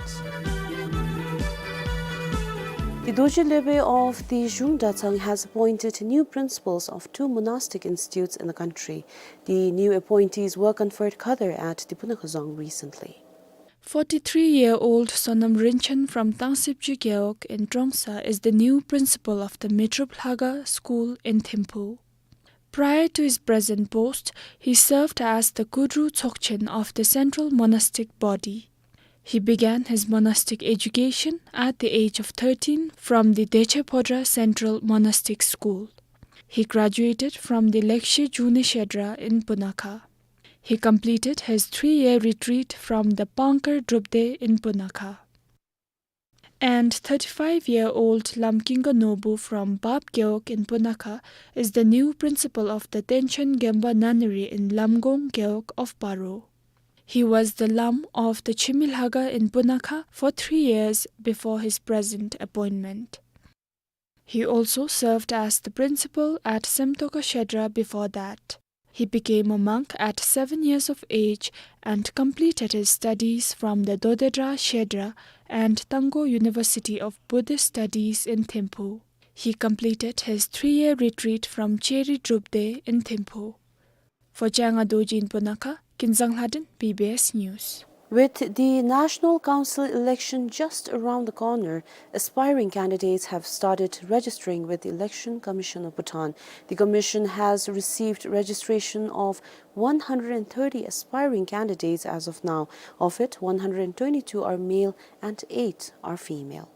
The Dorji Lhebe of the Zhung Dratshang has appointed new principals of two monastic institutes in the country. The new appointees were conferred khadar at the Punakha Dzong recently. Forty-three-year-old Sonam Rinchen from Tangsipji Gewog in Trongsa is the new principal of the Mitrup Lhaga School in Thimphu. Prior to his present post, he served as the Kudru Tsokchen of the Central Monastic Body. He began his monastic education at the age of thirteen from the Deche Phodra Central Monastic School. He graduated from the Lekshe June Shedra in Punakha. He completed his three-year retreat from the Pangkar Drupde in Punakha. And thirty-five-year-old Lam Kinga Nobu from Bab Gewog in Punakha is the new principal of the Tenchen Gemba Nunnery in Lamgong Gewog of Paro. He was the Lam of the Chimi Lhaga in Punakha for three years before his present appointment. He also served as the principal at Semtoka Shedra before that. He became a monk at seven years of age and completed his studies from the Dodedra Shedra and Tango University of Buddhist Studies in Thimphu. He completed his three-year retreat from Cheri Drupde in Thimphu. For Changa Dorji in Punakha, Kinzang Lhaden, B B S News. With the national council election just around the corner, aspiring candidates have started registering with the Election Commission of Bhutan. The commission has received registration of one hundred thirty aspiring candidates as of now. Of it, one hundred twenty-two are male and eight are female.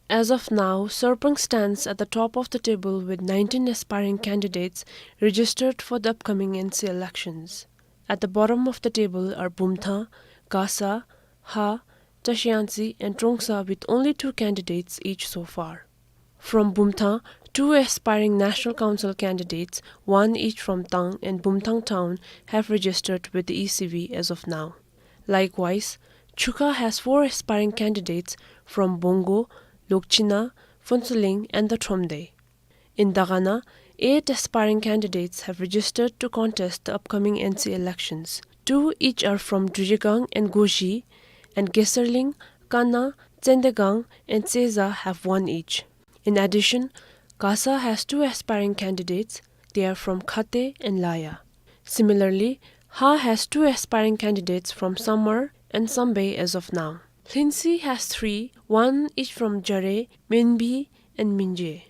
As of now, Sarpang stands at the top of the table with nineteen aspiring candidates registered for the upcoming N C elections. At the bottom of the table are Bumthang, Gasa, Ha, Chashiyangtse and Trongsa with only two candidates each so far. From Bumthang, two aspiring National Council candidates, one each from Tang and Bumthang Town, have registered with the E C B as of now. Likewise, Chukha has four aspiring candidates from Bongo, Lokchina, Phuentsholing and the Thromde. In Dagana, eight aspiring candidates have registered to contest the upcoming N C elections. Two each are from Druzhyegang and Gozhi, and Geserling, Kana, Tsendegang and Tseza have one each. In addition, Gasa has two aspiring candidates. They are from Khate and Laya. Similarly, Ha has two aspiring candidates from Samar and Sambei as of now. Lhinsi has three, one each from Jare, Menbi and Minje.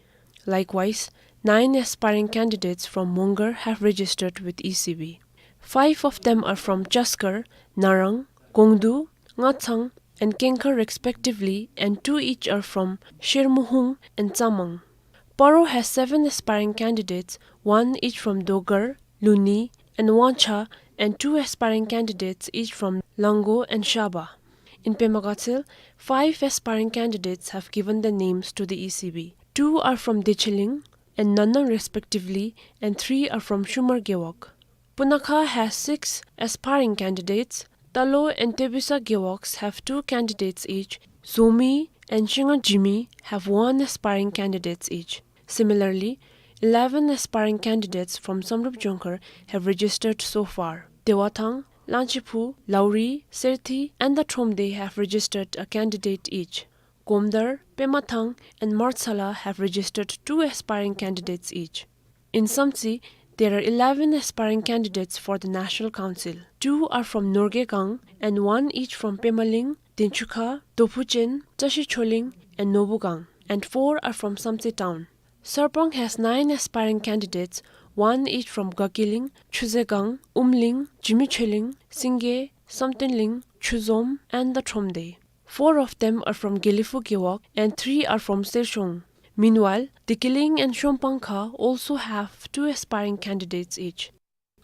Likewise, nine aspiring candidates from Mongar have registered with E C B. Five of them are from Chaskar, Narang, Gongdu, Ngathang, and Kengkar respectively, and two each are from Shermuhung and Tsamang. Paro has seven aspiring candidates, one each from Dogar, Luni, and Wangcha, and two aspiring candidates each from Lango and Shaba. In Pema Gatshel, five aspiring candidates have given their names to the E C B. Two are from Decheling and Nannam respectively, and three are from Shumar Gewog. Punakha has six aspiring candidates. Talo and Tebisa Gewogs have two candidates each. Zomi and Shinga Jimi have one aspiring candidates each. Similarly, eleven aspiring candidates from Samdrup Jongkhar have registered so far. Dewathang, Langchiphu, Lauri, Serthi, and the Thromde have registered a candidate each. Komdar, Pemathang, and Martsala have registered two aspiring candidates each. In Samtse, there are eleven aspiring candidates for the National Council. Two are from Norgegang and one each from Pemaling, Denchukha, Dophuchen, Chashicholing, and Nobugang, and four are from Samtse town. Sarpang has nine aspiring candidates, one each from Gakiling, Chuzegang, Umling, Jimicheling, Singe, Samtenling, Chuzom, and the Thromde. Four of them are from Gelephu Gewog and three are from Sershong. Meanwhile, Decheling and Shompangkha also have two aspiring candidates each.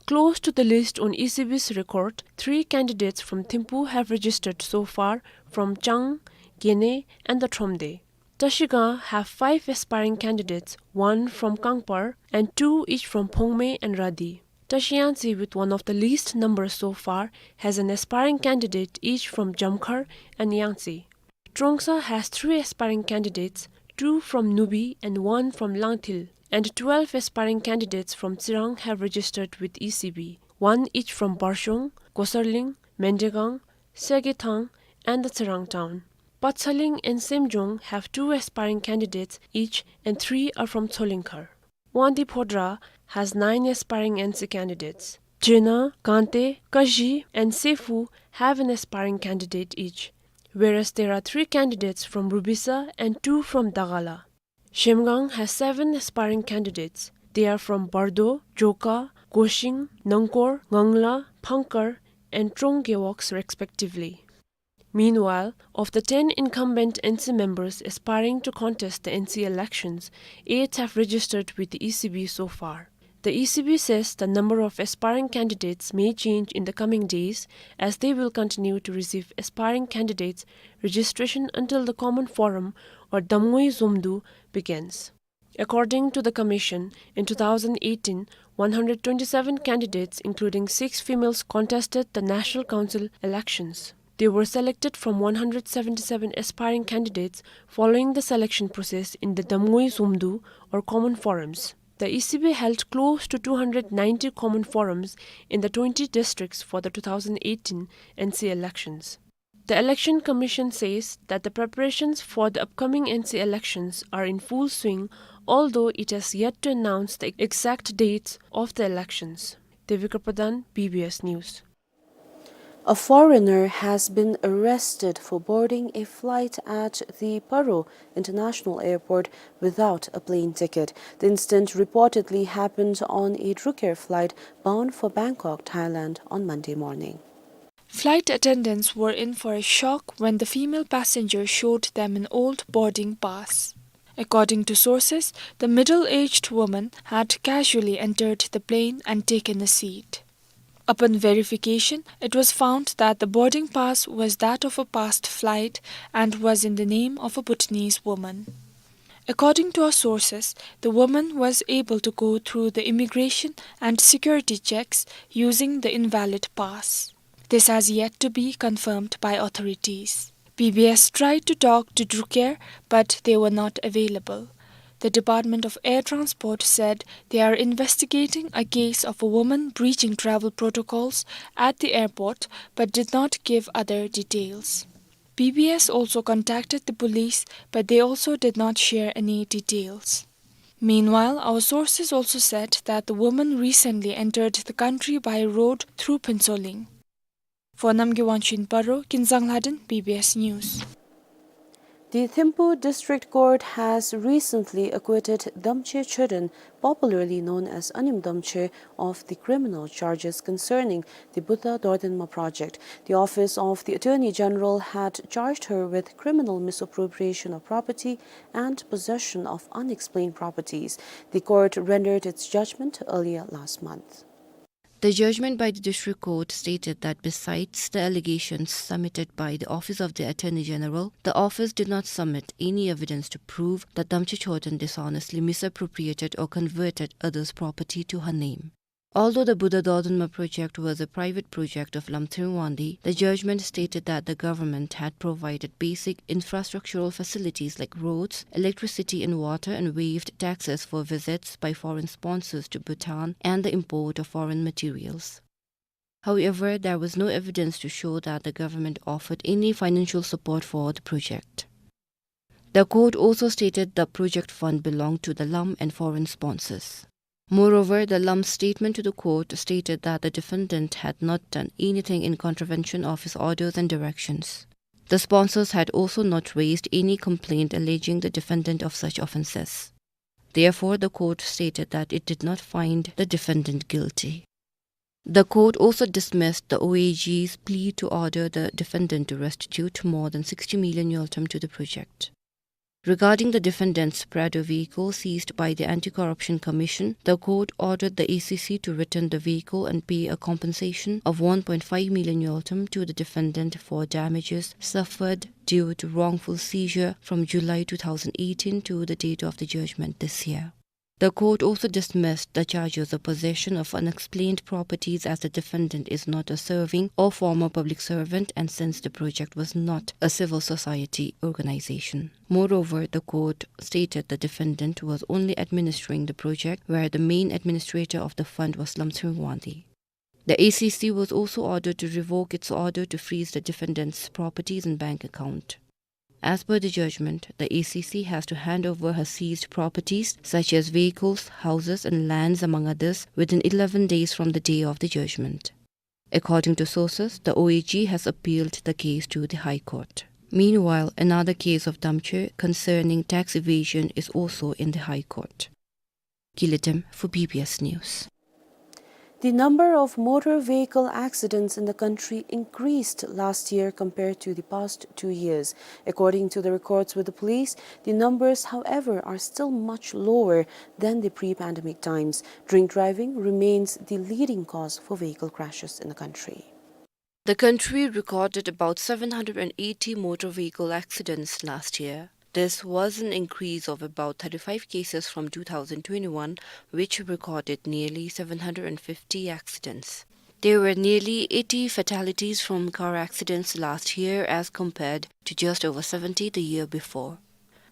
Close to the list on E C B's record, three candidates from Thimphu have registered so far from Chang, Gene, and the Thromde. Trashigang have five aspiring candidates, one from Kangpar and two each from Phongme and Radi. Tashi Yangtze, with one of the least numbers so far, has an aspiring candidate each from Jamkhar and Yangtze. Trongsa has three aspiring candidates, two from Nubi and one from Langtil, and twelve aspiring candidates from Tsirang have registered with E C B, one each from Barshong, Gosarling, Mendegang, Segethang, and the Tsirang town. Patsaling and Semjong have two aspiring candidates each, and three are from Tsolingkhar. Wangdue Phodrang has nine aspiring N C candidates. Jena, Kangtay, Kazhi, and Sephu have an aspiring candidate each, whereas there are three candidates from Rubisa and two from Dagala. Zhemgang has seven aspiring candidates. They are from Bardo, Joka, Goshing, Nangkor, Ngangla, Phangkar, and Tronggewoks respectively. Meanwhile, of the ten incumbent N C members aspiring to contest the N C elections, eight have registered with the E C B so far. The E C B says the number of aspiring candidates may change in the coming days, as they will continue to receive aspiring candidates' registration until the Common Forum, or Damngoi Zomdu, begins. According to the commission, in two thousand eighteen, one hundred twenty-seven candidates, including six females, contested the National Council elections. They were selected from one hundred seventy-seven aspiring candidates following the selection process in the Damngoi Zomdu, or common forums. The E C B held close to two hundred ninety common forums in the twenty districts for the two thousand eighteen N C elections. The Election Commission says that the preparations for the upcoming N C elections are in full swing, although it has yet to announce the exact dates of the elections. Devi Kripadan, B B S News. A foreigner has been arrested for boarding a flight at the Paro International Airport without a plane ticket. The incident reportedly happened on a Druk Air flight bound for Bangkok, Thailand, on Monday morning. Flight attendants were in for a shock when the female passenger showed them an old boarding pass. According to sources, the middle-aged woman had casually entered the plane and taken a seat. Upon verification, it was found that the boarding pass was that of a past flight and was in the name of a Bhutanese woman. According to our sources, the woman was able to go through the immigration and security checks using the invalid pass. This has yet to be confirmed by authorities. B B S tried to talk to Druk Air, but they were not available. The Department of Air Transport said they are investigating a case of a woman breaching travel protocols at the airport, but did not give other details. B B S also contacted the police, but they also did not share any details. Meanwhile, our sources also said that the woman recently entered the country by road through Phuentsholing. For Namgay Wangchuk in Paro, Kinzang Lhaden, B B S News. The Thimphu District Court has recently acquitted Damche Choden, popularly known as Anim Damche, of the criminal charges concerning the Buddha Dordenma project. The Office of the Attorney General had charged her with criminal misappropriation of property and possession of unexplained properties. The court rendered its judgment earlier last month. The judgment by the district court stated that besides the allegations submitted by the Office of the Attorney General, the office did not submit any evidence to prove that Damche Choden dishonestly misappropriated or converted others' property to her name. Although the Buddha Dordenma project was a private project of Lamtring Wangdi, the judgment stated that the government had provided basic infrastructural facilities like roads, electricity and water, and waived taxes for visits by foreign sponsors to Bhutan and the import of foreign materials. However, there was no evidence to show that the government offered any financial support for the project. The court also stated the project fund belonged to the Lam and foreign sponsors. Moreover, the Lam's statement to the court stated that the defendant had not done anything in contravention of his orders and directions. The sponsors had also not raised any complaint alleging the defendant of such offenses. Therefore, the court stated that it did not find the defendant guilty. The court also dismissed the O A G's plea to order the defendant to restitute more than sixty million ngultrum to the project. Regarding the defendant's Prado vehicle seized by the Anti-Corruption Commission, the court ordered the A C C to return the vehicle and pay a compensation of one point five million ngultrum to the defendant for damages suffered due to wrongful seizure from July two thousand eighteen to the date of the judgment this year. The court also dismissed the charges of possession of unexplained properties, as the defendant is not a serving or former public servant, and since the project was not a civil society organization. Moreover, the court stated the defendant was only administering the project, where the main administrator of the fund was Lamthrim Wangdi. The A C C was also ordered to revoke its order to freeze the defendant's properties and bank account. As per the judgment, the A C C has to hand over her seized properties, such as vehicles, houses, and lands, among others, within eleven days from the day of the judgment. According to sources, the O A G has appealed the case to the High Court. Meanwhile, another case of Damchoi concerning tax evasion is also in the High Court. Kiletem for B B S News. The number of motor vehicle accidents in the country increased last year compared to the past two years. According to the records with the police, the numbers, however, are still much lower than the pre-pandemic times. Drink driving remains the leading cause for vehicle crashes in the country. The country recorded about seven hundred and eighty motor vehicle accidents last year. This was an increase of about thirty-five cases from two thousand twenty-one, which recorded nearly seven hundred and fifty accidents. There were nearly eighty fatalities from car accidents last year as compared to just over seventy the year before.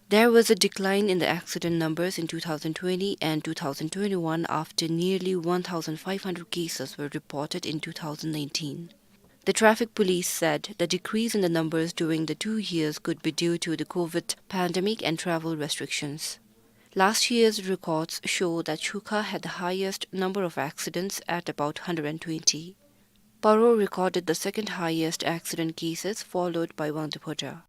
There was a decline in the accident numbers in two thousand twenty and two thousand twenty-one, after nearly one thousand five hundred cases were reported in two thousand nineteen. The traffic police said the decrease in the numbers during the two years could be due to the COVID pandemic and travel restrictions. Last year's records show that Chukha had the highest number of accidents at about hundred and twenty. Paro recorded the second highest accident cases, followed by Wangdue Phodrang.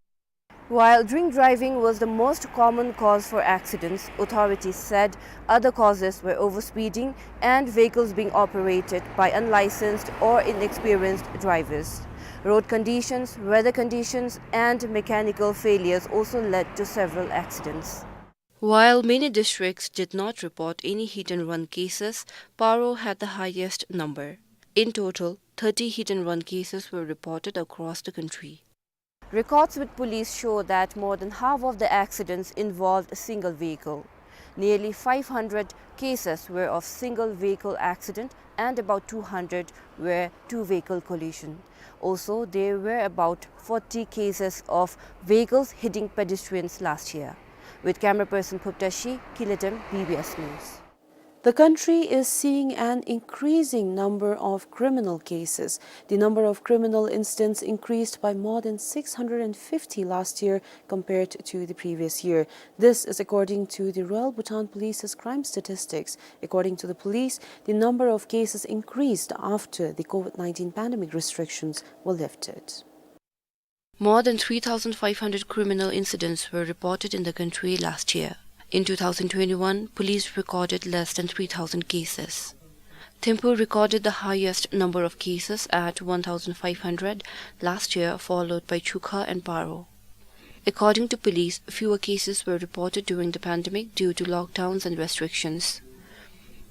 While drink driving was the most common cause for accidents, authorities said other causes were overspeeding and vehicles being operated by unlicensed or inexperienced drivers. Road conditions, weather conditions, and mechanical failures also led to several accidents. While many districts did not report any hit and run cases, Paro had the highest number. In total, thirty hit and run cases were reported across the country. Records with police show that more than half of the accidents involved a single vehicle. Nearly five hundred cases were of single vehicle accident and about two hundred were two vehicle collision. Also, there were about forty cases of vehicles hitting pedestrians last year. With camera person Phuptashi, Kiletem, B B S News. The country is seeing an increasing number of criminal cases. The number of criminal incidents increased by more than six hundred and fifty last year compared to the previous year. This is according to the Royal Bhutan Police's crime statistics. According to the police, the number of cases increased after the COVID nineteen pandemic restrictions were lifted. More than three thousand five hundred criminal incidents were reported in the country last year. In two thousand twenty-one, police recorded less than three thousand cases. Thimphu recorded the highest number of cases at one thousand five hundred last year, followed by Chukha and Paro. According to police, fewer cases were reported during the pandemic due to lockdowns and restrictions.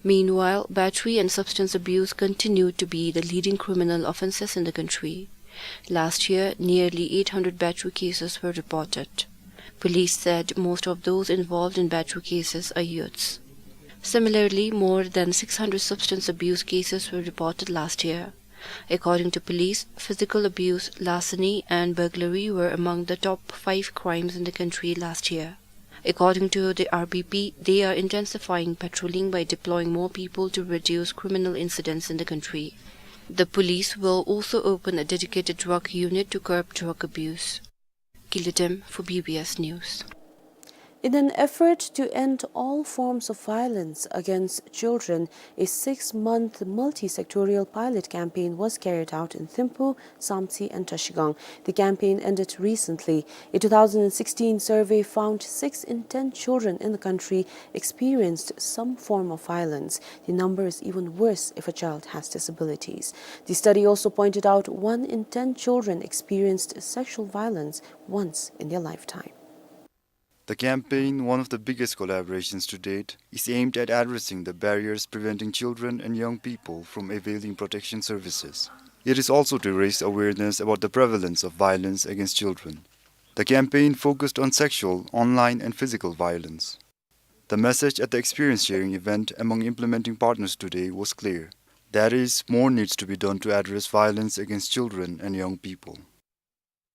Meanwhile, battery and substance abuse continued to be the leading criminal offenses in the country. Last year, nearly eight hundred battery cases were reported. Police said most of those involved in battery cases are youths. Similarly, more than six hundred substance abuse cases were reported last year. According to police, physical abuse, larceny, and burglary were among the top five crimes in the country last year. According to the R B P, they are intensifying patrolling by deploying more people to reduce criminal incidents in the country. The police will also open a dedicated drug unit to curb drug abuse. Kiletem for B B S News. In an effort to end all forms of violence against children, a six-month multi-sectorial pilot campaign was carried out in Thimphu, Samtse and Trashigang. The campaign ended recently. A two thousand sixteen survey found six in ten children in the country experienced some form of violence. The number is even worse if a child has disabilities. The study also pointed out one in ten children experienced sexual violence once in their lifetime. The campaign, one of the biggest collaborations to date, is aimed at addressing the barriers preventing children and young people from availing protection services. It is also to raise awareness about the prevalence of violence against children. The campaign focused on sexual, online, and physical violence. The message at the experience sharing event among implementing partners today was clear. That is, more needs to be done to address violence against children and young people.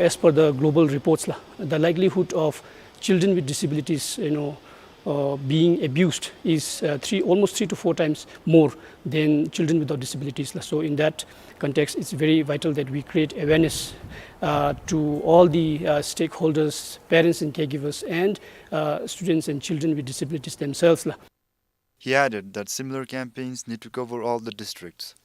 As per the global reports, la, the likelihood of children with disabilities, you know, uh, being abused is, uh, three, almost three to four times more than children without disabilities, la. So in that context, it's very vital that we create awareness, uh, to all the, uh, stakeholders, parents and caregivers, and, uh, students and children with disabilities themselves, la. He added that similar campaigns need to cover all the districts.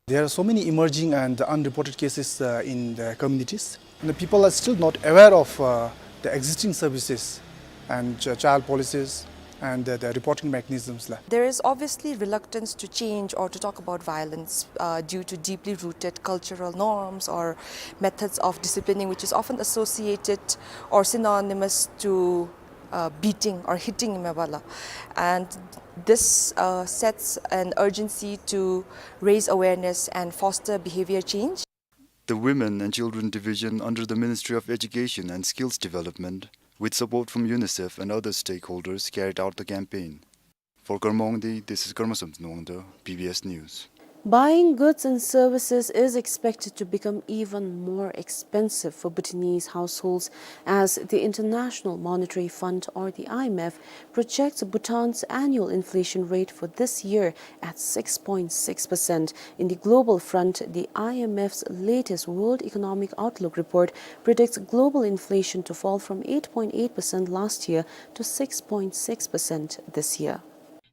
There are so many emerging and unreported cases, uh, in the communities. And the people are still not aware of, uh, the existing services and ch-, child policies and the, the reporting mechanisms, la. There is obviously reluctance to change or to talk about violence, uh, due to deeply rooted cultural norms or methods of disciplining, which is often associated or synonymous to, uh, beating or hitting, mebala. And this, uh, sets an urgency to raise awareness and foster behavior change. The Women and Children Division under the Ministry of Education and Skills Development, with support from UNICEF and other stakeholders, carried out the campaign. For Karma Wangdi, this is Karma Samten Wangda, B B S News. Buying goods and services is expected to become even more expensive for Bhutanese households as the International Monetary Fund, or the I M F, projects Bhutan's annual inflation rate for this year at six point six percent. In the global front, the I M F's latest World Economic Outlook report predicts global inflation to fall from eight point eight percent last year to six point six percent this year.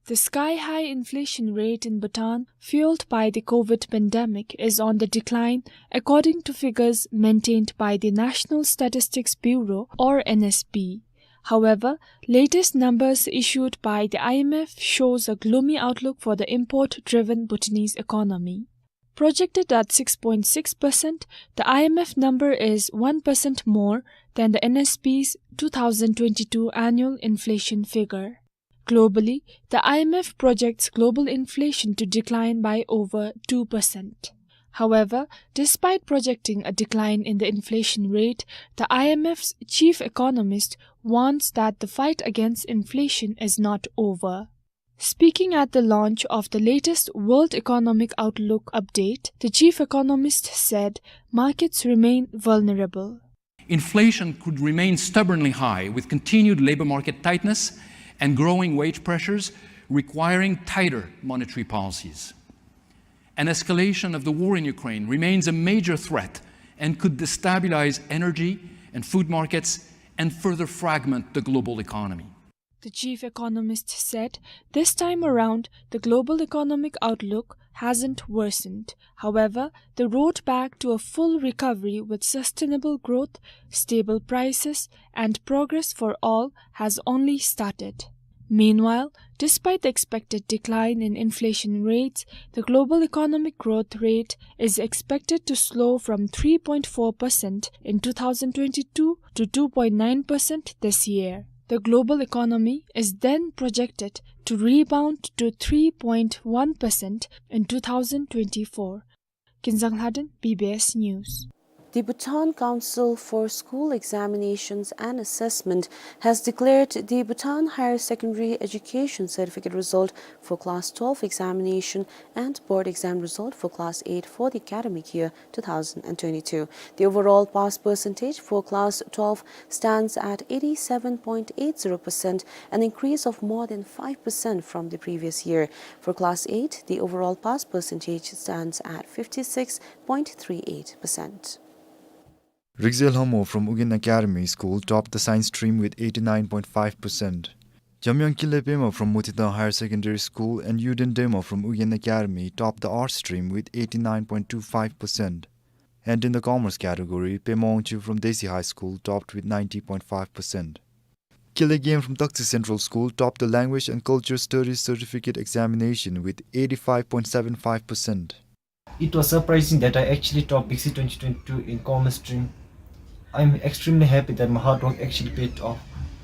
The sky-high inflation rate in Bhutan, fueled by the COVID pandemic, is on the decline, according to figures maintained by the National Statistics Bureau, or N S B. However, latest numbers issued by the I M F shows a gloomy outlook for the import-driven Bhutanese economy. Projected at six point six percent, the I M F number is one percent more than the N S B's two thousand twenty-two annual inflation figure. Globally, the I M F projects global inflation to decline by over two percent. However, despite projecting a decline in the inflation rate, the I M F's chief economist warns that the fight against inflation is not over. Speaking at the launch of the latest World Economic Outlook update, the chief economist said markets remain vulnerable. Inflation could remain stubbornly high, with continued labor market tightness and growing wage pressures requiring tighter monetary policies. An escalation of the war in Ukraine remains a major threat and could destabilize energy and food markets and further fragment the global economy. The chief economist said this time around the global economic outlook hasn't worsened. However, the road back to a full recovery with sustainable growth, stable prices, and progress for all has only started. Meanwhile, despite the expected decline in inflation rates, the global economic growth rate is expected to slow from three point four percent in two thousand twenty-two to two point nine percent this year. The global economy is then projected to rebound to three point one percent in two thousand twenty-four. Kinzang Lhaden, B B S News. The Bhutan Council for School Examinations and Assessment has declared the Bhutan Higher Secondary Education Certificate result for Class twelve examination and board exam result for Class eight for the academic year two thousand twenty-two. The overall pass percentage for Class twelve stands at eighty-seven point eight zero percent, an increase of more than five percent from the previous year. For Class eight, the overall pass percentage stands at fifty-six point three eight percent. Rigze Lhamo from Ugyen Academy School topped the science stream with eighty-nine point five percent. Jamyang Kile Pema from Motithang Higher Secondary School and Yuden Dema from Ugyen Academy topped the arts stream with eighty-nine point two five percent. And in the commerce category, Pema Wangchuk from Desi High School topped with ninety point five percent. Kile Game from Taktse Central School topped the Language and Culture Studies Certificate Examination with eighty-five point seven five percent. It was surprising that I actually topped BICSI twenty twenty-two in commerce stream. I'm extremely happy that my hard work actually paid off.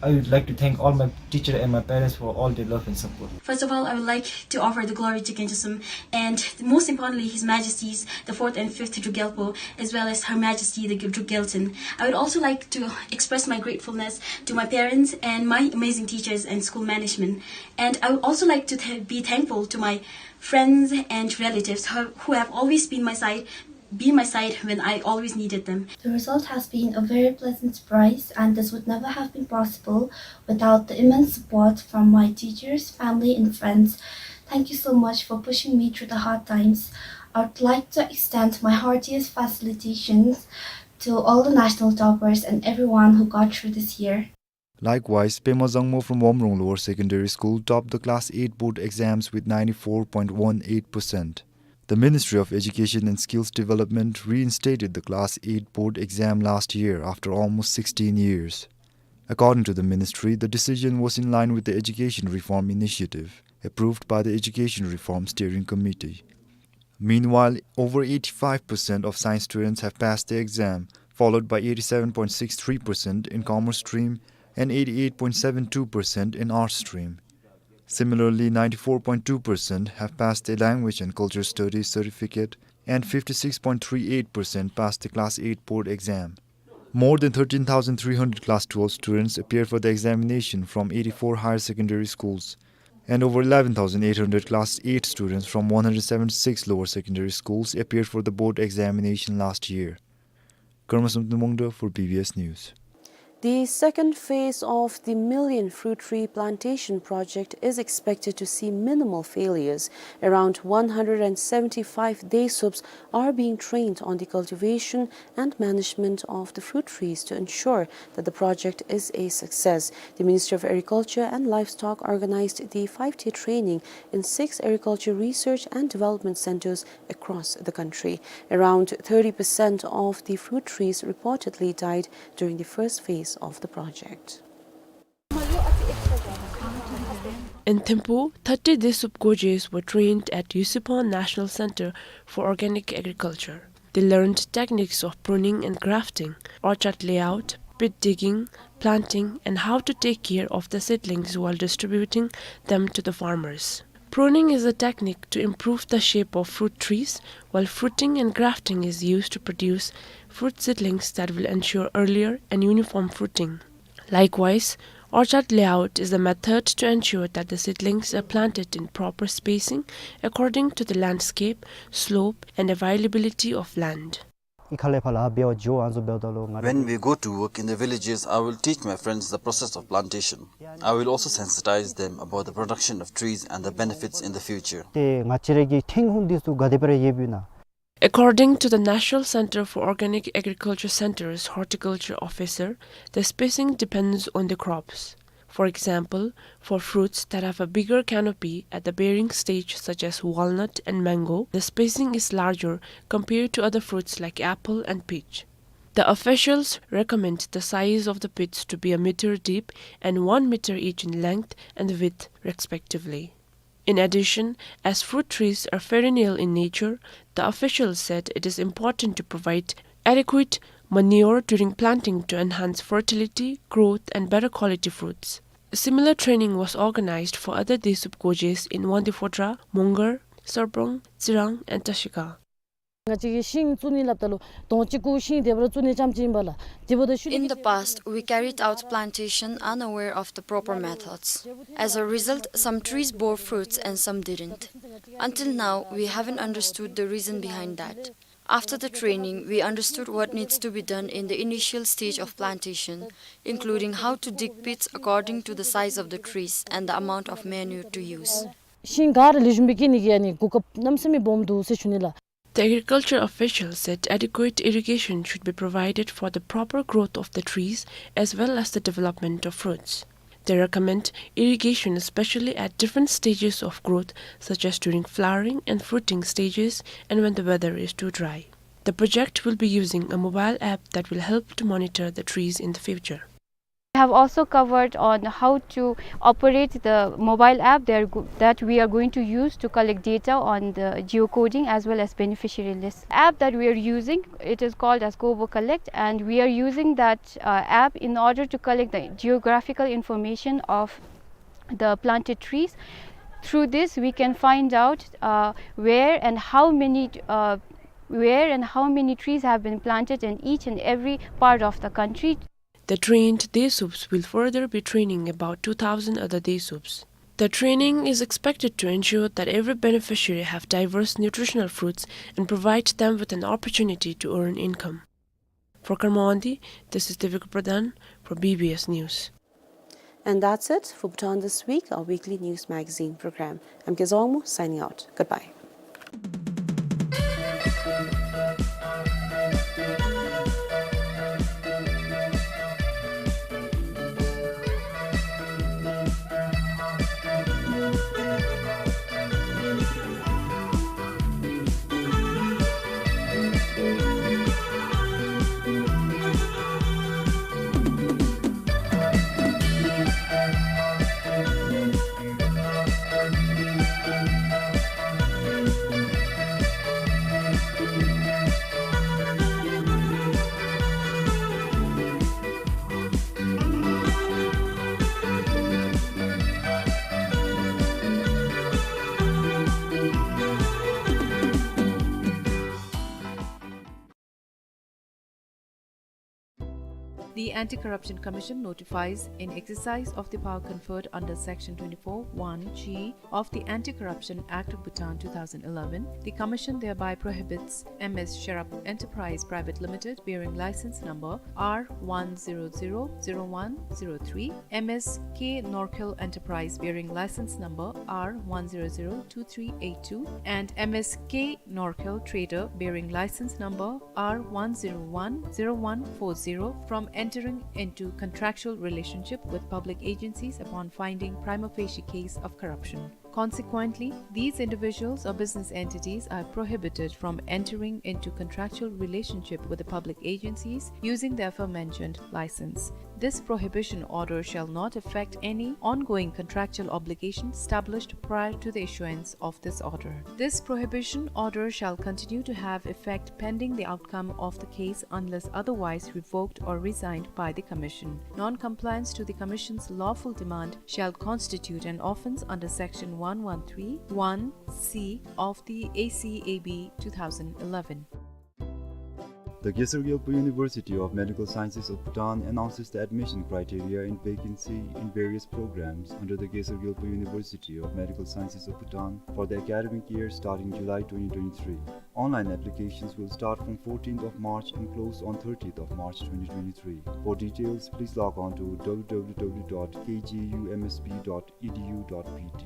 I would like to thank all my teacher and my parents for all their love and support. First of all, I would like to offer the glory to Genjasum and most importantly, His Majesties the fourth and fifth Drukgyalpo, as well as Her Majesty the Druk Gyaltsuen. I would also like to express my gratefulness to my parents and my amazing teachers and school management. And I would also like to th- be thankful to my friends and relatives who, who have always been my side, be my side when I always needed them. The result has been a very pleasant surprise, and this would never have been possible without the immense support from my teachers, family, and friends. Thank you so much for pushing me through the hard times. I would like to extend my heartiest felicitations to all the national toppers and everyone who got through this year. Likewise, Pema Zangmo from Womrong Lower Secondary School topped the Class eight board exams with ninety-four point one eight percent. The Ministry of Education and Skills Development reinstated the Class eight board exam last year after almost sixteen years. According to the ministry, the decision was in line with the Education Reform Initiative, approved by the Education Reform Steering Committee. Meanwhile, over eighty-five percent of science students have passed the exam, followed by eighty-seven point six three percent in commerce stream and eighty-eight point seven two percent in arts stream. Similarly, ninety-four point two percent have passed the language and culture studies certificate and fifty-six point three eight percent passed the class eight board exam. More than thirteen thousand three hundred class twelve students appeared for the examination from eighty-four higher secondary schools, and over eleven thousand eight hundred class eight students from one hundred seventy-six lower secondary schools appeared for the board examination last year. Karma Samten Mongda for B B S News. The second phase of the Million Fruit Tree Plantation project is expected to see minimal failures. Around one hundred and seventy-five Desups are being trained on the cultivation and management of the fruit trees to ensure that the project is a success. The Ministry of Agriculture and Livestock organized the five-day training in six agriculture research and development centers across the country. Around thirty percent of the fruit trees reportedly died during the first phase of the project. In Thimphu, thirty Desup Gojis were trained at Yusupon National Center for Organic Agriculture. They learned techniques of pruning and grafting, orchard layout, pit digging, planting, and how to take care of the seedlings while distributing them to the farmers. Pruning is a technique to improve the shape of fruit trees, while fruiting and grafting is used to produce fruit seedlings that will ensure earlier and uniform fruiting. Likewise, orchard layout is a method to ensure that the seedlings are planted in proper spacing according to the landscape, slope, and availability of land. When we go to work in the villages, I will teach my friends the process of plantation. I will also sensitize them about the production of trees and the benefits in the future. According to the National Center for Organic Agriculture Center's horticulture officer, the spacing depends on the crops. For example, for fruits that have a bigger canopy at the bearing stage, such as walnut and mango, the spacing is larger compared to other fruits like apple and peach. The officials recommend the size of the pits to be a meter deep and one meter each in length and width, respectively. In addition, as fruit trees are perennial in nature, the officials said it is important to provide adequate manure during planting to enhance fertility, growth, and better quality fruits. A similar training was organized for other Desup Gojis in Wangdue-Phodrang, Mongar, Sarpang, Tsirang, and Tashika. ང་བཅས་ཀྱིས་ཤིང་བཙུགས་ནི་སླབ་ད་ལུ་དོང་གཅིག་གུ་ཤིང་དེ་སྦེ་ར་བཙུགས་ནི་རྐྱངམ་ཅིག་ཨིན་པས་ལགས། དེ་འབདཝ་ད་ཤུལ་In the past, we carried out plantation unaware of the proper methods. As a result, some trees bore fruits and some didn't. Until now, we haven't understood the reason behind that. After the training, we understood what needs to be done in the initial stage of plantation, including how to dig pits according to the size of the trees and the amount of manure to use. ཤིང་ག་ར་ལེགས་ཤོམ་སྦེ་སྐྱེ་ནི་གི་ཨ་ནི་གོ་སྐབས་གནམ་མེད་ས་མེད་སྦོམ་འདུག་ཟེར་ཞུ་ནི་ལགས། The agriculture official said adequate irrigation should be provided for the proper growth of the trees as well as the development of fruits. They recommend irrigation especially at different stages of growth, such as during flowering and fruiting stages and when the weather is too dry. The project will be using a mobile app that will help to monitor the trees in the future. Have also covered on how to operate the mobile app that are go-, that we are going to use to collect data on the geocoding as well as beneficiary lists. App that we are using, it is called as Kobo Collect, and we are using that, uh, app in order to collect the geographical information of the planted trees. Through this, we can find out, uh, where and how many, uh, where and how many trees have been planted in each and every part of the country. The trained Desuups will further be training about two thousand other Desuups. The training is expected to ensure that every beneficiary have diverse nutritional fruits and provide them with an opportunity to earn income. For Kharmon-Adi, this is Devika Pradhan for B B S News. And that's it for Bhutan This Week, our weekly news magazine program. I'm Kezongmu, signing out. Goodbye. The Anti-Corruption Commission notifies, in exercise of the power conferred under Section twenty-four one G of the Anti-Corruption Act of Bhutan two thousand eleven, the Commission thereby prohibits M S Sherab Enterprise Private Limited, bearing license number R one zero zero zero one zero three, M S K Norkel Enterprise, bearing license number R one zero zero two three eight two, and M S K Norkel Trader, bearing license number R one zero one zero one four zero, from entering into contractual relationship with public agencies upon finding prima facie case of corruption. Consequently, these individuals or business entities are prohibited from entering into contractual relationship with the public agencies using the aforementioned license. This prohibition order shall not affect any ongoing contractual obligation established prior to the issuance of this order. This prohibition order shall continue to have effect pending the outcome of the case unless otherwise revoked or resigned by the Commission. Non-compliance to the Commission's lawful demand shall constitute an offence under Section one one three one C of the A C A B two thousand eleven. The Gesar Gyalpo University of Medical Sciences of Bhutan announces the admission criteria and vacancy in various programs under the Gesar Gyalpo University of Medical Sciences of Bhutan for the academic year starting July twenty twenty-three. Online applications will start from fourteenth of March and close on thirtieth of March twenty twenty-three. For details, please log on to W W W dot K G U M S B dot E D U dot B T.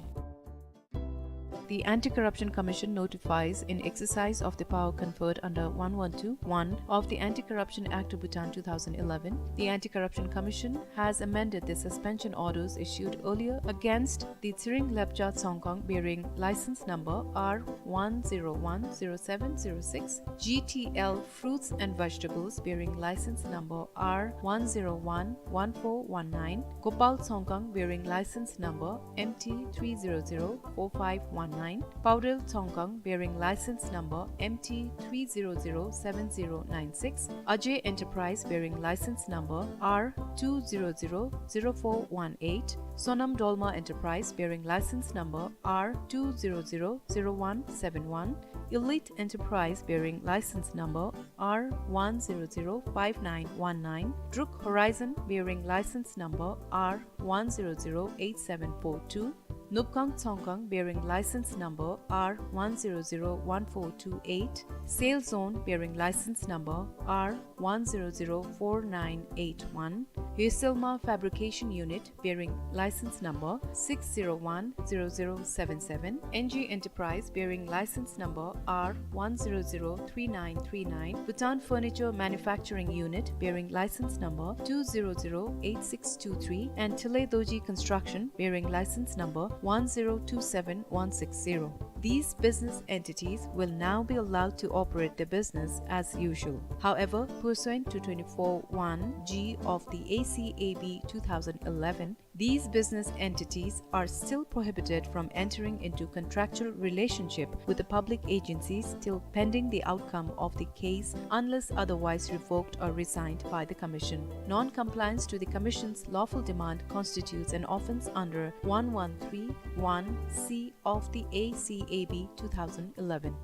The Anti-Corruption Commission notifies, in exercise of the power conferred under one one two one of the Anti-Corruption Act of Bhutan two thousand eleven, the Anti-Corruption Commission has amended the suspension orders issued earlier against the Tsering Lepcha Tsongkhang, bearing license number R one zero one zero seven zero six, G T L Fruits and Vegetables, bearing license number R one zero one one four one nine, Gopal Tsongkhang, bearing license number M T three zero zero four five one nine, Paurel Tsongkhang, bearing license number M T three zero zero seven zero nine six, Ajay Enterprise, bearing license number R two zero zero zero four one eight, Sonam Dolma Enterprise, bearing license number R two zero zero zero one seven one, Elite Enterprise, bearing license number R one zero zero five nine one nine, Druk Horizon, bearing license number R one zero zero eight seven four two, Nupkang Tsongkhang, bearing license number R one zero zero one four two eight, Sale Zone, bearing license number R one zero zero four nine eight one, Yoselma Fabrication Unit, bearing license number six zero one zero zero seven seven, N G Enterprise, bearing license number R one zero zero three nine three nine, Bhutan Furniture Manufacturing Unit, bearing license number two zero zero eight six two three, and Tile Doji Construction, bearing license number one zero two seven one six zero. These business entities will now be allowed to operate their business as usual. However, pursuant to twenty-four one G of the A C A B two thousand eleven, these business entities are still prohibited from entering into contractual relationship with the public agencies till pending the outcome of the case, unless otherwise revoked or resigned by the Commission. Non-compliance to the Commission's lawful demand constitutes an offence under one one three one C of the A C A B two thousand eleven.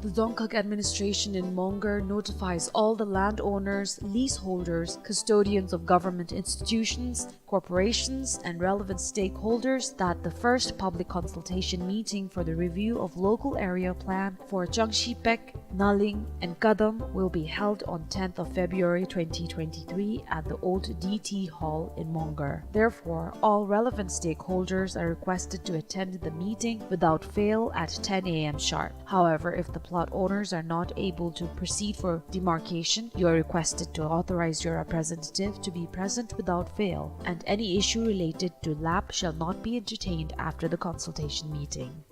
The Dzongkhag administration in Mongar notifies all the landowners, leaseholders, custodians of government institutions, corporations, and relevant stakeholders that the first public consultation meeting for the review of local area plan for Changshipek, Naling, and Kadam will be held on tenth of February twenty twenty-three at the old D T Hall in Mongar. Therefore, all relevant stakeholders are requested to attend the meeting without fail at ten A M sharp. However, if the plot owners are not able to proceed for demarcation, you are requested to authorize your representative to be present without fail, and any issue related to lap shall not be entertained after the consultation meeting.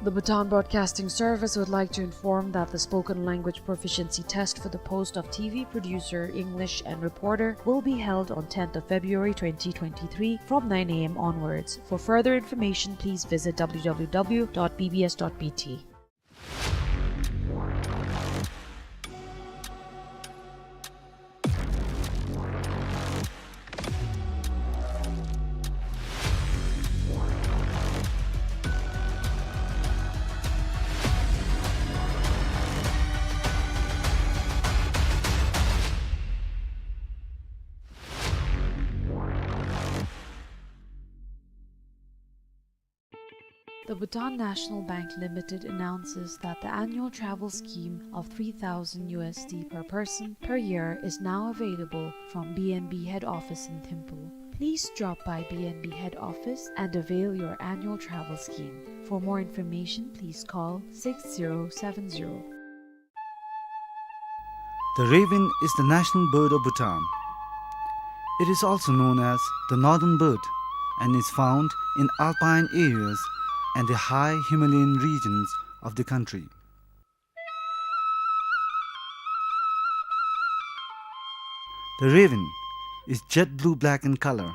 The Bhutan Broadcasting Service would like to inform that the spoken language proficiency test for the post of T V producer, English, and reporter will be held on tenth of February twenty twenty-three from nine A M onwards. For further information, please visit W W W dot B B S dot B T. The Bhutan National Bank Limited announces that the annual travel scheme of three thousand U S D per person per year is now available from B N B head office in Thimphu. Please drop by B N B head office and avail your annual travel scheme. For more information, please call six zero seven zero. The raven is the national bird of Bhutan. It is also known as the northern bird and is found in alpine areas and the high Himalayan regions of the country. The raven is jet blue-black in color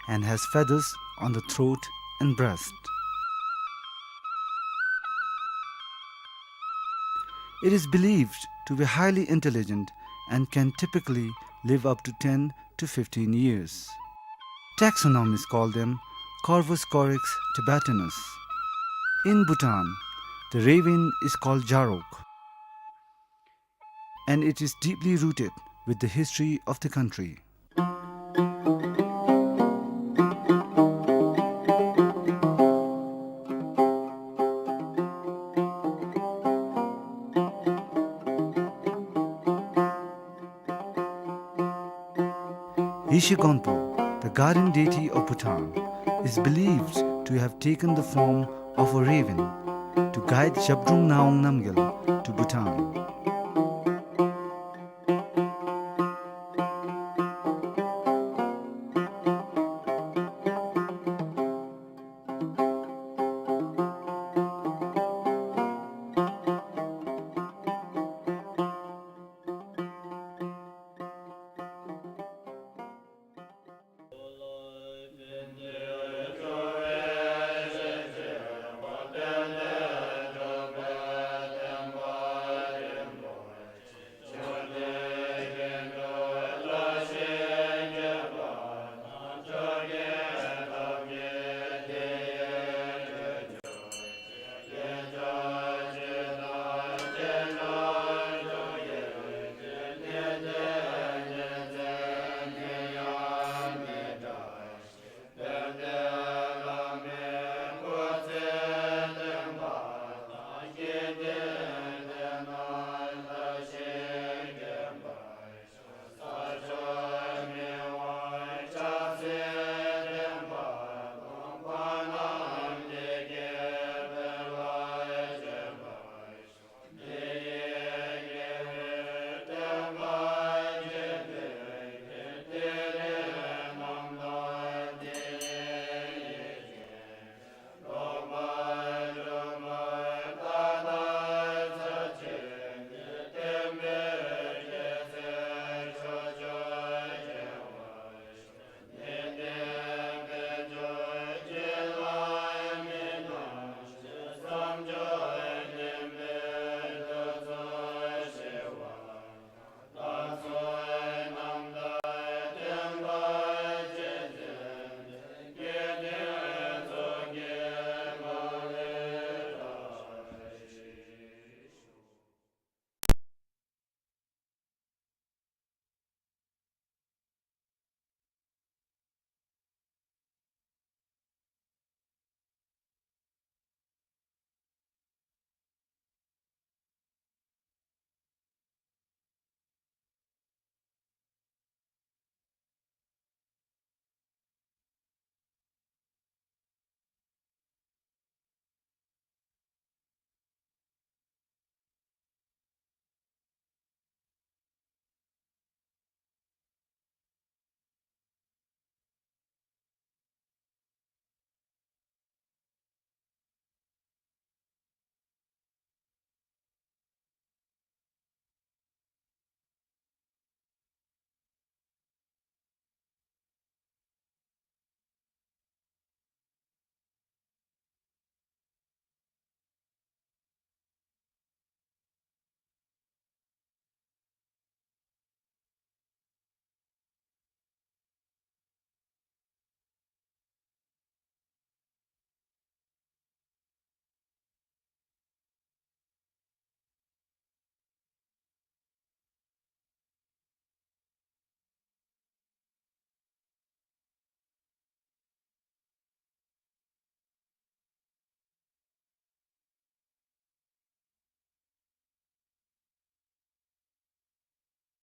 and has feathers on the throat and breast. It is believed to be highly intelligent and can typically live up to ten to fifteen years. Taxonomists call them Corvus corax tibetanus. In Bhutan, the raven is called Jarok, and it is deeply rooted with the history of the country. Yeshe Gonpo, the guardian deity of Bhutan, is believed to have taken the form of a raven to guide Zhabdrung Ngawang Namgyal to Bhutan.